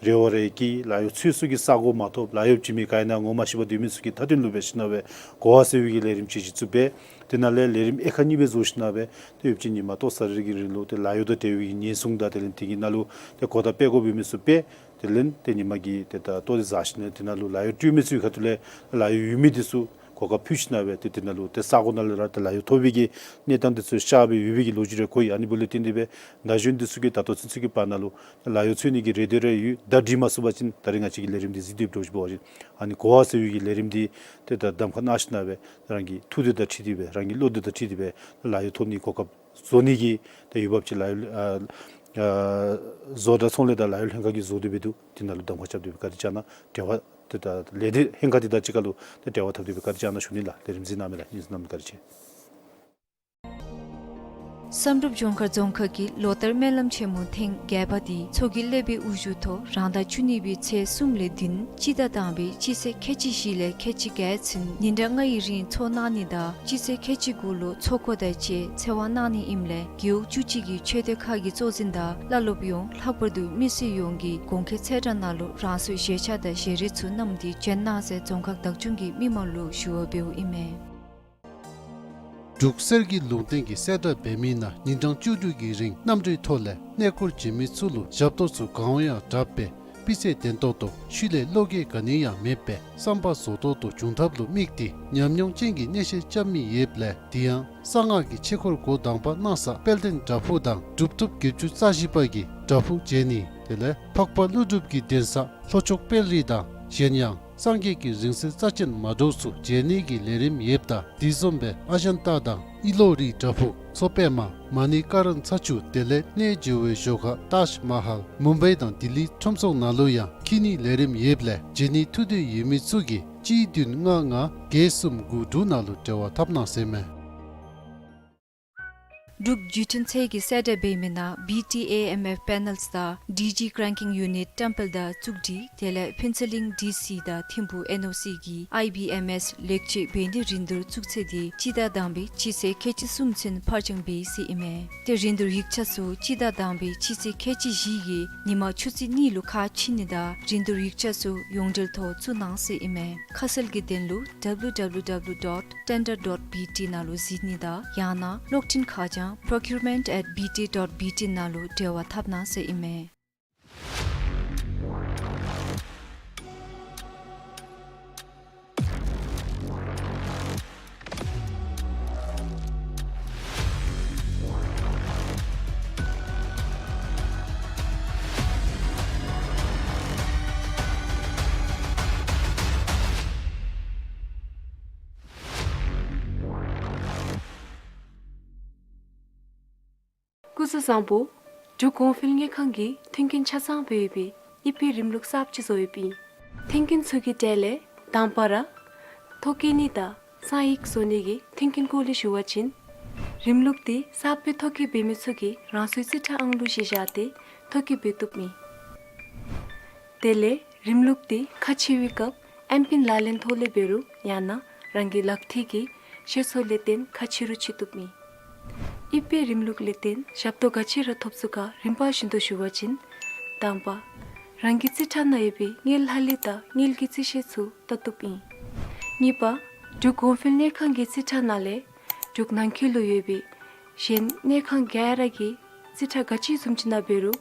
རེ་བ་རེ་བསྐྱེད། ལཱ་གཡོག་འཚོལ་ས་གི་ས་གོ་མ་ཐོབ། ལཱ་གཡོག་བྱིན་མི་ག་ཨིན་ན་ངོ་མ་ཤེས་པར་སྡོད་མི་ཚུ་གི་མཐའ་དོན་ལུ་འབད་ཞིན་ན་སྦེ་གོ་བ་ཟེར་བའི་གི་ལས་རིམ་ཅིག་གཞི་བཙུགས་འབད། དེ་ནང་ལས་ལས་རིམ་དབྱེ་ཁག་གཉིས་སྦེ་བཟོ་ཞིན་ན་སྦེ་ཏེ་ཡོདཔ་ཅིག་ཉིན་མ་ཏོག་གསར་རེ་གི་རིང་ལུ་ཏེ་ལཱ་གཡོག་དང་འབྲེལ་བའི་ཉེན་སྲུང་དང་དེ་ལས་དེ་གི་ནང་ལུ་ཏེ་གོ་བརྡ་སྤེལ་དགོ་པའི་མི་ཚུ་སྤེལ། དེ་ལས་ཏེ་ཉིན་མ་གི་ཏེ་ད་ལྟོ་འདི་བཟའ་ཞིན་ན་དེ་ནང་ལུ་ལཱ་གཡོག་སྤྲོད་མི་ཚུ་གི་ཁ་ཐུག་ལས་ལཱ་གཡོག་ཡོད་མི་འདི་ཚུ་གོ་སྐབས་ཕུལ་ཞིན་ན་སྦེ་ཏེ་དེ་ནང་ལུ་ཏེ་ས་གོ་ནང་ལས་ར་ཏེ་ལཱ་གཡོག་ཐོབ་པའི་གི་གནས་སྟངས་འདི་ཚུ་ཤར་སྦེ་ཡོད་པའི་གི་ལོ་རྒྱུས་རེ་གོ་ཡི། ཨ་ནི་འབདཝ་ལས་བརྟེན་ཏེ་སྦེ་ན་གཞོན་འདི་ཚུ་གིས་ད་ལྟོ་ཚུན་ཚོད་ཀྱི་བར་ན་ལུ་ལཱ་གཡོག་འཚོལ་ནི་གི་རེ་འདོད་རེ་ཡོད། ད་འགྲིག་མ་ཚུགས་པ་ཅིན་ད་རིས་ང་བཅས་ཀྱི་ལས་རིམ་འདི་གཟིགས་ཏེ་འགྱོ་ཞུ་བ་ཅིན་ཨ་ནི་གོ་བ་ཟེར་བའི་གི་ལས་རིམ་འདི་ཏེ་ད་གདམ་ཁ་གནང་ཞིན་ན་སྦེ་རང་གི་ཐུགས་འདོད་དང་འཁྲིལ་ཏེ་སྦེ་རང་གི་བློ་འདོད་དང་འཁྲིལ་ཏེ་སྦེ་ལཱ་གཡོག་ཐོབ་ནི་གོ་སྐབས་བཟོ་ནི་གི་ཏེ་ཡོདཔ་ཅིག་ལཱ་གཡོག་ཨ་ཨ་བཟོ་གྲྭ་ཚོང་ལས་དང་ལཱ་གཡོག་ལྷན་ཁག་གིས་བཟོ་སྟེ་སྦེ་འདུག། དེ་ནང་ལུ་གདམ་ཁ་རྐྱབ་སྟེ་སྦེ་བཀའ་དྲིན་བསྐྱང་གནང་། འབྲེལ་བ་ཏེ་ད་ལས་སྡེ་ལྷན་ཁག་དེ་དང་གཅིག་ཁར་ལུ་ཏེ་འབྲེལ་བ་འཐབ་སྟེ་སྦེ་བཀའ་དྲིན་བསྐྱང་གནང་ཞུ་ནི་ལགས། ལས་རིམ་གཟིགས་གནང་མི་ལགས་ཨིན་ཟེར་གནང་མི་བཀའ་དྲིན་ཆེ། བསམ་གྲུབ་ལྗོངས་མཁར་རྫོང་ཁག་གིས་ལོ་ལྟར་སྨོན་ལམ་ཆེན་མོ་ཐེངས་བརྒྱད་པ་འདི་མཚོ་སྐྱེས་ཀླད་པའི་དབུ་བཞུགས་ཐོག་རང་ཟླ་བཅུ་གཉིས་པའི་ཚེས་གསུམ་ལས་བདུན་སྤྱི་ཟླ་དང་པའི་སྤྱི་ཚེས་ཁལ་གཅིག་བཞི་ལས་ཁལ་གཅིག་བརྒྱད་ཚུན་ཉིན་གྲངས་ལྔ་ཡི་རིང་འཚོགས་གནང་ནི་དང་སྤྱི་ཚེས་ཁལ་གཅིག་དགུ་ལུ་ཚོགས་འཁོར་དང་བཅས་ཚེ་དབང་གནང་ནི་ཨིནམ་ལས་རྒེད་འོག་བཅུ་གཅིག་གི་ཆོས་སྡེ་ཁག་གི་གཙོ་འཛིན་དང་བླ་སློབ་ཡོངས་ལྷག་པར་དུ་མི་སེར་ཡོངས་ཀྱིས་གོང་འཁོད་ཚེས་གྲངས་ནང་ལུ་རང་སོའི་བཞེས་ཆག་དང་བཞེས་རིགས་ཚུ་བསྣམས་ཏེ་བྱོན་གནང་ཟེར་རྫོང་ཁག་བདག་སྐྱོང་གིས་མི་མང་ལུ་ཞུ་བ་འབདཝ་ཨིན་མས། འབྲུག་གསེར་གྱི་ལུང་བསྟན་གྱི་གསལ་བསྒྲགས་འབད་མི་ནང་ཉིན་གྲངས་བཅུ་དྲུག་གི་རིང་གནམ་གྲུའི་ཐོག་ལས་གནས་སྐོར་བྱོན་མི་ཚུ་ལུ་ཞབས་ཏོག་ཚུ་གང་ཡང་དྲག་པས་སྤུས་ཚད་ལྡན་ཏོག་ཏོ་ཤུལ་ལས་བློ་འགྱོད་ག་ནི་ཡང་མེད་པས་བསམ་པ་རྫོགས་ཏོག་ཏོ་བྱུང་ཐབས་ལུ་དམིགས་ཏེ་ཉམས་མྱོང་ཅན་གྱི་གནས་བཤད་རྐྱབ་མི་ཡོདཔ་ལས་དེ་ཡང་གསང་སྔགས་ཀྱི་ཆོས་འཁོར་འགོ་དང་པ་གནང་ས་དཔལ་ལྡན་བྲག་ཕུག་དང་གྲུབ་ཐོབ་བརྒྱད་ཅུ་རྩ་བཞི་པ་གི་བྲག་ཕུག་མཇལ་ནི་དེ་ལས་འཕགས་པ་ཀླུ་སྒྲུབ་ཀྱི་གདན་ས་ལྷོ་ཕྱོགས་དཔལ་རི་དང་གཞན་ཡང་སངས་རྒྱས་ཀྱི་རིང་བསྲེལ་རྩ་ཆེན་མ་འདྲཝ་ཚུ་མཇལ་ནི་གི་ལས་རིམ་ཡོདཔ་ད་དེ་བཟུམ་སྦེ་ཨ་ཇན་ཏ་དང་ཨི་ལོ་རི་བྲག་ཕུག་མཚོ་པདྨ་མ་ཎི་ཀ་རན་ཚ་ཆུ་དེ་ལས་གནས་མཇལ་བའི་ཞོར་ཁར་ཏཱཇ་མ་ཧཱལ་མུམ་བའི་དང་ལྡི་ལི་ཁྲོམ་ཚོགས་ནང་ལུ་ཡང་འཁྱིད་ནི་ལས་རིམ་ཡོདཔ་ལས་མཇལ་ནི་ཐུགས་འདོད་ཡོད་མི་ཚུ་གིས་གཅིག་བདུན་ལྔ་ལྔ་བརྒྱད་གསུམ་དགུ་དྲུག་ནང་ལུ་འབྲེལ་བ་འཐབ་གནང་ཟེར་མས། འབྲུག་བརྒྱུད་འཕྲིན་ཚད་ཀྱི་གསལ་བསྒྲགས་འབད་མི་ནང་བི་ཊི་ཨེ་ཨེམ་ཨེཕ་པེ་ནེལསི་དང་ཌི་ཇི་ཀྲེང་ཀིང་ཡུ་ནིཊ་ཊེམ་པལ་དང་བཙུགས་སྒྲིག་དེ་ལས་ཕུན་ཚོགས་གླིང་ཌི་སི་དང་ཐིམ་ཕུག་ཨེན་ཨོ་སི་གི་ཨའི་བི་ཨེམ་ཨེསི་ལེགས་བཅོས་འབད་ནི་རིན་བསྡུར་བཙུགས་ཚེས་འདི་སྤྱི་ཟླ་དང་པའི་སྤྱི་ཚེས་ཁལ་གཅིག་གསུམ་ཚུན་ཕར་འགྱངས་འབད་ཡི་ཟེར་ཨིན་མས། ཏེ་རིན་བསྡུར་ཡིག་ཆ་ཚུ་སྤྱི་ཟླ་དང་པའི་སྤྱི་ཚེས་ཁལ་གཅིག་བཞི་གི་ཉིན་མ་ཆུ་ཚོད་གཉིས་ལུ་ཁ་ཕྱེ་ནི་དང་རིན་བསྡུར་ཡིག་ཆ་ཚུ་ཡོངས་འབྲེལ་ཐོག་བཙུགས་གནང་ཟེར་ཨིན་མས། ཁ་གསལ་གྱི་དོན་ལུ་ཌབ་ལུ་ཌབ་ལུ་ཌབ་ལུ་ཌོཊ་ཊེན་ཌར་ཌོཊ་བི་ཊི་ནང་ལུ་གཟིགས་ནི་དང་ཡང་ན་གློག་འཕྲིན་ཁ་བྱང་པྲོ་ཀིའུར་མེནཊ་ཨེཊ་བི་ཊི་ཌོཊ་བི་ཊི་ནང་ལུ་འབྲེལ་བ་འཐབ་གནང་ཟེར་ཨིན་མས། སྐུ་གཟུགས་བཟང་པོ། འབྲུག་གོང་འཕེལ་དངུལ་ཁང་གིས་མཐུན་རྐྱེན་ཆ་ཚང་སྦེ་ཡོད་པའི་དབྱིབས་པའི་རིམ་ལུགས་གསརཔ་ཅིག་བཟོ་ཡོདཔ་ཨིན། མཐུན་རྐྱེན་ཚུ་གི་གྲས་ལས་དང་པ་ར་ཐོ་བཀོད་ནི་དང་གསང་ཡིག་བཟོ་ནི་གི་མཐུན་རྐྱེན་སྐོར་ལས་ཞུ་བ་ཅིན། རིམ་ལུགས་འདི་གསརཔ་སྦེ་ཐོ་བཀོད་འབད་མི་ཚུ་གིས་རང་སོའི་རྩིས་ཁྲ་ཨང་ལུ་གཞི་བཞག་སྟེ་ཐོ་བཀོད་འབད་བཏུབ་ཨིན། དེ་ལས་རིམ་ལུགས་འདི་ཁ་ཕྱེ་བའི་སྐབས་ཨེམ་པིན་ལག་ལེན་ཐོག་ལས་འབད་རུང་ཡང་ན་རང་གི་ལག་མཐིལ་གྱི་ཤེད་སོར་ལས་བརྟེན་ཁ་ཕྱེ་རུང་ཕྱེ་བཏུབ་ཨིན། དབྱིབས་པའི་རིམ་ལུགས་ལས་བརྟེན་ཞབས་ཏོག་ག་ཅི་ར་ཐོབ་ཚུགས་ག་རིམ་པ་བཞིན་དུ་ཞུ་བ་ཅིན། དང་པ། རང་གི་རྩིས་ཁྲ་ནང་ཡོད་པའི་དངུལ་ལྷག་ལུས་དང་དངུལ་གྱི་རྩིས་ཤེལ་ཚུ་བལྟ་བཏུབ་ཨིན། གཉིས་པ། འབྲུག་གོང་འཕེལ་དངུལ་ཁང་གི་རྩིས་ཁྲ་ནང་ལས་འབྲུག་ནང་འཁོད་ལུ་ཡོད་པའི་གཞན་དངུལ་ཁང་ག་ར་གི་རྩིས་ཁྲ་ག་ཅི་བཟུམ་ཅིག་ནང་འབད་རུང་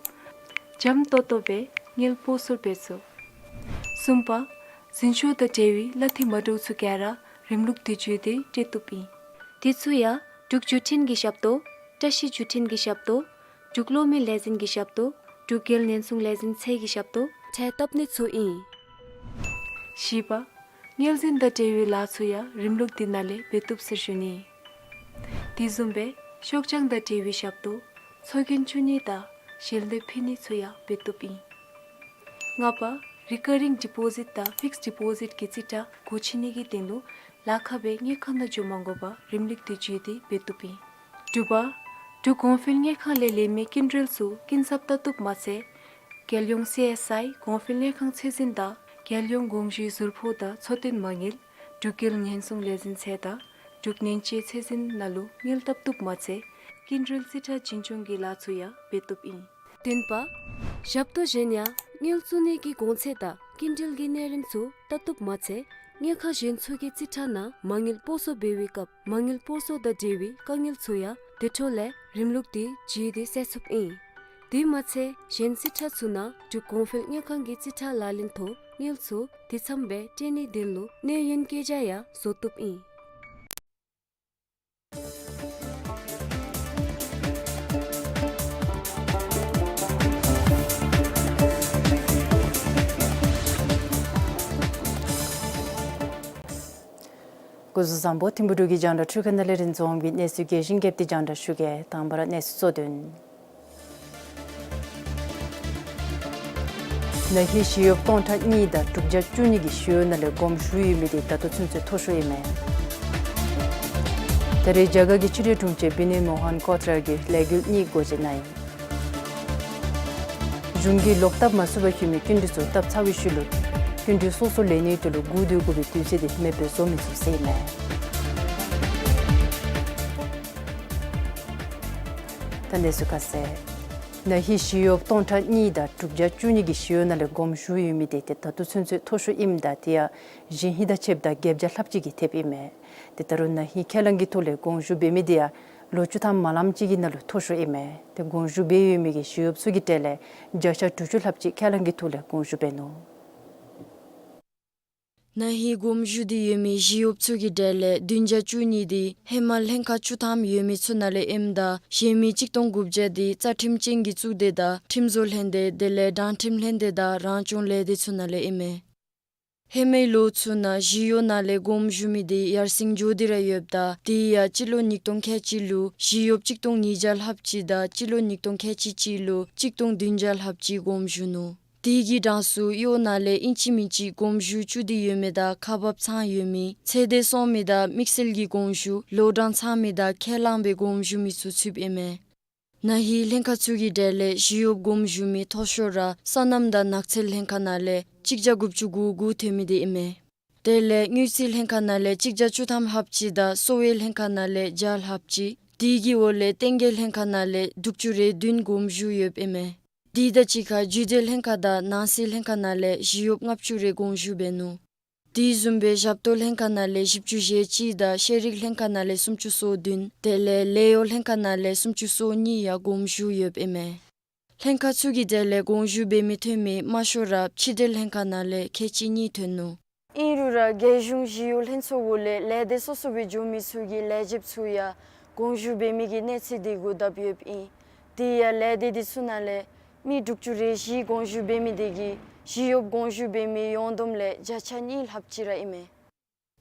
འཇམ་ཏོག་ཏོ་སྦེ་དངུལ་སྤོ་སོར་འབད་ཚུགས། གསུམ་པ། འཛིན་སྐྱོང་དང་འབྲེལ་བའི་གླ་འཐུས་མ་འདྲཝ་ཚུ་ག་ར་རིམ་ལུགས་འདི་བརྒྱུད་དེ་སྤྲོད་བཏུབ་ཨིན། དེ་ཚུ་ཡང་འབྲུག་བརྒྱུད་འཕྲིན་གྱི་ཞབས་ཏོག་བཀྲ་ཤིས་བརྒྱུད་འཕྲིན་གྱི་ཞབས་ཏོག་འབྲུག་གློག་མེ་ལས་འཛིན་གྱི་ཞབས་ཏོག་འབྲུག་རྒྱལ་ཉེན་སྲུང་ལས་འཛིན་ཚད་ཀྱི་ཞབས་ཏོག་འཕྲལ་བཏབ་ནི་ཚུ་ཨིན། བཞི་པ། དངུལ་འཛིན་དང་འབྲེལ་བའི་ལཱ་ཚུ་ཡང་རིམ་ལུགས་འདི་ནང་ལས་འབད་བཏུབ་ཟེར་ཞུ་ནི། དེ་བཟུམ་སྦེ་ཤོག་བྱང་དང་འབྲེལ་བའི་ཞབས་ཏོག་ཚོགས་རྒྱན་བཙུགས་ནི་དང་ཞལ་འདེབས་ཕུལ་ནི་ཚུ་ཡང་འབད་བཏུབ་ཨིན། ལྔ་པ། རི་ཀར་རིང་ཌི་པོ་ཟིཊ་དང་ཕིགསཌ་ཌི་པོ་ཟིཊ་གི་རྩིས་ཁྲ་སྒོ་ཕྱེ་ནི་གི་དོན་ལུ་ལཱ་ཁག་སྦེ་དངུལ་ཁང་ནང་འགྱོ་མ་དགོ་པར་རིམ་ལུགས་འདི་བརྒྱུད་དེ་འབད་བཏུབ་ཨིན། དྲུག་པ། འབྲུག་གོང་འཕེལ་དངུལ་ཁང་ལས་ལེན་མི་སྐྱིན་འགྲུལ་ཚུ་སྐྱིན་ཚབ་བལྟ་བཏུབ་མ་ཚད། རྒྱལ་ཡོངས་སི་ཨེསི་ཨའི་གོང་འཕེལ་དངུལ་ཁང་ཚད་འཛིན་དང་རྒྱལ་ཡོངས་དགོངས་ཞུའི་ཟུར་ཕོགས་དང་འཚོ་རྟེན་མ་དངུལ་འབྲུག་རྒྱལ་ཉེན་སྲུང་ལས་འཛིན་ཚད་དང་འབྲུག་ནན་ཅེ་ཚད་འཛིན་ནང་ལུ་དངུལ་བལྟ་བཏུབ་མ་ཚད་སྐྱིན་འགྲུལ་རྩིས་ཁྲ་བྱིན་ཆོག་གི་ལཱ་ཚུ་ཡང་འབད་བཏུབ་ཨིན། བདུན་པ། ཞབས་ཏོག་གཞན་ཡང་དངུལ་བཙུགས་ནི་གི་གོང་ཚད་དང་སྐྱིན་འགྲུལ་གྱི་གནས་རིམ་ཚུ་བལྟ་བཏུབ་མ་ཚད་དངུལ་ཁང་གཞན་ཚུ་གི་རྩིས་ཁྲ་ནང་མ་དངུལ་སྤོ་སོར་འབད་བའི་སྐབས་མ་དངུལ་སྤོ་སོར་དང་འབྲེལ་བའི་དཀའ་ངལ་ཚུ་ཡང་དེ་འཕྲོ་ལས་རིམ་ལུགས་འདི་བརྒྱུད་དེ་སེལ་ཚུགསཔ་ཨིན། དེ་མ་ཚད་གཞན་རྩིས་ཁྲ་ཚུ་ནང་འབྲུག་གོང་འཕེལ་དངུལ་ཁང་གི་རྩིས་ཁྲ་ལག་ལེན་ཐོག་དངུལ་ཚུ་དེ་ཙམ་སྦེ་སྤྲོད་ནིའི་དོན་ལུ་གནས་ཡུན་བཀོད་རྒྱ་ཡང་བཟོ་བཏུབ་ཨིན། སྐུ་གཟུགས་བཟང་པོ། ཐིམ་ཕུ་འབྲུག་གི་རྒྱང་བསྒྲགས་འཕྲུལ་ཁང་ནང་ལས་རིན་འཛོམས་ཀྱིས་གནས་ཚུལ་རྒྱས་ཤིང་རྒྱས་པ་དེ་རྒྱང་བསྒྲགས་ཞུ་གེ། དང་པ་ར་གནས་ཚུལ་གཙོ་དོན། ན་ཧིང་ཞི་གཡོགཔ་སྟོང་ཕྲག་གཉིས་དང་དྲུག་བརྒྱ་བཅུ་གཉིས་ཀྱིས་ཞི་གཡོག་ནང་ལས་དགོངསམ་ཞུ་ཡོད་མི་དེ་ད་ལྟོ་ཚུན་ཚོད་མཐོ་ཤོས་ཨིན་མས། ད་རེས་རྒྱ་གར་གྱི་ཕྱི་འབྲེལ་དྲུང་ཆེ་བི་ནེ་མོ་ཧན་ཀོ་ཏྲ་གིས་ལས་འགུལ་གཉིས་སྒོ་འབྱེད་གནང་ཡི། གཞུང་གིས་ལོག་བཏབ་མ་ཚུགས་པར་ཞུ་མི་སྐྱིན་འགྲུལ་ཚུ་བཏབ་ཚར་བའི་ཤུལ་ལུ་སྐྱིན་འགྲུལ་སོ་སོ་ལེན་ནིའི་དོན་ལུ་སྒུག་སྡོད་དགོ་པའི་དུས་ཚོད་དེ་མེདཔ་བཟོ་མི་ཚུགས་ཟེར་ཨིན་མས། ད་གནས་ཚུལ་ཁ་གསལ། ན་ཧིང་ཞི་གཡོགཔ་སྟོང་ཕྲག་གཉིས་དང་དྲུག་བརྒྱ་བཅུ་གཉིས་ཀྱིས་ཞི་གཡོག་ནང་ལས་དགོངསམ་ཞུ་ཡོད་མི་དེ་ད་ལྟོ་ཚུན་ཚོད་མཐོ་ཤོས་ཨིནམ་ད་དེ་ཡང་གཞེས་ཧིང་དང་ཕྱདཔ་ད་བརྒྱད་བརྒྱ་ལྷགཔ་ཅིག་གིས་ཐེབས་ཨིན་མས། དེ་ད་རུང་ན་ཧིང་ཁས་བླངས་ཀྱི་ཐོག་ལས་དགོངསམ་ཞུ་འབད་མི་དེ་ཡང་ལོ་བཅུ་ཐམ་མ་ལངམ་ཅིག་གི་ནང་ལུ་མཐོ་ཤོས་ཨིན་མས། དེ་དགོངསམ་ཞུ་འབད་ཡོད་མི་གི་ཞི་གཡོགཔ་ཚུ་གི་གྲས་ལས་བརྒྱ་ཆ་དྲུག་ཅུ་ལྷགཔ་ཅིག་ཁས་བླངས་ཀྱི་ཐོག་ལས་དགོངསམ་ཞུ་འབད་ནུག། ན་ཧིང་དགོངསམ་ཞུ་སྟེ་ཡོད་མི་ཞི་གཡོགཔ་ཚུ་གི་གྲས་ལས་བདུན་བརྒྱ་བཅུ་གཉིས་དེ་ཧེ་མ་ལྷན་ཁག་བཅུ་ཐམ་ཡོད་མི་ཚུ་ནང་ལས་ཨིནམ་ད་གཞན་མི་གཅིག་སྟོང་དགུ་བརྒྱ་དེ་རྩ་ཁྲིམས་ཅན་གྱི་གཙུག་སྡེ་དང་ཁྲིམས་བཟོ་ལྷན་སྡེ་དེ་ལས་དྲང་ཁྲིམས་ལྷན་སྡེ་དང་རང་སྐྱོང་ལས་སྡེ་ཚུ་ནང་ལས་ཨིན་མས། ཧེ་མའི་ལོ་ཚུ་ནང་ཞི་གཡོག་ནང་ལས་དགོངསམ་ཞུ་མི་དེ་ཡར་སེང་འགྱོ་སྟེ་ར་ཡོདཔ་ད་དེ་ཡང་སྤྱི་ལོ་ཉིས་སྟོང་ཁལ་གཅིག་ལུ་ཞི་གཡོགཔ་གཅིག་སྟོང་ཉིས་བརྒྱ་ལྷགཔ་ཅིག་དང་སྤྱི་ལོ་ཉིས་སྟོང་ཁལ་གཅིག་གཅིག་ལུ་གཅིག་སྟོང་བདུན་བརྒྱ་ལྷགཔ་ཅིག་དགོངསམ་ཞུ་ནུག། དེ་གི་གྲངས་སུ་གཡོག་ནང་ལས་ཨིན་ཅི་མིན་ཅི་དགོངསམ་ཞུ་བཅུག་སྟེ་ཡོད་མི་དང་ཁག་འབགཔ་ཚང་ཡོད་མི་ཚེ་འདས་སོང་མི་དང་དམིགས་བསལ་གྱི་དགོངསམ་ཞུ་ལོ་གྲངས་ཚང་མི་དང་ཁས་བླངས་པའི་དགོངསམ་ཞུ་མི་ཚུ་ཚུདཔ་ཨིན་མས། ན་ཧིང་ལྷན་ཁག་ཚུ་གི་གྲས་ལས་ཞི་གཡོགཔ་དགོངསམ་ཞུ་མི་མཐོ་ཤོས་ར་སོ་ནམ་དང་ནགས་ཚལ་ལྷན་ཁག་ནང་ལས་གཅིག་བརྒྱ་དགུ་བཅུ་གོ་དགུ་ཐོན་མི་དེ་ཨིན་མས། དེ་ལས་དངུལ་རྩིས་ལྷན་ཁག་ནང་ལས་གཅིག་བརྒྱ་བཅུ་ཐམ་ལྷགཔ་ཅིག་དང་གསོ་བའི་ལྷན་ཁག་ནང་ལས་བརྒྱ་ལྷགཔ་ཅིག། དེ་གི་འོག་ལས་བསྟན་རྒྱས་ལྷན་ཁག་ནང་ལས་དྲུག་ཅུ་རེ་བདུན་དགོངསམ་ཞུ་ཡོདཔ་ཨིན་མས། དེ་དང་གཅིག་ཁར་རྒྱུད་སྡེ་ལྷན་ཁག་དང་ནང་སྲིད་ལྷན་ཁག་ནང་ལས་ཞི་གཡོགཔ་ལྔ་བཅུ་རེ་དགོངསམ་ཞུ་འབད་ནུག། དེ་བཟུམ་སྦེ་ཞབས་ཏོག་ལྷན་ཁག་ནང་ལས་བཞི་བཅུ་ཞེ་གཅིག་དང་ཤེས་རིག་ལྷན་ཁག་ནང་ལས་སུམ་ཅུ་སོ་བདུན་དེ་ལས་ལཱ་གཡོག་ལྷན་ཁག་ནང་ལས་སུམ་ཅུ་སོ་གཉིས་ཡང་དགོངསམ་ཞུ་ཡོདཔ་ཨིན་མས། ལྷན་ཁག་ཚུ་གི་གྲས་ལས་དགོངསམ་ཞུ་འབད་མི་ཐོན་མི་དམའ་ཤོས་ར་ཕྱི་འབྲེལ་ལྷན་ཁག་ནང་ལས་ཁལ་གཅིག་གཉིས་ཐོན་ནུག། ཨིན་རུང་ར་རྒྱལ་གཞུང་ཞི་གཡོག་ལྷན་ཚོགས་འོག་ལས་ལས་སྡེ་སོ་སོ་སྦེ་འགྱོ་མི་ཚུ་གི་ལས་བྱེདཔ་ཚུ་ཡང་དགོངསམ་ཞུ་འབད་མི་གི་གནས་ཚད་དེ་གུ་བསྡབ་ཡོདཔ་ཨིན། དེ་ཡང་ལས་སྡེ་དེ་ཚུ་ནང་ལས་མི་དྲུག་ཅུ་རེ་བཞི་དགོངསམ་ཞུ་འབད་མི་དེ་གིས་ཞི་གཡོགཔ་དགོངསམ་ཞུ་འབད་མི་ཡོངས་བསྡོམས་ལས་བརྒྱ་ཆ་གཉིས་ལྷགཔ་ཅིག་ར་ཨིན་མས།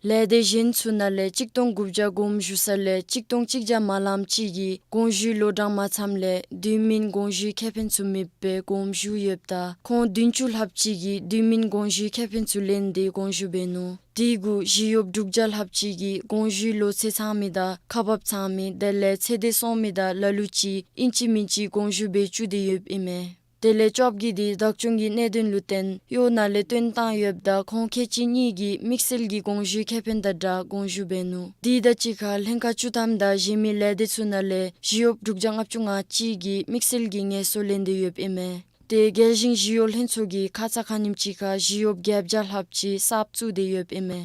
ལས་སྡེ་གཞན་ཚུ་ནང་ལས་གཅིག་སྟོང་དགུ་བརྒྱ་དགོངས་ཞུ་ས་ལས་གཅིག་སྟོང་གཅིག་བརྒྱ་མ་ལངམ་ཅིག་གིས་དགོངས་ཞུའི་ལོ་གྲངས་མ་ཚངམ་ལས་དུས་མིན་དགོངས་ཞུའི་ཁེ་ཕན་ཚུ་མེདཔ་སྦེ་དགོངས་ཞུ་ཡོདཔ་ད་ཁོང་བདུན་ཅུ་ལྷགཔ་ཅིག་གིས་དུས་མིན་དགོངས་ཞུའི་ཁེ་ཕན་ཚུ་ལེན་ཏེ་དགོངས་ཞུ་འབད་ནུག། དེ་གུ་ཞི་གཡོགཔ་དྲུག་བརྒྱ་ལྷགཔ་ཅིག་གིས་དགོངས་ཞུའི་ལོ་ཚད་ཚང་མི་དང་ཁག་འབགཔ་ཚང་མི་དེ་ལས་ཚེ་འདས་སོང་མི་དང་ལ་ལུ་ཅིག་ཨིན་ཅི་མིན་ཅི་དགོངས་ཞུ་འབད་བཅུག་སྟེ་ཡོདཔ་ཨིན་མས། དེ་ལས་བཅོ་བརྒྱད་འདི་བདག་སྐྱོང་གི་གནད་དོན་ལུ་བརྟེན་གཡོག་ནང་ལས་བཏོན་བཏང་ཡོདཔ་ད་ཁོང་ཁལ་གཅིག་གཉིས་ཀྱིས་དམིགས་བསལ་གྱི་དགོངས་ཞུའི་ཁེ་ཕན་དང་སྦྲགས་དགོངས་ཞུ་འབད་ནུག། དེ་དང་གཅིག་ཁར་ལྷན་ཁག་བཅུ་ཐམ་དང་གཞན་མི་ལས་སྡེ་ཚུ་ནང་ལས་ཞི་གཡོགཔ་དྲུག་བརྒྱ་ལྔ་བཅུ་ང་གཅིག་གིས་དམིགས་བསལ་གྱི་ངལ་གསོ་ལེན་ཏེ་ཡོདཔ་ཨིན་མས། དེ་རྒྱལ་སྤྱིའི་ཞི་གཡོག་ལྷན་ཚོགས་ཀྱིས་ཁ་ཙ་ཁ་ཉིནམ་ཅིག་ཁར་ཞི་གཡོགཔ་བརྒྱད་བརྒྱ་ལྷགཔ་ཅིག་གསརཔ་བཙུགས་ཏེ་ཡོདཔ་ཨིན་མས།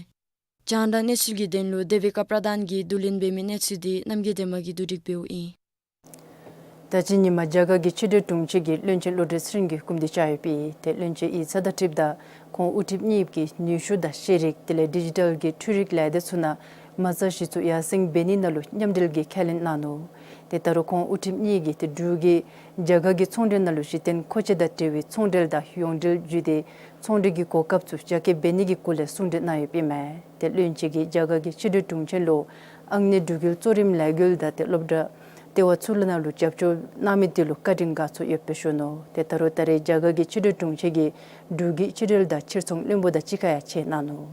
རྒྱང་བསྒྲགས་གནས་ཚུལ་གྱི་དོན་ལུ་དེ་བི་ཀ་པྲ་དཱན་གྱིས་བསྡུ་ལེན་འབད་མི་གནས་ཚུལ་འདི་རྣམ་རྒྱལ་སྒྲོལ་མ་གིས་བསྡུ་སྒྲིག་འབདཝ་ཨིན། ད་ཅི་ཉིནམ་རྒྱ་གར་གྱི་ཕྱི་འབྲེལ་དྲུང་ཆེ་གིས་བློན་ཆེན་བློ་གྲོས་ཚེ་རིང་གི་སྐུ་མདུན་བཅར་ཡོདཔ་ཨིན། ཏེ་བློན་ཆེན་ཡིག་ཚང་དང་འཁྲིལཝ་ད་ཁོང་དབུ་ཁྲིདཔ་གཉིས་ཀྱིས་ནུས་ཤུགས་དང་ཤེས་རིག་དེ་ལས་ཌི་ཇི་ཊལ་གྱི་འཕྲུལ་རིག་ལས་སྡེ་ཚུ་ནང་མ་རྩ་གཞི་བཙུགས་ཡར་སེང་འབད་ནི་ནང་ལུ་མཉམ་འབྲེལ་གྱི་ཁས་ལེན་གནང་ནུག། ཏེ་ད་རུང་ཁོང་དབུ་ཁྲིདཔ་གཉིས་ཀྱིས་ཏེ་འབྲུག་གིས་རྒྱ་གར་གྱི་ཚོང་འབྲེལ་ནང་ལུ་གཞི་རྟེན་མཁོ་ཆས་དང་འབྲེལ་བའི་ཚོང་འབྲེལ་དང་ཡོངས་འབྲེལ་བརྒྱུད་དེ་ཚོང་འབྲེལ་གྱི་གོ་སྐབས་ཚུ་རྒྱ་སྐྱེད་འབད་ནི་གི་སྐོར་ལས་གསུང་གྲོས་གནང་ཡོདཔ་ཨིན་མས། ཏེ་བློན་ཆེན་གྱིས་རྒྱ་གར་གྱི་ཕྱི་འབྲེལ་དྲུང་ཆེ་ལུ་ཨང་གནས་འབྲུག་ཡུལ་གཙོ་རིམ་ལས་འགུལ་དང་ཏེ་སློབ་གྲྭ་ལྟེ་བ་ཚུ་ལུ་ནང་ལུ་རྒྱབ་སྐྱོར་གནང་མི་དེ་ལུ་བཀའ་དྲིན་དགའ་ཚོར་ཡོདཔ་སྦེ་ཞུ་ནུག། ཏེ་ད་རུང་ད་རེས་རྒྱ་གར་གྱི་ཕྱི་འབྲེལ་དྲུང་ཆེ་གིས་འབྲུག་གི་ཕྱི་འབྲེལ་དང་ཕྱིར་ཚོང་བློན་པོ་དང་གཅིག་ཁར་ཡང་མཇལ་གནང་ནུག།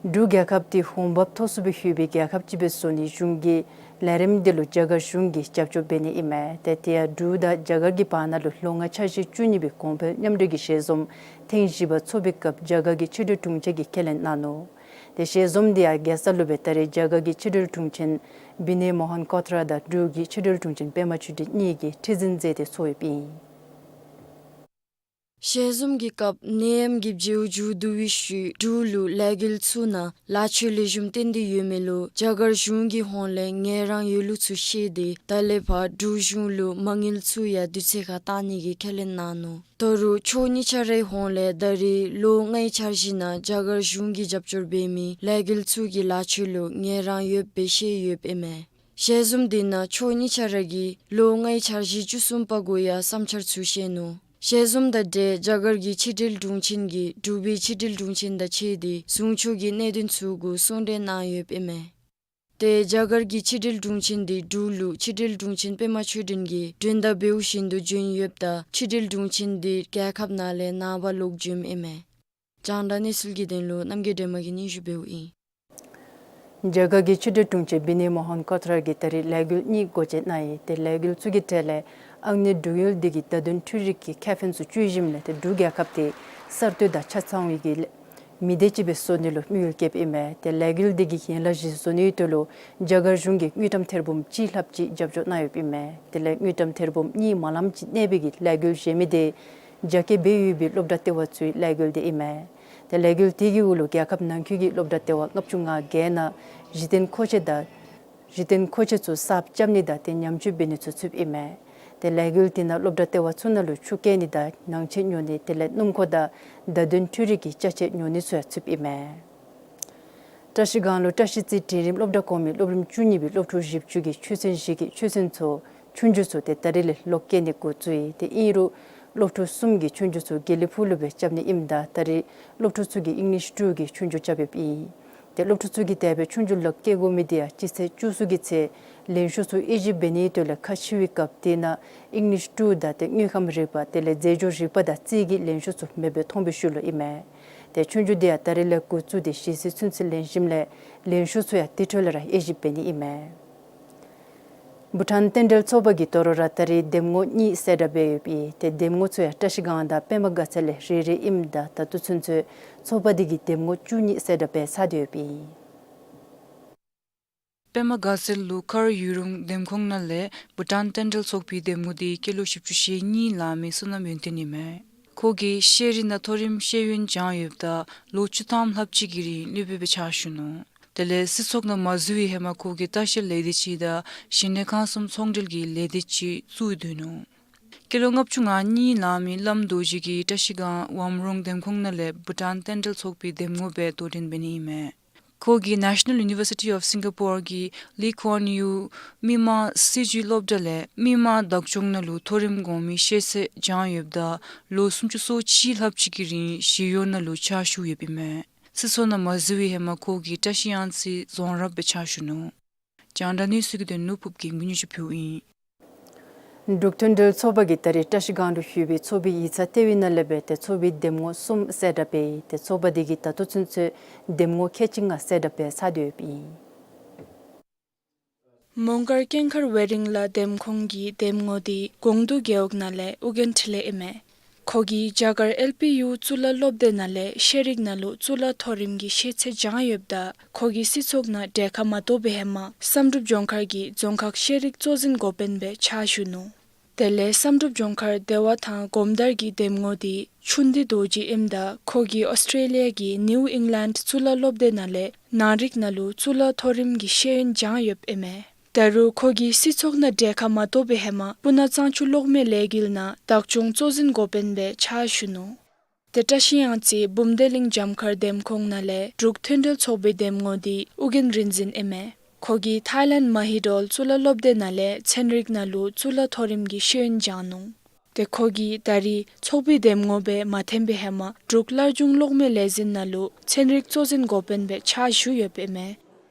འབྲུག་རྒྱལ་ཁབ་འདི་འོང་འབབ་མཐོ་སུ་སྦེ་ཡོད་པའི་རྒྱལ་ཁབ་ཅིག་སྦེ་བཟོ་ནིའི་གཞུང་གི་ལས་རིམ་འདི་ལུ་རྒྱ་གར་གཞུང་གིས་རྒྱབ་སྐྱོར་འབད་ནི་ཨིན་མས། ཏེ་དེ་ཡང་འབྲུག་དང་རྒྱ་གར་གྱི་བར་ན་ལུ་ལོ་ལྔའི་འཆར་གཞི་བཅུ་གཉིས་པའི་གོང་འཕེལ་མཉམ་འབྲེལ་གྱི་ཞལ་འཛོམས་ཐེངས་བཞི་པ་ཚོགས་པའི་སྐབས་རྒྱ་གར་གྱི་ཕྱི་འབྲེལ་དྲུང་ཆེ་གིས་ཁས་ལེན་གནང་ནུག། ཏེ་ཞལ་འཛོམས་འདི་ཡང་རྒྱལ་ས་ལུ་སྦེ་ད་རེས་རྒྱ་གར་གྱི་ཕྱི་འབྲེལ་དྲུང་ཆེན་བི་ནེ་མོ་ཧན་ཀོ་ཐ་ར་དང་འབྲུག་གི་ཕྱི་འབྲེལ་དྲུང་ཆེན་པདྨ་ཆོས་སྒྲོན་གཉིས་ཀྱིས་ཁྲི་འཛིན་མཛད་དེ་ཚོགས་ཡོདཔ་ཨིན། ཞལ་འཛོམས་ཀྱི་སྐབས་ནད་ཡམས་ཀྱི་བྱེལཝ་མཇུག་བསྡུ་བའི་ཤུལ་འབྲུག་ལུ་ལས་འགུལ་ཚུ་ནང་ལཱ་ཕྱོགས་ལེགས་ཤོམ་བཏོན་ཏེ་ཡོད་མི་ལུ་རྒྱ་གར་གཞུང་གི་ཧོངས་ལས་ངལ་རངས་ཡོད་ལུགས་ཚུ་བཤད་དེ་ད་ལས་ཕར་འབྲུག་གཞུང་ལུ་མ་དངུལ་ཚུ་ཡང་དུས་ཚོད་ཁར་བཏང་ནི་གི་ཁས་ལེན་གནང་ནུག། ད་རུང་ཕྱོགས་གཉིས་ཆ་རའི་ཧོངས་ལས་ད་རེས་ལོ་ལྔའི་འཆར་གཞི་ནང་རྒྱ་གར་གཞུང་གིས་རྒྱབ་སྐྱོར་འབད་མི་ལས་འགུལ་ཚུ་གི་ལཱ་ཕྱོགས་ལུ་ངལ་རངས་ཡོདཔ་སྦེ་བཤད་ཡོདཔ་ཨིན་མས། ཞལ་འཛོམས་དེ་ནང་ཕྱོགས་གཉིས་ཆ་ར་གིས་ལོ་ལྔའི་འཆར་གཞི་བཅུ་གསུམ་པ་གུ་ཡང་བསམ་འཆར་ཚུ་བཤད་ནུག། ཞལ་འཛོམས་དང་འབྲེལ་རྒྱ་གར་གྱི་ཕྱི་འབྲེལ་དྲུང་ཆེན་གྱིས་འབྲུག་པའི་ཕྱི་འབྲེལ་དྲུང་ཆེན་དང་ཕྱད་དེ་ཟུང་ཕྱོགས་ཀྱི་གནད་དོན་ཚུ་གུ་གསུང་གྲོས་གནང་ཡོདཔ་ཨིན་མས། ཏེ་རྒྱ་གར་གྱི་ཕྱི་འབྲེལ་དྲུང་ཆེན་འདི་འབྲུག་ལུ་ཕྱི་འབྲེལ་དྲུང་ཆེན་པདྨ་ཆོས་སྒྲོན་གྱིས་མགྲོན་བརྡ་འབདཝ་བཞིན་དུ་བྱོན་ཡོདཔ་ད་ཕྱི་འབྲེལ་དྲུང་ཆེན་འདི་རྒྱལ་ཁབ་ནང་ལས་ནངས་པ་ལོག་འབྱོནམ་ཨིན་མས། རྒྱང་བསྒྲགས་གནས་ཚུལ་གྱི་དོན་ལུ་རྣམ་རྒྱལ་སྒྲོལ་མ་གིས་སྙན་ཞུ་འབདཝ་ཨིན། རྒྱ་གར་གྱི་ཕྱི་འབྲེལ་དྲུང་ཆེན་བི་ནེ་མོ་ཧན་ཀོ་ཐ་ར་གིས་ད་རེས་ལས་འགུལ་གཉིས་སྒོ་འབྱེད་གནང་ཡི། ཏེ་ལས་འགུལ་ཚུ་གི་གྲས་ལས་ཨང་གནས་འབྲུག་ཡུལ་འདི་གིས་བརྡ་དོན་འཕྲུལ་རིག་གི་ཁེ་ཕན་ཚུ་སྤྱོད་ཞིནམ་ལས་ཏེ་འབྲུག་རྒྱལ་ཁབ་འདི་གསར་གཏོད་དང་ཆ་ཚང་བའི་གི་མི་སྡེ་ཅིག་སྦེ་བཟོ་ནི་ལུ་དམིགས་ཡུལ་བསྐྱེདཔ་ཨིན་མས། ཏེ་ལས་འགུལ་འདི་གི་ཡན་ལག་བཞི་བཟོ་ནིའི་དོན་ལུ་རྒྱ་གར་གཞུང་གིས་དངུལ་ཀྲམ་ཐེར་འབུམ་གཅིག་ལྷགཔ་ཅིག་རྒྱབ་སྐྱོར་གནང་ཡོདཔ་ཨིན་མས། དེ་ལས་དངུལ་ཀྲམ་ཐེར་འབུམ་གཉིས་མ་ལངམ་ཅིག་གནས་པའི་གི་ལས་འགུལ་གཞན་མི་དེ་རྒྱ་སྐྱེད་འབད་ཡོད་པའི་སློབ་གྲྭ་ལྟེ་བ་ཚུའི་ལས་འགུལ་དེ་ཨིན་མས། ཏེ་ལས་འགུལ་དེ་གི་འོག་ལུ་རྒྱལ་ཁབ་ནང་འཁོད་ཀྱི་སློབ་གྲྭ་ལྟེ་བ་ལྔ་བཅུ་ང་བརྒྱད་ནང་གཞི་རྟེན་མཁོ་ཆས་དང་གཞི་རྟེན་མཁོ་ཆས་ཚུ་གསརཔ་རྐྱབ་ནི་དང་ཏེ་ཉམས་བཅོས་འབད་ནི་ཚུ་ཚུདཔ་ཨིན་མས། ཏེ་ལས་འགུལ་དེ་ནང་སློབ་གྲྭ་ལྟེ་བ་ཚུ་ནང་ལུ་ཆུ་བཀལ་ནི་དང་ནང་ཆས་ཉོ་ནི་དེ་ལས་སྣུམ་འཁོར་དང་བརྡ་དོན་འཕྲུལ་རིག་གི་ཅ་ཆས་ཉོ་ནི་ཚུ་ཡང་ཚུདཔ་ཨིན་མས། བཀྲ་ཤིས་སྒང་ལུ་བཀྲ་ཤིས་རྩེ་འབྲིང་རིམ་སློབ་གྲྭ་གོང་མའི་སློབ་རིམ་བཅུ་གཉིས་པའི་སློབ་ཕྲུག་བཞི་བཅུ་གིས་ཆོས་ཚན་བཞི་གི་ཆོས་ཚན་ཚུ་ཆོས་རྒྱུགས་ཚུ་ཏེ་ད་རིས་ལས་ལོག་སྐྱེལ་ནི་འགོ་བཙུགས་ཡི། ཏེ་ཨིན་རུང་སློབ་ཕྲུག་གསུམ་གྱིས་ཆོས་རྒྱུགས་ཚུ་དགེ་ལེགས་ཕུག་ལུ་སྦེ་རྐྱབ་ནི་ཨིནམ་ད་ད་རིས་སློབ་ཕྲུག་ཚུ་གིས་ཨིང་ལིཤ་ཊུ་གི་ཆོས་རྒྱུགས་རྐྱབ་ཡོདཔ་ཨིན། ཏེ་སློབ་ཕྲུག་ཚུ་གིས་དེ་སྦེ་ཆོས་རྒྱུགས་ལོག་སྐྱེལ་དགོ་མི་དེ་ཡང་སྤྱི་ཚེས་བཅུ་གསུམ་གྱི་ཚེ་ལེན་ཤོག་ཚུ་དབྱེ་ཞིབ་འབད་ནིའི་དོན་ལས་ཁ་ཕྱེ་བའི་སྐབས་དེ་ནང་ཨིང་ལིཤ་ཊུ་དང་ཏེ་དངོས་ཁམས་རིག་པ་དེ་ལས་རྫས་སྦྱོར་རིག་པ་དང་རྩིས་ཀྱི་ལེན་ཤོག་ཚུ་མེདཔ་སྦེ་མཐོང་བའི་ཤུལ་ལུ་ཨིན་མས། ཏེ་ཆོས་རྒྱུགས་དེ་ཡང་ད་རིས་ལས་འགོ་བཙུགས་ཏེ་ཞེ་ཚིག་ཚུན་ཚོད་ལེན་ཞིནམ་ལས་ལེན་ཤོག་ཚུ་ཡང་དེ་འཕྲོ་ལས་ར་དབྱེ་ཞིབ་འབད་ནི་ཨིན་མས། བྷུ་ཊཱན་རྟེན་འབྲེལ་ཚོགས་པ་གིས་དོ་རུང་ར་ད་རིས་འདེམས་ངོ་གཉིས་གསལ་བསྒྲགས་འབད་ཡོདཔ་ཨིན། ཏེ་འདེམས་ངོ་ཚུ་ཡང་བཀྲ་ཤིས་སྒང་དང་པདྨ་དགའ་ཚལ་ལས་རེ་རེ་ཨིནམ་ད་ད་ལྟོ་ཚུན་ཚོད་ཚོགས་པ་དེ་གིས་འདེམས་ངོ་བཅུ་གཉིས་གསལ་བསྒྲགས་འབད་ཚར་ཏེ་ཡོདཔ་ཨིན། པདྨ་དགའ་ཚལ་ལུ་མཁར་ཡུ་རུང་འདེམས་ཁོངས་ནང་ལས་བྷུ་ཊཱན་རྟེན་འབྲེལ་ཚོགས་པའི་འདེམས་ངོ་དེ་སྐྱེས་ལོ་བཞི་བཅུ་ཞེ་གཉིས་ལང་མི་བསོད་ནམས་ཡོན་ཏན་ཨིན་མས། ཁོ་གིས་ཤེས་རིག་ནང་མཐོ་རིམ་ཤེས་ཡོན་སྦྱངས་ཡོདཔ་ད་ལོ་བཅུ་ཐམ་ལྷགཔ་ཅིག་གི་རིང་སློབ་དཔོན་སྦེ་ཕྱག་ཞུ་ནུག། དེ་ལས་སྲིད་ཚོགས་ནང་མ་འཛུལ་བའི་ཧེ་མ་ཁོ་གིས་ལྟ་བཤལ་ལས་སྡེ་ཅིག་དང་ཞིང་ལས་ཁང་གསུམ་ཚོང་འབྲེལ་གྱི་ལས་སྡེ་ཅིག་བཙུགས་སྡོད་ནུག། སྐྱེས་ལོ་ལྔ་བཅུ་ང་གཉིས་ལང་མི་བླམ་རྡོ་རྗེ་གིས་བཀྲ་ཤིས་སྒང་ཝམ་རོང་འདེམས་ཁོངས་ནང་ལས་བྷུ་ཊཱན་རྟེན་འབྲེལ་ཚོགས་པའི་འདེམས་ངོ་སྦེ་དོ་འགྲན་འབད་ནི་ཨིན་མས། ཁོ་གིས་National University of Singapore གི་ལི་ཀོན་ཡུ་མི་དམངས་སྲིད་བྱུས་སློབ་གྲྭ་ལས་མི་དམངས་བདག་སྐྱོང་ནང་ལུ་མཐོ་རིམ་གོང་མའི་ཤེས་ཚད་སྦྱངས་ཡོདཔ་ད་ལོ་སུམ་ཅུ་སོ་གཅིག་ལྷགཔ་ཅིག་གི་རིང་ཞི་གཡོག་ནང་ལུ་ཕྱག་ཞུ་ཡོདཔ་ཨིན་མས། སྲིད་ཚོགས་ནང་མ་འཛུལ་བའི་ཧེ་མ་ཁོ་གིས་བཀྲ་ཤིས་གཡང་རྩེའི་རྫོང་རབ་སྦེ་ཕྱག་ཞུ་ནུག། རྒྱང་བསྒྲགས་གནས་ཚུལ་གྱི་དོན་ལུ་ཕུབ་རྒྱལ་མགོན་སྙན་ཞུ་ཕུལཝ་ཨིན། འབྲུག་མཐུན་སྒྲིལ་ཚོགས་པ་གིས་ད་རིས་བཀྲ་ཤིས་སྒང་ལུ་ཞུ་བའི་ཚོགས་པའི་ཡིག་ཚང་ལྟེ་བའི་ནང་ལས་སྦེ་ཏེ་ཚོགས་པའི་འདེམས་ངོ་གསུམ་གསལ་བསྒྲགས་འབད་ཡི། ཏེ་ཚོགས་པ་དེ་གིས་ད་ལྟོ་ཚུན་ཚོད་འདེམས་ངོ་ཁལ་གཅིག་ལྔ་གསལ་བསྒྲགས་འབད་ཚར་ཏེ་ཡོདཔ་ཨིན། མོང་སྒར་ཀེང་མཁར་ཝེ་རིང་ལ་འདེམས་ཁོངས་ཀྱི་འདེམས་ངོ་དེ་ཀོང་ཏུ་རྒེད་འོག་ནང་ལས་ཨོ་རྒྱན་འཕྲིན་ལས་ཨིན་མས། ཁོ་གིས་རྒྱ་གར་ཨེལ་པི་ཡུ་གཙུག་ལག་སློབ་སྡེ་ནང་ལས་ཤེས་རིག་ནང་ལུ་གཙུག་ལག་མཐོ་རིམ་གྱི་ཤེས་ཚད་སྦྱངས་ཡོདཔ་ད་ཁོ་གིས་སྲིད་ཚོགས་ནང་གྲལ་ཁར་མ་གཏོགས་པའི་ཧེ་མ་བསམ་གྲུབ་ལྗོངས་མཁར་གྱི་རྫོང་ཁག་ཤེས་རིག་གཙོ་འཛིན་འགོ་དཔོན་སྦེ་ཕྱག་ཞུ་ནུག། དེ་ལས་བསམ་གྲུབ་ལྗོངས་མཁར་བདེ་བ་ཐང་སྒོམ་དར་གྱི་འདེམས་ངོ་དེ་ཆུ་འདི་རྡོ་རྗེ་ཨིནམ་ད་ཁོ་གིས་ཨོསི་ཊྲེ་ལི་ཡ་གི་ནིའུ་ཨིང་ལེནཌ་གཙུག་ལག་སློབ་སྡེ་ནང་ལས་ནང་རིག་ནང་ལུ་གཙུག་ལག་མཐོ་རིམ་གྱི་ཤེས་ཡོན་སྦྱངས་ཡོདཔ་ཨིན་མས། ད་རུང་ཁོ་གིས་སྲིད་ཚོགས་ནང་གྲལ་ཁར་མ་གཏོགས་པའི་ཧེ་མ་སྤུ་ན་གཙང་ཆུ་གློག་མེ་ལས་འགུལ་ནང་བདག་སྐྱོང་གཙོ་འཛིན་འགོ་དཔོན་སྦེ་ཕྱག་ཞུ་ནུག། ཏེ་བཀྲ་ཤིས་གཡང་རྩེ་བུམ་སྡེ་གླིང་འཇམ་མཁར་འདེམས་ཁོངས་ནང་ལས་འབྲུག་མཐུན་སྒྲིལ་ཚོགས་པའི་འདེམས་ངོ་དེ་ཨོ་རྒྱན་རིག་འཛིན་ཨིན་མས། ཁོ་གིས་ཐའི་ལེནཌ་མ་ཧི་ཌོལ་གཙུག་ལག་སློབ་སྡེ་ནང་ལས་ཚན་རིག་ནང་ལུ་གཙུག་ལག་མཐོ་རིམ་གྱི་ཤེས་ཡོན་སྦྱངས་ནུག། ཏེ་ཁོ་གིས་ད་རིས་ཚོགས་པའི་འདེམས་ངོ་སྦེ་མ་ཐོན་པའི་ཧེ་མ་འབྲུག་སླར་འབྱུང་གློག་མེ་ལས་འཛིན་ནང་ལུ་ཚན་རིག་གཙོ་འཛིན་འགོ་དཔོན་སྦེ་ཕྱག་ཞུ་ཡོདཔ་ཨིན་མས།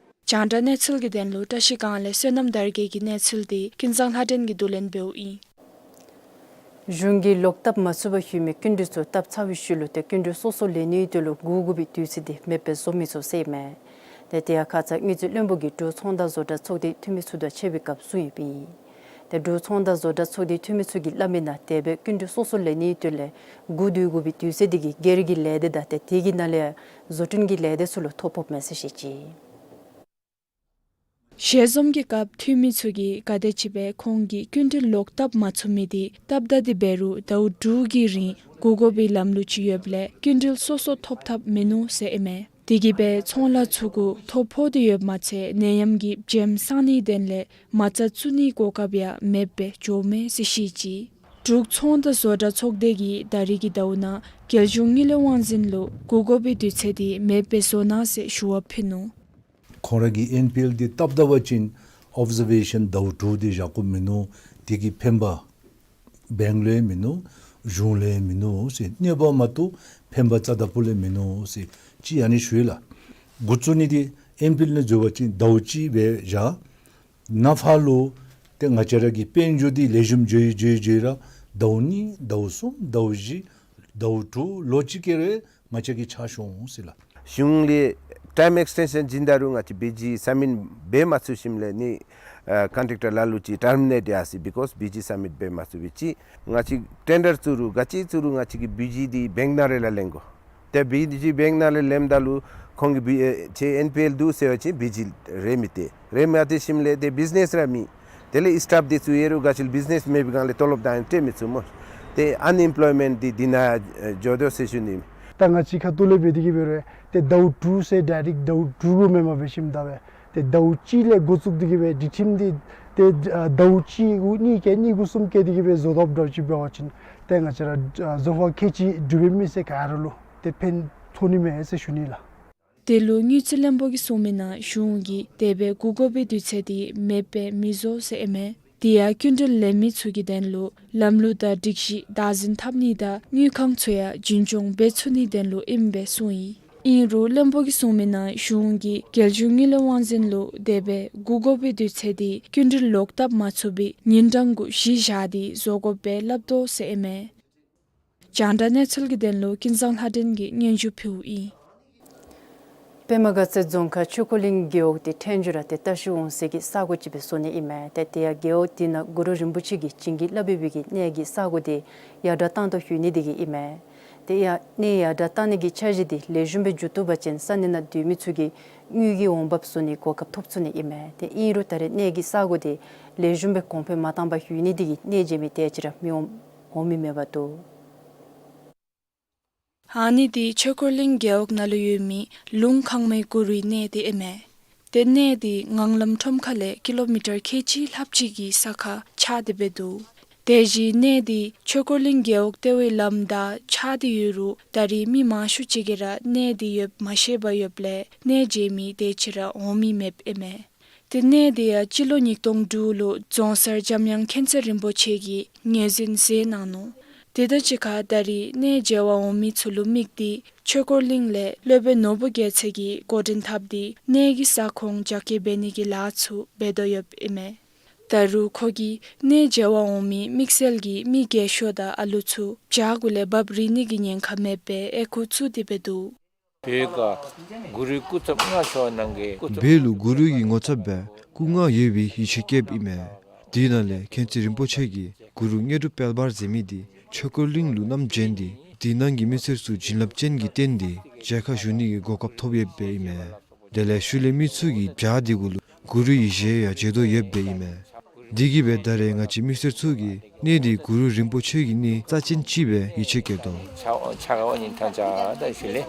རྒྱང་བསྒྲགས་གནས་ཚུལ་གྱི་དོན་ལུ་བཀྲ་ཤིས་སྒང་ལས་བསོད་ནམས་དར་རྒྱས་ཀྱི་གནས་ཚུལ་དེ་ཀུན་བཟང་ལྷ་སྒྲོན་གྱིས་བསྡུ་ལེན་འབདཝ་ཨིན། གཞུང་གིས་ལོག་བཏབ་མ་ཚུགས་པར་ཡོད་མི་སྐྱིན་འགྲུལ་ཚུ་བཏབ་ཚར་བའི་ཤུལ་ལུ་ཏེ་སྐྱིན་འགྲུལ་སོ་སོ་ལེན་ནིའི་དོན་ལུ་བསྒུག་དགོ་པའི་དུས་ཚོད་དེ་མེདཔ་སྦེ་བཟོ་མི་ཚུགས་ཟེར་ཨིན་མས། ཏེ་དེ་ཡང་ཁ་ཙ་དངུལ་རྩིས་བློན་པོ་གིས་འབྲུག་ཚོང་དང་བཟོ་གྲྭ་ཚོགས་སྡེ་འཐུས་མི་ཚུ་དང་ཕྱད་པའི་སྐབས་གསུངས་ཡོདཔ་ཨིན། ཏེ་འབྲུག་ཚོང་དང་བཟོ་གྲྭ་ཚོགས་སྡེ་འཐུས་མི་ཚུ་གིས་སླབ་མི་ནང་དེ་སྦེ་སྐྱིན་འགྲུལ་སོ་སོ་ལེན་ནིའི་དོན་ལས་བསྒུག་སྡོད་དགོ་པའི་དུས་ཚོད་དེ་གིས་སྒེར་གྱི་ལས་སྡེ་དང་ཏེ་དེ་གི་ནང་ལས་ཡང་བཟོ་སྐྲུན་གྱི་ལས་སྡེ་ཚུ་ལུ་ཐོ་ཕོགཔ་མས་ཟེར་བཤད་ཅི། ཞལ་འཛོམས་ཀྱི་སྐབས་འཐུས་མི་ཚུ་གིས་ག་དེ་ཅིག་སྦེ་ཁོང་གིས་སྐྱིན་འགྲུལ་ལོག་བཏབ་མ་ཚུགས་མི་དེ་སྟབས་བདའ་སྟེ་འབད་རུང་ཟླཝ་དྲུག་གི་རིང་བསྒུག་དགོ་པའི་ལམ་ལུགས་ཅིག་ཡོདཔ་ལས་སྐྱིན་འགྲུལ་སོ་སོ་ཐོབ་ཐབས་མིན་ནུག་ཟེར་ཨིན་མས། དེ་གིས་སྦེ་ཚོང་ལཱ་ཚུ་གུ་ཐོ་ཕོག་སྟེ་ཡོདཔ་མ་ཚད་ནད་ཡམས་ཀྱི་བྱེམ་སངས་ནིའི་དོན་ལས་མ་རྩ་བཙུགས་ནིའི་གོ་སྐབས་ཡང་མེདཔ་སྦེ་འགྱོཝ་མས་ཟེར་བཤད་ཅི། འབྲུག་ཚོང་དང་བཟོ་གྲྭ་ཚོགས་སྡེ་གིས་ད་རིས་ཀྱི་ཟླཝ་ནང་རྒྱལ་གཞུང་དངུལ་ལས་དབང་འཛིན་ལུ་བསྒུག་དགོ་པའི་དུས་ཚོད་དེ་མེདཔ་སྦེ་བཟོ་གནང་ཟེར་ཞུ་བ་ཕུལ་ནུག། ཁོང་ར་གིས་ཨེན་པི་ཨེལ་འདི་སྟབས་བདའ་བ་ཅིན་ཨོབ་ཛར་བེ་ཤཱན་ཟླཝ་དྲུག་འདི་བཞག་དགོཔ་མིན་ནུག། དེ་གིས་ཕན་པ་བེངཀ་ལུ་ཡང་མིན་ནུག། གཞུང་ལུ་ཡང་མིན་ནུག་ཟེར། གནོད་པ་མ་གཏོགས་ཕན་པ་རྩ་དང་ཕུ་ལས་མིན་ནུག་ཟེར་ཅིག་ཨ་ནི་ཞུ་ཡི་ལགས། འགོ་བཙུགས་ནི་འདི་ཨེན་པི་ཨེལ་ནང་འཛུལ་བ་ཅིན་ཟླཝ་གཅིག་སྦེ་བཞག། ནངས་པ་ལུ་ཏེ་ང་བཅས་ར་གི་དཔལ་འབྱོར་འདི་ལེགས་ཤོམ་འགྱོ་ཡི་འགྱོ་ཡི་འགྱོ་ཡི་ར་ཟླཝ་གཉིས་ཟླཝ་གསུམ་ཟླཝ་བཞི་ཟླཝ་དྲུག་ལོ་གཅིག་ཀྱི་རེ་ང་བཅས་ཀྱིས་ཕྱག་ཞུ་འོང་ཟེར་ལགས། གཞུང་ལས་ཊའིམ་ཨེགསི་ཊེན་ཤཱན་བྱིན་ད་རུང་ང་བཅས་བི་ཇི་སབ་མིཊ་འབད་མ་ཚུགས་ཞིནམ་ལས་ནི་ཨ་ཀོན་ཊེཀ་ཊར་ལ་ལུ་ཅིག་ཊར་མི་ནེཊ་ཡར་སོ་ཡི། བི་ཀོསི་བི་ཇི་སབ་མིཊ་འབད་མ་ཚུགས་པའི་ཅིག་ང་བཅས་ཊེན་ཌར་བཙུགས་རུང་ག་ཅི་བཙུགས་རུང་ང་བཅས་ཀྱིས་བི་ཇི་འདི་བེངཀ་ནང་རེ་ལས་ལེན་དགོ། ཏེ་བི་ཇི་བེངཀ་ནང་ལས་ལེནམ་ད་ལུ་ཁོང་གིས་བི་ཨེ་ཁྱོད་ཨེན་པི་ཨེལ་འདུག་ཟེར་བ་ཅིན་བི་ཇི་རེ་མི་སྟེར། རེ་མ་སྟེར་ཞིནམ་ལས་ཏེ་བིཛ་ནེསི་ར་མེད། དེ་ལས་སི་ཊཕ་འདི་ཚུ་ཡོད་རུང་ག་ཅི་ལས་བིཛ་ནེསི་མེད་པའི་སྒང་ལས་ཏོ་ལོབ་དང་སྤྲོད་མི་ཚུགས་སྨོ། ཏེ་ཨན་ཨེམ་པ་ལོའི་མེནཊ་འདི་འདི་ནང་འགྱོ་དོ་ཟེར་ཞུ་ནི། ད་ང་བཅས་ཁ་ཐུག་ལས་འབད་དེ་གིས་འབད་རུང་ཏེ་ཟླཝ་དྲུག་ཟེར་ཌའི་རེཀཊ་ཟླཝ་དྲུག་གུ་མེནམ་འབད་ཞིནམ་ད་སྦེ་ཏེ་ཟླཝ་གཅིག་ལས་འགོ་བཙུགས་ཏེ་གིས་སྦེ་སྒྲིག་ཁྲིམས་འདི་ཏེ་ཨ་ཟླཝ་གཅིག་དགུ་གཉིས་བཀལ་གཉིས་དགུ་གསུམ་བཀལ་ཏེ་གིས་སྦེ་བཟོ་དོཝ་འདྲཝ་ཅིག་འབད་བ་ཅིན་ཏེ་ང་བཅས་ར་ཨ་བཟོ་ཁང་ཁལ་གཅིག་འགྲུལ་པའི་མི་སེར་ག་ར་ལུ་ཏེ་ཕན་ཐོགས་ནི་མས་ཟེར་ཞུ་ནི་ལགས། དེ་ལུ་དངུལ་རྩིས་བློན་པོ་གིས་གསུངས་མི་ནང་གཞུང་གིས་དེ་སྦེ་བསྒུག་དགོ་པའི་དུས་ཚོད་དེ་མེདཔ་སྦེ་མི་བཟོ་ཟེར་ཨིན་མས། དེ་ཡང་སྐྱིན་འགྲུལ་ལེན་མི་ཚུ་གི་དོན་ལུ་ལམ་ལུགས་དང་སྒྲིག་གཞི་བདག་འཛིན་འཐབ་ནི་དང་དངུལ་ཁང་ཚུ་ཡང་རྒྱུན་སྐྱོང་འབད་ཚུགས་ནིའི་དོན་ལུ་ཨིནམ་སྦེ་གསུངས་ཡི། ཨིན་རུང་བློན་པོ་གིས་གསུངས་མི་ནང་གཞུང་གིས་རྒྱལ་གཞུང་དངུལ་ལས་དབང་འཛིན་ལུ་དེ་སྦེ་བསྒུག་དགོ་པའི་དུས་ཚོད་དེ་སྐྱིན་འགྲུལ་ལོག་བཏབ་མ་ཚུགས་པའི་ཉིན་གྲངས་གུ་གཞི་བཞག་སྟེ་བཟོ་དགོཔ་སྦེ་སླབ་དོ་ཟེར་ཨིན་མས། རྒྱང་བསྒྲགས་གནས་ཚུལ་གྱི་དོན་ལུ་ཀུན་བཟང་ལྷ་སྒྲོན་གྱིས་སྙན་ཞུ་ཕུལཝ་ཨིན། པདྨ་དགའ་ཚལ་རྫོང་ཁག་ཆོས་འཁོར་གླིང་རྒེད་འོག་དེ་ཕྲན་བཞུགས་ར་ཏེ་བཀྲ་ཤིས་འོང་ས་གི་ས་གོ་ཅིག་སྦེ་བཟོ་ནི་ཨིན་མས། ཏེ་དེ་ཡང་རྒེད་འོག་དེ་ནང་གུ་རུ་རིན་པོ་ཆེ་གིས་བྱིན་གྱིས་བརླབས་པའི་གི་གནས་ཀྱི་ས་གོ་དེ་ཡར་དྲག་བཏང་དོ་ཞུ་ནི་དེ་གིས་ཨིན་མས། ཏེ་ཡང་གནས་ཡར་དྲག་བཏང་ནི་གི་འཆར་གཞི་དེ་ལེགས་ཤོམ་སྦེ་མཇུག་བསྡུ་བ་ཅིན་ས་གནས་ནང་སྡོད་མི་ཚུ་གིས་དངུལ་གྱི་འོང་འབབ་བཟོ་ནི་གོ་སྐབས་ཐོབ་ཚུགས་ནི་ཨིན་མས། ཏེ་ཨིན་རུང་ད་རེས་གནས་ཀྱི་ས་གོ་དེ་ལེགས་ཤོམ་སྦེ་གོང་འཕེལ་མ་བཏང་པར་ཡོད་ནི་དེ་གིས་གནས་མཇལ་མི་དེ་ཅིག་ར་མི་འོང་འོང་མི་མེད་པར་འདུག། ཨ་ནི་དེ་ཆོས་འཁོར་གླིང་རྒེད་འོག་ནང་ལུ་ཡོད་མི་ལུང་ཁང་མའི་གུ་རུའི་གནས་དེ་ཨིན་མས། ཏེ་གནས་དེ་ངང་ལམ་ཁྲོམ་ཁ་ལས་ཀི་ལོ་མི་ཊར་ཁལ་གཅིག་ལྷགཔ་ཅིག་གི་ས་ཁར་ཆགས་ཏེ་སྦེ་འདུག། དེ་བཞིན་གནས་འདི་ཆོས་འཁོར་གླིང་རྒེད་འོག་ལྟེ་བའི་ལམ་དང་ཆགས་ཏེ་ཡོད་རུང་ད་རེས་མི་མང་ཤོས་ཅིག་གིས་ར་གནས་འདི་ཡོདཔ་མ་ཤེསཔ་ཡོདཔ་ལས་གནས་མཇལ་མི་དེ་ཅིག་ར་འོང་མི་མེདཔ་ཨིན་མས། ཏེ་གནས་འདི་ཡང་སྤྱི་ལོ་ཉིས་སྟོང་དྲུག་ལུ་རྫོང་སར་འཇམ་དབྱངས་མཁྱེན་བརྩེ་རིན་པོ་ཆེ་གིས་ངོས་འཛིན་མཛད་གནང་ནུག། དེ་དང་གཅིག་ཁར་ད་རེས་གནས་མཇལ་བར་འོང་མི་ཚུ་ལུ་དམིགས་ཏེ་ཆོས་འཁོར་གླིང་ལས་སློབ་དཔོན་ནོར་བུ་རྒྱལ་མཚན་གྱིས་འགོ་འདྲེན་འཐབ་སྟེ་གནས་ཀྱི་ས་ཁོངས་རྒྱ་སྐྱེད་འབད་ནི་གི་ལཱ་ཚུ་འབད་དོ་ཡོདཔ་ཨིན་མས། ད་རུང་ཁོ་གིས་གནས་མཇལ་བར་འོང་མི་དམིགས་བསལ་གྱི་མི་རྒས་ཤོས་དང་ཨ་ལུ་ཚུ་བྱག་གུ་ལས་འབག་རིལ་ནི་གི་ཉེན་ཁ་མེད་པའི་འོས་སྐུལ་བཙུགས་ཏེ་འབད་དོ། བོད་ཀྱི་གུ་རུའི་སྐུ་ཚབ་མངའ་ཤོག་ནང་གི་སྐུ་ཚབ། བོད་ལུ་གུ་རུ་གི་ངོ་ཚབ་སྦེ་སྐུ་མངའ་ཡོད་པའི་ཡིད་ཆེས་བསྐྱེདཔ་ཨིན་མས། དེ་ནང་ལས་མཁྱེན་བརྩེ་རིན་པོ་ཆེ་གིས་གུ་རུ་དངོས་གྲུབ་དཔལ་འབར་མཛད་མི་འདི་ཆོས་འཁོར་གླིང་ལུ་བསྣམས་བྱོན་ཏེ་དེ་ནང་གི་མི་སེར་ཚུ་བྱིན་རླབས་ཅན་གྱིས་བརྟེན་ཏེ་མཇལ་ཁ་ཞུ་ནི་གི་གོ་སྐབས་ཐོབ་ཡོདཔ་ཨིན་མས། དེ་ལས་ཤུལ་ལས་མི་ཚུ་གིས་བྱག་འདི་གུ་ལུ་གུ་རུ་ཡི་ཞལ་ཡང་མཇལ་དོ་ཡོདཔ་ཨིན་མས། དེ་གིས་སྦེ་ད་རེས་ང་བཅས་མི་སེར་ཚུ་གིས་གནས་འདི་གུ་རུ་རིན་པོ་ཆེ་གི་གནས་རྩ་ཅན་ཅིག་སྦེ་ཡིད་ཆེས་བསྐྱེད་དོ། ཕྱག་ཕྱག་འོག་ནི་ཐང་ཆ་ད་ཞུ་ལེ།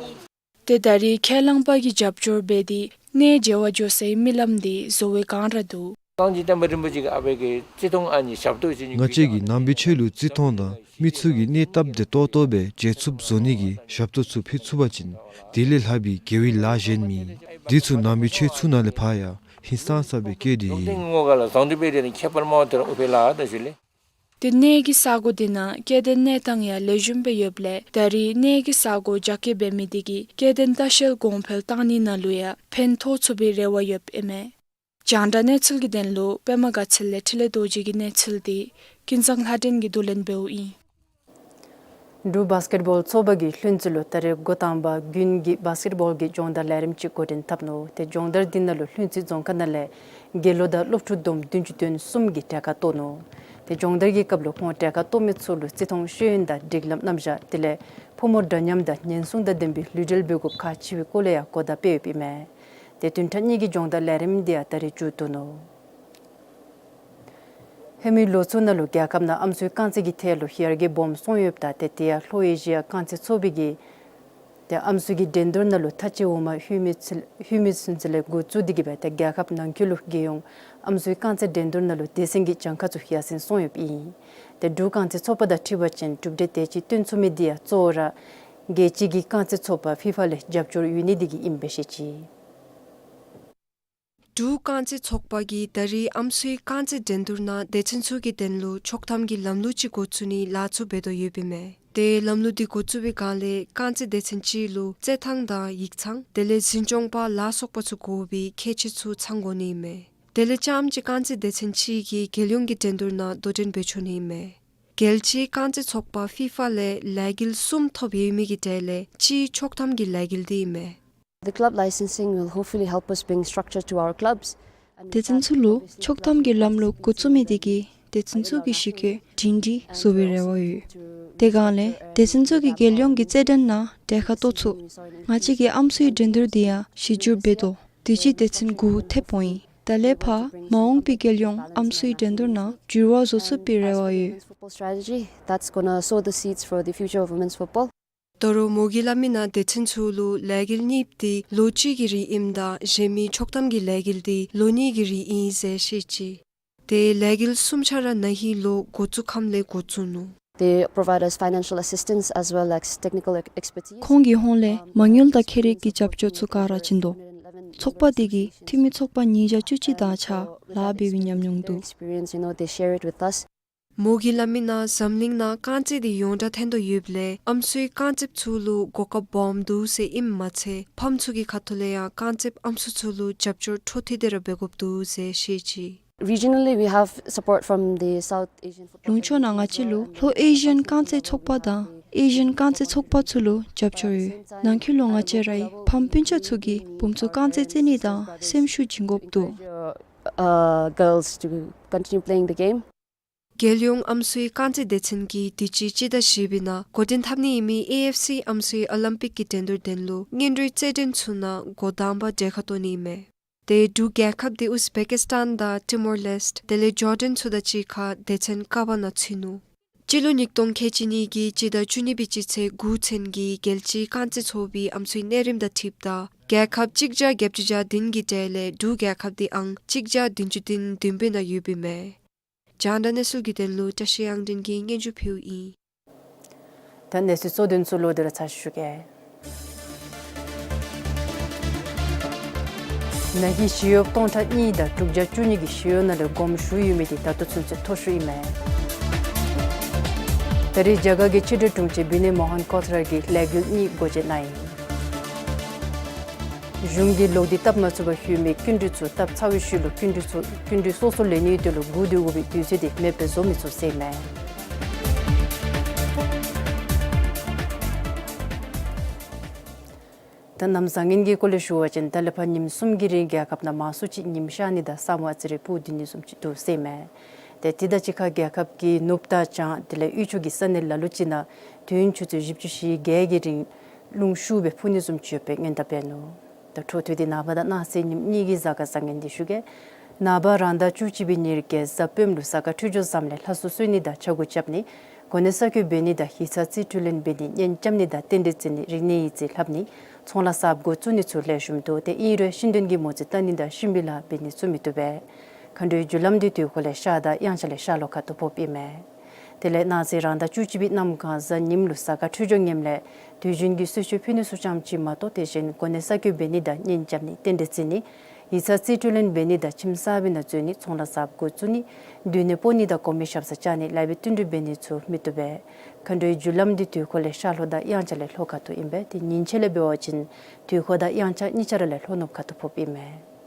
ཏེ་ད་རེས་ཁས་བླངས་པ་གིས་རྒྱབ་སྐྱོར་འབད་དེ་གནས་མཇལ་བར་འགྱོ་སའི་མི་ལམ་འདི་བཟོ་བའི་བསྒང་ར་འདུག། རྐང་རྗེས་བསྟན་པ་རིན་པོ་ཆེ་གི་ཨ་ཕི་གི་བརྩི་མཐོང་ཨ་ནི་ཞབས་ཏོག་ཅིག་ང་བཅས་ཀྱིས་ནང་པའི་ཆོས་ལུ་བརྩི་མཐོང་དང་མི་ཚུ་གིས་གནས་སྟབས་བདེ་ཏོག་ཏོ་སྦེ་མཇལ་ཚུགསཔ་བཟོ་ནི་གི་ཞབས་ཏོག་ཚུ་ཕུལ་ཚུགས་པ་ཅིན་དེ་ལས་ལྷག་པའི་དགེ་བའི་ལཱ་གཞན་མེད། འདི་ཚུ་ནང་པའི་ཆོས་ཚུ་ནང་ལས་ཕར་ཡང་ཧིང་སངས་ས་སྦེ་བསྐྱེད་དེ་ཡོད། ཏེ་ངོ་ག་ལ་བཟང་དུ་སྦེ་དེ་ནི་ཁྱད་པར་མ་བ་དེ་ར་ཨུ་པེ་ལ་ད་ཞུ་ལེ། ཏེ་གནས་ཀྱི་ས་གོ་འདི་ནང་སྐྱེ་ལྡན་གནས་སྟངས་ཡང་ལེགས་ཤོམ་སྦེ་ཡོདཔ་ལས་ད་རེས་གནས་ཀྱི་ས་གོ་རྒྱ་སྐྱེད་འབད་མི་འདི་གིས་སྐྱེ་ལྡན་ལྟ་བཤལ་གོང་འཕེལ་བཏང་ནི་ནང་ལུ་ཡང་ཕན་ཐོགས་ཚུགས་པའི་རེ་བ་ཡོདཔ་ཨིན་མས། རྒྱང་བསྒྲགས་གནས་ཚུལ་གྱི་དོན་ལུ་པདྨ་དགའ་ཚལ་ལས་འཕྲིན་ལས་རྡོ་རྗེ་གི་གནས་ཚུལ་འདི་ཀུན་བཟང་ལྷ་སྒྲོན་གྱིས་བསྡུ་ལེན་འབདཝ་ཨིན། འབྲུག་བཱསི་ཀེཊ་བཱོལ་ཚོགས་པ་གིས་ལྷུན་རྩེ་ལུ་ད་རེས་འགོ་དང་པ་དགུན་གྱི་བཱསི་ཀེཊ་བཱོལ་གྱི་སྦྱོང་བརྡར་ལས་རིམ་ཅིག་འགོ་འདྲེན་འཐབ་ནུག། ཏེ་སྦྱོང་བརྡར་འདི་ནང་ལུ་ལྷུན་རྩེ་རྫོང་ཁག་ནང་ལས་དགེ་སློང་དང་སློབ་ཕྲུག་བསྡོམས་བདུན་ཅུ་དོན་གསུམ་གྱིས་གྲལ་ཁར་གཏོགས་ནུག། ཏེ་སྦྱོང་བརྡར་གྱི་སྐབས་ལུ་ཁོང་གྲལ་ཁར་གཏོགས་མི་ཚུ་ལུ་བརྩི་མཐོང་ཤེས་ཡོན་དང་སྒྲིག་ལམ་རྣམ་གཞག་དེ་ལས་ཕོ་མོ་འདྲ་མཉམ་དང་ཉེན་སྲུང་དང་ལྡན་པའི་ལུས་འབྲེལ་འབད་དགོཔ་ཁག་ཆེ་བའི་སྐོར་ལས་ཡང་གོ་བརྡ་སྤེལ་ཡོདཔ་ཨིན་མས། ཏེ་བདུན་ཕྲག་གཉིས་ཀྱི་སྦྱོང་བརྡར་ལས་རིམ་འདི་ཡང་ད་རེས་མཇུག་བསྡུ་ནུག། ཧེ་མའི་ལོ་ཚུ་ནང་ལུ་རྒྱལ་ཁབ་ནང་ཨམ་སྲུའི་རྐང་རྩེད་ཀྱི་ཐད་ལུ་ཡར་རྒྱས་སྦོམ་སོང་ཡོདཔ་ད་ཏེ་དེ་ཡང་ལྷོ་ཨེ་ཤི་ཡ་རྐང་རྩེད་ཚོགས་པའི་གིས་ཏེ་ཨམ་སྲུའི་གི་འགྲན་བསྡུར་ནང་ལུ་ཐ་ཅི་འོག་མ་ཧུའེ་མི་ཚིན་ཧུའེ་མི་ཚིན་ཚེ་ལས་འགོ་བཙུགས་ཏེ་གིས་སྦེ་ཏེ་རྒྱལ་ཁབ་ནང་འཁོད་ལུ་རྒྱལ་ཡོངས་ཨམ་སྲུའི་རྐང་རྩེད་འགྲན་བསྡུར་ནང་ལུ་སྡེ་ཚན་གྱི་གྱངས་ཁ་ཚུ་ཡར་སེང་སོང་ཡོདཔ་ཨིན། ཏེ་འབྲུག་རྐང་རྩེད་ཚོགས་པ་དང་འཁྲིལ་བ་ཅིན་གྲུབ་འབྲས་དེ་ཅིག་སྟོན་ཚུགས་མི་འདི་ཡང་གཙོ་བོ་ར་རྒྱལ་སྤྱི་གི་རྐང་རྩེད་ཚོགས་པ་ཕི་ཕ་ལས་རྒྱབ་སྐྱོར་ཡོད་ནི་འདི་གིས་ཨིནམ་སྦེ་བཤད་ཅི། འབྲུག་རྐང་རྩེད་ཚོགས་པ་གིས་ད་རེས་ཨམ་སྲུའི་རྐང་རྩེད་འགྲན་བསྡུར་ནང་སྡེ་ཚན་ཚུ་གི་དོན་ལུ་ཆོག་ཐམ་གྱི་ལམ་ལུགས་ཅིག་འགོ་བཙུགས་ནིའི་ལཱ་ཚུ་འབད་དོ་ཡོདཔ་ཨིན་མས། ཏེ་ལམ་ལུགས་འདི་འགོ་བཙུགས་པའི་སྒང་ལས་རྐང་རྩེད་སྡེ་ཚན་ཅིག་ལུ་རྩེད་ཐང་དང་ཡིག་ཚང་དེ་ལས་འཛིན་སྐྱོང་པ་ལ་སོགས་པ་ཚུ་དགོ་པའི་ཁྱད་ཆོས་ཚུ་ཚང་དགོ་ནི་ཨིན་མས། དེ་ལས་རྐྱངམ་གཅིག་རྐང་རྩེད་སྡེ་ཚན་ཅིག་གིས་རྒྱལ་ཡོངས་ཀྱི་འགྲན་བསྡུར་ནང་དོ་འགྲན་འབད་ཆོག་ནི་ཨིན་མས། རྒྱལ་སྤྱིའི་རྐང་རྩེད་ཚོགས་པ་ཕི་ཕ་ལས་ལས་འགུལ་གསུམ་ཐོབ་ཡོད་མི་གི་གྲས་ལས་གཅིག་ཆོག་ཐམ་གྱི་ལས་འགུལ་འདི་ཨིན་མས། The club licensing will hopefully help us bring structure to our clubs. སྡེ་ཚན་ཚུ་ལུ་ཆོག་ཐམ་གྱི་ལམ་ལུགས་འགོ་བཙུགས་མི་འདི་གིས་སྡེ་ཚན་ཚུ་གི་གཞི་བཀོད་སྒྲིང་སྒྲིང་བཟོ་བའི་རེ་བ་ཡོད། དེ་སྒང་ལས་སྡེ་ཚན་ཚུ་གིས་རྒྱལ་ཡོངས་ཀྱི་རྩེད་འགྲན་ནང་གྲལ་ཁར་གཏོགས་ཚུགས། ང་བཅས་ཀྱིས་ཨམ་སྲུའི་འགྲན་བསྡུར་འདི་ཡང་གཞི་བསྒྱུར་འབད་དོ། དུས་ཅི་སྡེ་ཚན་དགུ་ཐེབས་འོང་ཡི། ད་ལས་ཕར་མ་འོངས་པའི་རྒྱལ་ཡོངས་ཨམ་སྲུའི་འགྲན་བསྡུར་ནང་འགྱུར་བ་བཟོ་ཚུགས་པའི་རེ་བ་ཡོད། Football strategy that's gonna sow the seeds for the future of women's football. ད་རུང་མོ་གིས་སླབ་མི་ནང་སྡེ་ཚན་ཚུ་ལུ་ལས་འགུལ་གཉིས་འདི་ལོ་གཅིག་གི་རིང་ཨིནམ་ད་གཞན་མི་ཆོག་ཐམ་གྱི་ལས་འགུལ་འདི་ལོ་གཉིས་ཀྱི་རིང་ཨིན་ཟེར་བཤད་ཅི། ཏེ་ལས་འགུལ་གསུམ་ཆ་ར་ན་ཧིང་ལོ་འགོ་བཙུགས་ཁམས་ལས་འགོ་བཙུགས་ནུག། They provide us financial assistance as well as technical ex- expertise. ཁོང་གིས་ཧོངས་ལས་མ་དངུལ་དང་ཁེ་རིག་གི་རྒྱབ་སྐྱོར་ཚུ་ག་ར་བྱིན་དོ། ཚོགས་པ་འདི་གིས་འཐུས་མི་ཚོགས་པ་ཉིས་བརྒྱ་བཅུ་གཅིག་དང་གཅིག་ཁར་ལཱ་འབད་བའི་ཉམས་མྱོང་འདུག། Experience, you know, they share it with us. མོ་གིས་སླབ་མི་ནང་འཛམ་གླིང་ནང་རྐང་རྩེད་འདི་ཡོངས་གྲགས་ཐོན་དོ་ཡོདཔ་ལས་ཨམ་སྲུའི་རྐང་རྩེདཔ་ཚུ་ལུ་གོ་སྐབས་སྦོམ་འདུག་ཟེར་ཨིནམ་མ་ཚད་ཕམ་ཚུ་གི་ཁ་ཐུག་ལས་ཡང་རྐང་རྩེདཔ་ཨམ་སྲུ་ཚུ་ལུ་རྒྱབ་སྐྱོར་འཕྲོ་མཐུད་དེ་ར་འབད་དགོཔ་འདུག་ཟེར་བཤད་ཅི། Regionally, we have support from the South Asian Football Federation. ལུང་ཕྱོགས་ནང་ང་བཅས་ལུ་ལྷོ་ཨེ་ཤི་ཡན་རྐང་རྩེད་ཚོགས་པ་དང་ཨེ་ཤི་ཡན་རྐང་རྩེད་ཚོགས་པ་ཚུ་ལུ་རྒྱབ་སྐྱོར་ཡོད། ནང་འཁོད་ལུ་ང་བཅས་རའི་ཕམ་སྤུན་ཆ་ཚུ་གིས་བུམོ་ཚུ་རྐང་རྩེད་རྩེ་ནི་དང་སེམས་ཤུགས་བྱིན་དགོཔ་འདུག། Uh, girls to continue playing the game. རྒྱལ་ཡོངས་ཨམ་སྲུའི་རྐང་རྩེད་སྡེ་ཚན་གྱིས་དུས་ཅི་སྤྱི་ཟླ་བཞི་པའི་ནང་འགོ་འདྲེན་འཐབ་ནི་ཨིན་མི་ཨེ་ཨེཕ་སི་ཨམ་སྲུའི་ཨོ་ལིམ་པིག་གི་འགྲན་བསྡུར་དོན་ལུ་གཉིས་འགྲོའི་རྩེད་འགྲན་ཚུ་ནང་འགོ་དང་པ་གྲལ་ཁར་གཏོགས་ནི་ཨིན་མས། ཏེ་འབྲུག་རྒྱལ་ཁབ་འདི་ཨུས་བེ་ཀིས་ཏཱན་དང་ཊི་མོར་ལེསཊ་དེ་ལས་ཇོར་ཌན་ཚུ་དང་གཅིག་ཁར་སྡེ་ཚན་ཀ་པ་ནང་ཚུད་ནུག། སྤྱི་ལོ་ཉིས་སྟོང་ཁལ་གཅིག་གཉིས་ཀྱི་སྤྱི་ཟླ་བཅུ་གཉིས་པའི་སྤྱི་ཚེས་དགུ་ཚུན་གྱི་རྒྱལ་སྤྱིའི་རྐང་རྩེད་ཚོགས་པའི་ཨམ་སྲུའི་གནས་རིམ་དང་འཁྲིལཝ་ད་རྒྱལ་ཁབ་གཅིག་བརྒྱ་བརྒྱད་ཅུ་གྱ་བདུན་གྱི་གྲས་ལས་འབྲུག་རྒྱལ་ཁབ་འདི་ཨང་གཅིག་བརྒྱ་བདུན་ཅུ་དོན་བདུན་པའི་ནང་ཡོདཔ་ཨིན་མས། རྒྱང་བསྒྲགས་གནས་ཚུལ་གྱི་དོན་ལུ་བཀྲ་ཤིས་དབྱངས་སྒྲོན་གྱིས་སྙན་ཞུ་ཕུལཝ་ཨིན། ད་གནས་ཚུལ་གཙོ་དོན་ཚུ་ལོག་སྟེ་ར་ཚར་ཞུ་གེ། ན་གི་ཞི་གཡོགཔ་སྟོང་ཕྲག་གཉིས་དང་དྲུག་བརྒྱ་བཅུ་གཉིས་ཀྱིས་ཞི་གཡོག་ནང་ལས་དགོངསམ་ཞུ་ཡོད་མི་དེ་ད་ལྟོ་ཚུན་ཚོད་མཐོ་ཤོས་ཨིན་མས། ད་རེས་རྒྱ་གར་གྱི་ཕྱི་འབྲེལ་དྲུང་ཆེན་བི་ནོད་མོ་ཧན་ཀོ་ཐ་ར་གིས་ལས་འགུལ་གཉིས་སྒོ་འབྱེད་གནང་ཡི། གཞུང་གིས་ལོག་སྟེ་བཏབ་མ་ཚུགས་པར་ལྷོད་མི་སྐྱིན་འགྲུལ་ཚུ་བཏབ་ཚར་བའི་ཤུལ་ལུ་སྐྱིན་འགྲུལ་ཚུ་སྐྱིན་འགྲུལ་སོ་སོ་ལེན་ནིའི་དོན་ལུ་སྒུག་སྡོད་དགོ་པའི་དུས་ཚོད་དེ་མེདཔ་བཟོ་མི་ཚུགས་ཟེར་མས། ད་གནམ་བཟང་ངན་གྱི་སྐོར་ལས་ཞུ་བ་ཅིན་ད་ལས་ཕར་ཉིནམ་གསུམ་གྱི་རིང་རྒྱལ་ཁབ་ནང་མང་སུ་ཅིག་ཉིམ་ཤར་ནི་དང་ས་སྨུག་ཨ་ཙི་རེ་སྤུབ་སྡོད་ནི་བཟུམ་ཅིག་འདུག་ཟེར་མས། ཏེ་དེ་དང་གཅིག་ཁར་རྒྱལ་ཁབ་ཀྱི་ནུབ་དང་བྱང་དེ་ལས་དབུས་ཕྱོགས་ཀྱི་ས་གནས་ལ་ལུ་ཅིག་ནང་དུས་ཡུན་ཆུ་ཚོད་བཞི་བཅུ་ཞེ་བརྒྱད་ཀྱི་རིང་རླུང་ཤུགས་སྦེ་འཕུ་ནི་བཟུམ་ཅིག་ཡོད་པའི་སྔོན་བརྡ་སྤེལ་ནུག། ད་འཕྲོ་མཐུད་དེ་ནངས་པ་དང་གནངས་ཚེ་ཉིནམ་གཉིས་ཀྱི་གཟའ་སྐར་བཟང་ངན་དེ་ཞུ་གེ། ནངས་པ་རང་ཟླ་བཅུ་གཅིག་པའི་ཉེར་བརྒྱད་གཟའ་སྤེནམ་ལུ་གཟའ་སྐར་འཕྲོད་སྦྱོར་བཟངམ་ལས་ལྷ་གསོལ་གསོལ་ནི་དང་ཕྱག་འགུག་རྐྱབ་ནི་གོ་གནས་གསར་བསྐོ་འབད་ནི་དང་ཡིག་ཚང་རྩིས་སྤྲོད་ལེན་འབད་ནི་གཉེན་རྐྱབ་ནི་དང་རྟེན་འབྲེལ་བརྩི་ནི་རིག་གནས་ཡིག་རྩིས་ལྷབ་ནི་ཚོང་ལཱ་གསརཔ་འགོ་བཙུགས་ནི་ཚུ་ལེགས་ཤོམ་འདུག། ཏེ་ཨིན་རུང་ཤིང་སྡོང་གི་མོ་རྩིས་བལྟ་ནི་དང་ཤིང་བི་ལཱ་འབད་ནི་ཚུ་མི་བཏུབ་པས། མཁའ་འགྲོའི་རྒྱུ་ལམ་དེ་དུས་འཁོར་ལས་ཤར་དང་དབྱངས་འཆར་ལས་ཤར་ལྷོ་ཁ་ཐུག་ཕོགཔ་ཨིན་མས། དེ་ལས་གནངས་ཚེ་རང་ཟླ་བཅུ་གཅིག་པའི་གནམ་གང་གཟའ་ཉིམ་ལུ་གཟའ་སྐར་འཕྲོད་སྦྱོར་ངནམ་ལས་དུས་རྒྱུན་གྱི་གསོལ་མཆོད་ཕུལ་ནི་ཚུ་ཙམ་ཅིག་མ་གཏོགས་དེ་བཞིན་གོ་གནས་གསར་བསྐོ་འབད་ནི་དང་གཉེན་རྐྱབ་ནི་རྟེན་འབྲེལ་བརྩི་ནི་ཡིག་ཚང་རྩིས་སྤྲོད་ལེན་འབད་ནི་དང་ཁྱིམ་གསར་པའི་ནང་འཛུལ་ནི་ཚོང་ལཱ་གསརཔ་འགོ་བཙུགས་ནི་སྡོད་གནས་སྤོ་ནི་དང་གོང་མའི་ཞབས་སར་བཅར་ནི་ལཱ་འབད་བསྟུན་གྲོས་འབད་ནི་ཚུ་མི་བཏུབ་པས། མཁའ་འགྲོའི་རྒྱུ་ལམ་དེ་དུས་འཁོར་ལས་ཤར་ལྷོ་དང་དབྱངས་འཆར་ལས་ལྷོ་ཁ་ཐུག་ཨིན་པས། ཏེ་ཉིན་བྱེད་ལས་འབད་བ་ཅིན་དུས་འཁོར་དང་དབྱངས་འཆར་གཉིས་ཆ་ར་ལས་ལྷོ་ནུབ་ཁ་ཐུག་ཕོགཔ་ཨིན་མས།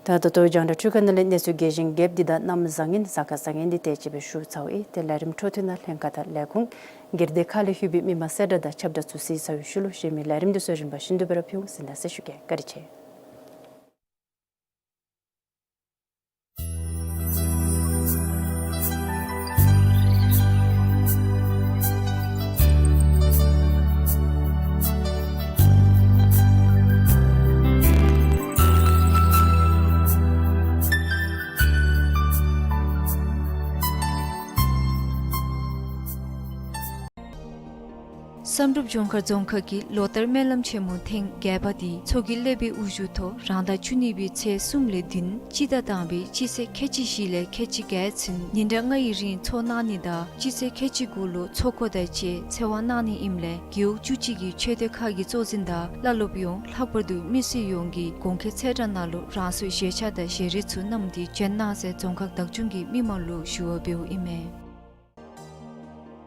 ད་ད་ལྟོ་རྒྱང་བསྒྲགས་འཕྲུལ་ཁང་ནང་ལས་གནས་ཚུལ་རྒྱས་ཤིང་རྒྱསཔ་འདི་དང་གནམ་བཟང་ངན་གཟའ་སྐར་བཟང་ངན་འདི་དེ་ཅིག་སྦེ་ཞུ་ཚརཝ་ཨིན། ཏེ་ལས་རིམ་འཕྲོ་མཐུད་ནང་ལྷན་ཁག་དང་ལས་ཁུངས་སྒེར་སྡེ་ཁག་ལས་ལྷོད་པའི་མི་མང་གསལ་བསྒྲགས་དང་ཁྱབ་བསྒྲགས་ཚུ་གཟིགས་ཚར་བའི་ཤུལ་ལུ་གཞན་མི་ལས་རིམ་འདི་ཚུ་རིམ་པ་བཞིན་དུ་སྦེ་ར་ཕུལ་འོང་། གཟིགས་གནང་ཟེར་ཞུ་གེ། བཀའ་དྲིན་ཆེ། བསམ་གྲུབ་ལྗོངས་མཁར་རྫོང་ཁག་གི་ལོ་ལྟར་སྨོན་ལམ་ཆེན་མོ་ཐེངས་བརྒྱད་པ་དེ་མཚོ་གི་ཀླད་པའི་དབུ་བཞུགས་ཐོག་རང་ཟླ་བཅུ་གཉིས་པའི་ཚེས་གསུམ་ལས་བདུན་སྤྱི་ཟླ་དང་པའི་སྤྱི་ཚེས་ཁལ་གཅིག་བཞི་ལས་ཁལ་གཅིག་བརྒྱད་ཚུན་ཉིན་གྲངས་ལྔ་ཡི་རིང་འཚོགས་གནང་ནི་དང་སྤྱི་ཚེས་ཁལ་གཅིག་དགུ་ལུ་ཚོགས་འཁོར་དང་བཅས་ཚེ་དབང་གནང་ནི་ཨིནམ་ལས་རྒེད་འོག་བཅུ་གཅིག་གི་ཆོས་སྡེ་ཁག་གི་གཙོ་འཛིན་དང་བླ་སློབ་ཡོངས་ལྷག་པར་དུ་མི་སེར་ཡོངས་ཀྱིས་གོང་འཁོད་ཚེས་གྲངས་ནང་ལུ་རང་སོའི་བཞེས་ཆ་དང་བཞེས་རིགས་ཚུ་བསྣམས་ཏེ་བྱོན་གནང་ཟེར་རྫོང་ཁག་བདག་སྐྱོང་གིས་མི་མང་ལུ་ཞུ་བ་འབདཝ་ཨིན་མས།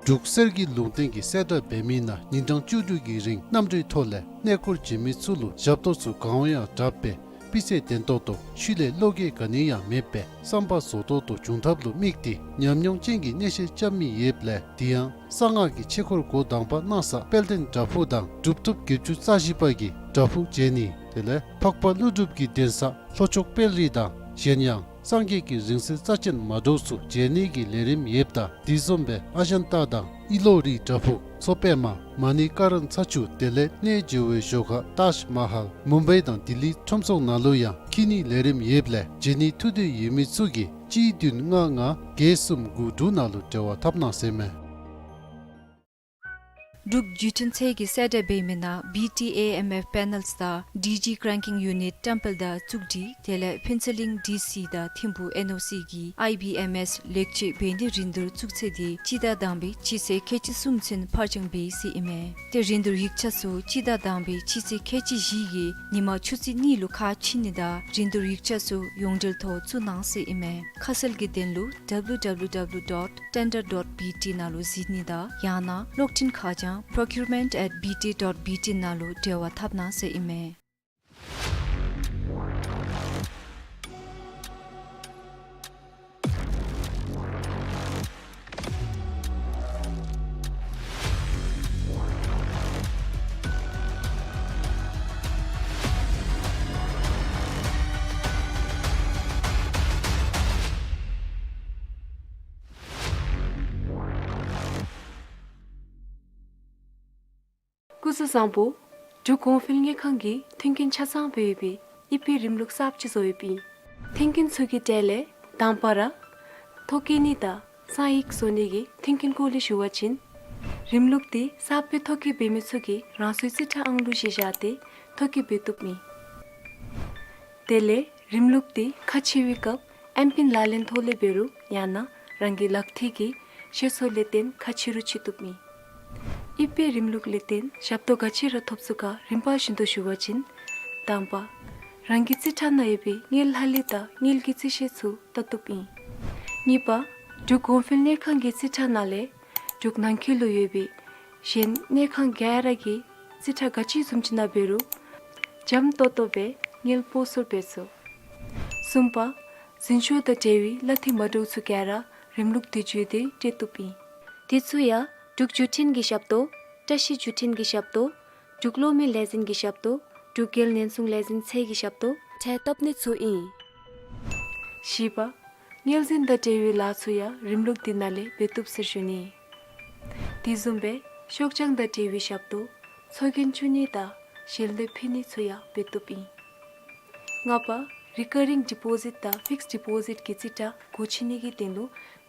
འབྲུག་གསེར་གྱི་ལུང་བསྟན་གྱི་གསལ་བསྒྲགས་འབད་མི་ནང་ཉིན་གྲངས་བཅུ་དྲུག་གི་རིང་གནམ་གྲུའི་ཐོག་ལས་གནས་སྐོར་བྱོན་མི་ཚུ་ལུ་ཞབས་ཏོག་ཚུ་གང་ཡང་དྲག་པས་སྤུས་ཚད་ལྡན་ཏོག་ཏོ་ཤུལ་ལས་བློ་འགྱོད་ག་ནི་ཡང་མེད་པའི་བསམ་པ་རྫོགས་ཏོག་ཏོ་འབྱུང་ཐབས་ལུ་དམིགས་ཏེ་ཉམས་མྱོང་ཅན་གྱི་གནས་བཤད་རྐྱབ་མི་ཡོདཔ་ལས་དེ་ཡང་གསང་སྔགས་ཀྱི་ཆོས་སྐོར་འགོ་དང་པ་གནང་ས་དཔལ་ལྡན་བྲག་ཕུག་དང་གྲུབ་ཐོབ་བརྒྱད་ཅུ་རྩ་བཞི་པ་གི་བྲག་ཕུག་མཇལ་ནི་དེ་ལས་འཕགས་པ་ཀླུ་སྒྲུབ་ཀྱི་གདན་ས་ལྷོ་ཕྱོགས་དཔལ་རི་དང་གཞན་ཡང་སངས་རྒྱས་ཀྱི་རིང་བསྲེལ་རྩ་ཅན་མ་འདྲཝ་ཚུ་མཇལ་ནི་གི་ལས་རིམ་ཡོདཔ་ད་དེ་བཟུམ་སྦེ་ཨ་ཞན་ཏ་དང་ཨི་ལོ་རི་བྲག་ཕུག་མཚོ་པདྨ་མ་ཎི་ཀ་རན་ཚ་ཆུ་དེ་ལས་གནས་མཇལ་བའི་ཞོར་ཁར་ཏཱཇ་མ་ཧཱལ་མུམ་བའི་དང་ལྡི་ལི་ཁྲོམ་ཚོགས་ནང་ལུ་ཡང་འཁྱིད་ནི་ལས་རིམ་ཡོདཔ་ལས་མཇལ་ནི་ཐུགས་འདོད་ཡོད་མི་ཚུ་གིས་གཅིག་བདུན་ལྔ་ལྔ་བརྒྱད་གསུམ་དགུ་དྲུག་ནང་ལུ་འབྲེལ་བ་འཐབ་གནང་ཟེར་མས། འབྲུག་བརྒྱུད་འཕྲིན་ཚད་ཀྱི་གསལ་བསྒྲགས་འབད་མི་ནང་བི་ཊི་ཨེ་ཨེམ་ཨེཕ་པེ་ནཱལས་དང་ཌི་ཇི་ཀྲེང་ཀིང་ཡུ་ནིཊ་བཀྲམ་སྤེལ་དང་བཙུགས་སྒྲིག་དེ་ལས་ཕུན་ཚོགས་གླིང་ཌི་སི་དང་ཐིམ་ཕུག་ཨེན་ཨོ་སི་གི་ཨའི་བི་ཨེམ་ཨེས་ལེགས་བཅོས་འབད་ནི་རིན་བསྡུར་བཙུགས་ཚེས་དེ་སྤྱི་ཟླ་དང་པའི་སྤྱི་ཚེས་ཁལ་གཅིག་གསུམ་ཚུན་ཕར་འགྱངས་འབད་ཟེར་ཨིན་མས། ཏེ་རིན་བསྡུར་ཡིག་ཆ་ཚུ་སྤྱི་ཟླ་དང་པའི་སྤྱི་ཚེས་ཁལ་གཅིག་བཞི་གི་ཉིན་མ་ཆུ་ཚོད་གཉིས་ལུ་ཁ་ཕྱེ་ནི་དང་རིན་བསྡུར་ཡིག་ཆ་ཚུ་ཡོངས་འབྲེལ་ཐོག་བཙུགས་གནང་ཟེར་ཨིན་མས། ཁ་གསལ་གྱི་དོན་ལུ་ཌབ་ལུ་ཌབ་ལུ་ཌབ་ལུ་ཌོཊ་ཊེན་ཌར་ཌོཊ་བི་ཊི་ནང་ལུ་གཟིགས་ནི་དང་ཡང་ན་གློག་འཕྲིན་ཁ་བྱང་པྲོ་ཀིའུར་མེནཊ་ཨེཊ་བི་ཊི་ཌོཊ་བི་ཊི་ནང་ལུ་འབྲེལ་བ་འཐབ་གནང་ཟེར་ཨིན་མས། སྐུ་གཟུགས་བཟང་པོ། འབྲུག་གོང་འཕེལ་དངུལ་ཁང་གིས་མཐུན་རྐྱེན་ཆ་ཚང་སྦེ་ཡོད་པའི་ཨི་ཕི་རིམ་ལུགས་གསརཔ་ཅིག་བཟོ་ཡོདཔ་ཨིན། མཐུན་རྐྱེན་ཚུ་གི་གྲས་ལས་དང་པ་ར་ཐོ་བཀོད་ནི་དང་གསང་ཡིག་བཟོ་ནི་གི་མཐུན་རྐྱེན་སྐོར་ལས་ཞུ་བ་ཅིན་རིམ་ལུགས་དེ་གསརཔ་སྦེ་ཐོ་བཀོད་འབད་མི་ཚུ་གིས་རང་སོའི་རྩིས་ཁྲ་ཨང་ལུ་གཞི་བཞག་སྟེ་ཐོ་བཀོད་འབད་བཏུབ་ཨིན། དེ་ལས་རིམ་ལུགས་དེ་ཁ་ཕྱེ་བའི་སྐབས་ ཨན་པིན་ལག་ལེན་ཐོག་ལས་འབད་རུང་ཡང་ན་རང་གི་ལག་མཐིལ་གྱི་ཤེས་ཚད་ལས་བརྟེན་ཁག་ཆེ་རུང་ཆེ་བཏུབ་ཨིན། ཨི་པའི་རིམ་ལུགས་ལས་བརྟེན་ཞབས་ཏོག་ག་ཅི་ར་ཐོབ་ཚུགས་ག་རིམ་པ་བཞིན་དུ་ཞུ་བ་ཅིན། དང་པ། རང་གི་རྩིས་ཁྲ་ནང་ཡོད་པའི་དངུལ་ལྷག་ལུས་དང་དངུལ་གྱི་རྩིས་ཤེས་ཚུ་བལྟ་བཏུབ་ཨིན། གཉིས་པ། འབྲུག་གོང་འཕེལ་དངུལ་ཁང་གི་རྩིས་ཁྲ་ནང་ལས་འབྲུག་ནང་འཁོད་ལུ་ཡོད་པའི་གཞན་དངུལ་ཁང་ག་ར་གི་རྩིས་ཁྲ་ག་ཅི་བཟུམ་ཅིག་ནང་འབད་རུང་འཇམ་ཏོང་ཏོ་སྦེ་དངུལ་སྤོ་སོར་འབད་ཚུགས། གསུམ་པ། འཛིན་སྐྱོང་དང་འབྲེལ་བའི་གླ་འཐུས་མ་འདྲཝ་ཚུ་ག་ར་རིམ་ལུགས་འདི་བརྒྱུད་དེ་སྤྲོད་བཏུབ་ཨིན། དེ་ཚུ་ཡང་འབྲུག་བརྒྱུད་འཕྲིན་གྱི་ཞབས་ཏོག། བཀྲ་ཤིས་བརྒྱུད་འཕྲིན་གྱི་ཞབས་ཏོག། འབྲུག་གློག་མེ་ལས་འཛིན་གྱི་ཞབས་ཏོག། འབྲུག་རྒྱལ་ཉེན་སྲུང་ལས་འཛིན་ཚད་ཀྱི་ཞབས་ཏོག་འཕྲལ་བཏབ་ནི་ཚུ་ཨིན། བཞི་པ། དངུལ་འཛིན་དང་འབྲེལ་བའི་ལཱ་ཚུ་ཡང་རིམ་ལུགས་འདི་ནང་ལས་འབད་བཏུབ་ཟེར་ཞུ་ནི། དེ་བཟུམ་སྦེ་ཤོག་བྱང་དང་འབྲེལ་བའི་ཞབས་ཏོག། ཚོགས་རྒྱན་བཙུགས་ནི་དང་ཞལ་འདེབས་ཕུལ་ནི་ཚུ་ཡང་འབད་བཏུབ་ཨིན། ལྔ་པ། རི་ཀར་རིང་ཌི་པོ་ཟིཊ་དང་ཕིགསཌ་ཌི་པོ་ཟིཊ་གི་རྩིས་ཁྲ་སྒོ་ཕྱེ་ནི་གི་དོན་ལུ་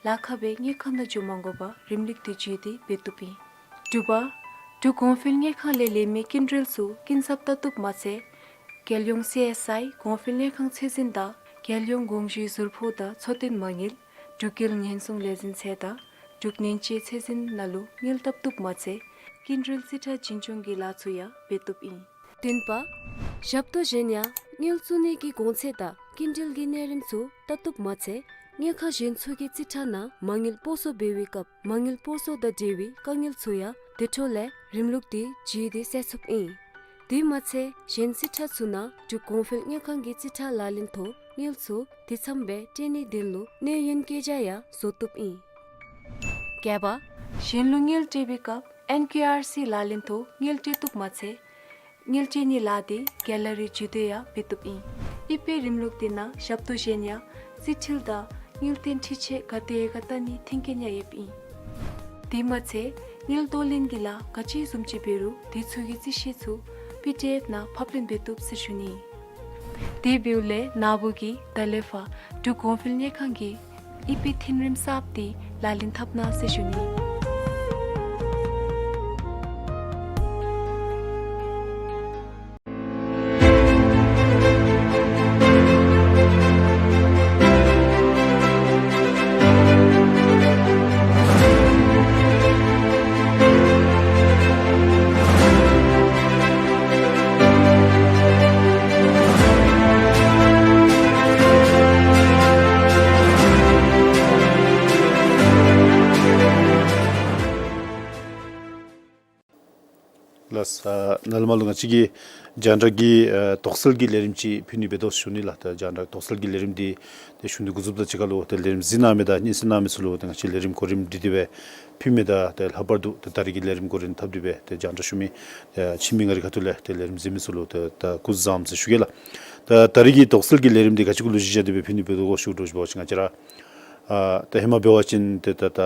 ལཱ་ཁག་སྦེ་དངུལ་ཁང་ནང་འགྱོ་མ་དགོ་པར་རིམ་ལུགས་འདི་བརྒྱུད་དེ་འབད་བཏུབ་ཨིན། དྲུག་པ། འབྲུག་གོང་འཕེལ་དངུལ་ཁང་ལས་ལེན་མི་སྐྱིན་འགྲུལ་ཚུ་སྐྱིན་ཚབ་བལྟ་བཏུབ་མ་ཚད། རྒྱལ་ཡོངས་སི་ཨེསི་ཨའི་གོང་འཕེལ་དངུལ་ཁང་ཚད་འཛིན་དང་རྒྱལ་ཡོངས་དགོངས་ཞུའི་ཟུར་ཕོགས་དང་འཚོ་རྟེན་མ་དངུལ། འབྲུག་རྒྱལ་ཉེན་སྲུང་ལས་འཛིན་ཚད་དང་འབྲུག་ཉེན་བཅོལ་ཚད་འཛིན་ནང་ལུ་དངུལ་བཏབ་བཏུབ་མ་ཚད་སྐྱིན་འགྲུལ་རྩིས་ཁྲ་འཛིན་སྐྱོང་གི་ལཱ་ཚུ་ཡང་འབད་བཏུབ་ཨིན། བདུན་པ། ཞབས་ཏོག་གཞན་ཡང་དངུལ་བཙུགས་ནི་གི་གོང་ཚད་དང་སྐྱིན་འགྲུལ་གྱི་གནས་རིམ་ཚུ་བལྟ་བཏུབ་མ་ཚད་དངུལ་ཁང་གཞན་ཚུ་གི་རྩིས་ཁྲ་ནང་མ་དངུལ་སྤོ་སོར་འབད་བའི་སྐབས་མ་དངུལ་སྤོ་སོར་དང་འབྲེལ་བའི་དཀའ་ངལ་ཚུ་ཡང་དེ་འཕྲོ་ལས་རིམ་ལུགས་འདི་བརྒྱུད་དེ་སེལ་ཚུགསཔ་ཨིན། དེ་མ་ཚད་གཞན་རྩིས་ཁྲ་ཚུ་ནང་འབྲུག་གོང་འཕེལ་དངུལ་ཁང་གི་རྩིས་ཁྲ་ལག་ལེན་ཐོག་དངུལ་ཚུ་དེ་ཚུ་སྦེ་སྤྲོད་ནིའི་དོན་ལུ་གནས་ཡུན་བཀོད་རྒྱ་ཡང་བཟོ་བཏུབ་ཨིན། བརྒྱད་པ། གཞན་ལུ་དངུལ་སྤྲོད་པའི་སྐབས་ཨེན་ཀེ་ཨར་སི་ལག་ལེན་ཐོག་དངུལ་སྤྲོད་བཏུབ་མ་ཚད་དངུལ་སྤྲོད་ནིའི་ལཱ་དེ་གེ་ལ་རི་བརྒྱུད་དེ་ཡང་འབད་བཏུབ་ཨིན། ཨི་པའི་རིམ་ལུགས་དེ་ནང་ཞབས་ཏོག་གཞན་ཡང་རྩིས་འཕྲུལ་དང་དངུལ་རྟེན་འཕྲུལ་ཆས་ག་དེ་ག་བལྟ་ནིའི་མཐུན་རྐྱེན་ཡང་ཡོདཔ་ཨིན། དེ་མ་ཚད་དངུལ་གཏོང་ལེན་གྱི་ལཱ་ག་ཅི་བཟུམ་ཅིག་འབད་རུང་དེ་ཚུ་གི་རྩིས་ཤེས་ཚུ་པི་ཌི་ཨེཕ་ནང་ཕབ་ལེན་འབད་བཏུབ་ཟེར་ཞུ་ནི། དེ་འབདཝ་ལས་ན་བུ་གིས་ད་ལས་ཕར་འབྲུག་གོང་འཕེལ་དངུལ་ཁང་གི་ཨི་པའི་འཐུས་རིམ་གསརཔ་དེ་ལག་ལེན་འཐབ་གནང་ཟེར་ཞུ་ནི། ལགས། ཨ་ནཱ་ལས་མར་ལུ་ང་བཅས་ཀྱིས་རྒྱང་བསྒྲགས་ཀྱི་ཨ་དོགས་སེལ་གྱི་ལས་རིམ་ཅིག་ཕུལ་ནི་འབད་དོ་ཞུ་ནི་ལགས། ད་རྒྱང་བསྒྲགས་དོགས་སེལ་གྱི་ལས་རིམ་འདི་ཏེ་ཞུ་ནི་འགོ་བཙུགསཔ་དང་གཅིག་ཁར་ལུ་ཏེ་ལས་རིམ་གཟིགས་གནང་མི་དང་སྙན་གསན་གནང་མི་ཚུ་ལུ་ཏེ་ང་བཅས་ལས་རིམ་གོ་རིམ་སྒྲིག་སྟེ་སྦེ་ཕུལ་མི་དང་ཏེ་ལྷག་པར་དུ་ཏེ་ད་རིས་ཀྱི་ལས་རིམ་གོ་རིམ་འཐབ་སྟེ་སྦེ་ཏེ་རྒྱང་བསྒྲགས་ཞུ་མི་ཨ་ཕྱི་མི་ང་རའི་ཁ་ཐུག་ལས་ཏེ་ལས་རིམ་གཟིགས་མི་ཚུ་ལུ་ཏེ་ད་སྐུ་གཟུགས་བཟང་ཟེར་ཞུ་གེ་ལགས། ད་ད་རིས་ཀྱི་དོགས་སེལ་གྱི་ལས་རིམ་འདི་ག་ཅི་གུ་ལུ་གཞི་བཞག་སྟེ་སྦེ་ཕུལ་ནི་འབད་དོ་གོ་ཞུ་དོ་ཞུ་བ་ཅིན་ང་བཅས་ར་ཨ་ད་ཧེ་མ་འབད་བ་ཅིན་ཏེ་ད་ད་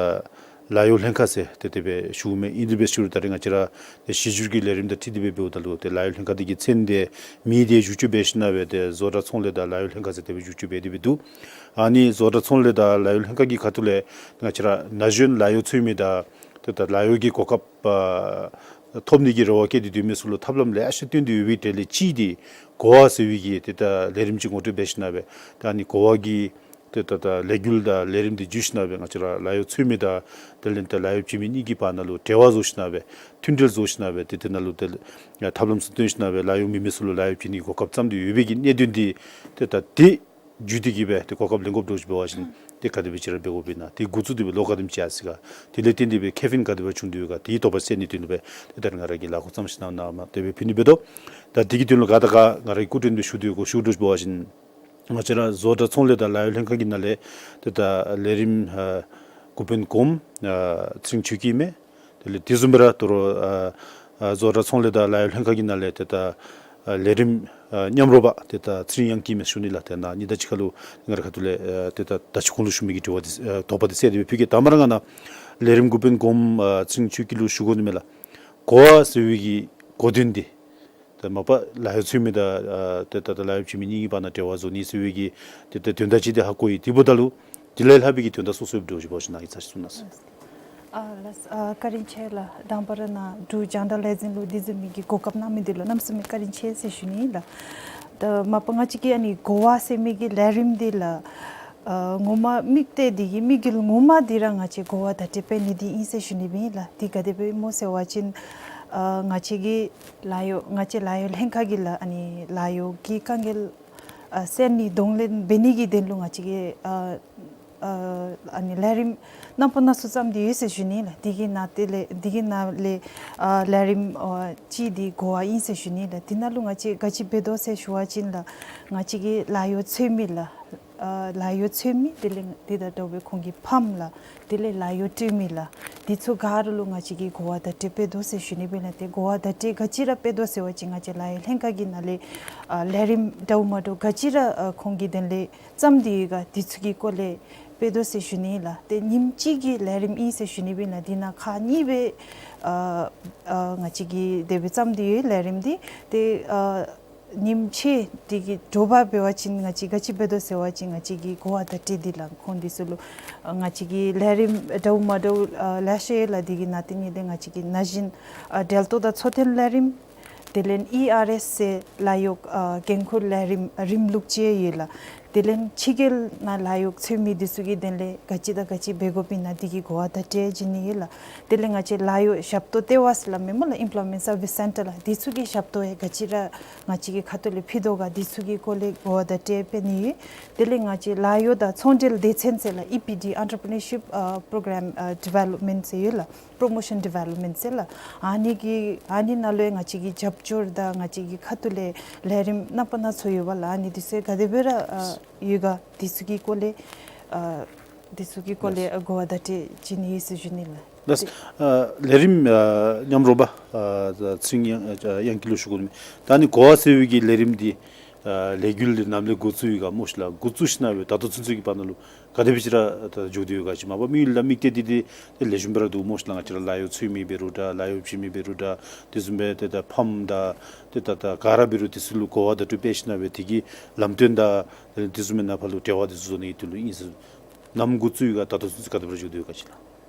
ལཱ་གཡོག་ལྷན་ཁག་ཟེར་ཏེ་དེ་སྦེ་ཞུཝ་མས། ཨིན་དེ་སྦེ་ཞུ་རུང་ད་རིས་ང་བཅས་ར་ཏེ་གཞི་བསྒྱུར་གྱི་ལས་རིམ་དང་འཁྲིལ་ཏེ་སྦེ་འབདཝ་ད་ལུ་ཏེ་ལཱ་གཡོག་ལྷན་ཁག་འདི་གི་མཚན་འདི་མིང་འདི་བསྒྱུར་བཅོས་འབད་ཞིན་ན་སྦེ་ཏེ་བཟོ་གྲྭ་ཚོང་ལས་དང་ལཱ་གཡོག་ལྷན་ཁག་ཟེར་དེ་སྦེ་བསྒྱུར་བཅོས་འབད་དེ་སྦེ་འདུག། ཨ་ནི་བཟོ་གྲྭ་ཚོང་ལས་དང་ལཱ་གཡོག་ལྷན་ཁག་གི་ཁ་ཐུག་ལས་ང་བཅས་ར་ན་གཞོན་ལཱ་གཡོག་འཚོལ་མི་དང་ཏེ་ད་ལཱ་གཡོག་གི་གོ་སྐབས་ཨ་ཐོབ་ནི་གི་རེ་བ་བསྐྱེད་དེ་སྡོད་མི་ཚུ་ལུ་ཐབས་ལམ་ལེ་ཤ་སྟོན་ཏེ་ཡོད་པའི་གྲས་ལས་གཅིག་འདི་གོ་བ་ཟེར་བའི་གི་ཏེ་ད་ལས་རིམ་ཅིག་ངོ་སྤྲོད་འབད་ཞིན་ན་སྦེ་ད་ཨ་ནི་གོ་བ་གི་ཏེ་ད་ད་ལས་འགུལ་དང་ལས་རིམ་འདི་བརྒྱུད་ཞིན་ན་སྦེ་ང་བཅས་ར་ལཱ་གཡོག་འཚོལ་མི་དང་དེ་ལས་ཏེ་ལཱ་གཡོག་བྱིན་མི་གཉིས་ཀྱི་བར་ན་ལུ་འབྲེལ་བ་བཟོ་ཞིན་ན་སྦེ་མཐུན་འབྲེལ་བཟོ་ཞིན་ན་སྦེ་ཏེ་དེ་ནང་ལུ་ཏེ་ཐབས་ལམ་ཚུ་སྟོན་ཞིན་ན་སྦེ་ལཱ་གཡོག་མེད་མི་ཚུ་ལུ་ལཱ་གཡོག་བྱིན་ནི་གོ་སྐབས་བརྩམས་ཏེ་ཡོད་པའི་གི་གནད་དོན་འདི་ཏེ་ད་དེ་བརྒྱུད་དེ་གིས་སྦེ་ཏེ་གོ་སྐབས་ལེན་དགོཔ་འདྲཝ་ཅིག་འབད་བ་ཅིན་ཏེ་ག་དེ་སྦེ་ཅིག་ར་འབད་དགོཔ་ཨིན་ན། དེ་འགོ་བཙུགས་ཏེ་སྦེ་ལོ་ག་དེམ་ཅིག་ཡར་སོ་ཡི་ག། དེ་ལས་བརྟེན་ཏེ་སྦེ་ཁེ་ཕན་ག་དེ་སྦེ་བྱུང་དོ་ཡོད་ག། དེའི་དོགས་པ་སེལ་ནིའི་དོན་ལུ་སྦེ་ཏེ་ད་རིས་ང་ར་གིས་ལཱ་འགོ་བརྩམས་ཞིན་ན་ནཱ་མར་དེ་སྦེ་ཕུལ་ནི་འབད་དོ། ད་དེ་གི་དོན་ལུ་ག་དང་ག་ང་ར་གིས་སྐུ་མགྲོན་སྦེ་ཞུ་དོ་ཡོད་ག་ཞུ་དོ་ཅིག་འབད་བ་ཅིན་ང་བཅས་ར་བཟོ་གྲྭ་ཚོང་ལས་དང་ལཱ་གཡོག་ལྷན་ཁག་གི་ནང་ལས་ཏེ་ད་ལས་རིམ་ཨ་འགོ་དཔོན་གོངམ་ཨ་ཚེ་རིང་ཆོས་སྐྱིད་མས། དེ་ལས་དེ་བཟུམ་སྦེ་ར་དོ་རུང་ཨ་ཨ་བཟོ་གྲྭ་ཚོང་ལས་དང་ལཱ་གཡོག་ལྷན་ཁག་གི་ནང་ལས་ཏེ་ད་ཨ་ལས་རིམ་ཨ་མཉམ་རོགས་པ་ཏེ་ད་ཚེ་རིང་དབྱངས་སྐྱིད་མས་ཞུ་ནི་ལགས། ཏེ་ནཱ་གཉིས་དང་གཅིག་ཁར་ལུ་ང་རའི་ཁ་ཐུག་ལས་ཨ་ཏེ་ད་ད་ཅི་གོང་ལུ་ཞུ་མི་གི་དྲི་བ་འདི་ཨ་དོགས་པ་འདི་སེལ་ཏེ་སྦེ་ཕུལ་གེ། དང་པ་ར་ང་ནཱ་ལས་རིམ་འགོ་དཔོན་གོངམ་ཨ་ཚེ་རིང་ཆོས་སྐྱིད་ལུ་ཞུ་དགོ་ནི་མས་ལགས། གོ་བ་ཟེར་བའི་གི་གོ་དོན་འདི་ད་མ་པ་ལཱ་གཡོག་འཚོལ་མི་དང་ཨ་ཏེ་ད་ད་ལཱ་གཡོག་བྱིན་མི་གཉིས་ཀྱི་བར་ན་འབྲེལ་བ་བཟོ་ནི་ཟེར་བའི་གི་ཏེ་ད་དོན་དག་ཅིག་འདི་ཧ་གོ་ཡི། དེ་འབདཝ་ད་ལུ་དེ་ལས་ལྷག་པའི་གི་དོན་དག་སོ་སོ་ཡོདཔ་འདྲཝ་ཅིག་འབད་བ་ཅིན་ནཱ་གིས་ཚར་ཅིག་གསུང་གནང་ཟེར། ཨ་ལགས། ཨ་བཀའ་དྲིན་ཆེ་ལགས། དང་པ་ར་ནཱ་འབྲུག་རྒྱང་བསྒྲགས་ལས་འཛིན་ལུ་དེ་བཟུམ་མའི་གི་གོ་སྐབས་གནང་མི་འདི་ལུ་གནམ་མེད་ས་མེད་བཀའ་དྲིན་ཆེ་ཟེར་ཞུ་ནི་ལགས། ད་མ་པ་ང་བཅས་ཀྱི་ཨ་ནི་གོ་བ་ཟེར་མི་གི་ལས་རིམ་འདི་ལགས། ཨ་ངོ་མ་དམིགས་གཏད་འདི་གི་དམིགས་ཡུལ་ངོ་མ་འདི་ར་ང་བཅས་གོ་བ་བརྡ་སྤྲོད་འབད་ནི་འདི་ཨིན་ཟེར་ཞུ་ནི་སྦེ་ཨིན་ལགས། འདི་ག་དེ་སྦེ་སྨོ་ཟེར་བ་ཅིན་ཨ་ང་བཅས་ཀྱི་ལཱ་གཡོག་ང་བཅས་ལཱ་གཡོག་ལྷན་ཁག་གིས་ལགས་ཨ་ནི་ལཱ་གཡོག་གི་དཀའ་ངལ་ཨ་སེལ་ནི་གདོང་ལེན་འབད་ནི་གི་དོན་ལུ་ང་བཅས་ཀྱིས་ཨ་ཨ་ཨ་ནི་ལས་རིམ་རྣམ་པ་སྣ་ཚོགས་བརྩམས་ཏེ་ཡོད་ཟེར་ཞུ་ནི་ལགས། དེ་གི་ནང་དེ་ལས་དེ་གི་ནང་ལས་ཨ་ལས་རིམ་ཨ་གཅིག་འདི་གོ་བ་ཨིན་ཟེར་ཞུ་ནི་ལགས། དེ་ནང་ལུ་ང་བཅས་ག་ཅི་འབད་དོ་ཟེར་ཞུ་བ་ཅིན་ལགས་ང་བཅས་ཀྱི་ལཱ་གཡོག་འཚོལ་མི་ལགས་ཨ་ལཱ་གཡོག་འཚོལ་མི་དེ་ལས་དེ་དང་འདྲཝ་སྦེ་ཁོང་གི་ཕམ་ལགས་དེ་ལས་ལཱ་གཡོག་སྤྲོད་མི་ལགས་དེ་ཚུ་ག་ར་ལུ་ང་བཅས་ཀྱིས་གོ་བ་བརྡ་སྤྲོད་འབད་དོ་ཟེར་ཞུ་ནི་སྦེ་ལགས། ཏེ་གོ་བ་བརྡ་སྤྲོད་ག་ཅི་ར་འབད་དོ་ཟེར་བ་ཅིན་ང་བཅས་ལཱ་གཡོག་ལྷན་ཁག་གི་ནང་ལས་ཨ་ལས་རིམ་འདྲཝ་མ་འདྲཝ་ག་ཅི་ར་ཨ་ཁོང་གི་དོན་ལས་བརྩམས་ཏེ་ཡོད་ག་དེ་ཚུ་གི་སྐོར་ལས་འབད་དོ་ཟེར་ཞུ་ནི་ལགས། ཏེ་ཉིནམ་གཅིག་གི་ལས་རིམ་ཨིན་ཟེར་ཞུ་ནི་སྦེ་ལགས། དེ་ནང་ཁག་གཉིས་སྦེ་ཨ་ཨ་ང་བཅས་ཀྱིས་དེ་སྦེ་བརྩམས་ཏེ་ཡོད་ལས་རིམ་འདི། ཏེ་ཨ་ཉིནམ་ཕྱེད་དེ་གི་དྲོ་པ་འབད་བ་ཅིན་ང་བཅས་ག་ཅི་འབད་དོ་ཟེར་བ་ཅིན་ང་བཅས་ཀྱིས་གོ་བ་བརྡ་སྤྲོད་འདི་ལགས་ཁོང་འདི་ཚུ་ལུ་ཨ་ང་བཅས་ཀྱི་ལས་རིམ་འདྲཝ་མ་འདྲཝ་ཨ་ལེ་ཤ་ཡོད་ལགས། དེ་གི་ནང་དེ་ནང་ལས་ང་བཅས་ཀྱི་ན་གཞོན་ཨ་འབྲེལ་གཏོགས་དང་འཚོ་རྟེན་ལས་རིམ་དེ་ལས་ཨི་ཨར་ཨེསི་ཟེར་ལཱ་གཡོག་ཨ་འགན་ཁུར་ལས་རིམ་རིམ་ལུགས་ཅིག་ཡོད་ལགས། དེ་ལས་ཕྱི་རྒྱལ་ནང་ལཱ་གཡོག་འཚོལ་མི་འདི་ཚུ་གི་དོན་ལས་ག་ཅི་དང་ག་ཅི་འབད་དགོཔ་ཨིན་ན་འདི་གི་གོ་བ་བརྡ་སྤྲོད་བྱིན་ནི་ཡོད་ལགས། དེ་ལས་ང་བཅས་ལཱ་གཡོག་ཞབས་ཏོག་ལྟེ་བ་ཟེར་སླབ་མས་སྨོ་ལགས། Employment Service Centre ལགས། འདི་ཚུ་གི་ཞབས་ཏོག་ཡང་ག་ཅི་ར་ང་བཅས་ཀྱི་ཁ་ཐུག་ལས་ཕུལ་དོ་ག་འདི་ཚུ་གི་སྐོར་ལས་གོ་བ་བརྡ་སྤྲོད་འབད་ནི་ཡོད། དེ་ལས་ང་བཅས་ལཱ་གཡོག་དང་ཚོང་འབྲེལ་སྡེ་ཚན་ཟེར་ལགས། ཨི་པི་ཌི་Entrepreneurship ཨ་Program ཨ་Development ཟེར་ཡོད་ལགས། Promotion Development ཟེར་ལགས། ཨ་ནི་གི་ཨ་ནི་ནང་ལུ་ཡང་ང་བཅས་ཀྱི་རྒྱབ་སྐྱོར་དང་ང་བཅས་ཀྱི་ཁ་ཐུག་ལས་ལས་རིམ་རྣམ་པ་སྣ་ཚོགས་ཡོད་པ་ལགས། ཨ་ནི་འདི་ཚུ་ག་དེ་སྦེ་ར་ཨ་ཡོད་ག་འདི་ཚུ་གི་སྐོར་ལས་ཨ་འདི་ཚུ་གི་སྐོར་ལས་ཨ་གོ་བ་བརྡ་སྤྲོད་བྱིན་ནི་ཡོད་ཟེར་ཞུ་ནི་ལགས། ལགས། ཨ་ལས་རིམ་ཨ་མཉམ་རོགས་པ་ཨ་ཚེ་རིང་ཨ་དབྱངས་སྐྱིད་ལུ་ཞུ་དགོ་མས། ད་ཨ་ནི་གོ་བ་ཟེར་བའི་གི་ལས་རིམ་འདི་ཨ་ལས་འགུལ་འདི་ནམ་ལས་འགོ་བཙུགས་ཡི་ག་སྨོ་ཤིག་ལགས། འགོ་བཙུགས་ཞིནམ་ལས་ད་ལྟོ་ཚུན་ཚོད་ཀྱི་བར་ན་ལུ་ག་དེ་སྦེ་ཅིག་ར་ད་འགྱོ་སྟེ་ཡོད་ག་ཅིག་མ་པ་དམིགས་ཡུལ་དང་དམིགས་གཏད་འདི་ཏེ་ལེགས་ཤོམ་སྦེ་ར་འདུག་སྨོ་ཤིག་ལགས། ང་བཅས་ར་ལཱ་གཡོག་འཚོལ་མི་འབད་རུང་འདྲ་ལཱ་གཡོག་བྱིན་མི་འབད་རུང་འདྲ་དེ་བཟུམ་སྦེ་ཏེ་ད་ཕམ་དང་ཏེ་ད་ད་ག་ར་འབད་རུང་དེ་ཚུ་ལུ་གོ་བ་བརྡ་སྤྲོད་འབད་ཞིནམ་ལས་དེ་གི་ལམ་སྟོན་དང་དེ་བཟུམ་སྦེ་ནཱ་ཕར་ལུ་འབྲེལ་བ་དེ་ཚུ་བཟོ་ནི་གི་དོན་ལུ་ཨིན་ཟེར། ནམ་འགོ་བཙུགས་ཡི་ག་ད་ལྟོ་ཚུན་ཚོད་ག་དེ་སྦེ་ར་འགྱོ་སྟེ་ཡོད་ག་ཅིག་ལགས།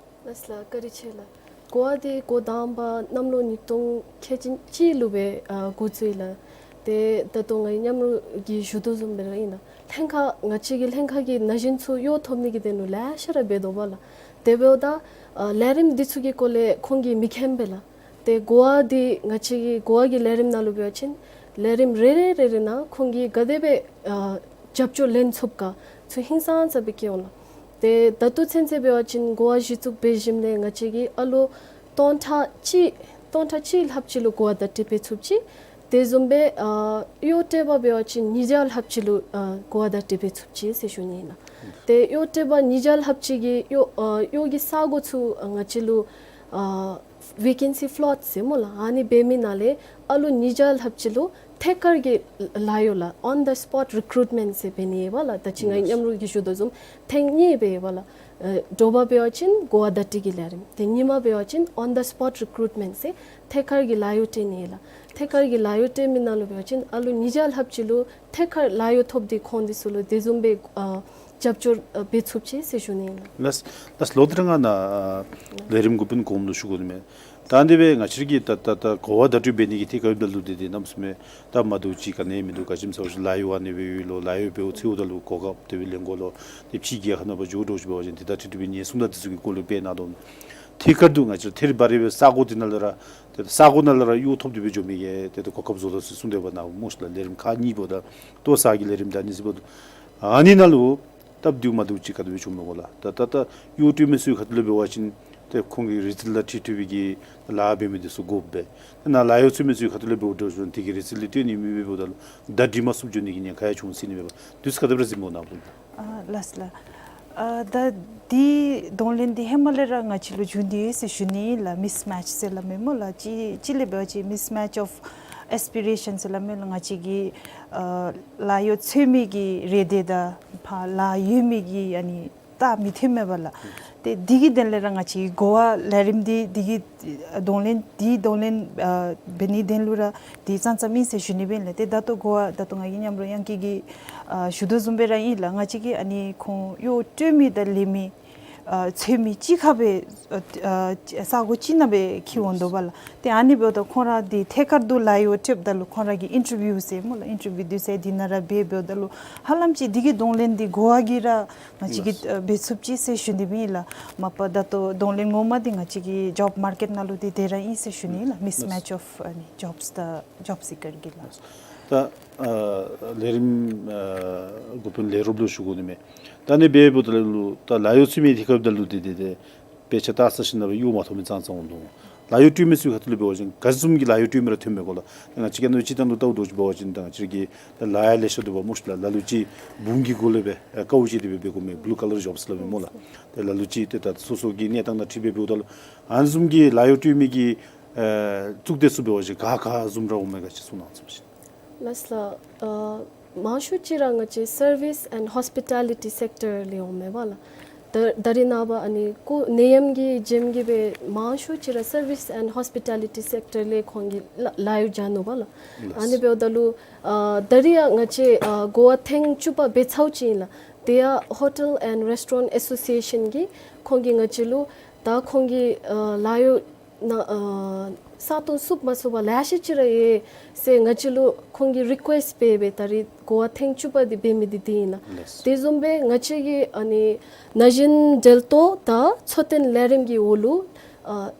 ལགས་ལགས། བཀའ་དྲིན་ཆེ་ལགས། གོ་བ་འདི་འགོ་དང་པ་གནམ་ལོ་ཉིས་སྟོང་ཁལ་གཅིག་གཅིག་ལུ་སྦེ་ཨ་འགོ་བཙུགས་ཡི་ལགས། ཏེ་ད་ལྟོ་ང་གིས་མཉམ་རོགས་ཀྱིས་ཞུ་དོ་བཟུམ་སྦེ་ར་ཨིན་ལགས། ལྷན་ཁག་ང་བཅས་ཀྱི་ལྷན་ཁག་གི་ན་གཞོན་ཚུ་གཡོག་ཐོབ་ནི་གི་དོན་ལུ་ལེ་ཤ་ར་འབད་དོ་བ་ལགས། དེ་འབདཝ་ད་ཨ་ལས་རིམ་འདི་ཚུ་གི་སྐོར་ལས་ཁོང་གིས་མི་མཁྱེན་པས་ལགས། ཏེ་གོ་བ་འདི་ང་བཅས་ཀྱི་གོ་བ་གི་ལས་རིམ་ནང་ལུ་འབད་བ་ཅིན་ལས་རིམ་རེ་རེ་རེ་རེ་ནང་ཁོང་གིས་ག་དེ་སྦེ་ཨ་རྒྱབ་སྐྱོར་ལེན་ཚུགས་ག་ཚུ་ཧིང་སངས་ས་སྦེ་སྐྱེ་འོང་ལགས། ཏེ་ད་ལྟོ་ཚུན་ཚོད་འབད་བ་ཅིན་གོ་བ་གཞི་བཙུགས་འབད་ཞིནམ་ལས་ང་བཅས་ཀྱིས་ཨ་ལོ་སྟོང་ཕྲག་གཅིག་སྟོང་ཕྲག་གཅིག་ལྷགཔ་ཅིག་ལུ་གོ་བ་བརྡ་སྤྲོད་འབད་ཚུགསཔ་ཅིག། དེ་བཟུམ་སྦེ་ཨ་གཡོག་སྤྲོད་པ་འབད་བ་ཅིན་ཉིས་བརྒྱ་ལྷགཔ་ཅིག་ལུ་ཨ་གོ་བ་བརྡ་སྤྲོད་འབད་ཚུགསཔ་ཅིག་ཟེར་ཞུ་ནི་ཨིན་ལགས། ཏེ་གཡོག་སྤྲོད་པ་ཉིས་བརྒྱ་ལྷགཔ་ཅིག་གིས་གཡོག་ཨ་གཡོག་གི་ས་གོ་ཚུ་ཨ་ང་བཅས་ལུ་ཨ་vacancy plot ཟེར་སྨོ་ལགས། ཨ་ནི་འབད་མི་ནང་ལས་ཨ་ལོ་ཉིས་བརྒྱ་ལྷགཔ་ཅིག་ལུ་ཐད་ཀར་གྱི་ལཱ་གཡོག་ལགས། On the spot recruitment ཟེར་འབད་ནི་ཡོད་པ་ལགས། ད་ཅི་ང་གིས་མཉམ་རོགས་ཀྱིས་ཞུ་དོ་བཟུམ་ཐེངས་གཉིས་སྦེ་ཡོད་པ་ལགས། ཨ་དྲོ་པ་འབད་བ་ཅིན་གོ་བ་བརྡ་སྤྲོད་ཀྱི་ལས་རིམ། ཏེ་ཉིན་མ་འབད་བ་ཅིན་on the spot recruitment ཟེར་ཐད་ཀར་གྱི་ལཱ་གཡོག་སྤྲོད་ནི་ཡོད་ལགས། ཐད་ཀར་གྱི་ལཱ་གཡོག་སྤྲོད་མི་ནང་ལུ་འབད་བ་ཅིན་ཨ་ལོ་ཉིས་བརྒྱ་ལྷགཔ་ཅིག་ལུ་ཐད་ཀར་ལཱ་གཡོག་ཐོབ་སྟེ་ཁོང་འདི་ཚུ་ལུ་དེ་བཟུམ་སྦེ་ཨ་རྒྱབ་སྐྱོར་ཨ་འབད་ཚུགསཔ་ཅིག་ཟེར་ཞུ་ནི་ཨིན་ལགས། ལགས་ལགས། ལོག་སྟེ་ར་ང་ནཱ་ཨ་ལས་རིམ་འགོ་དཔོན་གོངམ་ལུ་ཞུ་དགོ་ནི་མས། ད་དེ་སྦེ་ང་བཅས་ཀྱིས་ད་ད་ད་གོ་བ་བརྡ་སྤྲོད་འབད་ནི་གི་ཐད་ཁར་ཡོདཔ་ད་ལུ་ཏེ་ཏེ་གནམ་མེད་ས་མེད་སྟབས་མ་བདེཝ་ཅིག་ག་ནི་མིན་འདུག། ག་ཅི་སྨོ་ཟེར་བ་ཅིན་ལཱ་གཡོག་ཨ་ནི་སྦེ་ཡོད་ལོ། ལཱ་གཡོག་འབདཝ་འཚོལཝ་ད་ལུ་གོ་སྐབས་དེ་སྦེ་ལེན་དགོ་ལོ། ཏེ་ཕྱི་རྒྱལ་ཁ་ནང་ཕར་འགྱོ་འགྱོ་ཞིནམ་འབད་བ་ཅིན་དེ་དང་འཁྲིལ་ཏེ་སྦེ་ཉེན་སྲུང་དང་དེ་ཚུ་གི་སྐོར་ལས་སྦེ་ནཱ་དོ། ཐད་ཀར་དུ་ང་བཅས་ཐད་རི་བ་རི་སྦེ་ས་གོ་དེ་ནང་ལས་ར་ཏེ་ས་གོ་ནང་ལས་ར་གཡོག་ཐོབ་སྟེ་སྦེ་འགྱོ་མི་གི་ཏེ་ཏེ་གོ་སྐབས་བཟོ་དོ་ཟེར་གསུངས་ཏེ་འབདཝ་ད་སྨོ་ཤིག་ལགས། ལས་རིམ་ཁག་གཉིས་འབདཝ་ད་ལྟོ་ཚང་གི་ལས་རིམ་དང་ཨ་ནི་ཚུ་འབདཝ་ད་ཨ་ནི་ནང་ལུ་སྟབས་བདེཝ་མ་བདེཝ་ཅིག་ག་དེ་སྦེ་བྱུངམ་མས་གོ་ལགས། ད་ད་ད་གཡོག་སྤྲོད་མི་ཚུ་གི་ཁ་ཐུག་ལས་འབད་བ་ཅིན་ཏེ་ཁོང་གི་རིག་རྩལ་དང་འཁྲིལ་འཁྲིལ་བའི་གི་ལཱ་འབད་མི་དེ་ཚུ་དགོ་པས། ཏེ་ནཱ་ལཱ་གཡོག་འཚོལ་མི་ཚུ་གི་ཁ་ཐུག་ལས་འབདཝ་ད་དེ་གི་རིག་རྩལ་ལུ་ལྟོས་ནི་མེད་པར་འབདཝ་ད་ལུ་ད་འགྲིག་མ་ཚུགསཔ་འགྱོ་ནི་གི་ཉེན་ཁ་ཡང་བྱུང་སྲིད་ནི་མས་པ། དུས་ཚོད་ག་དེ་སྦེ་ར་གཟིགསཔ་མས་གོ་ནཱ་གོང་། ཨ་ལགས་ལགས། ཨ་ད་འདི་གདོང་ལེན་འདི་ཧེ་མ་ལས་ར་ང་བཅས་ལུ་བྱུང་སྟེ་ཡོད་ཟེར་ཞུ་ནི་ལགས། མིསི་མེཆ་ཟེར་སླབ་མས་སྨོ་ལགས། གཅིག་གཅིག་ལས་འབད་བ་ཅིན་mismatch of aspiration ཟེར་སླབ་མས་ལགས། ང་བཅས་ཀྱི་ཨ་ལཱ་གཡོག་འཚོལ་མི་གི་རེ་འདོད་དང་ཕར་ལཱ་གཡོག་མི་གི་ཨ་ནི་རྟགས་མི་མཐུནམ་མས་པ་ལགས། ཏེ་འདི་གི་དོན་ལས་ར་ང་བཅས་གོ་བ་ལས་རིམ་འདི་འདི་གི་གདོང་ལེན་འདི་གདོང་ལེན་ཨ་འབད་ནིའི་དོན་ལུ་ར་འདི་ཙང་ཙང་ཨིན་ཟེར་ཞུ་ནི་སྦེ་ཨིན་ལགས། ཏེ་ད་ལྟོ་གོ་བ་ད་ལྟོ་ང་གི་མཉམ་རོགས་དབྱངས་སྐྱིད་ཀྱིས་ཨ་ཞུ་དོ་བཟུམ་སྦེ་ར་ཨིན་ལགས། ང་བཅས་ཀྱི་ཨ་ནི་ཁོང་གཡོག་སྤྲོད་མི་དང་ལེན་མི་ ཨ་ཚོད་མི་ཅིག་ཁར་སྦེ་ཨ་ཨ་ས་གོ་ཅིག་ནང་སྦེ་འཁྱིད་འོང་དོ་བ་ལགས། ཏེ་ཨ་ནི་འབདཝ་ད་ཁོང་ར་འདི་ཐད་ཀར་དུ་ལཱ་གཡོག་སྤྲོདཔ་ད་ལུ་ཁོང་ར་གིས་ཨིན་ཊར་བིའུ་ཟེར་སྨོ་ལགས། ཨིན་ཊར་བིའུ་འདི་ཚུ་འདི་ནང་ར་འབད་འབདཝ་ད་ལུ་ཧ་ལམ་ཅིག་འདི་གི་གདོང་ལེན་འདི་གོ་བ་གིས་ར་ང་བཅས་ཀྱིས་ལགས། ཨ་འབད་ཚུགས་ཅི་ཟེར་ཞུ་ནི་ཨིན་ལགས། མ་པ་ད་ལྟོ་གདོང་ལེན་ངོ་མ་འདི་ང་བཅས་ཀྱི་ཇོབ་མར་ཀེཊ་ནང་ལུ་འདི་དེ་ར་ཨིན་ཟེར་ཞུ་ནི་ལགས། མིསི་མེཆ་ཨོཕ་ཨ་ནི་ཇོབསི་དང་ཇོབ་སི་ཀར་གྱི་ལགས། ད་ཨ་ལས་རིམ་ཨ་འགོ་དཔོན་ལས་རོགསཔ་ལུ་ཞུ་དགོ་ནི་མས། ད་ཨ་ནི་འབདཝ་ད་ལུ་ད་ལཱ་གཡོག་ཚུད་མི་འདི་ཁར་འབདཝ་ད་ལུ་འདི་འདི་འདི་དཔེ་ཆ་བལྟ་ས་ཞིནམ་ལས་གཡོག་མ་ཐོབ་མི་ཙང་ཙང་འོང་དོ། ལཱ་གཡོག་སྤྲོད་མི་ཚུ་ཁ་ཐུག་ལས་འབད་བ་ཅིན་ག་བཟུམ་གྱི་ལཱ་གཡོག་སྤྲོད་མི་ར་ཐོན་མས་གོ་ལགས། ང་བཅས་ཀྱིས་ཨ་ནི་སྤྱིར་བཏང་ལུ་བལྟཝ་ད་ཅིག་འབད་བ་ཅིན་ད་ང་བཅས་ཀྱི་ད་ལཱ་གཡོག་ལེ་ཤ་འདུག་པ་སྨོ་ཤིག་ལགས། ལ་ལུ་ཅིག་བུམོ་གི་གུ་ལས་སྦེ་ཨ་དཀའཝ་སྤྱད་དེ་སྦེ་འབད་དགོ་མི་བུ་ལུ་ཀ་ལར་ཇོབསི་སླབ་མས་སྨོ་ལགས། ཏེ་ལ་ལུ་ཅིག་ཏེ་ད་སོ་སོ་གི་གནས་སྟངས་དང་འཁྲིལ་སྦེ་འབདཝ་ད་ལུ་ཨ་ནི་བཟུམ་གྱི་ལཱ་གཡོག་སྤྲོད་མི་གི་ཨ་གཙུག་སྡེ་ཚུ་འབད་བ་ཅིན་ག་ག་བཟུམ་ར་འོང་མས་ག་ཅིག་གསུང་གནང་ཚུགས་པ་ཅིན། ལགས་ལགས། ཨ་མང་ཤོས་ཅིག་ར་ང་བཅས་སར་བིསི་ཨེནཌ་ཧོསི་པི་ཊ་ལི་ཊི་སེཀ་ཊར་ལས་འོང་མས་པ་ལགས། ད་ད་རིས་ནངས་པ་ཨ་ནི་ཁོང་ནད་ཡམས་ཀྱི་རྐྱེན་གྱིས་སྦེ་མང་ཤོས་ཅིག་ར་སར་བིསི་ཨེནཌ་ཧོསི་པི་ཊ་ལི་ཊི་སེཀ་ཊར་ལས་ཁོང་གིས་ལཱ་ལཱ་གཡོག་བྱིན་ནུག་པ་ལགས། ཨ་ནི་འབདཝ་ད་ལུ་ཨ་ད་རིས་ཡང་ང་བཅས་ཨ་གོ་བ་ཐེངས་བཅུ་པ་འབད་ཚརཝ་ཅིག་ཨིན་ལགས། དེ་ཡང་ཧོ་ཊེལ་ཨེནཌ་རེསི་ཊོ་རེནཊ་ཨེ་སོ་སི་ཨེ་ཤཱན་གྱིས་ཁོང་གིས་ང་བཅས་ལུ་ད་ཁོང་གིས་ཨ་ལཱ་གཡོག་ནང་ཨ་ས་སྟོང་བསུབ་མ་ཚུགས་པར་ལེ་ཤ་ཅིག་ར་ཡོད་ཟེར་ང་བཅས་ལུ་ཁོང་གིས་རི་ཀུ་ཨེསཊ་འབད་སྦེ་ད་རིས་གོ་བ་ཐེངས་བཅུ་པ་འདི་འབད་མི་འདི་འདི་ཨིན་ལགས། ལགས། དེ་བཟུམ་སྦེ་ང་བཅས་ཀྱི་ཨ་ནི་ན་གཞོན་འབྲེལ་གཏོགས་དང་འཚོ་རྟེན་ལས་རིམ་གྱི་འོག་ལུ་ཨ་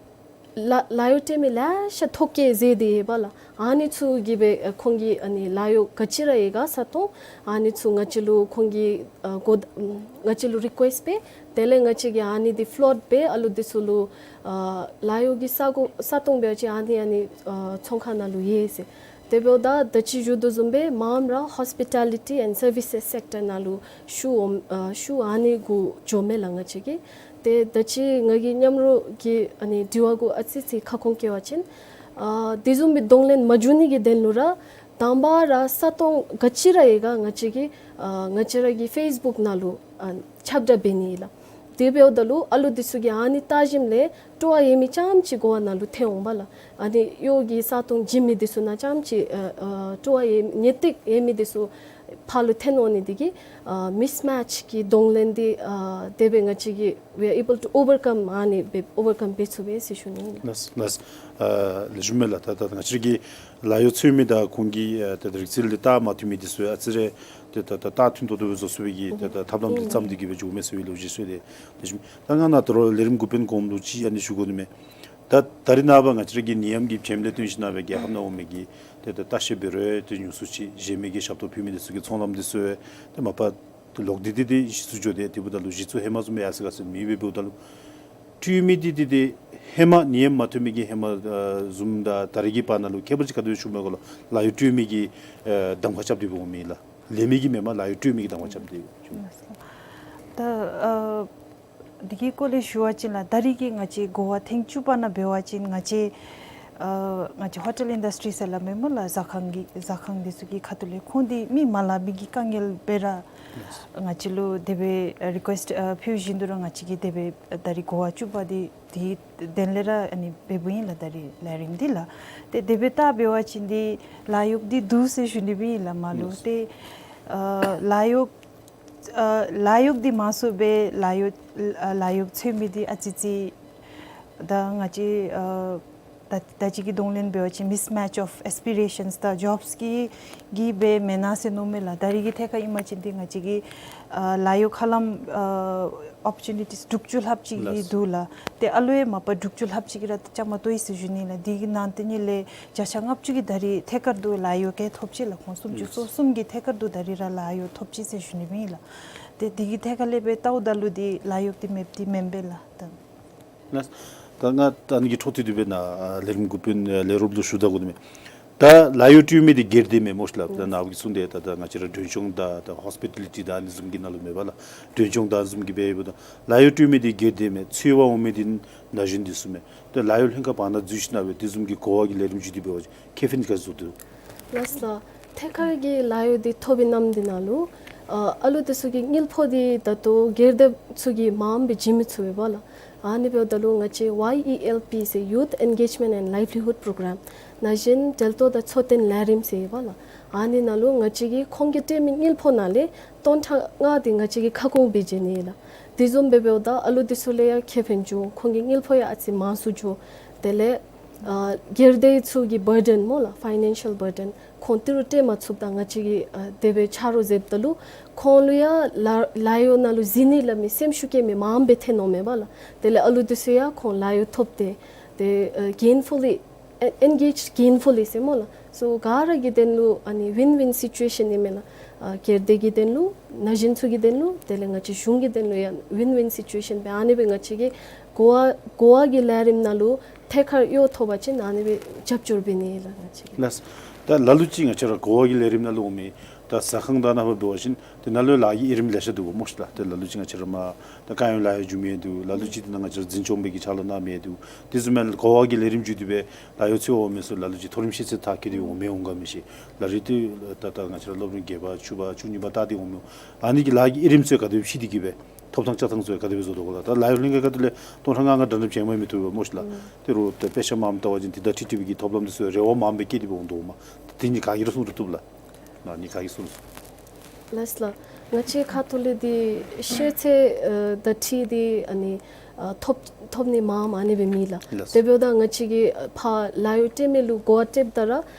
ལཱ་ལཱ་གཡོག་སྤྲོད་མི་ལེ་ཤ་ཐོ་བཀོད་མཛད་དེ་ཡོད་པ་ལགས། ཨ་ནི་ཚུ་གིས་སྦེ་ཨ་ཁོང་གིས་ཨ་ནི་ལཱ་གཡོག་ག་ཅི་ར་ཡོད་ག་ས་སྟོང་ཨ་ནི་ཚུ་ང་བཅས་ལུ་ཁོང་གིས་ཨ་གོ་ང་བཅས་ལུ་རི་ཀུ་ཨེསཊ་འབད། དེ་ལས་ང་བཅས་ཀྱིས་ཨ་ནི་འདི་ཕུལ་ལོཌ་འབད་ཨ་ལུ་འདི་ཚུ་ལུ་ཨ་ལཱ་གཡོག་གི་ས་གོ་ས་སྟོང་འབད་བ་ཅིན་ཨ་ནི་ཨ་ནི་ཨ་ཚོང་ཁང་ནང་ལུ་ཡོད་ཟེར། དེ་འབདཝ་ད་ད་ཅི་ཞུ་དོ་བཟུམ་སྦེ་མངམ་ར་ཧོསི་པི་ཊ་ལི་ཊི་ཨེནཌ་སར་བིསི་སེཀ་ཊར་ནང་ལུ་ཤུལ་འོང་ཨ་ཤུལ་ཨ་ནི་གུ་འགྱོཝ་མས་ལགས་ང་བཅས་ཀྱིས། ཏེ་ད་ཅི་ང་གི་མཉམ་རོགས་ཀྱིས་ཨ་ནི་དྲི་བ་གུ་ཨ་ཙི་ཙི་ཁ་སྐོང་བཀོད་པ་ཅིན་ཨ་དེ་བཟུམ་སྦེ་གདོང་ལེན་མ་བྱུང་ནི་གི་དོན་ལུ་ར་དང་པ་ར་ས་སྟོང་ག་ཅི་ར་ཡོད་ག་ང་བཅས་ཀྱིས་ཨ་ང་བཅས་ར་གི་ཕེསི་བུཀ་ནང་ལུ་ཨ་ཁྱབ་བསྒྲགས་འབད་ནི་ཨིན་ལགས། དེ་འབདཝ་ད་ལུ་ཨ་ལུ་འདི་ཚུ་གིས་ཨ་ནི་བལྟ་ཞིནམ་ལས་སྤྲོ་བ་ཡོད་མི་རྐྱངམ་ཅིག་གོ་བ་ནང་ལུ་ཐོན་འོང་པ་ལགས། ཨ་ནི་གཡོག་གི་ས་སྟོང་བྱིན་མི་འདི་ཚུ་ནང་རྐྱངམ་ཅིག་ཨ་ཨ་སྤྲོ་བ་ཡོད་ངེས་ཏིག་ཡོད་མི་འདི་ཚུ་ཕར་ལུ་ཐོན་འོང་ནི་འདི་གིས་ཨ་མིསི་མེཆ་གི་གདོང་ལེན་འདི་ཨ་དེ་སྦེ་ང་བཅས་ཀྱིས་we are able to overcome ཨ་ནི་སྦེ་ཨོ་བར་ཀམ་འབད་ཚུགས་པས་ཟེར་ཞུ་ནི་ཨིན། ལགས་ལགས། ཨ་ལེགས་ཤོམ་མས་ལགས། ད་ད་ང་བཅས་ཀྱི་ལཱ་གཡོག་འཚོལ་མི་དང་ཁོང་གི་ཨ་ད་རིག་རྩལ་འདི་བལྟ་མ་ཐུབ་མི་འདི་ཚུ་ཨ་ཙི་རེ་ཏེ་ད་ད་བལྟ་ཐུན་ཏོག་ཏོ་སྦེ་བཟོ་ཚུགས་པའི་གི་ཏེ་ད་ཐབས་ལམ་འདི་བརྩམས་ཏེ་གི་སྦེ་འགྱོཝ་མས་ཟེར་བའི་ལོ་རྒྱུས་ཟེར་ཏེ། ལེགས་ཤོམ། ད་ང་ནཱ་ད་རུང་ལས་རིམ་འགོ་དཔོན་གོངམ་ལུ་ཅིག་ཨ་ནི་ཞུ་དགོ་ནི་མས། ད་ད་རིས་ནངས་པ་ང་བཅས་ར་གི་ནད་ཡམས་ཀྱི་རྐྱེན་ལས་བརྟེན་ཞིནམ་ལས་རྒྱལ་ཁབ་ནང་འོང་མི་གི་ཏེ་ད་ལྟ་བཤལ་འབད་རུང་ཏེ་ཉུང་སུ་ཅིག་གཞན་མི་གིས་ཞབས་ཏོག་ཕུལ་མི་འདི་ཚུ་གི་ཚོང་ལམ་འདི་ཚུ་ཏེ་མ་པ་ལོག་སྟེ་ཏེ་ཏེ་གཞི་བཙུགས་འགྱོ་སྟེ་དེ་འབདཝ་ད་ལུ་གཞི་བཙུགས་ཧེ་མ་བཟུམ་སྦེ་ཡར་སོང་ག་ཟེར་མེད་པས། འབདཝ་ད་ལུ་སྤྲོད་མི་འདི་ཏེ་ཏེ་ཧེ་མ་ནད་ཡམས་མ་ཐོན་མི་གི་ཧེ་མ་ཨ་བཟུམ་དང་ད་རིས་ཀྱི་བར་ན་ལུ་ཁྱད་པར་ཅིག་ག་དེ་སྦེ་བྱུངམ་མས་གོ་ལགས། ལཱ་གཡོག་སྤྲོད་མི་གི་ཨ་གདམ་ཁ་རྐྱབ་སྟེ་འོང་མི་ལགས། ལེན་མི་གི་མེན་པར་ལཱ་གཡོག་སྤྲོད་མི་གི་གདམ་ཁ་རྐྱབ་སྟེ་བྱུང་། ད་ཨ་འདི་གི་སྐོར་ལས་ཞུ་བ་ཅིན་ལགས་ད་རིས་ཀྱི་ང་བཅས་གོ་བ་ཐེངས་བཅུ་པ་ནང་འབད་བ་ཅིན་ང་བཅས་ཨ་ང་བཅས་ཧོ་ཊེལ་ཨིན་ཌསི་ཊི་རི་ཟེར་སླབ་མས་སྨོ་ལགས། ཟ་ཁང་གི་ཟ་ཁང་འདི་ཚུ་གི་ཁ་ཐུག་ལས་ཁོང་འདི་མི་མ་ལང་པའི་གི་དཀའ་ངལ་སྦེ་ར་ང་བཅས་ལུ་དེ་སྦེ་རི་ཀུ་ཨེསཊ་ཨ་ཕུལ་བཞིན་དུ་ར་ང་བཅས་ཀྱིས་དེ་སྦེ་ད་རིས་གོ་བ་བཅུ་པ་འདི་དེའི་དོན་ལས་ར་ཨ་ནི་འབདཝ་ཨིན་ལགས། ད་རིས་ལས་རིམ་འདི་ལགས། ཏེ་དེ་སྦེ་བལྟ་འབད་བ་ཅིན་འདི་ལཱ་གཡོག་འདི་འདུག་ཟེར་ཞུ་ནི་སྦེ་ཨིན་ལགས། མ་ལུ་ཏེ་ཨ་ལཱ་གཡོག་ཨ་ལཱ་གཡོག་འདི་མང་སུ་སྦེ་ལཱ་གཡོག་ཨ་ལཱ་གཡོག་འཚོལ་མི་འདི་ཨ་ཙི་ཙི་ད་ང་བཅས་ཨ་ད་ད་ཅི་གི་གདོང་ལེན་འབད་བ་ཅིན་མིསི་མེཆ་ཨོཕ་ཨེསི་པི་རེ་ཤཱནསི་དང་ཇོབསི་གི་གིས་སྦེ་མེན་ན་ཟེར་མནོཝ་མས་ལགས། ད་རིས་ཀྱི་ཐད་ཁར་ཨིན་པ་ཅིན་འདི་ང་བཅས་ཀྱི་ཨ་ལཱ་གཡོག་ཧ་ལམ་ཨ་ཨོ་པོར་ཅུ་ནི་ཊིས་དྲུག་ཅུ་ལྷགཔ་ཅིག་གི་ལགས་འདུག་ལགས། ཏེ་ཨ་ལུ་ཡང་མ་པ་དྲུག་ཅུ་ལྷགཔ་ཅིག་གིས་ར་བཅའ་མར་གཏོགས་ཡི་ཟེར་ཞུ་ནི་ལགས། འདི་གི་ནང་དེ་ནང་ལས་བརྒྱ་ཆ་ལྔ་བཅུ་གིས་ད་རིས་ཐད་ཀར་དུ་ལཱ་གཡོག་གིས་ཐོབ་ཅི་ལགས། ཁོང་སུམ་ཅུ་སོ་གསུམ་གྱིས་ཐད་ཀར་དུ་ད་རིས་ར་ལཱ་གཡོག་ཐོབ་ཅི་ཟེར་ཞུ་ནི་སྦེ་ཨིན་ལགས། ཏེ་འདི་གི་ཐད་ཁར་ལས་སྦེ་བལྟཝ་ད་ལུ་འདི་ལཱ་གཡོག་འདི་མེདཔ་འདི་མེན་པས་ལགས། ད་ལགས། ད་ང་ད་ཨ་ནི་གི་འཕྲོ་མཐུད་དེ་སྦེ་ནཱ་ཨ་ལས་རིམ་འགོ་དཔོན་ཨ་ལས་རོགསཔ་ལུ་ཞུ་ད་དགོ་ནི་མས། ད་ལཱ་གཡོག་སྤྲོད་མི་འདི་སྒེར་སྡེ་མས་སྨོ་ཤིག་ལགས། ད་ནཱ་གིས་གསུངས་ཏེ་ད་ད་ང་བཅས་ར་མགྲོན་ཆུང་དང་ད་ཧོསི་པི་ཊ་ལི་ཊི་དང་ཨ་ནི་བཟུམ་གྱི་ནང་ལུ་མེན་པས་ལགས། མགྲོན་ཆུང་དང་ཨ་ནི་བཟུམ་གྱི་འབདཝ་ད་ལཱ་གཡོག་སྤྲོད་མི་འདི་སྒེར་སྡེ་མས། འཚོལ་བར་འོང་མི་འདི་ན་གཞོན་འདི་ཚུ་མས། ད་ལཱ་གཡོག་ལྷན་ཁག་བར་ན་འཛུལ་ཞིན་ན་སྦེ་དེ་བཟུམ་གྱི་གོ་བ་གི་ལས་རིམ་བརྒྱུད་དེ་འབད་བ་ཅིན་ཁེ་ཕན་ག་ཅི་བཟོ་དོ། ལགས་སོ་ལགས། ཐད་ཀར་གྱི་ལཱ་གཡོག་འདི་ཐོབ་པའི་ནམ་འདི་ནང་ལུ་ཨ་ཨ་ལུ་འདི་ཚུ་གི་དངུལ་ཕོགས་འདི་ད་ལྟོ་སྒེར་སྡེ་ཚུ་གིས་མངམ་སྦེ་བྱིན་མི་ཚུགས་པས་ལགས། ཨ་ནི་འབདཝ་ད་ལུ་ང་བཅས་ཝའི་ཨི་ཨེལ་པི་ཟེར་Youth Engagement and Livelihood Program ན་གཞོན་འབྲེལ་གཏོགས་དང་འཚོ་རྟེན་ལས་རིམ་ཟེར་ཡོདཔ་ལགས། ཨ་ནི་ནང་ལུ་ང་བཅས་ཀྱིས་ཁོང་གིས་སྤྲོད་མི་དངུལ་ཕོགས་ནང་ལས་སྟོང་ཕྲག་ལྔ་འདི་ང་བཅས་ཀྱིས་ཁ་སྐོང་འབད་བྱིན་ནི་ལགས། དེ་བཟུམ་སྦེ་འབདཝ་ད་ཨ་ལུ་འདི་ཚུ་ལུ་ཡང་ཁེ་ཕན་བྱུང་། ཁོང་གི་དངུལ་ཕོགས་ཡང་ཨ་ཙི་མང་སུ་བྱུང་། དེ་ལས་ཨ་སྒེར་སྡེ་ཚུ་གི་བར་ཌེན་སྨོ་ལགས། ཕའི་ནན་ཤལ་བར་ཌེན་ཁོང་ཏི་རུ་སྤྲོད་མ་ཚུགསཔ་ད་ང་བཅས་ཀྱིས་ཨ་དེ་སྦེ་ཆ་རོགས་མཛདཔ་ད་ལུ་ཁོང་ལུ་ཡང་ལཱ་ལཱ་གཡོག་ནང་ལུ་འཛུལ་ནི་སླབ་མི་སེམས་ཤུགས་བསྐྱེད་མི་མངམ་སྦེ་ཐོན་འོང་མས་པ་ལགས། དེ་ལས་ཨ་ལུ་འདི་ཚུ་ཡང་ཁོང་ལཱ་གཡོག་ཐོབ་སྟེ་ཏེ་ཨ་གེན་ཕུ་ལི་ཨེ་ཨེན་གེཇ་གེན་ཕུ་ལི་ཟེར་སྨོ་ལགས། སོ་ག་ར་གི་དོན་ལུ་ཨ་ནི་ཝིན་ཝིན་སི་ཅུ་ཨེ་ཤཱན་ཨིན་མས་ལགས། ཨ་སྒེར་སྡེ་གི་དོན་ལུ་ན་གཞོན་ཚུ་གི་དོན་ལུ་དེ་ལས་ང་བཅས་གཞུང་གི་དོན་ལུ་ཡང་ཝིན་ཝིན་སི་ཅུ་ཨེ་ཤཱན་སྦེ་ཨ་ནི་སྦེ་ང་བཅས་ཀྱིས་གོ་བ་གོ་བ་གི་ལས་རིམ་ནང་ལུ་ཐད་ཀར་གཡོག་ཐོབ་པ་ཅིན་ཨ་ནི་སྦེ་རྒྱབ་སྐྱོར་འབད་ནི་ལགས་ང་བཅས་ཀྱིས། ལགས། ད་ལ་ལུ་ཅིག་ང་བཅས་ར་གོ་བ་གི་ལས་རིམ་ནང་ལུ་འོང་མི་ད་ཟ་ཁང་དང་ནང་འབད་བ་ཅིན་དེ་ནང་ལུ་ལཱ་གི་དབྱེ་རིམ་ལེ་ཤ་འདུག་པ་སྨོ་ཤིག་ལགས། ཏེ་ལ་ལུ་ཅིག་ང་བཅས་ར་མ་ད་དཀའ་ངལ་ལཱ་གཡོག་འབྱུང་མི་འདུག། ལ་ལུ་ཅིག་དེ་ནང་ང་བཅས་ར་འཛིན་སྐྱོང་འབད་གི་ཕྱག་ལཱ་གནང་མི་འདུག། དེ་བཟུམ་མའི་གོ་བ་གི་ལས་རིམ་བརྒྱུད་དེ་སྦེ་ལཱ་གཡོག་འཚོལ་འོང་མི་ཚུ་ལ་ལུ་ཅིག་མཐོ་རིམ་ཤེས་ཚད་མཐར་འཁྱོལ་ཏེ་འོང་མི་འོང་ག་མི་ཤེས། ལ་རེ་ཏེ་ད་ད་ང་བཅས་ར་སློབ་རིམ་བརྒྱད་པ་བཅུ་པ་བཅུ་གཉིས་པ་ལྟ་སྟེ་འོང་མི་འོང་། ཨ་ནི་གི་ལཱ་གི་དབྱེ་རིམ་ཚུ་ག་དེ་སྦེ་ཕྱེ་སྟེ་གི་སྦེ་ཐོབ་ཐང་བཅའ་ཐངས་ཚུ་ག་དེ་སྦེ་བཟོ་དོ་ག་ལགས། ད་ལཱ་གཡོག་ལྷན་ཁག་གི་ཁ་ཐུག་ལས་སྟོང་ཕྲག་ལྔ་ལྔ་འདྲ་འདྲ་བྱིན་མ་མི་བཏུབ་པས་སྨོ་ཤིག་ལགས། ཨུམ། ཏེ་རོགས་ཏེ་དཔེ་ཆ་མངམ་བལྟ་བ་ཅིན་དེ་དང་འཁྲིལ་འཁྲིལ་བའི་གི་ཐོབ་ལམ་འདི་ཚུ་རེ་བ་མངམ་སྦེ་བསྐྱེད་དེ་སྦེ་འོང་དོ་མས། དེ་ནི་ག་གིས་ར་གསུང་ར་བཏུབ་ལགས། ཨ་ནི་ག་གིས་གསུང་ར་བཏུབ། ལགས་ལགས། ང་བཅས་ཁ་ཐུག་ལས་འདི་ཤེས་ཚད་ཨ་དང་འཁྲིལ་ཏེ་ཨ་ནི་ཨ་ཐོབ་ཐོབ་ནི་མངམ་ཨ་ནི་སྦེ་མེད་ལགས། ལགས། དེ་འབདཝ་ད་ང་བཅས་ཀྱིས་ཨ་ཕར་ལཱ་གཡོག་སྤྲོད་མི་ལུ་གོ་བ་སྤྲོདཔ་ད་ར་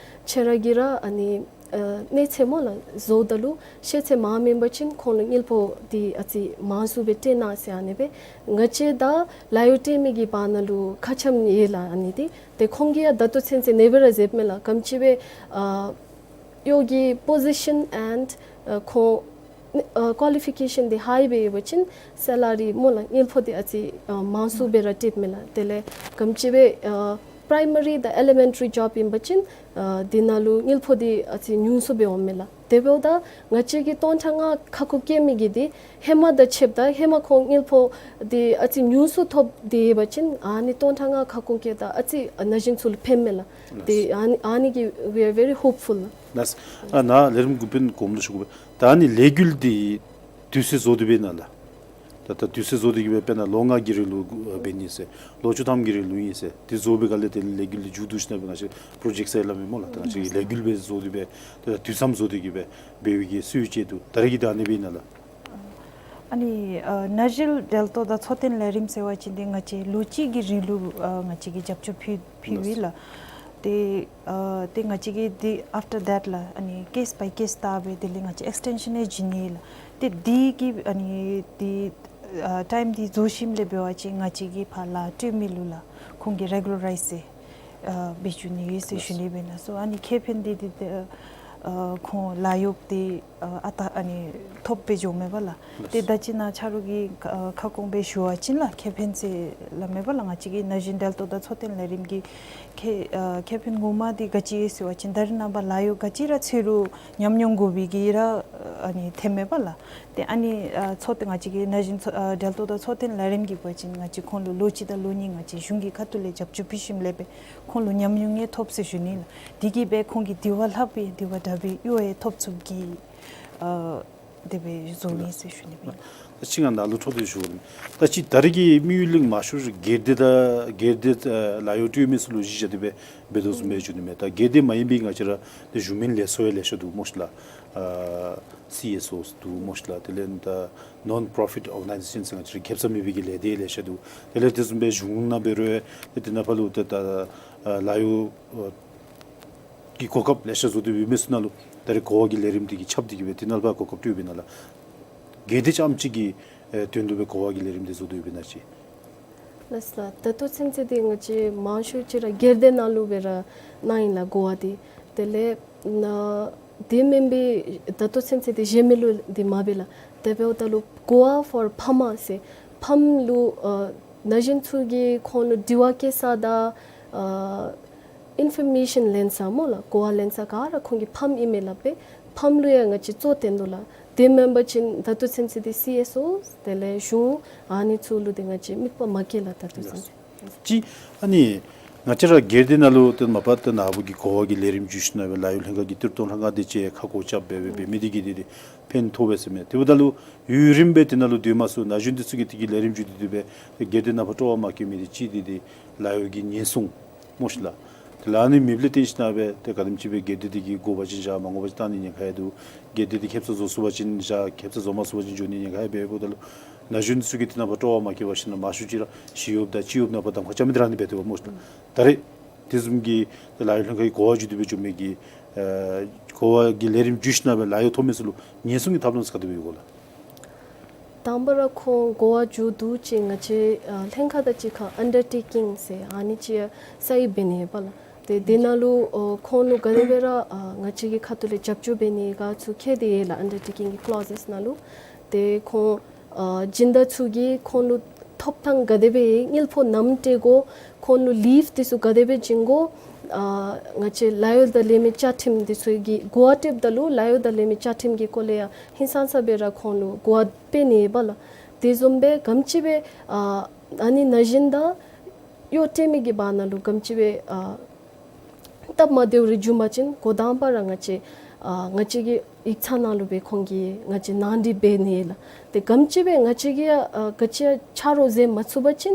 ཁྱེད་ར་གིས་ར་ཨ་ནི་ཨ་གནས་ཚད་སྨོ་ལགས་བཟོཝ་ད་ལུ་ཤེས་ཚད་མངམ་ཨིན་པ་ཅིན་ཁོང་ལུ་དངུལ་ཕོགས་འདི་ཨ་ཙི་མང་སུ་སྦེ་སྤྲོད་གནང་ཟེར་ཨ་ནི་སྦེ་ང་བཅས་དང་ལཱ་གཡོག་སྤྲོད་མི་གི་བར་ན་ལུ་ཁ་འཆམ་ཡོད་ལགས། ཨ་ནི་འདི་ཏེ་ཁོང་གིས་ཡང་ད་ལྟོ་ཚུན་ཚོད་ཨ་ནི་སྦེ་ར་མཛདཔ་མས་ལགས། ག་དེམ་ཅིག་སྦེ་ཨ་གཡོག་གི་པོ་ཟི་ཤཱན་ཨེནཌ་ཨ་ཁོང་ཨ་ཀོ་ལི་ཕི་ཀེ་ཤཱན་འདི་ཧའི་སྦེ་ཡོད་པ་ཅིན་སེ་ལ་རི་སྨོ་ལགས་དངུལ་ཕོགས་འདི་ཨ་ཙི་ཨ་མང་སུ་སྦེ་ར་སྤྲོདཔ་མས་ལགས། དེ་ལས་ག་དེམ་ཅིག་སྦེ་ཨ་པི་རའི་མ་རི་དང་ཨེ་ལི་མེན་ཊ་རི་ཇོབ་ཨིན་པ་ཅིན་ཨ་འདི་ནང་ལུ་དངུལ་ཕོགས་འདི་ཨ་ཙི་ཉུང་སུ་སྦེ་འོངམ་མས་ལགས། དེ་འབདཝ་ད་ང་བཅས་ཀྱིས་སྟོང་ཕྲག་ལྔ་ཁ་སྐོང་བཀལ་མི་གི་འདི་ཧེ་མ་དང་ཕྱདཔ་ད་ཧེ་མ་ཁོང་དངུལ་ཕོགས་འདི་ཨ་ཙི་ཉུང་སུ་ཐོབ་སྟེ་ཡོད་པ་ཅིན་ཨ་ནི་སྟོང་ཕྲག་ལྔ་ཁ་སྐོང་བཀལཝ་ད་ཨ་ཙི་ན་གཞོན་ཚུ་ལུ་ཕནམ་མས་ལགས། ཏེ་ཨ་ནི་ཨ་ནི་གིས་we are very hopeful ལགས། ལགས། ཨ་ནཱ་ལས་རིམ་འགོ་དཔོན་གོངམ་ལུ་ཞུ་དགོ་པས། ད་ཨ་ནི་ལས་འགུལ་འདི་དུས་ཚོད་བཟོ་སྟེ་འབད་ན་ལགས། ད་ད་དུས་ཚོད་བཟོ་སྟེ་གི་སྦེ་དཔེར་ན་ལོ་ལྔ་གི་རིང་ལུ་འབད་ནི་ཨིན་ཟེར། ལོ་བཅུ་ཐམ་གྱི་རིང་ལུ་ཨིན་ཟེར། དེ་བཟོ་བའི་སྒང་ལས་དེ་ལས་འགུལ་འདི་མཇུག་བསྡུ་ཞིནམ་སྦེ་ང་བཅས་པྲོ་ཇེཀཊ་ཟེར་སླབ་མས་སྨོ་ལགས། ད་ང་བཅས་ཀྱིས་ལས་འགུལ་སྦེ་བཟོ་སྟེ་སྦེ་ད་དུས་མཚམས་བཟོ་སྟེ་གི་སྦེ་འབད་བའི་གི་སྲོལ་ཅིག་འདུག། ད་རེས་ཀྱི་ད་ཨ་ནི་སྦེ་ཨིན་ན་ལགས། ཨ་ནི་ཨ་ན་གཞོན་འབྲེལ་གཏོགས་དང་འཚོ་རྟེན་ལས་རིམ་ཟེར་བ་ཅིན་འདི་ང་བཅས་ལོ་གཅིག་གི་རིང་ལུ་ཨ་ང་བཅས་ཀྱིས་རྒྱབ་སྐྱོར་ཕུལ་ཕུལཝ་ཨིན་ལགས། ཏེ་ཨ་ཏེ་ང་བཅས་ཀྱིས་འདི་after that ལགས་ཨ་ནི་ཀེསི་བའི་ཀེསི་བལྟ་སྦེ་དེ་ལས་ང་བཅས་ཨེགསི་ཊེན་ཤཱན་ཡང་བྱིན་ནི་ལགས། ཏེ་འདི་གི་ཨ་ནི་འདི་ཨ་ཊའིམ་འདི་རྫོགས་ཞིནམ་ལས་འབད་བ་ཅིན་ང་བཅས་ཀྱིས་ཕར་ལཱ་སྤྲོད་མི་ལུ་ལགས་ཁོང་གི་རེ་གུ་ལར་རའིཛ་ཟེར་ཨ་འབད་བཅུག་ནི་ཡོད་ཟེར་ཞུ་ནི་འབད་ནི་ལགས། སོ་ཨ་ནི་ཁེ་ཕན་འདི་འདི་ཏེ་ཨ་ཁོང་ལཱ་གཡོགཔ་འདི་ཨ་ཨ་རྟག་ཨ་ནི་ཐོབ་སྦེ་འགྱོཝ་མས་པ་ལགས། ཏེ་ད་ཅི་ནཱ་ཆ་རོགས་ཀྱིས་ཨ་ཁ་སྐོང་སྦེ་ཞུ་བ་ཅིན་ལགས་ཁེ་ཕན་ཟེར་སླབ་མས་པ་ལགས། ང་བཅས་ཀྱི་ན་གཞོན་འབྲེལ་གཏོགས་དང་འཚོ་རྟེན་ལས་རིམ་གྱི་ཁེ་ཨ་ཁེ་ཕན་ངོ་མ་འདི་ག་ཅི་ཨིན་ཟེར་བ་ཅིན་ད་རེས་ནངས་པ་ལཱ་གཡོག་ག་ཅི་ར་འཚོལ་རུང་ཉམས་མྱོང་དགོ་པའི་གི་ར་ཨ་ནི་ཐོནམ་མས་པ་ལགས། ཏེ་ཨ་ནི་ཨ་འཚོ་རྟེན་ང་བཅས་ཀྱི་ན་གཞོན་འཚོ་ཨ་འབྲེལ་གཏོགས་དང་འཚོ་རྟེན་ལས་རིམ་གྱིས་འབད་བ་ཅིན་ང་བཅས་ཁོང་ལུ་ལོ་གཅིག་དང་ལོ་གཉིས་ང་བཅས་གཞུང་གི་ཁ་ཐུག་ལས་རྒྱབ་སྐྱོར་ཕུལ་ཞིནམ་ལས་སྦེ་ཁོང་ལུ་ཉམས་མྱོང་ཡང་ཐོབ་ཟེར་ཞུ་ནི་ལགས། དེ་གིས་སྦེ་ཁོང་གིས་དེ་བ་ལྷག་པའི་དེ་བ་དྲག་པའི་གཡོག་ཡང་ཐོབ་ཚུགསཔ་གི་ཨ་དེ་སྦེ་བཟོ་ནི་ཟེར་ཞུ་ནི་སྦེ། ད་ཅི་ང་ནཱ་ལུ་འཕྲོ་མཐུད་ཞུ་དགོ་མས། ད་ཅི་ད་རེས་ཀྱི་དམིགས་ཡུལ་གླིང་མ་ཤོར་སྒེར་སྡེ་དང་སྒེར་སྡེ་ཨ་ལཱ་གཡོག་སྤྲོད་མི་ཚུ་ལུ་གཞི་བཞག་སྟེ་སྦེ་འབད་དོ་བཟུམ་སྦེ་ཞུ་ནི་མས། ད་སྒེར་སྡེ་མ་ཡིན་པའི་ང་བཅས་ར་ཏེ་གཞུང་མིན་ལས་ཚོགས་ཡང་ལེ་ཤ་འདུག་སྨོ་ཤིག་ལགས། ཨ་སི་ཨེསི་ཨོ་འདུག་སྨོ་ཤིག་ལགས། དེ་ལས་ད་ནོན་པྲོ་ཕིཊ་ཨོར་ག་ནའི་ཛེ་ཤཱན་ཟེར་ང་བཅས་ར་ཁེ་སང་མེད་པའི་གི་ལས་སྡེ་ལེ་ཤ་འདུག། དེ་ལས་དེ་བཟུམ་སྦེ་གཞུང་ནང་འབད་རུང་ཏེ་དེ་ནང་ཕར་ལུ་ཏེ་ད་ཨ་ལཱ་གཡོག་ཨ་གི་གོ་སྐབས་ལེ་ཤ་བཟོ་སྟེ་ཡོད་མི་ཚུ་ནང་ལུ་ད་རེས་གོ་བ་གི་ལས་རིམ་འདི་གིས་ཁྱབ་སྟེ་གི་སྦེ་དེ་ནང་ལུ་ཕར་གོ་སྐབས་སྤྲོད་པས་ན་ལགས། སྒེར་སྡེ་རྐྱངམ་གཅིག་གི་ཨེ་དོན་ལུ་སྦེ་གོ་བ་གི་ལས་རིམ་འདི་བཟོ་སྟེ་ཡོད་པས་ན་ཅིག། ལགས་ལགས། ད་ལྟོ་ཚུན་ཚོད་འདི་ང་བཅས་མང་ཤོས་ཅིག་ར་སྒེར་སྡེ་ནང་ལུ་སྦེ་ར་གནང་ཡི་ལགས་གོ་བ་འདི། དེ་ལས་ན་དེ་མེན་པའི་ད་ལྟོ་ཚུན་ཚོད་འདི་གཞན་མི་ལུ་འདི་མ་འབད་ལགས། དེ་འབདཝ་ད་ལུ་གོ་བ་ཕོར་ཕམ་ཟེར་ཕམ་ལུ་ཨ་ན་གཞོན་ཚུ་གིས་ཁོང་ལུ་དྲི་བ་བཀོད་ས་དང་ཨ་ཨིན་ཕོར་མེ་ཤཱན་ལེན་ས་སྨོ་ལགས། གོ་བ་ལེན་ས་ག་ར་ཁོང་གི་ཕམ་ཨིན་མས་སླབ་སྦེ་ཕམ་ལུ་ཡང་ང་བཅས་གཙོ་བཏོན་དོ་ལགས། དེ་མེན་པ་ཅིན་ད་ལྟོ་ཚུན་ཚོད་འདི་སི་ཨེསི་ཨོ་དེ་ལས་གཞུང་ཨ་ནི་ཚུ་ལུ་འདི་ང་བཅས་དམིགས་པ་མ་བསྐྱེད་ལགས་ད་ལྟོ་ཚུན་ཚོད། ཅིག་ཨ་ནི་ ང་བཅས་ར་སྒེར་སྡེ་ནང་ལུ་ཏེ་མ་པ་ཏེ་ནཱ་བུ་གི་གོ་བ་གི་ལས་རིམ་བརྒྱུད་ཞིནམ་སྦེ་ལཱ་གཡོག་ལྷན་ཁག་གི་ཏིལ་ཏོང་ལྷ་ཁང་དེ་ཅིག་ཁ་སྐོང་རྐྱབ་སྦེ་འབད་འབད་མི་དེ་གིས་ཏེ་ཏེ་ཕན་ཐོགས་པས་ཟེར་མས། དེ་འབདཝ་ད་ལུ་ཡུན་རིངམོ་སྦེ་དེ་ནང་ལུ་སྡོད་མ་ཚུགས་ན་གཞོན་དེ་ཚུ་གིས་དེ་གི་ལས་རིམ་བརྒྱུད་དེ་སྡོད་སྦེ་ཏེ་སྒེར་སྡེ་ནང་ཕར་སྤྲོ་བ་མ་བསྐྱེད་མི་དེ་གཅིག་དེ་ཏེ་ལཱ་གཡོག་གི་ཉེན་སྲུང་སྨོ་ཤིག་ལགས། དེ་ལས་ཨ་ནི་མེདཔ་ལས་བརྟེན་ཞིནམ་སྦེ་ཏེ་ག་དེམ་ཅིག་སྦེ་སྒེར་སྡེ་དེ་གིས་དགོ་པ་ཅིན་བཞག་མ་དགོ་པ་ཅིན་བཏང་ནི་ཉེན་ཁ་ཡང་འདུག། སྒེར་སྡེ་དེ་ཁེབ་ས་བཟོ་ཚུགས་པ་ཅིན་བཞག། ཁེབ་ས་བཟོ་མ་ཚུགས་པ་ཅིན་འགྱོ་ནི་ཉེན་ཁ་ཡང་འབད་འབདཝ་ད་ལུ་ན་གཞོན་ཚུ་གིས་དེ་ནང་ཕར་སྤྲོ་བ་མ་བསྐྱེད་པར་ཞིནམ་མང་ཤོས་ཅིག་ར་ཞི་གཡོགཔ་དང་སྤྱི་གཡོགཔ་ནང་ཕར་གདམ་ཁ་རྐྱབ་མི་དེ་ར་ཨ་ནི་འབད་དེ་འབདཝ་སྨོ་ཤིག་ལགས། ད་རེས་དེ་བཟུམ་གྱི་ལཱ་གཡོག་ལྷན་ཁག་གི་གོ་བ་བརྒྱུད་དེ་སྦེ་འགྱོ་མི་གི་ཨ་གོ་བ་གི་ལས་རིམ་བརྒྱུད་ཞིནམ་སྦེ་ལཱ་གཡོག་ཐོབ་མི་ཚུ་ལུ་ཉེན་སྲུང་གི་ཐབས་ལམ་ཚུ་ག་དེ་སྦེ་ཡོད་ག་ལགས། དང་པ་ར་ཁོང་གོ་བ་མཇུག་བསྡུ་ཅིག་ང་བཅས་ཨ་ལྷན་ཁག་དང་གཅིག་ཁར་ཨན་ཌར་ཊེ་ཀིང་ཟེར་ཨ་ནི་ཅིག་ཡང་སའིན་འབད་ནི་ཡོདཔ་ལགས། ཏེ་དེ་ནང་ལུ་ཨ་ཁོང་ལུ་ག་དེ་སྦེ་ར་ཨ་ང་བཅས་ཀྱི་ཁ་ཐུག་ལས་རྒྱབ་སྐྱོར་འབད་ནི་ག་ཚུ་བཀོད་དེ་ཡོད་ལགས། ཨན་ཌར་ཊེ་ཀིང་གི་ཀློ་ཟེསི་ནང་ལུ། ཏེ་ཁོང་ཨ་སྦྱིན་བདག་ཚུ་གིས་ཁོང་ལུ་ཐོབ་ཐང་ག་དེ་སྦེ་དངུལ་ཕོགས་ནམ་སྤྲོད་དགོ། ཁོང་ལུ་ལིབ་དེ་ཚུ་ག་དེ་སྦེ་བྱིན་དགོ། ཨ་ང་བཅས་ལཱ་གཡོག་དང་ལེན་མི་བཅའ་ཁྲིམས་དེ་ཚུ་གི་གོ་བ་སྤྲོདཔ་ད་ལུ་ལཱ་གཡོག་དང་ལེན་མི་བཅའ་ཁྲིམས་ཀྱི་སྐོར་ལས་ཡང་ཧིང་སངས་ས་སྦེ་ར་ཁོང་ལུ་གོ་བ་སྤྲོད་ནི་ཡོདཔ་ལགས། དེ་བཟུམ་སྦེ་ག་དེམ་ཅིག་སྦེ་ཨ་ཨ་ནི་ན་གཞོན་དང་གཡོག་སྤྲོད་མི་གི་བར་ན་ལུ་ག་དེམ་ཅིག་སྦེ་ཨ་སྟབས་མ་བདེཝ་རེ་བྱུང་པ་ཅིན་འགོ་དང་པ་ར་ང་བཅས་ཨ་ང་བཅས་ཀྱི་ཡིག་ཚང་ནང་ལུ་སྦེ་ཁོང་གིས་ང་བཅས་ནང་འགྲིག་འབད་ནི་ལགས། ཏེ་ག་དེམ་ཅིག་སྦེ་ང་བཅས་ཀྱིས་ཨ་ག་ཅི་ཡང་ཆ་རོགས་མཛད་མ་ཚུགས་པ་ཅིན་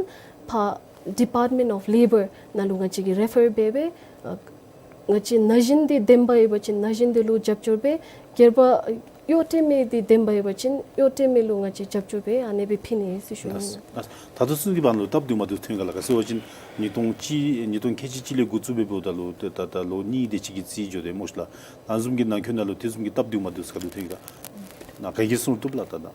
ཕར་ཌི་པཱརཊ་མེནཊ་ཨོཕ་ལེ་བར་ནང་ལུ་ང་བཅས་ཀྱིས་རེ་ཕར་འབད་སྦེ་ཨ་ང་བཅས་ན་གཞོན་དེ་བདེན་པ་ཡོད་པ་ཅིན་ན་གཞོན་དེ་ལུ་རྒྱབ་སྐྱོར་འབད། སྒེར་པ་གཡོག་སྤྲོད་མི་དེ་བདེན་པ་ཡོད་པ་ཅིན་གཡོག་སྤྲོད་མི་ལུ་ང་བཅས་རྒྱབ་སྐྱོར་འབད་ཨ་ནེ་སྦེ་ཕུལ་ནི་ཟེར་ཞུ་ནི་ཨིན་ལགས། ད་ལྟོ་ཚུན་གྱི་བར་ན་ལུ་སྟབས་བདེཝ་མ་བདེཝ་ཐོན་ག་ལགས། ག་ཅི་ཟེར་བ་ཅིན་ཉིས་སྟོང་གཅིག་ཉིས་སྟོང་ཁལ་གཅིག་གཅིག་ལས་འགོ་བཙུགས་འབདཝ་ད་ལུ་ཏེ་ད་ལྟོ་ལོ་གཉིས་དེ་ཅིག་གི་རྩིས་འགྱོ་དེས་སྨོ་ཤིག་ལགས། ཨ་ནི་བཟུམ་གྱི་ནང་འཁོད་ནང་ལུ་དེ་བཟུམ་གྱི་སྟབས་བདེཝ་མ་བདེཝ་ཚུ་ག་དེ་ཐོན་ག་ལགས། ག་གིས་གསུང་བཏུབ་ལགས། ད་ད་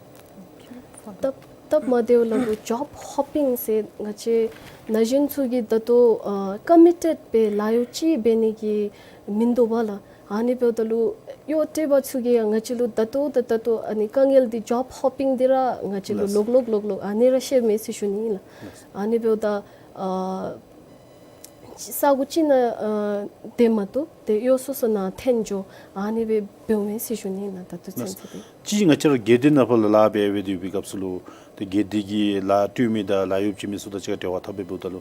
སྟབས་སྟབས་མ་བདེཝ་ལུ་ཇོབ་ཧོ་པིང་ཟེར་ང་བཅས་ན་གཞོན་ཚུ་གིས་ད་ལྟོ་ཨ་ཀོ་མི་ཊེཌ་སྦེ་ལཱ་གཡོག་ཅིག་འབད་ནི་གི་མིན་འདུག་པ་ལགས། ཨ་ནི་འབདཝ་ད་ལུ་གཡོག་སྤྲོད་པ་ཚུ་གིས་ཡང་ང་བཅས་ལུ་ད་ལྟོ་ད་ད་ལྟོ་ཨ་ནི་དཀའ་ངལ་འདི་ཇོབ་ཧོ་པིང་འདི་ར་ང་བཅས་ལུ་ལགས། ལོག་ལོག་ལོག་ལོག་ཨ་ནི་ར་ཤེས་མས་ཟེར་ཞུ་ནི་ཨིན་ལགས། ལགས། ཨ་ནི་འབདཝ་ད་ཨ་ས་གོ་ཅིག་ནང་ཨ་སྡོད་མ་བཏུབ། ཏེ་གཡོག་སོ་སོ་ནང་འཐོན་འགྱོ། ཨ་ནི་སྦེ་འབདཝ་མས་ཟེར་ཞུ་ནི་ཨིན་ལགས། ད་ལྟོ་ཚུན་ཚོད་འདི། ཅིག་ང་བཅས་ར་སྒེར་སྡེ་ནང་ཕར་ལུ་ལཱ་འབད་འབད་དེ་ཡོད་པའི་སྐབས་སུ་ལུ་ཏེ་སྒེར་སྡེ་གི་ལཱ་སྤྲོད་མི་དང་ལཱ་གཡོག་བྱིན་མི་ཚུ་དང་གཅིག་ཁར་འབྲེལ་བ་འཐབ་སྦེ་འབདཝ་ད་ལུ་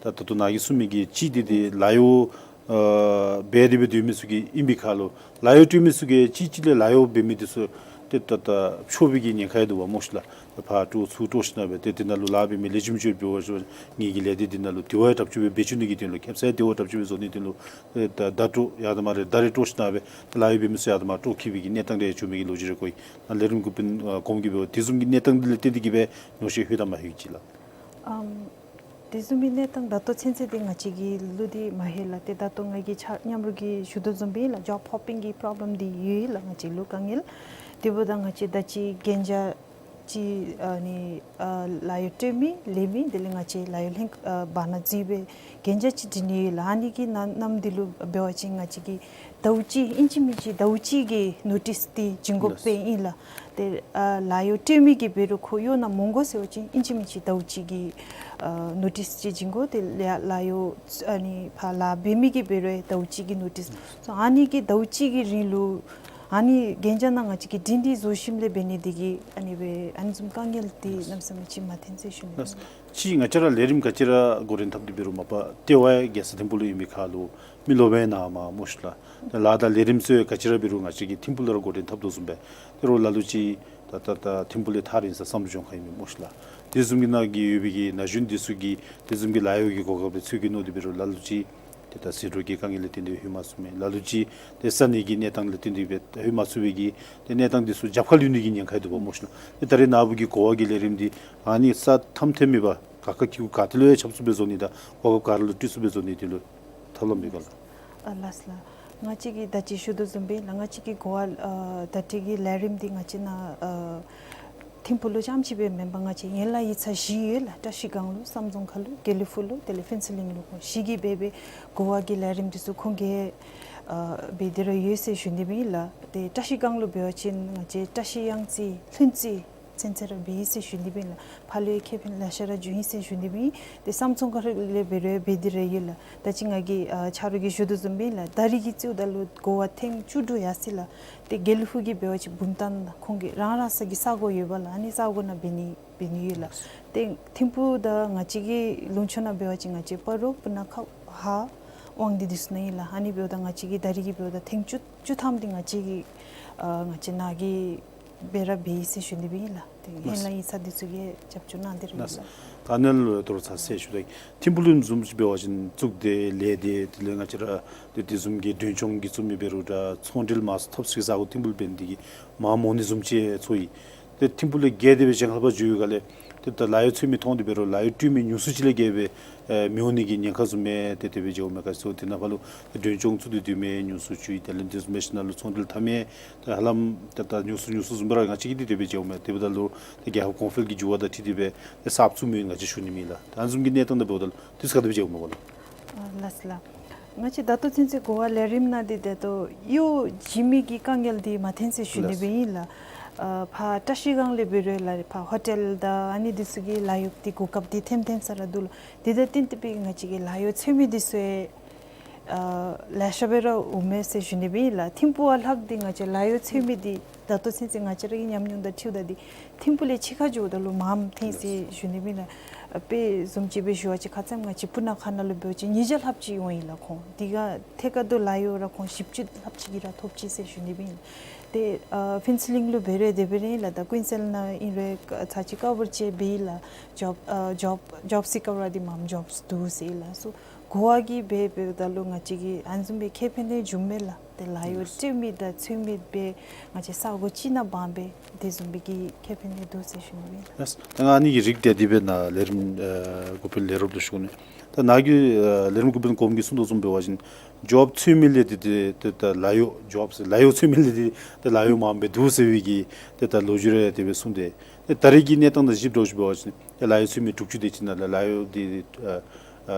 ད་ད་ལྟོ་ནཱ་གིས་གསུངས་མི་གི་ཅིག་འདི་ཏེ་ལཱ་གཡོག་ཨ་འབད་དེ་འབད་དེ་ཡོད་མི་ཚུ་གི་ཨིན་པའི་ཁར་ལུ་ལཱ་གཡོག་སྤྲོད་མི་ཚུ་གིས་གཅིག་གཅིག་ལས་ལཱ་གཡོག་འབད་མི་དེ་ཚུ་ཏེ་ད་ད་འཕྱོག་པའི་གི་ཉེན་ཁ་ཡང་འདུག་པ་སྨོ་ཤིག་ལགས། ཕར་དཀྲོག་ཚུར་དཀྲོག་ཞིནམ་སྦེ་ཏེ་དེ་ནང་ལུ་ལཱ་འབད་མི་ལེགས་ཤོམ་ཅིག་འབད་བ་ཅིན་ངེ་གི་ལས་སྡེ་འདི་ནང་ལུ་དེ་བ་ཡང་དྲགཔ་ཅིག་སྦེ་འབད་བཅུག་ནི་གི་དོན་ལུ་ཁེབ་ས་ཡང་དེ་བ་དྲགཔ་ཅིག་སྦེ་བཟོ་ནི་དོན་ལུ་ཨེ་ད་བརྡ་དཀྲོག་ཡར་དང་མར་རེ་བརྡ་རེ་དཀྲོག་ཞིནམ་སྦེ་ལཱ་གཡོག་འབད་མི་ཚུ་ཡར་དང་མར་དཀྲོག་འཁྱིད་པའི་གི་གནས་སྟངས་རེ་བྱུང་མི་གི་ལོ་རྒྱུས་རེ་གོ་ཡི། ནཱ་ལས་རིམ་འགོ་དཔོན་ཨ་གོངམ་གིས་འབད་བ་དེ་བཟུམ་གྱི་གནས་སྟངས་འདི་ལས་བརྟེན་ཏེ་གིས་སྦེ་ཉོགས་བཤད་ལྷོད་དེ་མ་ལྷོད་ཅིག་ལགས། ཨམ་དེ་བཟུམ་མའི་གནས་སྟངས་ད་ལྟོ་ཚུན་ཚོད་འདི་ང་བཅས་ཀྱི་ལུ་འདི་མ་ལྷོད་ལགས། ཏེ་ད་ལྟོ་ང་གིས་ཆ་མཉམ་རོགས་ཀྱིས་ཞུ་དོ་བཟུམ་སྦེ་ལགས་ཇོབ་ཧོ་པིང་གི་པོརོབ་ལེམ་འདི་ཡོད་ལགས། ང་བཅས་ལུ་དཀའ་ངལ་དེ་འབདཝ་ད་ང་བཅས་ད་ཅི་གན་རྒྱ་ཅིག་ཨ་ནི་ཨ་ལཱ་གཡོག་སྤྲོད་མི་ལེན་མི་དེ་ལས་ང་བཅས་ལཱ་གཡོག་ལྷན་ཨ་བར་ན་འཛུལ་སྦེ་གན་རྒྱ་ཅིག་བྲིས་ནི་ཡོད་ལགས། ཨ་ནི་གི་ནང་ནང་འདི་ལུ་འབད་བ་ཅིན་ང་བཅས་ཀྱིས་ཟླཝ་གཅིག་ཨིན་ཅི་མིན་ཅི་ཟླཝ་གཅིག་གི་ནོ་ཊིསི་འདི་བྱིན་དགོཔ་ཨིན་ལགས། ཏེ་ཨ་ལཱ་གཡོག་སྤྲོད་མི་གིས་འབད་རུང་ཁོ་གཡོག་ནང་མ་འོང་དགོ་ཟེར་བ་ཅིན་ཨིན་ཅི་མིན་ཅི་ཟླཝ་གཅིག་གི་ཨ་ནོ་ཊིསི་ཅིག་བྱིན་དགོ། དེ་ལས་ལཱ་གཡོག་ཨ་ནི་ཕར་ལཱ་འབད་མི་གིས་འབད་རུང་ཟླཝ་གཅིག་གི་ནོ་ཊིསི། སོ་ཨ་ནི་གི་ཟླཝ་གཅིག་གི་རིང་ལུ་ཨ་ནི་གན་རྒྱ་ནང་ང་བཅས་ཀྱིས་སྒྲིང་སྒྲི་བཟོ་ཞིནམ་ལས་འབད་ནི་འདི་གིས་ཨ་ནི་སྦེ་ཨ་ནི་བཟུམ་དཀའ་ངལ་འདི་གནམ་མེད་ས་མེད་ཅིག་མ་ཐོན་ཟེར་ཞུ་ནི་ཨིན། ཅིག་ང་བཅས་ར་ལས་རིམ་ག་ཅི་ར་འགོ་འདྲེན་འཐབ་སྟེ་འབད་རུང་མ་པ་ལྟེ་བ་ཡང་རྒྱལ་ས་ཐིམ་ཕུག་ལུ་ཨིན་པའི་ཁར་ལུ་མི་ལོག་པའི་ནང་མ་སྨོ་ཤིག་ལགས། ད་ལཱ་དང་ལས་རིམ་ཚུ་ཡང་ག་ཅི་ར་འབད་རུང་ང་བཅས་ཀྱིས་ཐིམ་ཕུག་ལུ་ར་འགོ་འདྲེན་འཐབ་དོ་བཟུམ་སྦེ་ཏེ་རོགས་ལ་ལུ་ཅིག་ད་ད་ད་ཐིམ་ཕུག་ལས་ཐག་རིང་ས་བསམ་བློ་འཇོག་མཁན་ཨིན་མས་སྨོ་ཤིག་ལགས། དེ་བཟུམ་གྱི་ནང་གི་ཡོད་པའི་གི་ན་གཞོན་འདི་ཚུ་གིས་དེ་བཟུམ་གྱི་ལཱ་གཡོག་གི་གོ་སྐབས་འདི་འཚོལ་གེ་མནོ་སྟེ་འབད་རུང་ལ་ལུ་ཅིག་ཏེ་ད་ཟད་འགྲོ་གི་དཀའ་ངལ་ལས་བརྟེན་ཏེ་ལྷོད་མ་ཚུགས་མི་ལ་ལུ་ཅིག་ཏེ་ས་གནས་ཀྱི་གནས་སྟངས་ལས་བརྟེན་ཏེ་སྦེ་ལྷོད་མ་ཚུགས་པའི་གི་ཏེ་གནས་སྟངས་འདི་ཚུ་རྒྱབ་ཁར་ལུས་ནི་གི་ཉེན་ཁ་ཡང་འདུག་པ་སྨོ་ཤིག་ལགས། ཏེ་ད་རེས་ནཱ་བུ་གི་གོ་བ་གི་ལས་རིམ་འདི་ཨ་ནི་ས་མཐའ་མཐའ་མེད་པ་ག་ག་གི་གུ་ག་ཏེ་ལུ་ཡང་ཁྱབ་ཚུགསཔ་སྦེ་བཟོ་ནི་དང་གོ་སྐབས་ག་ར་ལུ་སྤྲོད་ཚུགསཔ་སྦེ་བཟོ་ནི་དེ་ལུ་ཐབས་ལམ་ཡོད་ག་ལགས། ཨ་ལགས་ལགས། ང་བཅས་ཀྱིས་ད་ཅི་ཞུ་དོ་བཟུམ་སྦེ་ལགས། ང་བཅས་ཀྱི་གོ་བ་ཨ་ད་ལྟའི་གི་ལས་རིམ་འདི་ང་བཅས་ནཱ་ཨ་ཐིམ་ཕུག་ལུ་རྐྱངམ་ཅིག་སྦེ་མེན་པར་ང་བཅས་ཡན་ལག་ཡིག་ཚང་བཞི་ཡོད་ལགས། བཀྲ་ཤིས་སྒང་ལུ་བསམ་རྫོང་ཁ་ལུ་དགེ་ལེགས་ཕུག་ལུ་དེ་ལས་ཕུན་ཚོགས་གླིང་ལུ་ཁོང་བཞི་གིས་འབད་སྦེ་གོ་བ་གི་ལས་རིམ་འདི་ཚུ་ཁོང་གིས་ཨ་འབད་དེ་ར་ཡོད་ཟེར་ཞུ་ནི་ཨིན་ལགས། ཏེ་བཀྲ་ཤིས་སྒང་ལུ་འབད་བ་ཅིན་ང་བཅས་བཀྲ་ཤིས་གཡང་རྩེ་ལྷུན་རྩེ་ ཚུན་ཚོད་ར་འབད་ཡི་ཟེར་ཞུ་ནི་ཨིན་ལགས། ཕར་ལུ་ཡང་ཁེ་ཕན་ལེ་ཤ་ར་བྱུང་ཡི་ཟེར་ཞུ་ནི་ཨིན། ཏེ་བསམ་ཚོར་ག་ར་ལས་འབད་རུང་འབད་དེ་ར་ཡོད་ལགས། ད་ཅི་ང་གིས་ཨ་ཆ་རོགས་ཀྱིས་ཞུ་དོ་བཟུམ་སྦེ་ལགས། ད་རིས་ཀྱི་བརྩིཝ་ད་ལུ་གོ་བ་ཐེངས་བཅུ་དྲུག་ཡར་སོ་ཡི་ལགས། ཏེ་དགེ་ལེགས་ཕུག་གིས་འབད་བ་ཅིན་བུམ་ཐང་ནང་ཁོང་གི་རང་རང་སོ་གི་ས་གོ་ཡོད་པ་ལགས། ཨ་ནི་ས་གོ་ནང་འབད་ནི་འབད་ནི་ཡོད་ལགས། ཏེ་ཐིམ་ཕུག་དང་ང་བཅས་ཀྱི་ལུང་ཕྱོགས་ནང་འབད་བ་ཅིན་ང་བཅས་སྤ་རོ་སྤུ་ན་ཁ་ཧཱ་དབང་འདུས་འདི་ཚུ་ནང་ཨིན་ལགས། ཨ་ནི་འབདཝ་ད་ང་བཅས་ཀྱིས་ད་རིས་ཀྱི་འབདཝ་ད་ཐེངས་བཅུ་བཅུ་ཐམ་འདི་ང་བཅས་ཀྱིས་ཨ་ང་བཅས་ནཱ་གིས་འབད་ར་འབད་ཡི་ཟེར་ཞུ་ནི་ཨིན་ལགས། ཏེ་ལགས། ཧེ་མ་ཡིག་ཚང་འདི་ཚུ་གིས་རྒྱབ་སྐྱོར་གནང་སྟེ་ར་ལགས། ཨིན་ལགས། ད་ནཱ་ལུ་དོ་རུང་ཚར་གསལ་ཞུ་ད་གེ། ཐིམ་ཕུག་ལུ་བཟུམ་ཅིག་འབད་བ་ཅིན་གཙུག་སྡེ་ལས་སྡེ་དེ་ལས་ང་བཅས་ར་ཏེ་དེ་བཟུམ་གྱི་མདུན་ལྕོག་གི་བཙུགས་མི་འབད་རུང་འདྲ་ཚོང་འབྲེལ་མང་སུ་ཐོབ་སའི་ས་གོ་ཐིམ་ཕུག་ལུ་འབད་ནི་དེ་གིས་མངམ་འོང་ནི་བཟུམ་ཅིག་ཚོར་ཡི། ཏེ་ཐིམ་ཕུག་ལས་བརྒལ་ཏེ་སྦེ་གཞན་ཁར་ཕར་འགྱོ་བའི་སྒང་ལས་ཏེ་ད་ལཱ་གཡོག་འཚོལ་མི་མཐོང་སྟེ་འབད་རུང་ལཱ་གཡོག་སྤྲོད་མི་ཉུང་སུ་ཅིག་ལས་བརྒལ་སྦེ་ཨེ་མི་འོང་ནི་གི་ཉེན་ཁ་བཟུམ་སྦེ་ཏེ་དེ་སྦེ་མཇལཝ་མས། ག་ཅི་ཟེར་དེ་ནང་ཕར་ལུ་ཏེ་མདུན་ལྕོག་བཙུགས་ཏེ་སྡོད་མི་ཉུང་སུ་བྱུང་ཡི། དེ་ལས་དེ་བཟུམ་སྦེ་ཞིནམ་ལས་ཚོང་འབྲེལ་འཐབ་མི་ཏེ་ཧ་ལམ་ཏེ་ད་ཉུང་སུ་ཉུང་སུ་བཟུམ་སྦེ་ར་ང་བཅས་ཀྱིས་ཏེ་དེ་སྦེ་མཇལཝ་མས། དེ་འབདཝ་ད་ལུ་ཏེ་རྒྱལ་ཁབ་གོང་འཕེལ་གྱི་འགྱུར་བ་དང་འཁྲིལ་ཏེ་སྦེ་ཏེ་གསརཔ་བཙུགས་མི་ང་བཅས་ཞུ་ནི་ཨིན་ལགས། ད་ཨ་ནི་བཟུམ་གྱི་གནས་སྟངས་དེ་འབདཝ་ད་ལུ་དུས་ག་དེ་སྦེ་མཇལཝ་མས་གོ་ལགས། ཨ་ལགས་སོ་ལགས། ང་བཅས་ད་ལྟོ་ཚུན་ཚོད་གོ་བ་ལས་རིམ་ནང་འདི་ད་ལྟོ་གཡོག་བྱིན་མི་གི་དཀའ་ངལ་འདི་མ་ཐོན་ཟེར་ཞུ་ནི་ལགས། སྦེ་ཨིན་ལགས། ཨ་ཕར་བཀྲ་ཤིས་སྒང་ལས་འབད་རུང་ལགས་ཕར་ཧོ་ཊེལ་དང་ཨ་ནི་འདི་ཚུ་གི་ལཱ་གཡོགཔ་འདི་གོ་སྐབས་འདི་ཐོན་ཐོན་ས་ར་འདུག་ལགས། དེ་དང་བསྟུན་ཏེ་སྦེ་ང་བཅས་ཀྱི་ལཱ་གཡོག་འཚོལ་མི་འདི་ཚུ་ཡང་ཨ་ལེ་ཤ་སྦེ་ར་འོང་མས་ཟེར་ཞུ་ནི་སྦེ་ཨིན་ལགས། ཐིམ་ཕུག་བ་ལྷག་སྟེ་ང་བཅས་ལཱ་གཡོག་འཚོལ་མི་འདི་ད་ལྟོ་ཚུན་ཚོད་ང་བཅས་ར་གི་ཉམས་མྱོང་དང་འཁྲིལཝ་ད་འདི་ཐིམ་ཕུག་ལས་ཕྱི་ཁར་འགྱོཝ་ད་ལུ་མངམ་ཐོན་ཟེར་ཞུ་ནི་སྦེ་ཨིན་ལགས། དཔེ་བཟུམ་ཅིག་སྦེ་ཞུ་བ་ཅིན་ཁ་ཙ་ང་བཅས་སྤུ་ན་ཁ་ནང་ལུ་འབད་བ་ཅིན་ཉིས་བརྒྱ་ལྷགཔ་ཅིག་འོང་ཡི་ལགས་ཁོང་། དེ་སྒང་ཐད་ཀར་དུ་ལཱ་གཡོག་ར་ཁོང་བཞི་བཅུ་ལྷགཔ་ཅིག་གིས་ར་ཐོབ་ཅི་ཟེར་ཞུ་ནི་སྦེ་ཨིན་ལགས། ཏེ་ཨ་ཕུན་ཚོགས་གླིང་ལུ་འབད་རུང་དེ་སྦེ་ར་ཨིན་ལགས། ད་ཀུན་གསལ་ནང་ཨིན་རུང་ཚར་གཅིག་ཀོ་བར་ཅིག་འབད་ཡི་ལགས། ཇོབ་ཨ་ཇོབ་ཇོབ་སི་ཀ་བར་འདི་མངམ་ཇོབས་འདུག་ཟེར་ལགས། སོ་གོ་བ་གིས་འབད་འབདཝ་ད་ལུ་ང་བཅས་ཀྱིས་ཨ་ནི་བཟུམ་སྦེ་ཁེ་ཕན་འདི་བྱུངམ་མས་ལགས། ཏེ་ལཱ་གཡོག་སྤྲོད་མི་དང་འཚོལ་མི་སྦེ་ང་བཅས་ས་གོ་གཅིག་ནང་འབག་སྦེ་དེ་བཟུམ་སྦེ་གི་ཁེ་ཕན་འདི་འདུག་ཟེར་ཞུ་ནི་ཨིན་ལགས། ལགས། ད་ང་ཨ་ནི་གི་རིགས་དེ་དེ་སྦེ་ནཱ་ལས་རིམ་ཨ་འགོ་དཔོན་ལས་རོགསཔ་ལུ་ཞུ་ནི། ད་ནཱ་གི་ཨ་ལས་རིམ་འགོ་དཔོན་གོངམ་གིས་གསུངས་དོ་བཟུམ་འབད་བ་ཅིན་ཇོབ་འཚོལ་མི་ལས་འདི་ཏེ་ཏེ་ད་ལཱ་གཡོག་ཇོབ་ཟེར་ལཱ་གཡོག་འཚོལ་མི་ལས་འདི་ཏེ་ལཱ་གཡོག་མངམ་སྦེ་འདུག་ཟེར་བའི་གི་ཏེ་ད་ལོ་རྒྱུས་རེ་དེ་སྦེ་གསུངས་ཏེ། ཏེ་ད་རེས་ཀྱི་གནས་སྟངས་དང་གཞི་བཟུང་འབད་བ་ཅིན་ཏེ་ལཱ་གཡོག་འཚོལ་མི་དྲུག་ཅུ་དེ་ཅིག་ནང་ལས་ལཱ་གཡོག་འདི་ཨ་ཨ་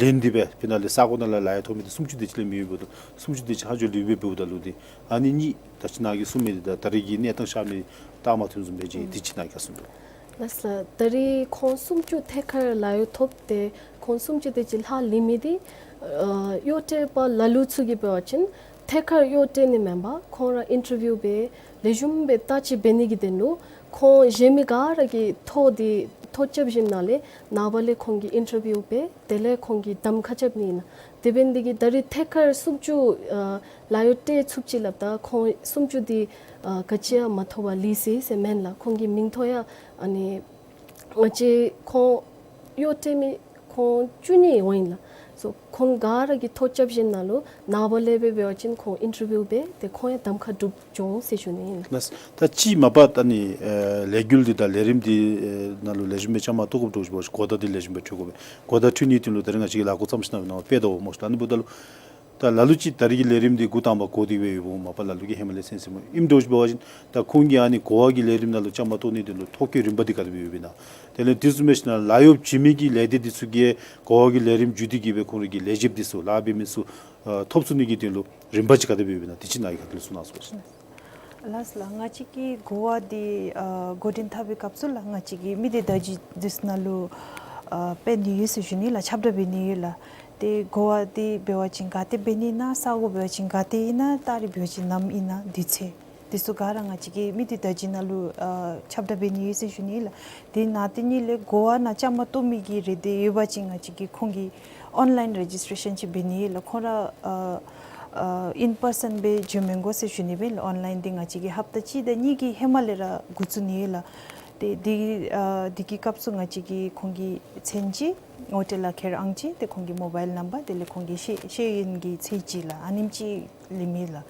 ལེན་ཏེ་སྦེ་ཕར་ནཱ་ལས་ས་གོ་ནང་ལས་ལཱ་གཡོག་ཐོབ་མི་འདི་སུམ་ཅུ་དེ་ཅིག་ལས་མི་ཡོདཔ་འབདཝ་ད་སུམ་ཅུ་དེ་ཅིག་ཧ་ལུགས་ལུས་སྦེ་འབདཝ་ད་ལུ་ཏེ་ཨ་ནི་གཉིས་ད་ཅི་ནཱ་གིས་གསུངས་མི་འདི་དང་ད་རེས་ཀྱི་གནས་སྟངས་ཤར་མི་རྟགས་མ་མཐུན་བཟུམ་སྦེ་ཅིག་དེ་ཅིག་ནཱ་གིས་གསུངས་དོ། ལགས་ལགས། ད་རེས་ཁོང་སུམ་ཅུ་ཐད་ཀར་ལཱ་གཡོག་ཐོབ་སྟེ་ཁོང་སུམ་ཅུ་དེ་ཅིག་ལྷག་ལུས་མི་འདི་ཨ་གཡོག་སྤྲོད་པ་ལ་ལུ་ཚུ་གིས་འབད་བ་ཅིན་ཐད་ཀར་གཡོག་སྤྲོད་ནི་མེན་པར་ཁོང་ར་ཨིན་ཊར་བིའུ་འབད་ལེགས་ཤོམ་སྦེ་བལྟ་ཅིག་འབད་ནི་གི་དོན་ལུ་ཁོང་གཞན་མི་ག་ར་གིས་ཐོ་འདི་ཐོ་རྐྱབ་ཞིནམ་ལས་ནངས་པ་ལས་ཁོང་གིས་ཨིན་ཊར་བིའུ་འབད་དེ་ལས་ཁོང་གིས་གདམ་ཁ་རྐྱབ་ནི་ཨིན་ལགས། དེ་འབད་ནི་འདི་གིས་ད་རེས་ཐད་ཀར་སུམ་ཅུ་ཨ་ལཱ་གཡོག་སྤྲོད་ཚུགས་ཅི་སླབ་ད་ཁོང་སུམ་ཅུ་འདི་ཨ་ག་ཅི་ཡང་མ་ཐོབ་པར་ལུས་ཟེར་ཟེར་མེན་ལགས། ཁོང་གི་མིང་ཐོ་ཡང་ཨ་ནི་ང་བཅས་ཁོང་གཡོག་སྤྲོད་མི་ཁོང་བཅུ་གཉིས་འོང་ཡི་ལགས། སོ་ཁོང་ག་ར་གིས་ཐོ་རྐྱབ་ཞིནམ་ལས་ནངས་པ་ལས་འབད་བ་ཅིན་ཁོང་ཨིན་ཊར་བིའུ་འབད་དེ་ཁོང་ཡང་གདམ་ཁ་གྲུབ་འགྱོ་འོང་ཟེར་ཞུ་ནི་ཨིན་ལགས། ལགས། ད་ཅི་མ་པ་ད་ནི་ཨེ་ལས་འགུལ་འདི་དང་ལས་རིམ་འདི་ཨེ་ནང་ལུ་ལེགས་ཤོམ་སྦེ་བཅའ་མར་གཏོགས་དགོཔ་འདྲཝ་ཅིག་འབད་བ་ཅིན་གོ་བརྡ་འདི་ལེགས་ཤོམ་སྦེ་འཕྲོད་དགོ་པས། གོ་བརྡ་འཕྲོད་ནིའི་དོན་ལུ་ད་རེས་ང་བཅས་ཀྱིས་ལཱ་འགོ་བརྩམས་ཞིནམ་ལས་ནཱ་འབད་དོ་སྨོ་ཤིག་ལགས། ཨ་ནི་འབདཝ་ད་ལུ་ད་ལ་ལུ་ཅིག་ད་རེས་ཀྱི་ལས་རིམ་འདི་འགོ་དང་པ་གོ་སྟེ་སྦེ་ཡོདཔ་མ་པ་ལ་ལུ་གིས་ཧེ་མ་ལས་གསན་གསནམ་ཨིནམ་འདྲཝ་ཅིག་འབད་བ་ཅིན་ད་ཁོང་གིས་ཨ་ནི་གོ་བ་གི་ལས་རིམ་ནང་ལུ་བཅའ་མར་གཏོགས་ནིའི་དོན་ལུ་ཐོ་བཀོད་རིམ་པ་འདི་ག་དེ་སྦེ་ཡོདཔ་ཨིན་ན། དེ་ལས་དེ་བཟུམ་སྦེ་ཞིནམ་ལས་ལཱ་གཡོག་བྱིན་མི་གི་ལས་སྡེ་འདི་ཚུ་གིས་གོ་བ་གི་ལས་རིམ་བརྒྱུད་དེ་གིས་སྦེ་ཁོང་རའི་གི་ལས་བྱེདཔ་འདི་ཚུ་ལཱ་འབད་མི་ཚུ་ཨ་ཐོབ་ཚུགས་ནི་གི་དོན་ལུ་རིམ་པ་ཅིག་ག་དེ་སྦེ་ཡོདཔ་ཨིན་ན་དེ་ཅིག་ནཱ་གིས་ཁ་ཐུག་ལས་གསུང་གནང་ཟེར་ཞུ་ནི། ལགས་ལགས། ང་བཅས་ཀྱི་གོ་བ་འདི་ཨ་འགོ་འདྲེན་འཐབ་པའི་སྐབས་སུ་ལགས་ང་བཅས་ཀྱིས་མི་སྡེ་བརྡ་བརྒྱུད་འདི་ཚུ་ནང་ལུ་ཨ་སྤེལ་ནི་ཡོད་ཟེར་ཞུ་ནི་ལགས། ཁྱབ་བསྒྲགས་འབད་ནི་ཡོད་ལགས། ཏེ་གོ་བ་འདི་འབད་བ་ཅིན་ག་ཏེ་འབད་ནི་ཨིན་ན་ས་གོ་འབད་བ་ཅིན་ག་ཏེ་ཨིན་ན་ད་རེས་འབད་བ་ཅིན་ནམ་ཨིན་ན་དུས་ཚོད་འདི་ཚུ་ག་ར་ང་བཅས་ཀྱིས་མི་སྡེ་བརྡ་བརྒྱུད་ནང་ལུ་ཨ་ཁྱབ་བསྒྲགས་འབད་ནི་ཡོད་ཟེར་ཞུ་ནི་ལགས། དེ་ནང་དེ་ནང་ལས་གོ་བ་ནང་བཅའ་མར་གཏོགས་མི་གི་རེ་འདོད་ཡོད་པ་ཅིན་ང་བཅས་ཀྱིས་ཁོང་གི་ཨོན་ལའིན་རེ་ཇིས་ཊེ་ཤཱན་ཅིག་འབད་ནི་ལགས། ཁོང་ར་ཨ་ཨ་ཨིན་པར་སཱན་སྦེ་འགྱོ་མི་དགོ་ཟེར་ཞུ་ནི་སྦེ་ཨིན་ལགས། ཨོན་ལའིན་འདི་ང་བཅས་ཀྱིས་ཧབ་ཏ་གཅིག་དང་གཉིས་ཀྱི་ཧེ་མ་ལས་ར་འགོ་བཙུགས་ནི་ལགས། ཏེ་འདི་ཨ་འདི་གི་སྐབས་སུ་ང་བཅས་ཀྱིས་ཁོང་གི་མཚན་ཅིག་ཧོ་ཊེལ་ལཱ་ཁྱེར་ཨང་ཅིག་ཏེ་ཁོང་གི་མོ་བཱའིལ་ནམ་བར་དེ་ལས་ཁོང་གི་ཤེས་ཤེས་ཡོན་གྱི་ཚད་ཅིག་ལགས། ཨ་ནེམ་ཅིག་ལེན་མི་ལགས།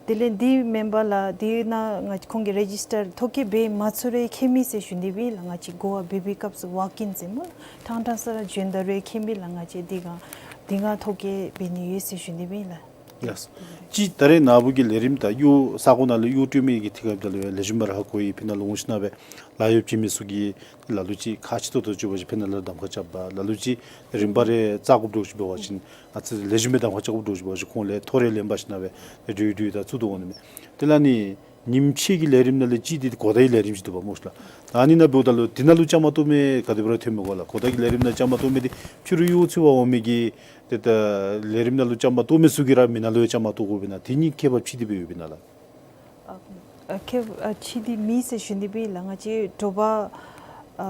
དེ་ལས་འདི་མེན་པར་ལགས་འདི་ནང་ང་ཁོང་གིས་རེ་ཇིས་ཊར་ཐོ་བཀོད་འབད་མ་ཚུགས་རུང་ཁྱད་མེད་ཟེར་ཞུ་ནི་སྦེ་ཨིན་ལགས། ང་བཅས་གོ་བ་འབད་བའི་སྐབས་སུ་ཝོག་ཨིན་ཟེར་སྨོ་ལགས། ཕྲང་ཕྲང་ས་ར་བྱོནམ་ད་རུང་ཁྱད་མེད་ལགས། ང་བཅས་འདི་སྒང་འདི་ནང་ཐོ་བཀོད་འབད་ནི་ཡོད་ཟེར་ཞུ་ནི་སྦེ་ཨིན་ལགས། ལགས། ཅིག་ད་རེས་ནཱ་བུ་གི་ལས་རིམ་ད་གཡོག་ས་གོ་ནང་ལུ་གཡོག་སྤྲོད་མི་གི་ཐད་ཁར་ད་ལུ་ལེགས་ཤོམ་སྦེ་ར་ཧ་གོ་ཡི། ཕར་ནཱ་ལུ་འོང་ཞིནམ་སྦེ་ལཱ་གཡོག་བྱིན་མི་ཚུ་གིས་ལ་ལུ་ཅིག་ཁག་ཆེ་ཏོག་ཏོ་ཅིག་འབད་བ་ཅིན་ཕར་ནཱ་ལུ་གདམ་ཁ་རྐྱབ་པ་ལ་ལུ་ཅིག་རིམ་པ་རེ་བཙུགས་དགོཔ་འདྲཝ་ཅིག་འབད་བ་ཅིན་ཨ་ཙི་ལེགས་ཤོམ་སྦེ་གདམ་ཁ་རྐྱབ་དགོཔ་འདྲཝ་ཅིག་འབད་བ་ཅིན་ཁོང་ལས་ཐོ་རེ་ལེན་པ་ཞིནམ་སྦེ་འདྲུད་འདྲུད་ད་བཙུགས་དོ་འོང་ནི་མས། དེ་ལས་ནི་ ཉིནམ་ཕྱེད་ཀྱི་ལས་རིམ་ནང་ལས་གཅིག་འདི་གོ་བརྡ་གི་ལས་རིམ་ཅིག་འདུག་པ་སྨོ་ཤིག་ལགས། ད་ཨ་ནི་ནང་འབདཝ་ད་ལུ་འདི་ནང་ལུ་བཅའ་མར་གཏོགས་མི་ག་དེ་སྦེ་ར་ཐོན་མི་དགོ་ལགས། གོ་བརྡ་གི་ལས་རིམ་ནང་བཅའ་མར་གཏོགས་མི་འདི་ཕྱི་རུ་གཡོག་འཚོལ་བར་འོང་མི་གི་ཏེ་ད་ལས་རིམ་ནང་ལུ་བཅའ་མར་གཏོགས་མི་ཚུ་གིས་ར་མི་ནང་ལུ་ཡང་བཅའ་མར་གཏོགས་དགོ་པས་ན། དེ་གཉིས་ཁྱད་པར་ཕྱེ་སྟེ་སྦེ་ཡོད་པས་ན་ལགས། ཨ་ཨ་ཁྱད་ཨ་ཕྱེ་སྟེ་མེད་ཟེར་ཞུ་ནི་སྦེ་ལགས། ང་བཅས་དྲོ་པ་ཨ་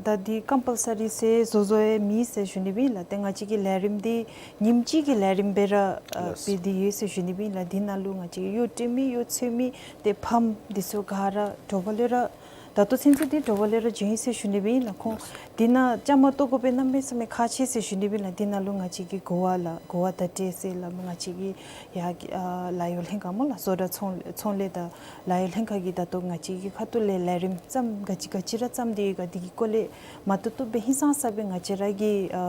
ད་འདི་ཀམ་པལ་སོ་རི་ཟེར་བཟོ་བཟོཝ་ཡང་མེད་ཟེར་ཞུ་ནི་སྦེ་ལགས། ཏེ་ང་བཅས་ཀྱི་ལས་རིམ་འདི་ཉིནམ་གཅིག་གི་ལས་རིམ་སྦེ་ར་ཨ་ལགས། སྦེ་སྡོད་ཡོད་ཟེར་ཞུ་ནི་སྦེ་ལགས། འདི་ནང་ལུ་ང་བཅས་ཀྱི་གཡོག་སྤྲོད་མི་གཡོག་འཚོལ་མི་ཏེ་ཕམ་འདི་ཚུ་ག་ར་དྲོ་པ་ལས་ར་ད་ལྟོ་ཚུན་ཚོད་འདི་དྲོ་པ་ལས་ར་བྱོན་ཡི་ཟེར་ཞུ་ནི་སྦེ་ལགས། ཁོང་ལགས། འདི་ནང་བཅའ་མར་གཏོགས་དགོ་པའི་གནམ་མེད་ས་མེད་ཁག་ཆེ་ཟེར་ཞུ་ནི་སྦེ་ལགས། འདི་ནང་ལུ་ང་བཅས་ཀྱི་གོ་བ་ལགས་གོ་བ་བརྡ་སྤྲོད་ཟེར་སླབ་མི་ང་བཅས་ཀྱི་ཡར་གྱི་ཨ་ལཱ་གཡོག་ལྷན་ཁག་སྨོ་ལགས། བཟོ་གྲྭ་ཚོང་ཚོང་ལས་དང་ལཱ་གཡོག་ལྷན་ཁག་གིས་ད་ལྟོ་ང་བཅས་ཀྱི་ཁ་ཐུག་ལས་ལས་རིམ་བརྩམས་ག་ཅི་ག་ཅི་ར་བརྩམས་ཏེ་ཡོད་ག་འདི་གི་སྐོར་ལས་མ་བཏུབ་བཏུབ་སྦེ་ཧིང་སངས་ས་སྦེ་ང་བཅས་ར་གི་ཨ་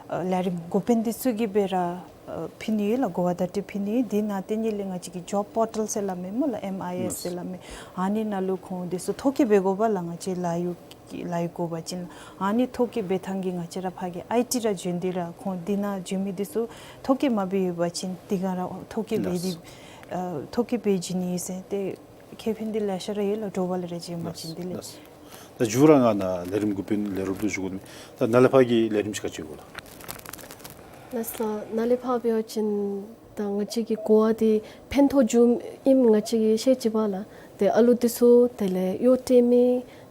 ཨ་ལས་རིམ་འགོ་དཔོན་འདི་ཚུ་གིས་སྦེ་ར་ཨ་ཕུལ་ནི་ཡོད་ལགས། གོ་བ་བརྡ་སྤྲོད་ཕུལ་ནི་ཡོད། དེ་ནང་དེ་ཉིད་ལས་ང་བཅས་ཀྱི་ཇོབ་པོར་ཊལ་ཟེར་སླབ་མི་སྨོ་ལགས། ཨེམ་ཨའི་ཨེསི་ལགས། ཟེར་སླབ་མི་ཨ་ནི་ནང་ལུ་ཁོང་འདི་ཚུ་ཐོ་བཀོད་འབད་དགོ་པས་ལགས། ང་བཅས་ལཱ་གཡོག་གི་ལཱ་གཡོག་དགོ་པ་ཅིན་ཨ་ནི་ཐོ་བཀོད་འབད་ཐངས་ཀྱི་ང་བཅས་ར་ཕར་གྱི་ཨའི་ཊི་ར་བྱོན་ཏེ་ར་ཁོང་འདི་ནང་བྱོན་མི་འདི་ཚུ་ཐོ་བཀོད་མ་འབད་ཡོད་པ་ཅིན་དེ་སྒང་ར་ཐོ་བཀོད་འབད་དེ་ལགས། ཨ་ཐོ་བཀོད་འབད་བྱིན་ནི་ཟེར་ཏེ་ཁེ་ཕན་འདི་ལེ་ཤ་ར་ཡོད་ལགས། དྲོ་པ་ལས་ར་བྱོན་པ་ཅིན་དེ་ལས། ལགས། ད་མཇུག་ར་ང་ནཱ་ལས་རིམ་འགོ་དཔོན་ལས་རོགསཔ་ལུ་ཞུ་དགོ་མི། ད་ནཱ་ལས་ཕར་གྱི་ལས་རིམ་ཅིག་ག་ཅི་ཡོད་ག་ལགས། ལགས་སོ། ནཱ་ལས་ཕར་འབད་བ་ཅིན་ད་ང་བཅས་ཀྱི་གོ་བ་འདི་ཕན་ཐོགས་བྱུང་ཨིནམ་ང་བཅས་ཀྱིས་ཤེས་ཅི་པ་ལགས། ཏེ་ཨ་ལུ་འདི་ཚུ་དེ་ལས་གཡོག་སྤྲོད་མི་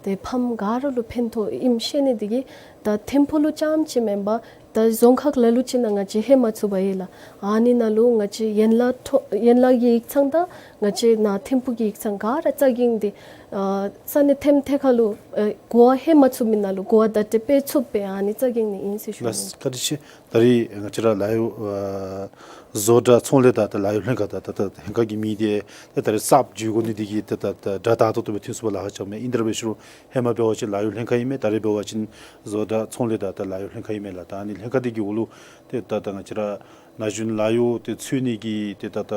ཏེ་ཕམ་ག་ར་ལུ་ཕན་ཐོགས་ཨིནམ་ཤེས་ནི་འདི་གིས་ད་ཐིམ་ཕུག་ལུ་རྐྱངམ་ཅིག་མེན་པར་ད་རྫོང་ཁག་ལ་ལུ་ཅིག་ནང་ང་བཅས་ལྷོད་མ་ཚུགས་པས་ལགས། ཨ་ནི་ནང་ལུ་ང་བཅས་ཡན་ལག་ཐོ་ཡན་ལག་གི་ཡིག་ཚང་དང་ང་བཅས་ནཱ་ཐིམ་ཕུག་གི་ཡིག་ཚང་ག་ར་རྩ་འགེངས་ཏེ་ཨ་ས་གནས་ཐེམ་ཐེ་ཁ་ལུ་ཨ་གོ་བ་ལྷོད་མ་ཚུགས་མི་ནང་ལུ་གོ་བ་བརྡ་སྤྲོད་འབད་ཚུགསཔ་སྦེ་ཨ་ནི་རྩ་འགེངས་ནི་ཨིན་ཟེར་ཞུ་ནི། ལགས། བཀའ་དྲིན་ཆེ། ད་རིས་ང་བཅས་ར་ལཱ་གཡོག་ཨ་བཟོ་གྲྭ་ཚོང་ལས་དང་ད་ལཱ་གཡོག་ལྷན་ཁག་དང་ད་ད་ལྷན་ཁག་གི་མི་འདི་ད་ད་རིས་གསརཔ་བྱོན་དགོ་ནི་འདི་གིས་ད་ད་ད་དྲག་ད་ཏོག་ཏོ་སྦེ་ཐོན་ཚུགས་པར་ལཱ་ཁག་རྐྱབ་མས། ཨིན་ཏེ་ར་འབད་ཞུ་རུང་ཧེ་མ་འབད་བ་ཅིན་ལཱ་གཡོག་ལྷན་ཁག་ཨིན་མས། ད་རིས་འབད་བ་ཅིན་བཟོ་གྲྭ་ཚོང་ལས་དང་ད་ལཱ་གཡོག་ལྷན་ཁག་ཨིན་མས་ལགས། ད་ཨ་ནི་ལྷན་ཁག་འདི་གི་འོག་ལུ་ཏེ་ད་ད་ང་བཅས་ར་ན་གཞོན་ལཱ་གཡོག་ཏེ་འཚོལ་ནི་གི་ཏེ་ད་ད་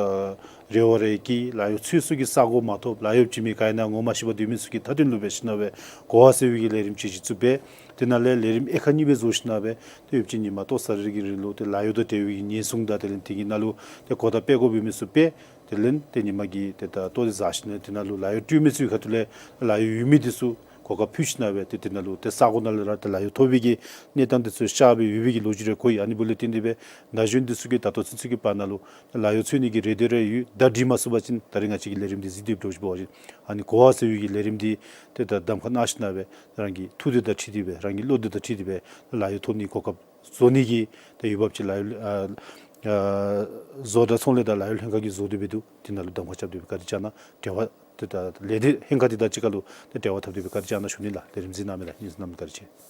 རེ་བ་རེ་བསྐྱེད། ལཱ་གཡོག་འཚོལ་ས་གི་ས་གོ་མ་ཐོབ་ལཱ་གཡོག་བྱིན་མི་ག་ཨིན་ན་ངོ་མ་ཤེས་པར་སྡོད་མི་ཚུ་གི་མཐའ་དོན་ལུ་འབད་ཞིན་ན་སྦེ་གོ་བ་ཟེར་བའི་གི་ལས་རིམ་ཅིག་གཞི་བཙུགས་སྦེ་དེ་ནང་ལས་ལས་རིམ་དབྱེ་ཁག་གཉིས་སྦེ་བཟོ་ཞིན་ན་སྦེ་ཏེ་ཡོདཔ་ཅིག་ཉིན་མ་ཏོག་ས་རེ་རེ་གི་རིང་ལུ་ཏེ་ལཱ་གཡོག་དང་འབྲེལ་བའི་གི་ཉེན་སྲུང་དང་དེ་ལས་དེ་གི་ནང་ལུ་ཏེ་གོ་བརྡ་སྤེལ་དགོ་པའི་མི་ཚུ་སྤེལ། དེ་ལས་ཏེ་ཉིན་མ་གི་ཏེ་ད་ལྟོ་འདི་བཟའ་ཞིན་ན་དེ་ནང་ལུ་ལཱ་གཡོག་སྤྲོད་མི་ཚུ་གི་ཁ་ཐུག་ལས་ལཱ་གཡོག་ཡོད་མི་འདི་ཚུ་གོ་སྐབས་ཕུལ་ཞིན་ན་སྦེ་ཏེ་དེ་ནང་ལུ་ཏེ་ས་གོ་ནང་ལས་ར་ཏེ་ལཱ་གཡོག་ཐོབ་པའི་གི་གནས་སྟངས་འདི་ཚུ་ཤར་སྦེ་ཡོད་པའི་གི་ལོ་རྒྱུས་རེ་གོ་ཡི། ཨ་ནི་འབདཝ་ལས་བརྟེན་ཏེ་སྦེ་ན་གཞོན་འདི་ཚུ་གིས་ད་ལྟོ་ཚུན་ཚོད་ཀྱི་བར་ན་ལུ་ལཱ་གཡོག་འཚོལ་ནི་གི་རེ་འདོད་རེ་ཡོད། ད་འགྲིག་མ་ཚུགས་པ་ཅིན་ད་རིས་ང་བཅས་ཀྱི་ལས་རིམ་འདི་གཟིགས་ཏེ་འགྱོ་ཞིན་འབད་བ་ཅིན་ཨ་ནི་གོ་བ་ཟེར་བའི་གི་ལས་རིམ་འདི་ཏེ་ད་གདམ་ཁ་གནང་ཞིན་ན་སྦེ་རང་གི་ཐུགས་འདོད་དང་འཁྲིལ་ཏེ་སྦེ་རང་གི་བློ་འདོད་དང་འཁྲིལ་ཏེ་སྦེ་ལཱ་གཡོག་ཐོབ་ནི་གོ་སྐབས་བཟོ་ནི་གི་ཏེ་འོས་འབབ་ཅིག་ལཱ་གཡོག་ཨ་ཨ་བཟོ་གྲྭ་ཚོང་ལས་དང་ལཱ་གཡོག་ལྷན་ཁག་གིས་བཟོ་སྟེ་སྦེ་འདུག། དེ་ནང་ལུ་གདམ་ཁ་རྐྱབ་སྟེ་སྦེ་བཀའ་དྲིན་བསྐྱང་གནང་། འབྲེལ་བ་ཏེ་ད་ལས་སྡེ་ལྷན་ཁག་འདི་དང་གཅིག་ཁར་ལུ་ཏེ་འབྲེལ་བ་འཐབ་སྟེ་སྦེ་བཀའ་དྲིན་བསྐྱང་གནང་ཞུ་ནི་ལགས། ལས་རིམ་གཟིགས་གནང་མི་ལགས་ཨ་ནི་ཚུ་གནམ་མེད་ས་མེད་བཀའ་དྲིན་ཆེ།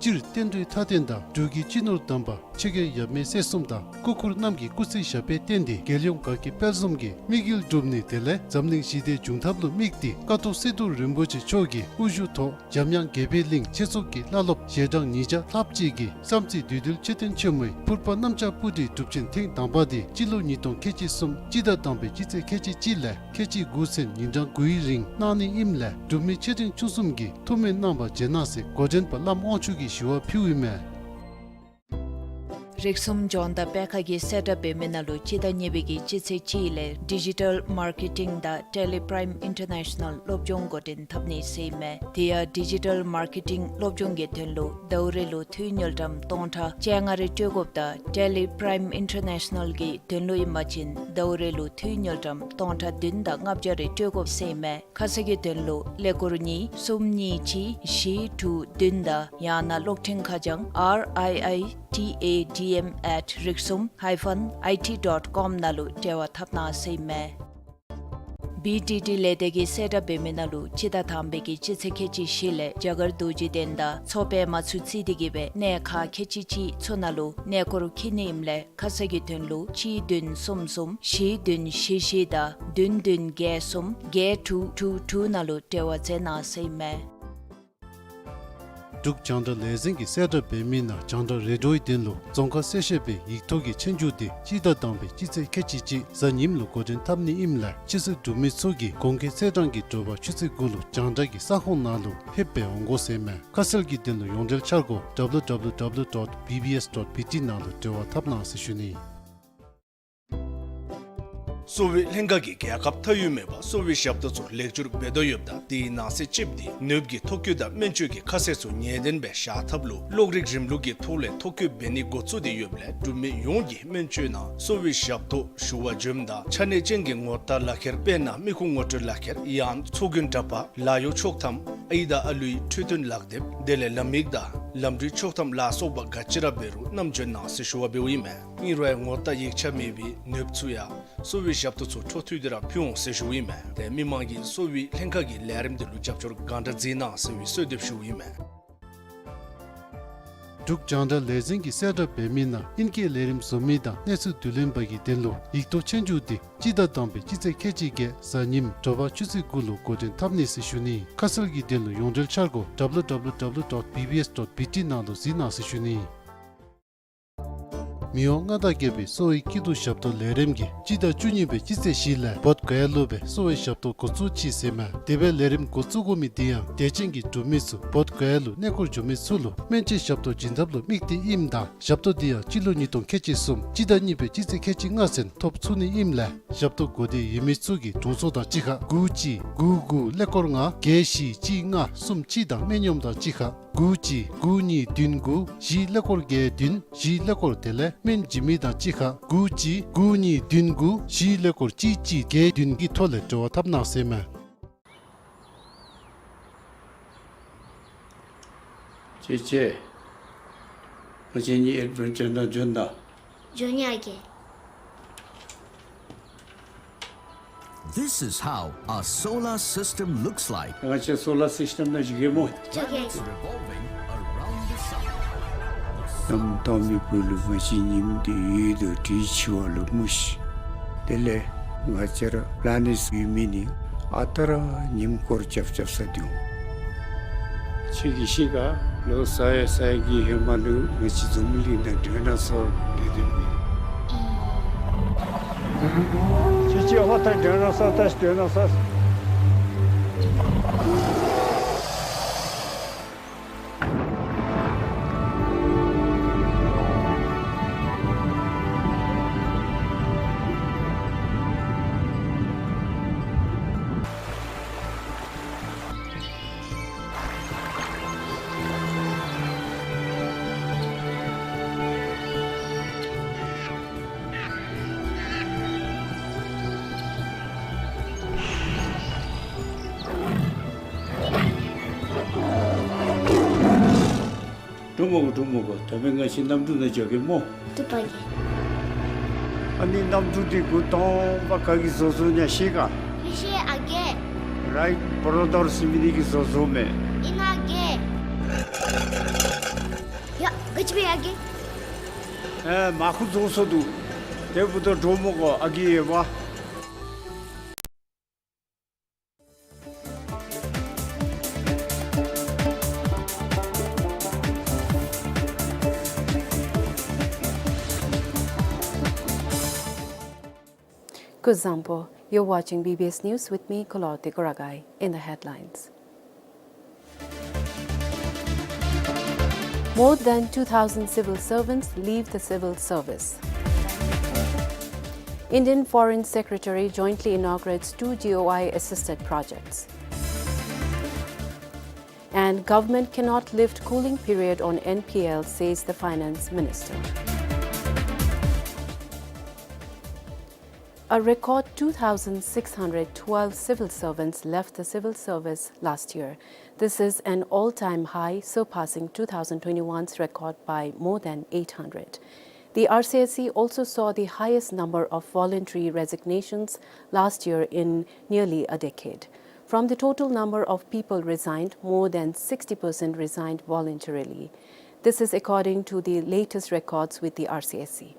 སྤྱིར་བསྟན་འགྲོའི་མཐའ་རྟེན་དང་འབྲུག་གི་སྤྱི་ནོར་དམ་པ་ཆོས་རྒྱལ་ཡབ་མེས་སྲས་གསུམ་དང་སྐུ་འཁོར་རྣམས་ཀྱི་སྐུ་ཚེ་ཞབས་པད་བརྟན་ཏེ་རྒྱལ་ཡོངས་དགའ་སྐྱིད་དཔལ་འཛོམས་ཀྱི་དམིགས་ཡུལ་འགྲུབ་ནི་དེ་ལས་འཛམ་གླིང་ཞི་བདེ་འབྱུང་ཐབས་ལུ་དམིགས་ཏེ་ཀཿཐོག་སི་ཏུ་རིན་པོ་ཆེ་མཆོག་གི་དབུ་བཞུགས་ཐོག་འཇམ་དབྱངས་དགྱེས་པའི་གླིང་ཆོས་ཚོགས་ཀྱི་བླ་སློབ་ཞལ་གྲངས་ཉིས་བརྒྱ་ལྷགཔ་ཅིག་གིས་བསམ་རྩེ་བདུད་འདུལ་མཆོད་རྟེན་ཆེན་མོའི་ཕུར་པ་གནམ་ལྕགས་སྤུ་གྲིའི་སྒྲུབ་ཆེན་ཐེངས་དང་པ་འདི་སྤྱི་ལོ་ཉིས་སྟོང་ཁལ་གཅིག་གསུམ་སྤྱི་ཟླ་དང་པའི་སྤྱི་ཚེས་ཁལ་གཅིག་གཅིག་ལས་ཁལ་གཅིག་དགུ་ཚུན་ཉིན་གྲངས་དགུའི་རིང་གནང་ནི་ཨིནམ་ལས་འབྲུག་མི་ཆེ་འབྲིང་ཆུང་གསུམ་གྱིས་ཐུགས་སྨོན་གནང་བར་བྱོན་གནང་ཟེར་འགོ་འདྲེན་པ་བླམ་དབང་ཕྱུག་གིས་ཞུ་བ་ཕུལཝ་ཨིན་མས། རིགས་གསུམ་ལྗོངས་མཐའ་པད་ཁ་གིས་གསལ་བསྒྲགས་འབད་མི་ནང་ལུ་སྤྱི་ཟླ་གཉིས་པའི་གི་སྤྱི་ཚེས་གཅིག་ལས་ཌི་ཇི་ཊཱལ་མར་ཀེ་ཊིང་དང་ཊེ་ལི་པྲའིམ་ཨིན་ཊར་ནེ་ཤ་ནཱལ་སློབ་སྦྱོང་འགོ་འདྲེན་འཐབ་ནི་ཟེར་ཨིན་མས། དེ་ཡང་ཌི་ཇི་ཊཱལ་མར་ཀེ་ཊིང་སློབ་སྦྱོང་གི་དོན་ལུ་ཟླཝ་རེ་ལུ་འཐུས་དངུལ་ཀྲམ་སྟོང་ཕྲག་བཅོ་ལྔ་རེ་སྤྲོད་དགོཔ་དང་ཊེ་ལི་པྲའིམ་ཨིན་ཊར་ནེ་ཤ་ནཱལ་གྱི་དོན་ལུ་ཨིན་པ་ཅིན་ཟླཝ་རེ་ལུ་འཐུས་དངུལ་ཀྲམ་སྟོང་ཕྲག་བདུན་དང་ལྔ་བརྒྱ་རེ་སྤྲོད་དགོཔ་ཟེར་ཨིན་མས། ཁ་གསལ་གྱི་དོན་ལུ་ཀླད་ཀོར་གཉིས་གསུམ་གཉིས་གཅིག་བཞི་དྲུག་བདུན་དང་ཡང་ན་གློག་འཕྲིན་ཁ་བྱང་R I I T A D M at riksum hyphen I T dot com ནང་ལུ་འབྲེལ་བ་འཐབ་གནང་ཟེར་ཨིན་མས། བི་ཌི་ཊི་ལས་སྡེ་གིས་གསལ་བསྒྲགས་འབད་མི་ནང་ལུ་སྤྱི་ཟླ་དང་པའི་གི་སྤྱི་ཚེས་ཁལ་གཅིག་བཞི་ལས་རྒྱ་གར་རྡོ་རྗེ་གདན་དང་མཚོ་པདྨ་ཚུ་བརྩིས་ཏེ་གི་སྦེ་གནས་ཁག་ཁལ་གཅིག་གཅིག་ཚུ་ནང་ལུ་གནས་སྐོར་འཁྱིད་ནི་ཨིནམ་ལས་ཁ་གསལ་གྱི་དོན་ལུ་གཅིག་བདུན་གསུམ་གསུམ་བཞི་བདུན་བཞི་བཞི་དང་བདུན་བདུན་བརྒྱད་གསུམ་བརྒྱད་དྲུག་དྲུག་དྲུག་ནང་ལུ་འབྲེལ་བ་མཛད་གནང་ཟེར་ཨིན་མས། འབྲུག་རྒྱང་བསྒྲགས་ལས་འཛིན་གྱིས་གསལ་བསྒྲགས་འབད་མི་ནང་རྒྱང་བསྒྲགས་རེ་ཌིའོའི་དོན་ལུ་རྫོང་ཁ་གསལ་བཤད་པའི་ཡིག་ཐོག་གི་ཆོས་རྒྱུགས་འདི་སྤྱི་ཟླ་དང་པའི་སྤྱི་ཚེས་ཁལ་གཅིག་གཅིག་གཟའ་ཉིམ་ལུ་འགོ་འདྲེན་འཐབ་ནི་ཨིནམ་ལས་ཆོས་སྲིད་འབྲུག་མི་ཚུ་གིས་གོང་གི་ཚེས་གྲངས་ཀྱི་དྲོ་པ་ཆུ་ཚོད་དགུ་ལུ་རྒྱང་བསྒྲགས་ཀྱི་ས་ཁོངས་ནང་ལུ་ཕེབས་སྦེ་འོང་དགོ་ཟེར་ཨིན་མས། ཁ་གསལ་གྱི་དོན་ལུ་ཡོངས་འབྲེལ་འཆར་སྒོ་W W W dot B B S dot B T ནང་ལུ་འབྲེལ་བ་འཐབ་གནང་ཟེར་ཞུ་ནི། གསོ་བའི་ལྷན་ཁག་གིས་རྒྱལ་ཁབ་མཐའ་དབུས་མེད་པར་གསོ་བའི་ཞབས་ཏོག་ཚུ་ལེགས་བཅོས་འབད་དོ་ཡོདཔ་ད་དེའི་ནང་གསེས་ཅིག་འདི་ནདཔ་ཀྱི་ཐོ་བཀོད་དང་སྨན་བཅོས་ཀྱི་ཁ་གསལ་ཚུ་ངེས་གཏན་སྦེ་བཞག་ཐབས་ལུ་གློག་རིག་རིམ་ལུགས་ཀྱི་ཐོག་ལས་ཐོ་བཀོད་འབད་ནི་འགོ་བཙུགས་ཏེ་ཡོདཔ་ལས་འབྲུག་མི་ཡོངས་ཀྱིས་སྨན་བཅོས་ནང་གསོ་བའི་ཞབས་ཏོག་ཞུ་བར་འབྱོནམ་ད་ཆ་གནས་ཅན་གྱི་ངོ་རྟགས་ལག་ཁྱེར་དཔེར་ན་མི་ཁུངས་ངོ་སྤྲོད་ལག་ཁྱེར་ཡང་ཚོགས་རྒྱན་འདྲ་པར་ལཱ་གཡོག་ཆོག་ཐམ་ཨའི་དང་ཨ་ལུའི་འཕྲོད་བསྟེན་ལག་དེབ་དེ་ལས་ལམ་ཡིག་དང་ལམ་འགྲུལ་ཆོག་ཐམ་ལ་སོགས་པ་ག་ཅི་ར་འབད་རུང་བསྣམས་འབྱོན་གནང་ཟེར་ཞུ་བ་འབདཝ་ཨིན་མས། ཨིན་རུང་ངོ་རྟགས་ཡིག་ཆ་མེད་པའི་ནདཔ་ཚུ་ཡང་གསོ་བའི་ཞབས་ཏོག་ཚུ་འཕྲོ་མཐུད་དེ་ར་ཕུལ་འོང་ཟེར་ཞུཝ་ཨིན་མས། ཏེ་མི་མང་གིས་གསོ་བའི་ལྷན་ཁག་གི་ལས་རིམ་དེ་ལུ་རྒྱབ་སྐྱོར་གང་དྲག་མཛད་གནང་ཟེར་བའི་གསོལ་འདེབས་ཞུཝ་ཨིན་མས། འབྲུག་རྒྱང་བསྒྲགས་ལས་འཛིན་གྱིས་གསལ་བསྒྲགས་འབད་མི་ནང་ཨིང་སྐད་ལས་རིམ་བཟོ་མི་དང་གནས་ཚུལ་བསྡུ་ལེན་པ་གི་དོན་ལུ་ཡིག་ཐོག་ཆོས་རྒྱུགས་འདི་སྤྱི་ཟླ་དང་པའི་སྤྱི་ཚེས་ཁལ་གཅིག་བརྒྱད་གཟའ་ཉིམ་དྲོ་པ་ཆུ་ཚོད་དགུ་ལུ་འགོ་འདྲེན་འཐབ་ནི་ཟེར་ཞུ་ནི། ཁ་གསལ་གྱི་དོན་ལུ་ཡོངས་འབྲེལ་འཆར་སྒོ་W W W dot B B S dot B T ནང་ལུ་གཟིགས་གནང་ཟེར་ཞུ་ནི། མི་དབང་མངའ་བདག་རྒྱལ་པོའི་གསོ་བའི་སྐྱིད་སྡུག་ཞབས་ཏོག་ལས་རིམ་གྱིས་སྤྱི་ཟླ་བཅུ་གཉིས་པའི་སྤྱི་ཚེས་བཞི་ལས་བོདྷ་ག་ཡ་ལུ་སྦེ་གསོ་བའི་ཞབས་ཏོག་འགོ་བཙུགས་ཅི་ཟེར་མས། དེ་སྦེ་ལས་རིམ་འགོ་བཙུགས་དགོ་མི་དེ་ཡང་དད་ཅན་གྱི་འབྲུག་མི་ཚུ་བོདྷ་ག་ཡ་ལུ་གནས་སྐོར་འགྱོ་མི་ཚུ་ལུ་སྨན་བཅོས་ཞབས་ཏོག་བྱིན་ཐབས་ལུ་དམིགས་ཏེ་ཨིནམ་ད་ཞབས་ཏོག་དེ་ཡང་སྤྱི་ལོ་ཉིས་སྟོང་ཁལ་གཅིག་གསུམ་སྤྱི་ཟླ་གཉིས་པའི་སྤྱི་ཚེས་ཁལ་གཅིག་ལྔ་ཚུན་ཐོབ་ཚུགས་ནི་ཨིནམ་ལས་ཞབས་ཏོག་དགོས་འདོད་ཡོད་མི་ཚུ་གིས་དྲུང་འཚོ་དང་གཅིག་ཁར་དགུ་གཅིག་དགུ་དགུ་ཀླད་ཀོར་ལྔ་བརྒྱད་བཞི་གཅིག་ལྔ་གསུམ་གཅིག་དང་སྨན་གཡོགམ་དང་གཅིག་ཁར་དགུ་གཅིག་དགུ་གཉིས་བདུན་དགུ་བཞི་ཀླད་ཀོར་བརྒྱད་བདུན་བཞི་ཀླད་ཀོར་དེ་ལས་སྨན་བྱིན་མི་དང་གཅིག་ཁར་དགུ་གཅིག་དགུ་གཉིས་བདུན་དགུ་བཞི་ཀླད་ཀོར་གཅིག་གཅིག་བརྒྱད་བདུན་གྱི་ཐོག་ལས་འབྲེལ་བ་འཐབ་གནང་ཟེར་མས། ཅེ་ཅེ། ང་བཅས་གཉིས་ཨེཌ་བེན་ཅར་ནང་འབྱོན་ད། འབྱོན་ཡ་གི། This is how a solar system looks like. ང་བཅས་སོ་ལར་སིསི་ཊེམ་ནང་འགྱོ་གེ་སྨོ། འགྱོ་གེ། Revolving around the sun. གནམ་དྭངས་མའི་སྦུག་ལུ་ང་བཅས་ཉིམ་འདི་ཡོད་དོ་དེ་འཆི་བ་ལུ་མ་ཤི། དེ་ལས་ང་བཅས་ར་པི་ལེ་ནེཊསི་ཡོད་མི་ནི་ཨ་རྟག་ར་ཉིམ་སྐོར་རྐྱབ་རྐྱབ་ས་འདི་འོང་། ཁྱོད་ཀྱིས་ཤེས་ག། ལོ་ས་ཡ་ས་ཡ་གི་ཧེ་མ་ལུ་ང་བཅས་འཛམ་བུ་གླིང་ནང་སྒྲོན་ན་སོ་སྡོད་སྡོདཔ་མས། ཁྱོད་ཀྱིས་ཨ་ཕར་ད་སྒྲོན་ན་སོ་ད་སྒྲོན་ན་སོ། འགྲོ་མི་དགོ། འགྲོ་མི་དགོ། ད་འབདན་ང་བཅས་གནམ་གྲུ་ནང་འགྱོ་གེ་སྨོ། འགྲུལ་པ་གིས། ཨ་ནི་གནམ་གྲུ་འདི་འགོ་དང་པ་ག་གིས་བཟོ་བཟོཝ་ཨིན་ན་ཤེས་ག། མི་ཤེས་ཨ་རྒས། རའིཊ་བརོ་དར་ཟེར་མི་འདི་གིས་བཟོ་བཟོཝ་མས། ཨིན་ན་ཨ་རྒས། ཡ་ག་ཅི་འབད་ཡ་གི། ཨེ་མར་ཁུ་རྫོགས་སོ་འདུག། དེ་འབདཝ་ད་འགྲོ་མི་དགོ་ཨ་རྒས་ཡོདཔ། Kuzuzangpo, you're watching B B S News with me, Koloti Kuragai. In the headlines. More than two thousand civil servants leave the civil service. Indian Foreign Secretary jointly inaugurates two G O I assisted projects. And government cannot lift cooling period on N P L, says the finance minister. A record two thousand six hundred twelve civil servants left the civil service last year. This is an all-time high, surpassing two thousand twenty-one's record by more than eight hundred. The R C S C also saw the highest number of voluntary resignations last year in nearly a decade. From the total number of people resigned, more than sixty percent resigned voluntarily. This is according to the latest records with the R C S C.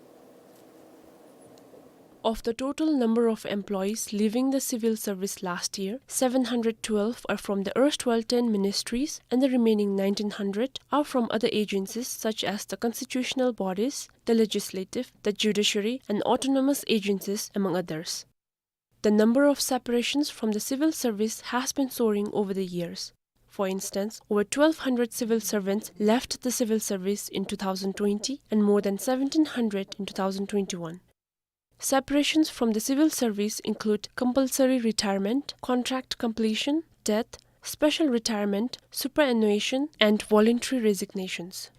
Of the total number of employees leaving the civil service last year, seven hundred twelve are from the erstwhile ten ministries, and the remaining nineteen hundred are from other agencies such as the constitutional bodies, the legislative, the judiciary, and autonomous agencies, among others. The number of separations from the civil service has been soaring over the years. For instance, over twelve hundred civil servants left the civil service in two thousand twenty and more than seventeen hundred in two thousand twenty-one. Separations from the civil service include compulsory retirement, contract completion, death, special retirement, superannuation, and voluntary resignations.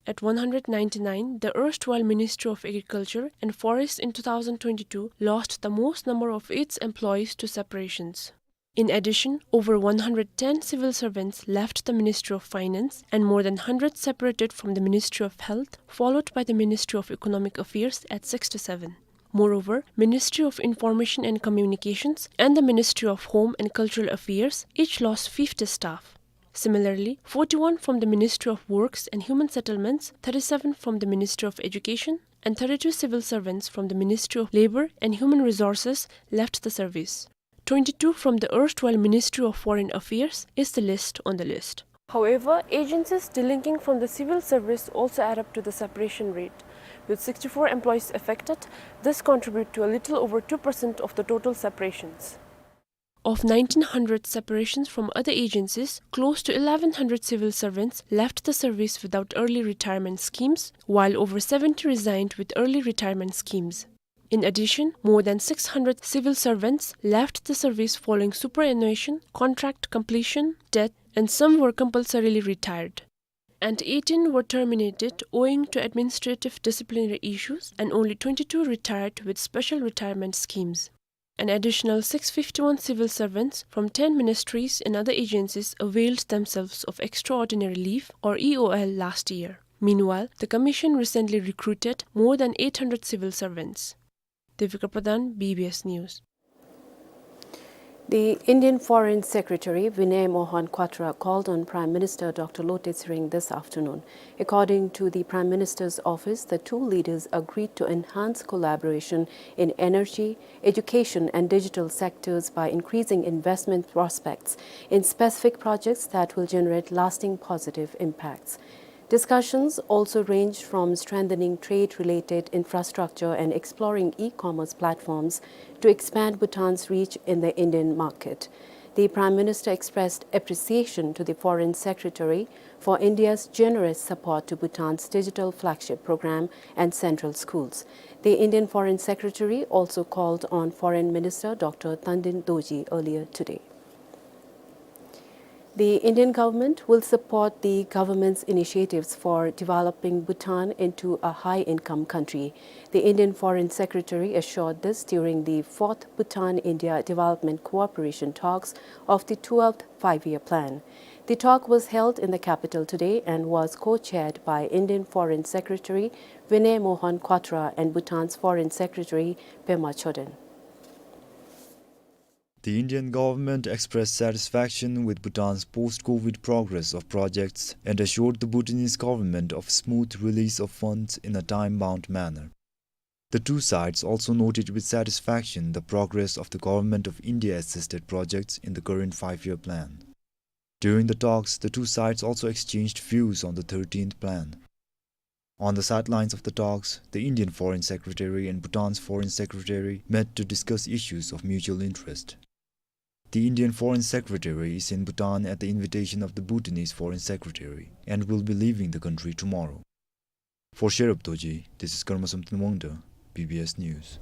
At one hundred ninety-nine, the erstwhile Ministry of Agriculture and Forests in two thousand twenty-two lost the most number of its employees to separations. In addition, over one hundred ten civil servants left the Ministry of Finance and more than hundred separated from the Ministry of Health, followed by the Ministry of Economic Affairs at sixty-seven. Moreover, Ministry of Information and Communications and the Ministry of Home and Cultural Affairs each lost fifty staff. Similarly, forty-one from the Ministry of Works and Human Settlements, thirty-seven from the Ministry of Education, and thirty-two civil servants from the Ministry of Labour and Human Resources left the service. Twenty-two from the erstwhile Ministry of Foreign Affairs is the list on the list. However, agencies delinking from the civil service also add up to the separation rate. With sixty-four employees affected, this contribute to a little over two percent of the total separations. Of nineteen hundred separations from other agencies, close to eleven hundred civil servants left the service without early retirement schemes, while over seventy resigned with early retirement schemes. In addition, more than six hundred civil servants left the service following superannuation, contract completion, death, and some were compulsorily retired. And eighteen were terminated owing to administrative disciplinary issues, and only twenty-two retired with special retirement schemes. An additional six fifty-one civil servants from ten ministries and other agencies availed themselves of extraordinary leave, or E O L, last year. Meanwhile, the commission recently recruited more than eight hundred civil servants. Devika Pradhan, B B S News. The Indian Foreign Secretary Vinay Mohan Kwatra called on Prime Minister Doctor Lotay Tshering this afternoon. According to the Prime Minister's office, the two leaders agreed to enhance collaboration in energy, education and digital sectors by increasing investment prospects in specific projects that will generate lasting positive impacts. Discussions also ranged from strengthening trade-related infrastructure and exploring e-commerce platforms to expand Bhutan's reach in the Indian market. The Prime Minister expressed appreciation to the Foreign Secretary for India's generous support to Bhutan's digital flagship program and central schools. The Indian Foreign Secretary also called on Foreign Minister Doctor Tandin Dorji earlier today. The Indian government will support the government's initiatives for developing Bhutan into a high-income country. The Indian Foreign Secretary assured this during the fourth Bhutan-India Development Cooperation Talks of the twelfth Five-Year Plan. The talk was held in the capital today and was co-chaired by Indian Foreign Secretary Vinay Mohan Kwatra and Bhutan's Foreign Secretary Pema Chöden. The Indian government expressed satisfaction with Bhutan's post-COVID progress of projects and assured the Bhutanese government of smooth release of funds in a time-bound manner. The two sides also noted with satisfaction the progress of the Government of India-assisted projects in the current five-year plan. During the talks, the two sides also exchanged views on the thirteenth plan. On the sidelines of the talks, the Indian Foreign Secretary and Bhutan's Foreign Secretary met to discuss issues of mutual interest. The Indian Foreign Secretary is in Bhutan at the invitation of the Bhutanese Foreign Secretary and will be leaving the country tomorrow. For Sherab Dorji, this is Karma Samten Wangda, B B S News.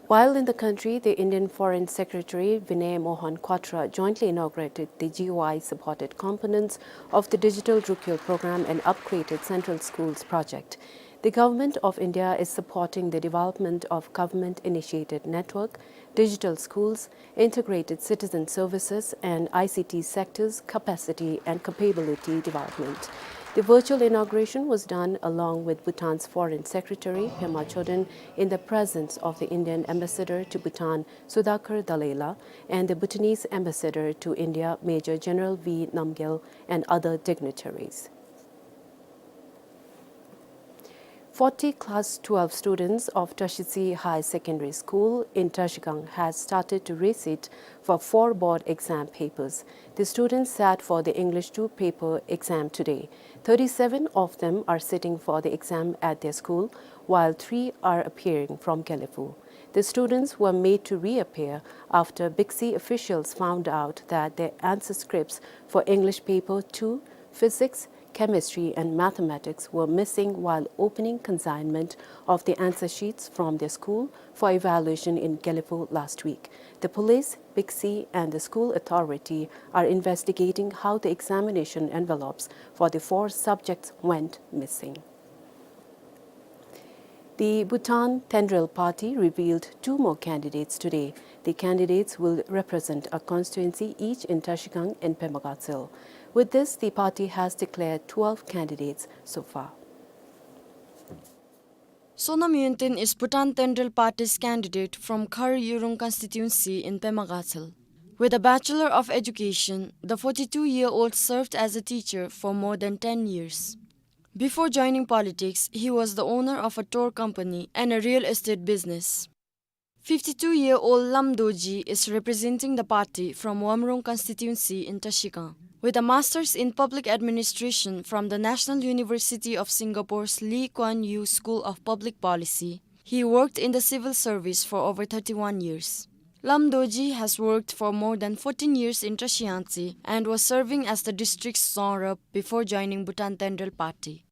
While in the country, the Indian Foreign Secretary Vinay Mohan Kwatra jointly inaugurated the G O I supported components of the Digital Rukhyul Program and upgraded Central Schools project. The Government of India is supporting the development of government-initiated network, digital schools, integrated citizen services, and I C T sectors' capacity and capability development. The virtual inauguration was done along with Bhutan's Foreign Secretary Pema Chodron in the presence of the Indian Ambassador to Bhutan, Sudhakar Dallela, and the Bhutanese Ambassador to India, Major General V Namgyel, and other dignitaries. Forty Class twelve students of Trashitsi High Secondary School in Trashigang has started to resit for four board exam papers. The students sat for the English two paper exam today. Thirty-seven of them are sitting for the exam at their school, while three are appearing from Gelephu. The students were made to reappear after BICSI officials found out that their answer scripts for English paper two, physics, chemistry and mathematics were missing while opening consignment of the answer sheets from their school for evaluation in Gelephu last week. The police, BICSI, and the school authority are investigating how the examination envelopes for the four subjects went missing. The Bhutan Tendrel Party revealed two more candidates today. The candidates will represent a constituency each in Trashigang and Pema Gatshel. With this, the party has declared twelve candidates so far. Sonam Yonten is Bhutan Tendrel Party's candidate from Khar Yurung constituency in Pema Gatshel. With a Bachelor of Education, the forty-two-year-old served as a teacher for more than ten years. Before joining politics, he was the owner of a tour company and a real estate business. Fifty-two-year-old Lam Dorji is representing the party from Wamrung constituency in Trashigang. With a master's in public administration from the National University of Singapore's Lee Kuan Yew School of Public Policy, he worked in the civil service for over thirty-one years. Lam Dorji has worked for more than fourteen years in Trashiyangtse and was serving as the district's zong rep before joining Bhutan Tendrel Party.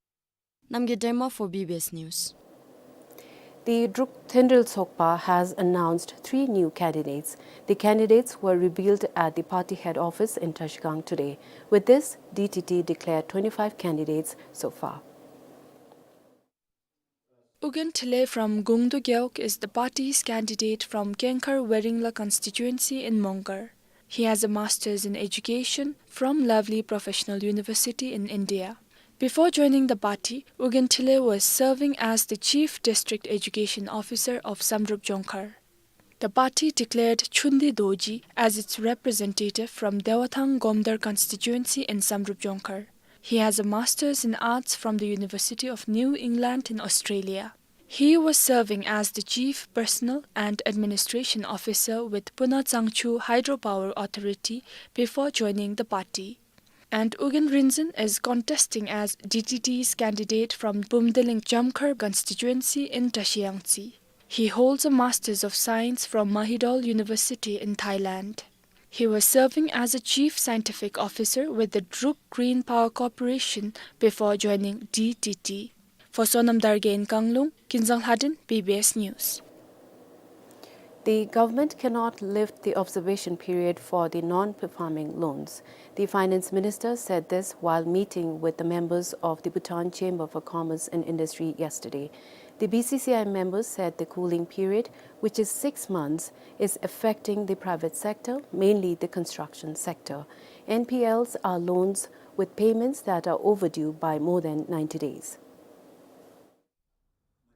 Namgay Dengma for B B S News. The Druk Tendrel Sokpa has announced three new candidates. The candidates were revealed at the party head office in Trashigang today. With this, D T T declared twenty-five candidates so far. Ugyen Thile from Gungdu Gewog is the party's candidate from Kengkhar Weringla constituency in Mongar. He has a master's in education from Lovely Professional University in India. Before joining the party, Ugyen Thile was serving as the Chief District Education Officer of Samdrup Jongkhar. The party declared Chundi Dorji as its representative from Dewathang Gomdar constituency in Samdrup Jongkhar. He has a master's in arts from the University of New England in Australia. He was serving as the Chief Personnel and Administration Officer with Puna Tsangchu Hydropower Authority before joining the party. And Ugyen Rinzin is contesting as D T T's candidate from Bumdeling Jamkhar constituency in Trashiyangtse. He holds a Masters of Science from Mahidol University in Thailand. He was serving as a Chief Scientific Officer with the Druk Green Power Corporation before joining D T T. For Sonam Dargay in Kanglung, Kinzang Lhadin, B B S News. The government cannot lift the observation period for the non-performing loans. The finance minister said this while meeting with the members of the Bhutan Chamber for Commerce and Industry yesterday. The B C C I members said the cooling period, which is six months, is affecting the private sector, mainly the construction sector. N P Ls are loans with payments that are overdue by more than ninety days.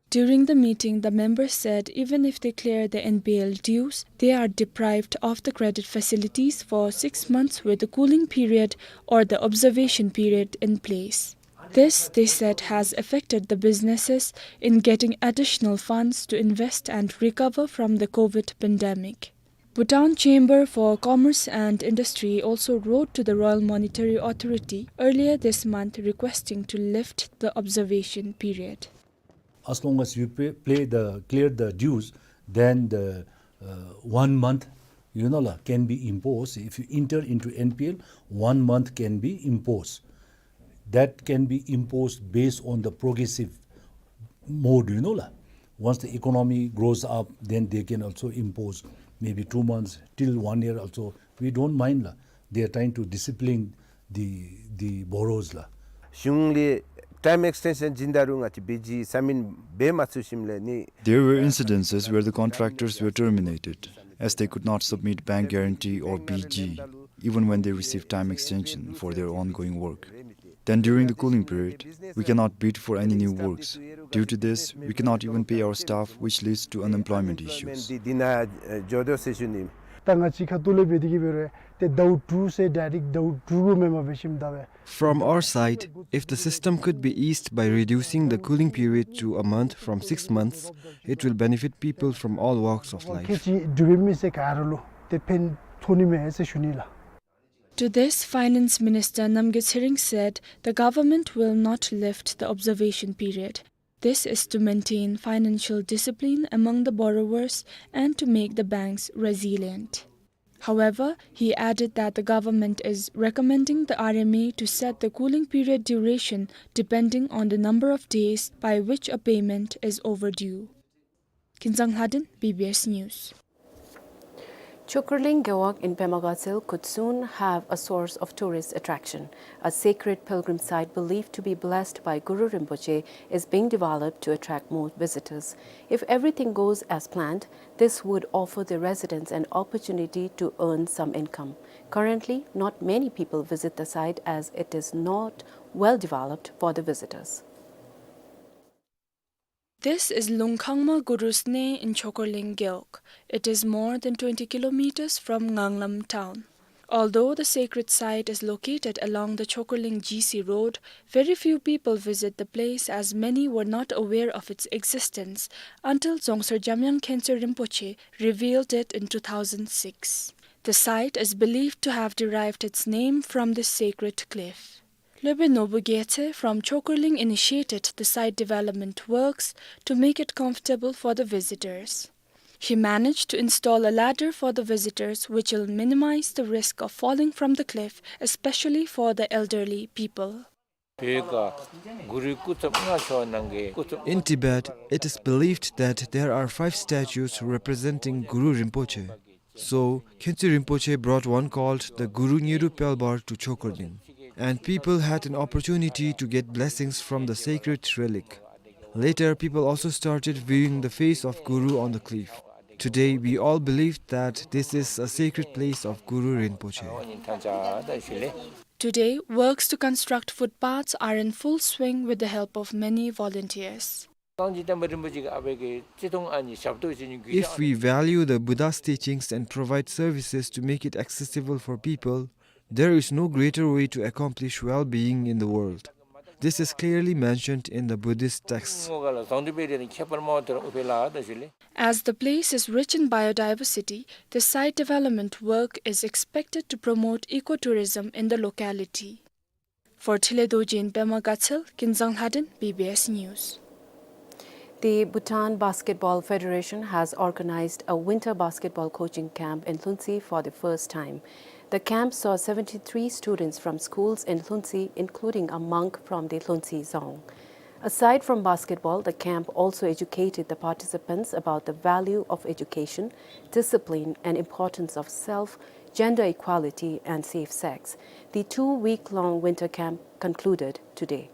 During the meeting, the members said even if they clear the N P L dues, they are deprived of the credit facilities for six months with the cooling period or the observation period in place. This, they said, has affected the businesses in getting additional funds to invest and recover from the COVID pandemic. Bhutan Chamber for Commerce and Industry also wrote to the Royal Monetary Authority earlier this month requesting to lift the observation period. As long as you pay, play the, clear the dues, then the, uh, one month, you know, la, can be imposed. If you enter into N P L, one month can be imposed. That can be imposed based on the progressive mode, you know, la. Once the economy grows up, then they can also impose maybe two months till one year also. We don't mind, la. They are trying to discipline the, the borrowers, la. གཞུང་ལས་time extension བྱིན་ད་རུང་ང་བཅས་འབད་བརྩོན་མ་ཚུགས་ཞིནམ་ལས་ནི། There were incidences where the contractors were terminated, as they could not submit bank guarantee or B G, even when they received time extension for their ongoing work. Then during the cooling period, we cannot bid for any new works. Due to this, we cannot even pay our staff, which leads to unemployment issues. ད་ང་བཅས་ཁ་ཐུག་ལས་འབད་དེ་གི་འབད་རུང་ཏེ་ཟླཝ་དྲུག་ཟེར་ཌའི་རེཀཊ་ཟླཝ་དྲུག་གུ་མེནམ་སྦེ་ཞིནམ་ད་སྦེ། From our side, if the system could be eased by reducing the cooling period to a month from six months, it will benefit people from all walks of life. ཁལ་གཅིག་གྲུབ་མི་ཟེར་ག་ར་ལུ་ཏེ་ཕན་ཐོགས་ནི་མས་ཟེར་ཞུ་ནི་ལགས། To this, Finance Minister Namgay Tshering said the government will not lift the observation period. This is to maintain financial discipline among the borrowers and to make the banks resilient. However, he added that the government is recommending the R M A to set the cooling period duration depending on the number of days by which a payment is overdue. Kinzang Lhadon, B B S News. Chokurling Gewog in Pema Gatshel could soon have a source of tourist attraction. A sacred pilgrim site believed to be blessed by Guru Rinpoche is being developed to attract more visitors. If everything goes as planned, this would offer the residents an opportunity to earn some income. Currently, not many people visit the site as it is not well developed for the visitors. This is Lungkhangma Guru's Nae in Chokurling Gewog. It is more than twenty kilometers from Nganglam town. Although the sacred site is located along the Chokurling G C road, very few people visit the place as many were not aware of its existence until Dzongsar Jamyang Khensur Rinpoche revealed it in two thousand six. The site is believed to have derived its name from this sacred cliff. Lobe Nobu Gethe from Chokurling initiated the site development works to make it comfortable for the visitors. He managed to install a ladder for the visitors, which will minimize the risk of falling from the cliff, especially for the elderly people. In Tibet, it is believed that there are five statues representing Guru Rinpoche. So, Khensur Rinpoche brought one called the Guru Nyiru Pelbar to Chokurling, and people had an opportunity to get blessings from the sacred relic. Later, people also started viewing the face of Guru on the cliff. Today, we all believe that this is a sacred place of Guru Rinpoche. Today, works to construct footpaths are in full swing with the help of many volunteers. If we value the Buddha's teachings and provide services to make it accessible for people, there is no greater way to accomplish well-being in the world. This is clearly mentioned in the Buddhist texts. As the place is rich in biodiversity, the site development work is expected to promote ecotourism in the locality. For Thile Dorji in Pema Gatshel, Kinzang Lhadon, B B S News. The Bhutan Basketball Federation has organized a winter basketball coaching camp in Lhuntse for the first time. The camp saw seventy-three students from schools in Lhuntse, including a monk from the Lhuntse Dzong. Aside from basketball, the camp also educated the participants about the value of education, discipline, and importance of self, gender equality, and safe sex. The two-week-long winter camp concluded today.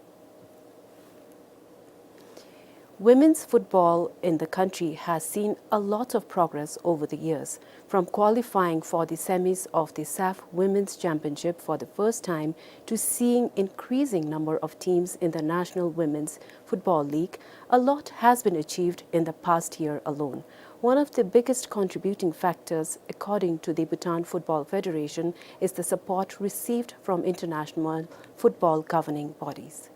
Women's football in the country has seen a lot of progress over the years, from qualifying for the semis of the SAFF Women's Championship for the first time to seeing increasing number of teams in the National Women's Football League. A lot has been achieved in the past year alone. One of the biggest contributing factors, according to the Bhutan Football Federation, is the support received from international football governing bodies.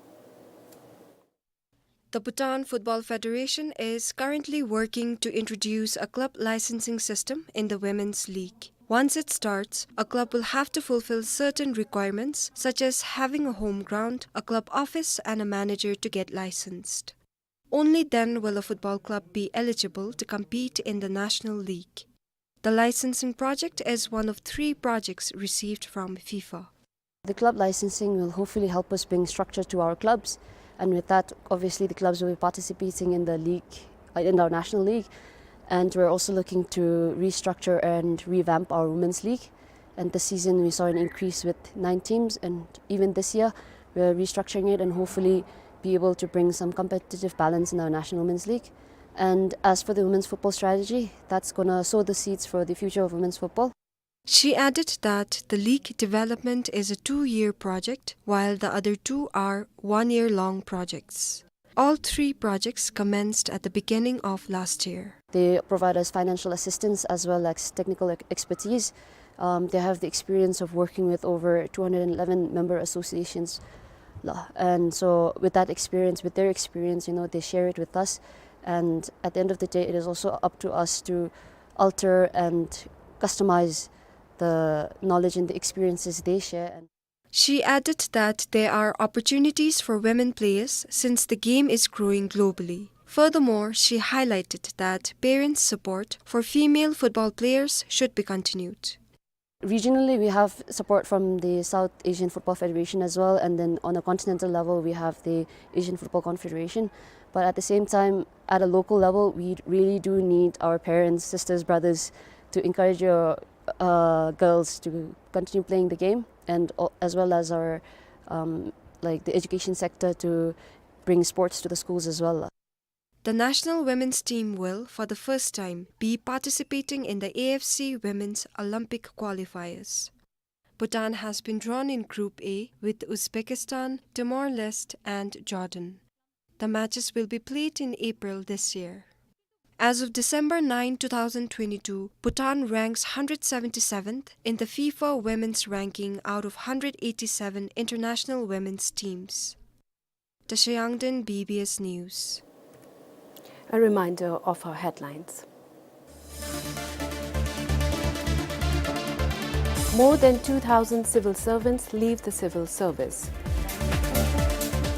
The Bhutan Football Federation is currently working to introduce a club licensing system in the women's league. Once it starts, a club will have to fulfill certain requirements, such as having a home ground, a club office, and a manager to get licensed. Only then will a football club be eligible to compete in the national league. The licensing project is one of three projects received from FIFA. The club licensing will hopefully help us bring structure to our clubs, and with that, obviously, the clubs will be participating in the league, uh, in our national league, and we're also looking to restructure and revamp our women's league. And this season, we saw an increase with nine teams, and even this year, we're restructuring it and hopefully be able to bring some competitive balance in our national women's league. And as for the women's football strategy, that's gonna sow the seeds for the future of women's football. She added that the league development is a two-year project, while the other two are one-year-long projects. All three projects commenced at the beginning of last year. They provide us financial assistance as well as technical ex-, expertise. Um, they have the experience of working with over two hundred eleven member associations. La-, and so with that experience, with their experience, you know, they share it with us. And at the end of the day, it is also up to us to alter and customize the knowledge and the experiences they share. And she added that there are opportunities for women players since the game is growing globally. Furthermore, she highlighted that parents' support for female football players should be continued. Regionally, we have support from the South Asian Football Federation as well, and then on a continental level, we have the Asian Football Confederation. But at the same time, at a local level, we really do need our parents, sisters, brothers to encourage your, uh, girls to continue playing the game, and al-, as well as our, um, like, the education sector to bring sports to the schools as well. The national women's team will, for the first time, be participating in the A F C Women's Olympic qualifiers. Bhutan has been drawn in Group A with Uzbekistan, Timor-Leste, and Jordan. The matches will be played in April this year. As of December nine, two thousand twenty-two, Bhutan ranks hundred seventy-seventh in the FIFA women's ranking out of hundred eighty-seven international women's teams. Tashayangden, B B S News. A reminder of our headlines. More than two thousand civil servants leave the civil service.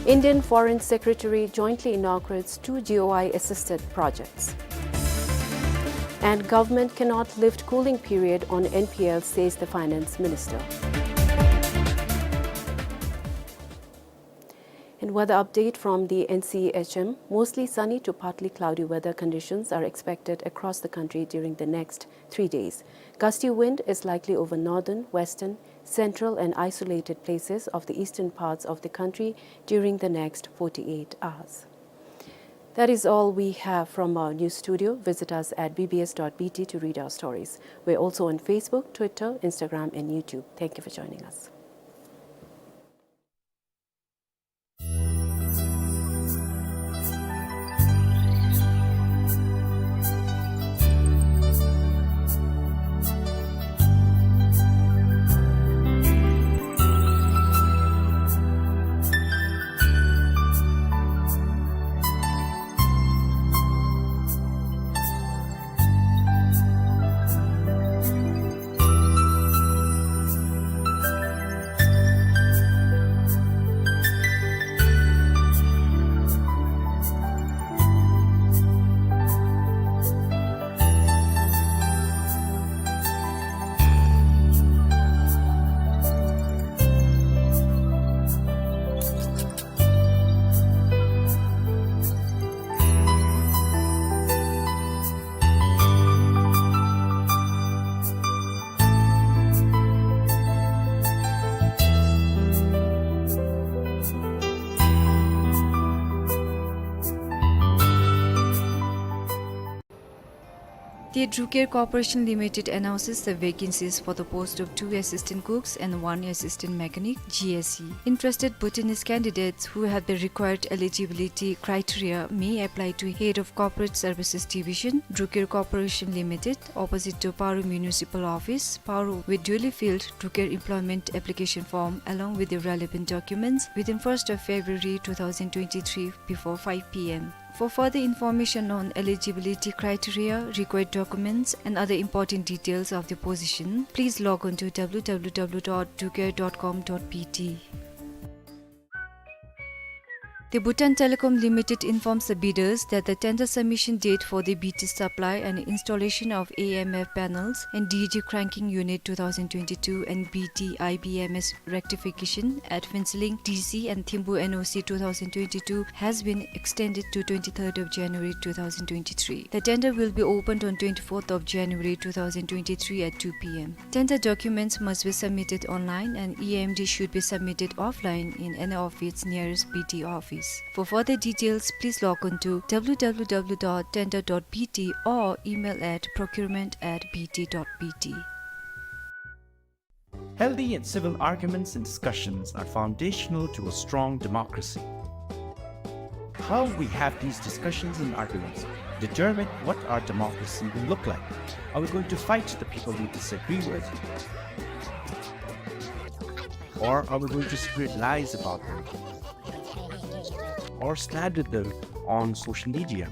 Indian Foreign Secretary jointly inaugurates two G O I assisted projects. And government cannot lift cooling period on N P L, says the finance minister. And weather update from the N C H M. Mostly sunny to partly cloudy weather conditions are expected across the country during the next three days. Gusty wind is likely over northern, western, central and isolated places of the eastern parts of the country during the next forty-eight hours. That is all we have from our news studio. Visit us at B B S dot B T to read our stories. We're also on Facebook, Twitter, Instagram and YouTube. Thank you for joining us. The Drucare Corporation Limited announces the vacancies for the post of two assistant cooks and one assistant mechanic, G S C. Interested Bhutanese candidates who have the required eligibility criteria may apply to Head of Corporate Services Division, Drucare Corporation Limited, opposite to Paro Municipal Office, Paro, with duly filled Drucare employment application form along with the relevant documents within first of February two thousand twenty-three before five P M. For further information on eligibility criteria, required documents, and other important details of the position, please log on to W W W dot drucare dot com dot B T. The Bhutan Telecom Limited informs the bidders that the tender submission date for the B T supply and installation of A M F panels and D G cranking unit two thousand twenty-two and B T I B M S rectification at Phuentsholing D C and Thimphu N O C two thousand twenty-two has been extended to twenty-third of January two thousand twenty-three. The tender will be opened on twenty-fourth of January two thousand twenty-three at two P M. Tender documents must be submitted online and E M D should be submitted offline in any of its nearest B T office. For further details, please log on to W W W dot tender dot B T or email at procurement at B T dot B T. Healthy and civil arguments and discussions are foundational to a strong democracy. How we have these discussions and arguments determine what our democracy will look like. Are we going to fight the people we disagree with? Or are we going to spread lies about them? Or slander them on social media?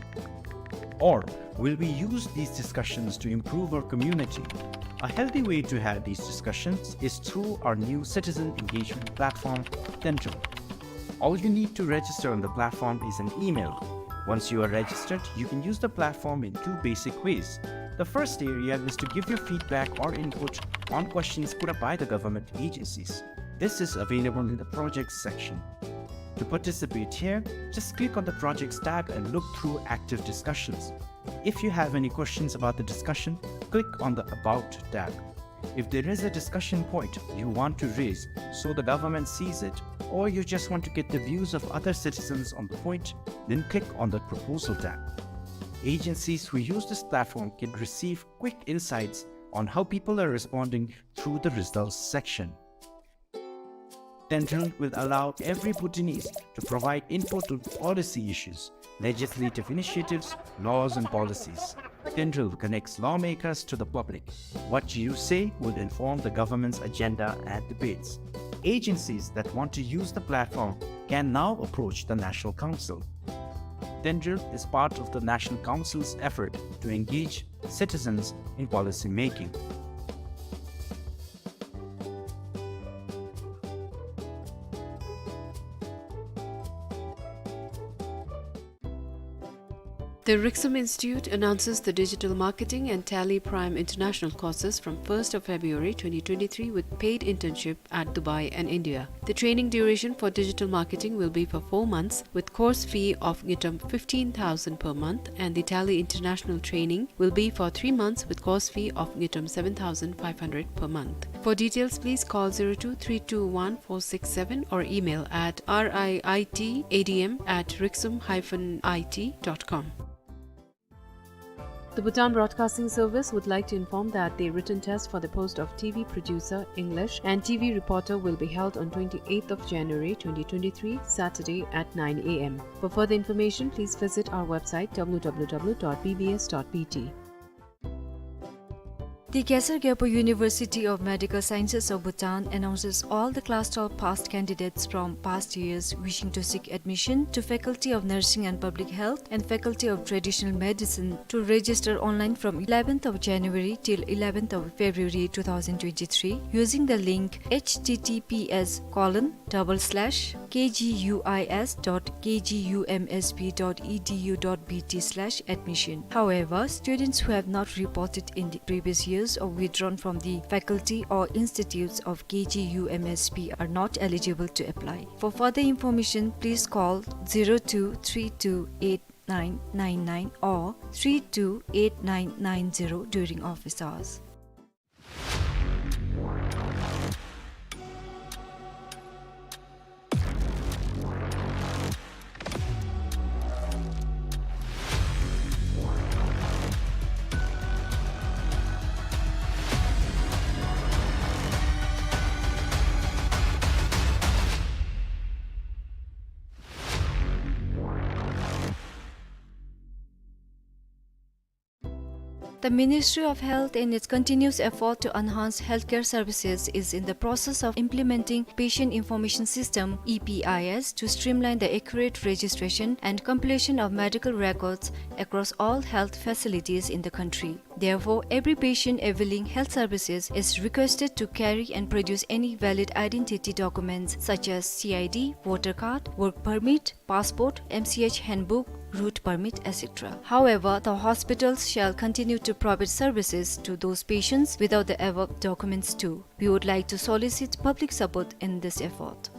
Or will we use these discussions to improve our community? A healthy way to have these discussions is through our new citizen engagement platform, Tendril. All you need to register on the platform is an email. Once you are registered, you can use the platform in two basic ways. The first area is to give your feedback or input on questions put up by the government agencies. This is available in the projects section. To participate here, just click on the projects tab and look through active discussions. If you have any questions about the discussion, click on the About tab. If there is a discussion point you want to raise so the government sees it, or you just want to get the views of other citizens on the point, then click on the Proposal tab. Agencies who use this platform can receive quick insights on how people are responding through the results section. Tendril will allow every Bhutanese to provide input on policy issues, legislative initiatives, laws and policies. Tendril connects lawmakers to the public. What you say will inform the government's agenda and debates. Agencies that want to use the platform can now approach the National Council. Tendril is part of the National Council's effort to engage citizens in policy making. The Riksum Institute announces the Digital Marketing and Tally Prime International courses from first of February twenty twenty-three with paid internship at Dubai and India. The training duration for digital marketing will be for four months, with course fee of ngultrum fifteen thousand per month, and the Tally International training will be for three months, with course fee of ngultrum seven thousand five hundred per month. For details, please call zero two three two one four six seven or email at R I I T A D M at riksum hyphen I T dot com. The Bhutan Broadcasting Service would like to inform that the written test for the post of T V producer, English, and T V reporter will be held on twenty-eighth of January twenty twenty-three, Saturday at nine A M. For further information, please visit our website, W W W dot B B S dot B T. The Khesar Gyalpo University of Medical Sciences of Bhutan announces all the class twelve passed candidates from past years wishing to seek admission to Faculty of Nursing and Public Health and Faculty of Traditional Medicine to register online from eleventh of January till eleventh of February two thousand twenty-three using the link H T T P S colon double slash K G U I S dot K G U M S B dot E D U dot B T slash admission. However, students who have not reported in the previous years or withdrawn from the faculty or institutes of K G U M S B are not eligible to apply. For further information, please call zero two three two eight nine nine nine or three two eight nine nine zero during office hours. The Ministry of Health, in its continuous effort to enhance healthcare services, is in the process of implementing Patient Information System, E P I S, to streamline the accurate registration and completion of medical records across all health facilities in the country. Therefore, every patient availing health services is requested to carry and produce any valid identity documents such as C I D, voter card, work permit, passport, M C H handbook, route permit, et cetera. However, the hospitals shall continue to provide services to those patients without the above documents too. We would like to solicit public support in this effort.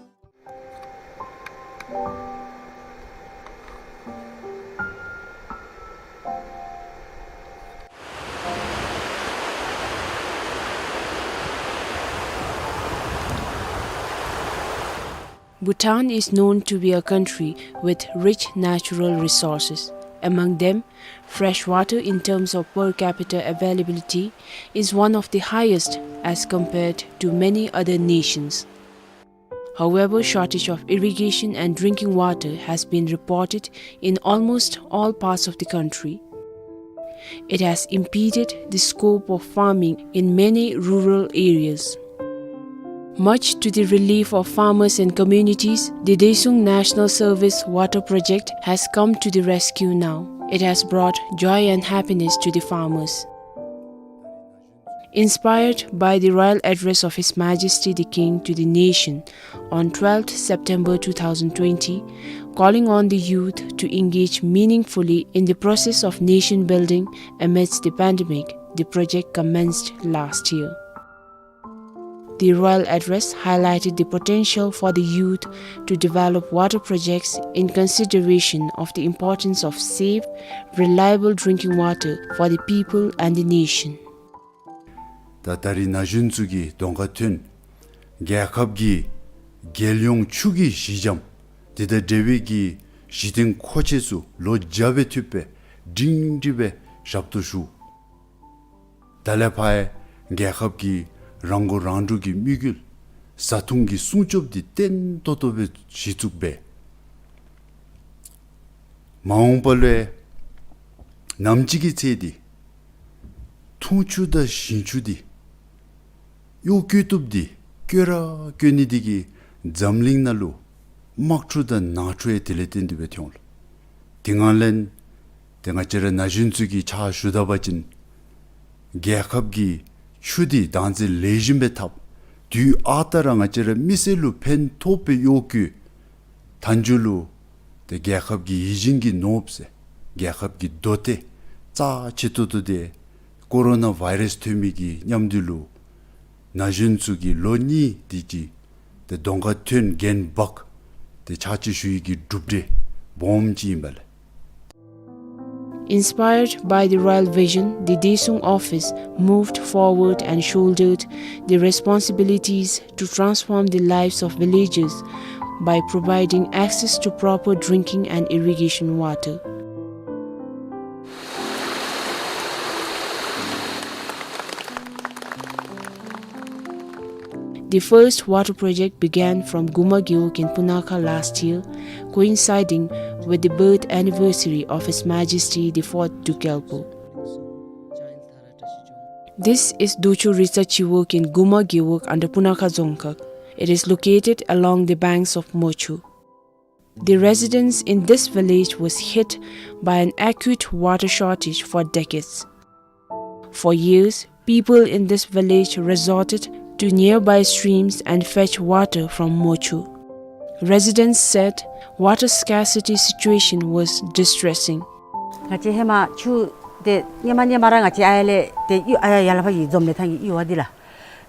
Bhutan is known to be a country with rich natural resources. Among them, fresh water in terms of per capita availability is one of the highest as compared to many other nations. However, shortage of irrigation and drinking water has been reported in almost all parts of the country. It has impeded the scope of farming in many rural areas. Much to the relief of farmers and communities, the Desuung National Service Water Project has come to the rescue now. It has brought joy and happiness to the farmers. Inspired by the royal address of His Majesty the King to the nation on twelfth September two thousand twenty, calling on the youth to engage meaningfully in the process of nation building amidst the pandemic, the project commenced last year. The royal address highlighted the potential for the youth to develop water projects in consideration of the importance of safe, reliable drinking water for the people and the nation. ད་ད་རིས་ན་གཞོན་ཚུ་གིས་གདོང་ཁར་ཐོན། རྒྱལ་ཁབ་ཀྱི་རྒྱལ་ཡོངས་ཆུ་གི་གཞི་འགྱམ་འདི་དང་འབྲེལ་བའི་གི་གཞི་རྟེན་མཁོ་ཆས་ཚུ་ལོ་བརྒྱ་སྦེ་ཐུབ་སྦེ་སྒྲིང་སྒྲི་སྦེ་ཞབས་ཏོག་ཞུ། ད་ལས་ཕར་རྒྱལ་ཁབ་ཀྱི་རང་མགོ་རང་འདྲོངས་ཀྱི་དམིགས་ཡུལ་བཟའ་འཐུང་གི་སྲུང་སྐྱོབ་འདི་བརྟན་ཏོག་ཏོ་སྦེ་གཞི་བཙུགས་འབད། མ་འོངས་པ་ལུ་ནམ་ཅིག་གི་ཚེ་འདི་འཐུང་ཆུ་དང་ཞིང་ཆུ་འདི་གཡོག་བཀོལ་བཏུབ་འདི་བཀོལ་ར་བཀོལ་ནི་འདི་གིས་འཛམ་གླིང་ནང་ལུ་དམག་འཁྲུག་དང་ནང་འཁྲུག་ཡང་དེ་ལས་བརྟེན་ཏེ་སྦེ་ཐོན་འོང་ལགས། དེ་ངང་ལས་ཏེ་ང་བཅས་ར་ན་གཞོན་ཚུ་གིས་ཕྱག་ཞུ་ད་པ་ཅིན་རྒྱལ་ཁབ་ཀྱི་ཆུ་འདི་བདག་འཛིན་ལེགས་ཤོམ་སྦེ་འཐབ། དུས་ཨ་རྟག་ར་ང་བཅས་ར་མི་སེར་ལུ་ཕན་ཐོགས་པའི་གཡོག་བཀོལ། མཐའ་མཇུག་ལུ་ཏེ་རྒྱལ་ཁབ་ཀྱི་ཡིད་བཞིན་གྱི་ནོར་བུ་ཟེར་རྒྱལ་ཁབ་ཀྱི་མདོ་སྡེ་རྩ་ཆེ་ཏོག་ཏོ་འདི་ཀོ་རོ་ན་བཱའི་རཱསི་ཐོན་མི་གི་མཉམ་དུ་ལུ་ན་གཞོན་ཚུ་གིས་ལོ་གཉིས་འདི་ཅིག་ཏེ་གདོང་ཁར་ཐོན་འགན་འབག་སྟེ་ཕྱག་ཕྱིད་ཞུ་ཡི་གི་གྲུབ་འབྲས་སྦོམ་ཅིག་ཨིན་པས་ལགས། Inspired by the royal vision, the Desuung office moved forward and shouldered the responsibilities to transform the lives of villagers by providing access to proper drinking and irrigation water. The first water project began from Guma Gewog in Punakha last year, coinciding with the birth anniversary of His Majesty the Fourth Druk Gyalpo. This is Docho Ritsa Chiwog in Guma Gewog under Punakha Dzongkhag. It is located along the banks of Mochu. The residents in this village was hit by an acute water shortage for decades. For years, people in this village resorted to nearby streams and fetch water from Mochu. Residents said water scarcity situation was distressing. ང་བཅས་ཧེ་མ་ཆུ་འདི་ཧེ་མ་ཧེ་མ་ར་ང་བཅས་ཨ་ཡར་ལས་ཏེ་གཡུས་ཨ་ཡར་ཡར་ལས་ཕར་གྱི་འཛོམས་ལས་ཐང་གི་གཡུས་འདི་ལགས།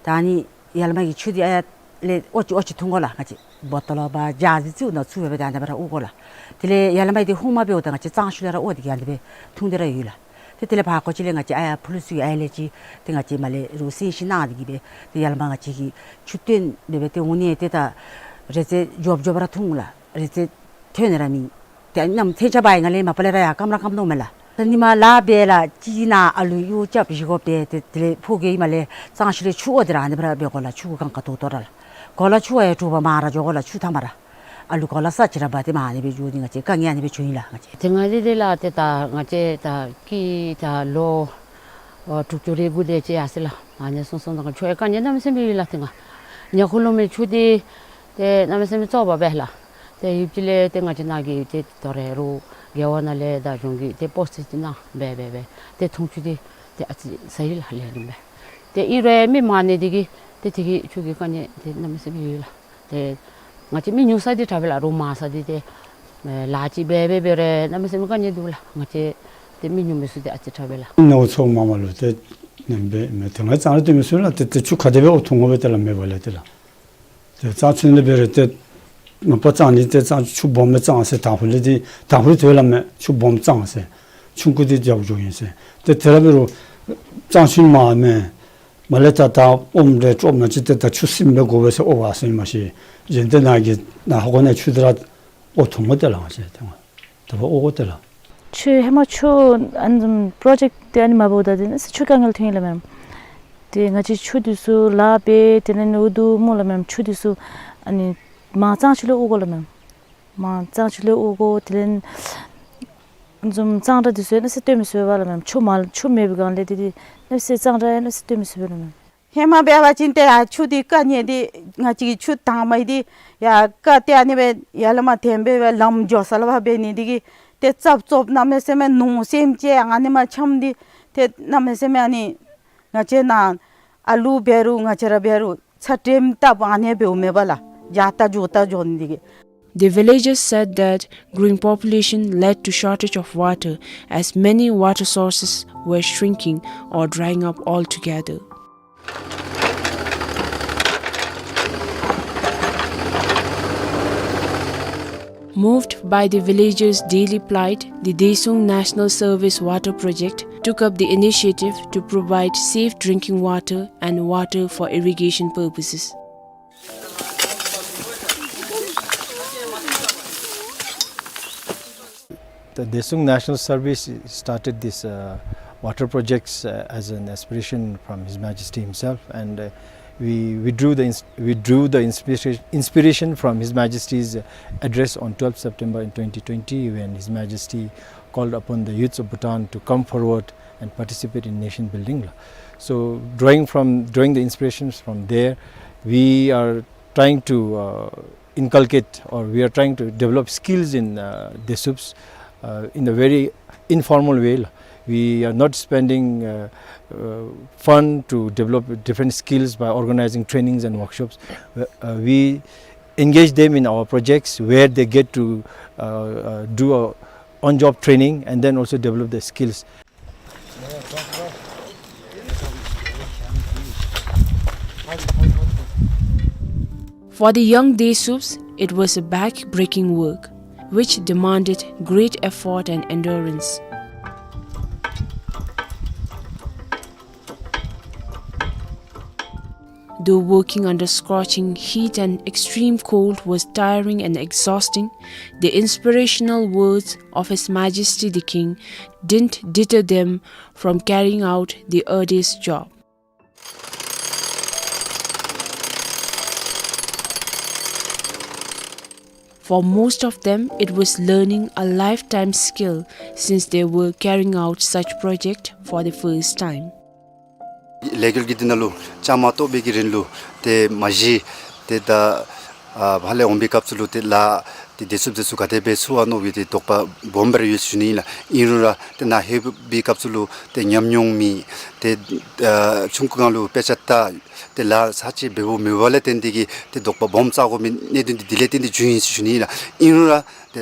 ད་ཨ་ནི་ཡར་ལས་མར་གྱི་ཆུ་འདི་ཨ་ཡར་ལས་ཨོ་ཅི་ཨོ་ཅི་འཐུང་དགོ་ལགས། ང་བཅས་བོ་ཊོལ་ལོ་བ་ཇཱར་ཟི་ཚུ་ནང་བཙུགས་སྦེ་ད་ཨ་ནི་སྦེ་ར་དབོར་དགོ་ལགས། དེ་ལས་ཡར་ལས་མར་འདི་ཧཱུྃ་མ་འབདཝ་ད་ང་བཅས་གཙང་ཆུ་ལས་ར་དབོར་ཏེ་གི་ཨ་ནི་སྦེ་འཐུང་སྟེ་ར་ཡོད་ལགས། ཏེ་དེ་ལས་ཕར་ཁ་ཅིག་ལས་ང་བཅས་ཨ་ཡར་ཕུ་ལུ་ཚུ་གི་ཨ་ཡར་ལས་ཅིག་ཏེ་ང་བཅས་མར་ལས་རུང་སེམས་ཤུགས་གནང་སྟེ་གི་སྦེ་ཏེ་ཡར་ལས་མར་ང་བཅས་ཀྱིས་ཆུ་བཏོན་སྦེ་སྦེ་ཏེ་འོང་ནི་ཏེ་ད་རེ་ཙམ་མགྱོགས་མགྱོགས་སྦེ་ར་འཐུང་ལགས། རེ་ཙམ་ཐོན་ནི་ར་མེད། ཏེ་ནམ་ཐེངས་ཆ་བ་ཡི་ང་ལས་མ་པ་ལས་ར་ཡར་སྐམ་ར་སྐམ་དོ་མས་ལགས། ད་ཉིན་མ་ལཱ་འབད་ལགས་ཅིག་ནཱ་ཨ་ལུ་གཡོག་རྐྱབ་བཞེས་སྒོ་འབད་དེ་དེ་ལས་ཕོ་རྒྱས་མར་ལས་གཙང་ཆུ་ལས་ཆུ་དབོར་ཏེ་ར་ཨ་ནི་སྦེ་ར་འབད་དགོ་ལགས། ཆུ་གུ་གང་ག་དོག་དོ་ར་ལགས། གོ་ལ་ཆུ་བ་ཡང་དྲོ་པ་མར་ར་འགྱོ་དགོ་ལགས། ཆུ་ཐ་མ་ར་ཨ་ལུ་གོ་ལ་ས་ཅིག་ར་འབག་སྟེ་མར་ཨ་ནི་སྦེ་འགྱོ་ནི་ང་བཅས་དཀའ་ངལ་ཨ་ནི་སྦེ་བྱུང་ཡི་ལགས། ང་བཅས་དེ་སྔ་འདི་དེ་ལགས་ཏེ་ད་ང་བཅས་ད་ཀི་ད་ལོ་ཨོ་དྲུག་ཅུ་རེ་དགུ་དེ་ཅིག་ཡར་སོང་ལགས། ཨ་ནི་སོང་སོང་ད་ཆུ་ཡང་དཀའ་ངལ་གནམ་མེད་ས་མེད་ཡོད་ལགས། ཏེ་ང་ཉ་ཁུ་ལུ་མི་ཆུ་འདི་ཏེ་གནམ་མེད་ས་མེད་བཙོག་པ་སྦེ་ལགས། ཏེ་ཡུདཔ་ཅིག་ལས་ཏེ་ང་བཅས་ནཱ་གི་ཏེ་དོ་རུང་རྒེད་འོག་ནང་ལས་ད་གཞུང་གིས་ཏེ་སྤོ་སི་ཅིག་གནང་སྦེ་སྦེ་སྦེ་ཏེ་འཐུང་ཆུ་འདི་ཏེ་ཨ་ཙི་ཟ་ཡི་ལགས། ལེགས་ཤོམ་སྦེ་ཏེ་ཨིན་རུང་མི་མང་ནི་འདི་གིས་ཏེ་དེ་གིས་ཆུ་གི་དཀའ་ངལ་འདི་གནམ་མེད་ས་མེད་ཡོད་ལགས། ཏེ་ང་བཅས་མི་ཉུང་ས་འདི་དྲག་པས་ལགས། རོགས་མང་ས་འདི་ཏེ་ལཱ་ཅིག་འབད་འབད་འབད་རུང་གནམ་མེད་ས་མེད་དཀའ་ངལ་འདུག་ལགས། ང་བཅས་ཏེ་མི་ཉུང་མི་ཚུ་འདི་ཨ་ཙི་དྲག་པས་ལགས། ནོར་ཚོགས་མ་མ་ལུ་ཏེ་ནེམ་སྦེ་མེད། ཏེ་ང་གཙང་ར་སྟོན་མི་ཚུ་ལགས་ཏེ་ཏེ་ཆུ་ག་དེ་སྦེ་དབོར་འཐུང་དགོ་པས་ཏེ་ལགས། མེད་པ་ལས་ཏེ་ལགས། ཏེ་གཙང་ཆུ་ནང་འབད་རུང་ཏེ་མ་པ་གཙང་ནི་ཏེ་གཙང་ཆུ་སྦོམ་སྦེ་གཙང་ཟེར། དང་ཕུ་ལས་འདི་དང་ཕུ་ལས་ཏེ་ལགས་མེད་ཆུ་སྦོམ་གཙང་ཟེར། ཆུང་ཀུ་འདི་རྒྱབ་འགྱོཝ་ཨིན་ཟེར། ཏེ་དེ་ར་འབད་རུང་གཙང་ཆུ་མ་མེན་མ་ལས་ད་ད་ཨོམ་རེ་ཀྲོབ་ནང་ཅིག་ཏེ་ད་ཆུ་སིམ་སྦེ་དགོ་པས་ཟེར་དབོར་བ་ཟེར་མ་ཤེས། གཞན་ཏེ་ནཱ་གི་ནཱ་ཧོ་གོ་ནང་ཆུ་འདི་ར་དབོར་འཐུང་དགོ་ཏེ་ལགས། ང་བཅས་ཏེ་ད་དབོར་དགོ་ཏེ་ལགས། ཆུ་ཧེ་མ་ཆུ་ཨ་ནི་བཟུམ་པྲོ་ཇེཀཊ་དེ་ཨ་ནི་མ་འབདཝ་ད་དེ་ནི་ཆུ་དཀའ་ངལ་ཐོན་ཡི་ལགས་མེན། ཏེ་ང་བཅས་ཆུ་འདི་ཚུ་ལཱ་འབད་དེ་ལས་ཨུ་ཐུ་སྨོ་ལགས་མེན། ཆུ་འདི་ཚུ་ཨ་ནི་མར་གཙང་ཆུ་ལུ་དབུར་དགོ་ལགས་མེན། མར་གཙང་ཆུ་ལུ་དབུར་དགོ། དེ་ལས་ཨ་ནི་བཟུམ་གཙང་སྦྲ་འདི་ཚུ་ཡང་ཨ་ནི་ཚུ་སྟོན་མི་ཚུགས་པས་ལགས་མེན། ཆུ་མ་ཆུ་མེད་པའི་སྒང་ལས་དེ་དེ་ཨ་ནི་ཚུ་གཙང་སྦྲ་ཡང་ཨ་ནི་ཚུ་སྟོན་མི་ཚུགས་པས་ལགས་མེན། ཧེ་མ་འབད་བ་ཅིན་ཏེ་ཡར་ཆུ་འདི་རྐ་ནི་འདི་ང་བཅས་ཀྱི་ཆུ་དྭངས་མ་འདི་ཡར་རྐ་སྟེ་ཨ་ནི་སྦེ་ཡར་ལས་མར་འཐེན་སྦེ་སྦེ་ལམ་འགྱོ་ས་ལུ་འབད་ནི་འདི་གིས་ཏེ་རྩབ་རྩོབ་གནམ་མེད་ས་མེད་ནོར་སེམས་ཅན་ཨ་ནི་མར་འཁྱམས་ཏེ་ཏེ་གནམ་མེད་ས་མེད་ཨ་ནི་ང་བཅས་ནཱ་ཨ་ལུ་འབད་རུང་ང་བཅས་ར་འབད་རུང་ཚ་དྲོད་བཏབ་ཨ་ནི་འབདཝ་མས་པ་ལགས། འགྱོ་ད་འགྱོ་ད་འགྱོ་ནི་འདི་གིས། The villagers said that growing population led to shortage of water, as many water sources were shrinking or drying up altogether. Moved by the villagers' daily plight, the Desung National Service Water Project took up the initiative to provide safe drinking water and water for irrigation purposes. The Desung National Service started this, uh, water projects, uh, as an aspiration from His Majesty himself, and, uh, we, we drew the ins-, we drew the inspiration, inspiration from His Majesty's, uh, address on twelfth September in twenty twenty, when His Majesty called upon the youths of Bhutan to come forward and participate in nation building. So drawing from, drawing the inspirations from there, we are trying to, uh, inculcate, or we are trying to develop skills in, uh, Desups, uh, in a very informal way. We are not spending, uh, uh, fund to develop different skills by organizing trainings and workshops. Uh, uh, we engage them in our projects where they get to, uh, uh, do a on-job training and then also develop their skills. For the young Desups, it was a back-breaking work, which demanded great effort and endurance. Though working under scorching heat and extreme cold was tiring and exhausting, the inspirational words of His Majesty the King didn't deter them from carrying out the arduous job. For most of them, it was learning a lifetime skill since they were carrying out such project for the first time. ལས་འགུལ་གྱི་འདི་ནང་ལུ་བཅའ་མར་གཏོགས་པའི་གི་རིང་ལུ་ཏེ་མ་གཞི་ཏེ་ད་ཨ་ཕར་ལས་འོང་པའི་སྐབས་སུ་ལུ་ཏེ་ལཱ་ཏེ་བདེ་སྲུངཔ་འདི་ཚུ་ག་དེ་སྦེ་ཚུགས་ཨ་མནོ་བའི་ཏེ་དོགས་པ་སྦོམ་སྦེ་ར་ཡོད་ཟེར་ཞུ་ནི་ཨིན་ལགས། ཨིན་རུང་ར་ཏེ་ནཱ་ལྷོད་པའི་སྐབས་སུ་ལུ་ཏེ་ཉམས་མྱོང་མེད། ཏེ་ཨ་ཆུང་ཀུའི་སྒང་ལུ་དཔེ་ཆ་ལྟ། ཏེ་ལཱ་ཚར་གཅིག་འབདཝ་མེད་པ་ལས་བརྟེན་ཏེ་གིས་ཏེ་དོགས་པ་སྦོམ་ཟ་དགོ་མི་གནད་དོན་འདི་དེ་ལས་བརྟེན་ཏེ་བྱུང་ཡི་ཟེར་ཞུ་ནི་ཨིན་ལགས། ཨིན་རུང་ར་ཏེ་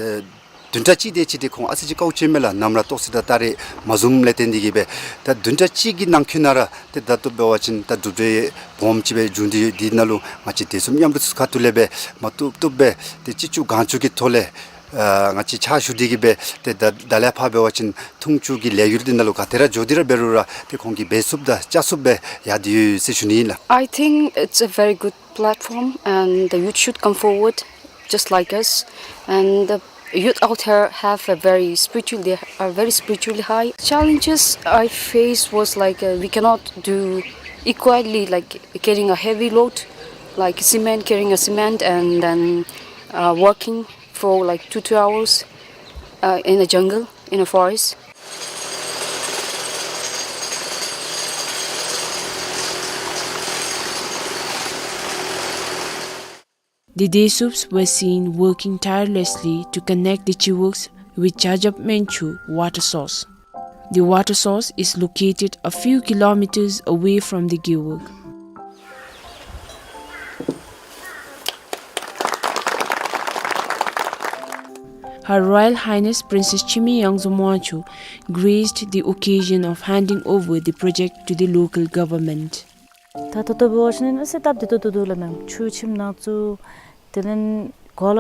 བདུན་ཕྲག་གཅིག་དེ་ཅིག་ཏེ་ཁོང་ཨ་ཙི་ཅིག་དཀའཝ་སྤྱད་མས་ལགས། ནམ་ར་ལྟོགས་སི་དང་སྟ་རེ་མ་བཟུངམ་ལས་བརྟེན་ཏེ་གིས་སྦེ། ད་བདུན་ཕྲག་གཅིག་གི་ནང་འཁོད་ནང་ར་ཏེ་ད་ལྟོ་འབད་བ་ཅིན་ད་གྲུབ་འབྲས་སྦོམ་ཅིག་སྦེ་བྱུང་སྟེ་ཡོད། དེ་ནང་ལུ་ང་བཅས་བདེ་སྲུངཔ་མཉམ་འབྲེལ་ཚོགས་ཁང་ཐོག་ལས་སྦེ་མ་བཏུབ་བཏུབ་སྦེ་ཏེ་ཅི་ལྕོགས་གང་ལྕོགས་ཀྱི་ཐོག་ལས་ཨ་ང་བཅས་ཕྱག་ཞུ་སྟེ་གིས་སྦེ་ཏེ་ད་ད་ལས་ཕར་འབད་བ་ཅིན་འཐུང་ཆུ་གི་ལས་འགུལ་འདི་ནང་ལུ་ག་དེ་ར་འགྱོ་སྟེ་ར་འབད་རུང་ར་ཏེ་ཁོང་གིས་འབད་ཚུགསཔ་དང་བཅའ་ཚུགསཔ་སྦེ་ཡར་སྡོད་ཡོད་ཟེར་ཞུ་ནི་ཨིན་ལགས། I think it's a very good platform and the youth should come forward just like us, and the youth out here have a very spiritual, they are very spiritually high. Challenges I faced was like, uh, we cannot do equally, like, carrying a heavy load, like cement, carrying a cement and then, uh, working for like two, two hours, uh, in a jungle, in a forest. The Desups were seen working tirelessly to connect the Chiwuks with Jajab Menchu water source. The water source is located a few kilometers away from the Gewog. Her Royal Highness Princess Chimi Yangzu Wangchuck graced the occasion of handing over the project to the local government. ད་ད་ལྟོ་འབད་བ་ཅིན་ཨ་ནི་ཚུ་སྟབས་བདེ་ཏོག་ཏོ་འདུག་ལགས་མེན། ཆུ་ཁྱིམ་ནང་བཙུགས། དེ་ལས་གོ་ལ་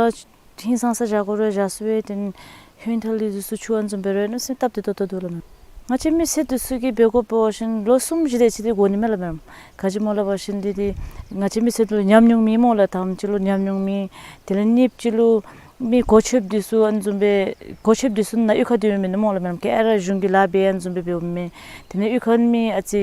ཧིང་སངས་ས་བཞག་དགོ་རུང་བཞག་ཚུགས་པས། དེ་ལས་ཧོན་ཐལ་འདི་ཚུ་ཆུ་ཨ་ནི་བཟུམ་འབད་རུང་ཨ་ནི་ཚུ་སྟབས་བདེ་ཏོག་ཏོ་འདུག་ལགས་མེན། ང་བཅས་མི་སེར་འདི་ཚུ་གིས་འབད་དགོཔ་འབད་བ་ཅིན་ལོ་གསུམ་བཞི་དེ་ཅིག་འདི་འགོར་ནི་མས་ལགས་མེན། ག་ཅི་སྨོ་ལབ་པ་ཅིན་འདི་འདི་ང་བཅས་མི་སེར་འདི་ལུ་ཉམས་མྱོང་མེད་སྨོ་ལགས། དང་པ་ཅིག་ལུ་ཉམས་མྱོང་མེད། དེ་ལས་གཉིས་པ་ཅིག་ལུ་ མི་གོ་ཆོདཔ་འདི་ཚུ་ཨ་ནི་བཟུམ་སྦེ་གོ་ཆོདཔ་འདི་ཚུ་ནཱ་གཡུས་ཁར་སྡོད་མི་མེན་ན་སྨོ་ལགས་མེན་ན། ག་ར་གཞུང་གི་ལཱ་འབད་ཨ་ནི་བཟུམ་སྦེ་འབདཝ་མས། དེ་ལས་གཡུས་ཁར་མི་ཨ་ཙི་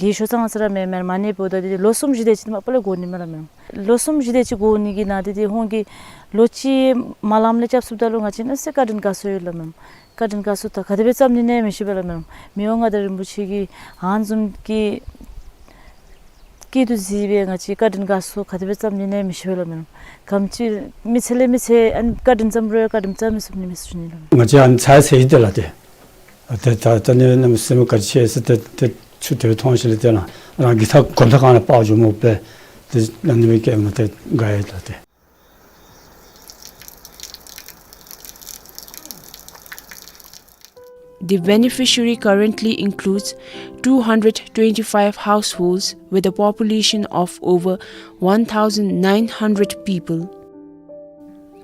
གི་ཤོ་ཚང་ཨ་ཙི་ར་མེན་མེན་མ་ནི་འབདཝ་ད་འདི་ལོ་གསུམ་བཞི་དེ་ཅིག་མ་པ་ལས་འགོར་ནི་མས་ལགས་མེན་ན། ལོ་གསུམ་བཞི་དེ་ཅིག་འགོར་ནི་གི་ནང་འདི་འདི་ཁོང་གིས་ལོ་གཅིག་མ་ལངམ་ལས་རྐྱབ་ཚུགསཔ་ད་ལུ་ང་བཅས་གནམ་མེད་ས་མེད་བཀའ་དྲིན་དགའ་ཚོར་ཡོད་ལགས་མེན་ན། བཀའ་དྲིན་དགའ་ཚོར་ད་ག་དེ་སྦེ་བརྩམ་ནི་ཨིན་མི་ཤེས་པས་ལགས་མེན་ན། མི་དབང་མངའ་བདག་རིན་པོ་ཆེ་གིས་ཨ་ནི་བཟུམ་གྱི་སྐྱིད་སྡུག་གཟིགས་སྦེ་ང་བཅས་བཀའ་དྲིན་དགའ་ཚོར་ག་དེ་སྦེ་བརྩམ་ནི་ཨིན་མི་ཤེས་པས་ལགས་མེན་ན། ག་དེམ་ཅིག་མི་ཚེ་ལས་མི་ཚེ་ཨ་ནི་བཀའ་དྲིན་བརྩམ་རུང་བཀའ་དྲིན་བརྩམ་མི་ཚུགས་ནི་མས་ཟེར་ཞུ་ནི་ལགས་མེན་ན། ང་བཅས་ཨ་ནི་ཚ་ཚ་ཡི་དེ་ལགས་ཏེ། ཏེ་ད་ད་ནི་གནམ་མེད་ས་མེད་ག་ཅི་ཟེར་ཏེ་ཏེ་ཆུ་དེ་མཐོང་ཞིནམ་ལས་ཏེ་ནཱ་རང་གི་ད་གོམ་ཐག་སྒང་ལས་འཕར་འགྱོཝ་སྨོ་པས། ཏེ་ཨ་ནི་སྦེ་བཀལ་མ་སྟེ་དགའ་ཡི་ལགས་ཏེ། The beneficiary currently includes two hundred twenty-five households with a population of over one thousand nine hundred people.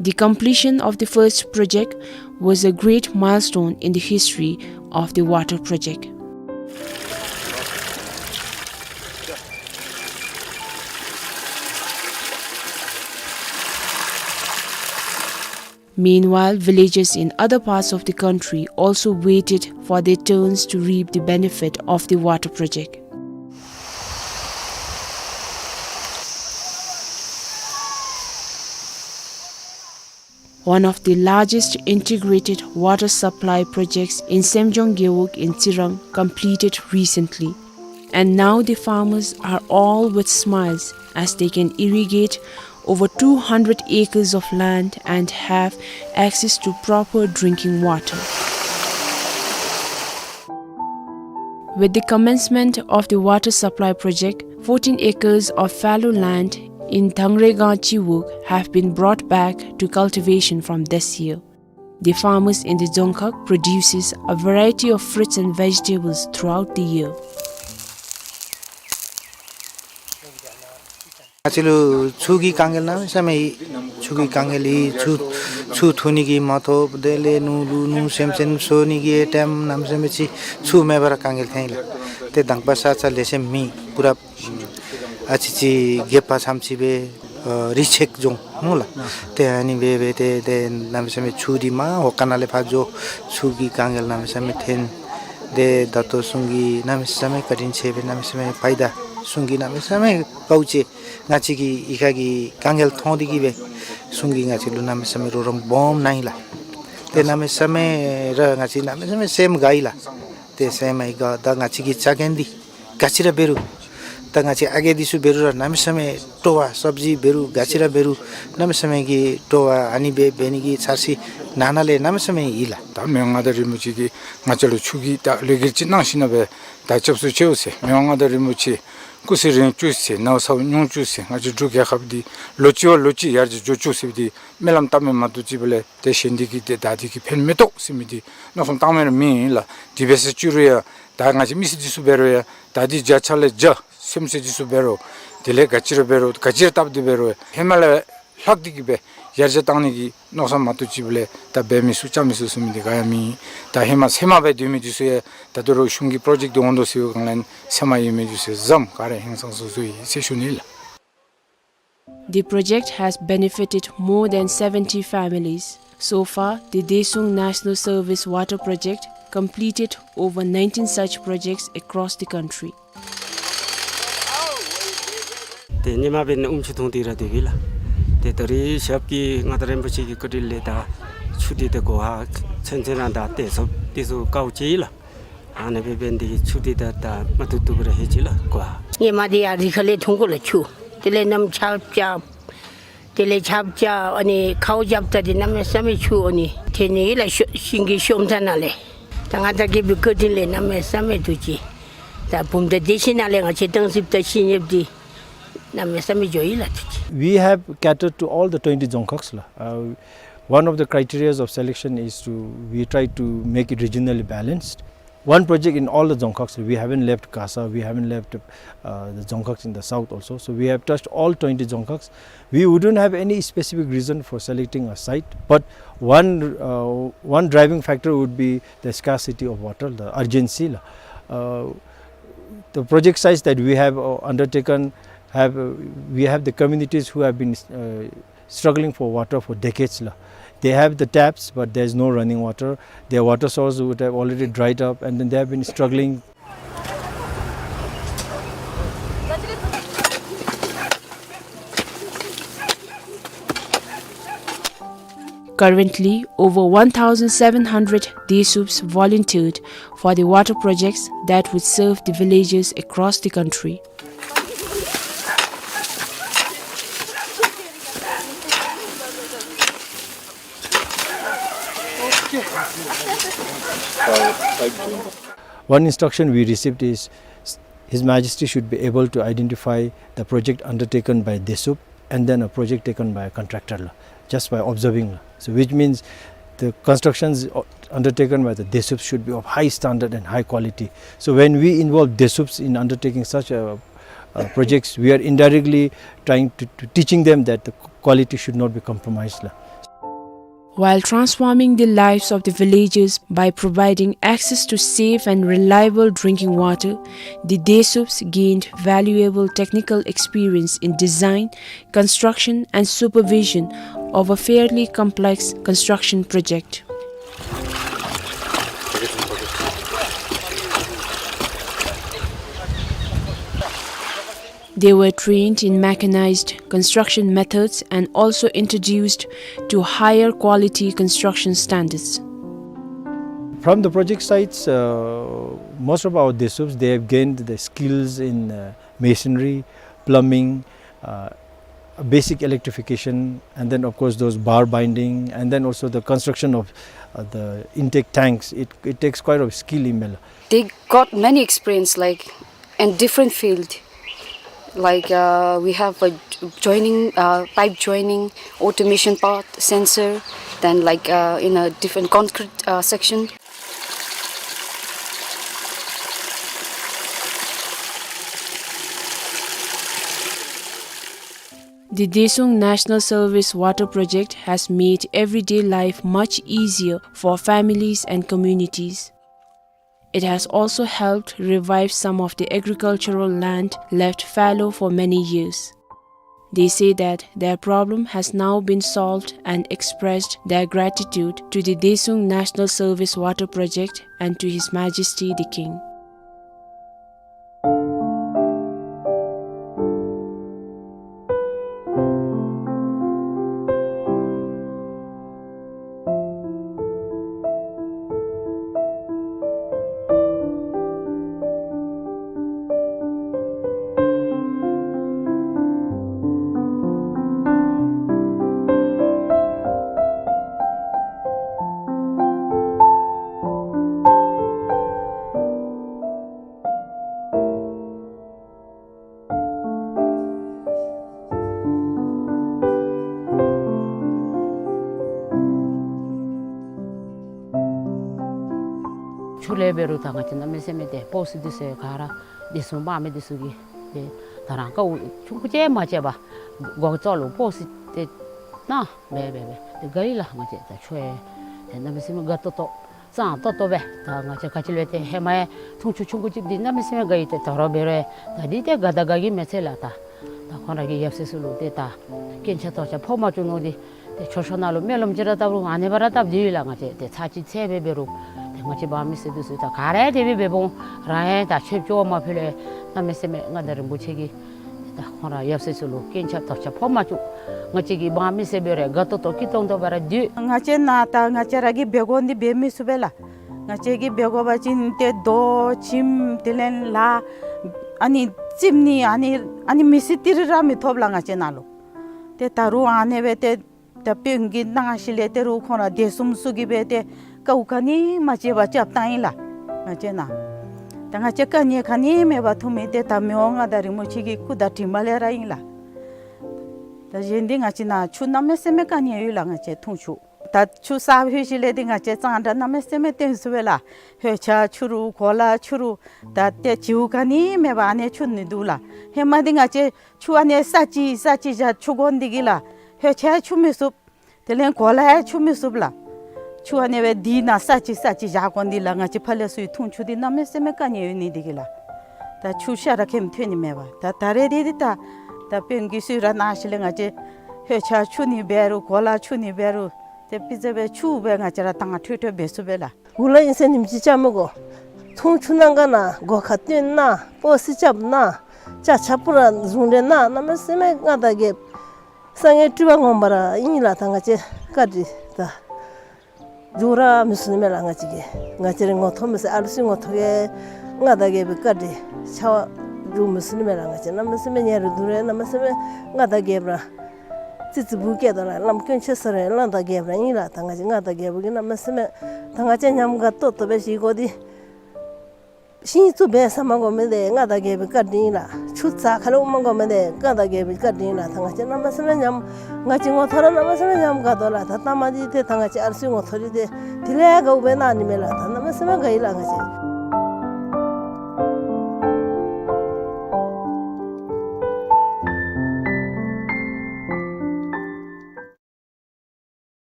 The completion of the first project was a great milestone in the history of the water project. Meanwhile, villages in other parts of the country also waited for their turns to reap the benefit of the water project. One of the largest integrated water supply projects in Semjong Gewog in Tsirang completed recently. And now the farmers are all with smiles as they can irrigate over two hundred acres of land and have access to proper drinking water. With the commencement of the water supply project, fourteen acres of fallow land in Dhangregang Chiwog have been brought back to cultivation from this year. The farmers in the Dzongkhag produces a variety of fruits and vegetables throughout the year. ང་བཅས་ལུ་ཆུ་གི་དཀའ་ངལ་གནམ་མེད་ས་མེད་ཡོད། ཆུ་གི་དཀའ་ངལ་ཡོད། ཆུ་ཆུ་འཐུང་ནི་གི་མ་གཏོགས་དེ་ལས་ནོར་ལུ་ནོར་སེམས་ཅན་གསོ་ནི་གི་ཨེ་ཊེམ་གནམ་མེད་ས་མེད་ཅིག་ཆུ་མེད་པར་དཀའ་ངལ་ཐོན་ཡི་ལགས། ཏེ་དང་པ་ས་ཆ་ལེ་ཤ་མེད། པུ་ར་ཨ་ཙི་ཅིག་རྒེད་འོག་ཙམ་ཅིག་སྦེ་ཨ་རི་ཅེཀ་བྱུང་སྨོ་ལགས། ཏེ་ཨ་ནི་སྦེ་སྦེ་ཏེ་ཏེ་གནམ་མེད་ས་མེད་ཆུ་འདི་མར་འོག་ཁང་ནང་ལས་ཕར་འགྱོ། ཆུ་གི་དཀའ་ངལ་གནམ་མེད་ས་མེད་ཐོན། ཏེ་ད་ལྟོ་གཞུང་གིས་གནམ་མེད་ས་མེད་བཀའ་དྲིན་ཆེ་བས། གནམ་མེད་ས་མེད་ཕའི་ད་གཞུང་གིས་གནམ་མེད་ས་མེད་དཀའཝ་སྤྱད། ང་བཅས་ཀྱི་གཡུས་ཁ་གི་དཀའ་ངལ་མཐོང་སྟེ་གིས་སྦེ་གཞུང་གིས་ང་བཅས་ལུ་གནམ་མེད་ས་མེད་རོགས་རམ་སྦོམ་གནང་ཡི་ལགས། ཏེ་གནམ་མེད་ས་མེད་ར་ང་བཅས་གནམ་མེད་ས་མེད་སེམས་དགའ་ཡི་ལགས། ཏེ་སེམས་ཡང་དགའ། ད་ང་བཅས་ཀྱི་ཆ་རྐྱེན་འདི་ག་ཅི་ར་འབད་རུང་། ད་ང་བཅས་ཨ་རྒས་འདི་ཚུ་འབད་རུང་ར་གནམ་མེད་ས་མེད་སྤྲོ་བ། སབ་ཇི་འབད་རུང་ག་ཅི་ར་འབད་རུང་གནམ་མེད་ས་མེད་ཀྱི་སྤྲོ་བ། ཨ་ནི་སྦེ་འབད་ནི་གི་འཆར་གཞི་ནང་ན་ལས་གནམ་མེད་ས་མེད་ཡོད་ལགས། ད་མི་དབང་མངའ་བདག་རིན་པོ་ཆེ་གིས་ང་བཅས་ལུ་ཆུ་གི་ད་ལས་འགུལ་ཅིག་གནང་ཞིནམ་སྦེ་ད་སྐྱབས་སུ་མཆིའོ་ཟེར། མི་དབང་མངའ་བདག་རིན་པོ་ཆེ་སྐུ་ཚེ་རིང་བཅུག་ཟེར། ནོར་ས་ཉུང་བཅུག་ཟེར། ང་བཅས་འབྲུག་རྒྱལ་ཁབ་འདི་ལོ་གཅིག་བ་ལོ་གཅིག་ཡར་རྒྱས་འགྱོ་བཅུག་ཟེར་འདི་སྨོན་ལམ་བཏབ་མི་མ་གཏོགས་ཅིག་འབད་ལས་ཏེ་གཞན་འདི་གིས་ཏེ་ད་འདི་གིས་ཕན་མི་ཐོགས་ཟེར་མི་འདི་མནོ་བསམ་བཏང་མི་ར་མེད་ལགས། དེ་སྦེ་ཟེར་བཅུག་རུང་ཡང་ད་ང་བཅས་མི་སེར་འདི་ཚུ་འབད་རུང་ཡང་ད་འདི་བརྒྱ་ཆ་ལས་བརྒྱ་སེམས་ཅན་འདི་ཚུ་འབད་རུང་དེ་ལས་ག་ཅི་ར་འབད་རུང་ག་ཅི་ར་བཏབ་སྟེ་འབད་རུང་ཧེ་མ་ལས་ལྷག་སྟེ་གིས་སྦེ་ཡར་རྒྱས་བཏང་ནི་གི་མནོ་བསམ་མ་གཏོགས་ཅིག་འབད་ལས་ད་འབད་མི་ཚུགས་རྐྱབ་མི་ཚུགས་ཟེར་མི་འདི་ག་ཡང་མེད། ད་ཧེ་མ་སེམས་མ་འབད་སྡོད་མི་འདི་ཚུ་ཡང་ད་ལྟོ་ར་གཞུང་གི་པྲོ་ཇེཀཊ་འདི་འོང་དོ་ཟེར་བའི་སྒང་ལས་སེམས་མ་ཡོད་མི་འདི་ཚུ་ཡང་བཟུམ་ག་ར་ཧིང་སངས་ས་བཟོ་ཡི་ཟེར་ཞུ་ནི་ལགས། The project has benefited more than seventy families. So far, the Daesung National Service Water Project completed over nineteen such projects across the country. ཏེ་ཉི་མ་འབད་ནི་ཨུམ་ཆུ་འཐུང་སྟེ་ར་སྡོད་པས་ལགས། ཏེ་ད་རིས་ཞབས་ཀྱིས་མངའ་བདག་རིན་པོ་ཆེ་གི་བཀའ་དྲིན་ལས་ད་ཆུ་འདི་ད་གོ་ཧ་ཚུན་ཚོད་ར་ད་ཏེ་ཚུ་ཏེ་ཚུ་དཀའཝ་སྤྱད་ཡི་ལགས། ཨ་ནི་སྦེ་འབད་ནི་འདི་གིས་ཆུ་འདི་ད་ད་མ་ཐུབ་ཐུབ་ར་ལྷོད་ཅི་ལགས་གོ་ཧ། ཉི་མ་འདི་ཡར་རི་ཁ་ལས་འཐུང་དགོ་ལགས་ཆུ། དེ་ལས་གནམ་ཆརཔ་རྐྱབ། དེ་ལས་ཆརཔ་རྐྱབ་ཨ་ནི་ཁཝ་རྐྱབ་ད་འདི་གནམ་མེད་ས་མེད་ཆུ་ཨ་ནི་ཐོན་ནི་ལགས། ཤོ་ཤིང་གི་ཤོམ་ཐ་ནང་ལས། ད་མངའ་བདག་རྒྱལ་པོའི་བཀའ་དྲིན་ལས་གནམ་མེད་ས་མེད་ཐུགས་རྗེ། ད་བུམ་ཐང་སྡེ་བཞི་ནང་ལས་ང་བཅས་སྟང་སི་པ་ད་ཤིང་ཡོདཔ་འདི་གནམ་མེད་ས་མེད་འགྱོ་ཡི་ལགས་ཐུགས་རྗེ། We have catered to all the twenty Dzongkhags ལགས། Uh, one of the criterias of selection is to, we try to make it regionally balanced. One project in all the Dzongkhags. We haven't left Gasa, we haven't left, uh, the Dzongkhags in the south also. So we have touched all twenty Dzongkhags. We wouldn't have any specific reason for selecting a site, but one, uh, one driving factor would be the scarcity of water, the urgency. Uh, the project sites that we have, uh, undertaken have, uh, we have the communities who have been, uh, struggling for water for decades la. They have the taps, but there's no running water. Their water source would have already dried up, and then they have been struggling. Currently, over one thousand seven hundred Desups volunteered for the water projects that would serve the villages across the country. One instruction we received is, His Majesty should be able to identify the project undertaken by Desup and then a project taken by a contractor la, just by observing la. So which means the constructions o-, undertaken by the Desups should be of high standard and high quality. So when we involve Desups in undertaking such a, uh, projects, we are indirectly trying to, to teaching them that the quality should not be compromised la. While transforming the lives of the villagers by providing access to safe and reliable drinking water, the Desups gained valuable technical experience in design, construction, and supervision of a fairly complex construction project. They were trained in mechanized construction methods and also introduced to higher quality construction standards. From the project sites, uh, most of our Desups, they have gained the skills in, uh, masonry, plumbing, uh, basic electrification, and then, of course, those bar binding, and then also the construction of, uh, the intake tanks. It, it takes quite a skill in Mela. They got many experience, like, in different field. Like, uh, we have a joining, uh, pipe joining, automation part, sensor, then, like, uh, in a different concrete, uh, section. The Desung National Service Water Project has made everyday life much easier for families and communities. It has also helped revive some of the agricultural land left fallow for many years. They say that their problem has now been solved and expressed their gratitude to the Desung National Service Water Project and to His Majesty the King. ཆུ་ལས་འབད་རུང་ད་ང་བཅས་གནམ་མེད་ས་མེད་ཏེ་སྤོག་སི་འདི་ཚུ་ག་ར་འདི་ཚུ་འབག་མི་འདི་ཚུ་གིས་ཏེ་ད་རང་ཀཝ་ཆུང་ཀུ་ཅིག་མ་བཅད་པར་སྒོ་ཅོག་ལུ་སྤོག་སི་ཏེ་ན་འབད་འབད་འབད་ཏེ་དགའ་ཡི་ལགས། ང་བཅས་ད་ཆུ་ཡང་ཏེ་གནམ་མེད་ས་མེད་དགའ་ཏོག་ཏོ་གཙང་ཏོག་ཏོ་སྦེ་ད་ང་བཅས་ག་ཅི་ལས་ཏེ་ཧེ་མ་ཡང་འཐུང་ཆུ་ཆུང་ཀུ་ཅིག་འདི་གནམ་མེད་ས་མེད་དགའ་ཡི། ཏེ་ད་རུང་འབད་རུང་ད་འདི་ཏེ་དགའ་ད་དགའ་གི་མས་ཟེར་ལགས། ད་ད་ཁོང་ར་གི་ཡབ་སྲས་ཚུ་ལུ་ཏེ་ད་རྐྱེན་ཆག་དོགས་ཆག་ཕོག་མ་བཅུག་ནི་འདི་ཏེ་མཆོད་བཤམ་ནང་ལུ་སྨོན་ལམ་ཅིག་ར་བཏབ་རུང་ཨ་ནི་སྦེ་ར་བཏབ་སྡོད་ཡི་ལགས། ང་བཅས་ཏེ་ཚར་གཅིག་ཚར་སྦེ་འབད་རུང་ཏེ་ང་བཅས་འབངས་མི་སེར་འདི་ཚུ་ད་ག་ར་དེ་སྦེ་འབད་འོང་། རང་ཡང་ད་ཆོསཔ་ཅིག་འོང་མ་ཕུལ་ལས་གནམ་མེད་ས་མེད་མངའ་བདག་རིན་པོ་ཆེ་གིས་ད་ཁོང་ར་ཡབ་སྲས་ཚུ་ལུ་རྐྱེན་ཆག་དོགས་ཆག་ཕོག་མ་བཅུག། ང་བཅས་ཀྱི་འབངས་མི་སེར་འབད་རུང་དགའ་ཏོག་ཏོ་སྐྱིད་ཏོང་ཏོ་སྦེ་ར་སྡོད། ང་བཅས་ནཱ་ད་ང་བཅས་ར་གིས་འབད་དགོ་འདི་འབད་མི་ཚུགས་པས་ལགས། ང་བཅས་ཀྱིས་འབད་དགོ་པ་ཅིན་ཏེ་རྡོ་བྱེམ་དེ་ལས་ལ་ཨ་ནི་རྩིགཔ་ནི་ཨ་ནི་ཨ་ནི་མི་སི་ཏི་རི་ར་མི་ཐོབ་ལགས་ང་བཅས་ནཱ་ལུ། ཏེ་ད་རུང་ཨ་ནི་སྦེ་ཏེ་ད་དཔོན་གྱིས་གནང་ཞིནམ་ལས་ཏེ་རུང་ཁོང་ར་སྡེ་གསུམ་ཚུ་གིས་སྦེ་ཏེ་ཀཝ་ག་ནི་མ་བཅད་པར་རྐྱབ་བཏང་ཡི་ལགས་ང་བཅས་ནཱ། ད་ང་བཅས་དཀའ་ངལ་ག་ནི་མེད་པར་ཐོན་མི་འདི་ད་མི་དབང་མངའ་བདག་རིན་པོ་ཆེ་གི་སྐུ་དང་དྲིན་ལས་ར་ཨིན་ལགས། ད་གཞན་འདི་ང་བཅས་ནཱ་ཆུ་གནམ་མེད་ས་མེད་དཀའ་ངལ་ཡོད་ལགས། ང་བཅས་འཐུང་ཆུ་ད་ཆུ་བསགས་ཞིནམ་ལས་འདི་ང་བཅས་གཙང་སྦྲ་གནམ་མེད་ས་མེད་སྟོན་ཚུགས་པས་ལགས། ཧོད་ཆས་འཁྱུ་རུང་གོ་ལ་འཁྱུ་རུང་ད་ཏེ་བྱིའུ་ག་ནི་མེད་པར་ཨ་ནི་འཁྱུ་ནི་འདུག་ལགས། ཧེ་མ་འདི་ང་བཅས་ཆུ་ཨ་ནི་ས་ཅིག་ས་ཅིག་བཞག་ཆུ་གོན་འདི་གིས་ལགས། ཧོད་ཆས་འཁྱུ་མི་ཚུགས། དེ་ལས་གོ་ལ་ཡང་འཁྱུ་མི་ཚུགས་ལགས། ཆུ་ཨ་ནི་སྦེ་འདི་ནང་ས་ཅིག་ས་ཅིག་བཞག་གོན་འདི་ལགས། ང་བཅས་ཕར་ལས་ཚུར་འཐུང་ཆུ་འདི་གནམ་མེད་ས་མེད་དཀའ་ངལ་ཡོད་ནི་འདི་གིས་ལགས། ད་ཆུ་ཤ་ར་ཁེམ་ཐོན་ནི་མེད་པར་ད་ད་རེས་འདི་འདི་ད་ད་དཔོན་གྱིས་གསོལ་རས་གནང་ཞིནམ་ལས་ང་བཅས་ ལྷོད་ཆ་འཁྱུ་ནི་འབད་རུང་གོ་ལ་འཁྱུ་ནི་འབད་རུང་ཏེ་སྤུས་ཚད་སྦེ་འཁྱུ་སྦེ་ང་བཅས་ར་དྭངས་འཕྲོས་འཕྲོས་འབད་ཚུགས་པས་ལགས། གུ་ལུ་ཨིན་ཟེར་ཉིནམ་གཅིག་བཅའ་མི་དགོ། འཐུང་འཁྱུ་གནང་ག་ན་སྒོ་ཁར་བཏོན་གནང་སྤོ་སི་རྐྱབ་གནང་ཅ་ཆས་པུ་ར་བཟུང་སྟེ་གནང་གནམ་མེད་ས་མེད་མངའ་བདག་རྒྱལཔོ་གསང་སྔགས་སྤྲུལ་པ་ངོ་མ་ར་ཨིན་ལགས། ད་ང་བཅས་བཀའ་དྲིན་ད་འགྱོ་ར་མི་ཚུགས་ནི་མས་ལགས། ང་བཅས་ཀྱིས་ང་བཅས་རའི་ངོ་ཐོག་མི་ཚུགས། ཨ་ལུ་ཚུ་ངོ་ཐོག་གི་མངའ་བདག་རྒྱལ་པོའི་བཀའ་དྲིན་ཆ་བ་འགྱོ་མི་ཚུགས་ནི་མས་ལགས། ང་བཅས་གནམ་མེད་ས་མེད་ཉེ་རུ་དུ་རེ་གནམ་མེད་ས་མེད་མངའ་བདག་རྒྱལཔོ་ར་ཙི་ཙི་བུ་སྐྱེས་དོ་ལགས། བླམ་དཀོན་མཆོག་ཟེར་རུང་མངའ་བདག་རྒྱལཔོ་ར་ཨིན་ལགས། ད་ང་བཅས་མངའ་བདག་རྒྱལ་པོ་གིས་གནམ་མེད་ས་མེད་ད་ང་བཅས་ཉམས་དགའ་ཏོག་ཏོ་སྦེ་བཞེས་དགོ་དེ། ཤིང་བཙུགས་འབད་ས་མ་དགོ་མི་དེ་མངའ་བདག་རྒྱལ་པོའི་བཀའ་དྲིན་ལགས། ཆུ་ཚ་ཁ་ལས་འོང་མ་དགོ་མི་དེ་མངའ་བདག་རྒྱལ་པོའི་བཀའ་དྲིན་ལགས། ད་ང་བཅས་གནམ་མེད་ས་མེད་ཉམས་ང་བཅས་ངོ་ཐོག་ར་གནམ་མེད་ས་མེད་ཉམས་དགའ་དོ་ལགས། ད་ལྟ་མ་དེ་ཏེ་ད་ང་བཅས་ཨ་ལུ་ཚུ་ངོ་ཐོག་རི་དེ་དེ་ལས་དགའཝ་སྦེ་གནང་ནི་མས་ལགས། ད་གནམ་མེད་ས་མེད་དགའ་ཡི་ལགས་ང་བཅས།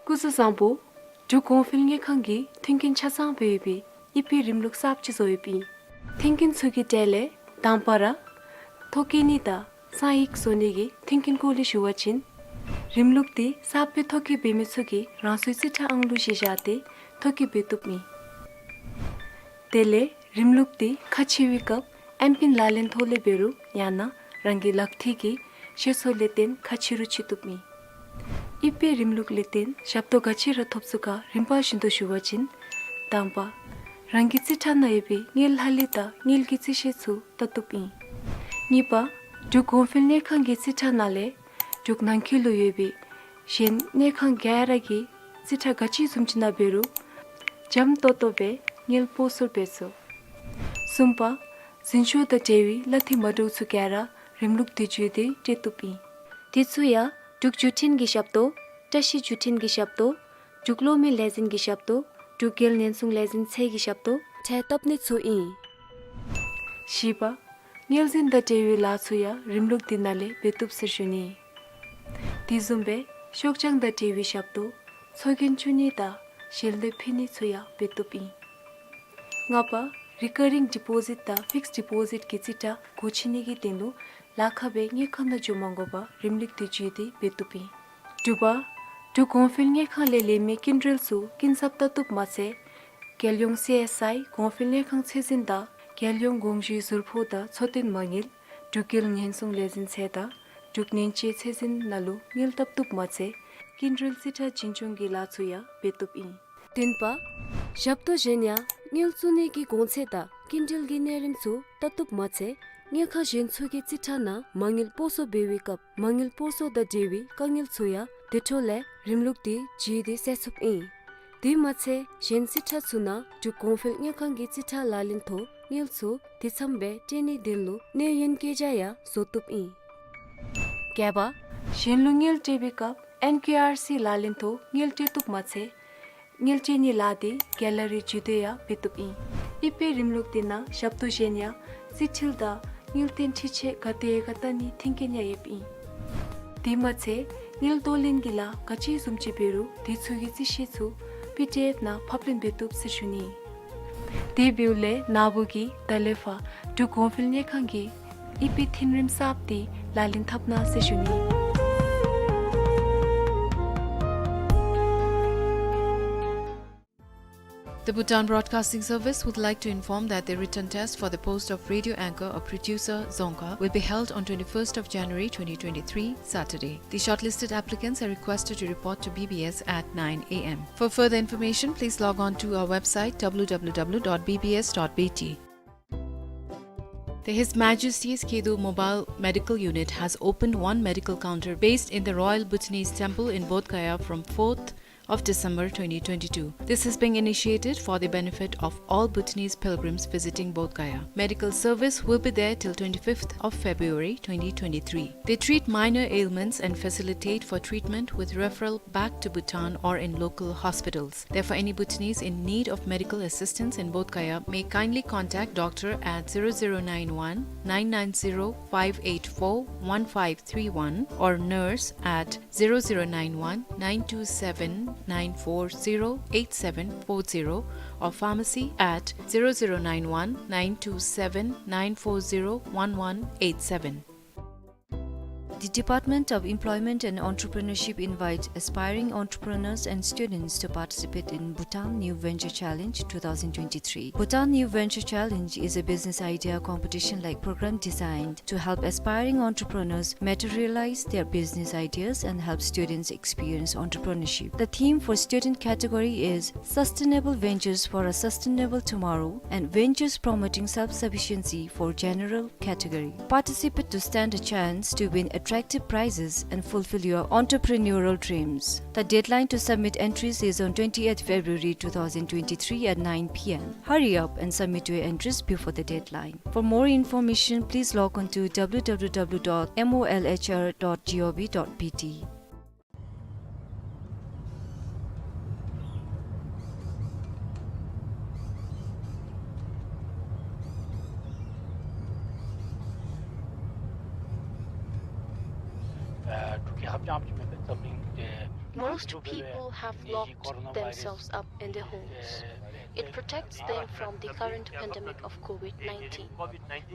སྐུ་གཟུགས་བཟང་པོ། འབྲུག་གོང་འཕེལ་དངུལ་ཁང་གིས་མཐུན་རྐྱེན་ཆ་ཚང་སྦེ་ཡོད་པའི་དབྱིབས་པའི་རིམ་ལུགས་གསརཔ་ཅིག་བཟོ་ཡོདཔ་ཨིན། མཐུན་རྐྱེན་ཚུ་གི་གྲས་ལས་དང་པ་ར་ཐོ་བཀོད་ནི་དང་གསང་ཡིག་བཟོ་ནི་གི་མཐུན་རྐྱེན་སྐོར་ལས་ཞུ་བ་ཅིན། རིམ་ལུགས་འདི་གསརཔ་སྦེ་ཐོ་བཀོད་འབད་མི་ཚུ་གིས་རང་སོའི་རྩིས་ཁྲ་ཨང་ལུ་གཞི་བཞག་སྟེ་ཐོ་བཀོད་འབད་བཏུབ་ཨིན། དེ་ལས་རིམ་ལུགས་འདི་ཁ་ཕྱེ་བའི་སྐབས་ཨེམ་པིན་ལག་ལེན་ཐོག་ལས་འབད་རུང་ཡང་ན་རང་གི་ལག་མཐིལ་གྱི་ཤེལ་སོ་ལས་བརྟེན་ཁ་ཕྱེ་རུང་ཕྱེ་བཏུབ་ཨིན། དབྱིབས་པའི་རིམ་ལུགས་ལས་བརྟེན་ཞབས་ཏོག་ག་ཅི་ར་ཐོབ་ཚུགས་ག་རིམ་པ་བཞིན་དུ་ཞུ་བ་ཅིན། དང་པ། རང་གི་རྩིས་ཁྲ་ནང་ཡོད་པའི་དངུལ་ལྷག་ལུས་དང་དངུལ་གྱི་རྩིས་གཞི་ཚུ་བལྟ་བཏུབ་ཨིན། གཉིས་པ། འབྲུག་གོང་འཕེལ་དངུལ་ཁང་གི་རྩིས་ཁྲ་ནང་ལས་འབྲུག་ནང་འཁོད་ལུ་ཡོད་པའི་གཞན་དངུལ་ཁང་ག་ར་གི་རྩིས་ཁྲ་ག་ཅི་བཟུམ་ཅིག་ནང་འབད་རུང་འཇམ་ཏོང་ཏོ་སྦེ་དངུལ་སྤོ་སོར་འབད་ཚུགས། གསུམ་པ། འཛིན་སྐྱོང་དང་འབྲེལ་བའི་གླ་འཐུས་མ་འདྲཝ་ཚུ་ག་ར་རིམ་ལུགས་འདི་བརྒྱུད་དེ་སྤྲོད་བཏུབ་ཨིན། དེ་ཚུ་ཡང་འབྲུག་བརྒྱུད་འཕྲིན་གྱི་ཞབས་ཏོག། བཀྲ་ཤིས་བརྒྱུད་འཕྲིན་གྱི་ཞབས་ཏོག། འབྲུག་གློག་མེ་ལས་འཛིན་གྱི་ཞབས་ཏོག། འབྲུག་རྒྱལ་ཉེན་སྲུང་ལས་འཛིན་ཚད་ཀྱི་ཞབས་ཏོག་འཕྲལ་བཏབ་ནི་ཚུ་ཨིན། བཞི་པ། དངུལ་འཛིན་དང་འབྲེལ་བའི་ལཱ་ཚུ་ཡང་རིམ་ལུགས་འདི་ནང་ལས་འབད་བཏུབ་ཟེར་ཞུ་ནི། དེ་བཟུམ་སྦེ་ཤོག་བྱང་དང་འབྲེལ་བའི་ཞབས་ཏོག། ཚོགས་རྒྱན་བཙུགས་ནི་དང་ཞལ་འདེབས་ཕུལ་ནི་ཚུ་ཡང་འབད་བཏུབ་ཨིན། ལྔ་པ། རི་ཀ་རིང་ཌི་པོ་ཟིཊ་དང་ཕིགསཌ་ཌི་པོ་ཟིཊ་གི་རྩིས་ཁྲ་སྒོ་ཕྱེ་ནི་གི་དོན་ལུ་ལཱ་ཁག་སྦེ་དངུལ་ཁང་ནང་འགྱོ་མ་དགོ་པར་རིམ་ལུགས་འདི་བརྒྱུད་དེ་འབད་བཏུབ་ཨིན། དྲུག་པ། འབྲུག་གོང་འཕེལ་དངུལ་ཁང་ལས་ལེན་མི་སྐྱིན་འགྲུལ་ཚུ་སྐྱིན་ཚབ་བལྟ་བཏུབ་མ་ཚད། རྒྱལ་ཡོངས་སི་ཨེསི་ཨའི་གོང་འཕེལ་དངུལ་ཁང་ཚད་འཛིན་དང་རྒྱལ་ཡོངས་དགོངས་ཞུའི་ཟུར་ཕོགས་དང་འཚོ་རྟེན་མ་དངུལ། འབྲུག་རྒྱལ་ཉེན་སྲུང་ལས་འཛིན་ཚད་དང་འབྲུག་ནན་དཔྱད་ཚད་འཛིན་ནང་ལུ་དངུལ་བཏབ་བཏུབ་མ་ཚད་སྐྱིན་འགྲུལ་རྩིས་ཁྲ་བྱིན་སྐྱོང་གི་ལཱ་ཚུ་ཡང་འབད་བཏུབ་ཨིན། བདུན་པ། ཞབས་ཏོག་གཞན་ཡང་དངུལ་བཙུགས་ནི་གི་གོང་ཚད་དང་སྐྱིན་འགྲུལ་གྱི་གནས་རིམ་ཚུ་བལྟ་བཏུབ་མ་ཚད་དངུལ་ཁང་གཞན་ཚུ་གི་རྩིས་ཁྲ་ནང་མ་དངུལ་སྤོ་སོར་འབད་བའི་སྐབས་མ་དངུལ་སྤོ་སོར་དང་འབྲེལ་བའི་དཀའ་ངལ་ཚུ་ཡང་དེ་འཕྲོ་ལས་རིམ་ལུགས་འདི་བརྒྱུད་དེ་སེལ་ཚུགསཔ་ཨིན། དེ་མ་ཚད་གཞན་རྩིས་ཁྲ་ཚུ་ནང་འབྲུག་གོང་འཕེལ་དངུལ་ཁང་གི་རྩིས་ཁྲ་ལག་ལེན་ཐོག་དངུལ་ཚུ་དེ་ཚམ་སྦེ་སྤྲོད་ནིའི་དོན་ལུ་གནས་ཡུན་བཀོད་རྒྱ་ཡང་བཟོ་བཏུབ་ཨིན། བརྒྱད་པ། གཞན་ལུ་དངུལ་སྤྲོད་པའི་སྐབས་ཨེན་ཀིའུ་ཨར་སི་ལག་ལེན་ཐོག་དངུལ་སྤྲོད་བཏུབ་མ་ཚད་དངུལ་སྤྲོད་ནིའི་ལཱ་འདི་ག་ལ་རི་བརྒྱུད་དེ་ཡང་འབད་བཏུབ་ཨིན། དབྱིབས་པའི་རིམ་ལུགས་འདི་ནང་ཞབས་ཏོག་གཞན་ཡང་རྩིས་འཕྲུལ་དང་དངུལ་རྟེན་འཕྲུལ་ཆས་ག་དེ་ག་བལྟ་ནིའི་མཐུན་རྐྱེན་ཡང་ཡོདཔ་ཨིན། དེ་མ་ཚད་དངུལ་གཏོང་ལེན་གྱི་ལཱ་ག་ཅི་བཟུམ་ཅིག་འབད་རུང་དེ་ཚུ་གི་རྩིས་གཞི་ཚུ་པི་ཌི་ཨེཕ་ནང་ཕབ་ལེན་འབད་བཏུབ་ཟེར་ཞུ་ནི། དེ་འབདཝ་ལས་ན་བུ་གིས་ད་ལས་ཕར་འབྲུག་གོང་འཕེལ་དངུལ་ཁང་གི་དབྱིབས་པའི་མཐུན་རིམ་གསརཔ་འདི་ལག་ལེན་འཐབ་གནང་ཟེར་ཞུ་ནི། The Bhutan Broadcasting Service would like to inform that the written test for the post of radio anchor or producer, dzongkha, will be held on twenty-first of January twenty twenty-three, Saturday. The shortlisted applicants are requested to report to B B S at nine A M. For further information, please log on to our website, W W W dot B B S dot B T. The His Majesty's Khedo Mobile Medical Unit has opened one medical counter based in the Royal Bhutanese Temple in Bodh Gaya from fourth of December twenty twenty-two. This is being initiated for the benefit of all Bhutanese pilgrims visiting Bodh Gaya. Medical service will be there till twenty-fifth of February twenty twenty-three. They treat minor ailments and facilitate for treatment with referral back to Bhutan or in local hospitals. Therefore, any Bhutanese in need of medical assistance in Bodh Gaya may kindly contact doctor at zero zero nine one, nine nine zero, five eight four, one five three one or nurse at zero zero nine one, nine two seven, nine four zero eight seven four zero or pharmacy at zero zero nine one nine two seven nine four zero one one eight seven. The Department of Employment and Entrepreneurship invites aspiring entrepreneurs and students to participate in Bhutan New Venture Challenge two thousand twenty-three. Bhutan New Venture Challenge is a business idea competition-like program designed to help aspiring entrepreneurs materialize their business ideas and help students experience entrepreneurship. The theme for student category is Sustainable Ventures for a Sustainable Tomorrow and Ventures Promoting Self-Sufficiency for General category. Participants stand a chance to win attractive prizes and fulfill your entrepreneurial dreams. The deadline to submit entries is on twentieth February two thousand twenty-three at nine P M. Hurry up and submit your entries before the deadline. For more information, please log on to W W W dot M O L H R dot gov dot B T. Most people have locked themselves up in their homes. It protects them from the current pandemic of COVID nineteen.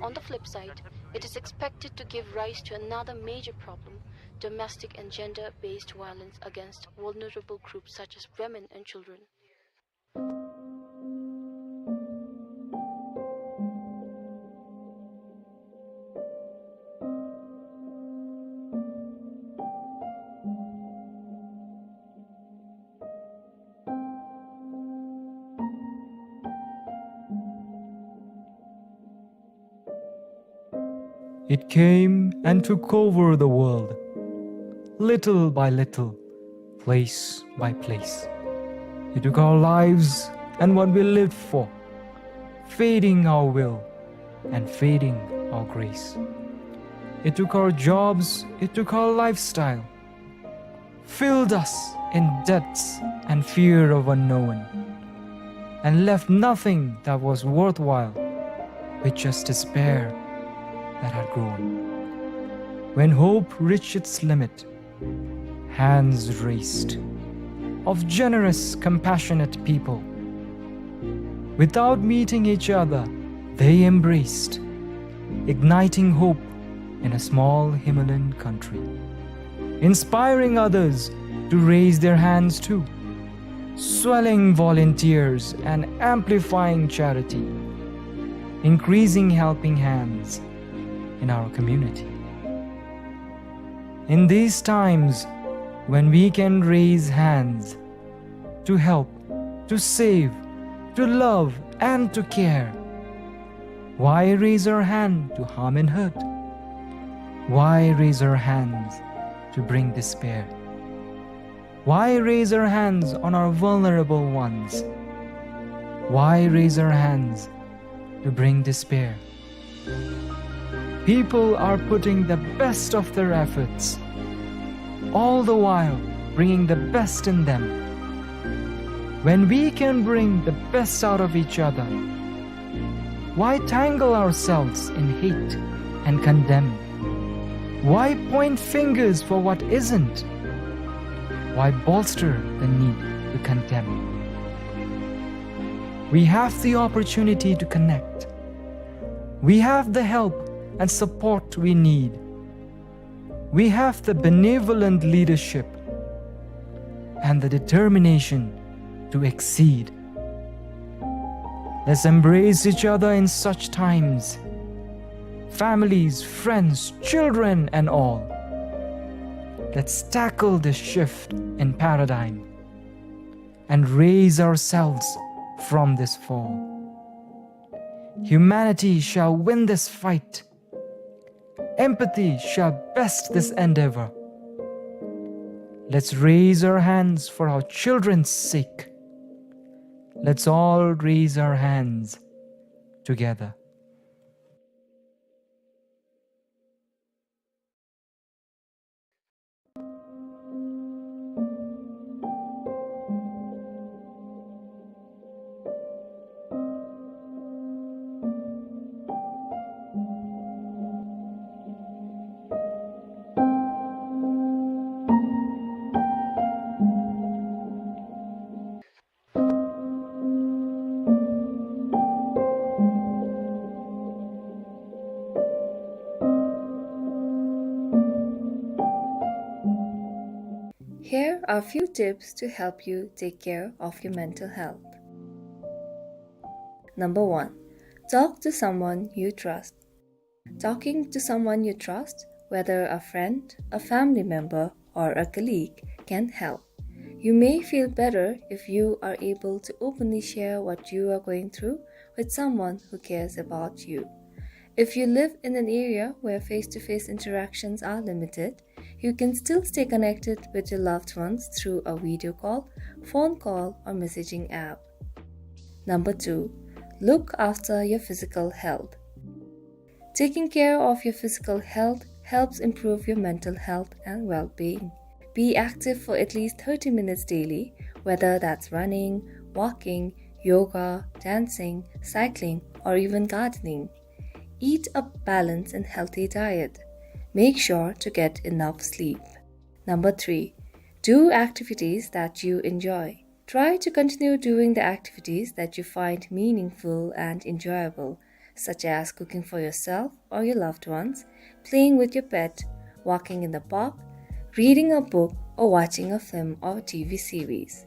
On the flip side, it is expected to give rise to another major problem, domestic and gender-based violence against vulnerable groups such as women and children. It came and took over the world, little by little, place by place. It took our lives and what we lived for, feeding our will and feeding our grace. It took our jobs, it took our lifestyle, filled us in debts and fear of unknown, and left nothing that was worthwhile, with just despair that had grown. When hope reached its limit, hands raised of generous, compassionate people. Without meeting each other, they embraced, igniting hope in a small Himalayan country, inspiring others to raise their hands too, swelling volunteers and amplifying charity, increasing helping hands in our community. In these times, when we can raise hands to help, to save, to love, and to care, why raise our hand to harm and hurt? Why raise our hands to bring despair? Why raise our hands on our vulnerable ones? Why raise our hands to bring despair? People are putting the best of their efforts, all the while bringing the best in them. When we can bring the best out of each other, why tangle ourselves in hate and condemn? Why point fingers for what isn't? Why bolster the need to condemn? We have the opportunity to connect. We have the help and support we need. We have the benevolent leadership and the determination to exceed. Let's embrace each other in such times. Families, friends, children, and all. Let's tackle this shift in paradigm and raise ourselves from this fall. Humanity shall win this fight. Empathy shall best this endeavor. Let's raise our hands for our children's sake. Let's all raise our hands together. are a few tips to help you take care of your mental health. Number one, talk to someone you trust. Talking to someone you trust, whether a friend, a family member, or a colleague, can help. You may feel better if you are able to openly share what you are going through with someone who cares about you. If you live in an area where face-to-face interactions are limited, you can still stay connected with your loved ones through a video call, phone call, or messaging app. Number two, look after your physical health. Taking care of your physical health helps improve your mental health and well-being. Be active for at least thirty minutes daily, whether that's running, walking, yoga, dancing, cycling, or even gardening. Eat a balanced and healthy diet. Make sure to get enough sleep. Number three, do activities that you enjoy. Try to continue doing the activities that you find meaningful and enjoyable, such as cooking for yourself or your loved ones, playing with your pet, walking in the park, reading a book, or watching a film or T V series.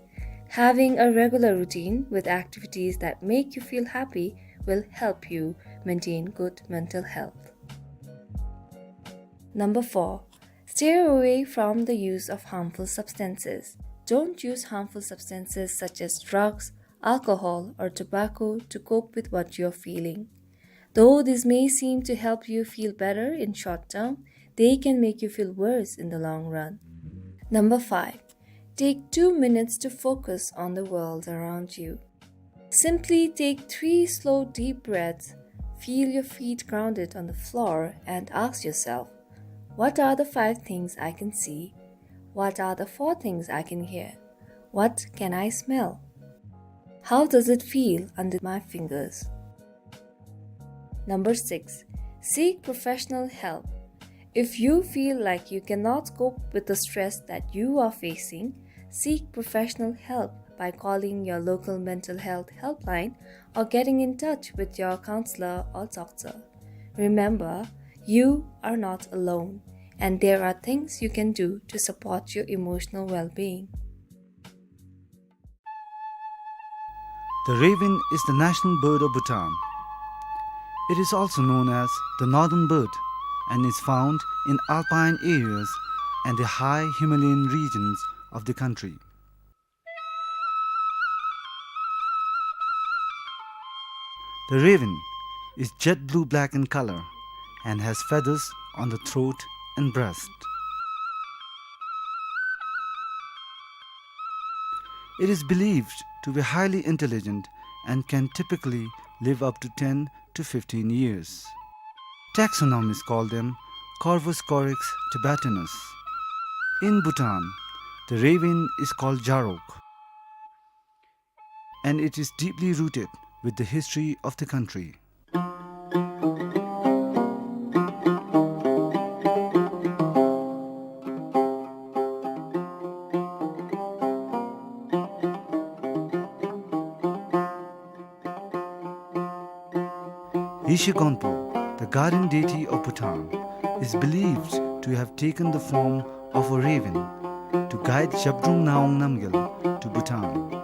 Having a regular routine with activities that make you feel happy will help you maintain good mental health. Number four, steer away from the use of harmful substances. Don't use harmful substances such as drugs, alcohol, or tobacco to cope with what you're feeling. Though this may seem to help you feel better in short term, they can make you feel worse in the long run. Number five, take two minutes to focus on the world around you. Simply take three slow, deep breaths, feel your feet grounded on the floor, and ask yourself, "What are the five things I can see? What are the four things I can hear? What can I smell? How does it feel under my fingers?" Number six, seek professional help. If you feel like you cannot cope with the stress that you are facing, seek professional help by calling your local mental health helpline or getting in touch with your counselor or doctor. Remember, you are not alone, and there are things you can do to support your emotional well-being. The raven is the national bird of Bhutan. It is also known as the northern bird and is found in alpine areas and the high Himalayan regions of the country. The raven is jet blue-black in color and has feathers on the throat and breast. It is believed to be highly intelligent and can typically live up to ten to fifteen years. Taxonomists call them Corvus corax tibetanus. In Bhutan, the raven is called Jarok, and it is deeply rooted with the history of the country. Yeshe Gonpo, the guardian deity of Bhutan, is believed to have taken the form of a raven to guide Zhabdrung Ngawang Namgyal to Bhutan.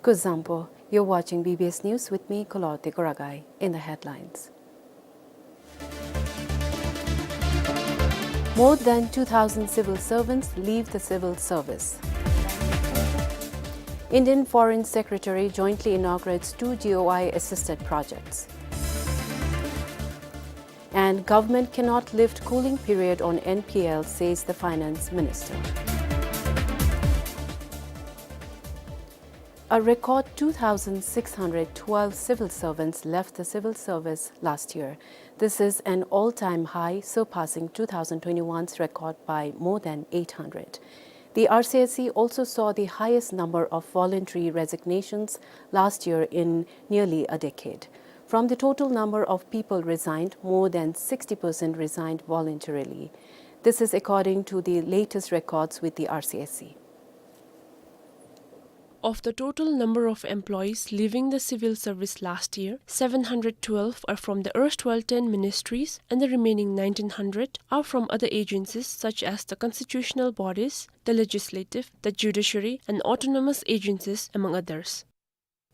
Kuzuzangpo, you're watching B B S News with me, Kolorte Kuragai. In the headlines. More than two thousand civil servants leave the civil service. Indian Foreign Secretary jointly inaugurates two G O I assisted projects. And government cannot lift cooling period on N P L, says the finance minister. A record two thousand six hundred twelve civil servants left the civil service last year. This is an all-time high, surpassing two thousand twenty-one's record by more than eight hundred. The R C S C also saw the highest number of voluntary resignations last year in nearly a decade. From the total number of people resigned, more than sixty percent resigned voluntarily. This is according to the latest records with the R C S C. Of the total number of employees leaving the civil service last year, seven hundred twelve are from the erstwhile ten ministries and the remaining nineteen hundred are from other agencies such as the constitutional bodies, the legislative, the judiciary, and autonomous agencies, among others.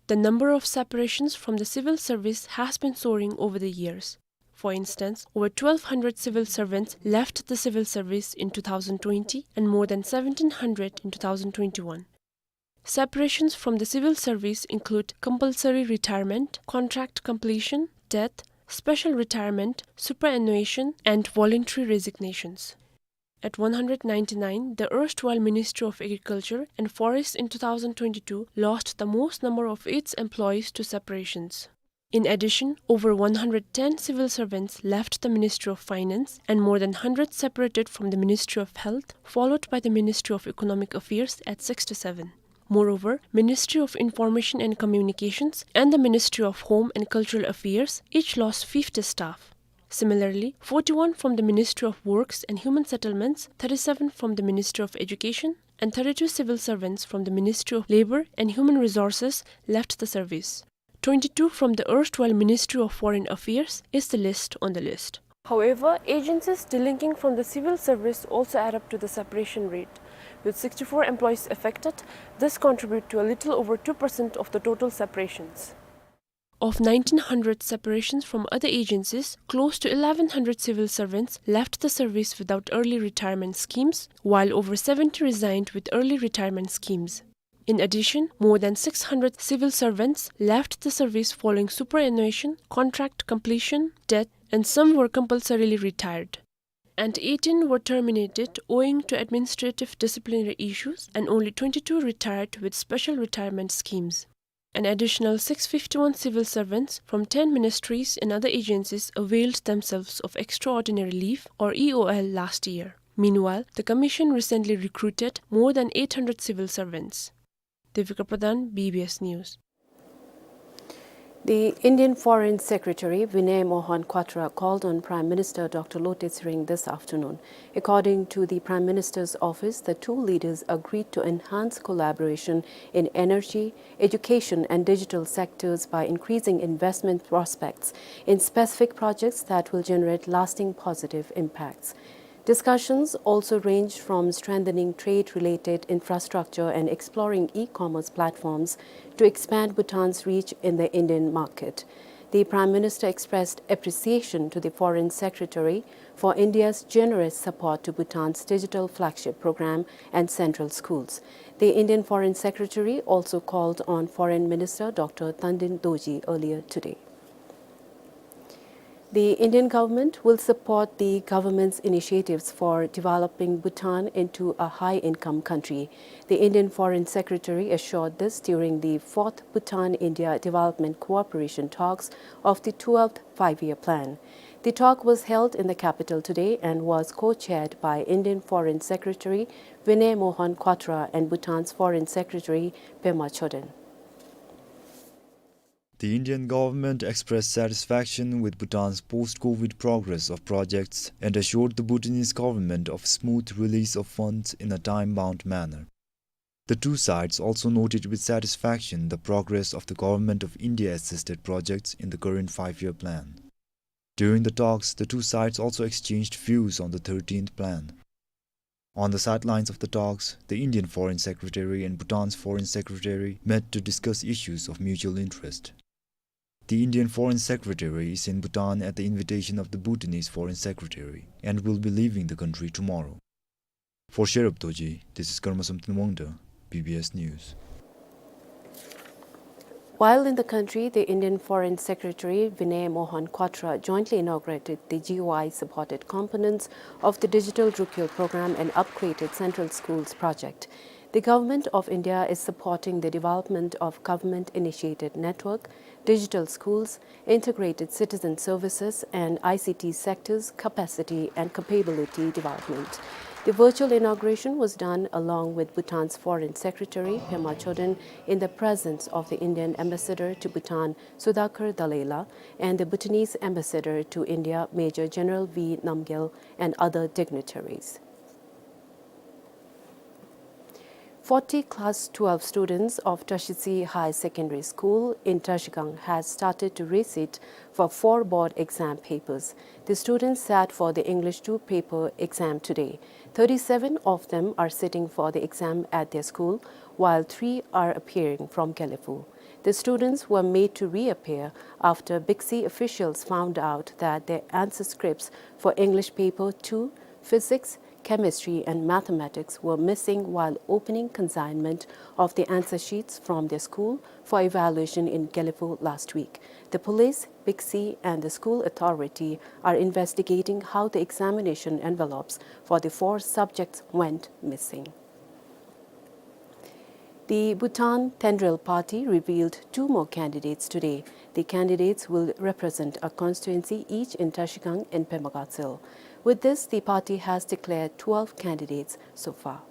The number of separations from the civil service has been soaring over the years. For instance, over twelve hundred civil servants left the civil service in two thousand twenty and more than seventeen hundred in two thousand twenty-one. Separations from the civil service include compulsory retirement, contract completion, death, special retirement, superannuation, and voluntary resignations. At one hundred ninety-nine, the erstwhile Ministry of Agriculture and Forests in two thousand twenty-two lost the most number of its employees to separations. In addition, over one hundred ten civil servants left the Ministry of Finance and more than hundred separated from the Ministry of Health, followed by the Ministry of Economic Affairs at sixty-seven. Moreover, Ministry of Information and Communications and the Ministry of Home and Cultural Affairs each lost fifty staff. Similarly, forty-one from the Ministry of Works and Human Settlements, thirty-seven from the Ministry of Education, and thirty-two civil servants from the Ministry of Labor and Human Resources left the service. Twenty-two from the erstwhile Ministry of Foreign Affairs is the list on the list. However, agencies delinking from the civil service also add up to the separation rate. With sixty-four employees affected, this contribute to a little over two percent of the total separations. Of nineteen hundred separations from other agencies, close to eleven hundred civil servants left the service without early retirement schemes, while over seventy resigned with early retirement schemes. In addition, more than six hundred civil servants left the service following superannuation, contract completion, death, and some were compulsorily retired. And eighteen were terminated owing to administrative disciplinary issues, and only twenty-two retired with special retirement schemes. An additional six fifty-one civil servants from ten ministries and other agencies availed themselves of extraordinary leave, or E O L, last year. Meanwhile, the Commission recently recruited more than eight hundred civil servants. Devika Pradhan, B B S News. The Indian Foreign Secretary Vinay Mohan Kwatra called on Prime Minister Doctor Lotay Tshering this afternoon. According to the Prime Minister's office, the two leaders agreed to enhance collaboration in energy, education and digital sectors by increasing investment prospects in specific projects that will generate lasting positive impacts. Discussions also ranged from strengthening trade-related infrastructure and exploring e-commerce platforms to expand Bhutan's reach in the Indian market. The Prime Minister expressed appreciation to the Foreign Secretary for India's generous support to Bhutan's digital flagship program and central schools. The Indian Foreign Secretary also called on Foreign Minister Doctor Tandin Dorji earlier today. The Indian government will support the government's initiatives for developing Bhutan into a high-income country. The Indian Foreign Secretary assured this during the fourth Bhutan-India Development Cooperation Talks of the twelfth Five-Year Plan. The talk was held in the capital today and was co-chaired by Indian Foreign Secretary Vinay Mohan Kwatra and Bhutan's Foreign Secretary Pema Choden. The Indian government expressed satisfaction with Bhutan's post-COVID progress of projects and assured the Bhutanese government of smooth release of funds in a time-bound manner. The two sides also noted with satisfaction the progress of the Government of India-assisted projects in the current five-year plan. During the talks, the two sides also exchanged views on the thirteenth plan. On the sidelines of the talks, the Indian Foreign Secretary and Bhutan's Foreign Secretary met to discuss issues of mutual interest. The Indian Foreign Secretary is in Bhutan at the invitation of the Bhutanese Foreign Secretary and will be leaving the country tomorrow. For Sherub Dorji, this is Karma Samten Wangda, B B S News. While in the country, the Indian Foreign Secretary Vinay Mohan Kwatra jointly inaugurated the G O I supported components of the Digital Rukyo program and upgraded Central Schools project. The Government of India is supporting the development of government-initiated network, digital schools, integrated citizen services, and I C T sectors capacity and capability development. The virtual inauguration was done along with Bhutan's Foreign Secretary Pema Chodron in the presence of the Indian Ambassador to Bhutan, Sudhakar Dallela, and the Bhutanese Ambassador to India, Major General V Namgyal, and other dignitaries. Forty Class twelve students of Trashitsi High Secondary School in Trashigang has started to resit for four board exam papers. The students sat for the English two paper exam today. Thirty-seven of them are sitting for the exam at their school, while three are appearing from Gelephu. The students were made to reappear after BICSI officials found out that their answer scripts for English paper two, physics, chemistry and mathematics were missing while opening consignment of the answer sheets from their school for evaluation in Gelephu last week. The police, BICSI, and the school authority are investigating how the examination envelopes for the four subjects went missing. The Bhutan Tendril Party revealed two more candidates today. The candidates will represent a constituency each in Trashigang and Pema Gatshel. With this, the party has declared twelve candidates so far.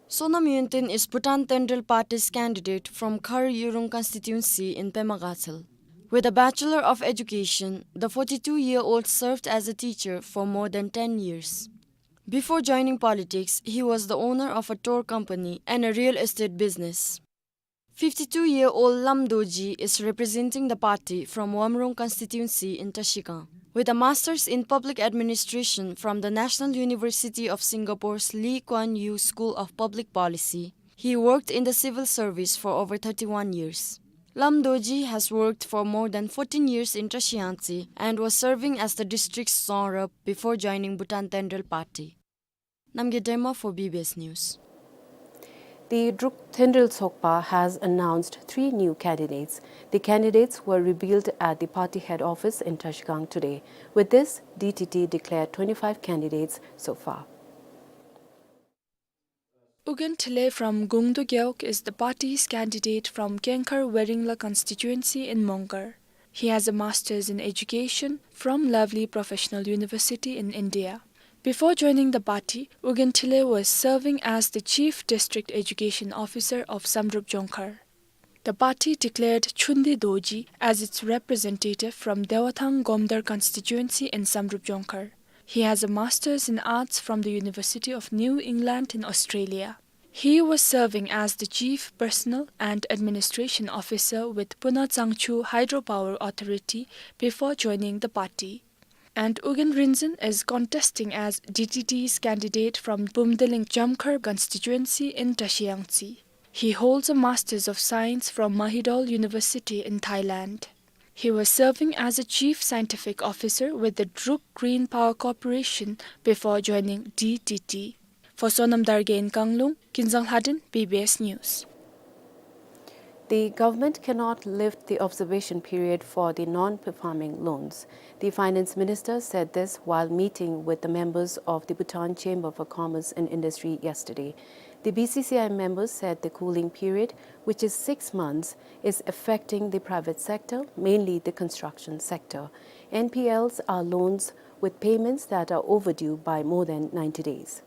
Sonam Yonten is Bhutan Tendril Party's candidate from Khar Yurung constituency in Pema Gatshel. With a Bachelor of Education, the forty-two-year-old served as a teacher for more than ten years. Before joining politics, he was the owner of a tour company and a real estate business. Fifty-two-year-old Lam Dorji is representing the party from Wamrung constituency in Trashigang. With a master's in public administration from the National University of Singapore's Lee Kuan Yew School of Public Policy, he worked in the civil service for over thirty-one years. Lam Dorji has worked for more than fourteen years in Trashiyangtse and was serving as the district's Dzong Rep before joining Bhutan Tendril Party. Namgay Dema for B B S News. The Druk Tendril Sokpa has announced three new candidates. The candidates were revealed at the party head office in Trashigang today. With this, D T T declared twenty-five candidates so far. Ugyen Thile from Gungdo Gewog is the party's candidate from Kengkhar Weringla constituency in Mongar. He has a master's in education from Lovely Professional University in India. Before joining the party, Ugyen Thile was serving as the Chief District Education Officer of Samdrup Jongkhar. The party declared Chundi Dorji as its representative from Dewathang Gomdar constituency in Samdrup Jongkhar. He has a master's in arts from the University of New England in Australia. He was serving as the Chief Personnel and Administration Officer with Puna Tsangchu Hydropower Authority before joining the party. And Ugyen Rinzin is contesting as D T T's candidate from Bumdeling Jamkhar constituency in Trashiyangtse. He holds a Masters of Science from Mahidol University in Thailand. He was serving as a Chief Scientific Officer with the Druk Green Power Corporation before joining D T T. For Sonam Dargay in Kanglung, Kinzang Lhadin, B B S News. The government cannot lift the observation period for the non-performing loans. The finance minister said this while meeting with the members of the Bhutan Chamber for Commerce and Industry yesterday. The B C C I members said the cooling period, which is six months, is affecting the private sector, mainly the construction sector. N P Ls are loans with payments that are overdue by more than ninety days.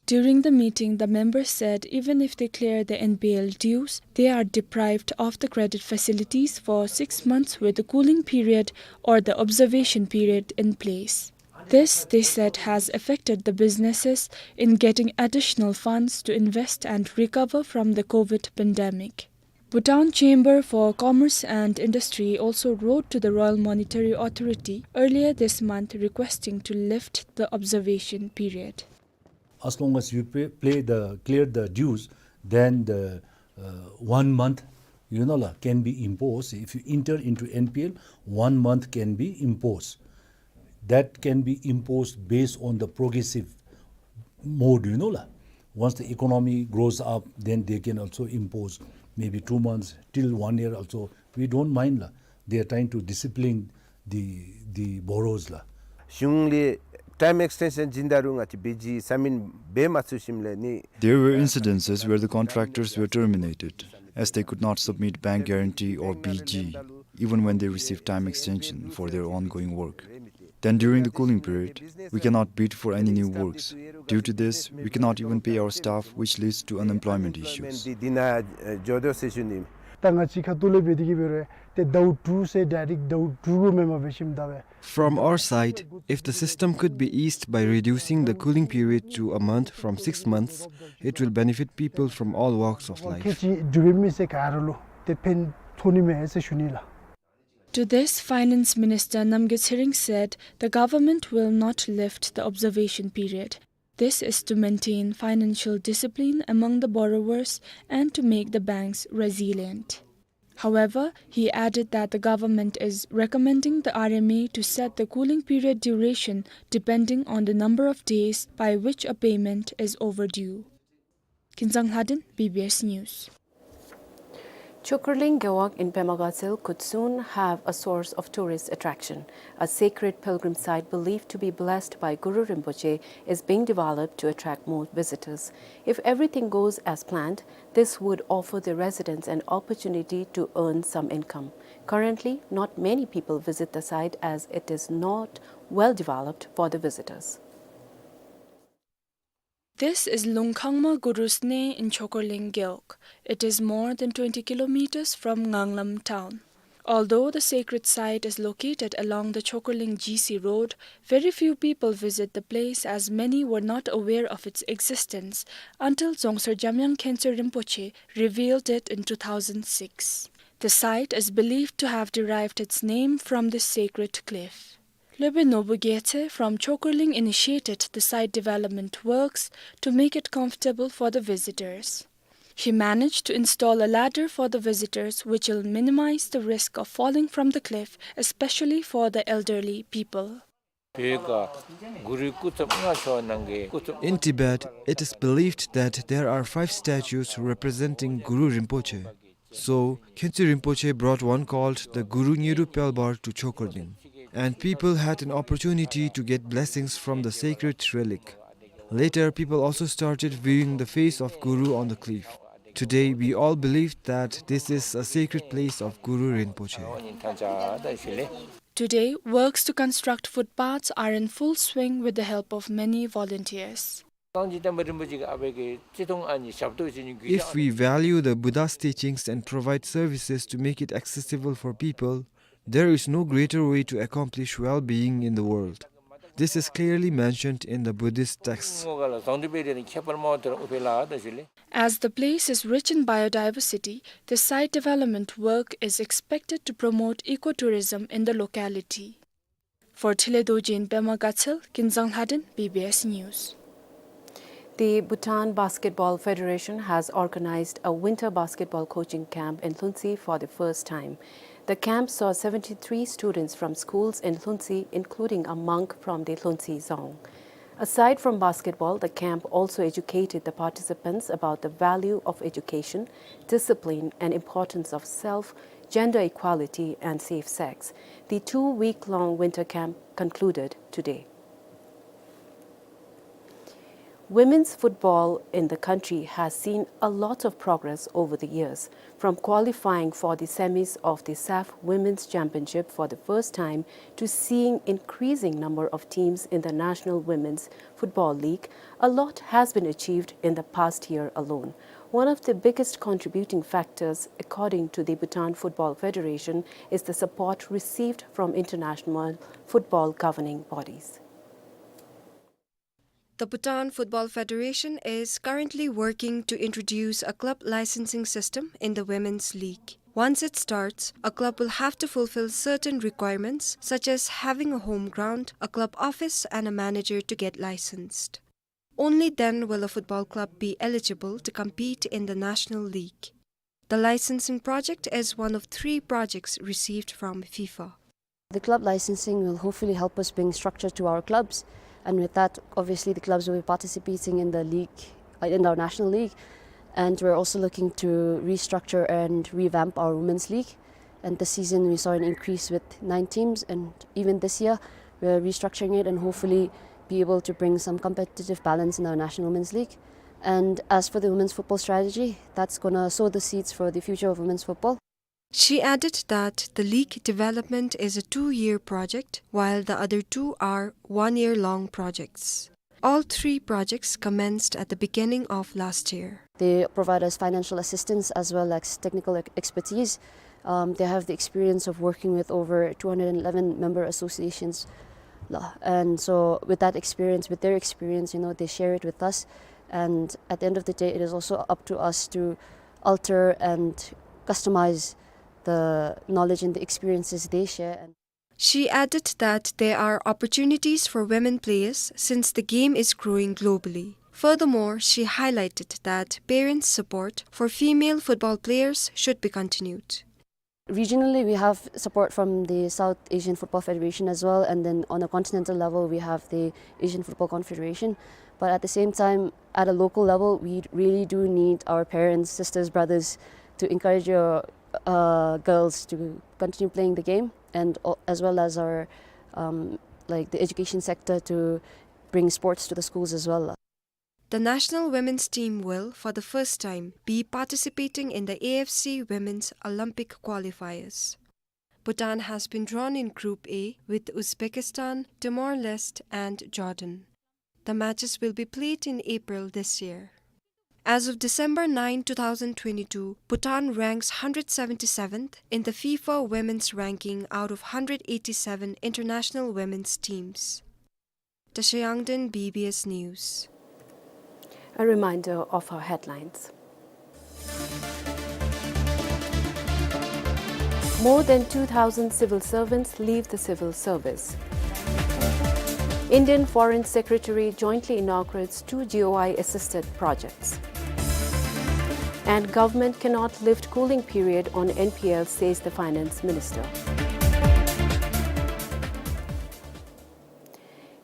During the meeting, the members said even if they clear the N P L dues, they are deprived of the credit facilities for six months with the cooling period or the observation period in place. This, they said, has affected the businesses in getting additional funds to invest and recover from the COVID pandemic. Bhutan Chamber for Commerce and Industry also wrote to the Royal Monetary Authority earlier this month requesting to lift the observation period. As long as you pay, play the, clear the dues, then the, uh, one month you know, la, can be imposed. If you enter into N P L, one month can be imposed. That can be imposed based on the progressive mode, you know, la. Once the economy grows up, then they can also impose maybe two months till one year also. We don't mind, la. They are trying to discipline the, the borrowers, la. གཞུང་ལས་time extension བྱིན་ད་རུང་ང་བཅས་བི་ཇི་ས་མིན་འབད་མ་ཚུགས་ཞིནམ་ལས་ནི། There were incidences where the contractors were terminated, as they could not submit bank guarantee or B G, even when they received time extension for their ongoing work. Then during the cooling period, we cannot bid for any new works. Due to this, we cannot even pay our staff, which leads to unemployment issues. འདི་ན་འགྱོ་དོ་ཟེར་ཞུ་ནི། ད་ང་བཅས་ཁ་ཐུག་ལས་འབད་དེ་གི་འབད་རུང་ཏེ་ཟླཝ་དྲུག་ཟེར་direct ཟླཝ་དྲུག་གུ་མེན་པར་འབད་ཞིནམ་ད་འབད། From our side, if the system could be eased by reducing the cooling period to a month from six months, it will benefit people from all walks of life. ཁྱེད་ཀྱིས་འབྲུག་པའི་མི་སེར་ག་ར་ལུ་ཏེ་ཕན་ཐོགས་ནི་མས་ཟེར་ཞུ་ནི་ལགས། To this, Finance Minister Namgay Tshering said the government will not lift the observation period. This is to maintain financial discipline among the borrowers and to make the banks resilient. However, he added that the government is recommending the R M A to set the cooling period duration depending on the number of days by which a payment is overdue. Kinzang Lhaden, B B S News. Chokorling Gewog in Pema Gatshel could soon have a source of tourist attraction. A sacred pilgrim site believed to be blessed by Guru Rinpoche is being developed to attract more visitors. If everything goes as planned, this would offer the residents an opportunity to earn some income. Currently, not many people visit the site as it is not well developed for the visitors. This is Lungkhangma Guru's ne in Chokorling Gewog. It is more than twenty kilometers from Nganglam town. Although the sacred site is located along the Chokorling G C road, very few people visit the place as many were not aware of its existence until Dzongsar Jamyang Khensur Rinpoche revealed it in two thousand six. The site is believed to have derived its name from this sacred cliff. Lobe Nobu Gethe from Chokorling initiated the site development works to make it comfortable for the visitors. He managed to install a ladder for the visitors, which will minimize the risk of falling from the cliff, especially for the elderly people. In Tibet, it is believed that there are five statues representing Guru Rinpoche. So, Khensur Rinpoche brought one called the Guru Nyiru Pelbar to Chokorling, and people had an opportunity to get blessings from the sacred relic. Later, people also started viewing the face of Guru on the cliff. Today, we all believe that this is a sacred place of Guru Rinpoche. Today, works to construct footpaths are in full swing with the help of many volunteers. If we value the Buddha's teachings and provide services to make it accessible for people, there is no greater way to accomplish well-being in the world. This is clearly mentioned in the Buddhist texts. As the place is rich in biodiversity, the site development work is expected to promote ecotourism in the locality. For Thile Dorji in Pema Gatshel, Kinzang Lhaden, B B S News. The Bhutan Basketball Federation has organized a winter basketball coaching camp in Lhuntse for the first time. The camp saw seventy-three students from schools in Lhuntse, including a monk from the Lhuntse Dzong. Aside from basketball, the camp also educated the participants about the value of education, discipline, and importance of self, gender equality, and safe sex. The two-week-long winter camp concluded today. Women's football in the country has seen a lot of progress over the years, from qualifying for the semis of the SAFF Women's Championship for the first time to seeing increasing number of teams in the National Women's Football League. A lot has been achieved in the past year alone. One of the biggest contributing factors, according to the Bhutan Football Federation, is the support received from international football governing bodies. The Bhutan Football Federation is currently working to introduce a club licensing system in the women's league. Once it starts, a club will have to fulfill certain requirements, such as having a home ground, a club office, and a manager to get licensed. Only then will a football club be eligible to compete in the National League. The licensing project is one of three projects received from FIFA. The club licensing will hopefully help us bring structure to our clubs, and with that, obviously, the clubs will be participating in the league, uh, in our national league, and we're also looking to restructure and revamp our women's league. And this season, we saw an increase with nine teams, and even this year, we're restructuring it and hopefully be able to bring some competitive balance in our national women's league. And as for the women's football strategy, that's gonna sow the seeds for the future of women's football. She added that the league development is a two-year project, while the other two are one-year-long projects. All three projects commenced at the beginning of last year. They provide us financial assistance as well as technical ex-, expertise. Um, they have the experience of working with over two hundred eleven member associations. La-, and so with that experience, with their experience, you know, they share it with us. And at the end of the day, it is also up to us to alter and customize the knowledge and the experiences they share. She added that there are opportunities for women players since the game is growing globally. Furthermore, she highlighted that parents' support for female football players should be continued. Regionally, we have support from the South Asian Football Federation as well, and then on a continental level, we have the Asian Football Confederation. But at the same time, at a local level, we really do need our parents, sisters, brothers to encourage your, uh, girls to continue playing the game, and o-, as well as our, um, like, the education sector to bring sports to the schools as well. The national women's team will, for the first time, be participating in the A F C Women's Olympic qualifiers. Bhutan has been drawn in Group A with Uzbekistan, Timor-Leste, and Jordan. The matches will be played in April this year. As of December ninth, two thousand twenty-two, Bhutan ranks hundred seventy-seventh in the FIFA women's ranking out of hundred eighty-seven international women's teams. Tashayangden, B B S News. A reminder of our headlines. More than two thousand civil servants leave the civil service. Indian Foreign Secretary jointly inaugurates two G O I assisted projects. And government cannot lift cooling period on N P L, says the finance minister.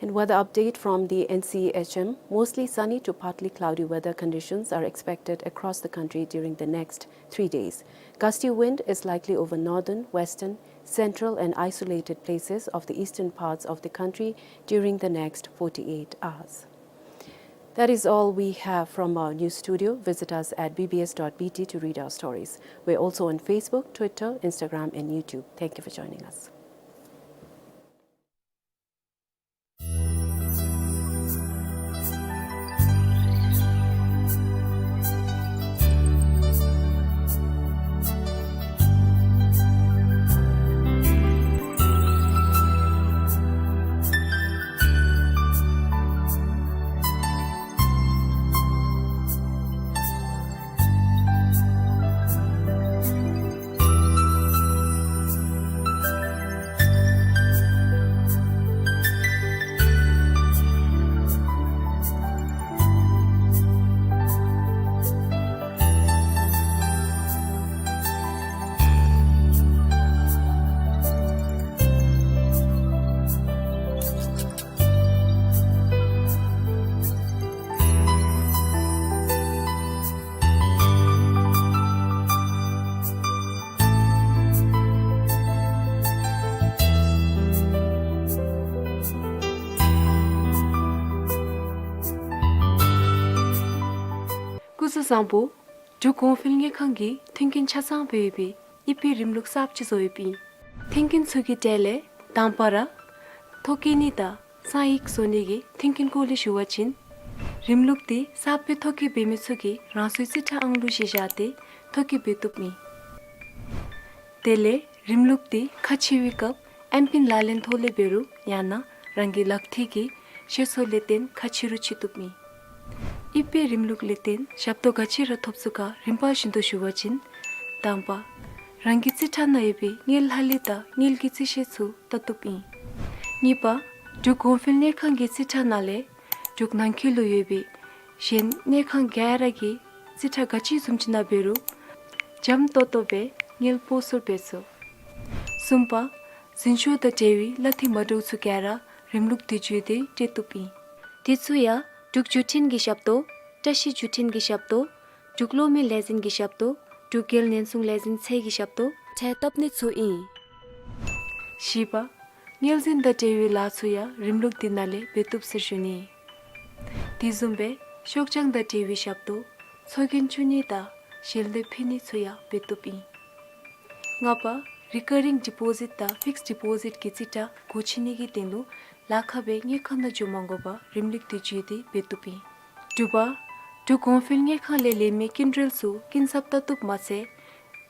And weather update from the N C H M. Mostly sunny to partly cloudy weather conditions are expected across the country during the next three days. Gusty wind is likely over northern, western, central and isolated places of the eastern parts of the country during the next forty-eight hours. That is all we have from our news studio. Visit us at B B S dot B T to read our stories. We're also on Facebook, Twitter, Instagram and YouTube. Thank you for joining us. སྐུ་གཟུགས་བཟང་པོ། འབྲུག་གོང་འཕེལ་དངུལ་ཁང་གིས་མཐུན་རྐྱེན་ཆ་ཚང་སྦེ་ཡོད་པའི་དབྱིབས་པའི་རིམ་ལུགས་གསརཔ་ཅིག་བཟོ་ཡོདཔ་ཨིན། མཐུན་རྐྱེན་ཚུ་གི་གྲས་ལས་དང་པ་ར་ཐོ་བཀོད་ནི་དང་གསང་ཡིག་བཟོ་ནི་གི་མཐུན་རྐྱེན་སྐོར་ལས་ཞུ་བ་ཅིན། རིམ་ལུགས་འདི་གསརཔ་སྦེ་ཐོ་བཀོད་འབད་མི་ཚུ་གིས་རང་སོའི་རྩིས་ཁྲ་ཨང་གླུ་གཞི་བཞག་སྟེ་ཐོ་བཀོད་འབད་བཏུབ་ཨིན། དེ་ལས་རིམ་ལུགས་འདི་ཁ་ཕྱེ་བའི་སྐབས་ཨེམ་པིན་ལག་ལེན་ཐོག་ལས་འབད་རུང་ཡང་ན་རང་གི་ལག་ཐིལ་གྱི་ཤེལ་སོ་ལས་བརྟེན་ཁ་ཕྱེ་རུང་ཕྱེ་བཏུབ་ཨིན། དབྱིབས་པའི་རིམ་ལུགས་ལས་བརྟེན་ཞབས་ཏོག་ག་ཅི་ར་ཐོབ་ཚུགས་ག་རིམ་པ་བཞིན་དུ་ཞུ་བ་ཅིན། དང་པ། རང་གི་རྩིས་ཁྲ་ནང་ཡོད་པའི་དངུལ་ལྷག་ལུས་དང་དངུལ་གྱི་རྩིས་ཤེལ་ཚུ་བལྟ་བཏུབ་ཨིན། གཉིས་པ། འབྲུག་གོང་འཕེལ་དངུལ་ཁང་གི་རྩིས་ཁྲ་ནང་ལས་འབྲུག་ནང་འཁོད་ལུ་ཡོད་པའི་གཞན་དངུལ་ཁང་ག་ར་གི་རྩིས་ཁྲ་ག་ཅི་བཟུམ་ཅིག་ནང་འབད་རུང་ འཇམ་ཏོང་ཏོ་སྦེ་དངུལ་སྤོ་སོར་འབད་ཚུགས། གསུམ་པ། འཛིན་སྐྱོང་དང་འབྲེལ་བའི་གླ་འཐུས་མ་འདྲཝ་ཚུ་ག་ར་རིམ་ལུགས་དེ་བརྒྱུད་དེ་སྤྲོད་བཏུབ་ཨིན། དེ་ཚུ་ཡང་འབྲུག་བརྒྱུད་འཕྲིན་གྱི་ཞབས་ཏོག། བཀྲ་ཤིས་བརྒྱུད་འཕྲིན་གྱི་ཞབས་ཏོག། འབྲུག་གློག་མེ་ལས་འཛིན་གྱི་ཞབས་ཏོག། འབྲུག་རྒྱལ་ཉེན་སྲུང་ལས་འཛིན་ཚད་ཀྱི་ཞབས་ཏོག་ཁྲལ་བཏབ་ནི་ཚུ་ཨིན། བཞི་པ། དངུལ་འཛིན་དང་འབྲེལ་བའི་ལཱ་ཚུ་ཡང་རིམ་ལུགས་དེ་ནང་ལས་འབད་བཏུབ་ཟེར་ཞུ་ནི། དེ་བཟུམ་སྦེ་ཤོག་བྱང་དང་འབྲེལ་བའི་ཞབས་ཏོག། ཚོགས་རྒྱན་བཙུགས་ནི་དང་ཞལ་འདེབས་ཕུལ་ནི་ཚུ་ཡང་འབད་བཏུབ་ཨིན། ལྔ་པ། རི་ཀ་རིང་ཌི་པོ་ཟིཊ་དང་ཕིགསཌ་ཌི་པོ་ཟིཊ་གི་རྩིས་ཁྲ་སྒོ་ཕྱེ་ནི་གི་དོན་ལུ་ལཱ་ཁག་སྦེ་དངུལ་ཁང་ནང་འགྱོ་མ་དགོ་པར་རིམ་ལུགས་དེ་བརྒྱུད་དེ་འབད་བཏུབ་ཨིན། དྲུག་པ། འབྲུག་གོང་འཕེལ་དངུལ་ཁང་ལས་ལེན་མི་སྐྱིན་འགྲུལ་ཚུ་སྐྱིན་ཚབ་བལྟ་བཏུབ་མ་ཚད།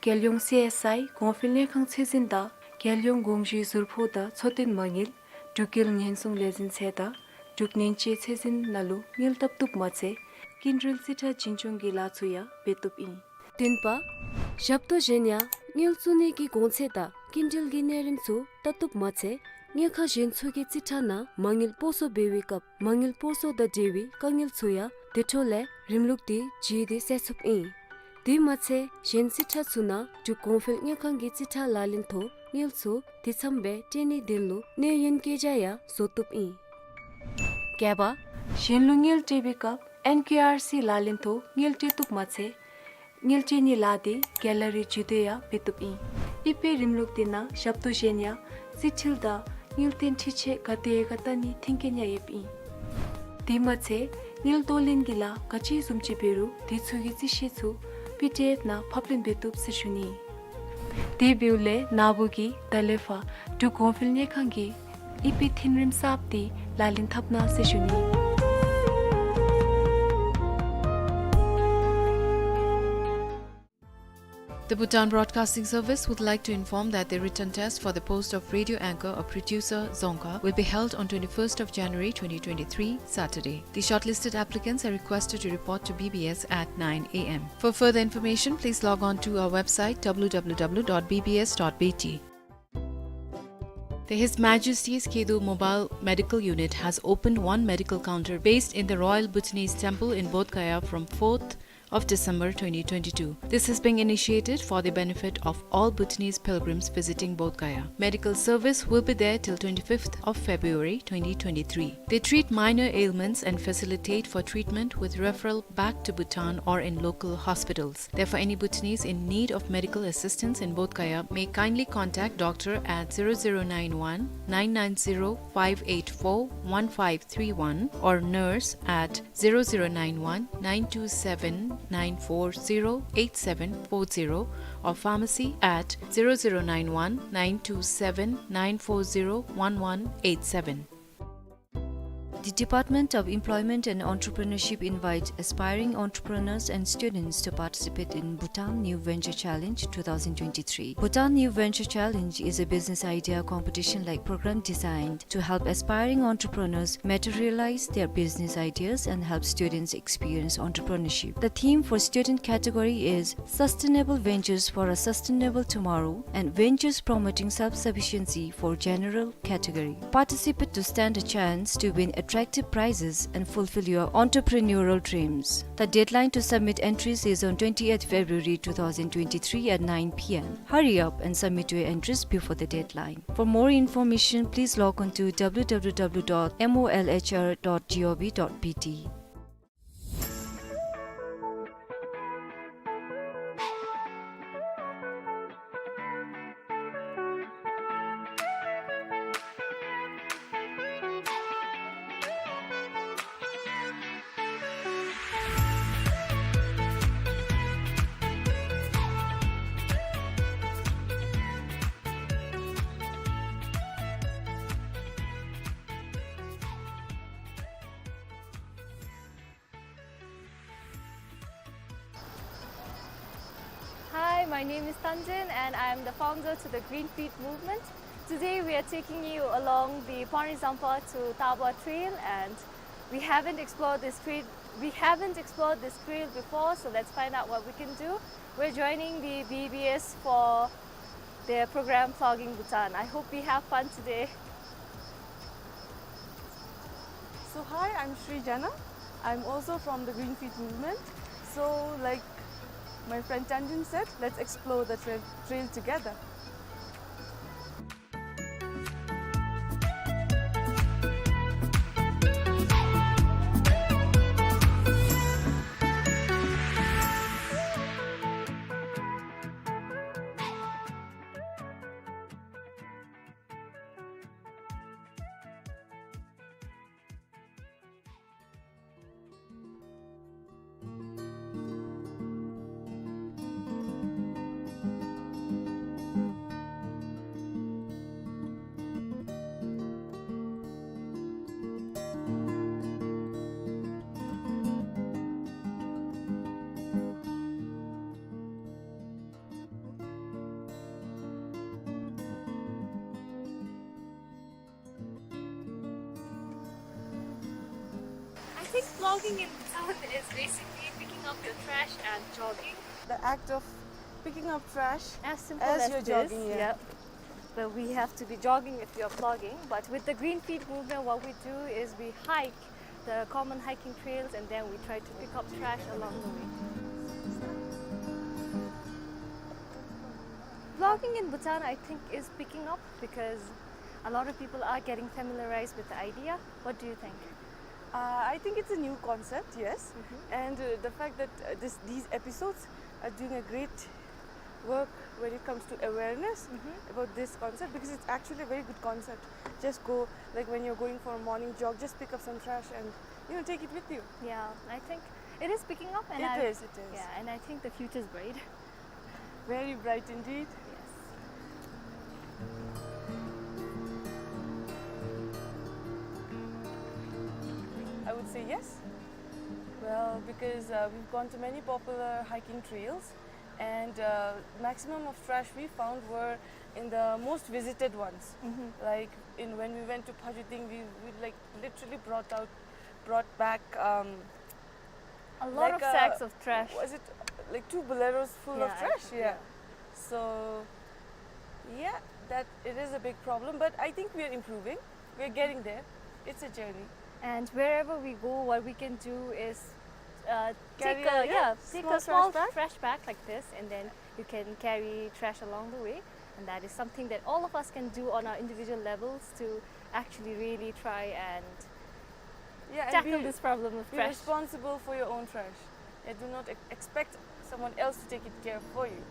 རྒྱལ་ཡོངས་སི་ཨེསི་ཨའི་གོང་འཕེལ་དངུལ་ཁང་ཚད་འཛིན་དང་རྒྱལ་ཡོངས་དགོངས་ཞུའི་ཟུར་ཕོགས་དང་འཚོ་རྟེན་མ་དངུལ། འབྲུག་རྒྱལ་ཉེན་སྲུང་ལས་འཛིན་ཚད་དང་འབྲུག་ཉེན་བཅོལ་ཚད་འཛིན་ནང་ལུ་དངུལ་བཏབ་བཏུབ་མ་ཚད་སྐྱིན་འགྲུལ་རྩིས་ཁྲ་བྱིན་སྐྱོང་གི་ལཱ་ཚུ་ཡང་འབད་བཏུབ་ཨིན། བདུན་པ། ཞབས་ཏོག་གཞན་ཡང་དངུལ་བཙུགས་ནི་གི་གོང་ཚད་དང་སྐྱིན་འགྲུལ་གྱི་གནས་རིམ་ཚུ་བལྟ་བཏུབ་མ་ཚད་དངུལ་ཁང་གཞན་ཚུ་གི་རྩིས་ཁྲ་ནང་མ་དངུལ་སྤོ་སོར་འབད་བའི་སྐབས་མ་དངུལ་སྤོ་སོར་དང་འབྲེལ་བའི་དཀའ་ངལ་ཚུ་ཡང་དེ་འཕྲོ་ལས་རིམ་ལུགས་དེ་བརྒྱུད་དེ་སེལ་ཚུགསཔ་ཨིན། དེ་མ་ཚད་གཞན་རྩིས་ཁྲ་ཚུ་ནང་འབྲུག་གོང་འཕེལ་དངུལ་ཁང་གི་རྩིས་ཁྲ་ལག་ལེན་ཐོག་དངུལ་ཚུ་དེ་ཙམ་སྦེ་སྤྲོད་ནིའི་དོན་ལུ་གནས་ཡུན་བཀོད་རྒྱ་ཡང་བཟོ་བཏུབ་ཨིན། བརྒྱད་པ། གཞན་ལུ་དངུལ་སྤྲོད་པའི་སྐབས་ཨེན་ཀེ་ཨར་སི་ལག་ལེན་ཐོག་དངུལ་སྤྲོད་བཏུབ་མ་ཚད་དངུལ་སྤྲོད་ནིའི་ལཱ་དེ་གེ་ལ་རི་བརྒྱུད་དེ་ཡང་འབད་བཏུབ་ཨིན། ཨི་པེ་རིམ་ལུགས་དེ་ནང་ཞབས་ཏོག་གཞན་ཡང་རྩིས་འཕྲུལ་དང་དངུལ་རྟེན་འཕྲུལ་ཆས་ག་དེ་ག་བལྟ་ནིའི་མཐུན་རྐྱེན་ཡང་ཡོདཔ་ཨིན། དེ་མ་ཚད་དངུལ་གཏོང་ལེན་གྱི་ལཱ་ག་ཅི་བཟུམ་ཅིག་འབད་རུང་དེ་ཚུ་གི་རྩིས་ཤེས་ཚུ་པི་ཌི་ཨེཕ་ནང་ཕབ་ལེན་འབད་བཏུབ་ཟེར་ཞུ་ནི། དེ་འབདཝ་ལས་ན་བུ་གིས་ད་ལས་ཕར་འབྲུག་གོང་འཕེལ་དངུལ་ཁང་གི་ཨི་པེ་མཐུན་རིམ་གསརཔ་དེ་ལག་ལེན་འཐབ་གནང་ཟེར་ཞུ་ནི། The Bhutan Broadcasting Service would like to inform that the written test for the post of radio anchor or producer, dzongkha, will be held on twenty-first of January twenty twenty-three, Saturday. The shortlisted applicants are requested to report to B B S at nine A M. For further information, please log on to our website, W W W dot B B S dot B T. The His Majesty's Khedo Mobile Medical Unit has opened one medical counter based in the Royal Bhutanese Temple in Bodh Gaya from fourth of December twenty twenty-two. This is being initiated for the benefit of all Bhutanese pilgrims visiting Bodh Gaya. Medical service will be there till twenty-fifth of February twenty twenty-three. They treat minor ailments and facilitate for treatment with referral back to Bhutan or in local hospitals. Therefore, any Bhutanese in need of medical assistance in Bodh Gaya may kindly contact doctor at zero zero nine one, nine nine zero, five eight four, one five three one or nurse at zero zero nine one, nine two seven, nine four zero, eight seven four zero or pharmacy at zero zero nine one, nine two seven, nine four zero, one one eight seven. The Department of Employment and Entrepreneurship invites aspiring entrepreneurs and students to participate in Bhutan New Venture Challenge two thousand twenty-three. Bhutan New Venture Challenge is a business idea competition-like program designed to help aspiring entrepreneurs materialize their business ideas and help students experience entrepreneurship. The theme for student category is Sustainable Ventures for a Sustainable Tomorrow and Ventures Promoting Self-Sufficiency for General category. Participate to stand a chance to win attractive prizes and fulfill your entrepreneurial dreams. The deadline to submit entries is on twentieth February two thousand twenty-three at nine P M. Hurry up and submit your entries before the deadline. For more information, please log on to W W W dot M O L H R dot G O V dot B T. Hi, my name is Tanjin and I am the founder to the Green Feet Movement. Today we are taking you along the Panri Zampa to Taba Trail, and we haven't explored this trail, we haven't explored this trail before, so let's find out what we can do. We're joining the B B S for their program Plogging Bhutan. I hope we have fun today. So hi, I'm Srijana. I'm also from the Green Feet Movement. So, like, My friend Tanjin said, "Let's explore the trail, trail together." I think plogging in Bhutan is basically picking up your trash and jogging. The act of picking up trash as simple as you're jogging, yeah. Yep. But we have to be jogging if you're plogging. But with the Green Feet movement, what we do is we hike the common hiking trails, and then we try to pick up trash along the way. Plogging in Bhutan, I think, is picking up because a lot of people are getting familiarized with the idea. What do you think? Uh, I think it's a new concept, yes. Mm-hmm. And, uh, the fact that, uh, this, these episodes are doing a great work when it comes to awareness, mm-hmm, about this concept, because it's actually a very good concept. Just go, like, when you're going for a morning jog, just pick up some trash and, you know, take it with you. Yeah, I think it is picking up, and it is, it is. Yeah, and I think the future is bright. Very bright indeed. Yes. I would say yes. Well, because, uh, we've gone to many popular hiking trails, and, uh, maximum of trash we found were in the most visited ones. Mm-hmm. Like, in, when we went to Phajuting, we, we, like, literally brought out, brought back, um, a lot of sacks of trash. Was it, like, two Boleros full of trash? Yeah, I think, yeah. So, yeah, that, it is a big problem, but I think we are improving. We're getting there. It's a journey. And wherever we go, what we can do is, uh, take a, yeah, take a small trash bag like this, and then you can carry trash along the way. And that is something that all of us can do on our individual levels to actually really try and tackle this problem of trash. Yeah, and be, be responsible for your own trash. Yeah, do not ex-, expect someone else to take it care for you.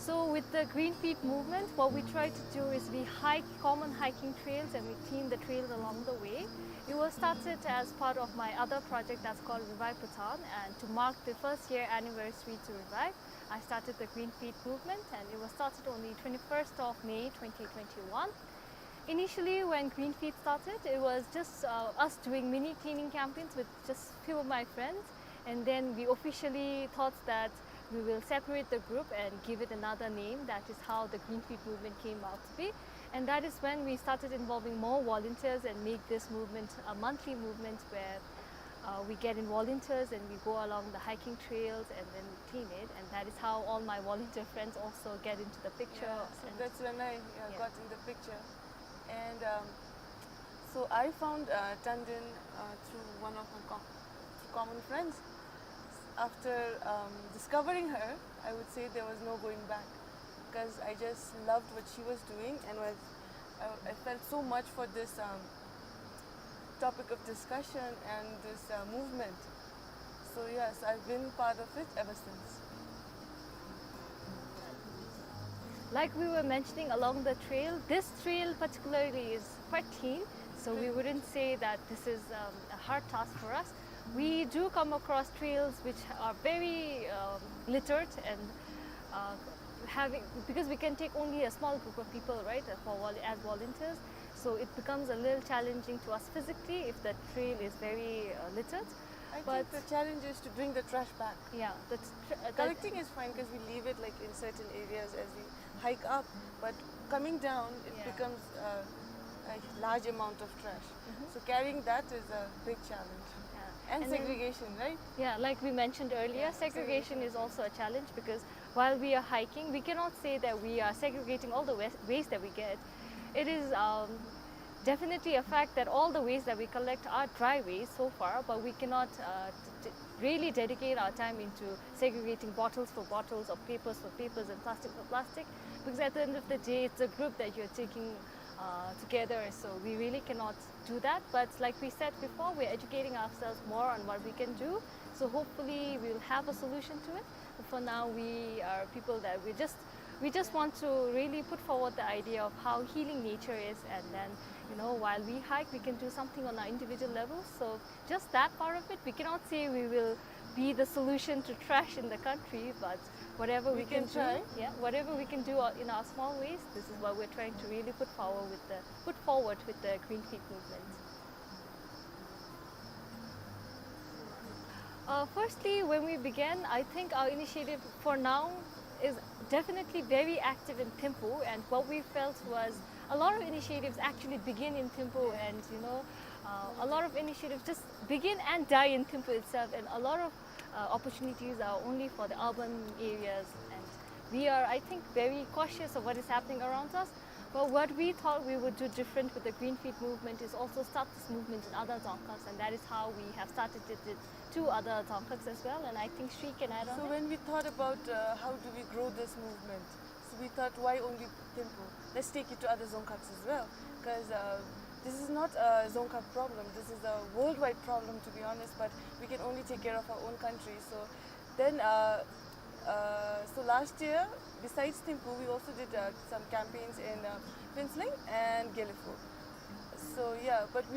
So with the Green Feet movement, what we try to do is we hike common hiking trails and we clean the trails along the way. It was started as part of my other project that's called Revive Bhutan, and to mark the first year anniversary to Revive, I started the Green Feet movement, and it was started on the twenty-first of May twenty twenty-one. Initially, when Green Feet started, it was just, uh, us doing mini cleaning campaigns with just few of my friends, and then we officially thought that we will separate the group and give it another name. That is how the Green Feet movement came out to be. And that is when we started involving more volunteers and make this movement a monthly movement where uh, we get in volunteers and we go along the hiking trails and then we clean it. And that is how all my volunteer friends also get into the picture. Yeah, so and that's when I uh, Yeah. got in the picture. And um, so I found uh, Tandin uh, through one of my com- through common friends. After um, discovering her, I would say there was no going back because I just loved what she was doing and was I, I felt so much for this um, topic of discussion and this uh, movement. So yes, I've been part of it ever since. Like we were mentioning, along the trail, this trail particularly is quite clean, so we wouldn't say that this is um, a hard task for us. We do come across trails which are very um, littered and uh, having, because we can take only a small group of people, right, for vol- as volunteers. So it becomes a little challenging to us physically if the trail is very uh, littered. I But- think the challenge is to bring the trash back. Yeah, that's tr- uh, that- Collecting is fine because we leave it like in certain areas as we hike up, but coming down it Yeah. becomes uh, a large amount of trash. Mhm. So carrying that is a big challenge. Yeah. And, And then- segregation, right? Yeah, like we mentioned earlier, Yeah, segregation is also a challenge because while we are hiking, we cannot say that we are segregating all the wa- waste that we get. It is um, definitely a fact that all the waste that we collect are dry waste so far, but we cannot uh, d- d- really dedicate our time into segregating bottles for bottles or papers for papers and plastic for plastic, because at the end of the day, it's a group that you're taking uh, together, so we really cannot do that. But like we said before, we're educating ourselves more on what we can do, so hopefully we'll have a solution to it. But for now, we are people that we just we just want to really put forward the idea of how healing nature is, and then, you know, while we hike, we can do something on our individual level. So just that part of it, we cannot say we will be the solution to trash in the country, but whatever we, We can do, try. Yeah, whatever we can do uh, in our small ways, this is what we're trying to really put forward with the put forward with the Green Feet movement. Uh, firstly, when we began, I think our initiative for now is definitely very active in Thimphu, and what we felt was a lot of initiatives actually begin in Thimphu, and, you know, uh, a lot of initiatives just begin and die in Thimphu itself, and a lot of uh, opportunities are only for the urban areas, and we are, I think, very cautious of what is happening around us. But what we thought we would do different with the Green Feet movement is also start this movement in other Dzongkhags, and that is how we have started it with two other Dzongkhags as well. And I think Shri can add on So it. When we thought about uh, how do we grow this movement, so we thought, why only Thimphu? Let's take it to other Dzongkhags as well, because uh, this is not a Dzongkhag problem. This is a worldwide problem, to be honest. But we can only take care of our own country. So then, uh, uh, so last year, besides Thimphu, we also did uh, some campaigns in uh, Phuentsholing and Gelephu. So yeah, but